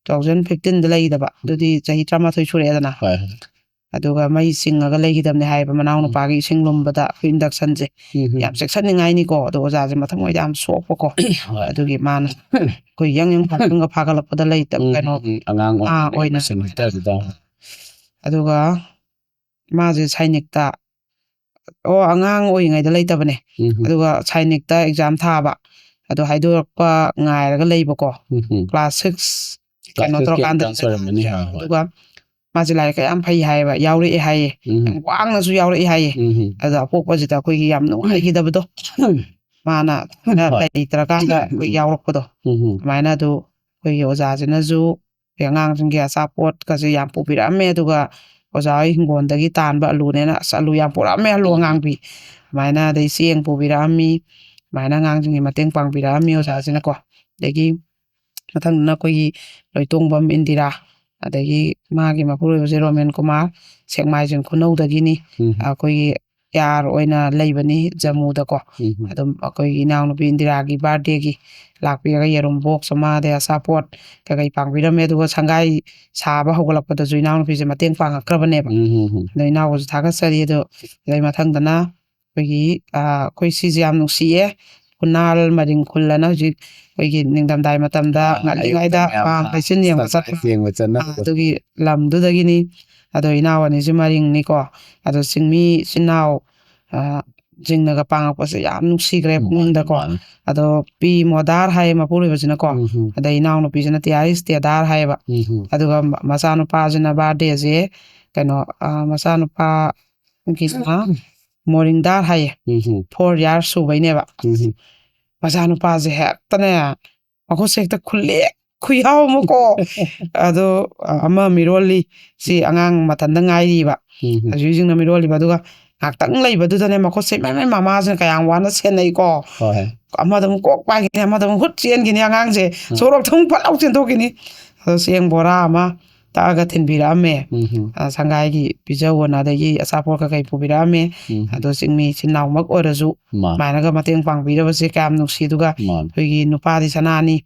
two thousand fifteenꯗ ꯂꯩꯈꯤꯗꯕ, ꯑꯗꯨꯗꯤ ꯆꯍꯤ ꯇꯔꯥꯃꯥꯊꯣꯏ ꯁꯨꯔꯛꯑꯦꯗꯅ꯫ ꯍꯣꯏ, ꯍꯣꯏ꯫ ꯑꯗꯨꯒ ꯃꯩ ꯆꯤꯡꯉꯒ ꯂꯩꯈꯤꯗꯕꯅꯦ ꯍꯥꯏꯌꯦꯕ, ꯃꯅꯥꯎ ꯎꯝ꯫ ꯅꯨꯄꯥꯒꯤ ꯏꯁꯤꯡ ꯂꯨꯝꯕꯗ ꯑꯩꯈꯣꯏ inductionꯁꯦ꯫ ꯎꯝ, ꯎꯝ꯫ ꯌꯥꯝ ꯆꯦꯛꯁꯤꯟꯅꯤꯡꯉꯥꯏꯅꯤꯀꯣ, ꯑꯗꯣ ꯑꯣꯖꯥꯁꯦ ꯃꯊꯃꯣꯏꯗ ꯌꯥꯝ ꯁꯣꯛꯄꯀꯣ꯫ ꯍꯣꯏ꯫ ꯑꯗꯨꯒꯤ ꯃꯥꯅ ꯑꯩꯈꯣꯏ ꯌꯪ ꯌꯪ ꯐꯥ-, ꯐꯥꯒꯠꯂꯛꯄꯗ ꯂꯩꯇꯕ, ꯎꯝ, ꯀꯩꯅꯣ, ꯎꯝ, ꯎꯝ꯫ ꯑꯉꯥꯡ ꯑꯥ, ꯑꯣꯏꯅ ꯑꯣꯏꯅ ꯁꯦꯟꯅꯔꯤꯗ꯫ ꯑꯗꯨꯒ ꯃꯥꯁꯦ ꯁꯥꯏꯅꯤꯛꯇ, ꯑꯣ, ꯑꯉꯥꯡ ꯑꯣꯏꯔꯤꯉꯩꯗ ꯂꯩꯇꯕꯅꯦ꯫ ꯎꯝ ꯍꯝ꯫ ꯑꯗꯨꯒ ꯁꯥꯏꯅꯤꯛꯇ ꯑꯦꯛꯖꯥꯝ ꯊꯥꯕ, ꯑꯗꯣ ꯍꯥꯏꯗꯣꯔꯛꯄ ꯉꯥꯏꯔꯒ ꯂꯩꯕꯀꯣ꯫ ꯎꯝ ꯍꯝ꯫ ꯀ꯭ꯂꯥꯁ ꯁꯤꯛꯁ ꯀꯩꯅꯣ ꯀ꯭ꯂꯥꯁ ꯁꯤꯛꯁꯀꯤ ꯇꯧꯔꯀꯥꯟꯗ ꯑꯦꯛꯖꯥꯝ ꯑꯣꯏꯔꯝꯃꯅꯤ ꯍꯥꯏꯕ꯫ ꯑꯗꯨꯒ ꯃꯥꯁꯦ ꯂꯥꯏꯔꯤꯛ ꯌꯥꯝ ꯐꯩ ꯍꯥꯏꯌꯦꯕ, ꯌꯥꯎꯔꯛꯑꯦ ꯍꯥꯏꯌꯦ꯫ ꯎꯝ꯫ ꯌꯥꯝ ꯋꯥꯡꯅꯁꯨ ꯌꯥꯎꯔꯛꯑꯦ ꯍꯥꯏꯌꯦ꯫ ꯎꯝ꯫ ꯑꯗꯣ ꯑꯄꯣꯛꯄꯁꯤꯗ ꯑꯩꯈꯣꯏꯒꯤ ꯌꯥꯝ ꯅꯨꯡꯉꯥꯏꯈꯤꯗꯕꯗꯣ꯫ ꯃꯥꯅ ꯍꯣꯏ꯫ ꯂꯩꯇ꯭ꯔꯀꯥꯟꯗ ꯑꯩꯈꯣꯏ ꯌꯥꯎꯔꯛꯄꯗꯣ꯫ ꯎꯝ꯫ ꯑꯗꯨꯃꯥꯏꯅ ꯑꯗꯨ ꯑꯩꯈꯣꯏꯒꯤ ꯑꯣꯖꯥꯁꯤꯅꯁꯨ ꯑꯩꯈꯣꯏ ꯑꯉꯥꯡꯁꯤꯡꯒꯤ ꯑꯆꯥꯄꯣꯠꯀꯁꯦ ꯌꯥꯝ ꯄꯨꯕꯤꯔꯛꯑꯝꯃꯦ꯫ ꯑꯗꯨꯒ ꯑꯣꯖꯥ ꯍꯣꯏ ꯍꯤꯡꯒꯣꯜꯗꯒꯤ ꯇꯥꯟꯕ ꯑꯂꯨꯅꯦꯅ, ꯑꯁ, ꯑꯂꯨ ꯌꯥꯝ ꯄꯨꯔꯛꯑꯝꯃꯦ, ꯑꯂꯨ ꯑꯉꯥꯡꯕꯤ꯫ ꯑꯗꯨꯃꯥꯏꯅ, ꯑꯗꯩ ꯆꯦꯡ ꯄꯨꯕꯤꯔꯛꯑꯝꯃꯤ꯫ ꯑꯗꯨꯃꯥꯏꯅ ꯑꯉꯥꯡꯁꯤꯡꯒꯤ ꯃꯇꯦꯡ ꯄꯥꯡꯕꯤꯔꯛꯑꯝꯃꯤ ꯑꯣꯖꯥꯁꯤꯅꯀꯣ꯫ ꯑꯗꯒꯤ ꯃꯊꯪꯗꯅ ꯑꯩꯈꯣꯏꯒꯤ ꯂꯣꯏꯇꯣꯡꯕꯝ ꯏꯟꯗꯤꯔꯥ, ꯑꯗꯒꯤ ꯃꯥꯒꯤ ꯃꯄꯨꯔꯣꯏꯕꯁꯦ ꯔꯣꯃꯦꯟ ꯀꯨꯃꯥꯔ, ꯁꯦꯛꯃꯥꯏꯖꯤꯡ ꯈꯨꯅꯧꯗꯒꯤꯅꯤ꯫ ꯎꯝ꯫ ꯑꯩꯈꯣꯏꯒꯤ ꯑꯦ ꯑꯥꯔ ꯑꯣꯏꯅ ꯂꯩꯕꯅꯤ ꯖꯃꯨꯗꯀꯣ꯫ ꯎꯝ꯫ ꯑꯗꯨꯝ ꯑꯩꯈꯣꯏꯒꯤ ꯏꯅꯥꯎꯅꯨꯄꯤ ꯏꯟꯗꯤꯔꯥꯒꯤ ꯕꯥꯔꯗꯦꯒꯤ ꯂꯥꯛꯄꯤꯔꯒ ꯌꯦꯔꯨꯝ ꯕꯣꯛꯁ ꯑꯃ, ꯑꯗꯩ ꯑꯆꯥꯄꯣꯠ ꯀꯩꯀꯩ ꯄꯥꯡꯕꯤꯔꯝꯃꯦ꯫ ꯑꯗꯨꯒ ꯁꯪꯒꯥꯏ ꯁꯥꯕ ꯍꯧꯒꯠꯂꯛꯄꯗꯁꯨ ꯏꯅꯥꯎꯅꯨꯄꯤꯁꯦ ꯃꯇꯦꯡ ꯄꯥꯡꯉꯛꯈ꯭ꯔꯕꯅꯦꯕ꯫ ꯎꯝ, ꯎꯝ, ꯎꯝ꯫ ꯑꯗꯣ ꯏꯅꯥꯎꯕꯁꯨ ꯊꯥꯒꯠꯆꯔꯤ꯫ ꯑꯗꯣ ꯑꯗꯩ ꯃꯊꯪꯗꯅ ꯑꯩꯈꯣꯏꯒꯤ, ꯑ, ꯑꯩꯈꯣꯏ ꯁꯤꯁꯦ ꯌꯥꯝ ꯅꯨꯡꯁꯤꯌꯦ꯫ ꯎꯅꯥꯜ ꯃꯔꯤꯡ ꯈꯨꯜ ꯑꯅ ꯍꯧꯖꯤꯛ ꯑꯩꯈꯣꯏꯒꯤ ꯅꯤꯡꯊꯝꯊꯥꯒꯤ ꯃꯇꯝꯗ ꯑꯥ, ꯉꯜꯂꯤꯉꯩꯗ, ꯑꯌꯨꯛꯇ ꯃꯌꯥꯝ, ꯑ, ꯑꯥ, ꯂꯩꯆꯤꯟ ꯌꯦꯡꯕ ꯆꯠꯄ, ꯌꯦꯡꯕ ꯆꯠꯅꯕꯗꯣ꯫ ꯑꯥ, ꯑꯗꯨꯒꯤ ꯂꯝꯗꯨꯗꯒꯤꯅꯤ꯫ ꯑꯗꯣ ꯏꯅꯥꯎ ꯑꯅꯤꯁꯦ ꯃꯔꯤꯡꯅꯤꯀꯣ꯫ ꯑꯗꯣ ꯆꯤꯡꯃꯤ ꯏꯆꯤꯟ ꯏꯅꯥꯎ, ꯑ, ꯁꯤꯡꯅꯒ ꯄꯥꯡꯉꯛꯄꯁꯦ ꯌꯥꯝ ꯅꯨꯡꯁꯤꯈ꯭ꯔꯦ ꯃꯥꯅꯤ, ꯄꯨꯛꯅꯤꯡꯗꯀꯣ꯫ ꯃꯥꯅꯤ꯫ ꯑꯗꯣ ꯄꯤ ꯃꯣꯗꯥꯔ ꯍꯥꯏꯌꯦ ꯃꯄꯨꯔꯣꯏꯕꯁꯤꯅꯀꯣ꯫ ꯎꯝ ꯍꯝ꯫ ꯑꯗꯩ ꯏꯅꯥꯎꯅꯨꯄꯤꯁꯤꯅ ꯇꯤꯌꯥꯔꯤꯁ ꯇꯦꯗꯥꯔ ꯍꯥꯏꯌꯦꯕ꯫ ꯎꯝ ꯍꯝ꯫ ꯑꯗꯨꯒ ꯃ-, ꯃꯆꯥꯅꯨꯄꯥꯁꯤꯅ ꯕꯥꯔꯗꯦꯁꯦ ꯀꯩꯅꯣ, ꯑ, ꯃꯆꯥꯅꯨꯄꯥꯒꯤꯅ ꯃꯣꯔꯤꯡꯗꯥꯔ ꯍꯥꯏꯌꯦ꯫ ꯎꯝ ꯍꯝ꯫ Four years ꯁꯨꯕꯩꯅꯦꯕ꯫ ꯎꯝ ꯍꯝ꯫ ꯃꯆꯥꯅꯨꯄꯥꯁꯦ ꯍꯦꯛꯇꯅꯦ, ꯃꯈꯨꯠꯁꯦ ꯍꯦꯛꯇ ꯈꯨꯜꯂꯦ, ꯈꯨꯌꯥꯎ ꯑꯃꯀꯣ꯫ ꯑꯗꯣ, ꯑ-, ꯑꯃ ꯃꯤꯔꯣꯜꯂꯤ, ꯁꯤ ꯑꯉꯥꯡ ꯃꯊꯟꯇ ꯉꯥꯏꯔꯤꯕ꯫ ꯎꯝ ꯍꯝ꯫ ꯑꯁꯤꯁꯤꯡꯅ ꯃꯤꯔꯣꯜꯂꯤꯕ, ꯑꯗꯨꯒ ꯉꯥꯏꯍꯥꯛꯇꯪ ꯂꯩꯕꯗꯨꯗꯅꯦ, ꯃꯈꯨꯠꯁꯦ ꯃꯥꯏ, ꯃꯥꯏ ꯃꯃꯥꯁꯤꯅ ꯀꯌꯥꯝ ꯋꯥꯅ ꯁꯦꯟꯅꯩꯀꯣ꯫ ꯍꯣꯏ꯫ ꯑꯃꯗ ꯑꯃꯨꯛ ꯀꯣꯛ ꯄꯥꯏꯈꯤꯅꯤ, ꯑꯃꯗ ꯑꯃꯨꯛ ꯍꯨꯠ ꯆꯦꯟꯈꯤꯅꯤ ꯑꯉꯥꯡꯁꯦ, ꯎꯝ꯫ ꯁꯣꯔꯣꯛꯇ ꯑꯃꯨꯛ ꯐꯠ ꯂꯥꯎ ꯆꯦꯟꯊꯣꯛꯈꯤꯅꯤ꯫ ꯑꯗꯣ ꯆꯦꯡ ꯕꯣꯔꯥ ꯑꯃ ꯇꯛꯑꯒ ꯊꯤꯟꯕꯤꯔꯛꯑꯝꯃꯦ꯫ ꯎꯝ ꯍꯝ꯫ ꯑ, ꯁꯪꯒꯥꯏꯒꯤ ꯄꯤꯖꯧꯑꯅ, ꯑꯗꯒꯤ ꯑꯆꯥꯄꯣꯠ ꯀꯩꯀꯩ ꯄꯨꯕꯤꯔꯛꯑꯝꯃꯦ꯫ ꯎꯝ ꯍꯝ꯫ ꯑꯗꯣ ꯆꯤꯡꯃꯤ ꯏꯆꯤꯟ ꯏꯅꯥꯎꯃꯛ ꯑꯣꯏꯔꯁꯨ ꯃꯥꯅꯤ꯫ ꯑꯗꯨꯃꯥꯏꯅꯒ ꯃꯇꯦꯡ ꯄꯥꯡꯕꯤꯔꯕꯁꯦ ꯀꯌꯥꯝ ꯅꯨꯡꯁꯤ꯫ ꯑꯗꯨꯒ ꯃꯥꯅꯤ꯫ ꯑꯩꯈꯣꯏꯒꯤ ꯅꯨꯄꯥꯗꯤ ꯁꯅꯥꯅꯤ,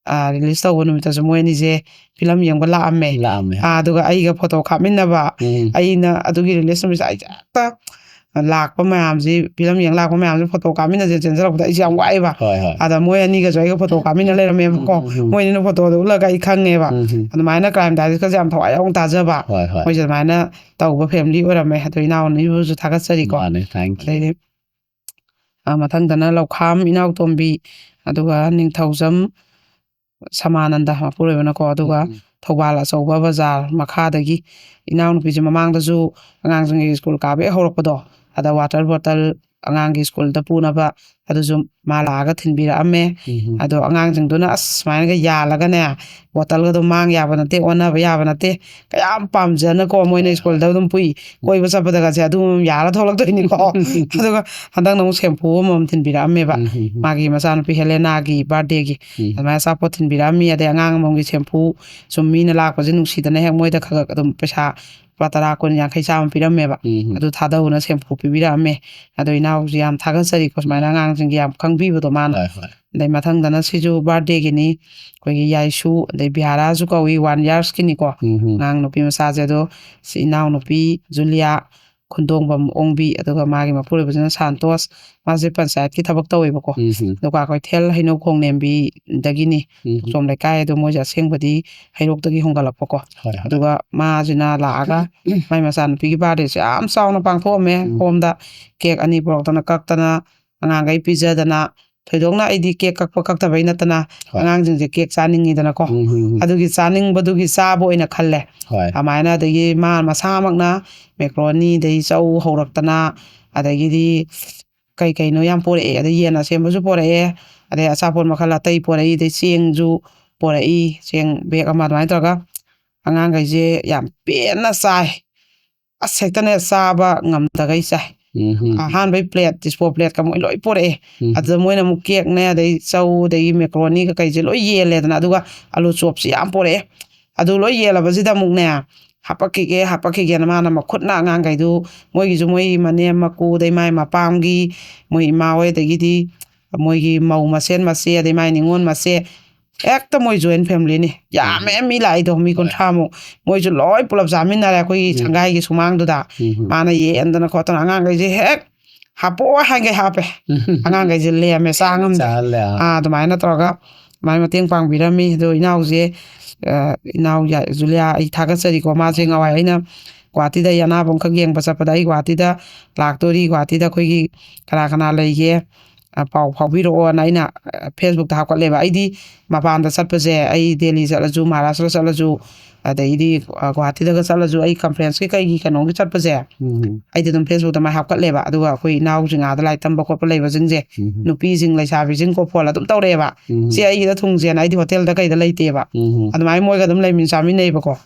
ꯑ, ꯔꯤꯂꯤꯁ ꯇꯧꯕ ꯅꯨꯃꯤꯠꯇꯁꯨ ꯃꯣꯏ ꯑꯅꯤꯁꯦ ꯐꯤꯂꯝ ꯌꯦꯡꯕ ꯂꯥꯛꯑꯝꯃꯦ꯫ ꯂꯥꯛꯑꯝꯃꯦ꯫ ꯑ, ꯑꯗꯨꯒ ꯑꯩꯒ ꯐꯣꯇꯣ ꯀꯥꯞꯃꯤꯟꯅꯕ, ꯎꯝ꯫ ꯑꯩꯅ ꯑꯗꯨꯒꯤ ꯔꯤꯂꯤꯁ ꯅꯨꯃꯤꯠꯁꯦ ꯑꯩꯁꯦ ꯍꯦꯛꯇ ꯂꯥꯛꯄ ꯃꯌꯥꯝꯁꯤ, ꯐꯤꯂꯝ ꯌꯦꯡ ꯂꯥꯛꯄ ꯃꯌꯥꯝꯁꯤ ꯐꯣꯇꯣ ꯀꯥꯞꯃꯤꯟꯅꯁꯦ ꯆꯦꯟꯖꯜꯂꯛꯄꯗ ꯑꯩꯁꯦ ꯌꯥꯝ ꯋꯥꯏꯕ꯫ ꯍꯣꯏ ꯍꯣꯏ ꯑꯗ ꯃꯣꯏ ꯑꯅꯤꯒꯁꯨ ꯑꯩꯒ ꯐꯣꯇꯣ ꯀꯥꯞꯃꯤꯟꯅ ꯂꯩꯔꯝꯃꯦꯕꯀꯣ꯫ ꯎꯝ, ꯎꯝ, ꯎꯝ꯫ ꯃꯣꯏ ꯑꯅꯤꯅ ꯐꯣꯇꯣꯗꯣ ꯎꯠꯂꯒ ꯑꯩ ꯈꯪꯉꯦꯕ꯫ ꯎꯝ, ꯎꯝ꯫ ꯑꯗꯨꯃꯥꯏꯅ ꯀ꯭ꯔꯥꯏꯝ ꯗꯥꯏꯔꯤꯁꯀꯁꯦ ꯌꯥꯝ ꯊꯋꯥꯏ ꯌꯥꯎꯅ ꯇꯥꯖꯕ꯫ ꯍꯣꯏ ꯍꯣꯏ ꯃꯣꯏꯁꯦ ꯑꯗꯨꯃꯥꯏꯅ ꯇꯧꯕ ꯐꯦꯃꯤꯂꯤ ꯑꯣꯏꯔꯝꯃꯦ꯫ ꯑꯗꯣ ꯏꯅꯥꯎ ꯑꯅꯤꯕꯨꯁꯨ ꯊꯥꯒꯠꯆꯔꯤꯀꯣ꯫ ꯃꯥꯅꯦ, thank you꯫ ꯑꯗꯩꯗꯤ ꯑ, ꯃꯊꯪꯗꯅ ꯂꯧꯈꯥꯝ ꯏꯅꯥꯎꯇꯣꯝꯕꯤ, ꯑꯗꯨꯒ ꯅꯤꯡꯊꯧꯖꯝ ꯁꯃꯥꯅꯟꯗ ꯃꯄꯨꯔꯣꯏꯕꯅꯀꯣ꯫ ꯑꯗꯨꯒ ꯎꯝ, ꯎꯝ꯫ ꯊꯧꯕꯥꯜ ꯑꯆꯧꯕ ꯕꯖꯥꯔ ꯃꯈꯥꯗꯒꯤ ꯏꯅꯥꯎꯅꯨꯄꯤꯁꯦ ꯃꯃꯥꯡꯗꯁꯨ ꯑꯉꯥꯡꯁꯤꯡꯒꯤ ꯁ꯭ꯀꯨꯜ ꯀꯥꯕ ꯍꯦꯛ ꯍꯧꯔꯛꯄꯗꯣ, ꯑꯗ ꯋꯥꯇꯔ ꯕꯣꯇꯜ ꯑꯉꯥꯡꯒꯤ ꯁ꯭ꯀꯨꯜꯗ ꯄꯨꯅꯕ ꯑꯗꯨꯁꯨ ꯃꯥ ꯂꯥꯛꯑꯒ ꯊꯤꯟꯕꯤꯔꯛꯑꯝꯃꯦ꯫ ꯎꯝ, ꯎꯝ꯫ ꯑꯗꯣ ꯑꯉꯥꯡꯁꯤꯡꯗꯨꯅ ꯑꯁ ꯁꯨꯃꯥꯏꯅꯒ ꯌꯥꯜꯂꯒꯅꯦ, ꯕꯣꯇꯜꯒꯗꯣ ꯃꯥꯡ ꯌꯥꯕ ꯅꯠꯇꯦ, ꯑꯣꯟꯅꯕ ꯌꯥꯕ ꯅꯠꯇꯦ, ꯀꯌꯥꯝ ꯄꯥꯝꯖꯅꯀꯣ ꯃꯣꯏꯅ ꯁ꯭ꯀꯨꯜꯗ ꯑꯗꯨꯝ ꯄꯨꯏ꯫ ꯀꯣꯏꯕ ꯆꯠꯄꯗꯒꯁꯦ ꯑꯗꯨꯝ ꯌꯥꯜꯂ ꯊꯣꯛꯂꯛꯇꯣꯏꯅꯤꯀꯣ꯫ ꯑꯗꯨꯒ ꯍꯟꯗꯛꯅ ꯑꯃꯨꯛ ꯁꯦꯝꯄꯨ ꯑꯃꯃꯝ ꯊꯤꯟꯕꯤꯔꯛꯑꯝꯃꯦꯕ꯫ ꯎꯝ, ꯎꯝ, ꯎꯝ꯫ ꯃꯥꯒꯤ ꯃꯆꯥꯅꯨꯄꯤ ꯍꯦꯂꯦꯅꯥꯒꯤ ꯕꯥꯔꯗꯦꯒꯤ ꯎꯝ꯫ ꯑꯗꯨꯃꯥꯏꯅ ꯑꯆꯥꯄꯣꯠ ꯊꯤꯟꯕꯤꯔꯛꯑꯝꯃꯤ꯫ ꯑꯗꯩ ꯑꯉꯥꯡ ꯑꯃꯃꯝꯒꯤ ꯁꯦꯝꯄꯨ ꯁꯨꯝ ꯃꯤꯅ ꯂꯥꯛꯄꯁꯦ ꯅꯨꯡꯁꯤꯗꯅ ꯍꯦꯛ ꯃꯣꯏꯗ ꯈꯔ ꯈꯔ ꯑꯗꯨꯝ ꯄꯩꯁꯥ ꯂꯨꯄꯥ ꯇꯔꯥ, ꯀꯨꯟ, ꯌꯥꯡꯈꯩ, ꯆꯥꯝꯃ ꯄꯤꯔꯝꯃꯦꯕ꯫ ꯎꯝ, ꯎꯝ꯫ ꯑꯗꯨ ꯊꯥꯗꯧꯅ ꯁꯦꯝꯄꯨ ꯄꯤꯕꯤꯔꯛꯑꯝꯃꯦ꯫ ꯑꯗꯣ ꯏꯅꯥꯎꯁꯦ ꯌꯥꯝ ꯊꯥꯒꯠꯆꯔꯤꯀꯣ, ꯁꯨꯃꯥꯏꯅ ꯑꯉꯥꯡꯁꯤꯡꯒꯤ ꯌꯥꯝ ꯈꯪꯕꯤꯕꯗꯣ ꯃꯥꯅ꯫ ꯍꯣꯏ ꯍꯣꯏ ꯑꯗꯩ ꯃꯊꯪꯗꯅ ꯁꯤꯁꯨ ꯕꯥꯔꯗꯦꯒꯤꯅꯤ, ꯑꯩꯈꯣꯏꯒꯤ ꯌꯥꯏꯁꯨ, ꯑꯗꯩ ꯕꯤꯍꯥꯔꯥꯁꯨ ꯀꯧꯏ, ꯋꯥꯟ ꯌꯥꯔꯁꯀꯤꯅꯤꯀꯣ꯫ ꯎꯝ, ꯎꯝ꯫ ꯑꯉꯥꯡ ꯅꯨꯄꯤ ꯃꯆꯥꯁꯦ꯫ ꯑꯗꯣ ꯁꯤ ꯏꯅꯥꯎ ꯅꯨꯄꯤ ꯖꯨꯂꯤꯌꯥ ꯈꯨꯟꯗꯣꯡꯕꯝ ꯑꯣꯡꯕꯤ, ꯑꯗꯨꯒ ꯃꯥꯒꯤ ꯃꯄꯨꯔꯣꯏꯕꯁꯤꯅ ꯁꯥꯟꯇꯣꯁ, ꯃꯥꯁꯦ ꯄꯟꯆꯥꯌꯠꯀꯤ ꯊꯕꯛ ꯇꯧꯋꯦꯕꯀꯣ꯫ ꯎꯝ, ꯎꯝ꯫ ꯑꯗꯨꯒ ꯀꯩꯊꯦꯜ ꯍꯩꯅꯧ ꯈꯣꯡꯅꯦꯝꯕꯤꯗꯒꯤꯅꯤ, ꯎꯝ, ꯎꯝ꯫ ꯊꯣꯛꯆꯣꯝ ꯂꯩꯀꯥꯏ꯫ ꯑꯗꯣ ꯃꯣꯏꯁꯦ ꯑꯁꯦꯡꯕꯗꯤ ꯍꯩꯔꯣꯛꯇꯒꯤ ꯍꯣꯡꯒꯠꯂꯛꯄꯀꯣ꯫ ꯍꯣꯏ ꯍꯣꯏ ꯑꯗꯨꯒ ꯃꯥꯁꯤꯅ ꯂꯥꯛꯑꯒ ꯃꯥꯏ ꯃꯆꯥꯅꯨꯄꯤꯒꯤ ꯕꯥꯔꯗꯦꯁꯦ ꯌꯥꯝ ꯆꯥꯎꯅ ꯄꯥꯡꯊꯣꯛꯑꯝꯃꯦ ꯎꯝ꯫ ꯍꯣꯝꯗ꯫ ꯀꯦꯛ ꯑꯅꯤ ꯄꯨꯔꯛꯇꯅ ꯀꯛꯇꯅ ꯑꯉꯥꯡꯈꯩ ꯄꯤꯖꯗꯅ, ꯊꯣꯏꯗꯣꯛꯅ ꯑꯩꯗꯤ ꯀꯦꯛ ꯀꯛꯄ ꯀꯛꯇꯕꯩ ꯅꯠꯇꯅ ꯍꯣꯏ꯫ ꯑꯉꯥꯡꯁꯤꯡꯁꯦ ꯀꯦꯛ ꯆꯥꯅꯤꯡꯉꯤꯗꯅꯀꯣ꯫ ꯎꯝ, ꯎꯝ, ꯎꯝ꯫ ꯑꯗꯨꯒꯤ ꯆꯥꯅꯤꯡꯕꯗꯨꯒꯤ ꯆꯥꯕ ꯑꯣꯏꯅ ꯈꯜꯂꯦ꯫ ꯍꯣꯏ꯫ ꯑꯗꯨꯃꯥꯏꯅ ꯑꯗꯒꯤ ꯃꯥ ꯃꯁꯥꯃꯛꯅ ꯃꯦꯀ꯭ꯔꯣꯅꯤ, ꯑꯗꯩ ꯆꯧ ꯍꯧꯔꯛꯇꯅ, ꯑꯗꯒꯤꯗꯤ ꯀꯩ ꯀꯩꯅꯣ ꯌꯥꯝ ꯄꯣꯔꯛꯑꯦ꯫ ꯑꯗꯩ ꯌꯦꯟ ꯑꯁꯦꯝꯕꯁꯨ ꯄꯣꯔꯛꯑꯦ, ꯑꯗꯩ ꯑꯆꯥꯄꯣꯠ ꯃꯈꯜ ꯑꯇꯩ ꯄꯣꯔꯛꯏ, ꯑꯗꯩ ꯆꯦꯡꯁꯨ ꯄꯣꯔꯛꯏ, ꯆꯦꯡ ꯕꯦꯒ ꯑꯃ꯫ ꯑꯗꯨꯃꯥꯏꯅ ꯇꯧꯔꯒ ꯑꯉꯥꯡꯈꯩꯁꯦ ꯌꯥꯝ ꯄꯦꯟꯅ ꯆꯥꯏ꯫ ꯑꯁ, ꯍꯦꯛꯇꯅꯦ ꯆꯥꯕ ꯉꯝꯗꯈꯩ ꯆꯥꯏ꯫ ꯎꯝ, ꯎꯝ꯫ ꯑꯍꯥꯟꯕꯩ ꯄ꯭ꯂꯦꯠ, ꯗꯤꯁꯄꯣ ꯄ꯭ꯂꯦꯠꯀ ꯃꯣꯏ ꯂꯣꯏ ꯄꯣꯔꯛꯑꯦ꯫ ꯎꯝ꯫ ꯑꯗꯨꯗ ꯃꯣꯏꯅ ꯑꯃꯨꯛ ꯀꯦꯛꯅꯦ, ꯑꯗꯩ ꯆꯧ, ꯑꯗꯒꯤ ꯃꯦꯀ꯭ꯔꯣꯅꯤ ꯀꯩꯀꯩꯁꯦ ꯂꯣꯏ ꯌꯦꯜꯂꯦꯗꯅ, ꯑꯗꯨꯒ ꯑꯂꯨ ꯆꯣꯞꯁꯤ ꯌꯥꯝ ꯄꯣꯔꯛꯑꯦ꯫ ꯑꯗꯨ ꯂꯣꯏ ꯌꯦꯜꯂꯕꯁꯤꯗ ꯑꯃꯨꯛꯅꯦ, ꯍꯥꯄꯛꯈꯤꯒꯦ, ꯍꯥꯄꯛꯈꯤꯒꯦꯅ ꯃꯥꯅ ꯃꯈꯨꯠꯅ ꯑꯉꯥꯡꯈꯩꯗꯨ, ꯃꯣꯏꯒꯤꯁꯨ ꯃꯣꯏ ꯃꯅꯦꯝ ꯃꯀꯨ, ꯑꯗꯩ ꯃꯥꯏ ꯃꯄꯥꯝꯒꯤ ꯃꯣꯏ ꯏꯃꯥ ꯍꯣꯏ, ꯑꯗꯒꯤꯗꯤ ꯃꯣꯏꯒꯤ ꯃꯧ ꯃꯁꯦꯟ ꯃꯆꯦ, ꯑꯗꯩ ꯃꯥꯏ ꯅꯤꯉꯣꯜ ꯃꯆꯦ, ꯍꯦꯛꯇ ꯃꯣꯏ ꯖꯣꯏꯟ ꯐꯦꯃꯤꯂꯤꯅꯤ, ꯌꯥꯝꯃꯦ꯫ ꯃꯤ ꯂꯥꯛꯏꯗꯣ ꯃꯤ ꯀꯨꯟꯊ꯭ꯔꯥꯃꯨꯛ, ꯃꯣꯏꯁꯨ ꯂꯣꯏ ꯄꯨꯂꯞ ꯆꯥꯃꯤꯟꯅꯔꯦ ꯑꯩꯈꯣꯏꯒꯤ ꯁꯪꯒꯥꯏꯒꯤ ꯁꯨꯃꯥꯡꯗꯨꯗ꯫ ꯃꯥꯅ ꯌꯦꯟꯗꯅ ꯈꯣꯠꯇꯅ ꯑꯉꯥꯡꯈꯩꯁꯦ ꯍꯦꯛ ꯍꯥꯞꯄꯛꯑꯣ ꯍꯥꯏꯈꯩ ꯍꯥꯞꯄꯦ꯫ ꯑꯉꯥꯡꯈꯩꯁꯦ ꯂꯦꯝꯃꯦ, ꯆꯥ ꯉꯝꯗꯦ꯫ ꯑꯥ, ꯑꯗꯨꯃꯥꯏꯅ ꯇꯧꯔꯒ ꯑꯗꯨꯃꯥꯏꯅ ꯃꯇꯦꯡ ꯄꯥꯡꯕꯤꯔꯝꯃꯤ꯫ ꯑꯗꯣ ꯏꯅꯥꯎꯁꯦ, ꯑ, ꯏꯅꯥꯎ ꯌꯥ-, ꯖꯨꯂꯤꯌꯥ, ꯑꯩ ꯊꯥꯒꯠꯆꯔꯤꯀꯣ꯫ ꯃꯥꯁꯦ ꯉꯍꯥꯟꯋꯥꯏ ꯑꯩꯅ ꯒꯨꯍꯥꯇꯤꯗ ꯑꯩ ꯑꯅꯥꯕ ꯑꯃꯈꯛ ꯌꯦꯡꯕ ꯆꯠꯄꯗ, "ꯑꯩ ꯒꯨꯍꯥꯇꯤꯗ ꯂꯥꯛꯇꯣꯔꯤ, ꯒꯨꯍꯥꯇꯤꯗ ꯑꯩꯈꯣꯏꯒꯤ ꯀꯅꯥ ꯀꯅꯥ ꯂꯩꯒꯦ, ꯑ, ꯄꯥꯎ ꯐꯥꯎꯕꯤꯔꯛꯑꯣꯅ" ꯑꯩꯅ, ꯑ, ꯐꯦꯁꯕꯨꯛꯇ ꯍꯥꯞꯀꯠꯂꯦꯕ꯫ ꯑꯩꯗꯤ ꯃꯄꯥꯟꯗ ꯆꯠꯄꯁꯦ, ꯑꯩ ꯗꯦꯜꯂꯤ ꯆꯠꯂꯁꯨ, ꯃꯍꯥꯔꯥꯁꯇ꯭ꯔ ꯆꯠꯂꯁꯨ, ꯑꯗꯩꯗꯤ, ꯑ, ꯒꯨꯍꯥꯇꯤꯗꯒ ꯆꯠꯂꯁꯨ, ꯑꯩ ꯀꯟꯐ꯭ꯔꯦꯟꯁꯀꯤ ꯀꯩꯒꯤ ꯀꯩꯅꯣꯒꯤ ꯆꯠꯄꯁꯦ, ꯑꯩꯗꯤ ꯑꯗꯨꯝ ꯐꯦꯁꯕꯨꯛꯇ ꯃꯥꯏ ꯍꯥꯞꯀꯠꯂꯦꯕ꯫ ꯑꯗꯨꯒ ꯑꯩꯈꯣꯏ ꯏꯅꯥꯎꯁꯤꯡ ꯑꯥꯗ ꯂꯥꯏꯔꯤꯛ ꯇꯝꯕ ꯈꯣꯠꯄ ꯂꯩꯕꯁꯤꯡꯁꯦ, ꯅꯨꯄꯤꯁꯤꯡ, ꯂꯩꯁꯥꯕꯤꯁꯤꯡ ꯀꯣ, ꯐꯣꯟ ꯑꯗꯨꯝ ꯇꯧꯔꯛꯑꯦꯕ, "ꯁꯤ ꯑꯩꯒꯤꯗ ꯊꯨꯡꯁꯦꯅ", ꯑꯩꯗꯤ ꯍꯣꯇꯦꯜꯗ ꯀꯩꯗ ꯂꯩꯇꯦꯕ꯫ ꯑꯗꯨꯃꯥꯏꯅ ꯃꯣꯏꯒ ꯑꯗꯨꯝ ꯂꯩꯃꯤꯟ ꯆꯥꯃꯤꯟꯅꯩꯕꯀꯣ꯫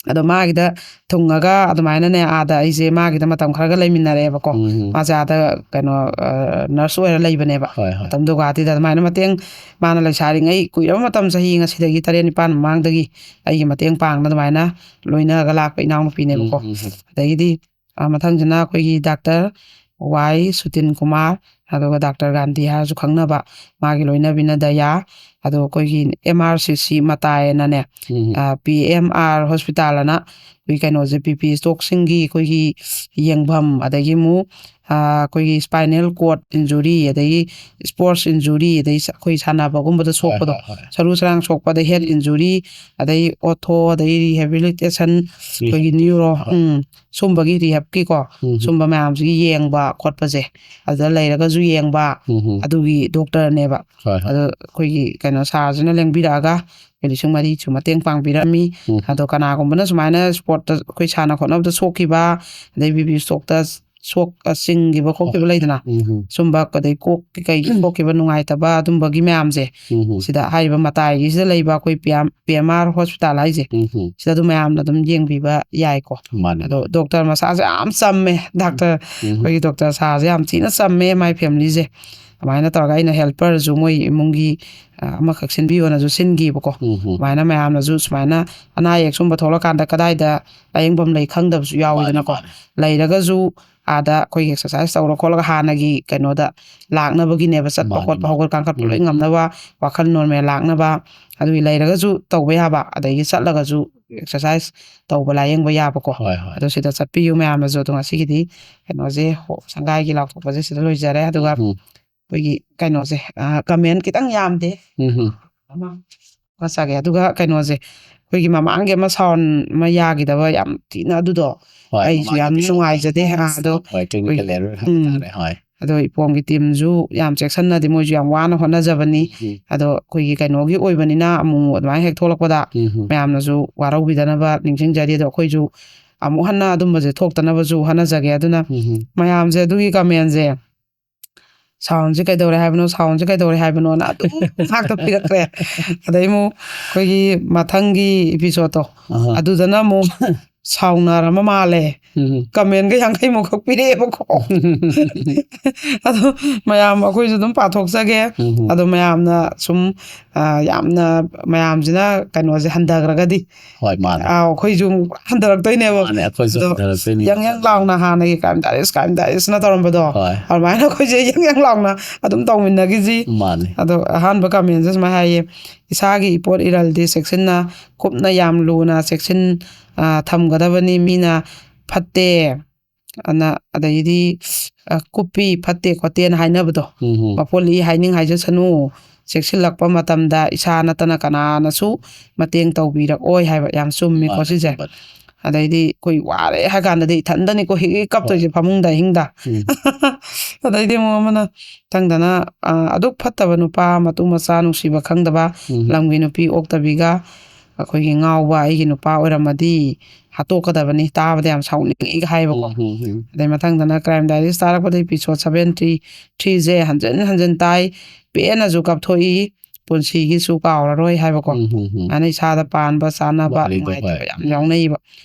ꯑꯗꯣ ꯃꯥꯒꯤꯗ ꯊꯨꯡꯉꯒ ꯑꯗꯨꯃꯥꯏꯅꯅꯦ, ꯑꯥꯗ ꯑꯩꯁꯦ ꯃꯥꯒꯤꯗ ꯃꯇꯝ ꯈꯔꯒ ꯂꯩꯃꯤꯟꯅꯔꯛꯑꯦꯕꯀꯣ꯫ ꯃꯥꯁꯦ ꯑꯥꯗ ꯀꯩꯅꯣ, ꯑ, ꯅꯔꯁ ꯑꯣꯏꯔ ꯂꯩꯕꯅꯦꯕ꯫ ꯍꯣꯏ, ꯍꯣꯏ꯫ ꯃꯇꯝꯗꯨ ꯒꯨꯍꯥꯇꯤꯗ ꯑꯗꯨꯃꯥꯏꯅ ꯃꯇꯦꯡ ꯃꯥꯅ ꯂꯩꯁꯥꯔꯤꯉꯩ ꯀꯨꯏꯔꯕ ꯃꯇꯝ, ꯆꯍꯤ ꯉꯁꯤꯗꯒꯤ ꯇꯔꯦꯠ ꯅꯤꯄꯥꯟ ꯃꯃꯥꯡꯗꯒꯤ ꯑꯩꯒꯤ ꯃꯇꯦꯡ ꯄꯥꯡꯅ ꯑꯗꯨꯃꯥꯏꯅ ꯂꯣꯏꯅꯔꯒ ꯂꯥꯛꯄ ꯏꯅꯥꯎꯅꯨꯄꯤꯅꯦꯕꯀꯣ꯫ ꯎꯝ, ꯎꯝ, ꯎꯝ꯫ ꯑꯗꯒꯤꯗꯤ, ꯑ, ꯃꯊꯪꯁꯤꯅ ꯑꯩꯈꯣꯏꯒꯤ ꯗꯥꯛꯇꯔ ꯋꯥꯏ ꯁꯨꯇꯤꯟ ꯀꯨꯃꯥꯔ, ꯑꯗꯨꯒ ꯗꯥꯛꯇꯔ ꯒꯥꯟꯙꯤ ꯍꯥꯏꯔꯁꯨ ꯈꯪꯅꯕ, ꯃꯥꯒꯤ ꯂꯣꯏꯅꯕꯤꯅ ꯗꯌꯥ, ꯑꯗꯣ ꯑꯩꯈꯣꯏꯒꯤ ꯑꯦꯝ ꯑꯥꯔ ꯁꯤ ꯁꯤ ꯃꯇꯥꯏ ꯍꯥꯏꯅꯅꯦ, ꯎꯝ꯫ ꯑ, ꯄꯤ ꯑꯦꯝ ꯑꯥꯔ ꯍꯣꯁꯄꯤꯇꯥꯜ ꯑꯅ ꯑꯩꯈꯣꯏ ꯀꯩꯅꯣꯁꯦ, ꯕꯤ ꯄꯤ ꯏꯁꯇꯣꯛꯁꯤꯡꯒꯤ ꯑꯩꯈꯣꯏꯒꯤ ꯌꯦꯡꯐꯝ, ꯑꯗꯒꯤ ꯑꯃꯨꯛ, ꯑ, ꯑꯩꯈꯣꯏꯒꯤ ꯁ꯭ꯄꯥꯏꯅꯦꯜ ꯀꯣꯔꯗ ꯏꯟꯖꯨꯔꯤ, ꯑꯗꯒꯤ ꯁ꯭ꯄꯣꯔꯠꯁ ꯏꯟꯖꯨꯔꯤ, ꯑꯗꯩ ꯁ-, ꯑꯩꯈꯣꯏ ꯁꯥꯟꯅꯕꯒꯨꯝꯕꯗ ꯍꯣꯏ, ꯁꯣꯛꯄꯗꯣ, ꯍꯣꯏ, ꯍꯣꯏ꯫ ꯁꯔꯨ ꯁꯔꯥꯡ ꯁꯣꯛꯄꯗ, ꯍꯦꯗ ꯏꯟꯖꯨꯔꯤ, ꯑꯗꯩ ꯑꯣꯊꯣ, ꯑꯗꯩ ꯔꯤꯍꯦꯕꯤꯂꯤꯇꯦꯁꯟ, ꯑꯩꯈꯣꯏꯒꯤ ꯅ꯭ꯌꯨꯔꯣ, ꯍꯣꯏ꯫ ꯎꯝ, ꯁꯨꯝꯕꯒꯤ ꯔꯤꯍꯦꯕꯀꯤꯀꯣ, ꯎꯝ꯫ ꯁꯨꯝꯕ ꯃꯌꯥꯝꯁꯤꯒꯤ ꯌꯦꯡꯕ ꯈꯣꯠꯄꯁꯦ, ꯑꯗꯨꯗ ꯂꯩꯔꯒꯁꯨ ꯌꯦꯡꯕ, ꯎꯝ꯫ ꯑꯗꯨꯒꯤ ꯗꯣꯛꯇꯔꯅꯦꯕ꯫ ꯍꯣꯏ, ꯍꯣꯏ꯫ ꯑꯗꯣ ꯑꯩꯈꯣꯏꯒꯤ ꯀꯩꯅꯣ ꯁꯥꯔꯁꯤꯅ ꯂꯦꯡꯕꯤꯔꯛꯑꯒ ꯂꯨꯄꯥ ꯂꯤꯁꯤꯡ ꯃꯔꯤꯁꯨ ꯃꯇꯦꯡ ꯄꯥꯡꯕꯤꯔꯝꯃꯤ꯫ ꯎꯝ꯫ ꯑꯗꯣ ꯀꯅꯥꯒꯨꯝꯕꯅ ꯁꯨꯃꯥꯏꯅ ꯁ꯭ꯄꯣꯔꯠꯇ ꯑꯩꯈꯣꯏ ꯁꯥꯟꯅ ꯈꯣꯠꯅꯕꯗ ꯁꯣꯛꯈꯤꯕ, ꯑꯗꯩ ꯕꯤ ꯄꯤ ꯏꯁꯇꯣꯛꯇ ꯁꯣꯛ-, ꯑ, ꯆꯤꯡꯈꯤꯕ ꯈꯣꯠꯈꯤꯕ ꯍꯣꯏ꯫ ꯂꯩꯗꯅ, ꯎꯝ꯫ ꯁꯨꯝꯕ, ꯑꯗꯩ ꯀꯣꯛꯀꯤ ꯀꯩꯒꯤ ꯁꯣꯛꯈꯤꯕ ꯅꯨꯡꯉꯥꯏꯇꯕ ꯑꯗꯨꯝꯕꯒꯤ ꯃꯌꯥꯝꯁꯦ, ꯎꯝ꯫ ꯁꯤꯗ ꯍꯥꯏꯔꯤꯕ ꯃꯇꯥꯏꯒꯤꯁꯤꯗ ꯂꯩꯕ ꯑꯩꯈꯣꯏ P M, P M R hospital ꯍꯥꯏꯁꯦ, ꯎꯝ꯫ ꯁꯤꯗ ꯑꯗꯨꯝ ꯃꯌꯥꯝꯅ ꯑꯗꯨꯝ ꯌꯦꯡꯕꯤꯕ ꯌꯥꯏꯀꯣ꯫ ꯃꯥꯅꯦ꯫ ꯑꯗꯣ ꯗꯣꯛꯇꯔ ꯃꯁꯥꯁꯦ ꯌꯥꯝ ꯆꯝꯃꯦ, ꯗꯥꯛꯇꯔ ꯎꯝ꯫ ꯑꯩꯈꯣꯏꯒꯤ ꯗꯣꯛꯇꯔ ꯁꯥꯔꯁꯦ ꯌꯥꯝ ꯊꯤꯅ ꯆꯝꯃꯦ, ꯃꯥꯏ ꯐꯦꯃꯤꯂꯤꯁꯦ꯫ ꯑꯗꯨꯃꯥꯏꯅ ꯇꯧꯔꯒ ꯑꯩꯅ ꯍꯦꯜꯄꯔꯁꯨ ꯃꯣꯏ ꯏꯃꯨꯡꯒꯤ, ꯑ, ꯑꯃꯈꯛ ꯁꯤꯟꯕꯤꯌꯣꯅꯁꯨ ꯁꯤꯟꯈꯤꯕꯀꯣ꯫ ꯎꯝ꯫ ꯑꯗꯨꯃꯥꯏꯅ ꯃꯌꯥꯝꯅꯁꯨ ꯁꯨꯃꯥꯏꯅ ꯑꯅꯥ ꯑꯌꯦꯛ ꯁꯨꯝꯕ ꯊꯣꯛꯂꯀꯥꯟꯗ ꯀꯗꯥꯏꯗ ꯂꯥꯌꯦꯡꯐꯝ ꯂꯩ ꯈꯪꯗꯕꯁꯨ ꯌꯥꯎꯋꯤꯗꯅꯀꯣ꯫ ꯃꯥꯅꯦ, ꯃꯥꯅꯦ꯫ ꯂꯩꯔꯒꯁꯨ ꯑꯥꯗ ꯑꯩꯈꯣꯏꯒꯤ ꯑꯦꯛꯁꯔꯁꯥꯏꯁ ꯇꯧꯔ ꯈꯣꯠꯂꯒ ꯍꯥꯟꯅꯒꯤ ꯀꯩꯅꯣꯗ ꯂꯥꯛꯅꯕꯒꯤꯅꯦꯕ, ꯆꯠꯄ ꯃꯥꯅꯤ, ꯈꯣꯠꯄ ꯃꯥꯅꯤ꯫ ꯍꯧꯒꯠ ꯀꯥꯡꯈꯠꯄ ꯂꯣꯏ ꯎꯝ꯫ ꯉꯝꯅꯕ, ꯋꯥꯈꯜ ꯅꯣꯔꯃꯦꯜ ꯂꯥꯛꯅꯕ, ꯑꯗꯨꯒꯤ ꯂꯩꯔꯒꯁꯨ ꯇꯧꯕ ꯌꯥꯕ, ꯑꯗꯒꯤ ꯆꯠꯂꯒꯁꯨ ꯑꯦꯛꯁꯔꯁꯥꯏꯁ ꯇꯧꯕ ꯂꯥꯏꯌꯦꯡꯕ ꯌꯥꯕꯀꯣ꯫ ꯍꯣꯏ, ꯍꯣꯏ꯫ ꯑꯗꯣ ꯁꯤꯗ ꯆꯠꯄꯤꯌꯨ ꯃꯌꯥꯝꯅꯁꯨ꯫ ꯑꯗꯣ ꯉꯁꯤꯒꯤꯗꯤ ꯀꯩꯅꯣꯁꯦ, ꯍꯣ-, ꯁꯪꯒꯥꯏꯒꯤ ꯂꯥꯎꯊꯣꯛꯄꯁꯦ ꯁꯤꯗ ꯂꯣꯏꯖꯔꯦ꯫ ꯑꯗꯨꯒ ꯎꯝ꯫ ꯑꯩꯈꯣꯏꯒꯤ ꯀꯩꯅꯣꯁꯦ, ꯑ, ꯀꯃꯦꯟ ꯈꯤꯇꯪ ꯌꯥꯝꯗꯦ꯫ ꯎꯝ꯫ ꯑꯃ ꯃꯆꯥꯒꯦ꯫ ꯑꯗꯨꯒ ꯀꯩꯅꯣꯁꯦ, ꯑꯩꯈꯣꯏꯒꯤ ꯃꯃꯥꯡꯒꯤ ꯑꯃ ꯁꯥꯎꯟ ꯑꯃ ꯌꯥꯈꯤꯗꯕ ꯌꯥꯝ ꯊꯤꯅ, ꯑꯗꯨꯗꯣ ꯍꯣꯏ, ꯑꯩꯁꯨ ꯌꯥꯝ ꯃꯃꯥꯡꯒꯤ ꯅꯨꯡꯉꯥꯏꯖꯗꯦ꯫ ꯑ, ꯑꯗꯣ ꯍꯣꯏ, technical error ꯎꯝ꯫ ꯍꯥꯏꯇꯥꯔꯦ꯫ ꯍꯣꯏ꯫ ꯑꯗꯣ ꯏꯄꯣꯝꯒꯤ ꯇꯤꯝꯁꯨ ꯌꯥꯝ ꯆꯦꯛꯁꯤꯟꯅꯗꯤ, ꯃꯣꯏꯁꯨ ꯌꯥꯝ ꯋꯥꯅ ꯍꯣꯠꯅꯖꯕꯅꯤ꯫ ꯎꯝ꯫ ꯑꯗꯣ ꯑꯩꯈꯣꯏꯒꯤ ꯀꯩꯅꯣꯒꯤ ꯑꯣꯏꯕꯅꯤꯅ, ꯑꯃꯨꯛ ꯑꯗꯨꯃꯥꯏꯅ ꯍꯦꯛ ꯊꯣꯛꯂꯛꯄꯗ ꯎꯝ꯫ ꯃꯌꯥꯝꯅꯁꯨ ꯋꯥꯔꯧꯕꯤꯗꯅꯕ ꯅꯤꯡꯁꯤꯡꯖꯔꯤ꯫ ꯑꯗꯣ ꯑꯩꯈꯣꯏꯁꯨ ꯑꯃꯨꯛ ꯍꯟꯅ ꯑꯗꯨꯝꯕꯁꯦ ꯊꯣꯛꯇꯅꯕꯁꯨ ꯍꯣꯠꯅꯖꯒꯦ꯫ ꯑꯗꯨꯅ ꯎꯝ꯫ ꯃꯌꯥꯝꯁꯦ ꯑꯗꯨꯒꯤ ꯀꯃꯦꯟꯁꯦ, "ꯁꯥꯎꯟꯁꯦ ꯀꯩꯗꯧꯔꯦ ꯍꯥꯏꯕꯅꯣ? ꯁꯥꯎꯟꯁꯦ ꯀꯩꯗꯧꯔꯦ ꯍꯥꯏꯕꯅꯣꯅ?" ꯑꯗꯨꯝ ꯉꯥꯛꯇ ꯄꯤꯔꯛꯈ꯭ꯔꯦ꯫ ꯑꯗꯩ ꯑꯃꯨꯛ ꯑꯩꯈꯣꯏꯒꯤ ꯃꯊꯪꯒꯤ ꯏꯄꯤꯁꯣꯠꯇꯣ, ꯑꯍ꯫ ꯑꯗꯨꯗꯅ ꯑꯃꯨꯛ ꯁꯥꯎꯅꯔꯝꯕ ꯃꯥꯜꯂꯦ꯫ ꯎꯝ꯫ ꯀꯃꯦꯟꯒ ꯌꯥꯡꯈꯩꯃꯨꯛꯈꯛ ꯄꯤꯔꯛꯑꯦꯕꯀꯣ꯫ ꯑꯗꯣ ꯃꯌꯥꯝ ꯑꯩꯈꯣꯏꯁꯨ ꯑꯗꯨꯝ ꯄꯥꯊꯣꯛꯆꯒꯦ꯫ ꯎꯝ꯫ ꯑꯗꯣ ꯃꯌꯥꯝꯅ ꯁꯨꯝ, ꯑ, ꯌꯥꯝꯅ ꯃꯌꯥꯝꯁꯤꯅ ꯀꯩꯅꯣꯁꯦ ꯍꯟꯊꯈ꯭ꯔꯒꯗꯤ, ꯍꯣꯏ, ꯃꯥꯅꯦ꯫ ꯑꯥ, ꯑꯩꯈꯣꯏꯁꯨ ꯑꯃꯨꯛ ꯍꯟꯊꯔꯛꯇꯣꯏꯅꯦꯕ꯫ ꯃꯥꯅꯦ, ꯑꯩꯈꯣꯏꯁꯨ ꯑꯗꯣ ꯍꯟꯊꯔꯛꯇꯣꯏꯅꯤ꯫ ꯌꯥꯡ ꯌꯥꯡ ꯂꯥꯎꯅ ꯍꯥꯟꯅꯒꯤ "ꯀꯥꯏꯝ ꯗꯥꯏꯔꯤꯁ, ꯀꯥꯏꯝ ꯗꯥꯏꯔꯤꯁꯅ" ꯇꯧꯔꯝꯕꯗꯣ, ꯍꯣꯏ꯫ ꯑꯗꯨꯃꯥꯏꯅ ꯑꯩꯈꯣꯏꯁꯦ ꯌꯥꯡ ꯌꯥꯡ ꯂꯥꯎꯅ ꯑꯗꯨꯝ ꯇꯧꯃꯤꯟꯅꯈꯤꯁꯤ꯫ ꯃꯥꯅꯦ꯫ ꯑꯗꯣ ꯑꯍꯥꯟꯕ ꯀꯃꯦꯟꯁꯦ ꯁꯨꯃꯥꯏꯅ ꯍꯥꯏꯌꯦ, "ꯏꯁꯥꯒꯤ ꯏꯄꯣꯠ ꯏꯔꯜꯗꯤ ꯆꯦꯛꯁꯤꯟꯅ, ꯀꯨꯞꯅ, ꯌꯥꯝ ꯂꯨꯅ ꯆꯦꯛꯁꯤꯟ, ꯑ, ꯊꯝꯒꯗꯕꯅꯤ꯫ ꯃꯤꯅ ꯐꯠꯇꯦ ꯑꯅ, ꯑꯗꯩꯗꯤ, ꯑ, ꯀꯨꯞꯄꯤ ꯐꯠꯇꯦ ꯈꯣꯠꯇꯦꯅ ꯍꯥꯏꯅꯕꯗꯣ, ꯎꯝ꯫ ꯃꯄꯣꯠꯂꯤ ꯍꯥꯏꯅꯤꯡ ꯍꯥꯏꯖꯁꯅꯨ꯫ ꯆꯦꯛꯁꯤꯜꯂꯛꯄ ꯃꯇꯝꯗ ꯏꯁꯥ ꯅꯠꯇꯅ ꯀꯅꯥꯅꯁꯨ ꯃꯇꯦꯡ ꯇꯧꯕꯤꯔꯛꯑꯣꯏ" ꯍꯥꯏꯕ ꯌꯥꯝ ꯆꯨꯝꯃꯤꯀꯣ ꯃꯥꯅꯦ, ꯁꯤꯁꯦ꯫ ꯃꯥꯅꯦ꯫ ꯑꯗꯩꯗꯤ ꯑꯩꯈꯣꯏ ꯋꯥꯔꯦ ꯍꯥꯏ ꯀꯥꯟꯗꯗꯤ ꯏꯊꯟꯗꯅꯤꯀꯣ ꯍꯤꯛ ꯍꯤꯛ ꯀꯞꯇꯣꯏꯁꯦ ꯐꯃꯨꯡꯗ ꯑꯍꯤꯡꯗ꯫ ꯎꯝ꯫ ꯑꯗꯩꯗꯤ ꯑꯃꯨꯛ ꯑꯃꯅ ꯊꯪꯗꯅ, ꯑ, "ꯑꯗꯨꯛ ꯐꯠꯇꯕ ꯅꯨꯄꯥ, ꯃꯇꯨ ꯃꯆꯥ ꯅꯨꯡꯁꯤꯕ ꯈꯪꯗꯕ, ꯎꯝ꯫ ꯂꯝꯒꯤ ꯅꯨꯄꯤ ꯑꯣꯛꯇꯕꯤꯒ ꯑꯩꯈꯣꯏꯒꯤ ꯉꯥꯎꯕ ꯑꯩꯒꯤ ꯅꯨꯄꯥ ꯑꯣꯏꯔꯝꯃꯗꯤ ꯍꯥꯠꯇꯣꯛꯀꯗꯕꯅꯤ, ꯇꯥꯕꯗ ꯌꯥꯝ ꯁꯥꯎꯅꯤꯡꯉꯤꯒ" ꯍꯥꯏꯕꯀꯣ꯫ ꯎꯝ, ꯎꯝ, ꯎꯝ꯫ ꯑꯗꯩ ꯃꯊꯪꯗꯅ "ꯀ꯭ꯔꯥꯏꯝ ꯗꯥꯏꯔꯤꯁ ꯇꯥꯔꯛꯄꯗ ꯏꯄꯤꯁꯣꯠ ꯁꯚꯦꯟꯇꯤ ꯊ꯭ꯔꯤꯁꯦ ꯍꯟꯖꯤꯟ ꯍꯟꯖꯤꯟ ꯇꯥꯏ, ꯄꯦꯟꯅꯁꯨ ꯀꯞꯊꯣꯛꯏ, ꯄꯨꯟꯁꯤꯒꯤꯁꯨ ꯀꯥꯎꯔꯔꯣꯏ" ꯍꯥꯏꯕꯀꯣ꯫ ꯎꯝ, ꯎꯝ, ꯎꯝ꯫ ꯑꯗꯨꯅ ꯏꯁꯥꯗ ꯄꯥꯟꯕ ꯆꯥꯅꯕ ꯋꯥꯔꯤꯗꯣ, ꯅꯨꯡꯉꯥꯏꯇꯕ ꯍꯣꯏ꯫ ꯌꯥꯝ ꯌꯥꯎꯅꯩꯌꯦꯕ꯫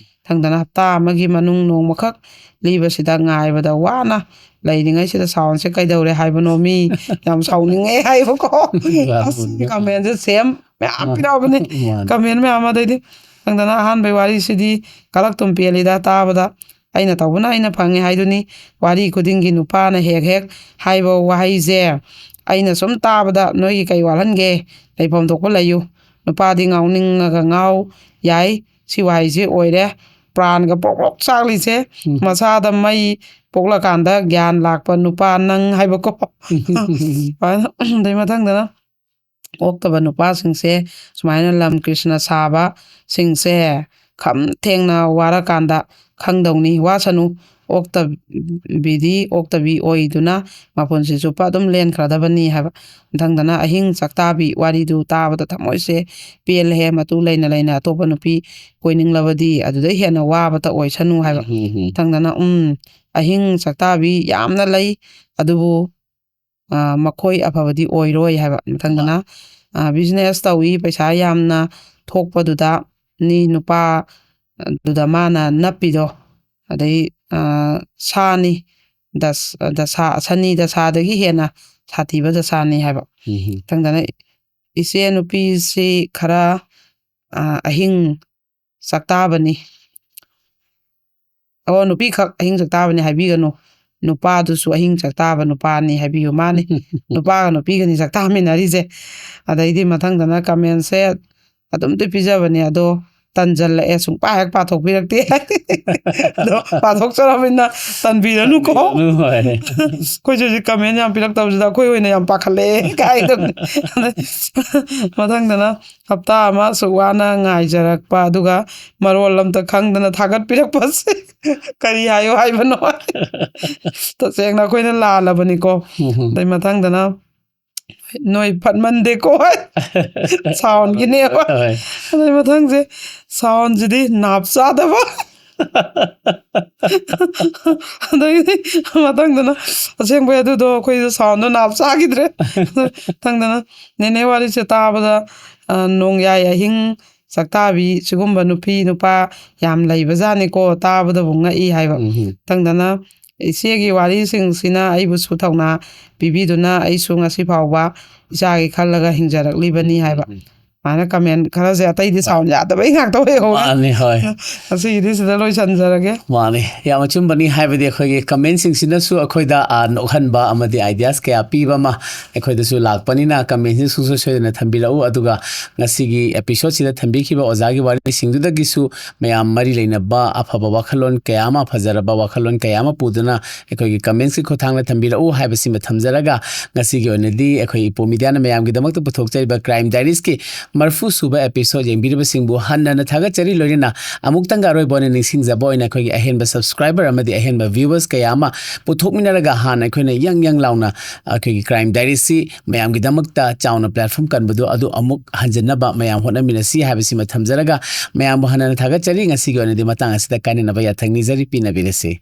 ꯃꯊꯪꯗꯅ "ꯍꯞꯇꯥ ꯑꯃꯒꯤ ꯃꯅꯨꯡ ꯅꯣꯡꯃꯈꯛ ꯂꯤꯕꯁꯤꯗ ꯉꯥꯏꯕꯗ ꯋꯥꯅ ꯂꯩꯔꯤꯉꯩꯁꯤꯗ ꯁꯥꯎꯟꯁꯦ ꯀꯩꯗꯧꯔꯦ ꯍꯥꯏꯕꯅꯣ? ꯃꯤ ꯌꯥꯝ ꯁꯥꯎꯅꯤꯡꯉꯦ" ꯍꯥꯏꯕꯀꯣ꯫ ꯌꯥꯝ ꯑꯁ, ꯅꯣꯛꯅꯤꯡꯉꯦ꯫ ꯀꯃꯦꯟꯁꯦ ꯁꯦꯝ ꯃꯌꯥꯝ ꯑꯥ, ꯄꯤꯔꯛꯑꯕꯅꯦ꯫ ꯃꯥꯅꯦ꯫ ꯀꯃꯦꯟ ꯃꯌꯥꯝ ꯑꯃ꯫ ꯑꯗꯩꯗꯤ ꯊꯪꯗꯅ "ꯑꯍꯥꯟꯕꯩ ꯋꯥꯔꯤꯁꯤꯗꯤ ꯀꯂꯛꯇꯨꯝ ꯄꯦꯜꯂꯤꯗ ꯇꯥꯕꯗ, ꯑꯩꯅ ꯇꯧꯕꯅ ꯑꯩꯅ ꯐꯪꯉꯦ ꯍꯥꯏꯗꯨꯅꯤ꯫ ꯋꯥꯔꯤ ꯈꯨꯗꯤꯡꯒꯤ ꯅꯨꯄꯥꯅ ꯍꯦꯛ ꯍꯦꯛ ꯍꯥꯏꯕ ꯋꯥꯍꯩꯁꯦ ꯑꯩꯅ ꯁꯨꯝ ꯇꯥꯕꯗ ꯅꯣꯏꯒꯤ ꯀꯩ ꯋꯥꯠꯍꯟꯒꯦ? ꯂꯩꯐꯝ ꯊꯣꯛꯄ ꯂꯩꯌꯨ꯫ ꯅꯨꯄꯥꯗꯤ ꯉꯥꯎꯅꯤꯡꯉꯒ ꯉꯥꯎ ꯌꯥꯏ꯫ ꯁꯤ ꯋꯥꯍꯩꯁꯦ ꯑꯣꯏꯔꯦ ꯄ꯭ꯔꯥꯟꯒ ꯄ꯭ꯔꯣꯛ ꯄ꯭ꯔꯣꯛ ꯆꯥꯛꯂꯤꯁꯦ꯫ ꯎꯝ꯫ ꯃꯁꯥꯗ ꯃꯩ ꯄꯣꯛꯂꯀꯥꯟꯗ ꯒ꯭ꯌꯥꯟ ꯂꯥꯛꯄ ꯅꯨꯄꯥ ꯅꯪ ꯍꯥꯏꯕꯀꯣ꯫ ꯑꯗꯩ ꯃꯊꯪꯗꯅ ꯑꯣꯛꯇꯕ ꯅꯨꯄꯥꯁꯤꯡꯁꯦ ꯁꯨꯃꯥꯏꯅ ꯂꯝ ꯀ꯭ꯔꯤꯁꯅ ꯁꯥꯕꯁꯤꯡꯁꯦ ꯈꯝ ꯊꯦꯡꯅ ꯋꯥꯔꯀꯥꯟꯗ ꯈꯪꯗꯧꯅꯤ꯫ ꯋꯥꯁꯅꯨ, ꯑꯣꯛꯇꯕꯤꯗꯤ ꯑꯣꯛꯇꯕꯤ ꯑꯣꯏꯗꯨꯅ ꯃꯄꯨꯟꯁꯤ ꯆꯨꯞꯄ ꯑꯗꯨꯝ ꯂꯦꯟꯈ꯭ꯔꯗꯕꯅꯤ ꯍꯥꯏꯕ꯫ ꯃꯊꯪꯗꯅ ꯑꯍꯤꯡ ꯆꯥꯛꯇꯥꯕꯤ ꯋꯥꯔꯤꯗꯨ ꯇꯥꯕꯗ ꯊꯃꯣꯏꯁꯦ ꯄꯦꯜꯂꯦꯍꯦ꯫ ꯃꯇꯨ ꯂꯩꯅ ꯂꯩꯅ ꯑꯇꯣꯞꯄ ꯅꯨꯄꯤ ꯀꯣꯏꯅꯤꯡꯂꯕꯗꯤ ꯑꯗꯨꯗꯩ ꯍꯦꯟꯅ ꯋꯥꯕꯇ ꯑꯣꯏꯁꯅꯨ ꯍꯥꯏꯕ꯫ ꯎꯝ, ꯎꯝ꯫ ꯃꯊꯪꯗꯅ ꯎꯝ ꯑꯍꯤꯡ ꯆꯥꯛꯇꯥꯕꯤ ꯌꯥꯝꯅ ꯂꯩ, ꯑꯗꯨꯕꯨ ꯑ, ꯃꯈꯣꯏ ꯑꯐꯕꯗꯤ ꯑꯣꯏꯔꯣꯏ ꯍꯥꯏꯕ꯫ ꯃꯊꯪꯗꯅ, ꯑ, ꯕꯤꯖꯤꯅꯦꯁ ꯇꯧꯏ, ꯄꯩꯁꯥ ꯌꯥꯝꯅ ꯊꯣꯛꯄꯗꯨꯗ ꯅꯤ ꯅꯨꯄꯥꯗꯨꯗ ꯃꯥꯅ ꯅꯞꯄꯤꯗꯣ꯫ ꯑꯗꯩ, ꯑ, ꯁꯥꯅꯤ, ꯗꯁ-, ꯗꯁꯥ, ꯁꯅꯤ ꯗꯁꯥꯗꯒꯤ ꯍꯦꯟꯅ ꯁꯥꯊꯤꯕ ꯗꯁꯥꯅꯤ ꯍꯥꯏꯕ꯫ ꯎꯝ꯫ ꯃꯊꯪꯗꯅ ꯏꯆꯦ ꯅꯨꯄꯤꯁꯤ ꯈꯔ, ꯑ, ꯑꯍꯤꯡ ꯆꯥꯛꯇꯥꯕꯅꯤ꯫ ꯑꯣ, ꯅꯨꯄꯤꯈꯛ ꯑꯍꯤꯡ ꯆꯥꯛꯇꯥꯕꯅꯤ ꯍꯥꯏꯕꯤꯒꯅꯨ, ꯅꯨꯄꯥꯗꯨꯁꯨ ꯑꯍꯤꯡ ꯆꯥꯛꯇꯥꯕ ꯅꯨꯄꯥꯅꯤ ꯍꯥꯏꯕꯤꯌꯨ꯫ ꯃꯥꯅꯤ, ꯅꯨꯄꯥꯒ ꯅꯨꯄꯤꯒꯅꯤ ꯆꯥꯛꯇꯥꯃꯤꯟꯅꯔꯤꯁꯦ꯫ ꯑꯗꯩꯗꯤ ꯃꯊꯪꯗꯅ ꯀꯃꯦꯟꯁꯦ ꯑꯗꯨꯝꯗꯤ ꯄꯤꯖꯕꯅꯦ, ꯑꯗꯣ ꯇꯟꯖꯜꯂꯛꯑꯦ, ꯁꯨꯡꯄꯥ ꯍꯦꯛ ꯄꯥꯊꯣꯛꯄꯤꯔꯛꯇꯦ꯫ ꯑꯗꯣ ꯄꯥꯊꯣꯛꯆꯔꯕꯅꯤꯅ ꯇꯟꯕꯤꯔꯅꯨꯀꯣ꯫ ꯇꯟꯕꯤꯔꯅꯨ, ꯍꯣꯏ꯫ ꯑꯩꯈꯣꯏꯁꯨ ꯍꯧꯖꯤꯛ ꯀꯃꯦꯟ ꯌꯥꯝ ꯄꯤꯔꯛꯇꯕꯁꯤꯗ ꯑꯩꯈꯣꯏ ꯑꯣꯏꯅ ꯌꯥꯝ ꯄꯥꯈꯠꯂꯛꯑꯦ ꯀꯥꯏꯗꯕꯅꯦ꯫ ꯃꯊꯪꯗꯅ ꯍꯞꯇꯥ ꯑꯃ ꯑꯁꯨꯛ ꯋꯥꯅ ꯉꯥꯏꯖꯔꯛꯄ, ꯑꯗꯨꯒ ꯃꯔꯣꯜ ꯑꯝꯇ ꯈꯪꯗꯅ ꯊꯥꯒꯠꯄꯤꯔꯛꯄꯁꯦ ꯀꯔꯤ ꯍꯥꯏꯌꯣ ꯍꯥꯏꯕꯅꯣ? ꯇꯁꯦꯡꯅ ꯑꯩꯈꯣꯏꯅ ꯂꯥꯜꯂꯕꯅꯤꯀꯣ꯫ ꯎꯝ꯫ ꯑꯗꯩ ꯃꯊꯪꯗꯅ ꯅꯣꯏ ꯐꯠꯃꯟꯗꯦꯀꯣ ꯍꯥꯏ꯫ ꯁꯥꯎꯟꯒꯤꯅꯦꯕ꯫ ꯍꯣꯏ꯫ ꯑꯗꯩ ꯃꯊꯪꯁꯦ ꯁꯥꯎꯟꯁꯤꯗꯤ ꯅꯥꯞ ꯆꯥꯗꯕ꯫ ꯑꯗꯩꯗꯤ ꯃꯊꯪꯗꯅ ꯑꯁꯦꯡꯕꯩ ꯑꯗꯨꯗꯣ ꯑꯩꯈꯣꯏꯗꯣ ꯁꯥꯎꯟꯗꯣ ꯅꯥꯞ ꯆꯥꯈꯤꯗ꯭ꯔꯦ꯫ ꯃꯊꯪꯗꯅ ꯅꯦꯅꯦ ꯋꯥꯔꯤꯁꯦ ꯇꯥꯕꯗ, ꯑ, ꯅꯣꯡꯌꯥꯏ ꯑꯍꯤꯡ ꯆꯥꯛꯇꯥꯕꯤ ꯁꯤꯒꯨꯝꯕ ꯅꯨꯄꯤ ꯅꯨꯄꯥ ꯌꯥꯝ ꯂꯩꯕꯖꯥꯠꯅꯤꯀꯣ, ꯇꯥꯕꯗꯕꯨ ꯉꯛꯏ ꯍꯥꯏꯕ꯫ ꯎꯝ꯫ ꯃꯊꯪꯗꯅ ꯏꯆꯦꯒꯤ ꯋꯥꯔꯤꯁꯤꯡꯁꯤꯅ ꯑꯩꯕꯨꯁꯨ ꯊꯧꯅꯥ ꯄꯤꯕꯤꯗꯨꯅ ꯑꯩꯁꯨ ꯉꯁꯤ ꯐꯥꯎꯕ ꯏꯆꯥꯒꯤ ꯈꯜꯂꯒ ꯍꯤꯡꯖꯔꯛꯂꯤꯕꯅꯤ ꯍꯥꯏꯕ꯫ ꯎꯝ꯫ ꯁꯨꯃꯥꯏꯅ ꯀꯃꯦꯟ ꯈꯔꯁꯦ, ꯑꯇꯩꯗꯤ ꯁꯥꯎꯟ ꯌꯥꯗꯕꯩ ꯉꯥꯛꯇ ꯑꯣꯏꯍꯧꯔꯦ꯫ ꯃꯥꯅꯤ, ꯍꯣꯏ꯫ ꯉꯁꯤꯒꯤꯗꯤ ꯁꯤꯗ ꯂꯣꯏꯁꯟꯖꯔꯒꯦ꯫ ꯃꯥꯅꯤ, ꯌꯥꯝ ꯑꯆꯨꯝꯕꯅꯤ꯫ ꯍꯥꯏꯕꯗꯤ ꯑꯩꯈꯣꯏꯒꯤ ꯀꯃꯦꯟꯁꯤꯡꯁꯤꯅꯁꯨ ꯑꯩꯈꯣꯏꯗ, ꯑ, ꯅꯣꯛꯍꯟꯕ ꯑꯃꯗꯤ ideas ꯀꯌꯥ ꯄꯤꯕ ꯑꯃ ꯑꯩꯈꯣꯏꯗꯁꯨ ꯂꯥꯛꯄꯅꯤꯅ, ꯀꯃꯦꯟꯁꯤ ꯁꯨꯡꯁꯣꯏ ꯁꯣꯏꯗꯅ ꯊꯝꯕꯤꯔꯛꯎ꯫ ꯑꯗꯨꯒ ꯉꯁꯤꯒꯤ episodeꯁꯤꯗ ꯊꯝꯕꯤꯈꯤꯕ ꯑꯣꯖꯥꯒꯤ ꯋꯥꯔꯤꯁꯤꯡꯗꯨꯗꯒꯤꯁꯨ ꯃꯌꯥꯝ ꯃꯔꯤ ꯂꯩꯅꯕ ꯑꯐꯕ ꯋꯥꯈꯜꯂꯣꯟ ꯀꯌꯥ ꯑꯃ, ꯐꯖꯔꯕ ꯋꯥꯈꯜꯂꯣꯟ ꯀꯌꯥ ꯑꯃ ꯄꯨꯗꯨꯅ ꯑꯩꯈꯣꯏꯒꯤ commentsꯀꯤ ꯈꯨꯠꯊꯥꯡꯗ ꯊꯝꯕꯤꯔꯛꯎ ꯍꯥꯏꯕꯁꯤꯃ ꯊꯝꯖꯔꯒ, ꯉꯁꯤꯒꯤ ꯑꯣꯏꯅꯗꯤ ꯑꯩꯈꯣꯏ ꯏꯄꯣꯝ ꯃꯤꯗꯤꯌꯥꯅ ꯃꯌꯥꯝꯒꯤꯗꯃꯛꯇ ꯄꯨꯊꯣꯛꯆꯔꯤꯕ Crime Diariesꯀꯤ ꯃꯔꯤꯐꯨ ꯁꯨꯕ episode ꯌꯦꯡꯕꯤꯔꯤꯕꯁꯤꯡꯕꯨ ꯍꯟꯅ ꯍꯟꯅ ꯊꯥꯒꯠꯆꯔꯤ꯫ ꯂꯣꯏꯅꯅ ꯑꯃꯨꯛꯇꯪꯒ ꯑꯔꯣꯏꯕ ꯑꯣꯏꯅ ꯅꯤꯡꯁꯤꯡꯖꯕ ꯑꯣꯏꯅ, ꯑꯩꯈꯣꯏꯒꯤ ꯑꯍꯦꯟꯕ subscriber ꯑꯃꯗꯤ ꯑꯍꯦꯟꯕ viewers ꯀꯌꯥ ꯑꯃ ꯄꯨꯊꯣꯛꯃꯤꯟꯅꯔꯒ, ꯍꯥꯟꯅ ꯑꯩꯈꯣꯏꯅ ꯌꯪ ꯌꯪ ꯂꯥꯎꯅ ꯑꯩꯈꯣꯏꯒꯤ Crime Diariesꯁꯤ ꯃꯌꯥꯝꯒꯤꯗꯃꯛꯇ ꯆꯥꯎꯅ platform ꯀꯟꯕꯗꯨ ꯑꯗꯨ ꯑꯃꯨꯛ ꯍꯟꯖꯤꯟꯅꯕ ꯃꯌꯥꯝ ꯍꯣꯠꯅꯃꯤꯟꯅꯁꯤ ꯍꯥꯏꯕꯁꯤꯃ ꯊꯝꯖꯔꯒ, ꯃꯌꯥꯝꯕꯨ ꯍꯟꯅ ꯍꯟꯅ ꯊꯥꯒꯠꯆꯔꯤ꯫ ꯉꯁꯤꯒꯤ ꯑꯣꯏꯅꯗꯤ ꯃꯇꯥꯡ ꯑꯁꯤꯗ ꯀꯥꯏꯅꯅꯕ ꯌꯥꯊꯪ ꯅꯤꯖꯔꯤ, ꯄꯤꯅꯕꯤꯔꯁꯤ꯫